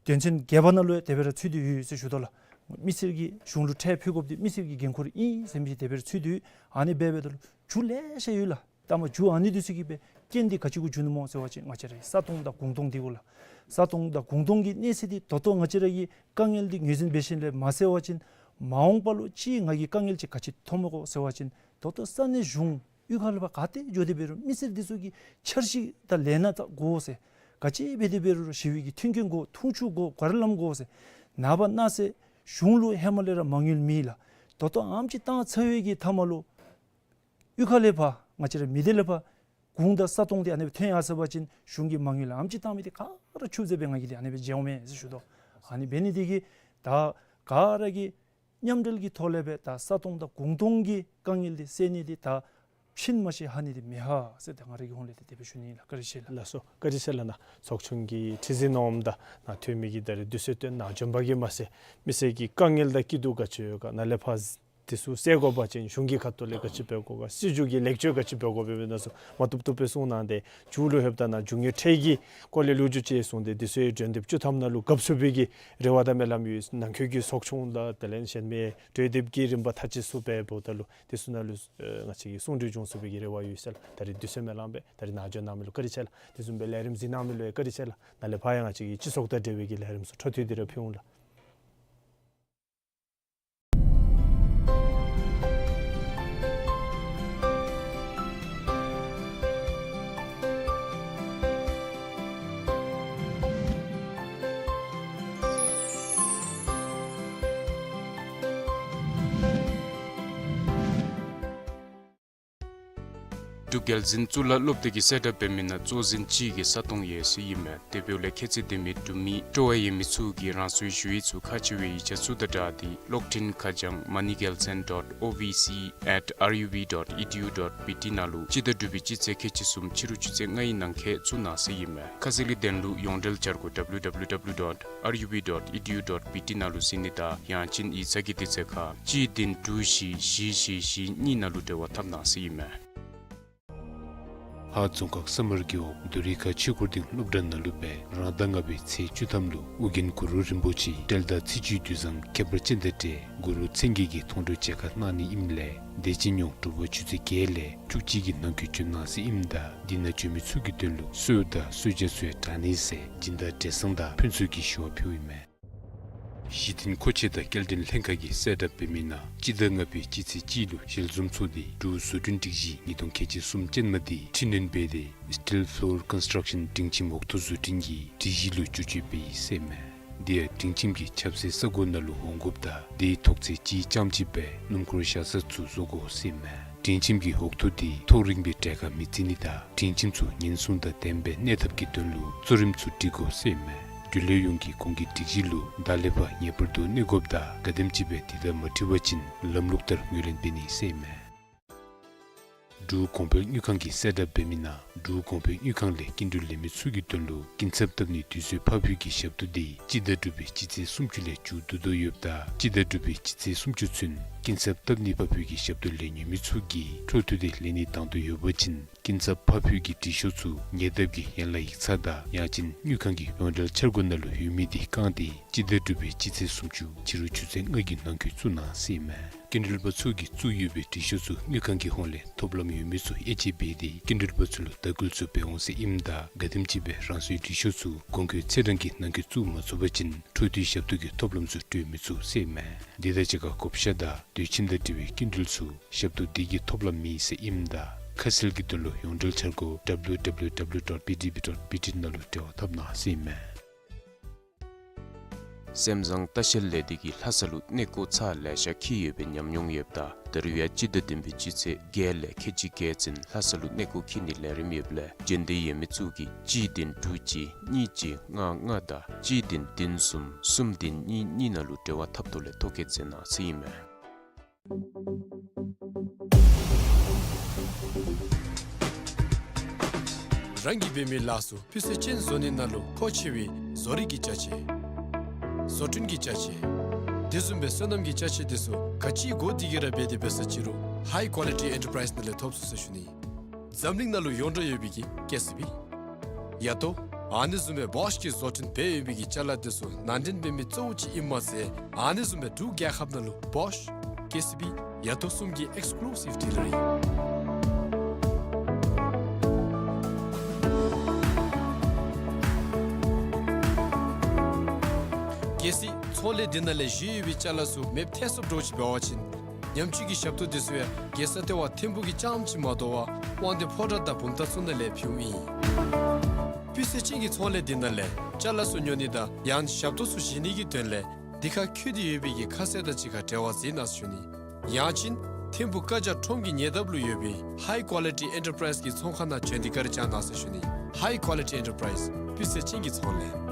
དོན་ཚན་བརྒྱད་པ་ནང་ལུ་ཡང་དེ་སྦེ་ར་ཚུད་དེ་ཡོད་ཟེར་ཞུ་དོ་ལགས། མི་སེར་གྱིས་གཞུང་ལུ་ཁྲལ་ཕུལ་དགོཔ་འདི་མི་སེར་གྱི་འགན་ཁུར་ཨིན་ཟེར་མི་ཅིག་དེ་སྦེ་ར་ཚུད་དེ་ཡོད། ཨ་ནི་འབད་འབདཝ་ད་ལུ་རྒྱུ་ལེ་ཤ་ཡོད་ལགས། ད་མ་རྒྱུ་ཨ་ནི་འདི་ཚུ་གིས་སྦེ་རྐྱེན་འདི་ག་ཅི་གུ་འགྱུར་ནི་སྨོ་ཟེར་བ་ཅིན་ང་བཅས་ར་ས་སྟོང་དང་གུང་སྟོང་འདི་གུ་ལགས། ས་སྟོང་དང་གུང་སྟོང་གི་གནས་ཚད་འདི་ད་ལྟོ་ང་བཅས་ར་གི་དཀའ་ངལ་འདི་ངོས་འཛིན་འབད་ཞིནམ་ལས་མ་སེལ་བ་ཅིན་མ་འོངས་པ་ལུ་ཅིག་ང་གིས་དཀའ་ངལ་ཅིག་ག་ཅི་ཐོབ་མི་དགོ་ཟེར་བ་ཅིན་ད་ལྟོ་ས་གནས་གཞུང་གཡུས་ཁ་ལས་ཕར་ག་ཏེ་འགྱོ་སྟེ་འབད་རུང་མི་སེར་འདི་ཚུ་གིས་འཆར་གཞི་དང་ལས་སྣ་དག་དགོ་ཟེར། ག་ཅི་འབད་དེ་འབད་རུང་ཞི་བའི་གི་མཐུན་རྐྱེན་དགོ། འཐུང་ཆུ་དགོ། གོ་རིམ་ལམ་དགོ་ཟེར། ནངས་པ་གནངས་ཚེ་གཞུང་ལུ་ཧེ་མ་ལས་ར་མ་དངུལ་མེད་ལགས། ད་ལྟོ་ཨེམ་ཅིག་བཏང་ཚར་བའི་གི་མཐའ་མ་ལུ་གཡུས་ཁ་ལས་ཕར་ང་བཅས་ར་མི་སྡེ་ལས་ཕར་གུང་དང་ས་སྟོང་འདི་ཨ་ནི་སྦེ་ཐོན་ཡར་སོང་པ་ཅིན་གཞུང་གི་མ་དངུལ་ཨེམ་ཅིག་བཏང་མི་འདི་ག་ར་ཆུད་ཟོས་སྦེ་ང་གིས་འདི་ཨ་ནི་སྦེ་མཇལཝ་མས་ཟེར་ཞུ་དོ། ཨ་ནི་འབད་ནི་འདི་གིས་ད་ག་ར་གིས་མཉམ་འབྲེལ་གྱི་ཐོག་ལས་སྦེ་ད་ས་སྟོང་དང་གུང་སྟོང་གི་དཀའ་ངལ་འདི་སེལ་ནི་འདི་ད་ཕྱིན་མ་ཤེས་ཧ་ནི་འདི་མི་ཧ་ཟེར་ད་ང་རའི་གི་ཧོངས་ལས་ཏེ་དེ་སྦེ་ཞུ་ནི་ཨིན་ལགས། བཀའ་དྲིན་ཆེ་ལགས། ལགས་སོ། བཀའ་དྲིན་ཆེ་ལགས། ནཱ་ཚོགས་ཆུང་གི་ཁྲི་འཛིན་ནཱ་འོངམ་ད་ནཱ་འཐུས་མི་གིས་ད་རེས་དུས་ཚོད་བཏོན་གནང་བྱོན་པ་གིས་མ་ཚད་མི་སེར་གྱི་དཀའ་ངལ་དང་སྐྱིད་སྡུག་ག་ཅི་ཡོད་ག་ནཱ་ལས་ཕར་ དེ་ཚུ་སེལ་དགོ་པ་ཅིན་གཞུང་གི་ཁ་ཐུག་ལས་ག་ཅི་འབད་དགོ་ག་སྲིད་བྱུས་ཀྱི་ལེགས་བཅོས་ག་ཅི་འབད་དགོ་པས་ཟེར་མ་བཏུབ་བཏུབ་སྦེ་གསུངས་གནང་སྟེ་མཇུག་ལུ་ལྷོདཔ་ད་ནཱ་རྒྱུ་དངོས་ཁྲལ་གྱི་སྐོར་ལས་ལོ་རྒྱུས་ཅིག་གསུངས་ཏེ་དེ་ཚུ་ཡང་འགྲན་དེབ་བཅུ་ཐམ་ནང་ལུ་བཀབ་ཚུགས་པའི་གི་རེ་བ་དང་སྨོན་ལམ་ཡོད། ནང་འཁོད་ཀྱི་ཚོགས་ཆུང་དང་དེ་ལས་གཞན་མི་གྲོས་འདེབས་ཀྱི་རིམ་པ་ཐག་བཅད་ཚུགས་པའི་འབདཝ་ད་ལུ་དེ་ཚུ་ནང་ལུ་ཨེ་ང་བཅས་ཀྱིས་གསུང་གྲོས་བྱུང་ཚུགས་པའི་གི་རེ་བ་ཡོད་ཟེར་ལགས། ད་རིས་དུས་ཚོད་མེད་ལངམ་སྦེ་ད་རིས་ནཱ་བྱོན་གནང་མི་ལུ་བཀའ་དྲིན་ཆེ་ལགས། དེ་བཟུམ་སྦེ་ལས་རིམ་གཟིགས་གནང་མི་ལུ་ཡང་བཀའ་དྲིན་ཆེ་ལགས། ནཱ་ལས་ཕར་ཡང་ང་བཅས་ཀྱི་སྤྱི་ཚོགས་དང་འབྲེལ་བའི་གི་ལས་རིམ་ཚུ་འཕྲོ་མཐུད་དེ་ར་ཕུལ་འོང་ལགས། འབྲུག་རྒྱལ་འཛིན་གཙུག་ལག་སློབ་སྡེ་གིས་གསལ་བསྒྲགས་འབད་མི་ནང་གཙོ་འཛིན་གཅིག་གི་ས་སྟོང་ཡོད་ཟེར་ཨིན་མས། དེ་འབདཝ་ལས་ཁྱད་ཚད་ལྡན་མི་འབྲུག་མི་སྤྲོ་བ་ཡོད་མི་ཚུ་གིས་རང་སོའི་ཞུ་ཡིག་ཚུ་ཁག་ཆེ་བའི་ཡིག་ཆ་ཚུ་དང་སྦྲགས་ཏེ་གློག་འཕྲིན་ཁ་བྱང་moneygelson dot O V C at R U B dot E D U dot B T ནང་ལུ་སྤྱི་ཟླ་དྲུག་པའི་སྤྱི་ཚེས་ཁལ་གཅིག་གསུམ་ཕྱི་རུ་ཆུ་ཚོད་ལྔའི་ནང་འཁོད་བཙུགས་གནང་ཟེར་ཨིན་མས། ཁ་གསལ་གྱི་དོན་ལུ་ཡོངས་འབྲེལ་འཆར་སྒོ་W W W dot R U B dot E D U dot B T ནང་ལུ་གཟིགས་ནི་དང་ཡང་ཅིན་ཡིག་ཚང་གི་དུས་ཚོད་ཁར་གཅིག་བདུན་དྲུག་བཞི་བཞི་བཞི་བཞི་གཉིས་ནང་ལུ་འབྲེལ་བ་འཐབ་གནང་ཟེར་ཨིན་མས། ཧཱ་རྫོང་ཁག་ས་དམར་རྒེད་འོག་རྡོ་རིང་ཁ་ཆོས་འཁོར་སྡིངས་སློབ་གྲྭ་ནང་ལུ་སྦེ་རང་ཟླ་ལྔ་པའི་ཚེས་བཅུ་ཐམ་ལུ་ཨོ་རྒྱན་གུ་རུ་རིན་པོ་ཆེའི་འབྲེལ་ཟླ་ཚེས་བཅུའི་དུས་བཟང་ཁྱད་པར་ཅན་དང་འབྲེལ་གུ་རུ་མཚན་བརྒྱད་ཀྱི་མཐོང་གྲོལ་མཇལ་ཁ་གནང་ནི་ཨིནམ་ལས་དེ་ཅིན་ཡང་དྲོ་པ་ཆུ་ཚོད་བརྒྱད་ལས་བཅུ་གཅིག་གི་ནང་འཁོད་བྱོན་གནང་ཟེར་ཨིནམ་ད་དེ་ནང་བྱོན་མི་ཚུ་གི་དོན་ལུ་གསོལཝ་དང་གསོལ་ཇ་ཚུ་ཡང་དྲང་ནི་ཟེར་སྦྱིན་བདག་བགྲེས་གཙང་དང་ཕུན་ཚོགས་ཀྱིས་ཞུ་བ་ཕུལཝ་ཨིན་མས། གཞི་རྟེན་མཁོ་ཆས་དང་སྐྱེལ་འདྲེན་ལྷན་ཁག་གིས་གསལ་བསྒྲགས་འབད་མི་ནང་སྤྱི་ཟླ་ལྔ་པའི་སྤྱི་ཚེས་གཅིག་ལུ་ཞལ་འཛོམས་ཚོགས་སྡེ་འབྲུག་བཟོ་སྐྲུན་སྒྲིག་གཞི་ཉིས་སྟོང་ཁལ་གཅིག་གསུམ་ཅན་མ་དེ་འཕྲི་སྣོན་འབད་དེ་Steel Floor Construction སྒྲིང་ཁྱིམ་འོག་ཐོག་བཟོ་སྐྲུན་གྱི་སྒྲིག་གཞི་ལུ་བསྒྱུར་བཅོས་འབད་ཡི་ཟེར་ཨིན་མས། དེ་ཡང་སྒྲིང་ཁྱིམ་གྱི་ཆབ་སྲིད་ས་གོ་ནང་ལུ་འོང་དགོཔ་ད་དེའི་ཐོག་ཚད་གཅིག་རྐྱངམ་གཅིག་སྦེ་སྣུམ་འཁོར་བཞག་ས་ཚུ་བཟོ་དགོ་ཟེར་ཨིན་མས། སྒྲིང་ཁྱིམ་གྱི་འོག་ཐོག་དེ་ཐོག་རིངམ་སྦེ་གྲལ་ཁར་མི་བརྩི་ནི་དང་སྒྲིང་ཁྱིམ་ཚུ་ཉེན་སྲུང་དང་ལྡནམ་སྦེ་གནས་ཐབས་ཀྱི་དོན་ལུ་གཙོ་རིམ་ཚུ་སྒྲིག་དགོ་ཟེར་ཨིན་མས། རྒྱུན་ལས་ཡོངས་ཀྱིས་གོང་གི་སྒྲིག་གཞི་ལུ་ད་ལས་ཕར་ངེས་པར་དུ་གནས་དགོཔ་ད་ག་དེམ་ཅིག་སྦེ་དེ་དང་མ་འཁྲིལ་བ་ཅིན་ལམ་ལུགས་ལྟར་ངོས་ལེན་འབད་ནི་ཟེར་ཨིན་མས། འབྲུག་གོང་འཕེལ་དངུལ་ཁང་གིས་གསལ་བསྒྲགས་འབད་མི་ནང་འབྲུག་གོང་འཕེལ་དངུལ་ཁང་ལས་སྐྱིན་འགྲུལ་ལེན་མི་ཚུ་གི་དོན་ལུ་སྐྱིན་ཚབ་བཏབ་ནིའི་དུས་ཚོད་ཕར་འཕུལ་གྱི་ཞབས་ཏོག་དེ་སྤྱི་ཟླ་དྲུག་པའི་སྤྱི་ཚེས་སུམ་ཅུ་ལས་མཇུག་བསྡུ་དོ་ཡོདཔ་ད་སྤྱི་ཟླ་དྲུག་པའི་སྤྱི་ཚེས་སུམ་ཅུ་ཚུན་སྐྱིན་ཚབ་བཏབ་ནི་ཕར་འཕུལ་གྱི་ཞབས་ཏོག་ལེན་ནི་མི་ཚུ་གིས་འཕྲོ་མཐུད་དེ་ལེན་ནི་བཏང་དོ་ཡོད་པ་ཅིན་སྐྱིན་ཚབ་ཕར་འཕུལ་གྱི་འབྲི་ཤོག་ཚུ་ཉེ་འདབས་ཀྱི་ཡན་ལག་ཡིག་ཚང་དང་ཡང་ཅིན་དངུལ་ཁང་གི་ཡོངས་འབྲེལ་འཆར་སྒོ་ནང་ལུ་ཡོད་མི་དེ་བཀང་སྟེ་སྤྱི་ཟླ་དྲུག་པའི་སྤྱི་ཚེས་སུམ་ཅུ་ཕྱི་རུ་ཆུ་ཚོད་ལྔ་གི་ནང་འཁོད་བཙུགས་གནང་ཟེར་ཨིན་མས། སྐྱིན་འགྲུལ་པ་ཚུ་གིས་བཙུགས་ཡོད་པའི་འབྲི་ཤོག་ཚུ་དངུལ་ཁང་གི་ཧོངས་ལས་ཐོབ་ལམ་ཡོད་མི་ཚུ་དབྱེ་དཔྱད་འབད་དེ་སྐྱིན་འགྲུལ་པ་ཚུ་ལུ་དྭགས་སྐུལ་ཚུ་འབད་འོང་ཟེར་ཨིནམ་ད་ག་དེམ་ཅིག་སྦེ་རང་སོའི་འབྲི་ཤོག་ཚུ་གོང་འཁོད་ཚེས་གྲངས་ཀྱི་ནང་འཁོད་བཙུགས་མ་ཚུགས་པ་ཅིན་འཕྲོ་མཐུད་ཞབས་ཏོག་གི་ཐོབ་ལམ་ཚུ་སྤྲོད་མི་ཚུགས་ཟེར་ཨིན་མས། དེ་དང་གཅིག་ཁར་བགོ་བཤའ་དང་དུས་ཁྱིམ་དང་འབྲེལ་བའི་སྐྱིན་འགྲུལ་ཚུ་ཞབས་ཏོག་དེ་གི་ཐོབ་ལམ་མེད་ཟེར་ཨིནམ་ད་ཁ་གསལ་གྱི་དོན་ལུ་ཡོངས་འབྲེལ་འཆར་སྒོ་W W W dot B D B dot B T ནང་ལུ་འབྲེལ་བ་འཐབ་གནང་ཟེར་ཨིན་མས། སེམས་བཟང་ལྟ་བཤལ་ལས་སྡེ་གིས་ལྷ་ས་ལུ་གནས་སྐོར་ཚར་ལེ་ཤ་འཁྱིད་ཡོད་པའི་ཉམས་མྱོང་ཡོདཔ་ད་ད་རུང་ཡང་སྤྱི་ཟླ་བདུན་པའི་སྤྱི་ཚེས་བརྒྱད་ལས་ཁལ་གཅིག་བརྒྱད་ཚུན་ལྷ་ས་ལུ་གནས་སྐོར་འཁྱིད་ནིའི་ལས་རིམ་ཡོདཔ་ལས་འབྱོན་འདོད་ཡོད་མི་ཚུ་གིས་གཅིག་བདུན་དྲུག་གཅིག་གཉིས་གཅིག་ལྔ་ལྔ་དང་གཅིག་བདུན་བདུན་གསུམ་གསུམ་བདུན་གཉིས་གཉིས་ནང་ལུ་འབྲེལ་བ་འཐབ་ཐོག་ལས་ཐོ་བཀོད་མཛད་གནང་ཟེར་ཨིན་མས། རང་གིས་འབད་མི་ལཱ་ཚུ་སྤུས་ཚད་ཅན་བཟོ་ནི་ནང་ལུ་མཁོ་ཆེ་བའི་བཟོ་རིག་གི་ཅ་ཆས། བཟོ་སྐྲུན་གྱི་ཅ་ཆས། དེ་བཟུམ་སྦེ་སོ་ནམ་གྱི་ཅ་ཆས་དེ་ཚུ་ག་ཅི་དགོ་དེ་གིས་ར་འབད་དེ་འབད་ས་ཅི་རུང་High Quality Enterprise ནང་ལས་ཐོབ་ཚུགས་ཟེར་ཞུ་ནི། འཛམ་གླིང་ནང་ལུ་ཡོངས་གྲགས་ཡོད་པའི་གི་ཀེ་སི་བི། ཡ་ཏོ། ཨ་ནི་བཟུམ་སྦེ་བོཤ་གིས་བཟོ་སྐྲུན་འབད་ཡོད་པའི་གི་ཅ་ལ་དེ་ཚུ་ནང་འདྲེན་འབད་མི་གཙོ་བོ་ཅིག་ཨིནམ་མ་ཚད་ཨ་ནི་བཟུམ་སྦེ་འབྲུག་རྒྱལ་ཁབ་ནང་ལུ་བོཤ་ཀེ་སི་བི་ཡ་ཏོ་གསུམ་གྱི་ཨེགསི་ཀུ་ལུ་སིབ་ཌི་ལར་ཨིན། གལ་སྲིད་ཚོང་ལས་འདི་ནང་ལས་བཞེས་ཡོད་པའི་ཅ་ལ་ཚུ་མེདཔ་ཐལ་སོངམ་འདྲཝ་ཅིག་འབད་བ་ཅིན་ཉམས་བཅོས་ཀྱི་ཞབས་ཏོག་དེ་ཚུ་ཡང་རྒྱལ་ས་ལྟེ་བ་ཐིམ་ཕུག་གི་རྐྱངམ་ཅིག་མ་དོ་བར་དབང་འདུས་ཕོ་བྲང་དང་བུམ་ཐང་ཚུ་ནང་ལས་ཕུལཝ་ཨིན། སྤུས་ཚད་ཅན་གྱི་ཚོང་ལས་འདི་ནང་ལས་ཅ་ལ་ཚུ་ཉོ་ནི་དང་ཡང་ཞབས་ཏོག་ཚུ་བཞེས་ནི་གི་དོན་ལས་འདི་ཁར་བཀོད་དེ་ཡོད་པའི་གི་ཁ་གསལ་དང་གཅིག་ཁར་འབྲེལ་བ་མཛད་གནང་ཟེར་ཞུ་ནི། ཡང་ཅིན་ཐིམ་ཕུག་བཀའ་རྒྱ་ཁྲོམ་གྱི་ཉེ་འདབས་ལུ་ཡོད་པའི་High Quality Enterprise གི་ཚོང་ཁང་ནང་བྱོན་ཏེ་བཀའ་དྲིན་བསྐྱང་གནང་ཟེར་ཞུ་ནི། High Quality Enterprise སྤུས་ཚད་ཅན་གྱི་ཚོང་ལས།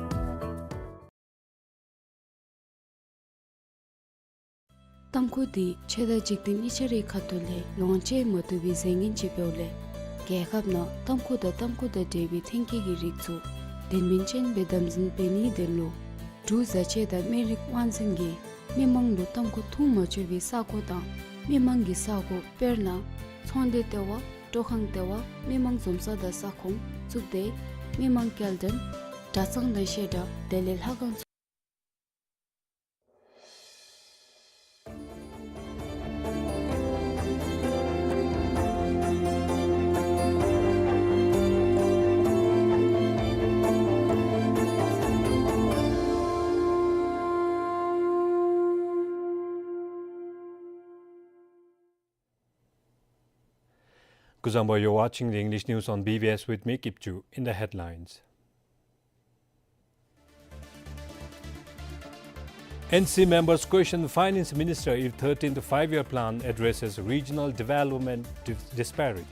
ཏམ་ཁུ་འདི་ཆོས་དང་འཇིག་རྟེན་གཉིས་ཆ་རའི་ཁ་ཐུག་ལས་ཡོངས་བཅད་མ་ཐུབ་པའི་རྫས་ངན་ཅིག་འབདཝ་ལས་རྒྱལ་ཁབ་ནང་ཏམ་ཁུ་དང་ཏམ་ཁུ་དང་འབྲེལ་བའི་ཐོན་སྐྱེད་ཀྱི་རིགས་ཚུ་དོན་སྨིན་ཅན་སྦེ་དམ་འཛིན་འབད་ནིའི་དོན་ལུ་འབྲུག་བཟའ་ཆས་དང་སྨན་རིགས་དབང་འཛིན་གྱིས་ མི་མང་ལུ་གཏམ་གོ་ཐུང་མ་ཆོད་པའི་ས་གོ་དང་མི་མང་གི་ས་གོ་དཔེར་ན་ཚོང་སྡེ་ལྟེ་བ། སྤྲོ་ཁང་ལྟེ་བ། མི་མང་འཛོམས་ས་དང་ས་ཁོངས་བཙུགས་ཏེ་མི་མང་སྐྱེལ་འདྲེན། གྲྭ་ཚང་དང་བཤད་གྲྭ་དེ་ལས་ལྷ་ཁང་ཚུ། Kuzuzangpo, you're watching the English news on B B S with me, Kipchu. In the headlines. N C members question Finance Minister if thirteenth Five-Year Plan addresses regional development dis-, disparity.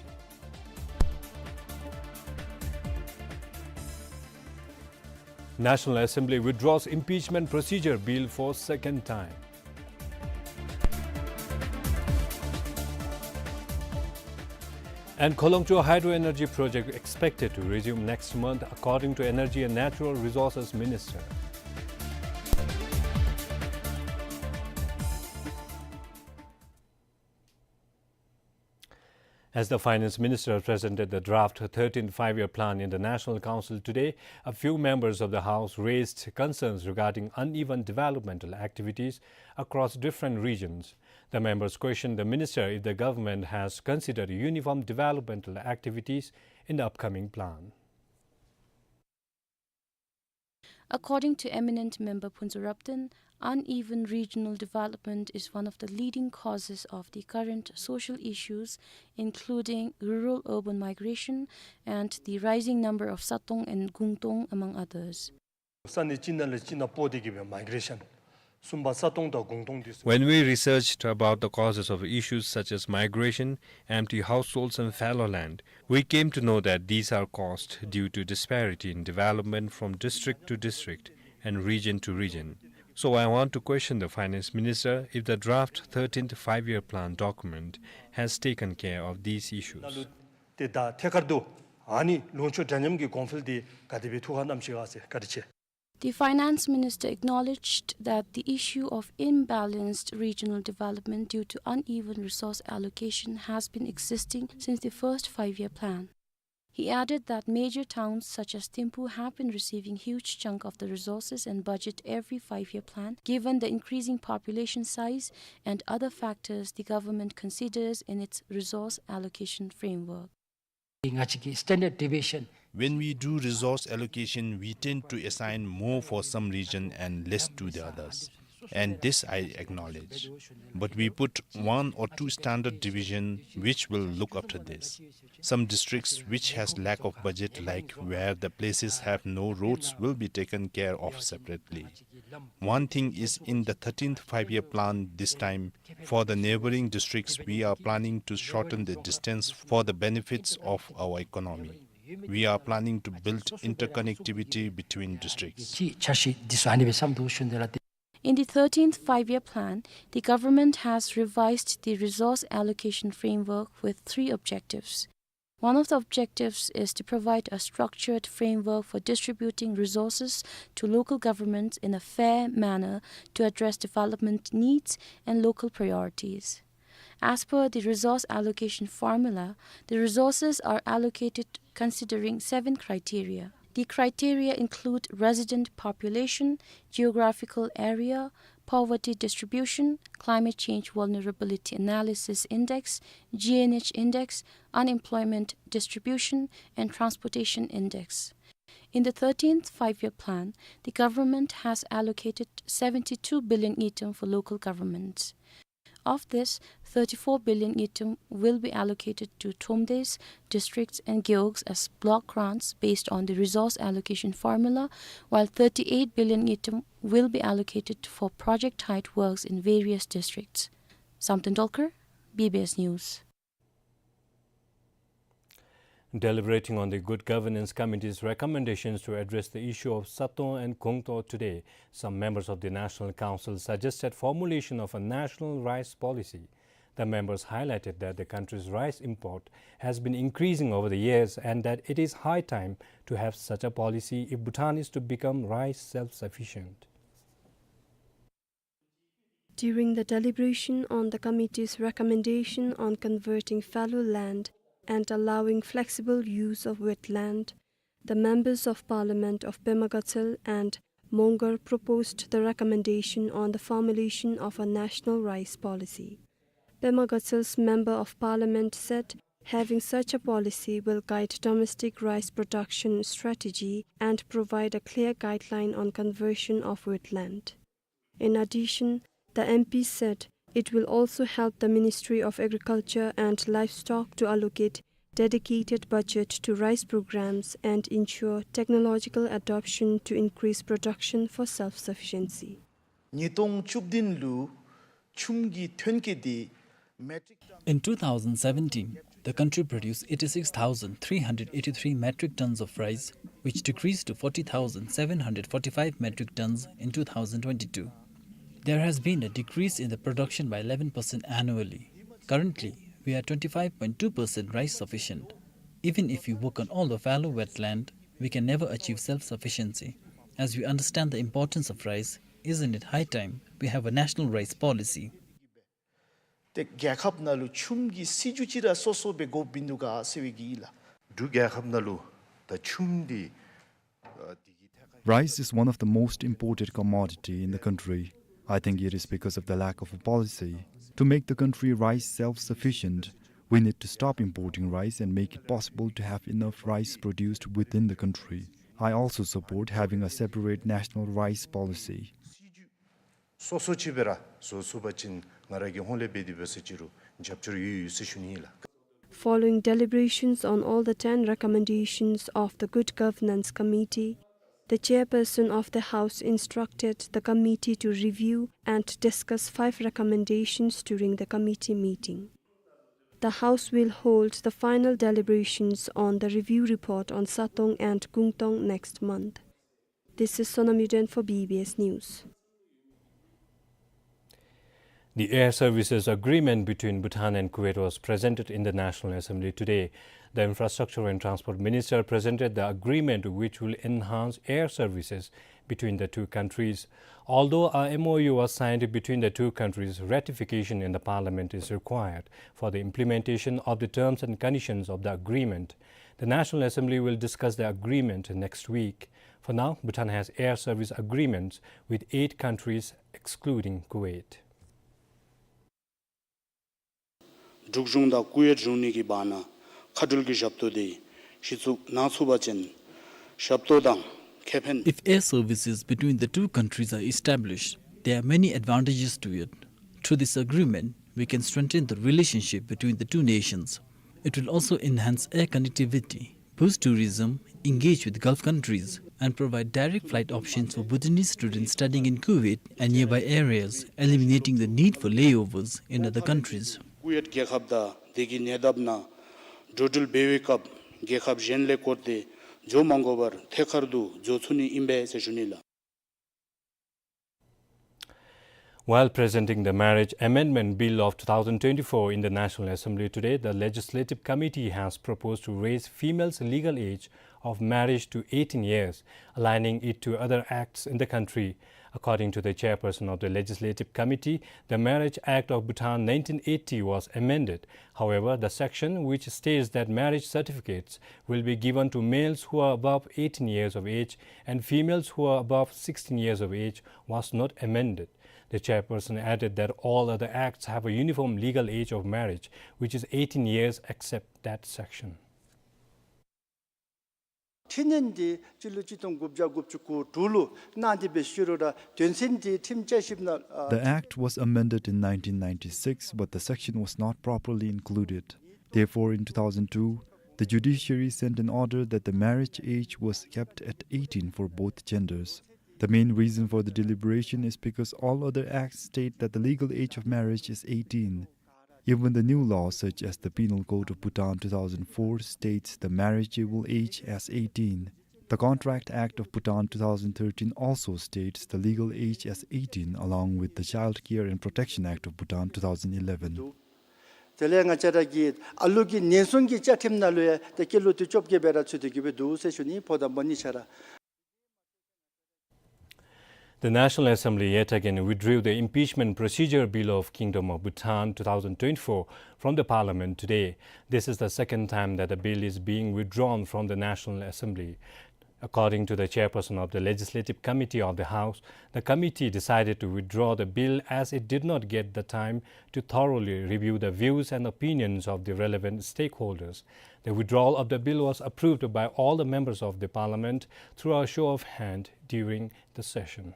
National Assembly withdraws impeachment procedure bill for second time. And Kholongcho Hydro Energy Project expected to resume next month, according to Energy and Natural Resources Minister. As the Finance Minister presented the draft thirteenth Five-Year Plan in the National Council today, a few members of the House raised concerns regarding uneven developmental activities across different regions. The members questioned the minister if the government has considered uniform developmental activities in the upcoming plan. According to eminent member Phuntsho Raptan, uneven regional development is one of the leading causes of the current social issues, including rural-urban migration and the rising number of Satong and Gungtong, among others. ས་གནས་གཅིག་ནང་ལས་གཅིག་ནང་སྤོ་སྟེ་གི་སྦེ་མའི་གི་རེ་ཤཱན། གསུམ་པ་ས་སྟོང་དང་གུང་སྟོང་འདི་ཚུ། When we researched about the causes of issues such as migration, empty households and fallow land, we came to know that these are caused due to disparity in development from district to district and region to region. So I want to question the Finance Minister if the draft thirteenth Five-Year Plan document has taken care of these issues. ནང་ལུ་ཏེ་ད་ཐད་ཀར་དུ་ཨ་ནི་ལུང་ཕྱོགས་འདྲ་མཉམ་གྱི་གོང་འཕེལ་འདི་ག་དེ་སྦེ་ཐུགས་ཁར་བསྣམས་ཤིག་ག་ཟེར། བཀའ་དྲིན་ཆེ། The Finance Minister acknowledged that the issue of imbalanced regional development due to uneven resource allocation has been existing since the first Five-Year Plan. He added that major towns such as Thimphu have been receiving huge chunk of the resources and budget every Five-Year Plan, given the increasing population size and other factors the government considers in its resource allocation framework. ང་བཅས་ཀྱི་standard deviation. When we do resource allocation, we tend to assign more for some region and less to the others. And this I acknowledge. But we put one or two standard division which will look after this. Some districts which has lack of budget, like where the places have no roads, will be taken care of separately. One thing is, in the thirteenth Five-Year Plan this time, for the neighboring districts, we are planning to shorten the distance for the benefits of our economy. We are planning to build interconnectivity between districts. In the thirteenth Five-Year Plan, the government has revised the resource allocation framework with three objectives. One of the objectives is to provide a structured framework for distributing resources to local governments in a fair manner to address development needs and local priorities. As per the resource allocation formula, the resources are allocated considering seven criteria. The criteria include resident population, geographical area, poverty distribution, climate change vulnerability analysis index, G N H index, unemployment distribution, and transportation index. In the thirteenth Five-Year Plan, the government has allocated seventy-two billion ngultrum for local governments. Of this, thirty-four billion ngultrum will be allocated to tumdes, districts, and gewogs as block grants based on the resource allocation formula, while thirty-eight billion ngultrum will be allocated for project-type works in various districts. Samten Dolkar, B B S News. Deliberating on the Good Governance Committee's recommendations to address the issue of Satong and Gungtong today, some members of the National Council suggested formulation of a national rice policy. The members highlighted that the country's rice import has been increasing over the years and that it is high time to have such a policy if Bhutan is to become rice self-sufficient. During the deliberation on the committee's recommendation on converting fallow land and allowing flexible use of wetland, the members of parliament of Pema Gatshel and Mongar proposed the recommendation on the formulation of a national rice policy. Pema Gatshel's member of parliament said having such a policy will guide domestic rice production strategy and provide a clear guideline on conversion of wetland. In addition, the M P said it will also help the Ministry of Agriculture and Livestock to allocate dedicated budget to rice programs and ensure technological adoption to increase production for self-sufficiency. ཉིས་སྟོང་བཅུ་བདུན་ལུ་ཆུམ་གྱི་ཐོན་སྐྱེད་འདི་མེ་ཊིག་ཊོན In two thousand seventeen, the country produced eighty-six thousand three hundred eighty-three metric tons of rice, which decreased to forty thousand seven hundred forty-five metric tons in two thousand twenty-two. There has been a decrease in the production by eleven percent annually. Currently, we are twenty-five point two percent rice sufficient. Even if we work on all the fallow wetland, we can never achieve self-sufficiency. As we understand the importance of rice, isn't it high time we have a national rice policy? ཏེ་རྒྱལ་ཁབ་ནང་ལུ་ཆུམ་གྱི་སྲིད་བྱུས་ཅིག་ར་སོ་སོ་སྦེ་དགོཔ་ཨིན་ནུག་ག་ཟེར་བའི་གི་ཨིན་ལགས། འབྲུག་རྒྱལ་ཁབ་ནང་ལུ་ད་ཆུམ་འདི་ཨ་འདི་གི་ཐད་ཁར། Rice is one of the most imported commodity in the country. I think it is because of the lack of a policy. To make the country rice self-sufficient, we need to stop importing rice and make it possible to have enough rice produced within the country. I also support having a separate national rice policy. སོ་སོ་ཅིག་སྦེ་ར་བཟོ་ཚུགས་པ་ཅིན་ང་ར་གིས་ཧོང་ལས་འབད་དེ་འབད་ས་ཅིག་རུང་རྒྱབ་སྐྱོར་ཡོད་ཡོད་ཟེར་ཞུ་ནི་ཨིན་ལགས། Following deliberations on all the ten recommendations of the Good Governance Committee, the chairperson of the House instructed the committee to review and discuss five recommendations during the committee meeting. The House will hold the final deliberations on the review report on Satong and Gungtong next month. This is Sonam Yuden for B B S News. The air services agreement between Bhutan and Kuwait was presented in the National Assembly today. The Infrastructure and Transport Minister presented the agreement, which will enhance air services between the two countries. Although a M O U was signed between the two countries, ratification in the parliament is required for the implementation of the terms and conditions of the agreement. The National Assembly will discuss the agreement next week. For now, Bhutan has air service agreements with eight countries, excluding Kuwait. འབྲུག་གཞུང་དང་ཀུ་ཝེཊ་གཞུང་གཉིས་ཀྱི་བར་ན་མཁའ་འགྲུལ་གྱི་ཞབས་ཏོག་དེ་གཞི་བཙུགས་གནང་ཚུགས་པ་ཅིན་ཞབས་ཏོག་དང་ཁེ་ཕན། If air services between the two countries are established, there are many advantages to it. Through this agreement, we can strengthen the relationship between the two nations. It will also enhance air connectivity, boost tourism, engage with Gulf countries, and provide direct flight options for Bhutanese students studying in Kuwait and nearby areas, eliminating the need for layovers in other countries. ཀུ་ཝེཊ་རྒྱལ་ཁབ་དང་དེ་གི་ཉེ་འདབས་ནང་འགྲོ་འགྲུལ་འབད་བའི་སྐབས་རྒྱལ་ཁབ་གཞན་ལས་བསྐོར་ཏེ་འགྱོ་མ་དགོ་པར་ཐད་ཀར་དུ་འགྱོ་ཚུགས་ནི་ཨིན་པས་ཟེར་ཞུ་ནི་ལགས། While presenting the Marriage Amendment Bill of two thousand twenty-four in the National Assembly today, the Legislative Committee has proposed to raise females' legal age of marriage to eighteen years, aligning it to other acts in the country. According to the chairperson of the Legislative Committee, the Marriage Act of Bhutan nineteen eighty was amended. However, the section which states that marriage certificates will be given to males who are above eighteen years of age and females who are above sixteen years of age was not amended. The chairperson added that all other acts have a uniform legal age of marriage, which is eighteen years, except that section. ཁྲིམས་འདི་སྤྱི་ལོ་གཅིག་སྟོང་དགུ་བརྒྱ་དགུ་བཅུ་གོ་དྲུག་ལུ་གནང་སྟེ་འབད་ཞུ་རུང་ར་དོན་ཚན་འདི་ཁྲིམས་བསྐྱར་ཞིབ་ནང་ཨ། The act was amended in nineteen ninety-six, but the section was not properly included. Therefore, in two thousand two, the judiciary sent an order that the marriage age was kept at eighteen for both genders. The main reason for the deliberation is because all other acts state that the legal age of marriage is eighteen. Even the new laws, such as the Penal Code of Bhutan two thousand four, states the marriageable age as eighteen. The Contract Act of Bhutan two thousand thirteen also states the legal age as eighteen, along with the Child Care and Protection Act of Bhutan two thousand eleven. དེ་ལས་ང་བཅས་ར་གི་ཨ་ལུ་གི་ཉེན་སྲུང་གི་བཅའ་ཁྲིམས་ནང་ལུ་ཡང་ཏེ་སྐྱེས་ལོ་དེ་བཅོ་བརྒྱད་སྦེ་ར་ཚུད་དེ་གི་སྦེ་འདུག་ཟེར་ཞུ་ནི། ཕོ་དང་མོ་གཉིས་ཆ་ར། The National Assembly yet again withdrew the Impeachment Procedure Bill of Kingdom of Bhutan two thousand twenty-four from the parliament today. This is the second time that the bill is being withdrawn from the National Assembly. According to the chairperson of the Legislative Committee of the House, the committee decided to withdraw the bill as it did not get the time to thoroughly review the views and opinions of the relevant stakeholders. The withdrawal of the bill was approved by all the members of the parliament through a show of hand during the session.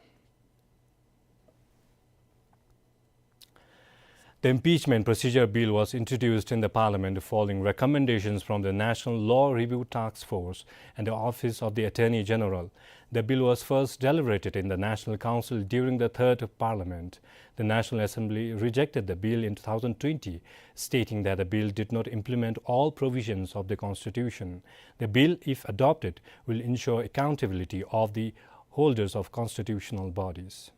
The Impeachment Procedure Bill was introduced in the parliament following recommendations from the National Law Review Task Force and the Office of the Attorney General. The bill was first deliberated in the National Council during the Third Parliament. The National Assembly rejected the bill in two thousand twenty, stating that the bill did not implement all provisions of the Constitution. The bill, if adopted, will ensure accountability of the holders of constitutional bodies.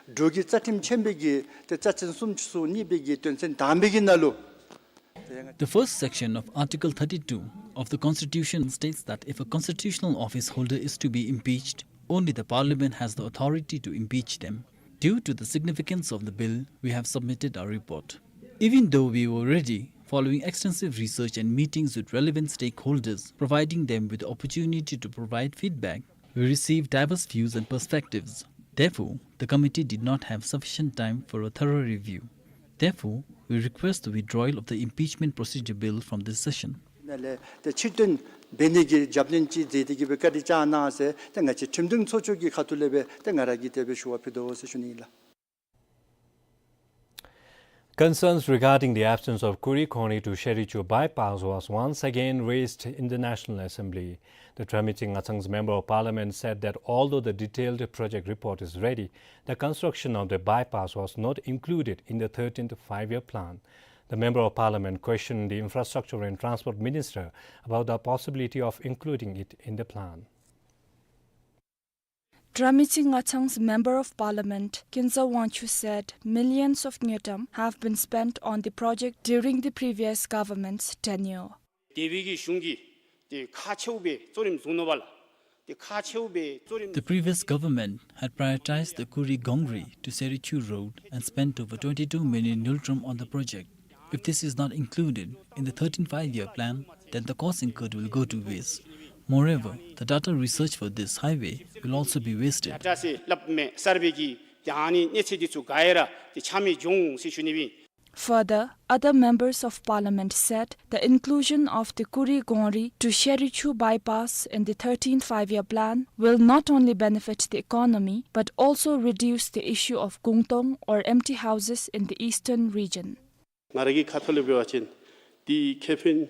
འབྲུག་གི་རྩ་ཁྲིམས་ཆེན་པོའི་གི་ཏེ་རྩ་ཚན་སུམ་ཅུ་སོ་གཉིས་པའི་གི་དོན་ཚན་དང་པའི་གི་ནང་ལུ། The first section of Article thirty-two of the Constitution states that if a constitutional office holder is to be impeached, only the Parliament has the authority to impeach them. Due to the significance of the bill, we have submitted our report. Even though we were ready, following extensive research and meetings with relevant stakeholders, providing them with the opportunity to provide feedback, we received diverse views and perspectives. Therefore, the committee did not have sufficient time for a thorough review. Therefore, we request the withdrawal of the Impeachment Procedure Bill from this session. ནཱ་ལས་ཏེ་ཕྱིར་འདོན་འབད་ནི་གི་རྒྱབ་སྣོན་ཅིག་མཛད་དེ་གི་སྦེ་བཀའ་དྲིན་བསྐྱང་གནང་ཟེར་ཏེ་ང་བཅས་ཁྲིམས་དོན་ཚོགས་ཆུང་གི་ཁ་ཐུག་ལས་སྦེ་ཏེ་ང་ར་གིས་དེ་སྦེ་ཞུ་བ་ཕུལ་དོ་ཟེར་ཞུ་ནི་ཨིན་ལགས། Concerns regarding the absence of Kurikongri to Sherichu bypass was once again raised in the National Assembly. The Dramicing Ngachang's Member of Parliament said that although the detailed project report is ready, the construction of the bypass was not included in the thirteenth Five-Year Plan. The Member of Parliament questioned the Infrastructure and Transport Minister about the possibility of including it in the plan. Dramicing Ngachang's Member of Parliament, Kinza Wangchuk, said millions of ngultrum have been spent on the project during the previous government's tenure. དེ་བའི་གི་གཞུང་གིས་ཏེ་ཁག་ཆེཝ་སྦེ་གཙོ་རིམ་བཟུང་ནུག་པ་ལགས། ཏེ་ཁག་ཆེཝ་སྦེ་གཙོ་རིམ། The previous government had prioritized the Kurikongri to Sherichu Road and spent over twenty-two million ngultrum on the project. If this is not included in the thirteenth Five-Year Plan, then the cost incurred will go to waste. Moreover, the data research for this highway will also be wasted. ད་ཅི་སླབ་མི་གསར་པའི་གི་ཏེ་ཨ་ནི་གནས་ཚད་འདི་ཚུ་ག་ར་ཏེ་ཆ་མེད་འགྱོ་འོང་ཟེར་ཞུ་ནི་ཨིན། Further, other members of parliament said the inclusion of the Kurikongri to Sherichu bypass in the thirteenth Five-Year Plan will not only benefit the economy but also reduce the issue of gungtong or empty houses in the eastern region. ང་ར་གི་ཁ་ཐུག་ལས་འབད་བ་ཅིན་འདི་ཁེ་ཕན་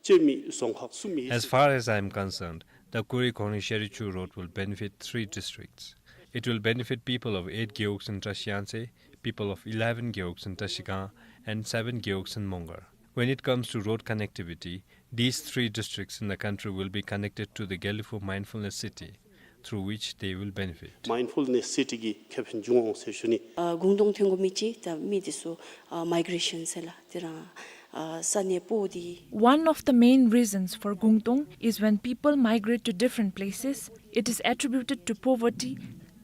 ཅན་མི་རྫོང་ཁག་གསུམ་ཨིན། As far as I am concerned, the Kurikongri Sherichu road will benefit three districts. It will benefit people of eight gewogs in Trashiyangtse, people of eleven gewogs in Trashigang, and seven gewogs in Mongar. When it comes to road connectivity, these three districts in the country will be connected to the Gelephu Mindfulness City, through which they will benefit. Mindfulness City གི་ཁེ་ཕན་འབྱུང་འོང་ཟེར་ཞུ་ནི། ཨ་གུང་སྟོང་ཐོན་དགོ་མི་ཅིག་ད་མི་འདི་ཚུ་ཨ་མའི་གེ་རེ་ཤཱན་ཟེར་ལགས། དེ་ར་ཨ་ས་གནས་སྤོ་སྟེ། One of the main reasons for Gungtong is when people migrate to different places, it is attributed to poverty,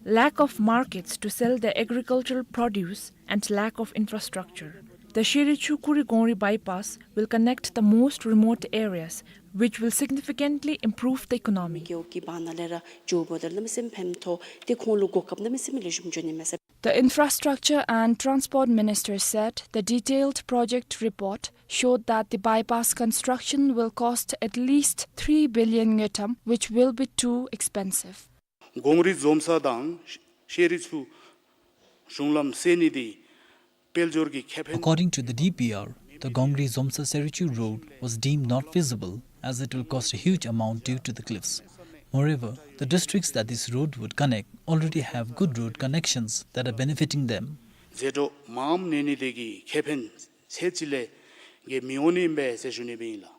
lack of markets to sell their agricultural produce, and lack of infrastructure. The Sherichu Kurikongri bypass will connect the most remote areas, which will significantly improve the economy. གེའོ་གི་བར་ན་ལས་ར་ཇོ་བོ་དར་གནམ་མེད་ས་མེད་ཕན་ཐོགས་ཏེ་ཁོང་ལུ་གོ་སྐབས་གནམ་མེད་ས་མེད་ལེགས་ཤོམ་འབྱུང་ནི་མས་ཟེར། The Infrastructure and Transport Minister said the detailed project report showed that the bypass construction will cost at least three billion ngultrum, which will be too expensive. གོང་རི་འཛོམ་ས་དང་ཤེ་རི་ཆུ་གཞུང་ལམ་བསལ་ནི་འདི་དཔལ་འབྱོར་གྱི་ཁེ་ཕན། According to the D P R, the Gongri-Zomsa-Sherichu road was deemed not feasible as it will cost a huge amount due to the cliffs. Moreover, the districts that this road would connect already have good road connections that are benefiting them. ཟད་འགྲོ་མངམ་ནི་འདི་གིས་ཁེ་ཕན་ཚད་ཅིག་ལས་བརྒལ་མི་འོང་ནི་ཨིན་པས་ཟེར་ཞུ་ནི་སྦེ་ཨིན་ལགས།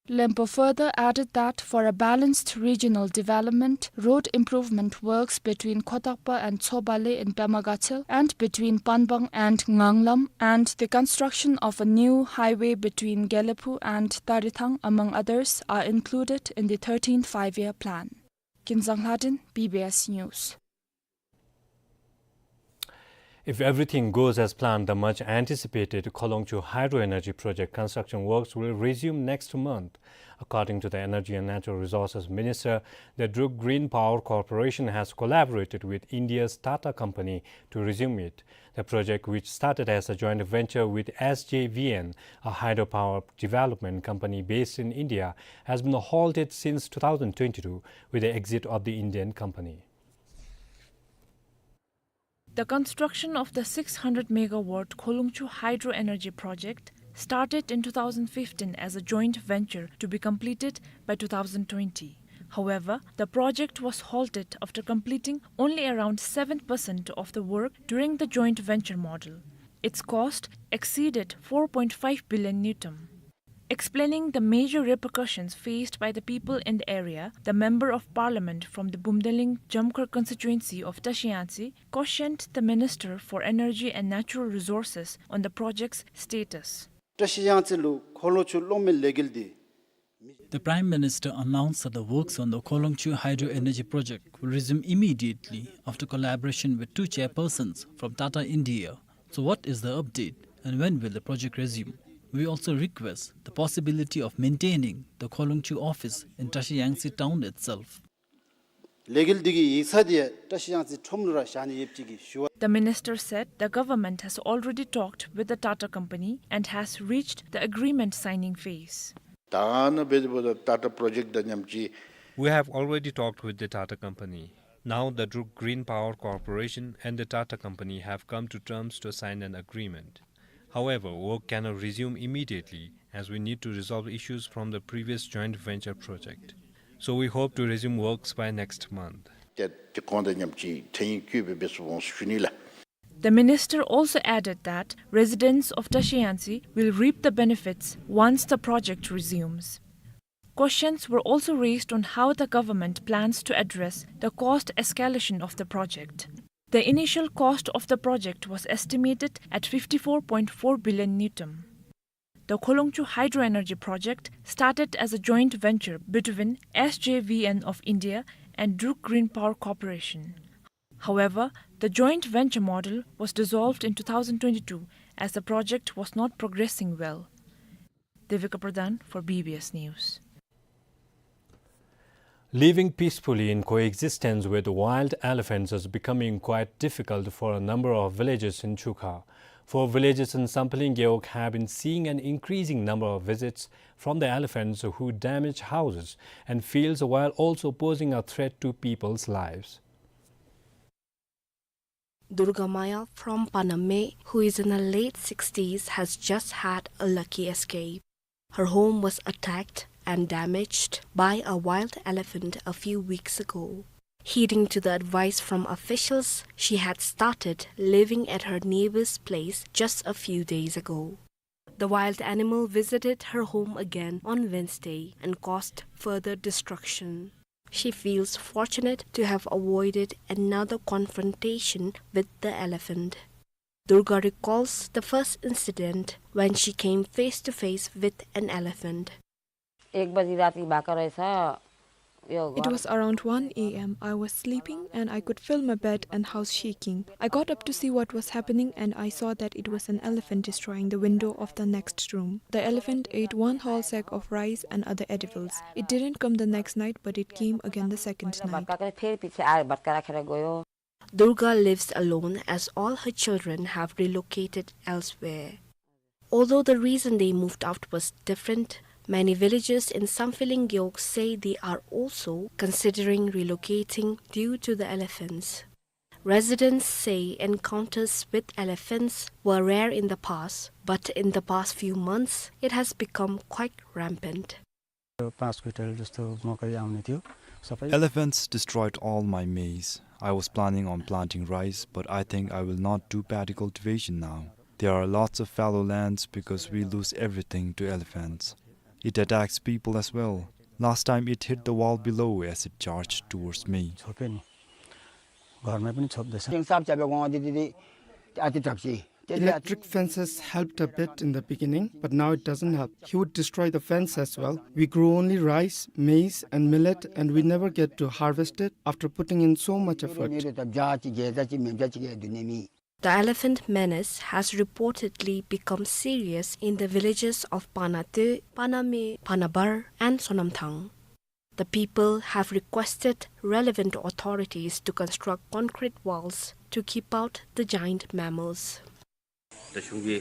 Lempo further added that for a balanced regional development, road improvement works between Khotakpa and Tsobale in Pema Gatshel and between Panbang and Nganglam and the construction of a new highway between Gelephu and Tarithang, among others, are included in the thirteenth Five-Year Plan. Kinzang Hladin, B B S News. If everything goes as planned, the much anticipated Kholongchu Hydro Energy Project construction works will resume next month. According to the Energy and Natural Resources Minister, the Druk Green Power Corporation has collaborated with India's Tata Company to resume it. The project, which started as a joint venture with S J V N, a hydropower development company based in India, has been halted since two thousand twenty-two with the exit of the Indian company. The construction of the six hundred megawatt Kholongchu hydro energy project started in two thousand fifteen as a joint venture to be completed by two thousand twenty. However, the project was halted after completing only around seven percent of the work during the joint venture model. Its cost exceeded four point five billion ngultrum. Explaining the major repercussions faced by the people in the area, the Member of Parliament from the Bumdeling Jamkhar constituency of Tashi Yangtse cautioned the Minister for Energy and Natural Resources on the project's status. Tashi Yangtse ལུ་ཁོ་ལོང་ཆུ་གློག་མེ་ལས་འགུལ་འདི། The Prime Minister announced that the works on the Kholongchu Hydro Energy Project will resume immediately after collaboration with two chairpersons from Tata India. So what is the update and when will the project resume? We also request the possibility of maintaining the Kholongchu office in Tashi Yangtse town itself. ལས་འགུལ་འདི་གི་ཡིག་ཚང་འདི་ཡང་བཀྲ་ཤིས་གཡང་རྩེ་ཁྲོམ་ལུ་ར་བཞག་ནི་ཡོདཔ་ཅིག་གི་ཞུ་བ། The minister said the government has already talked with the Tata Company and has reached the agreement signing phase. ད་ནཱ་འབད་དེ་འབདཝ་ད་ཊ་ཊ་པྲོ་ཇེཀཊ་དང་མཉམ་གཅིག We have already talked with the Tata Company. Now the Druk Green Power Corporation and the Tata Company have come to terms to sign an agreement. However, work cannot resume immediately as we need to resolve issues from the previous joint venture project. So we hope to resume works by next month. ཏེ་དེ་གོང་དང་མཉམ་གཅིག་ཐེངས་གཉིས་བཀོད་སྦེ་སྦེ་སོང་ཞུ་ནི་ལགས། The minister also added that residents of Tashi Yangtse will reap the benefits once the project resumes. Questions were also raised on how the government plans to address the cost escalation of the project. The initial cost of the project was estimated at fifty-four point four billion ngultrum. The Kholongchu Hydro Energy Project started as a joint venture between S J V N of India and Druk Green Power Corporation. However, the joint venture model was dissolved in two thousand twenty-two as the project was not progressing well. Devika Pradhan for B B S News. Living peacefully in coexistence with wild elephants is becoming quite difficult for a number of villages in Chukha. For villagers in Samphehlin Gewog have been seeing an increasing number of visits from the elephants who damage houses and fields while also posing a threat to people's lives. Durga Maya from Paname, who is in her late sixties, has just had a lucky escape. Her home was attacked and damaged by a wild elephant a few weeks ago. Heeding to the advice from officials, she had started living at her neighbor's place just a few days ago. The wild animal visited her home again on Wednesday and caused further destruction. She feels fortunate to have avoided another confrontation with the elephant. Durga recalls the first incident when she came face to face with an elephant. एक बजी राति भएको रहेछ। यो It घर was around one A M. I was sleeping and I could feel my bed and house shaking. I got up to see what was happening and I saw that it was an elephant destroying the window of the next room. The elephant ate one whole sack of rice and other edibles. It didn't come the next night, but it came again the second night. भत्काएको फेरि पछि आएर भत्काएर राखेर गयो। Durga lives alone as all her children have relocated elsewhere. Although the reason they moved out was different, many villagers in Samphehlin Gewog say they are also considering relocating due to the elephants. Residents say encounters with elephants were rare in the past, but in the past few months, it has become quite rampant. पाँच क्विन्टल जस्तो मकै आउने थियो, सबै Elephants destroyed all my maize. I was planning on planting rice, but I think I will not do paddy cultivation now. There are lots of fallow lands because we lose everything to elephants. It attacks people as well. Last time it hit the wall below as it charged towards me. छोप्यो नि, घरमै पनि छोप्दैछ। टिन साफ चाबे गाउँ दिदी आती टप्सी। Electric fences helped a bit in the beginning, but now it doesn't help. He would destroy the fence as well. We grow only rice, maize, and millet, and we never get to harvest it after putting in so much effort. The elephant menace has reportedly become serious in the villages of Panatö, Paname, Panabar, and Sonamthang. The people have requested relevant authorities to construct concrete walls to keep out the giant mammals. ད་གཞུང་གི་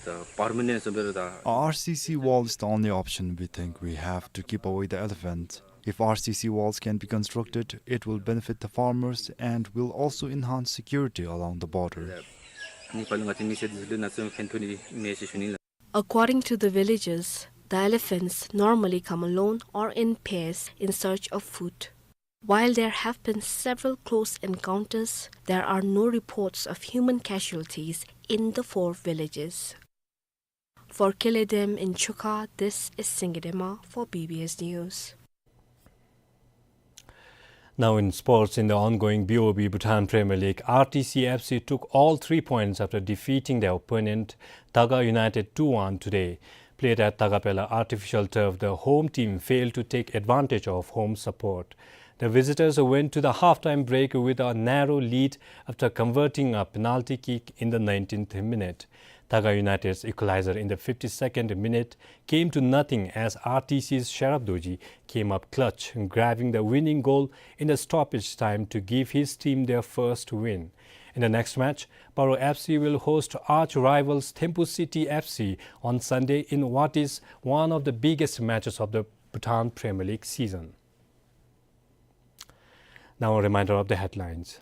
ད་པར་མ་ནེནཊ་བཟུམ་སྦེ་ར་ད། R C C wall is the only option we think we have to keep away the elephant. If R C C walls can be constructed, it will benefit the farmers and will also enhance security along the border. ནི་པ་ལུ་ང་ཏི་མི་སེར་འདི་ཚུ་ལུ་ན་ཚོད་ཕན་ཐོགས་ནི་མས་ཟེར་ཞུ་ནི་ལགས། According to the villagers, the elephants normally come alone or in pairs in search of food. While there have been several close encounters, there are no reports of human casualties in the four villages. For Kiledem in Chuka, this is Singidema for B B S News. Now in sports, in the ongoing B O B Bhutan Premier League, R T C F C took all three points after defeating their opponent Taga United two one today. Played at Tagapela artificial turf, the home team failed to take advantage of home support. The visitors went to the half-time break with a narrow lead after converting a penalty kick in the nineteenth minute. Taga United's equalizer in the fifty-second minute came to nothing as R T C's Sherab Dorji came up clutch, grabbing the winning goal in the stoppage time to give his team their first win. In the next match, Paro F C will host arch rivals Thimphu City F C on Sunday in what is one of the biggest matches of the Bhutan Premier League season. Now a reminder of the headlines.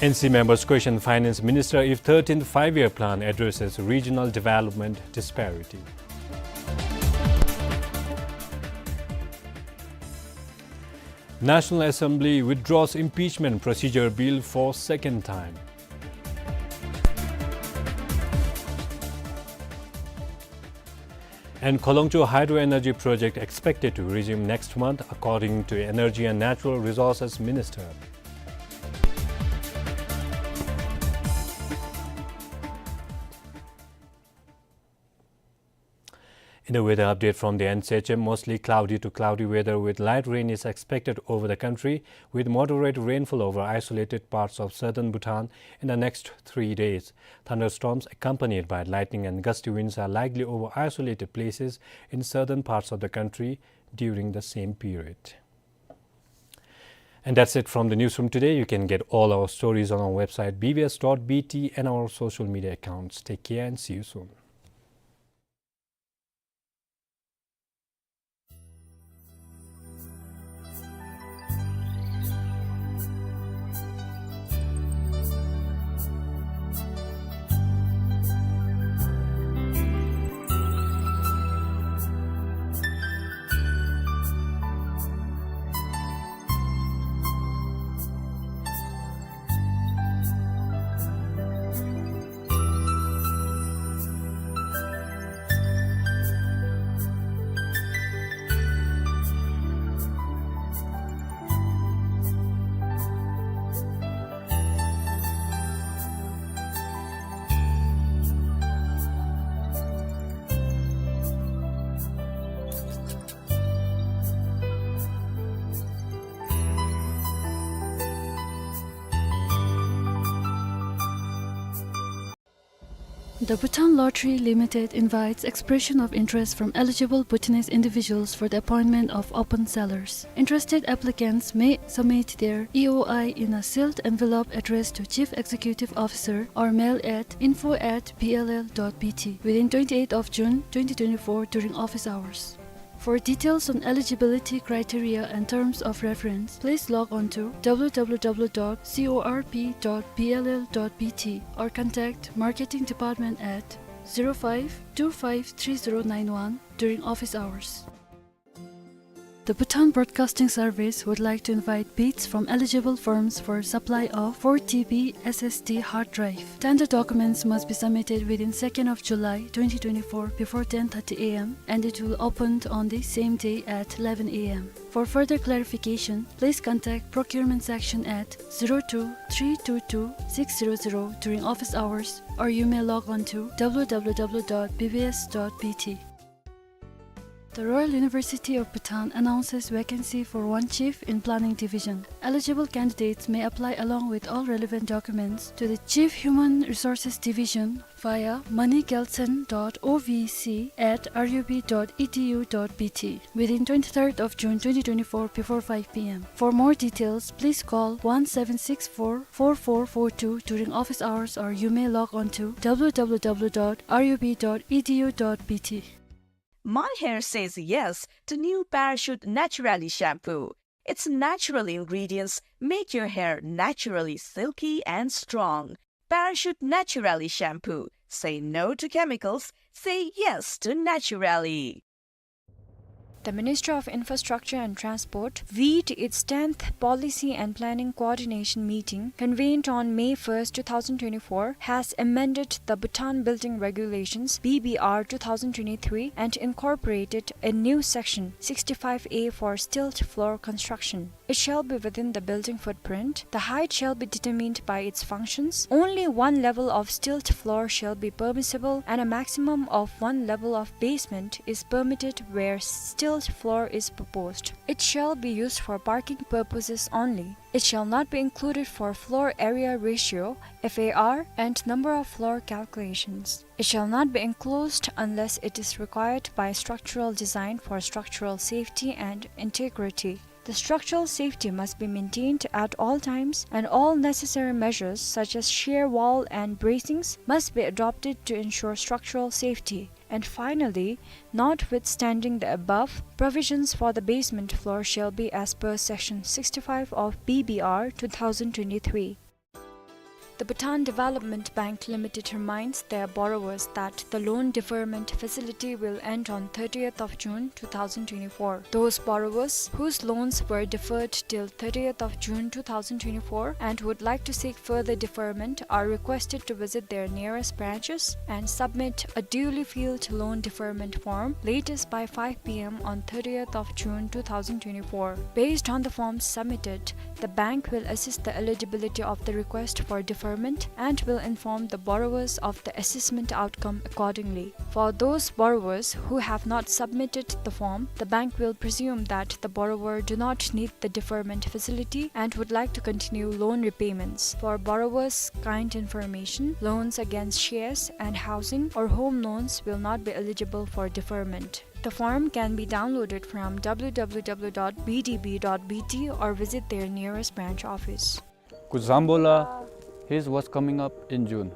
N C members question Finance Minister if thirteenth Five-Year Plan addresses regional development disparity. National Assembly withdraws impeachment procedure bill for second time. And Kholongcho Hydro Energy Project expected to resume next month, according to Energy and Natural Resources Minister. In the weather update from the N C H M, mostly cloudy to cloudy weather with light rain is expected over the country, with moderate rainfall over isolated parts of southern Bhutan in the next three days. Thunderstorms accompanied by lightning and gusty winds are likely over isolated places in southern parts of the country during the same period. And that's it from the newsroom today. You can get all our stories on our website B B S dot B T and our social media accounts. Take care and see you soon. The Bhutan Lottery Limited invites expression of interest from eligible Bhutanese individuals for the appointment of open sellers. Interested applicants may submit their E O I in a sealed envelope addressed to Chief Executive Officer or mail at info at B L L dot B T within twenty-eighth of June twenty twenty-four during office hours. For details on eligibility criteria and terms of reference, please log on to W W W dot C O R P dot B L L dot B T or contact Marketing Department at zero five two five three zero nine one during office hours. The Bhutan Broadcasting Service would like to invite bids from eligible firms for supply of four T B S S D hard drive. Tender documents must be submitted within second of July twenty twenty-four before ten thirty A M, and it will open on the same day at eleven A M. For further clarification, please contact procurement section at zero two three two two six zero zero during office hours, or you may log on to W W W dot B B S dot B T. The Royal University of Bhutan announces vacancy for one chief in Planning Division. Eligible candidates may apply along with all relevant documents to the Chief Human Resources Division via moneygelson dot O V C at R U B dot E D U dot B T within twenty-third of June twenty twenty-four before five P M. For more details, please call one seven six four four four four two during office hours, or you may log on to W W W dot R U B dot E D U dot B T. My hair says yes to new Parachute Naturally shampoo. Its natural ingredients make your hair naturally silky and strong. Parachute Naturally shampoo. Say no to chemicals. Say yes to Naturally. The Ministry of Infrastructure and Transport, vide its tenth Policy and Planning Coordination meeting convened on May first, two thousand twenty-four, has amended the Bhutan Building Regulations, B B R, two thousand twenty-three, and incorporated a new section, sixty-five A, for stilt floor construction. It shall be within the building footprint. The height shall be determined by its functions. Only one level of stilt floor shall be permissible, and a maximum of one level of basement is permitted where stilt floor is proposed. It shall be used for parking purposes only. It shall not be included for floor area ratio, F A R, and number of floor calculations. It shall not be enclosed unless it is required by structural design for structural safety and integrity. The structural safety must be maintained at all times, and all necessary measures such as shear wall and bracings must be adopted to ensure structural safety. And finally, notwithstanding the above, provisions for the basement floor shall be as per Section sixty-five of B B R two thousand twenty-three. The Bhutan Development Bank Limited reminds their borrowers that the loan deferment facility will end on thirtieth of June two thousand twenty-four. Those borrowers whose loans were deferred till thirtieth of June two thousand twenty-four and would like to seek further deferment are requested to visit their nearest branches and submit a duly filled loan deferment form latest by five P M on thirtieth of June two thousand twenty-four. Based on the forms submitted, the bank will assess the eligibility of the request for deferment and will inform the borrowers of the assessment outcome accordingly. For those borrowers who have not submitted the form, the bank will presume that the borrower do not need the deferment facility and would like to continue loan repayments. For borrowers' kind information, loans against shares and housing or home loans will not be eligible for deferment. The form can be downloaded from W W W dot B D B dot B T or visit their nearest branch office. Kuzuzangpo la, here's what's coming up in June.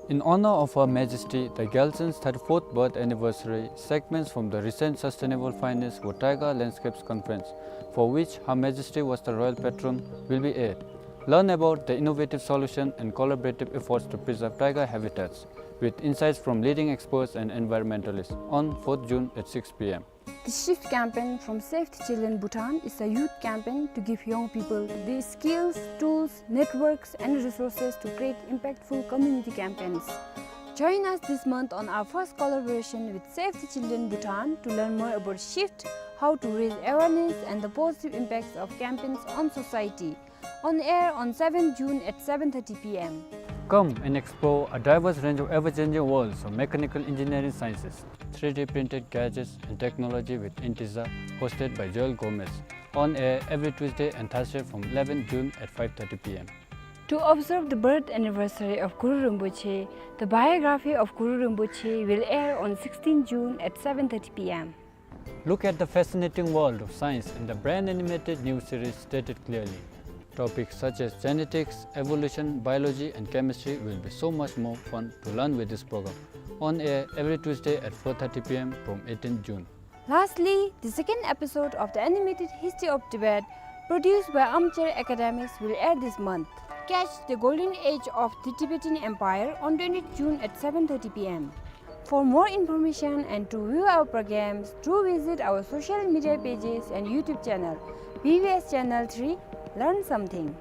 In honor of Her Majesty the Gyaltsen's thirty-fourth birth anniversary, segments from the recent Sustainable Finance for Taiga Landscapes Conference, for which Her Majesty was the royal patron, will be aired. Learn about the innovative solution and collaborative efforts to preserve taiga habitats, with insights from leading experts and environmentalists, on fourth June at six P M. The Shift campaign from Save the Children Bhutan is a youth campaign to give young people the skills, tools, networks, and resources to create impactful community campaigns. Join us this month on our first collaboration with Save the Children Bhutan to learn more about Shift, how to raise awareness, and the positive impacts of campaigns on society. On air on seventh June at seven thirty P M. Come and explore a diverse range of ever-changing worlds of mechanical engineering sciences, three D printed gadgets and technology with Intiza, hosted by Joel Gomez. On air every Tuesday and Thursday from eleventh June at five thirty P M. To observe the birth anniversary of Guru Rinpoche, the biography of Guru Rinpoche will air on sixteenth June at seven thirty P M. Look at the fascinating world of science in the brand animated new series Stated Clearly. Topics such as genetics, evolution, biology, and chemistry will be so much more fun to learn with this program. On air every Tuesday at four thirty P M from eighteenth June. Lastly, the second episode of the animated History of Tibet, produced by Armchair Academics, will air this month. Catch the golden age of the Tibetan Empire on twentieth June at seven thirty P M. For more information and to view our programs, do visit our social media pages and YouTube channel, B B S Channel three, Learn Something.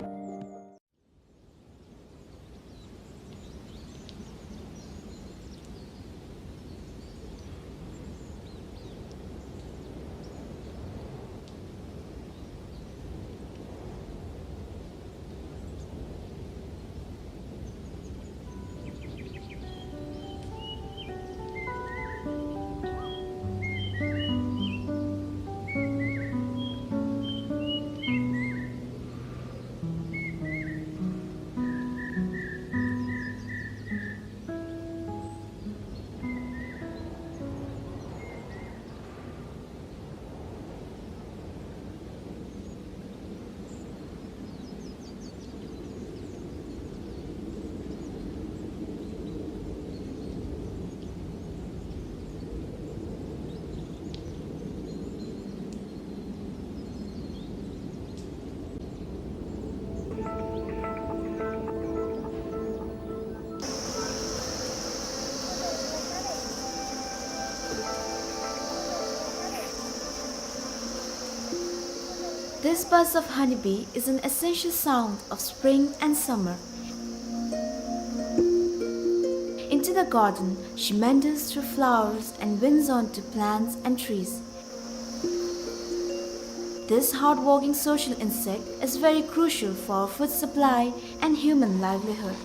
This buzz of honeybee is an essential sound of spring and summer. Into the garden, she meanders through flowers and winds onto plants and trees. This hardworking social insect is very crucial for food supply and human livelihood.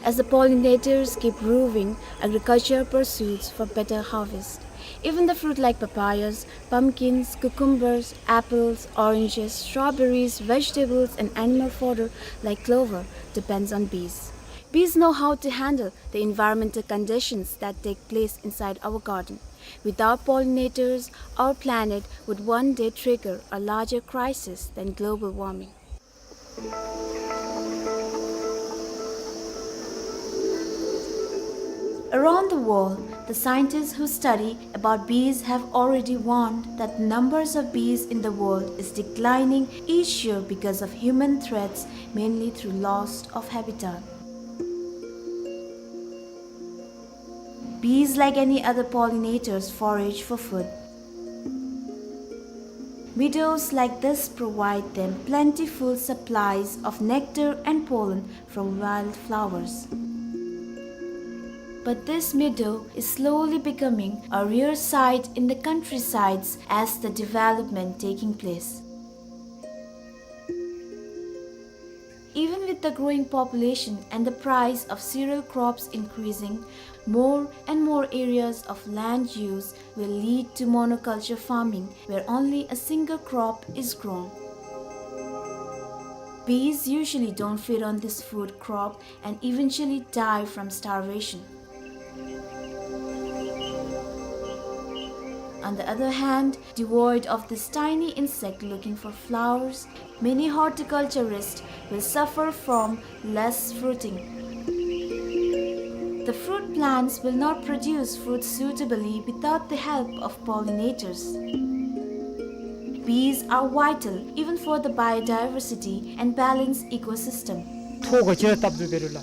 As the pollinators keep roving, agriculture pursues for better harvest. Even the fruit like papayas, pumpkins, cucumbers, apples, oranges, strawberries, vegetables, and animal fodder like clover depends on bees. Bees know how to handle the environmental conditions that take place inside our garden. Without pollinators, our planet would one day trigger a larger crisis than global warming. Around the world, the scientists who study about bees have already warned that the numbers of bees in the world is declining each year because of human threats, mainly through loss of habitat. Bees, like any other pollinators, forage for food. Meadows like this provide them plentiful supplies of nectar and pollen from wildflowers. But this meadow is slowly becoming a rare sight in the countrysides as the development taking place. Even with the growing population and the price of cereal crops increasing, more and more areas of land use will lead to monoculture farming, where only a single crop is grown. Bees usually don't feed on this food crop and eventually die from starvation. On the other hand, devoid of this tiny insect looking for flowers, many horticulturists will suffer from less fruiting. The fruit plants will not produce fruit suitably without the help of pollinators. Bees are vital even for the biodiversity and balanced ecosystem. ཐོག་ག་ཅི་ར་བཏབ་དུ་བེ་རུ་ལ།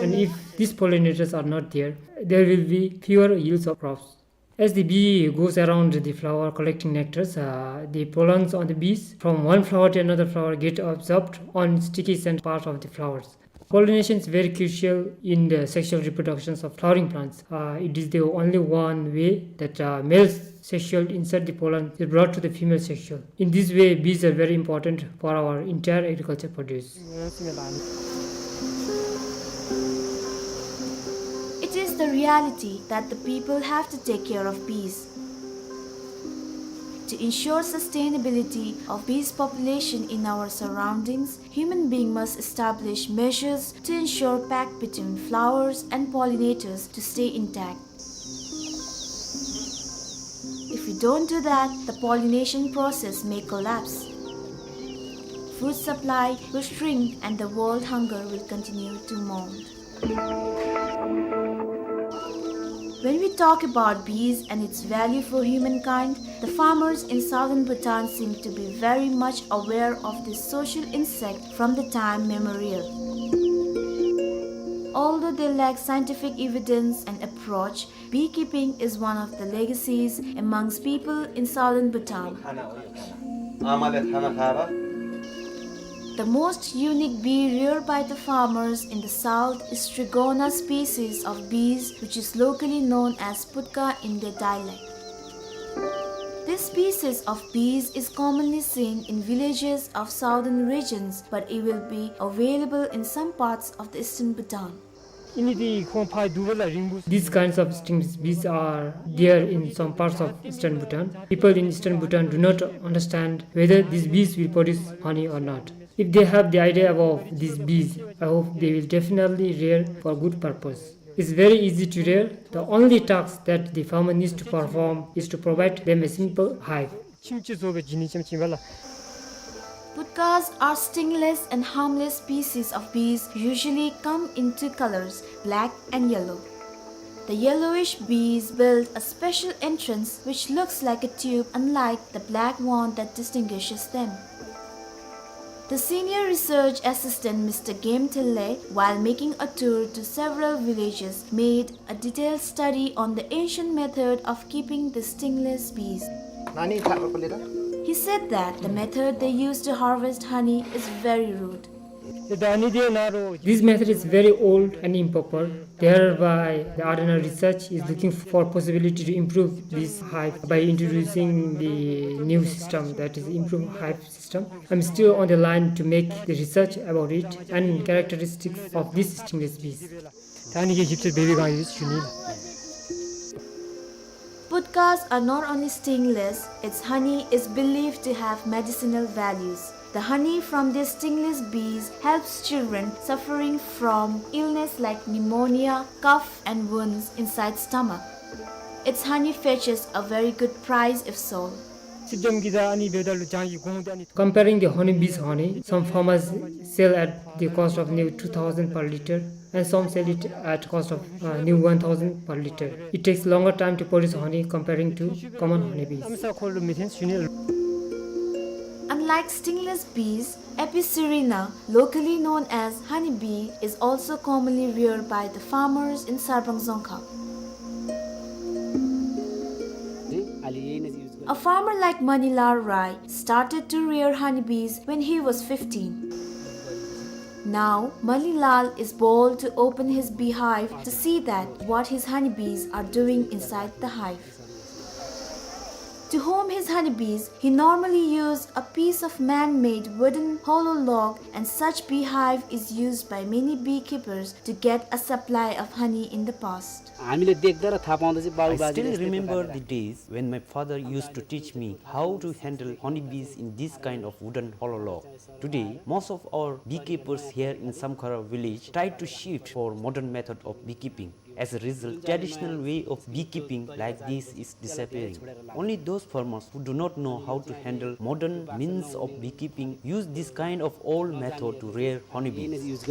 And if these pollinators are not there, there will be fewer yields of crops. As the bee goes around the flower collecting nectars, uh, the pollens on the bees from one flower to another flower get absorbed on sticky scent part of the flowers. Pollination is very crucial in the sexual reproductions of flowering plants. Uh, it is the only one way that, uh, male sexual insert the pollen is brought to the female sexual. In this way, bees are very important for our entire agriculture produce. It is the reality that the people have to take care of bees. To ensure sustainability of bees population in our surroundings, human being must establish measures to ensure pact between flowers and pollinators to stay intact. If we don't do that, the pollination process may collapse. Food supply will shrink and the world hunger will continue to mount. When we talk about bees and its value for humankind, the farmers in southern Bhutan seem to be very much aware of this social insect from the time memorial. Although they lack scientific evidence and approach, beekeeping is one of the legacies amongst people in southern Bhutan. The most unique bee reared by the farmers in the south is Trigona species of bees, which is locally known as putka in their dialect. This species of bees is commonly seen in villages of southern regions, but it will be available in some parts of the eastern Bhutan. These kinds of stingless bees are there in some parts of eastern Bhutan. People in eastern Bhutan do not understand whether these bees will produce honey or not. If they have the idea about these bees, I hope they will definitely rear for good purpose. It's very easy to rear. The only task that the farmer needs to perform is to provide them a simple hive. Putkas are stingless and harmless species of bees, usually come in two colors, black and yellow. The yellowish bees build a special entrance which looks like a tube, unlike the black one that distinguishes them. The senior research assistant, Mister Game Thille, while making a tour to several villages, made a detailed study on the ancient method of keeping the stingless bees. He said that the method they used to harvest honey is very rude. This method is very old and improper. Thereby, the Ardnor research is looking for possibility to improve this hive by introducing the new system, that is, improved hive system. I'm still on the line to make the research about it and characteristics of these stingless bees. Putkas are not only stingless, its honey is believed to have medicinal values. The honey from these stingless bees helps children suffering from illness like pneumonia, cough, and wounds inside stomach. Its honey fetches a very good price if sold. Comparing the honeybees honey, some farmers sell at the cost of new two thousand per liter and some sell it at cost of uh, new one thousand per liter. It takes longer time to produce honey comparing to common honeybees. Unlike stingless bees, Apis cerana, locally known as honeybee, is also commonly reared by the farmers in Sarbang Dzongkhag. A farmer like Manilal Rai started to rear honeybees when he was fifteen. Now, Manilal is bold to open his beehive to see that what his honeybees are doing inside the hive. To home his honeybees, he normally used a piece of man-made wooden hollow log, and such beehive is used by many beekeepers to get a supply of honey in the past. I still remember the days when my father used to teach me how to handle honeybees in this kind of wooden hollow log. Today, most of our beekeepers here in Samkhara village try to shift for modern method of beekeeping. As a result, traditional way of beekeeping like this is disappearing. Only those farmers who do not know how to handle modern means of beekeeping use this kind of old method to rear honeybees.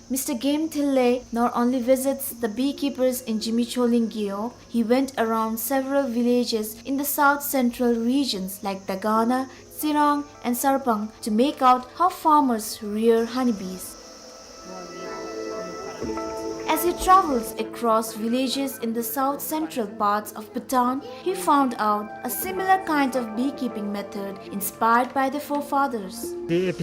Mister Game Thille not only visits the beekeepers in Jimicholin Gewog, he went around several villages in the south central regions like Dagana, Tsirang, and Sarbang to make out how farmers rear honeybees. As he travels across villages in the south central parts of Bhutan, he found out a similar kind of beekeeping method inspired by the forefathers. This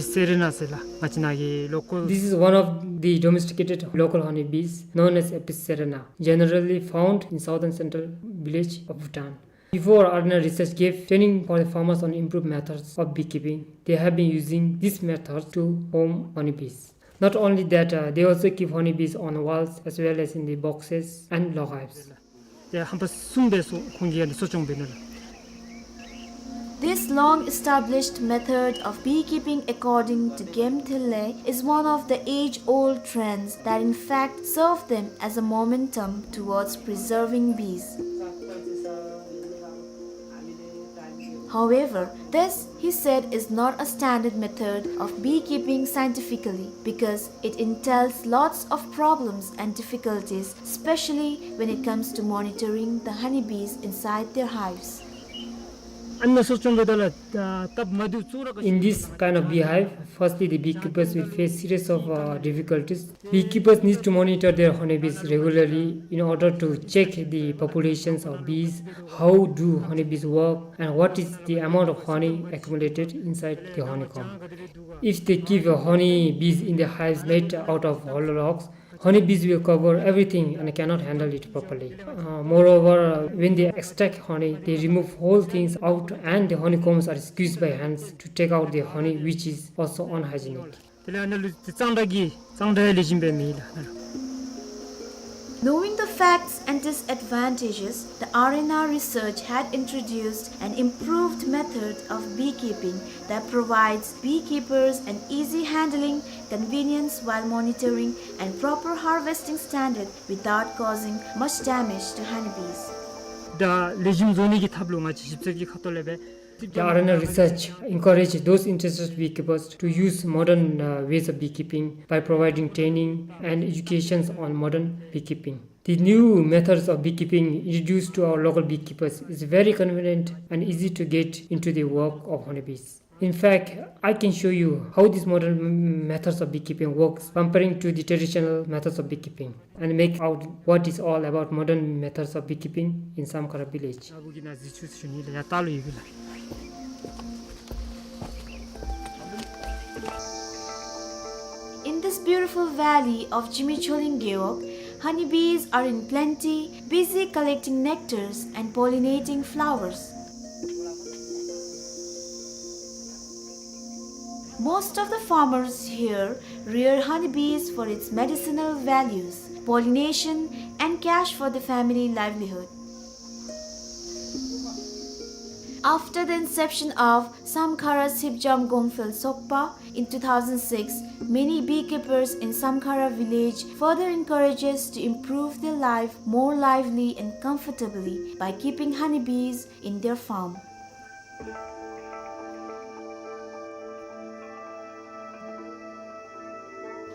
is one of the domesticated local honeybees known as Apis cerana, generally found in southern central village of Bhutan. Before, Ardnor research gave training for the farmers on improved methods of beekeeping. They have been using this method to home honeybees. Not only that, uh, they also keep honeybees on walls as well as in the boxes and log hives. This long-established method of beekeeping, according to Game Thille, is one of the age-old trends that in fact serve them as a momentum towards preserving bees. However, this, he said, is not a standard method of beekeeping scientifically because it entails lots of problems and difficulties, especially when it comes to monitoring the honeybees inside their hives. In this kind of beehive, firstly the beekeepers will face series of uh, difficulties. Beekeepers need to monitor their honeybees regularly in order to check the populations of bees, how do honeybees work, and what is the amount of honey accumulated inside the honeycomb. If they keep uh, honeybees in the hives made out of hollow logs, honeybees will cover everything and cannot handle it properly. Uh, moreover, uh, when they extract honey, they remove whole things out and the honeycombs are squeezed by hands to take out the honey, which is also unhygienic. དེ་ལས་ཨ་ནཱ་ལུ་དེ་གཙང་སྦྲ་གི་གཙང་སྦྲ་ལེགས་ཤོམ་སྦེ་མེད་ལགས། Knowing the facts and disadvantages, the R N R research had introduced an improved method of beekeeping that provides beekeepers an easy handling, convenience while monitoring, and proper harvesting standard without causing much damage to honeybees. ད་ལེགས་ཤོམ་བཟོ་ནི་གི་ཐབས་ལུ་ང་བཅས་ཞིབ་འཚོལ་གྱི་ཁ་ཐུག་ལས་སྦེ། The R N R research encouraged those interested beekeepers to use modern uh, ways of beekeeping by providing training and educations on modern beekeeping. The new methods of beekeeping introduced to our local beekeepers is very convenient and easy to get into the work of honeybees. In fact, I can show you how these modern m- methods of beekeeping works comparing to the traditional methods of beekeeping and make out what is all about modern methods of beekeeping in Samkhara village. In this beautiful valley of Jimicholing Gewog, honeybees are in plenty, busy collecting nectars and pollinating flowers. Most of the farmers here rear honeybees for its medicinal values, pollination, and cash for the family livelihood. After the inception of Samkhara Sipjam Gongphel Sokpa in two thousand six, many beekeepers in Samkhara village further encourages to improve their life more lively and comfortably by keeping honeybees in their farm.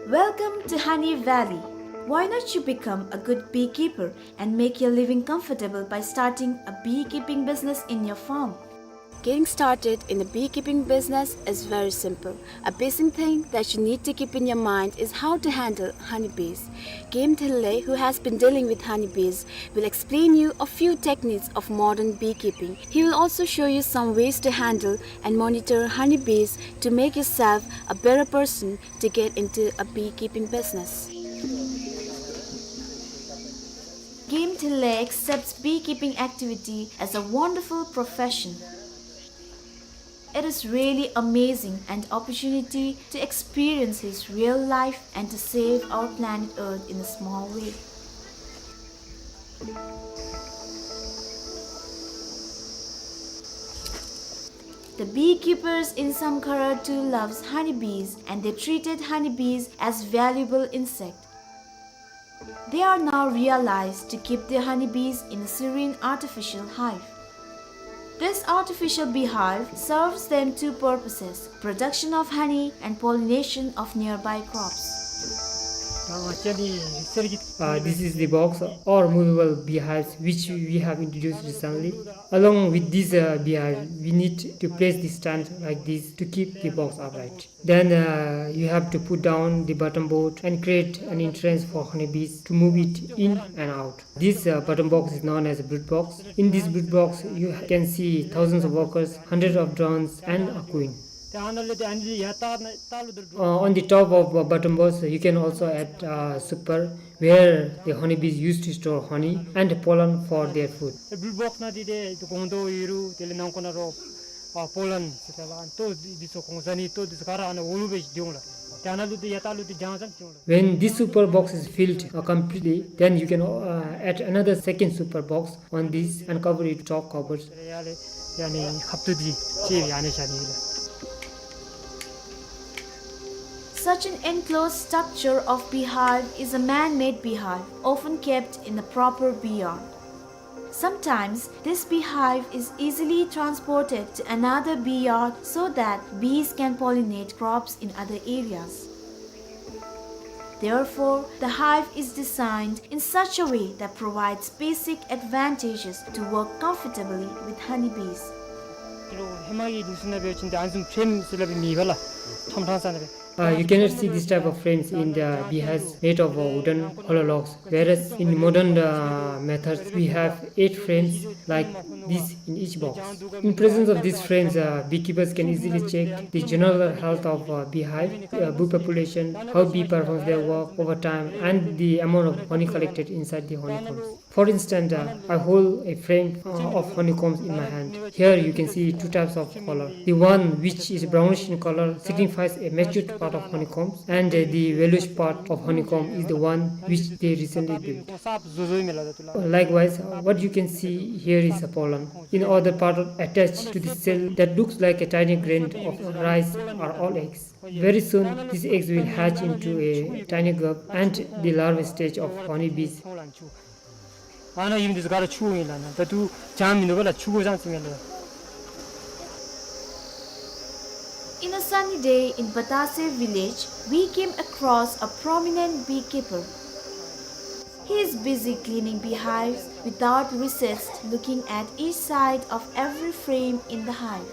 Welcome to Honey Valley. Why not you become a good beekeeper and make your living comfortable by starting a beekeeping business in your farm? Getting started in the beekeeping business is very simple. A basic thing that you need to keep in your mind is how to handle honeybees. Game Thille, who has been dealing with honeybees, will explain you a few techniques of modern beekeeping. He will also show you some ways to handle and monitor honeybees to make yourself a better person to get into a beekeeping business. Game Thille accepts beekeeping activity as a wonderful profession. It is really amazing an opportunity to experience his real life and to save our planet Earth in a small way. The beekeepers in Samkhara too loves honeybees and they treated honeybees as valuable insect. They are now realized to keep their honeybees in a serene artificial hive. This artificial beehive serves them two purposes, production of honey and pollination of nearby crops. Uh, this is the box or movable beehives which we have introduced recently. Along with this uh, beehive, we need to place the stand like this to keep the box upright. Then uh, you have to put down the bottom board and create an entrance for honeybees to move it in and out. This uh, bottom box is known as a brood box. In this brood box, you can see thousands of workers, hundreds of drones, and a queen. Uh, on the top of uh, bottom box, you can also add uh, super, where the honeybees used to store honey and pollen for their food. ཨ་པོ་ལན་ཟེར་ད་ལགས། ཨ་ནི་ལྟོ་འདི་ཚུ་གོང་ས་ནི་ལྟོ་འདི་ཚུ་ག་ར་ཨ་ནི་འོག་ལུ་སྦེ་འགྱོ་འོང་ལགས། ཏེ་ཨ་ནཱ་ལུ་ཏེ་ཡར་ལྟག་ལུ་ཏེ་རྒྱང་ཙམ་འགྱོ་འོང་ལགས། When this super box is filled uh, completely, then you can uh, add another second super box on this and cover it top covers. ཡ་ལས་ཡ་ནི་ཁབ་ཏུ་འདི་ཅིག་ཡ་ནི་བཞག་ནི་ལགས། Such an enclosed structure of beehive is a man-made beehive, often kept in a proper bee yard. Sometimes, this beehive is easily transported to another bee yard so that bees can pollinate crops in other areas. Therefore, the hive is designed in such a way that provides basic advantages to work comfortably with honeybees. ཧེ་མ་གི་ལུགས་སྲོལ་ནང་འབད་བ་ཅིན་ཏེ་ཨ་ནི་བཟུམ་ཕྲེམ་ཟེར་སླབ་མེད་པས་ལགས། ཁྲོམ་ཁྲང་ས་ནང་འབད། Uh, you cannot see this type of frames in the beehives made of, uh, wooden hollow logs, whereas in modern, uh, methods we have eight frames like this in each box. In presence of these frames, uh, beekeepers can easily check the general health of, uh, beehive, uh, bee population, how bee performs their work over time, and the amount of honey collected inside the honeycombs. For instance, uh, I hold a frame, uh, of honeycombs in my hand. Here you can see two types of color. The one which is brownish in color signifies a matured part of honeycombs, and, uh, the yellowish part of honeycomb is the one which they recently built. Likewise, uh, what you can see here is a pollen. In other part, attached to the cell that looks like a tiny grain of rice, are all eggs. Very soon, these eggs will hatch into a tiny grub and the larval stage of honeybees. ཨ་ནཱ་ཨིན་འདི་ཚུ་ག་ར་ཆུ་ཨིན་ལགས། ད་ལྟོ་ཇ་མིན་འདུག་པ་ལགས། ཆུ་གོ་ཟང་ཟིང་ངེ་ལགས། In a sunny day in Batase village, we came across a prominent beekeeper. He is busy cleaning beehives without recess, looking at each side of every frame in the hive.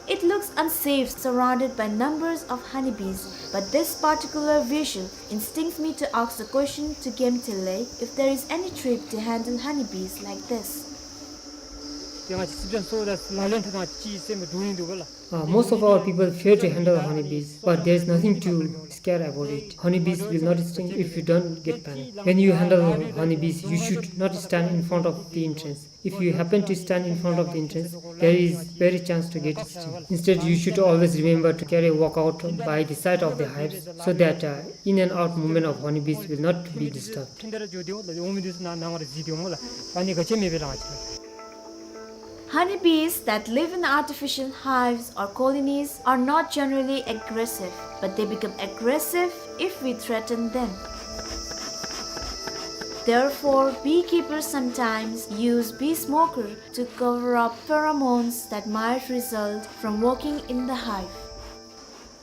It looks unsafe, surrounded by numbers of honeybees, but this particular visual instincts me to ask the question to Gemtele if there is any trick to handle honeybees like this. Uh, most of our people fear to handle honeybees, but there is nothing to scare about it. Honeybees will not sting if you don't get panic. When you handle honeybees, you should not stand in front of the entrance. If you happen to stand in front of the entrance, there is very chance to get stung. Instead, you should always remember to carry a walkout by the side of the hives so that, uh, in and out movement of honeybees will not be disturbed. Honeybees that live in artificial hives or colonies are not generally aggressive, but they become aggressive if we threaten them. Therefore, beekeepers sometimes use bee smoker to cover up pheromones that might result from working in the hive.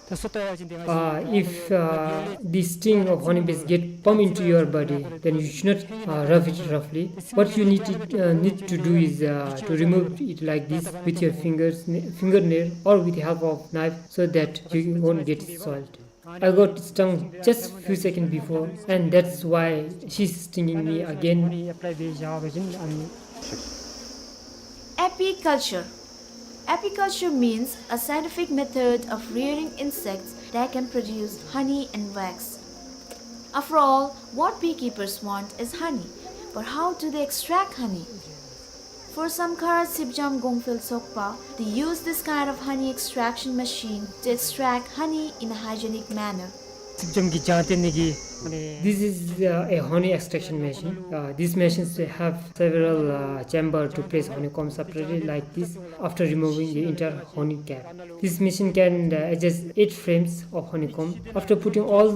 Uh, if, uh, the sting of honeybees get pump into your body, then you should not, uh, rub it roughly. What you need to, uh, need to do is, uh, to remove it like this with your fingers, fingernail, or with the help of knife, so that you won't get soiled. I got stung just few seconds before, and that's why she's stinging me again. Apiculture. Apiculture means a scientific method of rearing insects that can produce honey and wax. After all, what beekeepers want is honey. But how do they extract honey? For Samkhara Sipjam Gongphel Tsokpa, they use this kind of honey extraction machine to extract honey in a hygienic manner. This is, uh, a honey extraction machine. Uh, these machines have several, uh, chamber to place honeycomb separately like this after removing the entire honey cap. This machine can, uh, adjust eight frames of honeycomb. After putting all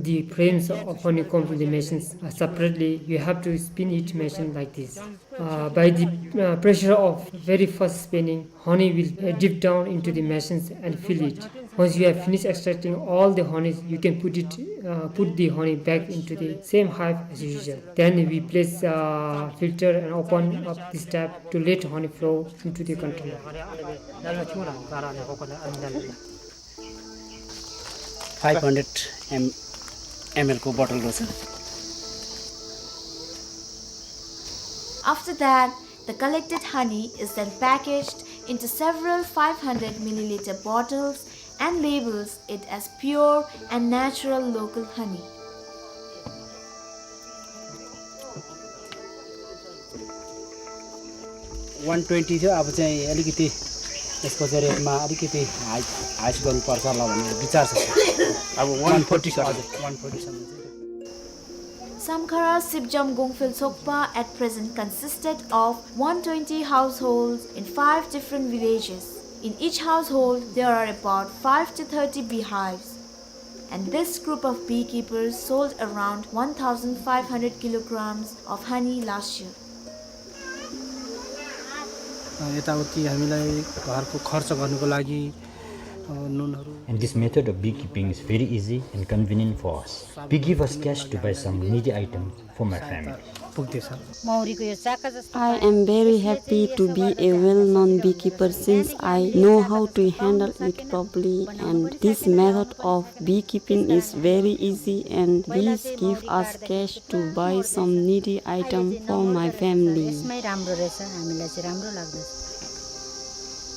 the frames of honeycomb in the machines, uh, separately, you have to spin each machine like this. Uh, by the, uh, pressure of very fast spinning, honey will, uh, drip down into the machines and fill it. Once you have finished extracting all the honey, you can put it, uh, put the honey back into the same hive as usual. Then we place, uh, filter and open up this tap to let honey flow into the container. Five hundred M L को bottle को sir. After that, the collected honey is then packaged into several five hundred milliliter bottles and labels it as pure and natural local honey. One twenty थियो, अब चाहिँ अलिकति यसको चाहिँ rate मा अलिकति high, high गर्नुपर्छ होला भन्ने विचार छ sir. अब one forty sir. One forty सम्म चाहिँ. Samkhara Sipjam Gongphel Tsokpa at present consisted of one twenty households in five different villages. In each household, there are about five to thirty beehives. And this group of beekeepers sold around one thousand five hundred kilograms of honey last year. अ, यताउति हामीलाई घरको खर्च गर्नको लागि, अ, नुनहरू And this method of beekeeping is very easy and convenient for us. Bee give us cash to buy some needy items for my family. पुग्दैछ। मौरीको यो चाका जस्तो I am very happy to be a well-known beekeeper since I know how to handle it properly, and this method of beekeeping is very easy and bees give us cash to buy some needy item for my family. यसमै राम्रो रहेछ, हामीलाई चाहिँ राम्रो लाग्दछ।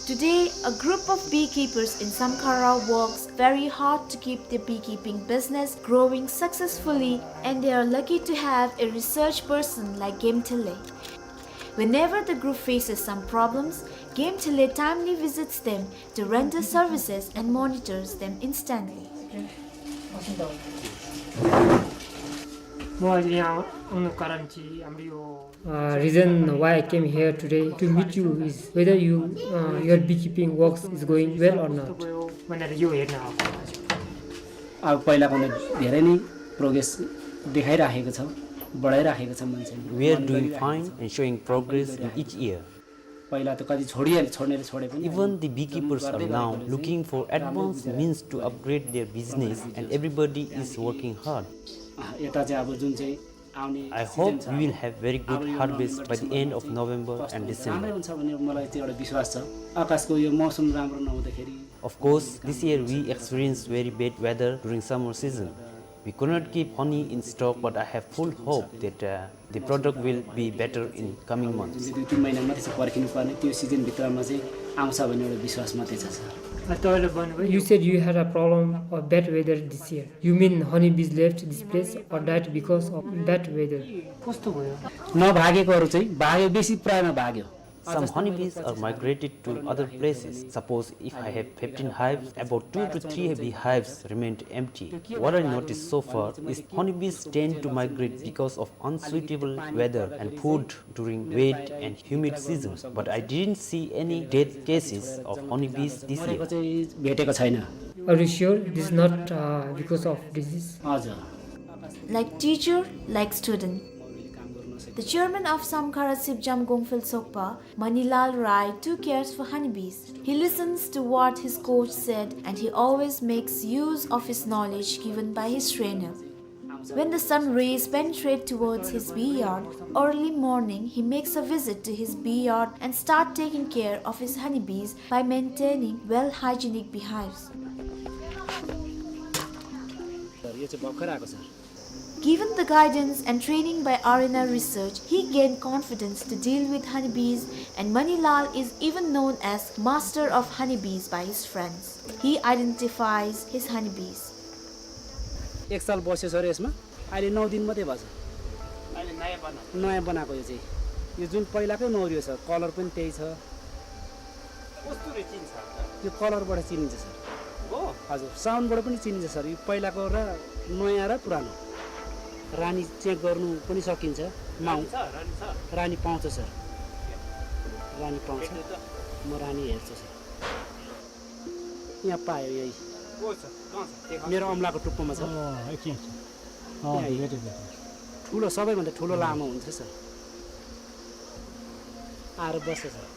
Today, a group of beekeepers in Samkhara works very hard to keep their beekeeping business growing successfully, and they are lucky to have a research person like Game Thele. Whenever the group faces some problems, Game Thele timely visits them to render services and monitors them instantly. म अहिले यहाँ आउनुको कारण चाहिँ हाम्रो यो Uh, reason why I came here today to meet you is whether you, uh, your beekeeping works is going well or not. कस्तो भयो भनेर यो हेर्न आएको। अब पहिलाभन्दा धेरै नै प्रोग्रेस देखाइराखेको छ, बढाइराखेको छ मान्छेले। We are doing fine and showing progress in each year. पहिला त कति छोडिहाले, छोड्नेले छोडे पनि Even the beekeepers are now looking for advanced means to upgrade their business, and everybody is working hard. अँ, यता चाहिँ अब जुन चाहिँ आउने I hope we will have very good harvest by the end of November and December. राम्रै हुन्छ भन्ने मलाई त्यो एउटा विश्वास छ। आकाशको यो मौसम राम्रो नहुँदाखेरि Of course, this year we experienced very bad weather during summer season. We could not keep honey in stock, but I have full hope that, uh, the product will be better in coming months. जुन चाहिँ दुई तिन महिना मात्रै छ पर्खिनु पर्ने, त्यो सिजनभित्रमा चाहिँ आउँछ भन्ने एउटा विश्वास मात्रै छ, सर। तपाईँले भन्नुभयो You said you had a problem of bad weather this year. You mean honeybees left this place or died because of bad weather? कस्तो भयो? नभागेकोहरू चाहिँ भाग्यो, बेसी प्रायमा भाग्यो। Some honeybees are migrated to other places. Suppose if I have fifteen hives, about two to three beehives remained empty. What I noticed so far is honeybees tend to migrate because of unsuitable weather and food during wet and humid season. But I didn't see any death cases of honeybees this year. मरेको चाहिँ भेटेको छैन। Are you sure this is not, uh, because of disease? हजुर। Like teacher, like student. The chairman of Samkhara Sipjam Gongphel Sokpa, Manilal Rai, too cares for honeybees. He listens to what his coach said, and he always makes use of his knowledge given by his trainer. When the sun rays penetrate towards his bee yard early morning, he makes a visit to his bee yard and start taking care of his honeybees by maintaining well hygienic beehives. Sir, यो चाहिँ भर्खर आएको, sir. Given the guidance and training by R N R Research, he gained confidence to deal with honeybees, and Manilal is even known as master of honeybees by his friends. He identifies his honeybees. एक साल बस्यो सर यसमा, अहिले नौ दिन मात्रै भएको छ। अहिले नयाँ बनाएको। नयाँ बनाएको यो चाहिँ। यो जुन पहिलाकै नौ यो छ, कलर पनि त्यही छ। कस्तुरी चिन्छ? यो कलरबाट चिनिन्छ सर। हो? हजुर, साउन्डबाट पनि चिनिन्छ सर। यो पहिलाको र नयाँ र पुरानो। रानी चेक गर्नु पनि सकिन्छ। माउ- रानी छ, रानी छ। रानी पाउँछ सर। रानी पाउँछ। भेट्नु त? म रानी हेर्छु सर। यहाँ पायो यही। को छ? कहाँ छ? देखा। मेरो औँलाको टुप्पोमा छ। अँ, एकछिन, एकछिन। अँ, यहाँ भेटेँ, भेटेँ। ठुलो, सबैभन्दा ठुलो लामो हुन्छ सर। आएर बस्छ sir.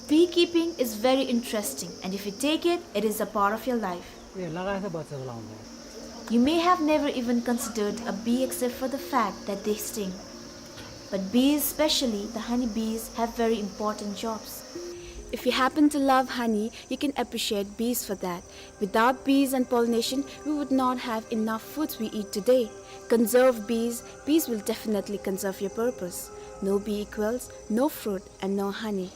Beekeeping is very interesting, and if you take it, it is a part of your life. ए, लगाएछ बच्चा बोलाउँदा। You may have never even considered a bee except for the fact that they sting. But bees, especially the honey bees, have very important jobs. If you happen to love honey, you can appreciate bees for that. Without bees and pollination, we would not have enough foods we eat today. Conserve bees, bees will definitely conserve your purpose. No bee equals no fruit and no honey.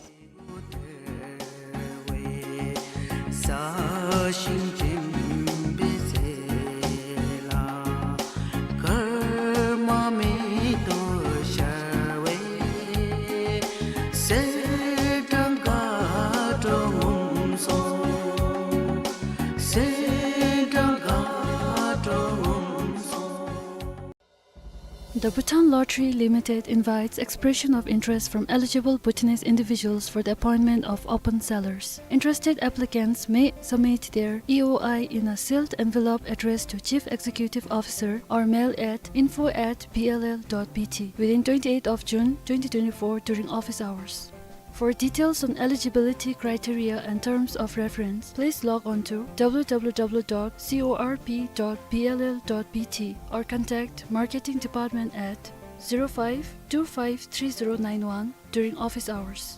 The Bhutan Lottery Limited invites expression of interest from eligible Bhutanese individuals for the appointment of open sellers. Interested applicants may submit their E O I in a sealed envelope addressed to Chief Executive Officer or mail at info at B L L dot B T within twenty-eighth of June twenty twenty-four during office hours. For details on eligibility criteria and terms of reference, please log on to W W W dot C O R P dot B L L dot B T or contact Marketing Department at zero five two five three zero nine one during office hours.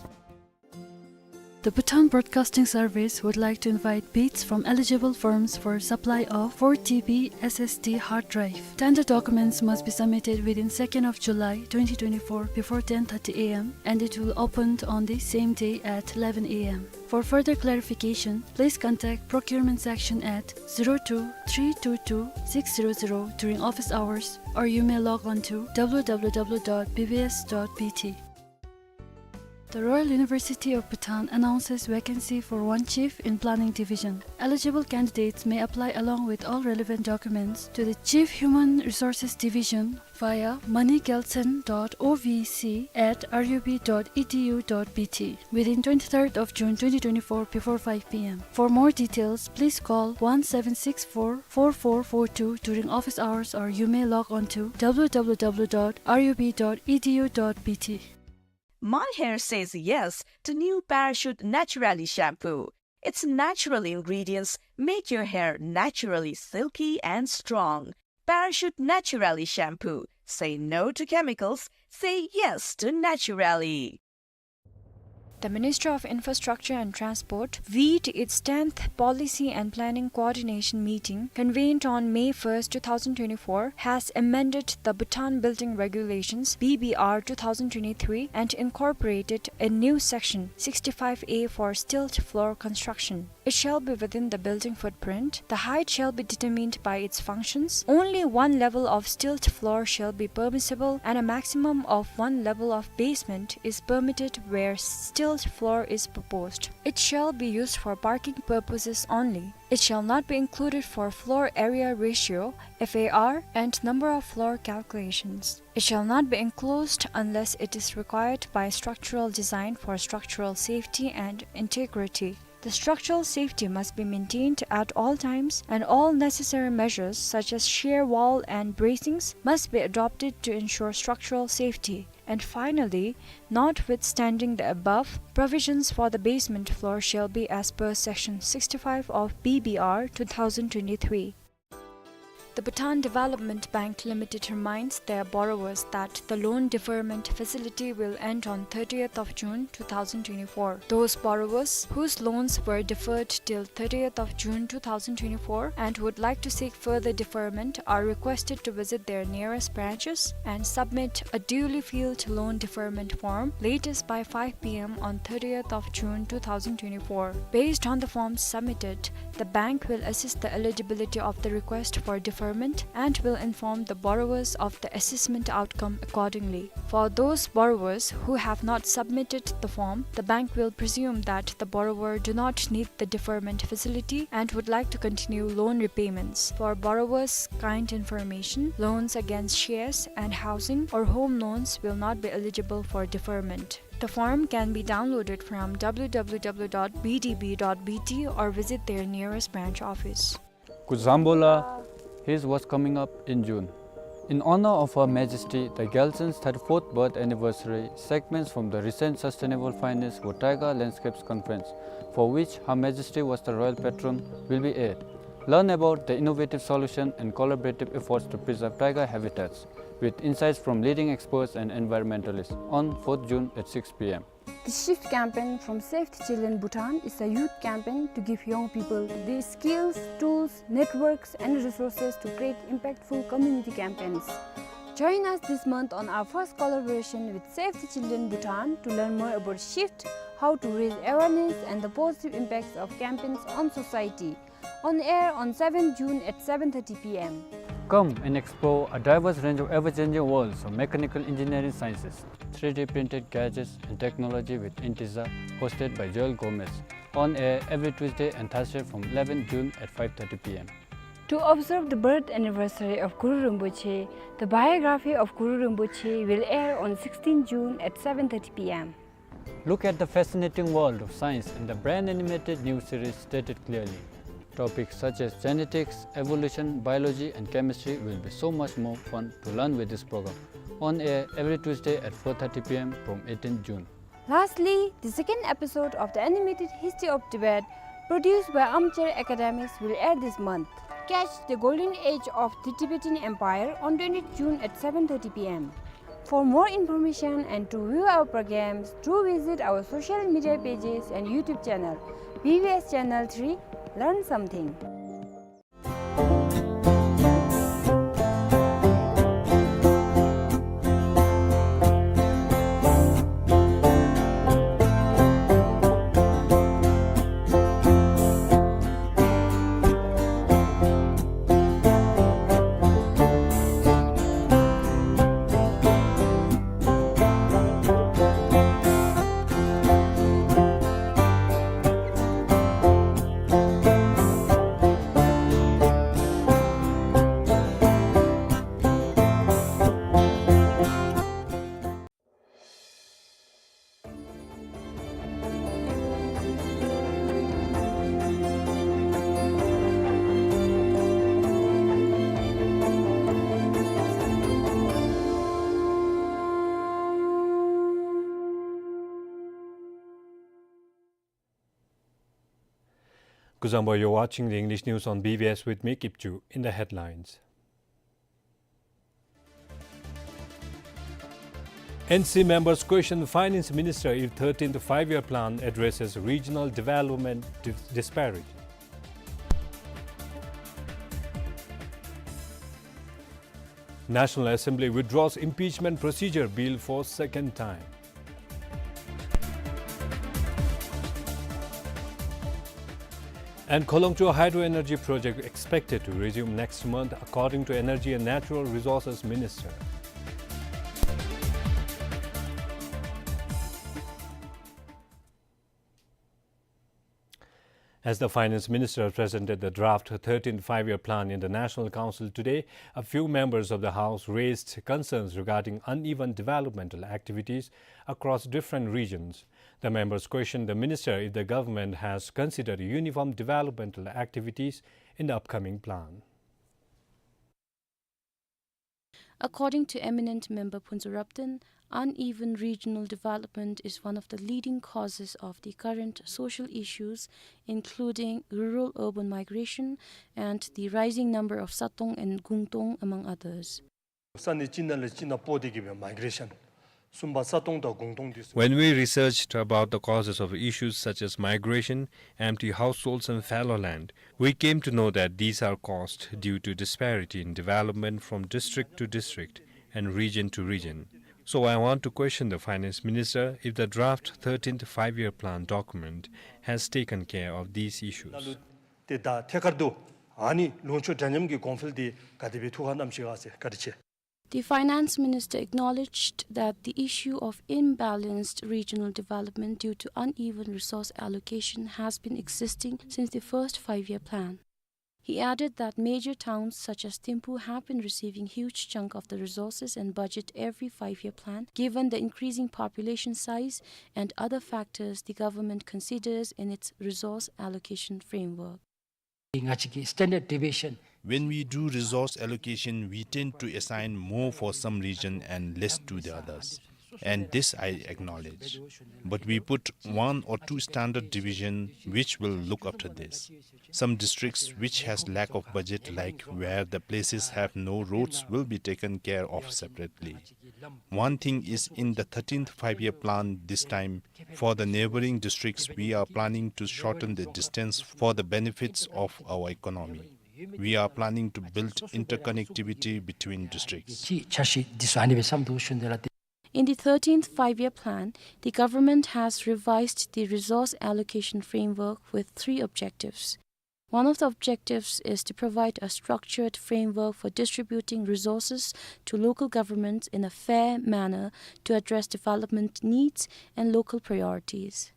The Bhutan Broadcasting Service would like to invite bids from eligible firms for supply of four T B S S D hard drive. Tender documents must be submitted within second of July twenty twenty-four before ten thirty A M, and it will open on the same day at eleven A M. For further clarification, please contact procurement section at zero two three two two six zero zero during office hours, or you may log on to W W W dot B B S dot B T. The Royal University of Bhutan announces vacancy for one chief in Planning Division. Eligible candidates may apply along with all relevant documents to the Chief Human Resources Division via money gyaltshen dot O V C at R U B dot E D U dot B T within twenty-third of June twenty twenty-four before five P M. For more details, please call one seven six four four four four two during office hours, or you may log on to W W W dot R U B dot E D U dot B T. My hair says yes to new Parachute Naturali shampoo. Its natural ingredients make your hair naturally silky and strong. Parachute Naturali shampoo. Say no to chemicals. Say yes to Naturali. The Ministry of Infrastructure and Transport, vide its tenth Policy and Planning Coordination Meeting, convened on May first, two thousand twenty-four, has amended the Bhutan Building Regulations, B B R, two thousand twenty-three, and incorporated a new section, sixty-five A, for stilt floor construction. It shall be within the building footprint. The height shall be determined by its functions. Only one level of stilt floor shall be permissible, and a maximum of one level of basement is permitted where stilt floor is proposed. It shall be used for parking purposes only. It shall not be included for floor area ratio, F A R, and number of floor calculations. It shall not be enclosed unless it is required by structural design for structural safety and integrity. The structural safety must be maintained at all times, and all necessary measures such as shear wall and bracings must be adopted to ensure structural safety. And finally, notwithstanding the above, provisions for the basement floor shall be as per Section sixty-five of B B R two thousand twenty-three. The Bhutan Development Bank Limited reminds their borrowers that the loan deferment facility will end on thirtieth of June two thousand twenty-four. Those borrowers whose loans were deferred till thirtieth of June two thousand twenty-four and would like to seek further deferment are requested to visit their nearest branches and submit a duly filled loan deferment form latest by five P M on thirtieth of June two thousand twenty-four. Based on the forms submitted, the bank will assess the eligibility of the request for deferment and will inform the borrowers of the assessment outcome accordingly. For those borrowers who have not submitted the form, the bank will presume that the borrower do not need the deferment facility and would like to continue loan repayments. For borrowers' kind information, loans against shares and housing or home loans will not be eligible for deferment. The form can be downloaded from W W W dot B D B dot B T or visit their nearest branch office. Kuzambola, here's what's coming up in June. In honor of Her Majesty the Gyaltshen's thirty-fourth birth anniversary, segments from the recent Sustainable Finance for Taiga Landscapes Conference, for which Her Majesty was the royal patron, will be aired. Learn about the innovative solution and collaborative efforts to preserve taiga habitats, with insights from leading experts and environmentalists, on fourth June at six P M. The SHIFT campaign from Save the Children Bhutan is a youth campaign to give young people the skills, tools, networks, and resources to create impactful community campaigns. Join us this month on our first collaboration with Save the Children Bhutan to learn more about SHIFT, how to raise awareness, and the positive impacts of campaigns on society. On air on seventh June at seven thirty P M. Come and explore a diverse range of ever-changing worlds of mechanical engineering sciences, three D printed gadgets and technology with Inteza, hosted by Joel Gomez. On air every Tuesday and Thursday from eleventh June at five thirty P M. To observe the birth anniversary of Guru Rinpoche, the biography of Guru Rinpoche will air on sixteenth June at seven thirty p m. Look at the fascinating world of science in the brand animated new series Stated Clearly. Topics such as genetics, evolution, biology, and chemistry will be so much more fun to learn with this program. On air every Tuesday at four thirty p m from eighteenth June. Lastly, the second episode of the animated History of Tibet, produced by Armchair Academics, will air this month. Catch the golden age of the Tibetan Empire on twentieth June at seven thirty p m. For more information and to view our programs, do visit our social media pages and YouTube channel, B B S Channel three. Learn something. Kuzuzangpo, you're watching the English news on B B S with me, Kipchu. In the headlines. N C members question Finance Minister if thirteenth Five-Year Plan addresses regional development dis-, disparity. National Assembly withdraws impeachment procedure bill for second time. And Kholongcho Hydro Energy Project expected to resume next month, according to Energy and Natural Resources Minister. As the Finance Minister presented the draft thirteenth Five-Year Plan in the National Council today, a few members of the House raised concerns regarding uneven developmental activities across different regions. The members questioned the minister if the government has considered uniform developmental activities in the upcoming plan. According to eminent member Phuntsho Rapden, uneven regional development is one of the leading causes of the current social issues, including rural-urban migration and the rising number of Satong and Gungtong, among others. ས་གནས་གཅིག་ནང་ལས་གཅིག་ནང་སྤོ་སྟེ་གི་སྦེ་མའི་གྲེ་ཤཱན། གསུམ་པ་ས་སྟོང་དང་གུང་སྟོང་འདི་ཚུ། When we researched about the causes of issues such as migration, empty households and fallow land, we came to know that these are caused due to disparity in development from district to district and region to region. So I want to question the Finance Minister if the draft thirteenth Five-Year Plan document has taken care of these issues. ནང་ལུ་ཏེ་ད་ཐད་ཀར་དུ་ཨ་ནི་ལུང་ཕྱོགས་འདྲ་མཉམ་གྱི་གོང་འཕེལ་འདི་ག་དེ་སྦེ་ཐུགས་ཁར་བསྣམས་ཅི་ག་ཟེར། བཀའ་དྲིན་ཆེ། The Finance Minister acknowledged that the issue of imbalanced regional development due to uneven resource allocation has been existing since the first five-year plan. He added that major towns such as Thimphu have been receiving huge chunk of the resources and budget every five-year plan, given the increasing population size and other factors the government considers in its resource allocation framework. ང་བཅས་ཀྱི་standard deviation. When we do resource allocation, we tend to assign more for some region and less to the others. And this I acknowledge. But we put one or two standard division which will look after this. Some districts which has lack of budget, like where the places have no roads, will be taken care of separately. One thing is, in the thirteenth Five-Year Plan this time, for the neighboring districts, we are planning to shorten the distance for the benefits of our economy. We are planning to build interconnectivity between districts. ཕྱི་འཆར་གཞི་འདི་ཚུ་ཨ་ནི་སྦེ་བསམ་འདུག་ཞུ་ནི་ལགས། In the thirteenth Five-Year Plan, the government has revised the resource allocation framework with three objectives. One of the objectives is to provide a structured framework for distributing resources to local governments in a fair manner to address development needs and local priorities.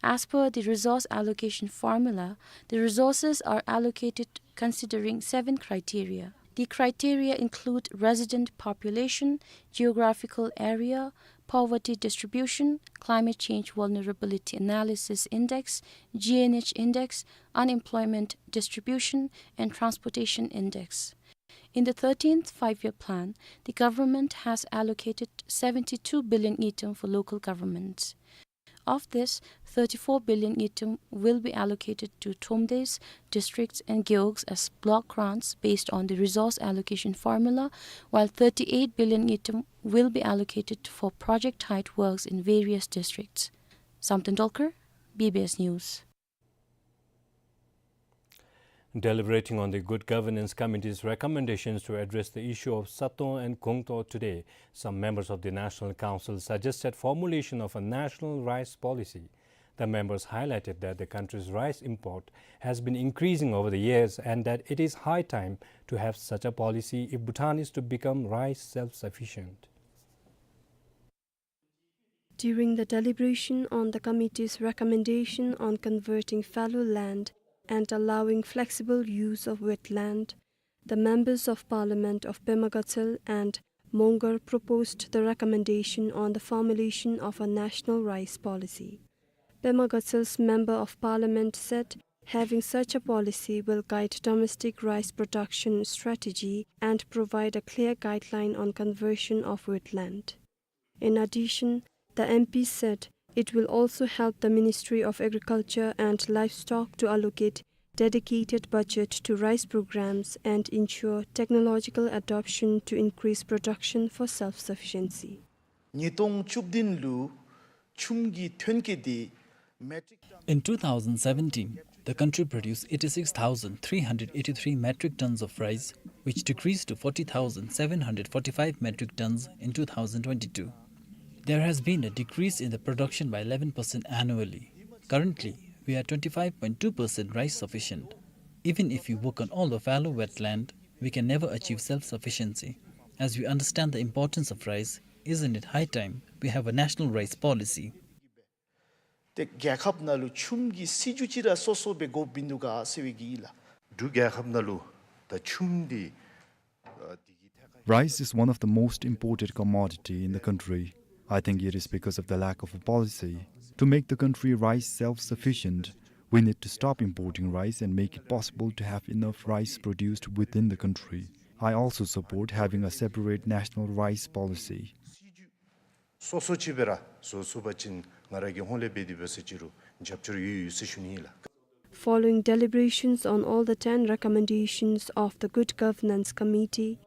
As per the resource allocation formula, the resources are allocated considering seven criteria. The criteria include resident population, geographical area, poverty distribution, climate change vulnerability analysis index, G N H index, unemployment distribution, and transportation index. In the thirteenth Five-Year Plan, the government has allocated seventy-two billion ngultrum for local governments. Of this, thirty-four billion ngultrum will be allocated to tumdes, districts, and gewogs as block grants based on the resource allocation formula, while thirty-eight billion ngultrum will be allocated for project-tied works in various districts. Samten Dolkar, B B S News. Deliberating on the Good Governance Committee's recommendations to address the issue of Satong and Gungtong today, some members of the National Council suggested formulation of a national rice policy. The members highlighted that the country's rice import has been increasing over the years and that it is high time to have such a policy if Bhutan is to become rice self-sufficient. During the deliberation on the committee's recommendation on converting fallow land and allowing flexible use of wetland, the members of parliament of Pema Gatshel and Mongar proposed the recommendation on the formulation of a national rice policy. Pema Gatshel's member of parliament said having such a policy will guide domestic rice production strategy and provide a clear guideline on conversion of wetland. In addition, the M P said it will also help the Ministry of Agriculture and Livestock to allocate dedicated budget to rice programs and ensure technological adoption to increase production for self-sufficiency. ཉིས་སྟོང་བཅུ་བདུན་ལུ་ཆུམ་གྱི་ཐོན་སྐྱེད་འདི་མེ་ཊིག་ཊོན In two thousand seventeen, the country produced eighty-six thousand three hundred eighty-three metric tons of rice, which decreased to forty thousand seven hundred forty-five metric tons in two thousand twenty-two. There has been a decrease in the production by eleven percent annually. Currently, we are twenty-five point two percent rice sufficient. Even if we work on all the fallow wetland, we can never achieve self-sufficiency. As we understand the importance of rice, isn't it high time we have a national rice policy? ཏེ་རྒྱལ་ཁབ་ནང་ལུ་ཆུམ་གྱི་སྲིད་བྱུས་ཅིག་ར་སོ་སོ་སྦེ་དགོཔ་ཨིན་འདུག་ག་ཟེར་བའི་གི་ཨིན་ལགས། འབྲུག་རྒྱལ་ཁབ་ནང་ལུ་ད་ཆུམ་འདི་ཨ་འདི་གི་ཐད་ཁར། Rice is one of the most imported commodity in the country. I think it is because of the lack of a policy. To make the country rice self-sufficient, we need to stop importing rice and make it possible to have enough rice produced within the country. I also support having a separate national rice policy. སོ་སོ་ཅིག་སྦེ་ར་བཟོ་ཚུགས་པ་ཅིན་ང་ར་གིས་ཧོང་ལས་འབད་དེ་འབད་ས་ཅིག་རུང་རྒྱབ་སྐྱོར་ཡོད་ཡོད་ཟེར་ཞུ་ནི་ཨིན་ལགས། Following deliberations on all the ten recommendations of the Good Governance Committee,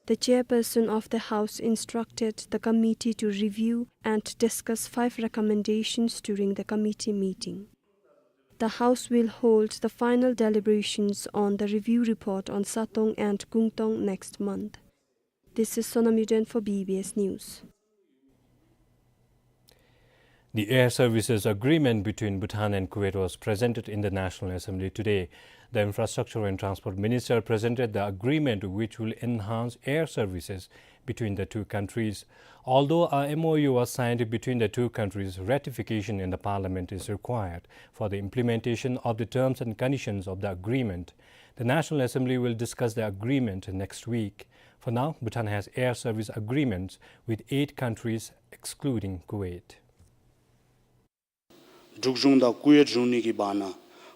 the chairperson of the House instructed the committee to review and discuss five recommendations during the committee meeting. The House will hold the final deliberations on the review report on Satong and Gungtong next month. This is Sonam Yuden for B B S News. The air services agreement between Bhutan and Kuwait was presented in the National Assembly today. The Infrastructure and Transport Minister presented the agreement, which will enhance air services between the two countries. Although a M O U was signed between the two countries, ratification in the parliament is required for the implementation of the terms and conditions of the agreement. The National Assembly will discuss the agreement next week. For now, Bhutan has air service agreements with eight countries, excluding Kuwait. འབྲུག་གཞུང་དང་ཀུ་ཝེཊ་གཞུང་གཉིས་ཀྱི་བར་ན་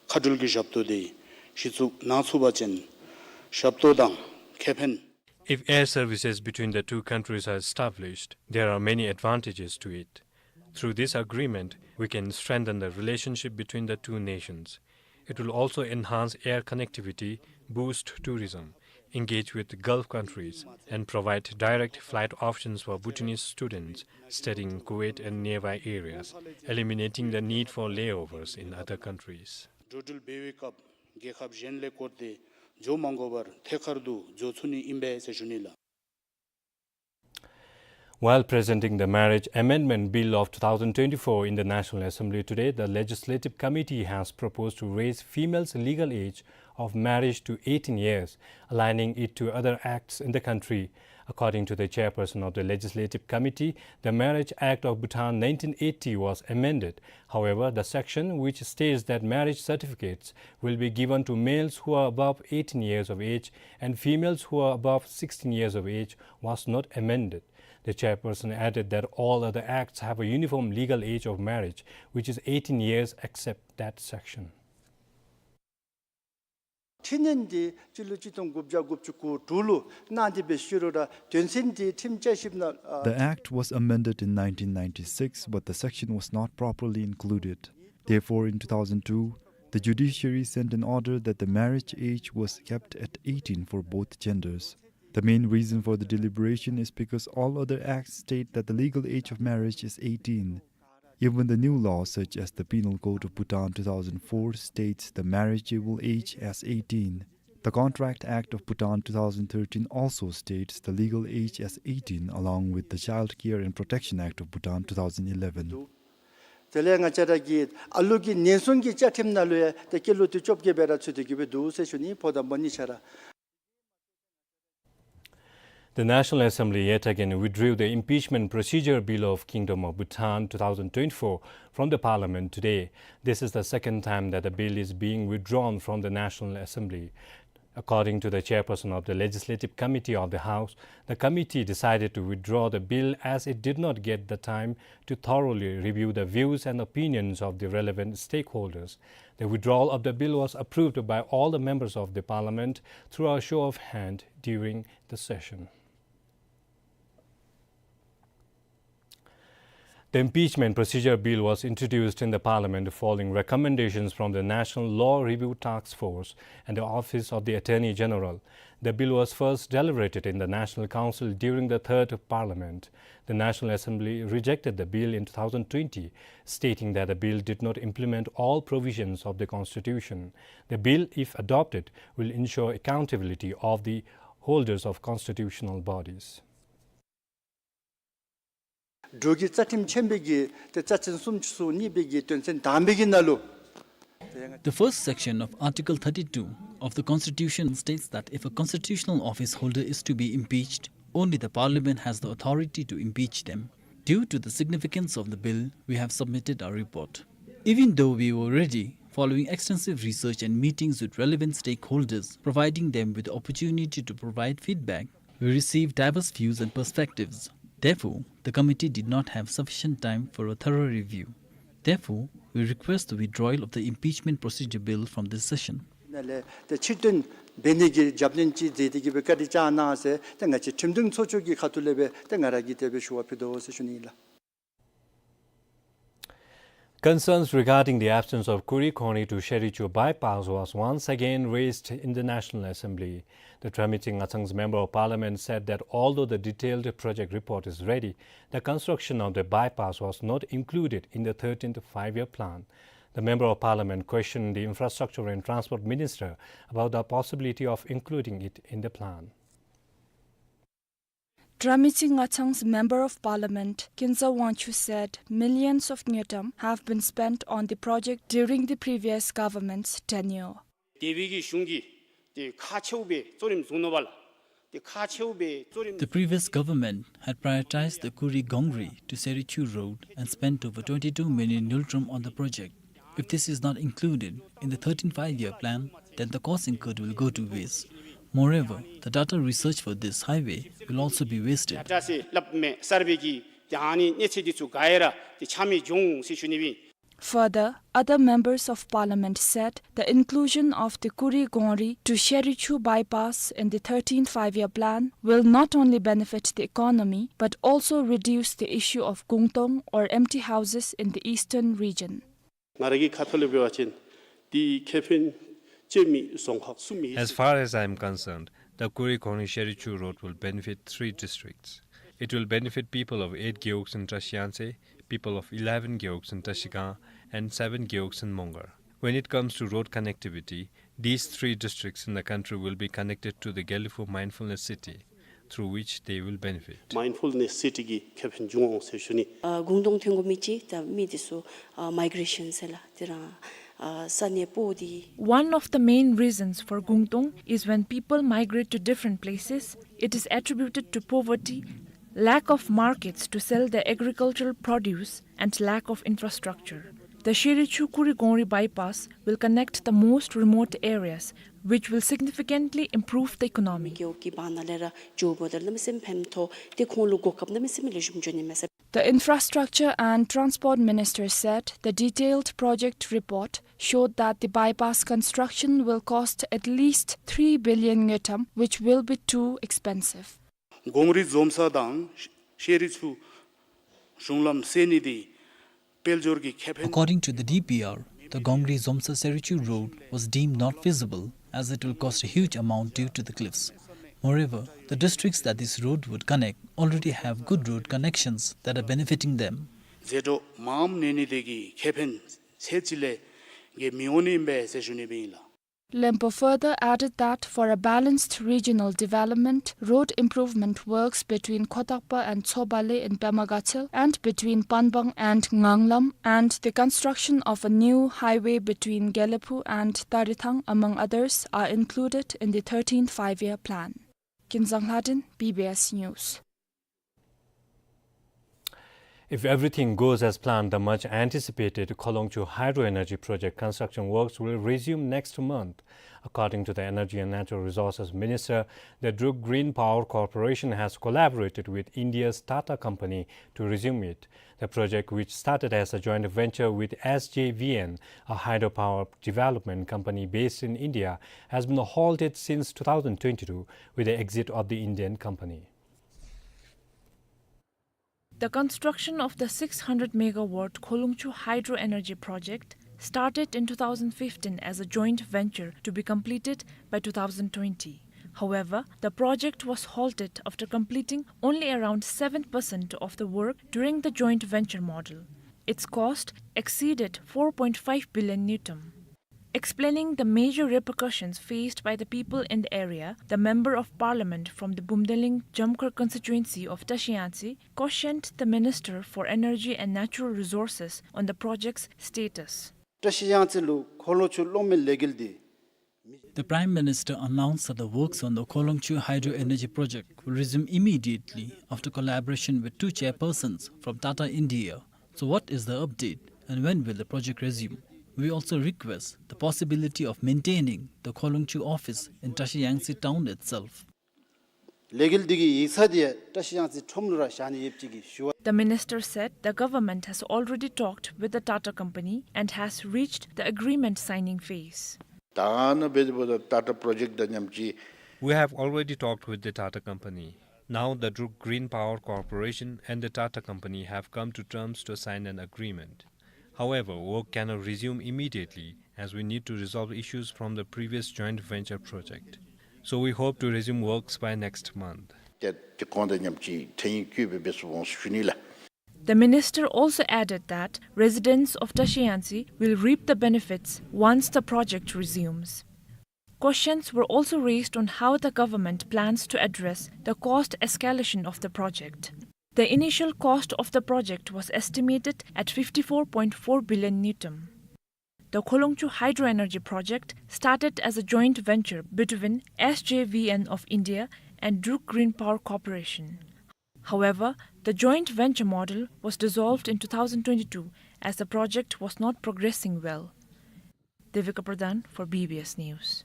མཁའ་འགྲུལ་གྱི་ཞབས་ཏོག་དེ་གཞི་བཙུགས་གནང་ཚུགས་པ་ཅིན་ཞབས་ཏོག་དང་ཁེ་ཕན། If air services between the two countries are established, there are many advantages to it. Through this agreement, we can strengthen the relationship between the two nations. It will also enhance air connectivity, boost tourism, engage with Gulf countries, and provide direct flight options for Bhutanese students studying in Kuwait and nearby areas, eliminating the need for layovers in other countries. འགྲོ་འགྲུལ་འབད་བའི་སྐབས་རྒྱལ་ཁབ་གཞན་ལས་སྐོར་ཏེ་འགྱོ་མ་དགོ་པར་ཐད་ཀར་དུ་འགྱོ་ཚུགས་ནི་ཨིན་པས་ཟེར་ཞུ་ནི་ལགས། While presenting the Marriage Amendment Bill of two thousand twenty-four in the National Assembly today, the Legislative Committee has proposed to raise females' legal age of marriage to eighteen years, aligning it to other acts in the country. According to the chairperson of the Legislative Committee, the Marriage Act of Bhutan nineteen eighty was amended. However, the section which states that marriage certificates will be given to males who are above eighteen years of age and females who are above sixteen years of age was not amended. The chairperson added that all other acts have a uniform legal age of marriage, which is eighteen years, except that section. ཁྲིམས་འདི་སྤྱི་ལོ་གཅིག་སྟོང་དགུ་བརྒྱ་དགུ་བཅུ་གོ་དྲུག་ལུ་གནང་སྟེ་འབད་ཞུ་རུང་ར་དོན་ཚན་འདི་ཁྲིམས་བཅའ་ཞིབ་ནང་ཨ། The act was amended in nineteen ninety-six, but the section was not properly included. Therefore, in two thousand two, the judiciary sent an order that the marriage age was kept at eighteen for both genders. The main reason for the deliberation is because all other acts state that the legal age of marriage is eighteen. Even the new laws, such as the Penal Code of Bhutan two thousand four, states the marriageable age as eighteen. The Contract Act of Bhutan two thousand thirteen also states the legal age as eighteen, along with the Child Care and Protection Act of Bhutan two thousand eleven. དེ་ལས་ང་བཅས་ར་གི་ཨ་ལུ་གི་ཉེན་སྲུང་གི་བཅའ་ཁྲིམས་ནང་ལུ་ཡང་ཏེ་སྐྱེས་ལོ་དེ་བཅོ་བརྒྱད་སྦེ་ར་ཚུད་དེ་གི་སྦེ་འདུག་ཟེར་ཞུ་ནི། ཕོ་དང་མོ་གཉིས་ཆ་ར། The National Assembly yet again withdrew the Impeachment Procedure Bill of Kingdom of Bhutan two thousand twenty-four from the parliament today. This is the second time that the bill is being withdrawn from the National Assembly. According to the chairperson of the Legislative Committee of the House, the committee decided to withdraw the bill as it did not get the time to thoroughly review the views and opinions of the relevant stakeholders. The withdrawal of the bill was approved by all the members of the parliament through a show of hand during the session. The Impeachment Procedure Bill was introduced in the parliament following recommendations from the National Law Review Task Force and the Office of the Attorney General. The bill was first deliberated in the National Council during the Third Parliament. The National Assembly rejected the bill in two thousand twenty, stating that the bill did not implement all provisions of the Constitution. The bill, if adopted, will ensure accountability of the holders of constitutional bodies. འབྲུག་གི་རྩ་ཁྲིམས་ཆེན་པོའི་གི་ཏེ་རྩ་ཚན་སུམ་ཅུ་སོ་གཉིས་པའི་གི་དོན་ཚན་དང་པའི་གི་ནང་ལུ། The first section of Article thirty-two of the Constitution states that if a constitutional office holder is to be impeached, only the Parliament has the authority to impeach them. Due to the significance of the bill, we have submitted our report. Even though we were ready, following extensive research and meetings with relevant stakeholders, providing them with the opportunity to provide feedback, we received diverse views and perspectives. Therefore, the committee did not have sufficient time for a thorough review. Therefore, we request the withdrawal of the Impeachment Procedure Bill from this session. ནང་ལས་ཏེ་ཕྱིར་འདོན་འབད་ནི་གི་རྒྱབ་སྣོན་ཅིག་མཛད་དེ་གི་སྦེ་བཀའ་དྲིན་བསྐྱང་གནང་ཟེར་ཏེ་ང་བཅས་ཁྲིམས་དོན་ཚོགས་ཆུང་གི་ཁ་ཐུག་ལས་སྦེ་ཏེ་ང་ར་གིས་དེ་སྦེ་ཞུ་བ་ཕུལ་དོ་ཟེར་ཞུ་ནི་ཨིན་ལགས། Concerns regarding the absence of Kuri Khongri to Sherichu bypass was once again raised in the National Assembly. The Dramikching Ngachang's Member of Parliament said that although the detailed project report is ready, the construction of the bypass was not included in the thirteenth Five-Year Plan. The Member of Parliament questioned the Infrastructure and Transport Minister about the possibility of including it in the plan. Dramikching Ngachang's Member of Parliament, Kinza Wangchuk, said millions of ngultrum have been spent on the project during the previous government's tenure. དེ་བའི་གི་གཞུང་གིས་དེ་ཁག་ཆེཝ་སྦེ་གཙོ་རིམ་བཟུང་ནུག་པ་ལགས། དེ་ཁག་ཆེཝ་སྦེ་གཙོ་རིམ། The previous government had prioritized the Kuri Gongri to Serichu road and spent over twenty-two million ngultrum on the project. If this is not included in the thirteenth Five-Year Plan, then the cost incurred will go to waste. Moreover, the data research for this highway will also be wasted. ད་ལྟ་ཟེར་སླབ་མས་གསར་པའི་གི་དེ་ཨ་ནི་གནས་ཚད་འདི་ཚུ་ག་ར་དེ་ཆ་མེད་འགྱོ་འོང་ཟེར་ཞུ་ནི་ཨིན། Further, other members of parliament said the inclusion of the Kuri Gongri to Sherichu bypass in the thirteenth Five-Year Plan will not only benefit the economy but also reduce the issue of gungtong or empty houses in the eastern region. ང་ར་གི་ཁ་ཐུག་ལས་འབད་བ་ཅིན་འདི་ཁེ་ཕན་ཅན་མི་རྫོང་ཁག་གསུམ་ཨིན། As far as I am concerned, the Kuri Khongri Sherichu road will benefit three districts. It will benefit people of eight gewogs in Trashiyangtse, people of eleven gewogs in Trashigang, and seven gewogs in Mongar. When it comes to road connectivity, these three districts in the country will be connected to the Gelephu Mindfulness City, through which they will benefit. Mindfulness City གི་ཁེ་ཕན་འབྱུང་འོང་ཟེར་ཞུ་ནི། ཨ་གུང་སྟོང་ཐོན་དགོ་མི་ཅིག་ད་མི་འདི་ཚུ་ཨ་མའི་གེ་རེ་ཤཱན་ཟེར་ལགས། དེ་ར་ ཨ་ས་གནས་པོ་དེ། One of the main reasons for གུང་སྟོང is when people migrate to different places, it is attributed to poverty, lack of markets to sell their agricultural produce, and lack of infrastructure. The ཤེས་རིག་ཆུ་ཀུ་རི་གོང་རི་bypass will connect the most remote areas, which will significantly improve the economy. རྒེད་འོག་གི་བར་ན་ལས་ར་ཇོ་བོ་དར་གནམ་མེད་ས་མེད་ཕན་ཐོགས་ཏེ་ཁོང་ལུ་གོ་སྐབས་གནམ་མེད་ས་མེད་ལེགས་ཤོམ་བྱུང་ནི་མས་ཟེར། The Infrastructure and Transport Minister said the detailed project report showed that the bypass construction will cost at least three billion ngultrum, which will be too expensive. གོང་རི་འཛོམས་ས་དང་ཤེས་རིག་ཆུ་གཞུང་ལམ་བསལ་ནི་དེ་དཔལ་འབྱོར་གྱི་ཁེ་ཕན། According to the D P R, the Gongri-Zomsa-Serichu road was deemed not feasible as it will cost a huge amount due to the cliffs. Moreover, the districts that this road would connect already have good road connections that are benefiting them. ཟད་འགྲོ་མངམ་ནི་དེ་གིས་ཁེ་ཕན་ཚད་ཅིག་ལས་བརྒལ་མི་འོང་ནི་ཨིན་པས་ཟེར་ཞུ་ནི་སྦེ་ཨིན་ལགས། Lempo further added that for a balanced regional development, road improvement works between Khotakpa and Tshobale in Pema Gatshel and between Panbang and Nganglam and the construction of a new highway between Gelephu and Tarithang, among others, are included in the thirteenth Five-Year Plan. Kinzang Lhadin, B B S News. If everything goes as planned, the much anticipated Kholongchu Hydro Energy Project construction works will resume next month. According to the Energy and Natural Resources Minister, the Druk Green Power Corporation has collaborated with India's Tata Company to resume it. The project, which started as a joint venture with S J V N, a hydropower development company based in India, has been halted since two thousand twenty-two with the exit of the Indian company. The construction of the six hundred megawatt Kholongchu Hydro Energy Project started in two thousand fifteen as a joint venture to be completed by two thousand twenty. However, the project was halted after completing only around seven percent of the work during the joint venture model. Its cost exceeded four point five billion ngultrum. Explaining the major repercussions faced by the people in the area, the Member of Parliament from the Bumdeling Jamkhar constituency of Tashi Yangtse cautioned the Minister for Energy and Natural Resources on the project's status. བཀྲ་ཤིས་ཡང་རྩེ་ལུ་ཁོ་ལོང་ཆུ་གློག་མེ་ལས་འགུལ་འདི། The Prime Minister announced that the works on the Kholongchu Hydro Energy Project will resume immediately after collaboration with two chairpersons from Tata India. So what is the update and when will the project resume? We also request the possibility of maintaining the Kholongchu office in Tashi Yangtse town itself. ལས་འགུལ་འདི་གི་ཡིག་ཚང་འདི་བཀྲ་ཤིས་ཡང་རྩེ་ཁྲོམ་ལུ་ར་བཞག་ནི་ཡོདཔ་ཅིག་གི་ཞུ་བ། The minister said the government has already talked with the Tata Company and has reached the agreement signing phase. ད་ནཱ་འབད་དེ་འབདཝ་ད་ཊ་ཊ་པྲོ་ཇེཀཊ་དང་མཉམ་གཅིག We have already talked with the Tata Company. Now the Druk Green Power Corporation and the Tata Company have come to terms to sign an agreement. However, work cannot resume immediately as we need to resolve issues from the previous joint venture project. So we hope to resume works by next month. ཏེ་དེ་གོང་དང་མཉམ་གཅིག་ཐད་ཡིག་བསྐྱོན་སྦེ་འབད་ཚུགས་འོང་ཟེར་ཞུ་ནི་ལགས། The minister also added that residents of Tashi Yangtse will reap the benefits once the project resumes. Questions were also raised on how the government plans to address the cost escalation of the project. The initial cost of the project was estimated at fifty-four point four billion ngultrum. The Kholongchu Hydroenergy Project started as a joint venture between S J V N of India and Druk Green Power Corporation. However, the joint venture model was dissolved in two thousand twenty-two as the project was not progressing well. Devika Pradhan for B B S News.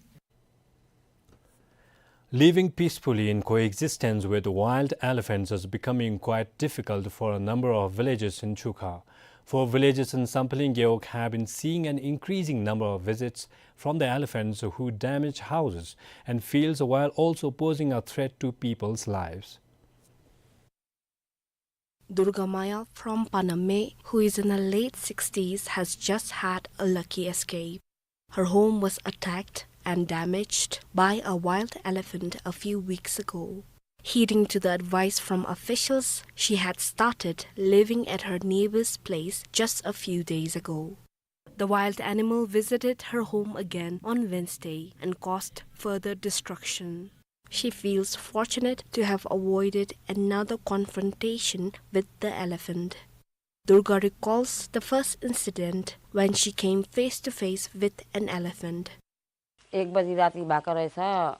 Living peacefully in coexistence with wild elephants is becoming quite difficult for a number of villages in Chukha. Four villages in Samphaling Gewog have been seeing an increasing number of visits from the elephants, who damage houses and fields while also posing a threat to people's lives. Durga Maya from Paname, who is in her late sixties, has just had a lucky escape. Her home was attacked and damaged by a wild elephant a few weeks ago. Heeding to the advice from officials, she had started living at her neighbor's place just a few days ago. The wild animal visited her home again on Wednesday and caused further destruction. She feels fortunate to have avoided another confrontation with the elephant. Durga recalls the first incident when she came face to face with an elephant. एक बजी राति भएको रहेछ।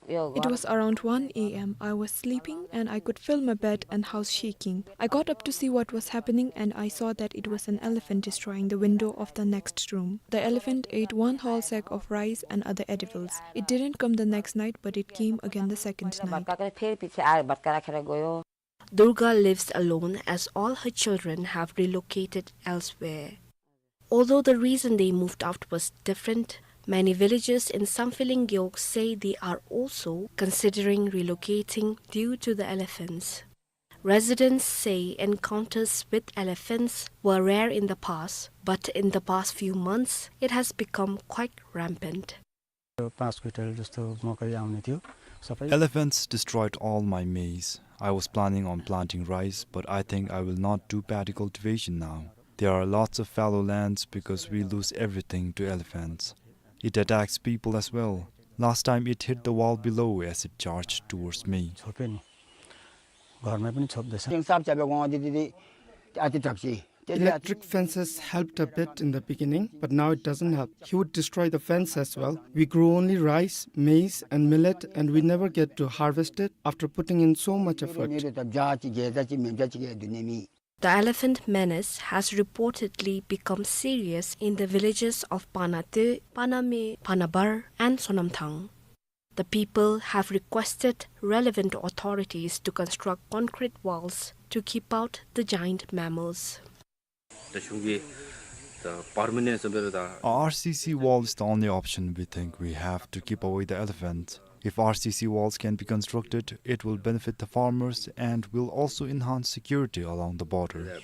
यो It घर was around one a m. I was sleeping and I could feel my bed and house shaking. I got up to see what was happening and I saw that it was an elephant destroying the window of the next room. The elephant ate one whole sack of rice and other edibles. It didn't come the next night, but it came again the second night. भत्का के फेरि पछि आयो, भत्का राखेर गयो। Durga lives alone as all her children have relocated elsewhere. Although the reason they moved out was different, many villagers in Sampheling Gewog say they are also considering relocating due to the elephants. Residents say encounters with elephants were rare in the past, but in the past few months, it has become quite rampant. पाँच क्विन्टल जस्तो मकै आउने थियो, सबै Elephants destroyed all my maize. I was planning on planting rice, but I think I will not do paddy cultivation now. There are lots of fallow lands because we lose everything to elephants. It attacks people as well. Last time it hit the wall below as it charged towards me. छोप्यो नि, घरमा पनि छोप्दैछ। Electric fences helped a bit in the beginning, but now it doesn't help. He would destroy the fence as well. We grow only rice, maize, and millet, and we never get to harvest it after putting in so much effort. मेरो त जहाँ चाहिँ घे जहाँ चाहिँ मेम जहाँ चाहिँ घे दुने मी। The elephant menace has reportedly become serious in the villages of Panate, Paname, Panabar, and Sonamthang. The people have requested relevant authorities to construct concrete walls to keep out the giant mammals. ད་གཞུང་གི་ད་པར་མ་ནེནཊ་ཟེར་བའི་ད། A R C C wall is the only option we think we have to keep away the elephants. If R C C walls can be constructed, it will benefit the farmers and will also enhance security along the border.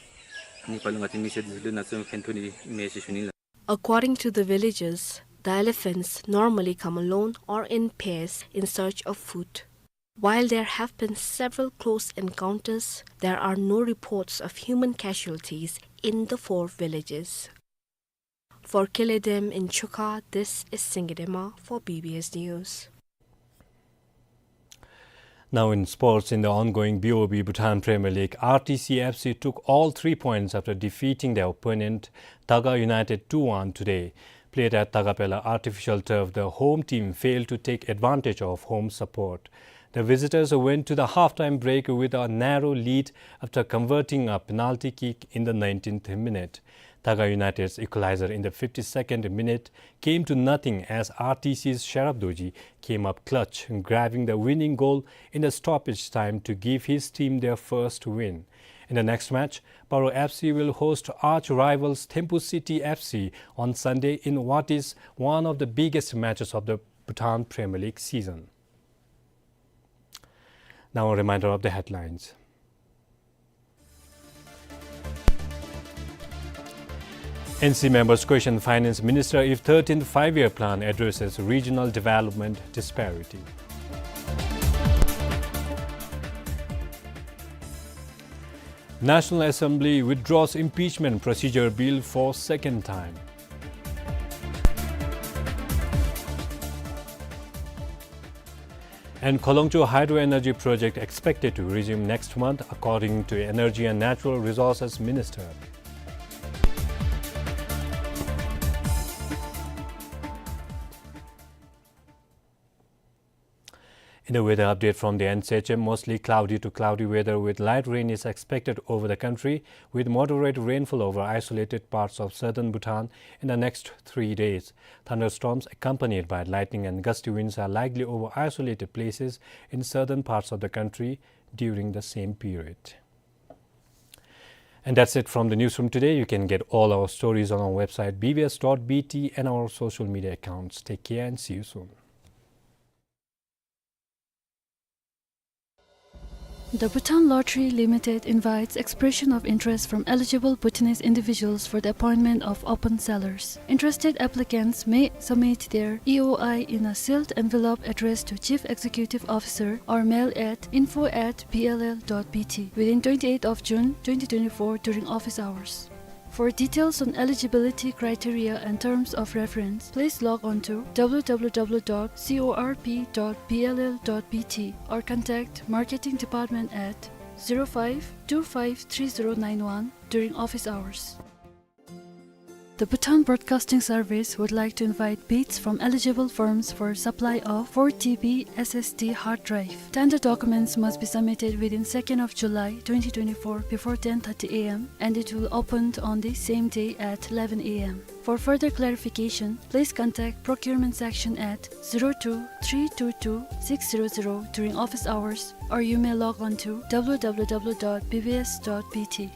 ནི་ཕར་ལུ་ང་ཚོ་མི་སེར་འདི་ཚུ་ལུ་ན་ཚོད་ཕན་ཐོགས་ནི་མས་ཟེར་ཞུ་ནི་ལགས། According to the villagers, the elephants normally come alone or in pairs in search of food. While there have been several close encounters, there are no reports of human casualties in the four villages. For Kiledem in Chuka, this is Singye Dema for B B S News. Now in sports, in the ongoing B O B Bhutan Premier League, R T C F C took all three points after defeating their opponent Taga United two one today. Played at Tagapela artificial turf, the home team failed to take advantage of home support. The visitors went to the half-time break with a narrow lead after converting a penalty kick in the nineteenth minute. Taga United's equalizer in the fifty-second minute came to nothing as R T C's Sherab Dorji came up clutch, grabbing the winning goal in the stoppage time to give his team their first win. In the next match, Paro F C will host arch rivals Thimphu City F C on Sunday in what is one of the biggest matches of the Bhutan Premier League season. Now a reminder of the headlines. N C members question Finance Minister if thirteenth Five-Year Plan addresses regional development disparity. National Assembly withdraws impeachment procedure bill for second time. And Kholongcho Hydro Energy Project expected to resume next month, according to Energy and Natural Resources Minister. In the weather update from the N C H M, mostly cloudy to cloudy weather with light rain is expected over the country, with moderate rainfall over isolated parts of southern Bhutan in the next three days. Thunderstorms accompanied by lightning and gusty winds are likely over isolated places in southern parts of the country during the same period. And that's it from the newsroom today. You can get all our stories on our website B B S dot B T and our social media accounts. Take care and see you soon. The Bhutan Lottery Limited invites expression of interest from eligible Bhutanese individuals for the appointment of open sellers. Interested applicants may submit their E O I in a sealed envelope addressed to Chief Executive Officer or mail at info at B L L dot B T within twenty-eighth of June twenty twenty-four during office hours. For details on eligibility criteria and terms of reference, please log on to W W W dot C O R P dot B L L dot B T or contact Marketing Department at zero five two five three zero nine one during office hours. The Bhutan Broadcasting Service would like to invite bids from eligible firms for supply of four T B S S D hard drive. Tender documents must be submitted within second of July twenty twenty-four before ten thirty A M, and it will open on the same day at eleven A M. For further clarification, please contact procurement section at zero two three two two six zero zero during office hours, or you may log on to W W W dot B B S dot B T.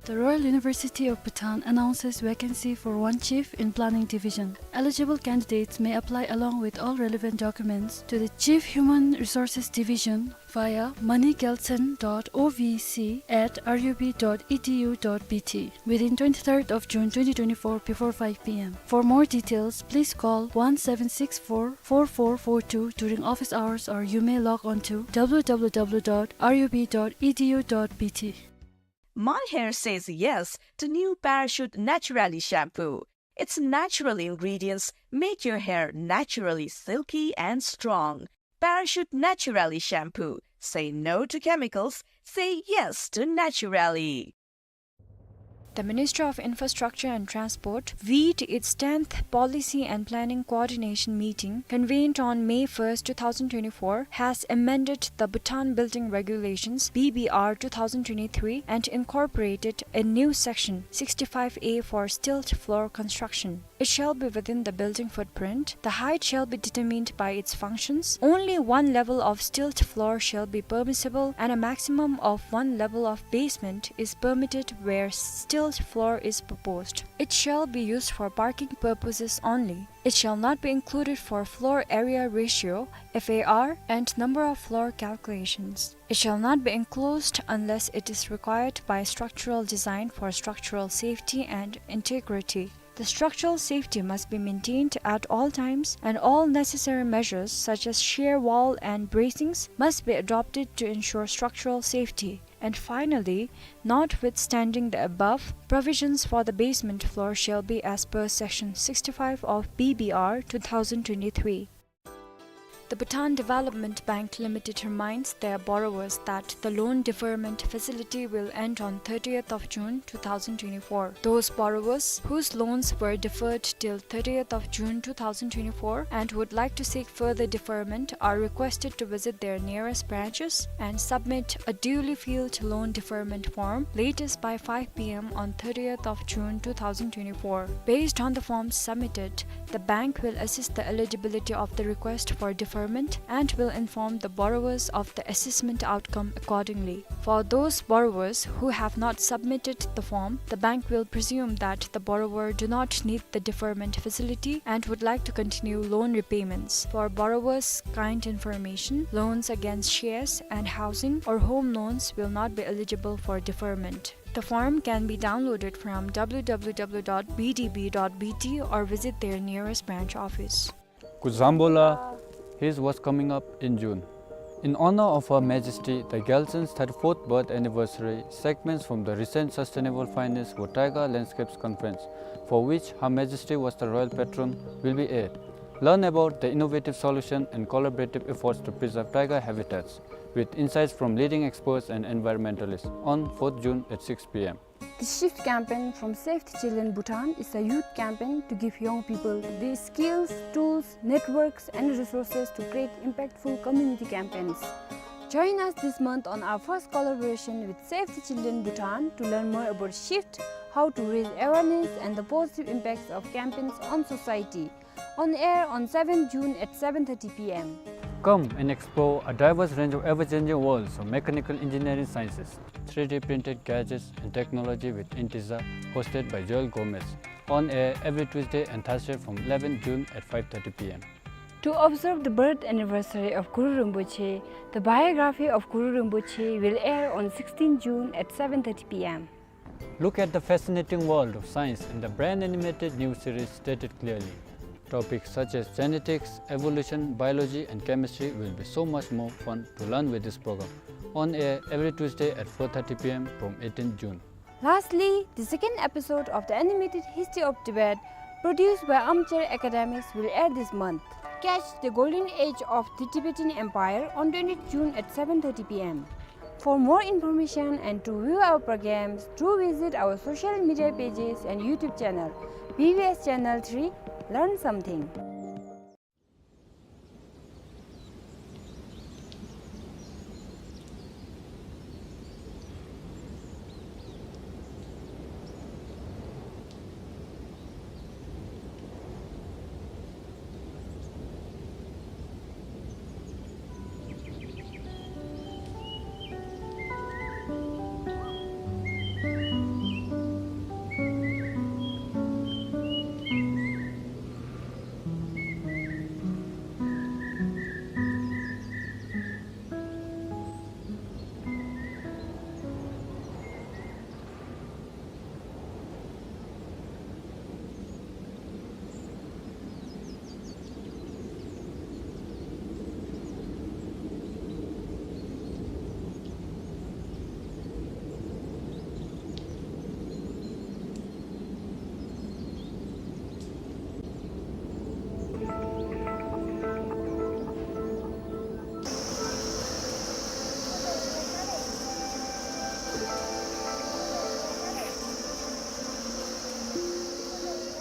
The Royal University of Bhutan announces vacancy for one chief in Planning Division. Eligible candidates may apply along with all relevant documents to the Chief Human Resources Division via money gyaltshen dot O V C at R U B dot E D U dot B T within twenty-third of June twenty twenty-four before five P M. For more details, please call one seven six four four four four two during office hours, or you may log on to W W W dot R U B dot E D U dot B T. My hair says yes to new Parachute Naturally shampoo. Its natural ingredients make your hair naturally silky and strong. Parachute Naturally shampoo. Say no to chemicals. Say yes to naturally. The Ministry of Infrastructure and Transport, V I T, its tenth Policy and Planning Coordination Meeting, convened on May first, two thousand twenty-four, has amended the Bhutan Building Regulations, B B R, two thousand twenty-three, and incorporated a new section, sixty-five A, for stilt floor construction. It shall be within the building footprint. The height shall be determined by its functions. Only one level of stilt floor shall be permissible, and a maximum of one level of basement is permitted where stilt floor is proposed. It shall be used for parking purposes only. It shall not be included for floor area ratio, F A R, and number of floor calculations. It shall not be enclosed unless it is required by structural design for structural safety and integrity. The structural safety must be maintained at all times, and all necessary measures such as shear wall and bracings must be adopted to ensure structural safety. And finally, notwithstanding the above, provisions for the basement floor shall be as per Section sixty-five of B B R two thousand twenty-three. The Bhutan Development Bank Limited reminds their borrowers that the loan deferment facility will end on thirtieth of June two thousand twenty-four. Those borrowers whose loans were deferred till thirtieth of June two thousand twenty-four and would like to seek further deferment are requested to visit their nearest branches and submit a duly filled loan deferment form latest by five P M on thirtieth of June two thousand twenty-four. Based on the forms submitted, the bank will assess the eligibility of the request for deferment and will inform the borrowers of the assessment outcome accordingly. For those borrowers who have not submitted the form, the bank will presume that the borrower do not need the deferment facility and would like to continue loan repayments. For borrowers' kind information, loans against shares and housing or home loans will not be eligible for deferment. The form can be downloaded from W W W dot B D B dot B T or visit their nearest branch office. Kuzambola, here's what's coming up in June. In honor of Her Majesty the Gyaltshen's thirty-fourth birth anniversary, segments from the recent Sustainable Finance for Taiga Landscapes conference, for which Her Majesty was the royal patron, will be aired. Learn about the innovative solution and collaborative efforts to preserve taiga habitats, with insights from leading experts and environmentalists, on fourth June at six P M. The Shift campaign from Save the Children Bhutan is a youth campaign to give young people the skills, tools, networks, and resources to create impactful community campaigns. Join us this month on our first collaboration with Save the Children Bhutan to learn more about Shift, how to raise awareness, and the positive impacts of campaigns on society. On air on seventh June at seven thirty P M. Come and explore a diverse range of ever-changing worlds of mechanical engineering sciences, three D printed gadgets and technology with Intiza, hosted by Joel Gomez. On air every Tuesday and Thursday from eleventh June at five thirty P M. To observe the birth anniversary of Guru Rinpoche, the biography of Guru Rinpoche will air on sixteenth June at seven thirty P M. Look at the fascinating world of science in the brand animated new series Stated Clearly. Topics such as genetics, evolution, biology, and chemistry will be so much more fun to learn with this program. On air every Tuesday at four thirty P M from eighteenth June. Lastly, the second episode of the animated History of Tibet, produced by Armchair Academics, will air this month. Catch the golden age of the Tibetan Empire on twentieth June at seven thirty P M. For more information and to view our programs, do visit our social media pages and YouTube channel, B B S Channel three, Learn Something.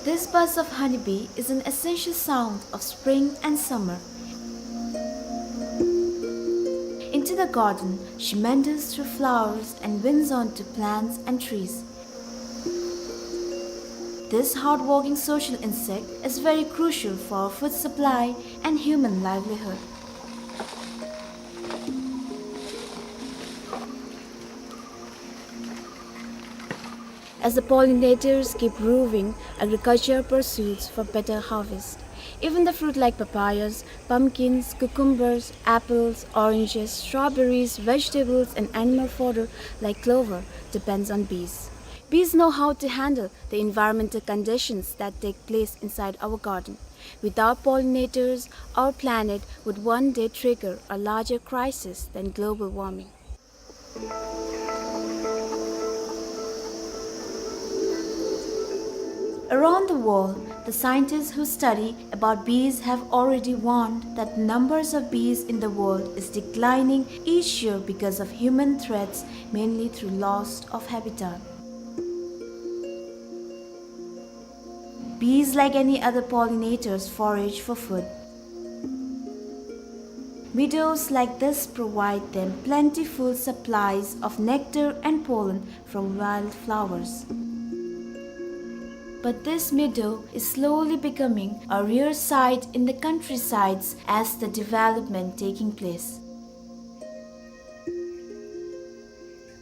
This buzz of honeybee is an essential sound of spring and summer. Into the garden, she meanders through flowers and winds onto plants and trees. This hardworking social insect is very crucial for food supply and human livelihood. As the pollinators keep roving, agriculture pursues for better harvest. Even the fruit like papayas, pumpkins, cucumbers, apples, oranges, strawberries, vegetables, and animal fodder like clover depends on bees. Bees know how to handle the environmental conditions that take place inside our garden. Without pollinators, our planet would one day trigger a larger crisis than global warming. Around the world, the scientists who study about bees have already warned that the numbers of bees in the world is declining each year because of human threats, mainly through loss of habitat. Bees, like any other pollinators, forage for food. Meadows like this provide them plentiful supplies of nectar and pollen from wildflowers. But this meadow is slowly becoming a rare sight in the countrysides as the development taking place.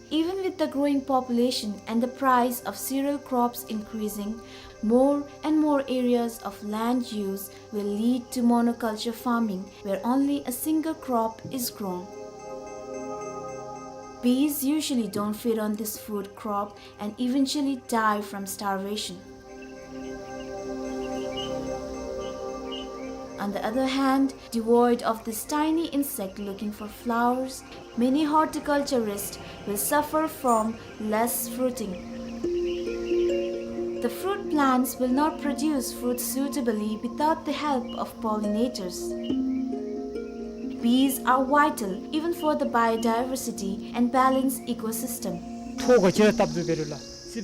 Even with the growing population and the price of cereal crops increasing, more and more areas of land use will lead to monoculture farming, where only a single crop is grown. Bees usually don't feed on this food crop and eventually die from starvation. On the other hand, devoid of this tiny insect looking for flowers, many horticulturists will suffer from less fruiting. The fruit plants will not produce fruit suitably without the help of pollinators. Bees are vital even for the biodiversity and balanced ecosystem.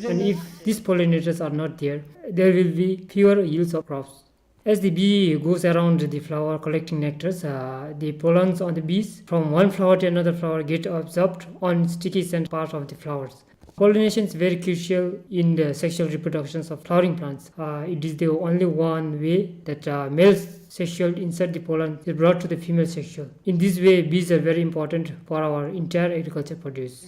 And if these pollinators are not there, there will be fewer yields of crops. As the bee goes around the flower collecting nectars, uh, the pollens on the bees from one flower to another flower get absorbed on sticky scent part of the flowers. Pollination is very crucial in the sexual reproductions of flowering plants. Uh, it is the only one way that, uh, male sexual insert the pollen is brought to the female sexual. In this way, bees are very important for our entire agriculture produce.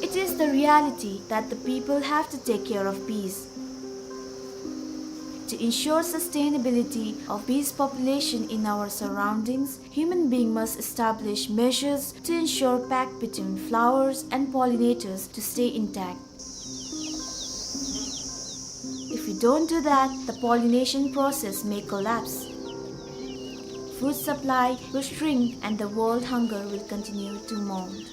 It is the reality that the people have to take care of bees. To ensure sustainability of bees population in our surroundings, human being must establish measures to ensure pact between flowers and pollinators to stay intact. If we don't do that, the pollination process may collapse. Food supply will shrink and the world hunger will continue to mount.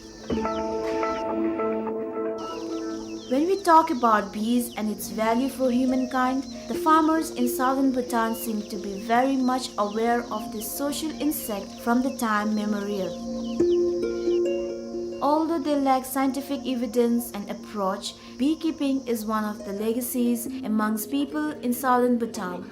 When we talk about bees and its value for humankind, the farmers in southern Bhutan seem to be very much aware of this social insect from the time memorial. Although they lack scientific evidence and approach, beekeeping is one of the legacies amongst people in southern Bhutan.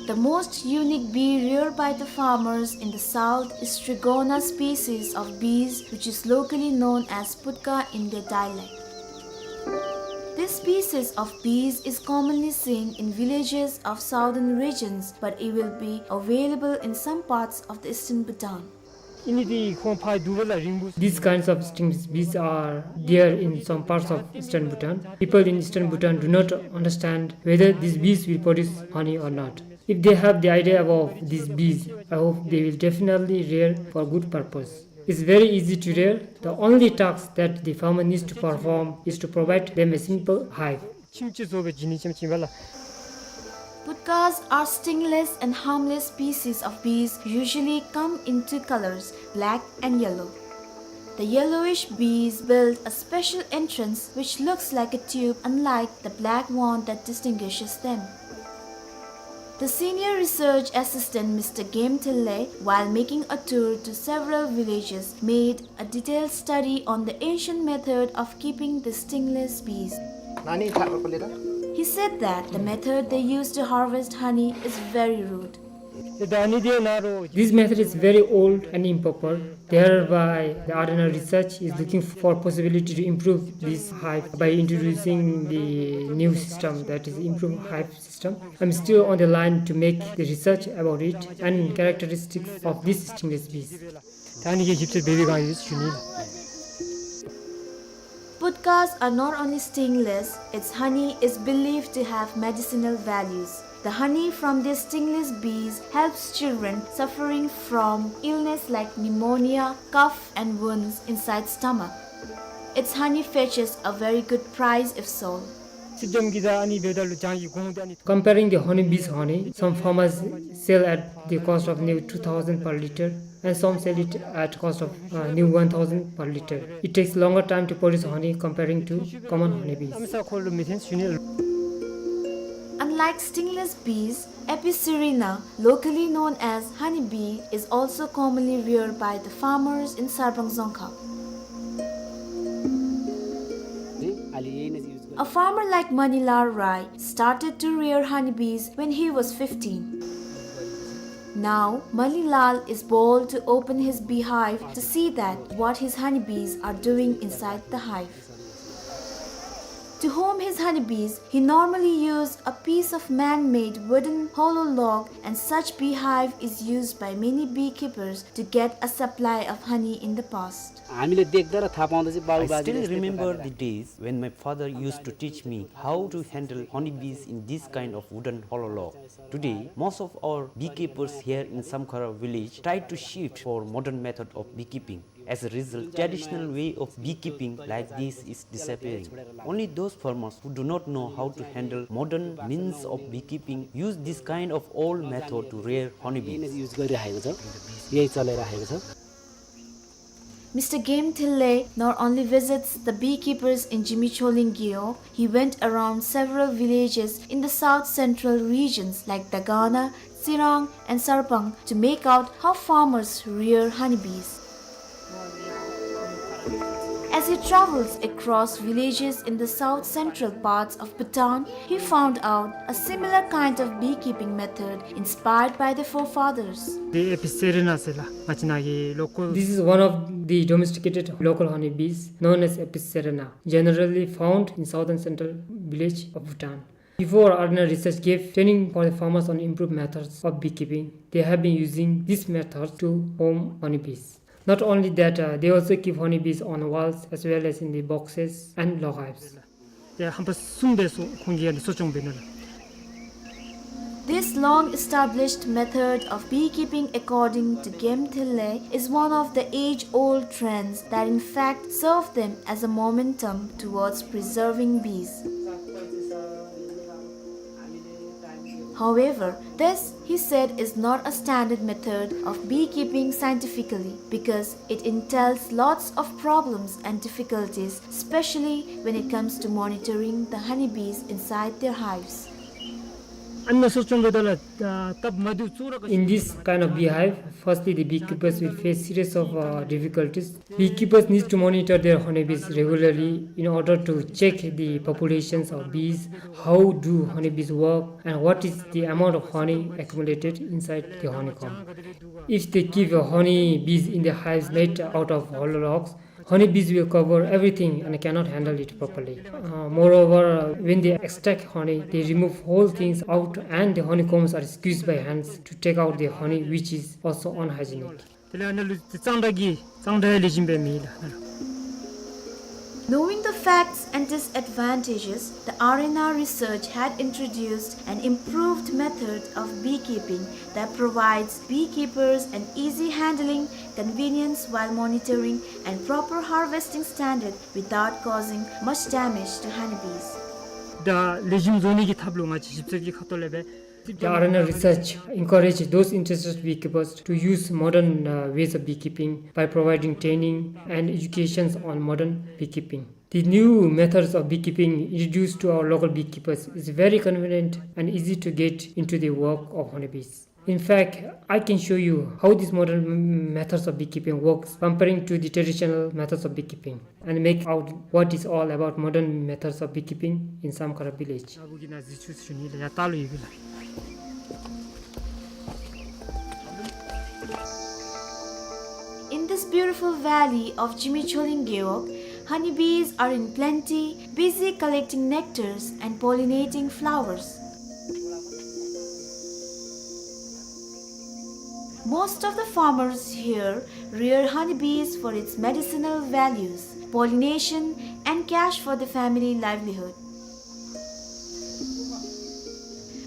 The most unique bee reared by the farmers in the south is Trigona species of bees, which is locally known as putka in their dialect. This species of bees is commonly seen in villages of southern regions, but it will be available in some parts of the eastern Bhutan. These kinds of stingless bees are there in some parts of eastern Bhutan. People in eastern Bhutan do not understand whether these bees will produce honey or not. If they have the idea about these bees, I hope they will definitely rear for good purpose. It's very easy to rear. The only task that the farmer needs to perform is to provide them a simple hive. Putkas are stingless and harmless species of bees, usually come in two colors, black and yellow. The yellowish bees build a special entrance which looks like a tube, unlike the black one that distinguishes them. The senior research assistant, Mister Game Thille, while making a tour to several villages, made a detailed study on the ancient method of keeping the stingless bees. He said that the method they use to harvest honey is very rude. This method is very old and improper. Thereby, the Ardhanar's research is looking for possibility to improve this hive by introducing the new system, that is, improved hive system. I'm still on the line to make the research about it and characteristics of these stingless bees. Putkas are not only stingless, its honey is believed to have medicinal values. The honey from these stingless bees helps children suffering from illness like pneumonia, cough, and wounds inside stomach. Its honey fetches a very good price if sold. Comparing the honeybee's honey, some farmers sell at the cost of hniu two thousand per liter and some sell it at cost of uh, hniu one thousand per liter. It takes longer time to produce honey comparing to common honeybees. Unlike stingless bees, Apis cerana, locally known as honeybee, is also commonly reared by the farmers in Sarpang Dzongkhag. A farmer like Manilal Rai started to rear honeybees when he was fifteen. Now, Manilal is bold to open his beehive to see that what his honeybees are doing inside the hive. To home his honeybees, he normally used a piece of man-made wooden hollow log, and such beehive is used by many beekeepers to get a supply of honey in the past. I still remember the days when my father used to teach me how to handle honeybees in this kind of wooden hollow log. Today, most of our beekeepers here in Samkhara village try to shift for modern method of beekeeping. As a result, traditional way of beekeeping like this is disappearing. Only those farmers who do not know how to handle modern means of beekeeping use this kind of old method to rear honeybees. Mister Game Thille not only visits the beekeepers in Jimicholing Gewog, he went around several villages in the south central regions like Dagana, Tsirang, and Sarpang to make out how farmers rear honeybees. As he travels across villages in the south central parts of Bhutan, he found out a similar kind of beekeeping method inspired by the forefathers. This is one of the domesticated local honeybees known as Apis cerana, generally found in southern central village of Bhutan. Before Ardhanar's research gave training for the farmers on improved methods of beekeeping, they have been using this method to home honeybees. Not only that, uh, they also keep honeybees on walls as well as in the boxes and log hives. This long-established method of beekeeping, according to Game Thille, is one of the age-old trends that in fact serve them as a momentum towards preserving bees. However, this, he said, is not a standard method of beekeeping scientifically because it entails lots of problems and difficulties, especially when it comes to monitoring the honeybees inside their hives. In this kind of beehive, firstly the beekeepers will face series of uh, difficulties. Beekeepers need to monitor their honeybees regularly in order to check the populations of bees, how do honeybees work, and what is the amount of honey accumulated inside the honeycomb. If they keep uh, honeybees in the hives made out of hollow logs, honeybees will cover everything and cannot handle it properly. Uh, moreover, uh, when they extract honey, they remove whole things out and the honeycombs are squeezed by hands to take out the honey, which is also unhygienic. དེ་ལས་ཨ་ནཱ་ལུ་གཙང་སྦྲ་གི་གཙང་སྦྲ་ལེགས་ཤོམ་སྦེ་མེད་ལགས། Knowing the facts and disadvantages, the R N R research had introduced an improved method of beekeeping that provides beekeepers an easy handling, convenience while monitoring, and proper harvesting standard without causing much damage to honeybees. ད་ལེགས་ཤོམ་བཟོ་ནི་གི་ཐབས་ལུ་ང་བཅས་ཞིབ་འཚོལ་གྱི་ཁ་ཐུག་ལས་སྦེ། The R N R research encouraged those interested beekeepers to use modern uh, ways of beekeeping by providing training and educations on modern beekeeping. The new methods of beekeeping introduced to our local beekeepers is very convenient and easy to get into the work of honeybees. In fact, I can show you how these modern m- methods of beekeeping works comparing to the traditional methods of beekeeping and make out what is all about modern methods of beekeeping in Samkhara village. In this beautiful valley of Zimichholing Gewog, honeybees are in plenty, busy collecting nectars and pollinating flowers. Most of the farmers here rear honeybees for its medicinal values, pollination, and cash for the family livelihood.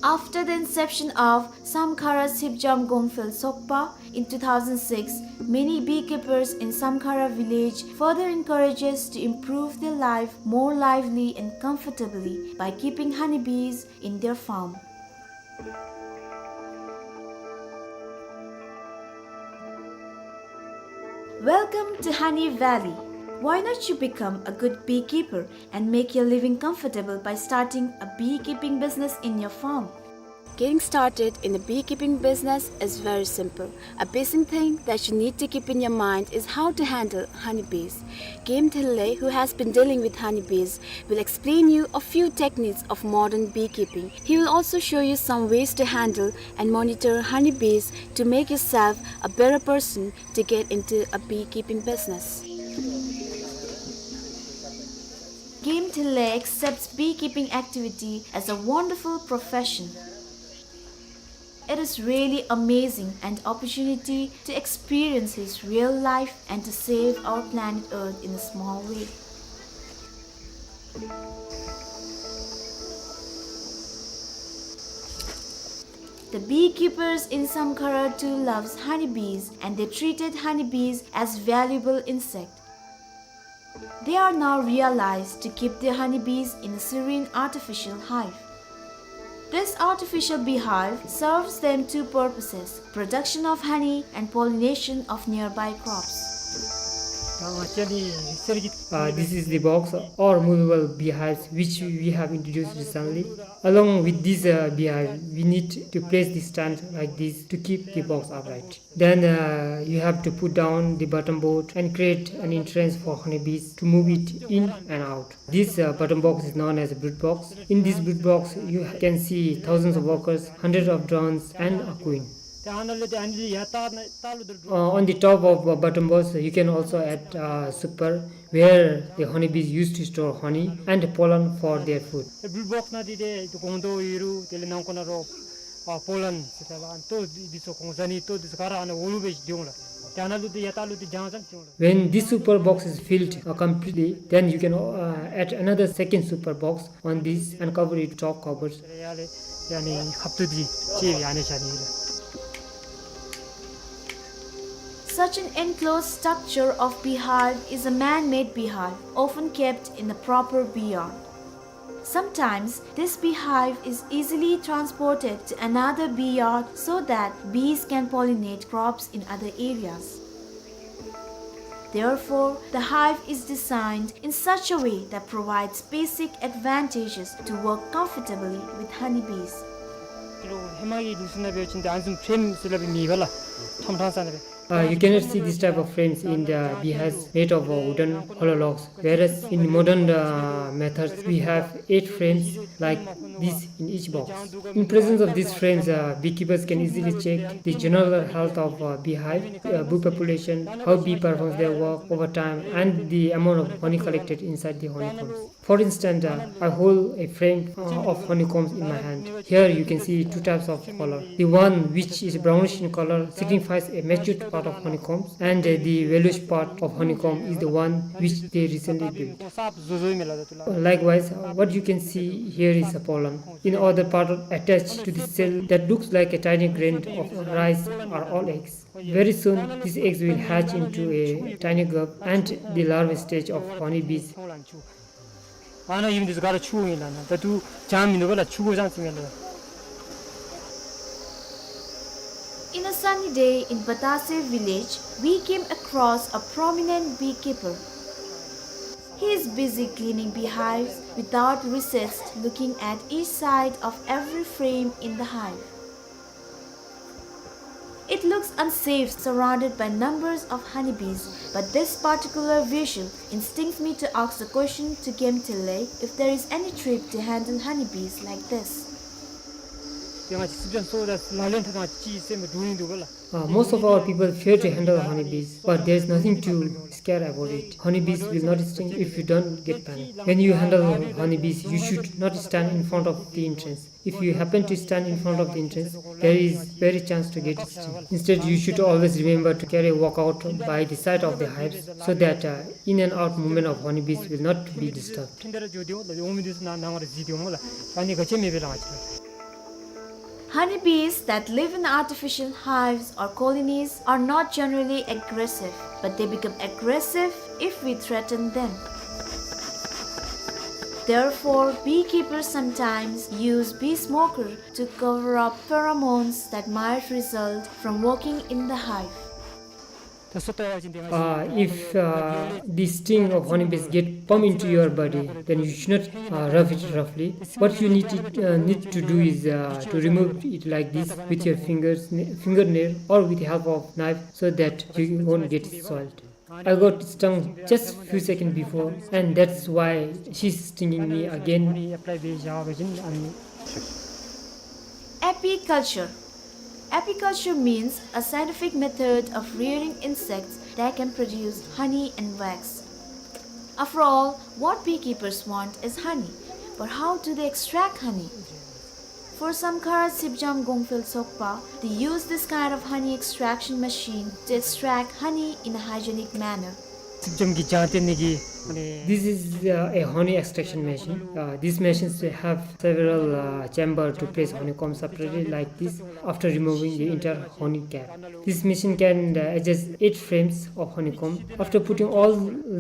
After the inception of Samkhara Sipjam Gomphel Sokpa in two thousand six, many beekeepers in Samkhara village further encourages to improve their life more lively and comfortably by keeping honeybees in their farm. Welcome to Honey Valley. Why not you become a good beekeeper and make your living comfortable by starting a beekeeping business in your farm? Getting started in a beekeeping business is very simple. A basic thing that you need to keep in your mind is how to handle honeybees. Game Thille, who has been dealing with honeybees, will explain you a few techniques of modern beekeeping. He will also show you some ways to handle and monitor honeybees to make yourself a better person to get into a beekeeping business. Game Thille accepts beekeeping activity as a wonderful profession. It is really amazing an opportunity to experience his real life and to save our planet Earth in a small way. The beekeepers in Samkhara too loves honeybees and they treated honeybees as valuable insect. They are now realized to keep their honeybees in a serene artificial hive. This artificial beehive serves them two purposes, production of honey and pollination of nearby crops. Uh, this is the box or movable beehives which we have introduced recently. Along with this uh, beehive, we need to place the stand like this to keep the box upright. Then uh, you have to put down the bottom board and create an entrance for honeybees to move it in and out. This uh, bottom box is known as a brood box. In this brood box, you can see thousands of workers, hundreds of drones, and a queen. Uh, on the top of uh, bottom box, you can also add uh, super, where the honeybees used to store honey and pollen for their food. ཨ་པོ་ལན་ཟེར་ད་ལགས། ཨ་ནི་ལྟོ་འདི་ཚུ་གོང་ས་ནི་ལྟོ་འདི་ཚུ་ག་ར་ཨ་ནི་འོག་ལུ་སྦེ་འགྱོ་འོང་ལགས། ཏེ་ཨ་ནཱ་ལུ་ཏེ་ཡར་ལྟག་ལུ་ཏེ་རྒྱང་ཙམ་འགྱོ་འོང་ལགས། When this super box is filled uh, completely, then you can uh, add another second super box on this and cover it top covers. ཡར་ལས་ཡར་ནི་ཁབ་ཏོ་འདི་ཅིག་ཡར་ནི་བཞག་ནི་ལགས། Such an enclosed structure of beehive is a man-made beehive, often kept in a proper bee yard. Sometimes, this beehive is easily transported to another bee yard so that bees can pollinate crops in other areas. Therefore, the hive is designed in such a way that provides basic advantages to work comfortably with honeybees. ལོ་ཧེ་མ་གི་ལུགས་སྲོལ་ནང་འབད་བ་ཅིན་ཏེ་ཨ་ནི་བཟུམ་ཕྲེམ་ཟེར་སླབ་མེད་པས་ལགས། ཁྲམ་ཁྲང་ས་ནང་འབད། Uh, you cannot see this type of frames in the beehives made of, uh, wooden hollow logs, whereas in modern, uh, methods we have eight frames like this in each box. In presence of these frames, uh, beekeepers can easily check the general health of, uh, beehive, uh, bee population, how bee performs their work over time, and the amount of honey collected inside the honeycombs. For instance, uh, I hold a frame, uh, of honeycombs in my hand. Here you can see two types of color. The one which is brownish in color signifies a matured part of honeycombs, and, uh, the yellowish part of honeycomb is the one which they recently built. Likewise, uh, what you can see here is a pollen. In other part, attached to the cell that looks like a tiny grain of rice, are all eggs. Very soon, these eggs will hatch into a tiny grub and the larva stage of honeybees. ཨ་ནཱ་ཡིབ་འདི་ཚུ་ག་ར་ཆུ་ཨིན་ལགས། ད་ལྟོ་ཇ་མིན་འདུག་པ་ལགས། ཆུ་གོ་ཅང་ཅིག་མེད་ལགས། In a sunny day in Batase village, we came across a prominent beekeeper. He is busy cleaning beehives without recess, looking at each side of every frame in the hive. It looks unsafe, surrounded by numbers of honeybees, but this particular visual instincts me to ask the question to Gemtele if there is any trick to handle honeybees like this. Uh, most of our people fear to handle honeybees, but there is nothing to scare about it. Honeybees will not sting if you don't get panic. When you handle honeybees, you should not stand in front of the entrance. If you happen to stand in front of the entrance, there is very chance to get stung. Instead, you should always remember to carry a walkout by the side of the hives so that, uh, in and out movement of honeybees will not be disturbed. Honeybees that live in artificial hives or colonies are not generally aggressive, but they become aggressive if we threaten them. Therefore, beekeepers sometimes use bee smoker to cover up pheromones that might result from working in the hive. Uh, if, uh, the sting of honeybees get pump into your body, then you should not, uh, rub it roughly. What you need to, uh, need to do is, uh, to remove it like this with your fingers, fingernail, or with the help of knife, so that you won't get soiled. I got stung just few seconds before, and that's why she's stinging me again. Apiculture. Apiculture means a scientific method of rearing insects that can produce honey and wax. After all, what beekeepers want is honey. But how do they extract honey? For Samkhara Sipjam Gongphel Tsokpa, they use this kind of honey extraction machine to extract honey in a hygienic manner. This is, uh, a honey extraction machine. Uh, these machines have several, uh, chamber to place honeycomb separately like this after removing the entire honey cap. This machine can, uh, adjust eight frames of honeycomb. After putting all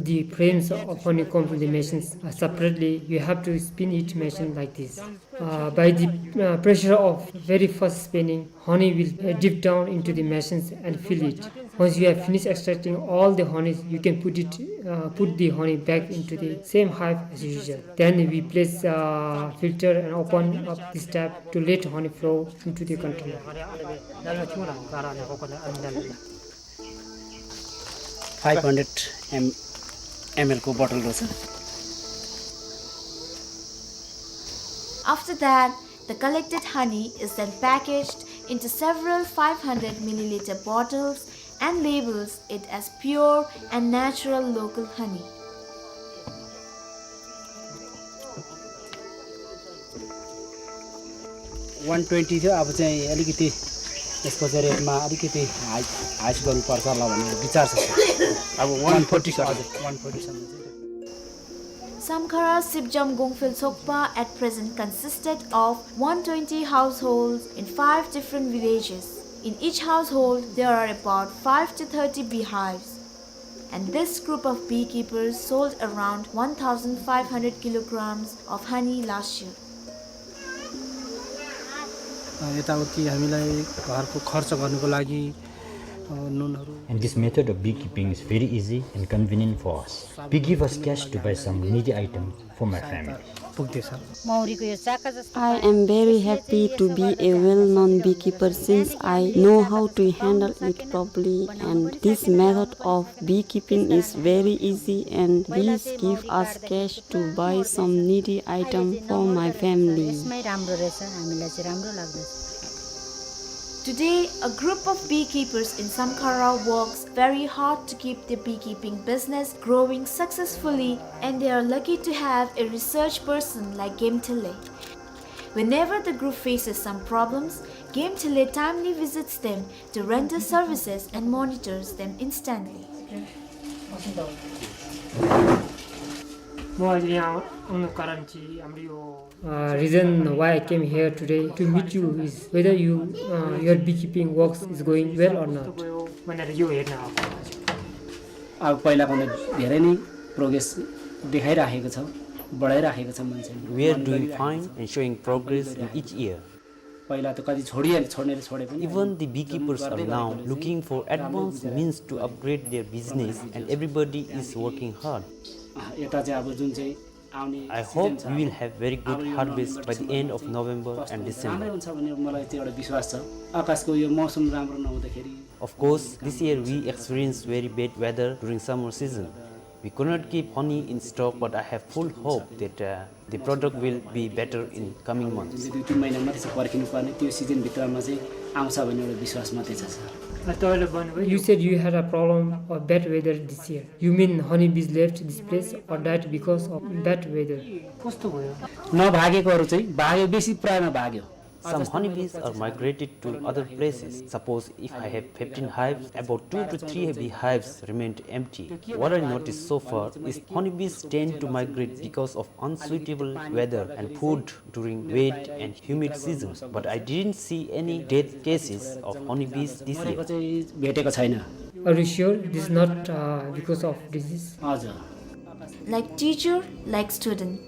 the frames of honeycomb in the machines, uh, separately, you have to spin each machine like this. Uh, by the, uh, pressure of very fast spinning, honey will, uh, drip down into the machines and fill it. Once you have finished extracting all the honey, you can put it, uh, put the honey back into the same hive as usual. Then we place, uh, filter and open up this tap to let honey flow into the container. Five hundred M L को bottle रहेछ। After that, the collected honey is then packaged into several five hundred milliliter bottles and labels it as pure and natural local honey. One twenty थियो, अब चाहिँ अलिकति यसको चाहिँ rate मा अलिकति high, high गर्नुपर्छ होला भन्ने विचार छ। अब one forty, हजुर, one forty सम्म चाहिँ। Samkhara Sipjam Gongphel Tsokpa at present consisted of one twenty households in five different villages. In each household, there are about five to thirty beehives. And this group of beekeepers sold around one thousand five hundred kilograms of honey last year. अ, यताउति हामीलाई घरको खर्च गर्नको लागि, अ, नुनहरू And this method of beekeeping is very easy and convenient for us. Bee give us cash to buy some needy item for my family. पुग्दैछ। मौरीको यो चाका जस्तो I am very happy to be a well-known beekeeper since I know how to handle it properly, and this method of beekeeping is very easy and bees give us cash to buy some needy item for my family. यसमै राम्रो रहेछ, हामीलाई चाहिँ राम्रो लाग्दछ। Today, a group of beekeepers in Samkhara works very hard to keep their beekeeping business growing successfully, and they are lucky to have a research person like Game Thele. Whenever the group faces some problems, Game Thele timely visits them to render services and monitors them instantly. म अहिले यहाँ आउनु कारण चाहिँ हाम्रो यो Uh, reason why I came here today to meet you is whether you, uh, your beekeeping works is going well or not. कस्तो भयो भनेर यो हेर्न आएको। अब पहिलाभन्दा धेरै नै प्रोग्रेस देखाइराखेको छ, बढाइराखेको छ मान्छेले। We are doing fine and showing progress in each year. पहिला त कति छोडिहाले, छोड्नेले छोडे पनि Even the beekeepers are now looking for advanced means to upgrade their business, and everybody is working hard. अँ, यता चाहिँ अब जुन चाहिँ आउने I hope we will have very good harvest by the end of November and December. हुन्छ भन्ने मलाई त्यो एउटा विश्वास छ। आकाशको यो मौसम राम्रो नहुँदाखेरि Of course, this year we experienced very bad weather during summer season. We could not keep honey in stock, but I have full hope that, uh, the product will be better in coming months. जुन चाहिँ दुई तिन महिना मात्रै छ पर्खिनु पर्ने, त्यो सिजनभित्रमा चाहिँ आउँछ भन्ने एउटा विश्वास मात्रै छ, सर। तपाईँले भन्नुभयो You said you had a problem of bad weather this year. You mean honeybees left this place or died because of bad weather? कस्तो भयो? नभागेकोहरू चाहिँ भाग्यो, बेसी प्रायमा भाग्यो। Some honeybees are migrated to other places. Suppose if I have fifteen hives, about two to three beehives remained empty. What I noticed so far is honeybees tend to migrate because of unsuitable weather and food during wet and humid season. But I didn't see any death cases of honeybees this year. मरेको चाहिँ भेटेको छैन। Are you sure this is not, uh, because of disease? हजुर। Like teacher, like student.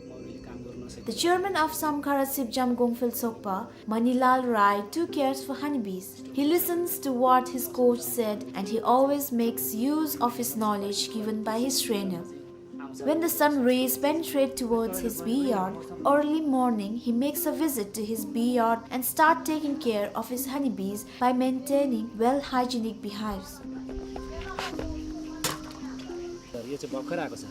The chairman of Samkhara Sipjam Gongphel Sokpa, Manilal Rai, too cares for honeybees. He listens to what his coach said, and he always makes use of his knowledge given by his trainer. When the sun rays penetrate towards his bee yard, early morning he makes a visit to his bee yard and start taking care of his honeybees by maintaining well hygienic beehives. यो चाहिँ भर्खर आएको छ।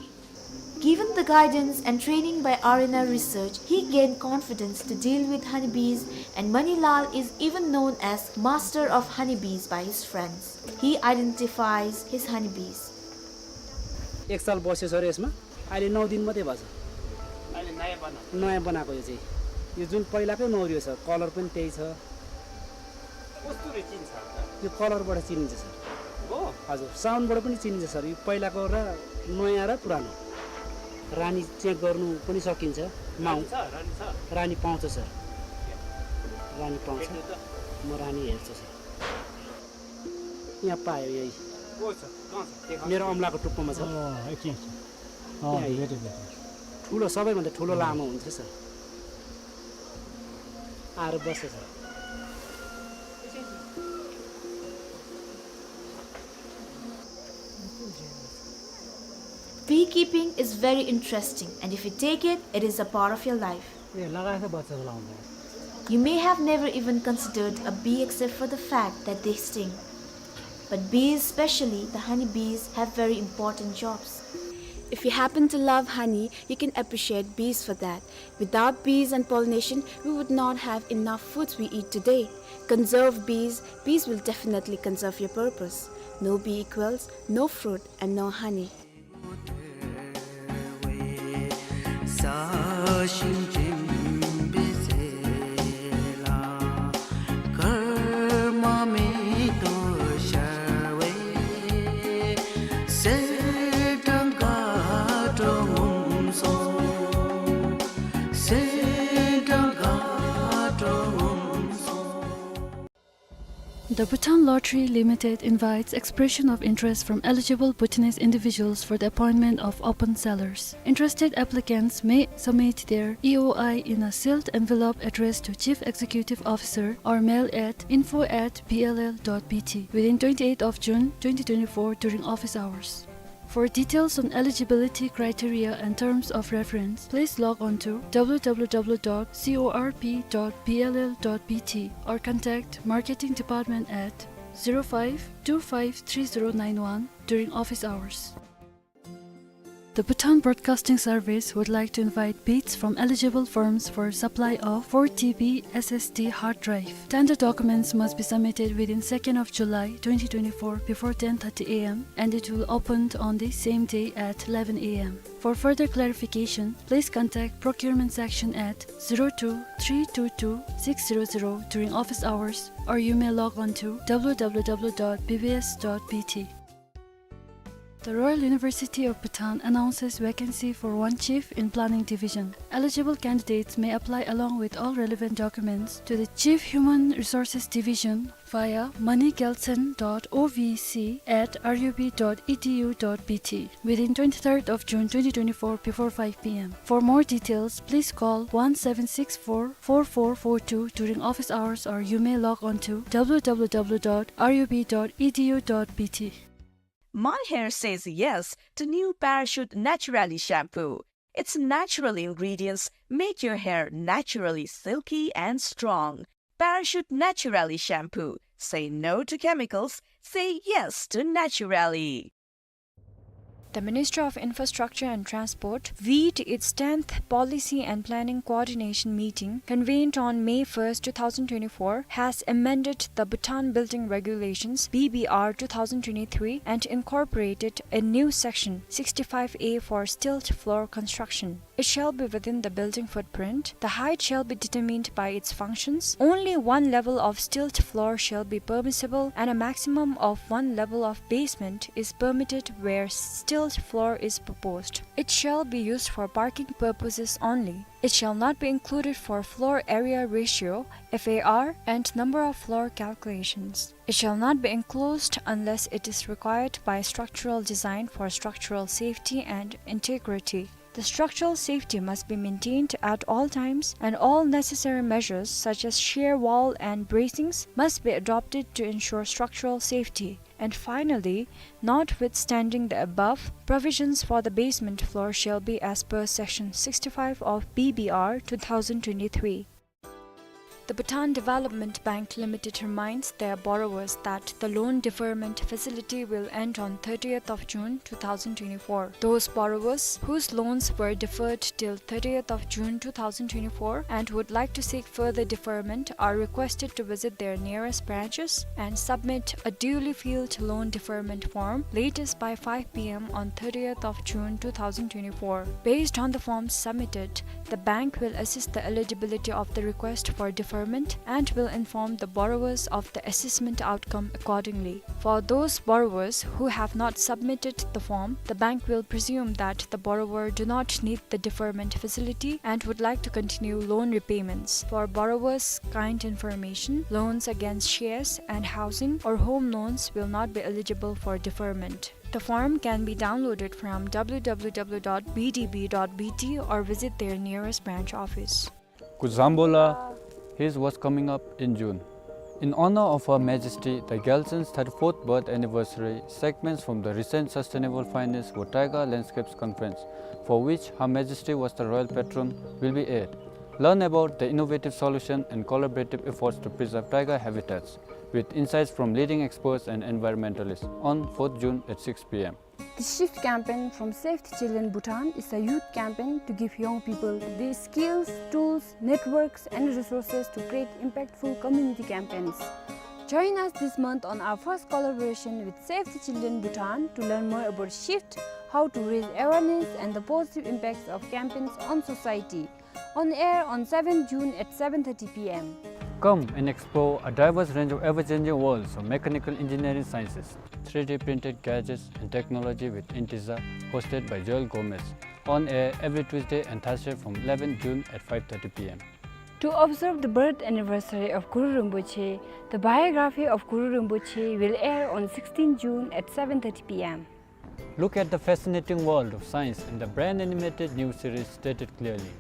Given the guidance and training by R N R Research, he gained confidence to deal with honeybees, and Manilal is even known as master of honeybees by his friends. He identifies his honeybees. एक साल बस्यो सर यसमा, अहिले नौ दिन मात्रै भएको छ। अहिले नयाँ बनाएको। नयाँ बनाएको यो चाहिँ। यो जुन पहिलाकै नौ यो छ, कलर पनि त्यही छ। कस्तुरी चिन्छ त? यो कलरबाट चिनिन्छ सर। हो? हजुर, साउन्डबाट पनि चिनिन्छ सर। यो पहिलाको र नयाँ र पुरानो। रानी चेक गर्नु पनि सकिन्छ। माउ। रानी छ, रानी छ। रानी पाउँछ सर। रानी पाउँछ। भेट्नु त? म रानी हेर्छु सर। यहाँ पायो यही। को छ? कहाँ छ? देखा। मेरो औँलाको टुप्पोमा छ। अँ, एकछिन, एकछिन। अँ, यहाँ भेटेँ, भेटेँ। ठुलो, सबैभन्दा ठुलो लामो हुन्छ सर। आएर बस्छ sir. Beekeeping is very interesting, and if you take it, it is a part of your life. ए, लगाएर बच्चा लाउँछ। You may have never even considered a bee except for the fact that they sting. But bees, especially the honeybees, have very important jobs. If you happen to love honey, you can appreciate bees for that. Without bees and pollination, we would not have enough foods we eat today. Conserve bees, bees will definitely conserve your purpose. No bee equals no fruit and no honey. The Bhutan Lottery Limited invites expression of interest from eligible Bhutanese individuals for the appointment of open sellers. Interested applicants may submit their E O I in a sealed envelope addressed to Chief Executive Officer or mail at info at B L L dot B T within twenty-eighth of June twenty twenty-four during office hours. For details on eligibility criteria and terms of reference, please log on to W W W dot C O R P dot B L L dot B T or contact Marketing Department at zero five two five three zero nine one during office hours. The Bhutan Broadcasting Service would like to invite bids from eligible firms for supply of four T B S S D hard drive. Tender documents must be submitted within second of July twenty twenty-four before ten thirty A M, and it will open on the same day at eleven A M. For further clarification, please contact procurement section at zero two three two two six zero zero during office hours, or you may log on to W W W dot B B S dot B T. The Royal University of Bhutan announces vacancy for one chief in Planning Division. Eligible candidates may apply along with all relevant documents to the Chief Human Resources Division via money gyaltshen dot O V C at R U B dot E D U dot B T within twenty-third of June twenty twenty-four before five P M. For more details, please call one seven six four four four four two during office hours, or you may log on to W W W dot R U B dot E D U dot B T. My hair says yes to new Parachute Naturali shampoo. Its natural ingredients make your hair naturally silky and strong. Parachute Naturali shampoo. Say no to chemicals. Say yes to Naturali. The Ministry of Infrastructure and Transport, vide its tenth Policy and Planning Coordination Meeting, convened on May first, two thousand twenty-four, has amended the Bhutan Building Regulations, B B R, two thousand twenty-three, and incorporated a new section, sixty-five A, for stilt floor construction. It shall be within the building footprint. The height shall be determined by its functions. Only one level of stilt floor shall be permissible, and a maximum of one level of basement is permitted where stilt floor is proposed. It shall be used for parking purposes only. It shall not be included for floor area ratio, F A R, and number of floor calculations. It shall not be enclosed unless it is required by structural design for structural safety and integrity. The structural safety must be maintained at all times, and all necessary measures such as shear wall and bracings must be adopted to ensure structural safety. And finally, notwithstanding the above, provisions for the basement floor shall be as per Section sixty-five of B B R two thousand twenty-three. The Bhutan Development Bank Limited reminds their borrowers that the loan deferment facility will end on thirtieth of June two thousand twenty-four. Those borrowers whose loans were deferred till thirtieth of June two thousand twenty-four and would like to seek further deferment are requested to visit their nearest branches and submit a duly filled loan deferment form latest by five P M on thirtieth of June two thousand twenty-four. Based on the forms submitted, the bank will assess the eligibility of the request for deferment and will inform the borrowers of the assessment outcome accordingly. For those borrowers who have not submitted the form, the bank will presume that the borrower do not need the deferment facility and would like to continue loan repayments. For borrowers' kind information, loans against shares and housing or home loans will not be eligible for deferment. The form can be downloaded from W W W dot B D B dot B T or visit their nearest branch office. Kuzambola, here's what's coming up in June. In honor of Her Majesty the Gyaltshen's thirty-fourth birth anniversary, segments from the recent Sustainable Finance for Taiga Landscapes Conference, for which Her Majesty was the royal patron, will be aired. Learn about the innovative solution and collaborative efforts to preserve taiga habitats, with insights from leading experts and environmentalists, on fourth June at six P M. The SHIFT campaign from Save the Children Bhutan is a youth campaign to give young people the skills, tools, networks, and resources to create impactful community campaigns. Join us this month on our first collaboration with Save the Children Bhutan to learn more about SHIFT, how to raise awareness, and the positive impacts of campaigns on society. On air on seventh June at seven thirty P M. Come and explore a diverse range of ever-changing worlds of mechanical engineering sciences, three D printed gadgets and technology with Intiza, hosted by Joel Gomez. On air every Tuesday and Thursday from eleventh June at five thirty P M. To observe the birth anniversary of Guru Rinpoche, the biography of Guru Rinpoche will air on sixteenth June at seven thirty p m. Look at the fascinating world of science in the brand animated new series Stated Clearly.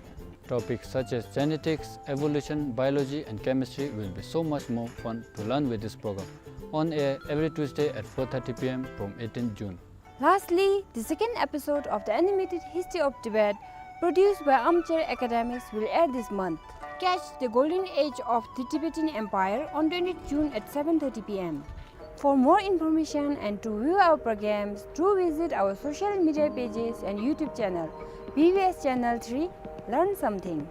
Topics such as genetics, evolution, biology, and chemistry will be so much more fun to learn with this program. On air every Tuesday at four thirty p m from eighteenth June. Lastly, the second episode of the animated History of Tibet, produced by Armchair Academics, will air this month. Catch the golden age of the Tibetan Empire on twentieth June at seven thirty p m. For more information and to view our programs, do visit our social media pages and YouTube channel, B B S Channel three. Learn something.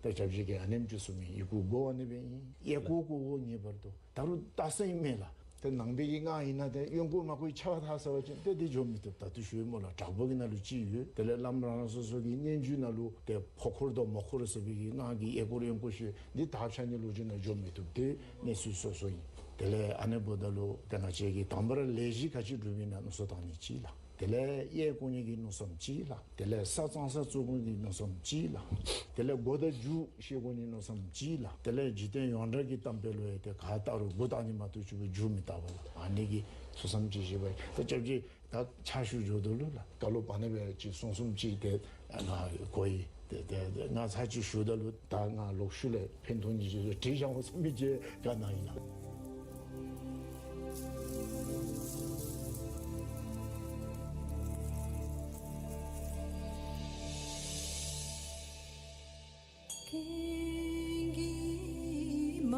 ད་སྐྱབས་རྗེ་གིས་ཨ་ནེམ་ཅིག་གསུངས་མི་ཡི་གུ་གོ་བ་ནི་སྦེ་ཨིན། གཡས་སྐོར་སྐོར་སྐོར་ངེས་པར་དུ་ད་རུང་ལྟ་ས་ཨིན་མས་ལགས། ཏེ་ནང་པའི་གི་སྔགས་ཨིན་ན་ཏེ་གཡོན་སྐོར་མར་སྐོར་ཕྱག་འཐག་ཟེར་བ་ཅིན་ཏེ་འདི་འགྱོ་མི་བཏུབ། ད་ལྟོ་ཞུ་ཡི་སྨོ་ལགས། དྲག་པོ་གི་ནང་ལུ་ཅིག་ཡོད། དེ་ལས་བླམ་རང་རང་སོ་སོ་གི་སྙན་བརྒྱུད་ནང་ལུ་ཏེ་ཕོ་འཁོར་དང་མོ་འཁོར་ཟེར་བའི་གི་སྔགས་ཀྱི་གཡས་སྐོར་གཡོན་སྐོར་ཞུ་འདི་དག་ཆ་ནི་ལོ་རྒྱུས་ནང་འགྱོ་མི་བཏུབ། ཏེ་གནས་ཚུལ་སོ་སོ་ཨིན། དེ་ལས་ཨ་ནི་འབདཝ་ད་ལུ་ཏེ་ང་བཅས་ཀྱིས་དང་པ་ར་ལས་གཞི་ག་ཅི་སྒྲུབ་ཨིན་ན་མནོ་བསམ་བཏང་ནི་ཅིག་ལགས། དེ་ལས་གཡས་བསྐོར་ནི་གི་མནོ་བསམ་ཅིག་ལགས། དེ་ལས་ས་གཙང་ས་བཙུགས་དགོ་ནི་གི་མནོ་བསམ་ཅིག་ལགས། དེ་ལས་སྒོ་དང་རྒྱུ་ཤེས་དགོ་ནི་མནོ་བསམ་ཅིག་ལགས། དེ་ལས་འཇིག་རྟེན་ཡོངས་གྲགས་ཀྱི་གཏམ་དཔེ་ལུ་ཡང་ཏེ་ག་བལྟ་རུང་སྒོ་བལྟ་ནི་མ་གཏོགས་ཆུ་བོ་རྒྱུ་མི་བལྟ་བ་ལགས། ཨ་ནི་གི་ཚུལ་བསམ་ཅིག་བཞེས་པ་ཡི། ད་སྐྱབས་རྗེ་ད་ཕྱག་ཞུ་འགྱོ་དོ་ལུ་ལགས། བཀའ་སློབ་ཨ་ནི་སྦེ་ཅིག་གསུངས་གསུངསམ་ཅིག་ཏེ་ང་གོ་ཡི། ཏེ་ཏེ་ཏེ་ང་ཚར་ཅིག་ཞུཝ་ད་ལུ་ད་ང་ལོག་ཤུལ་ལས་ཕན་ཐོགས་ནི་ཅིག་དྲི་བཞག་འོང་ཟེར་མི་ཅིག་བཀའ་གནང་ཡི་ལགས།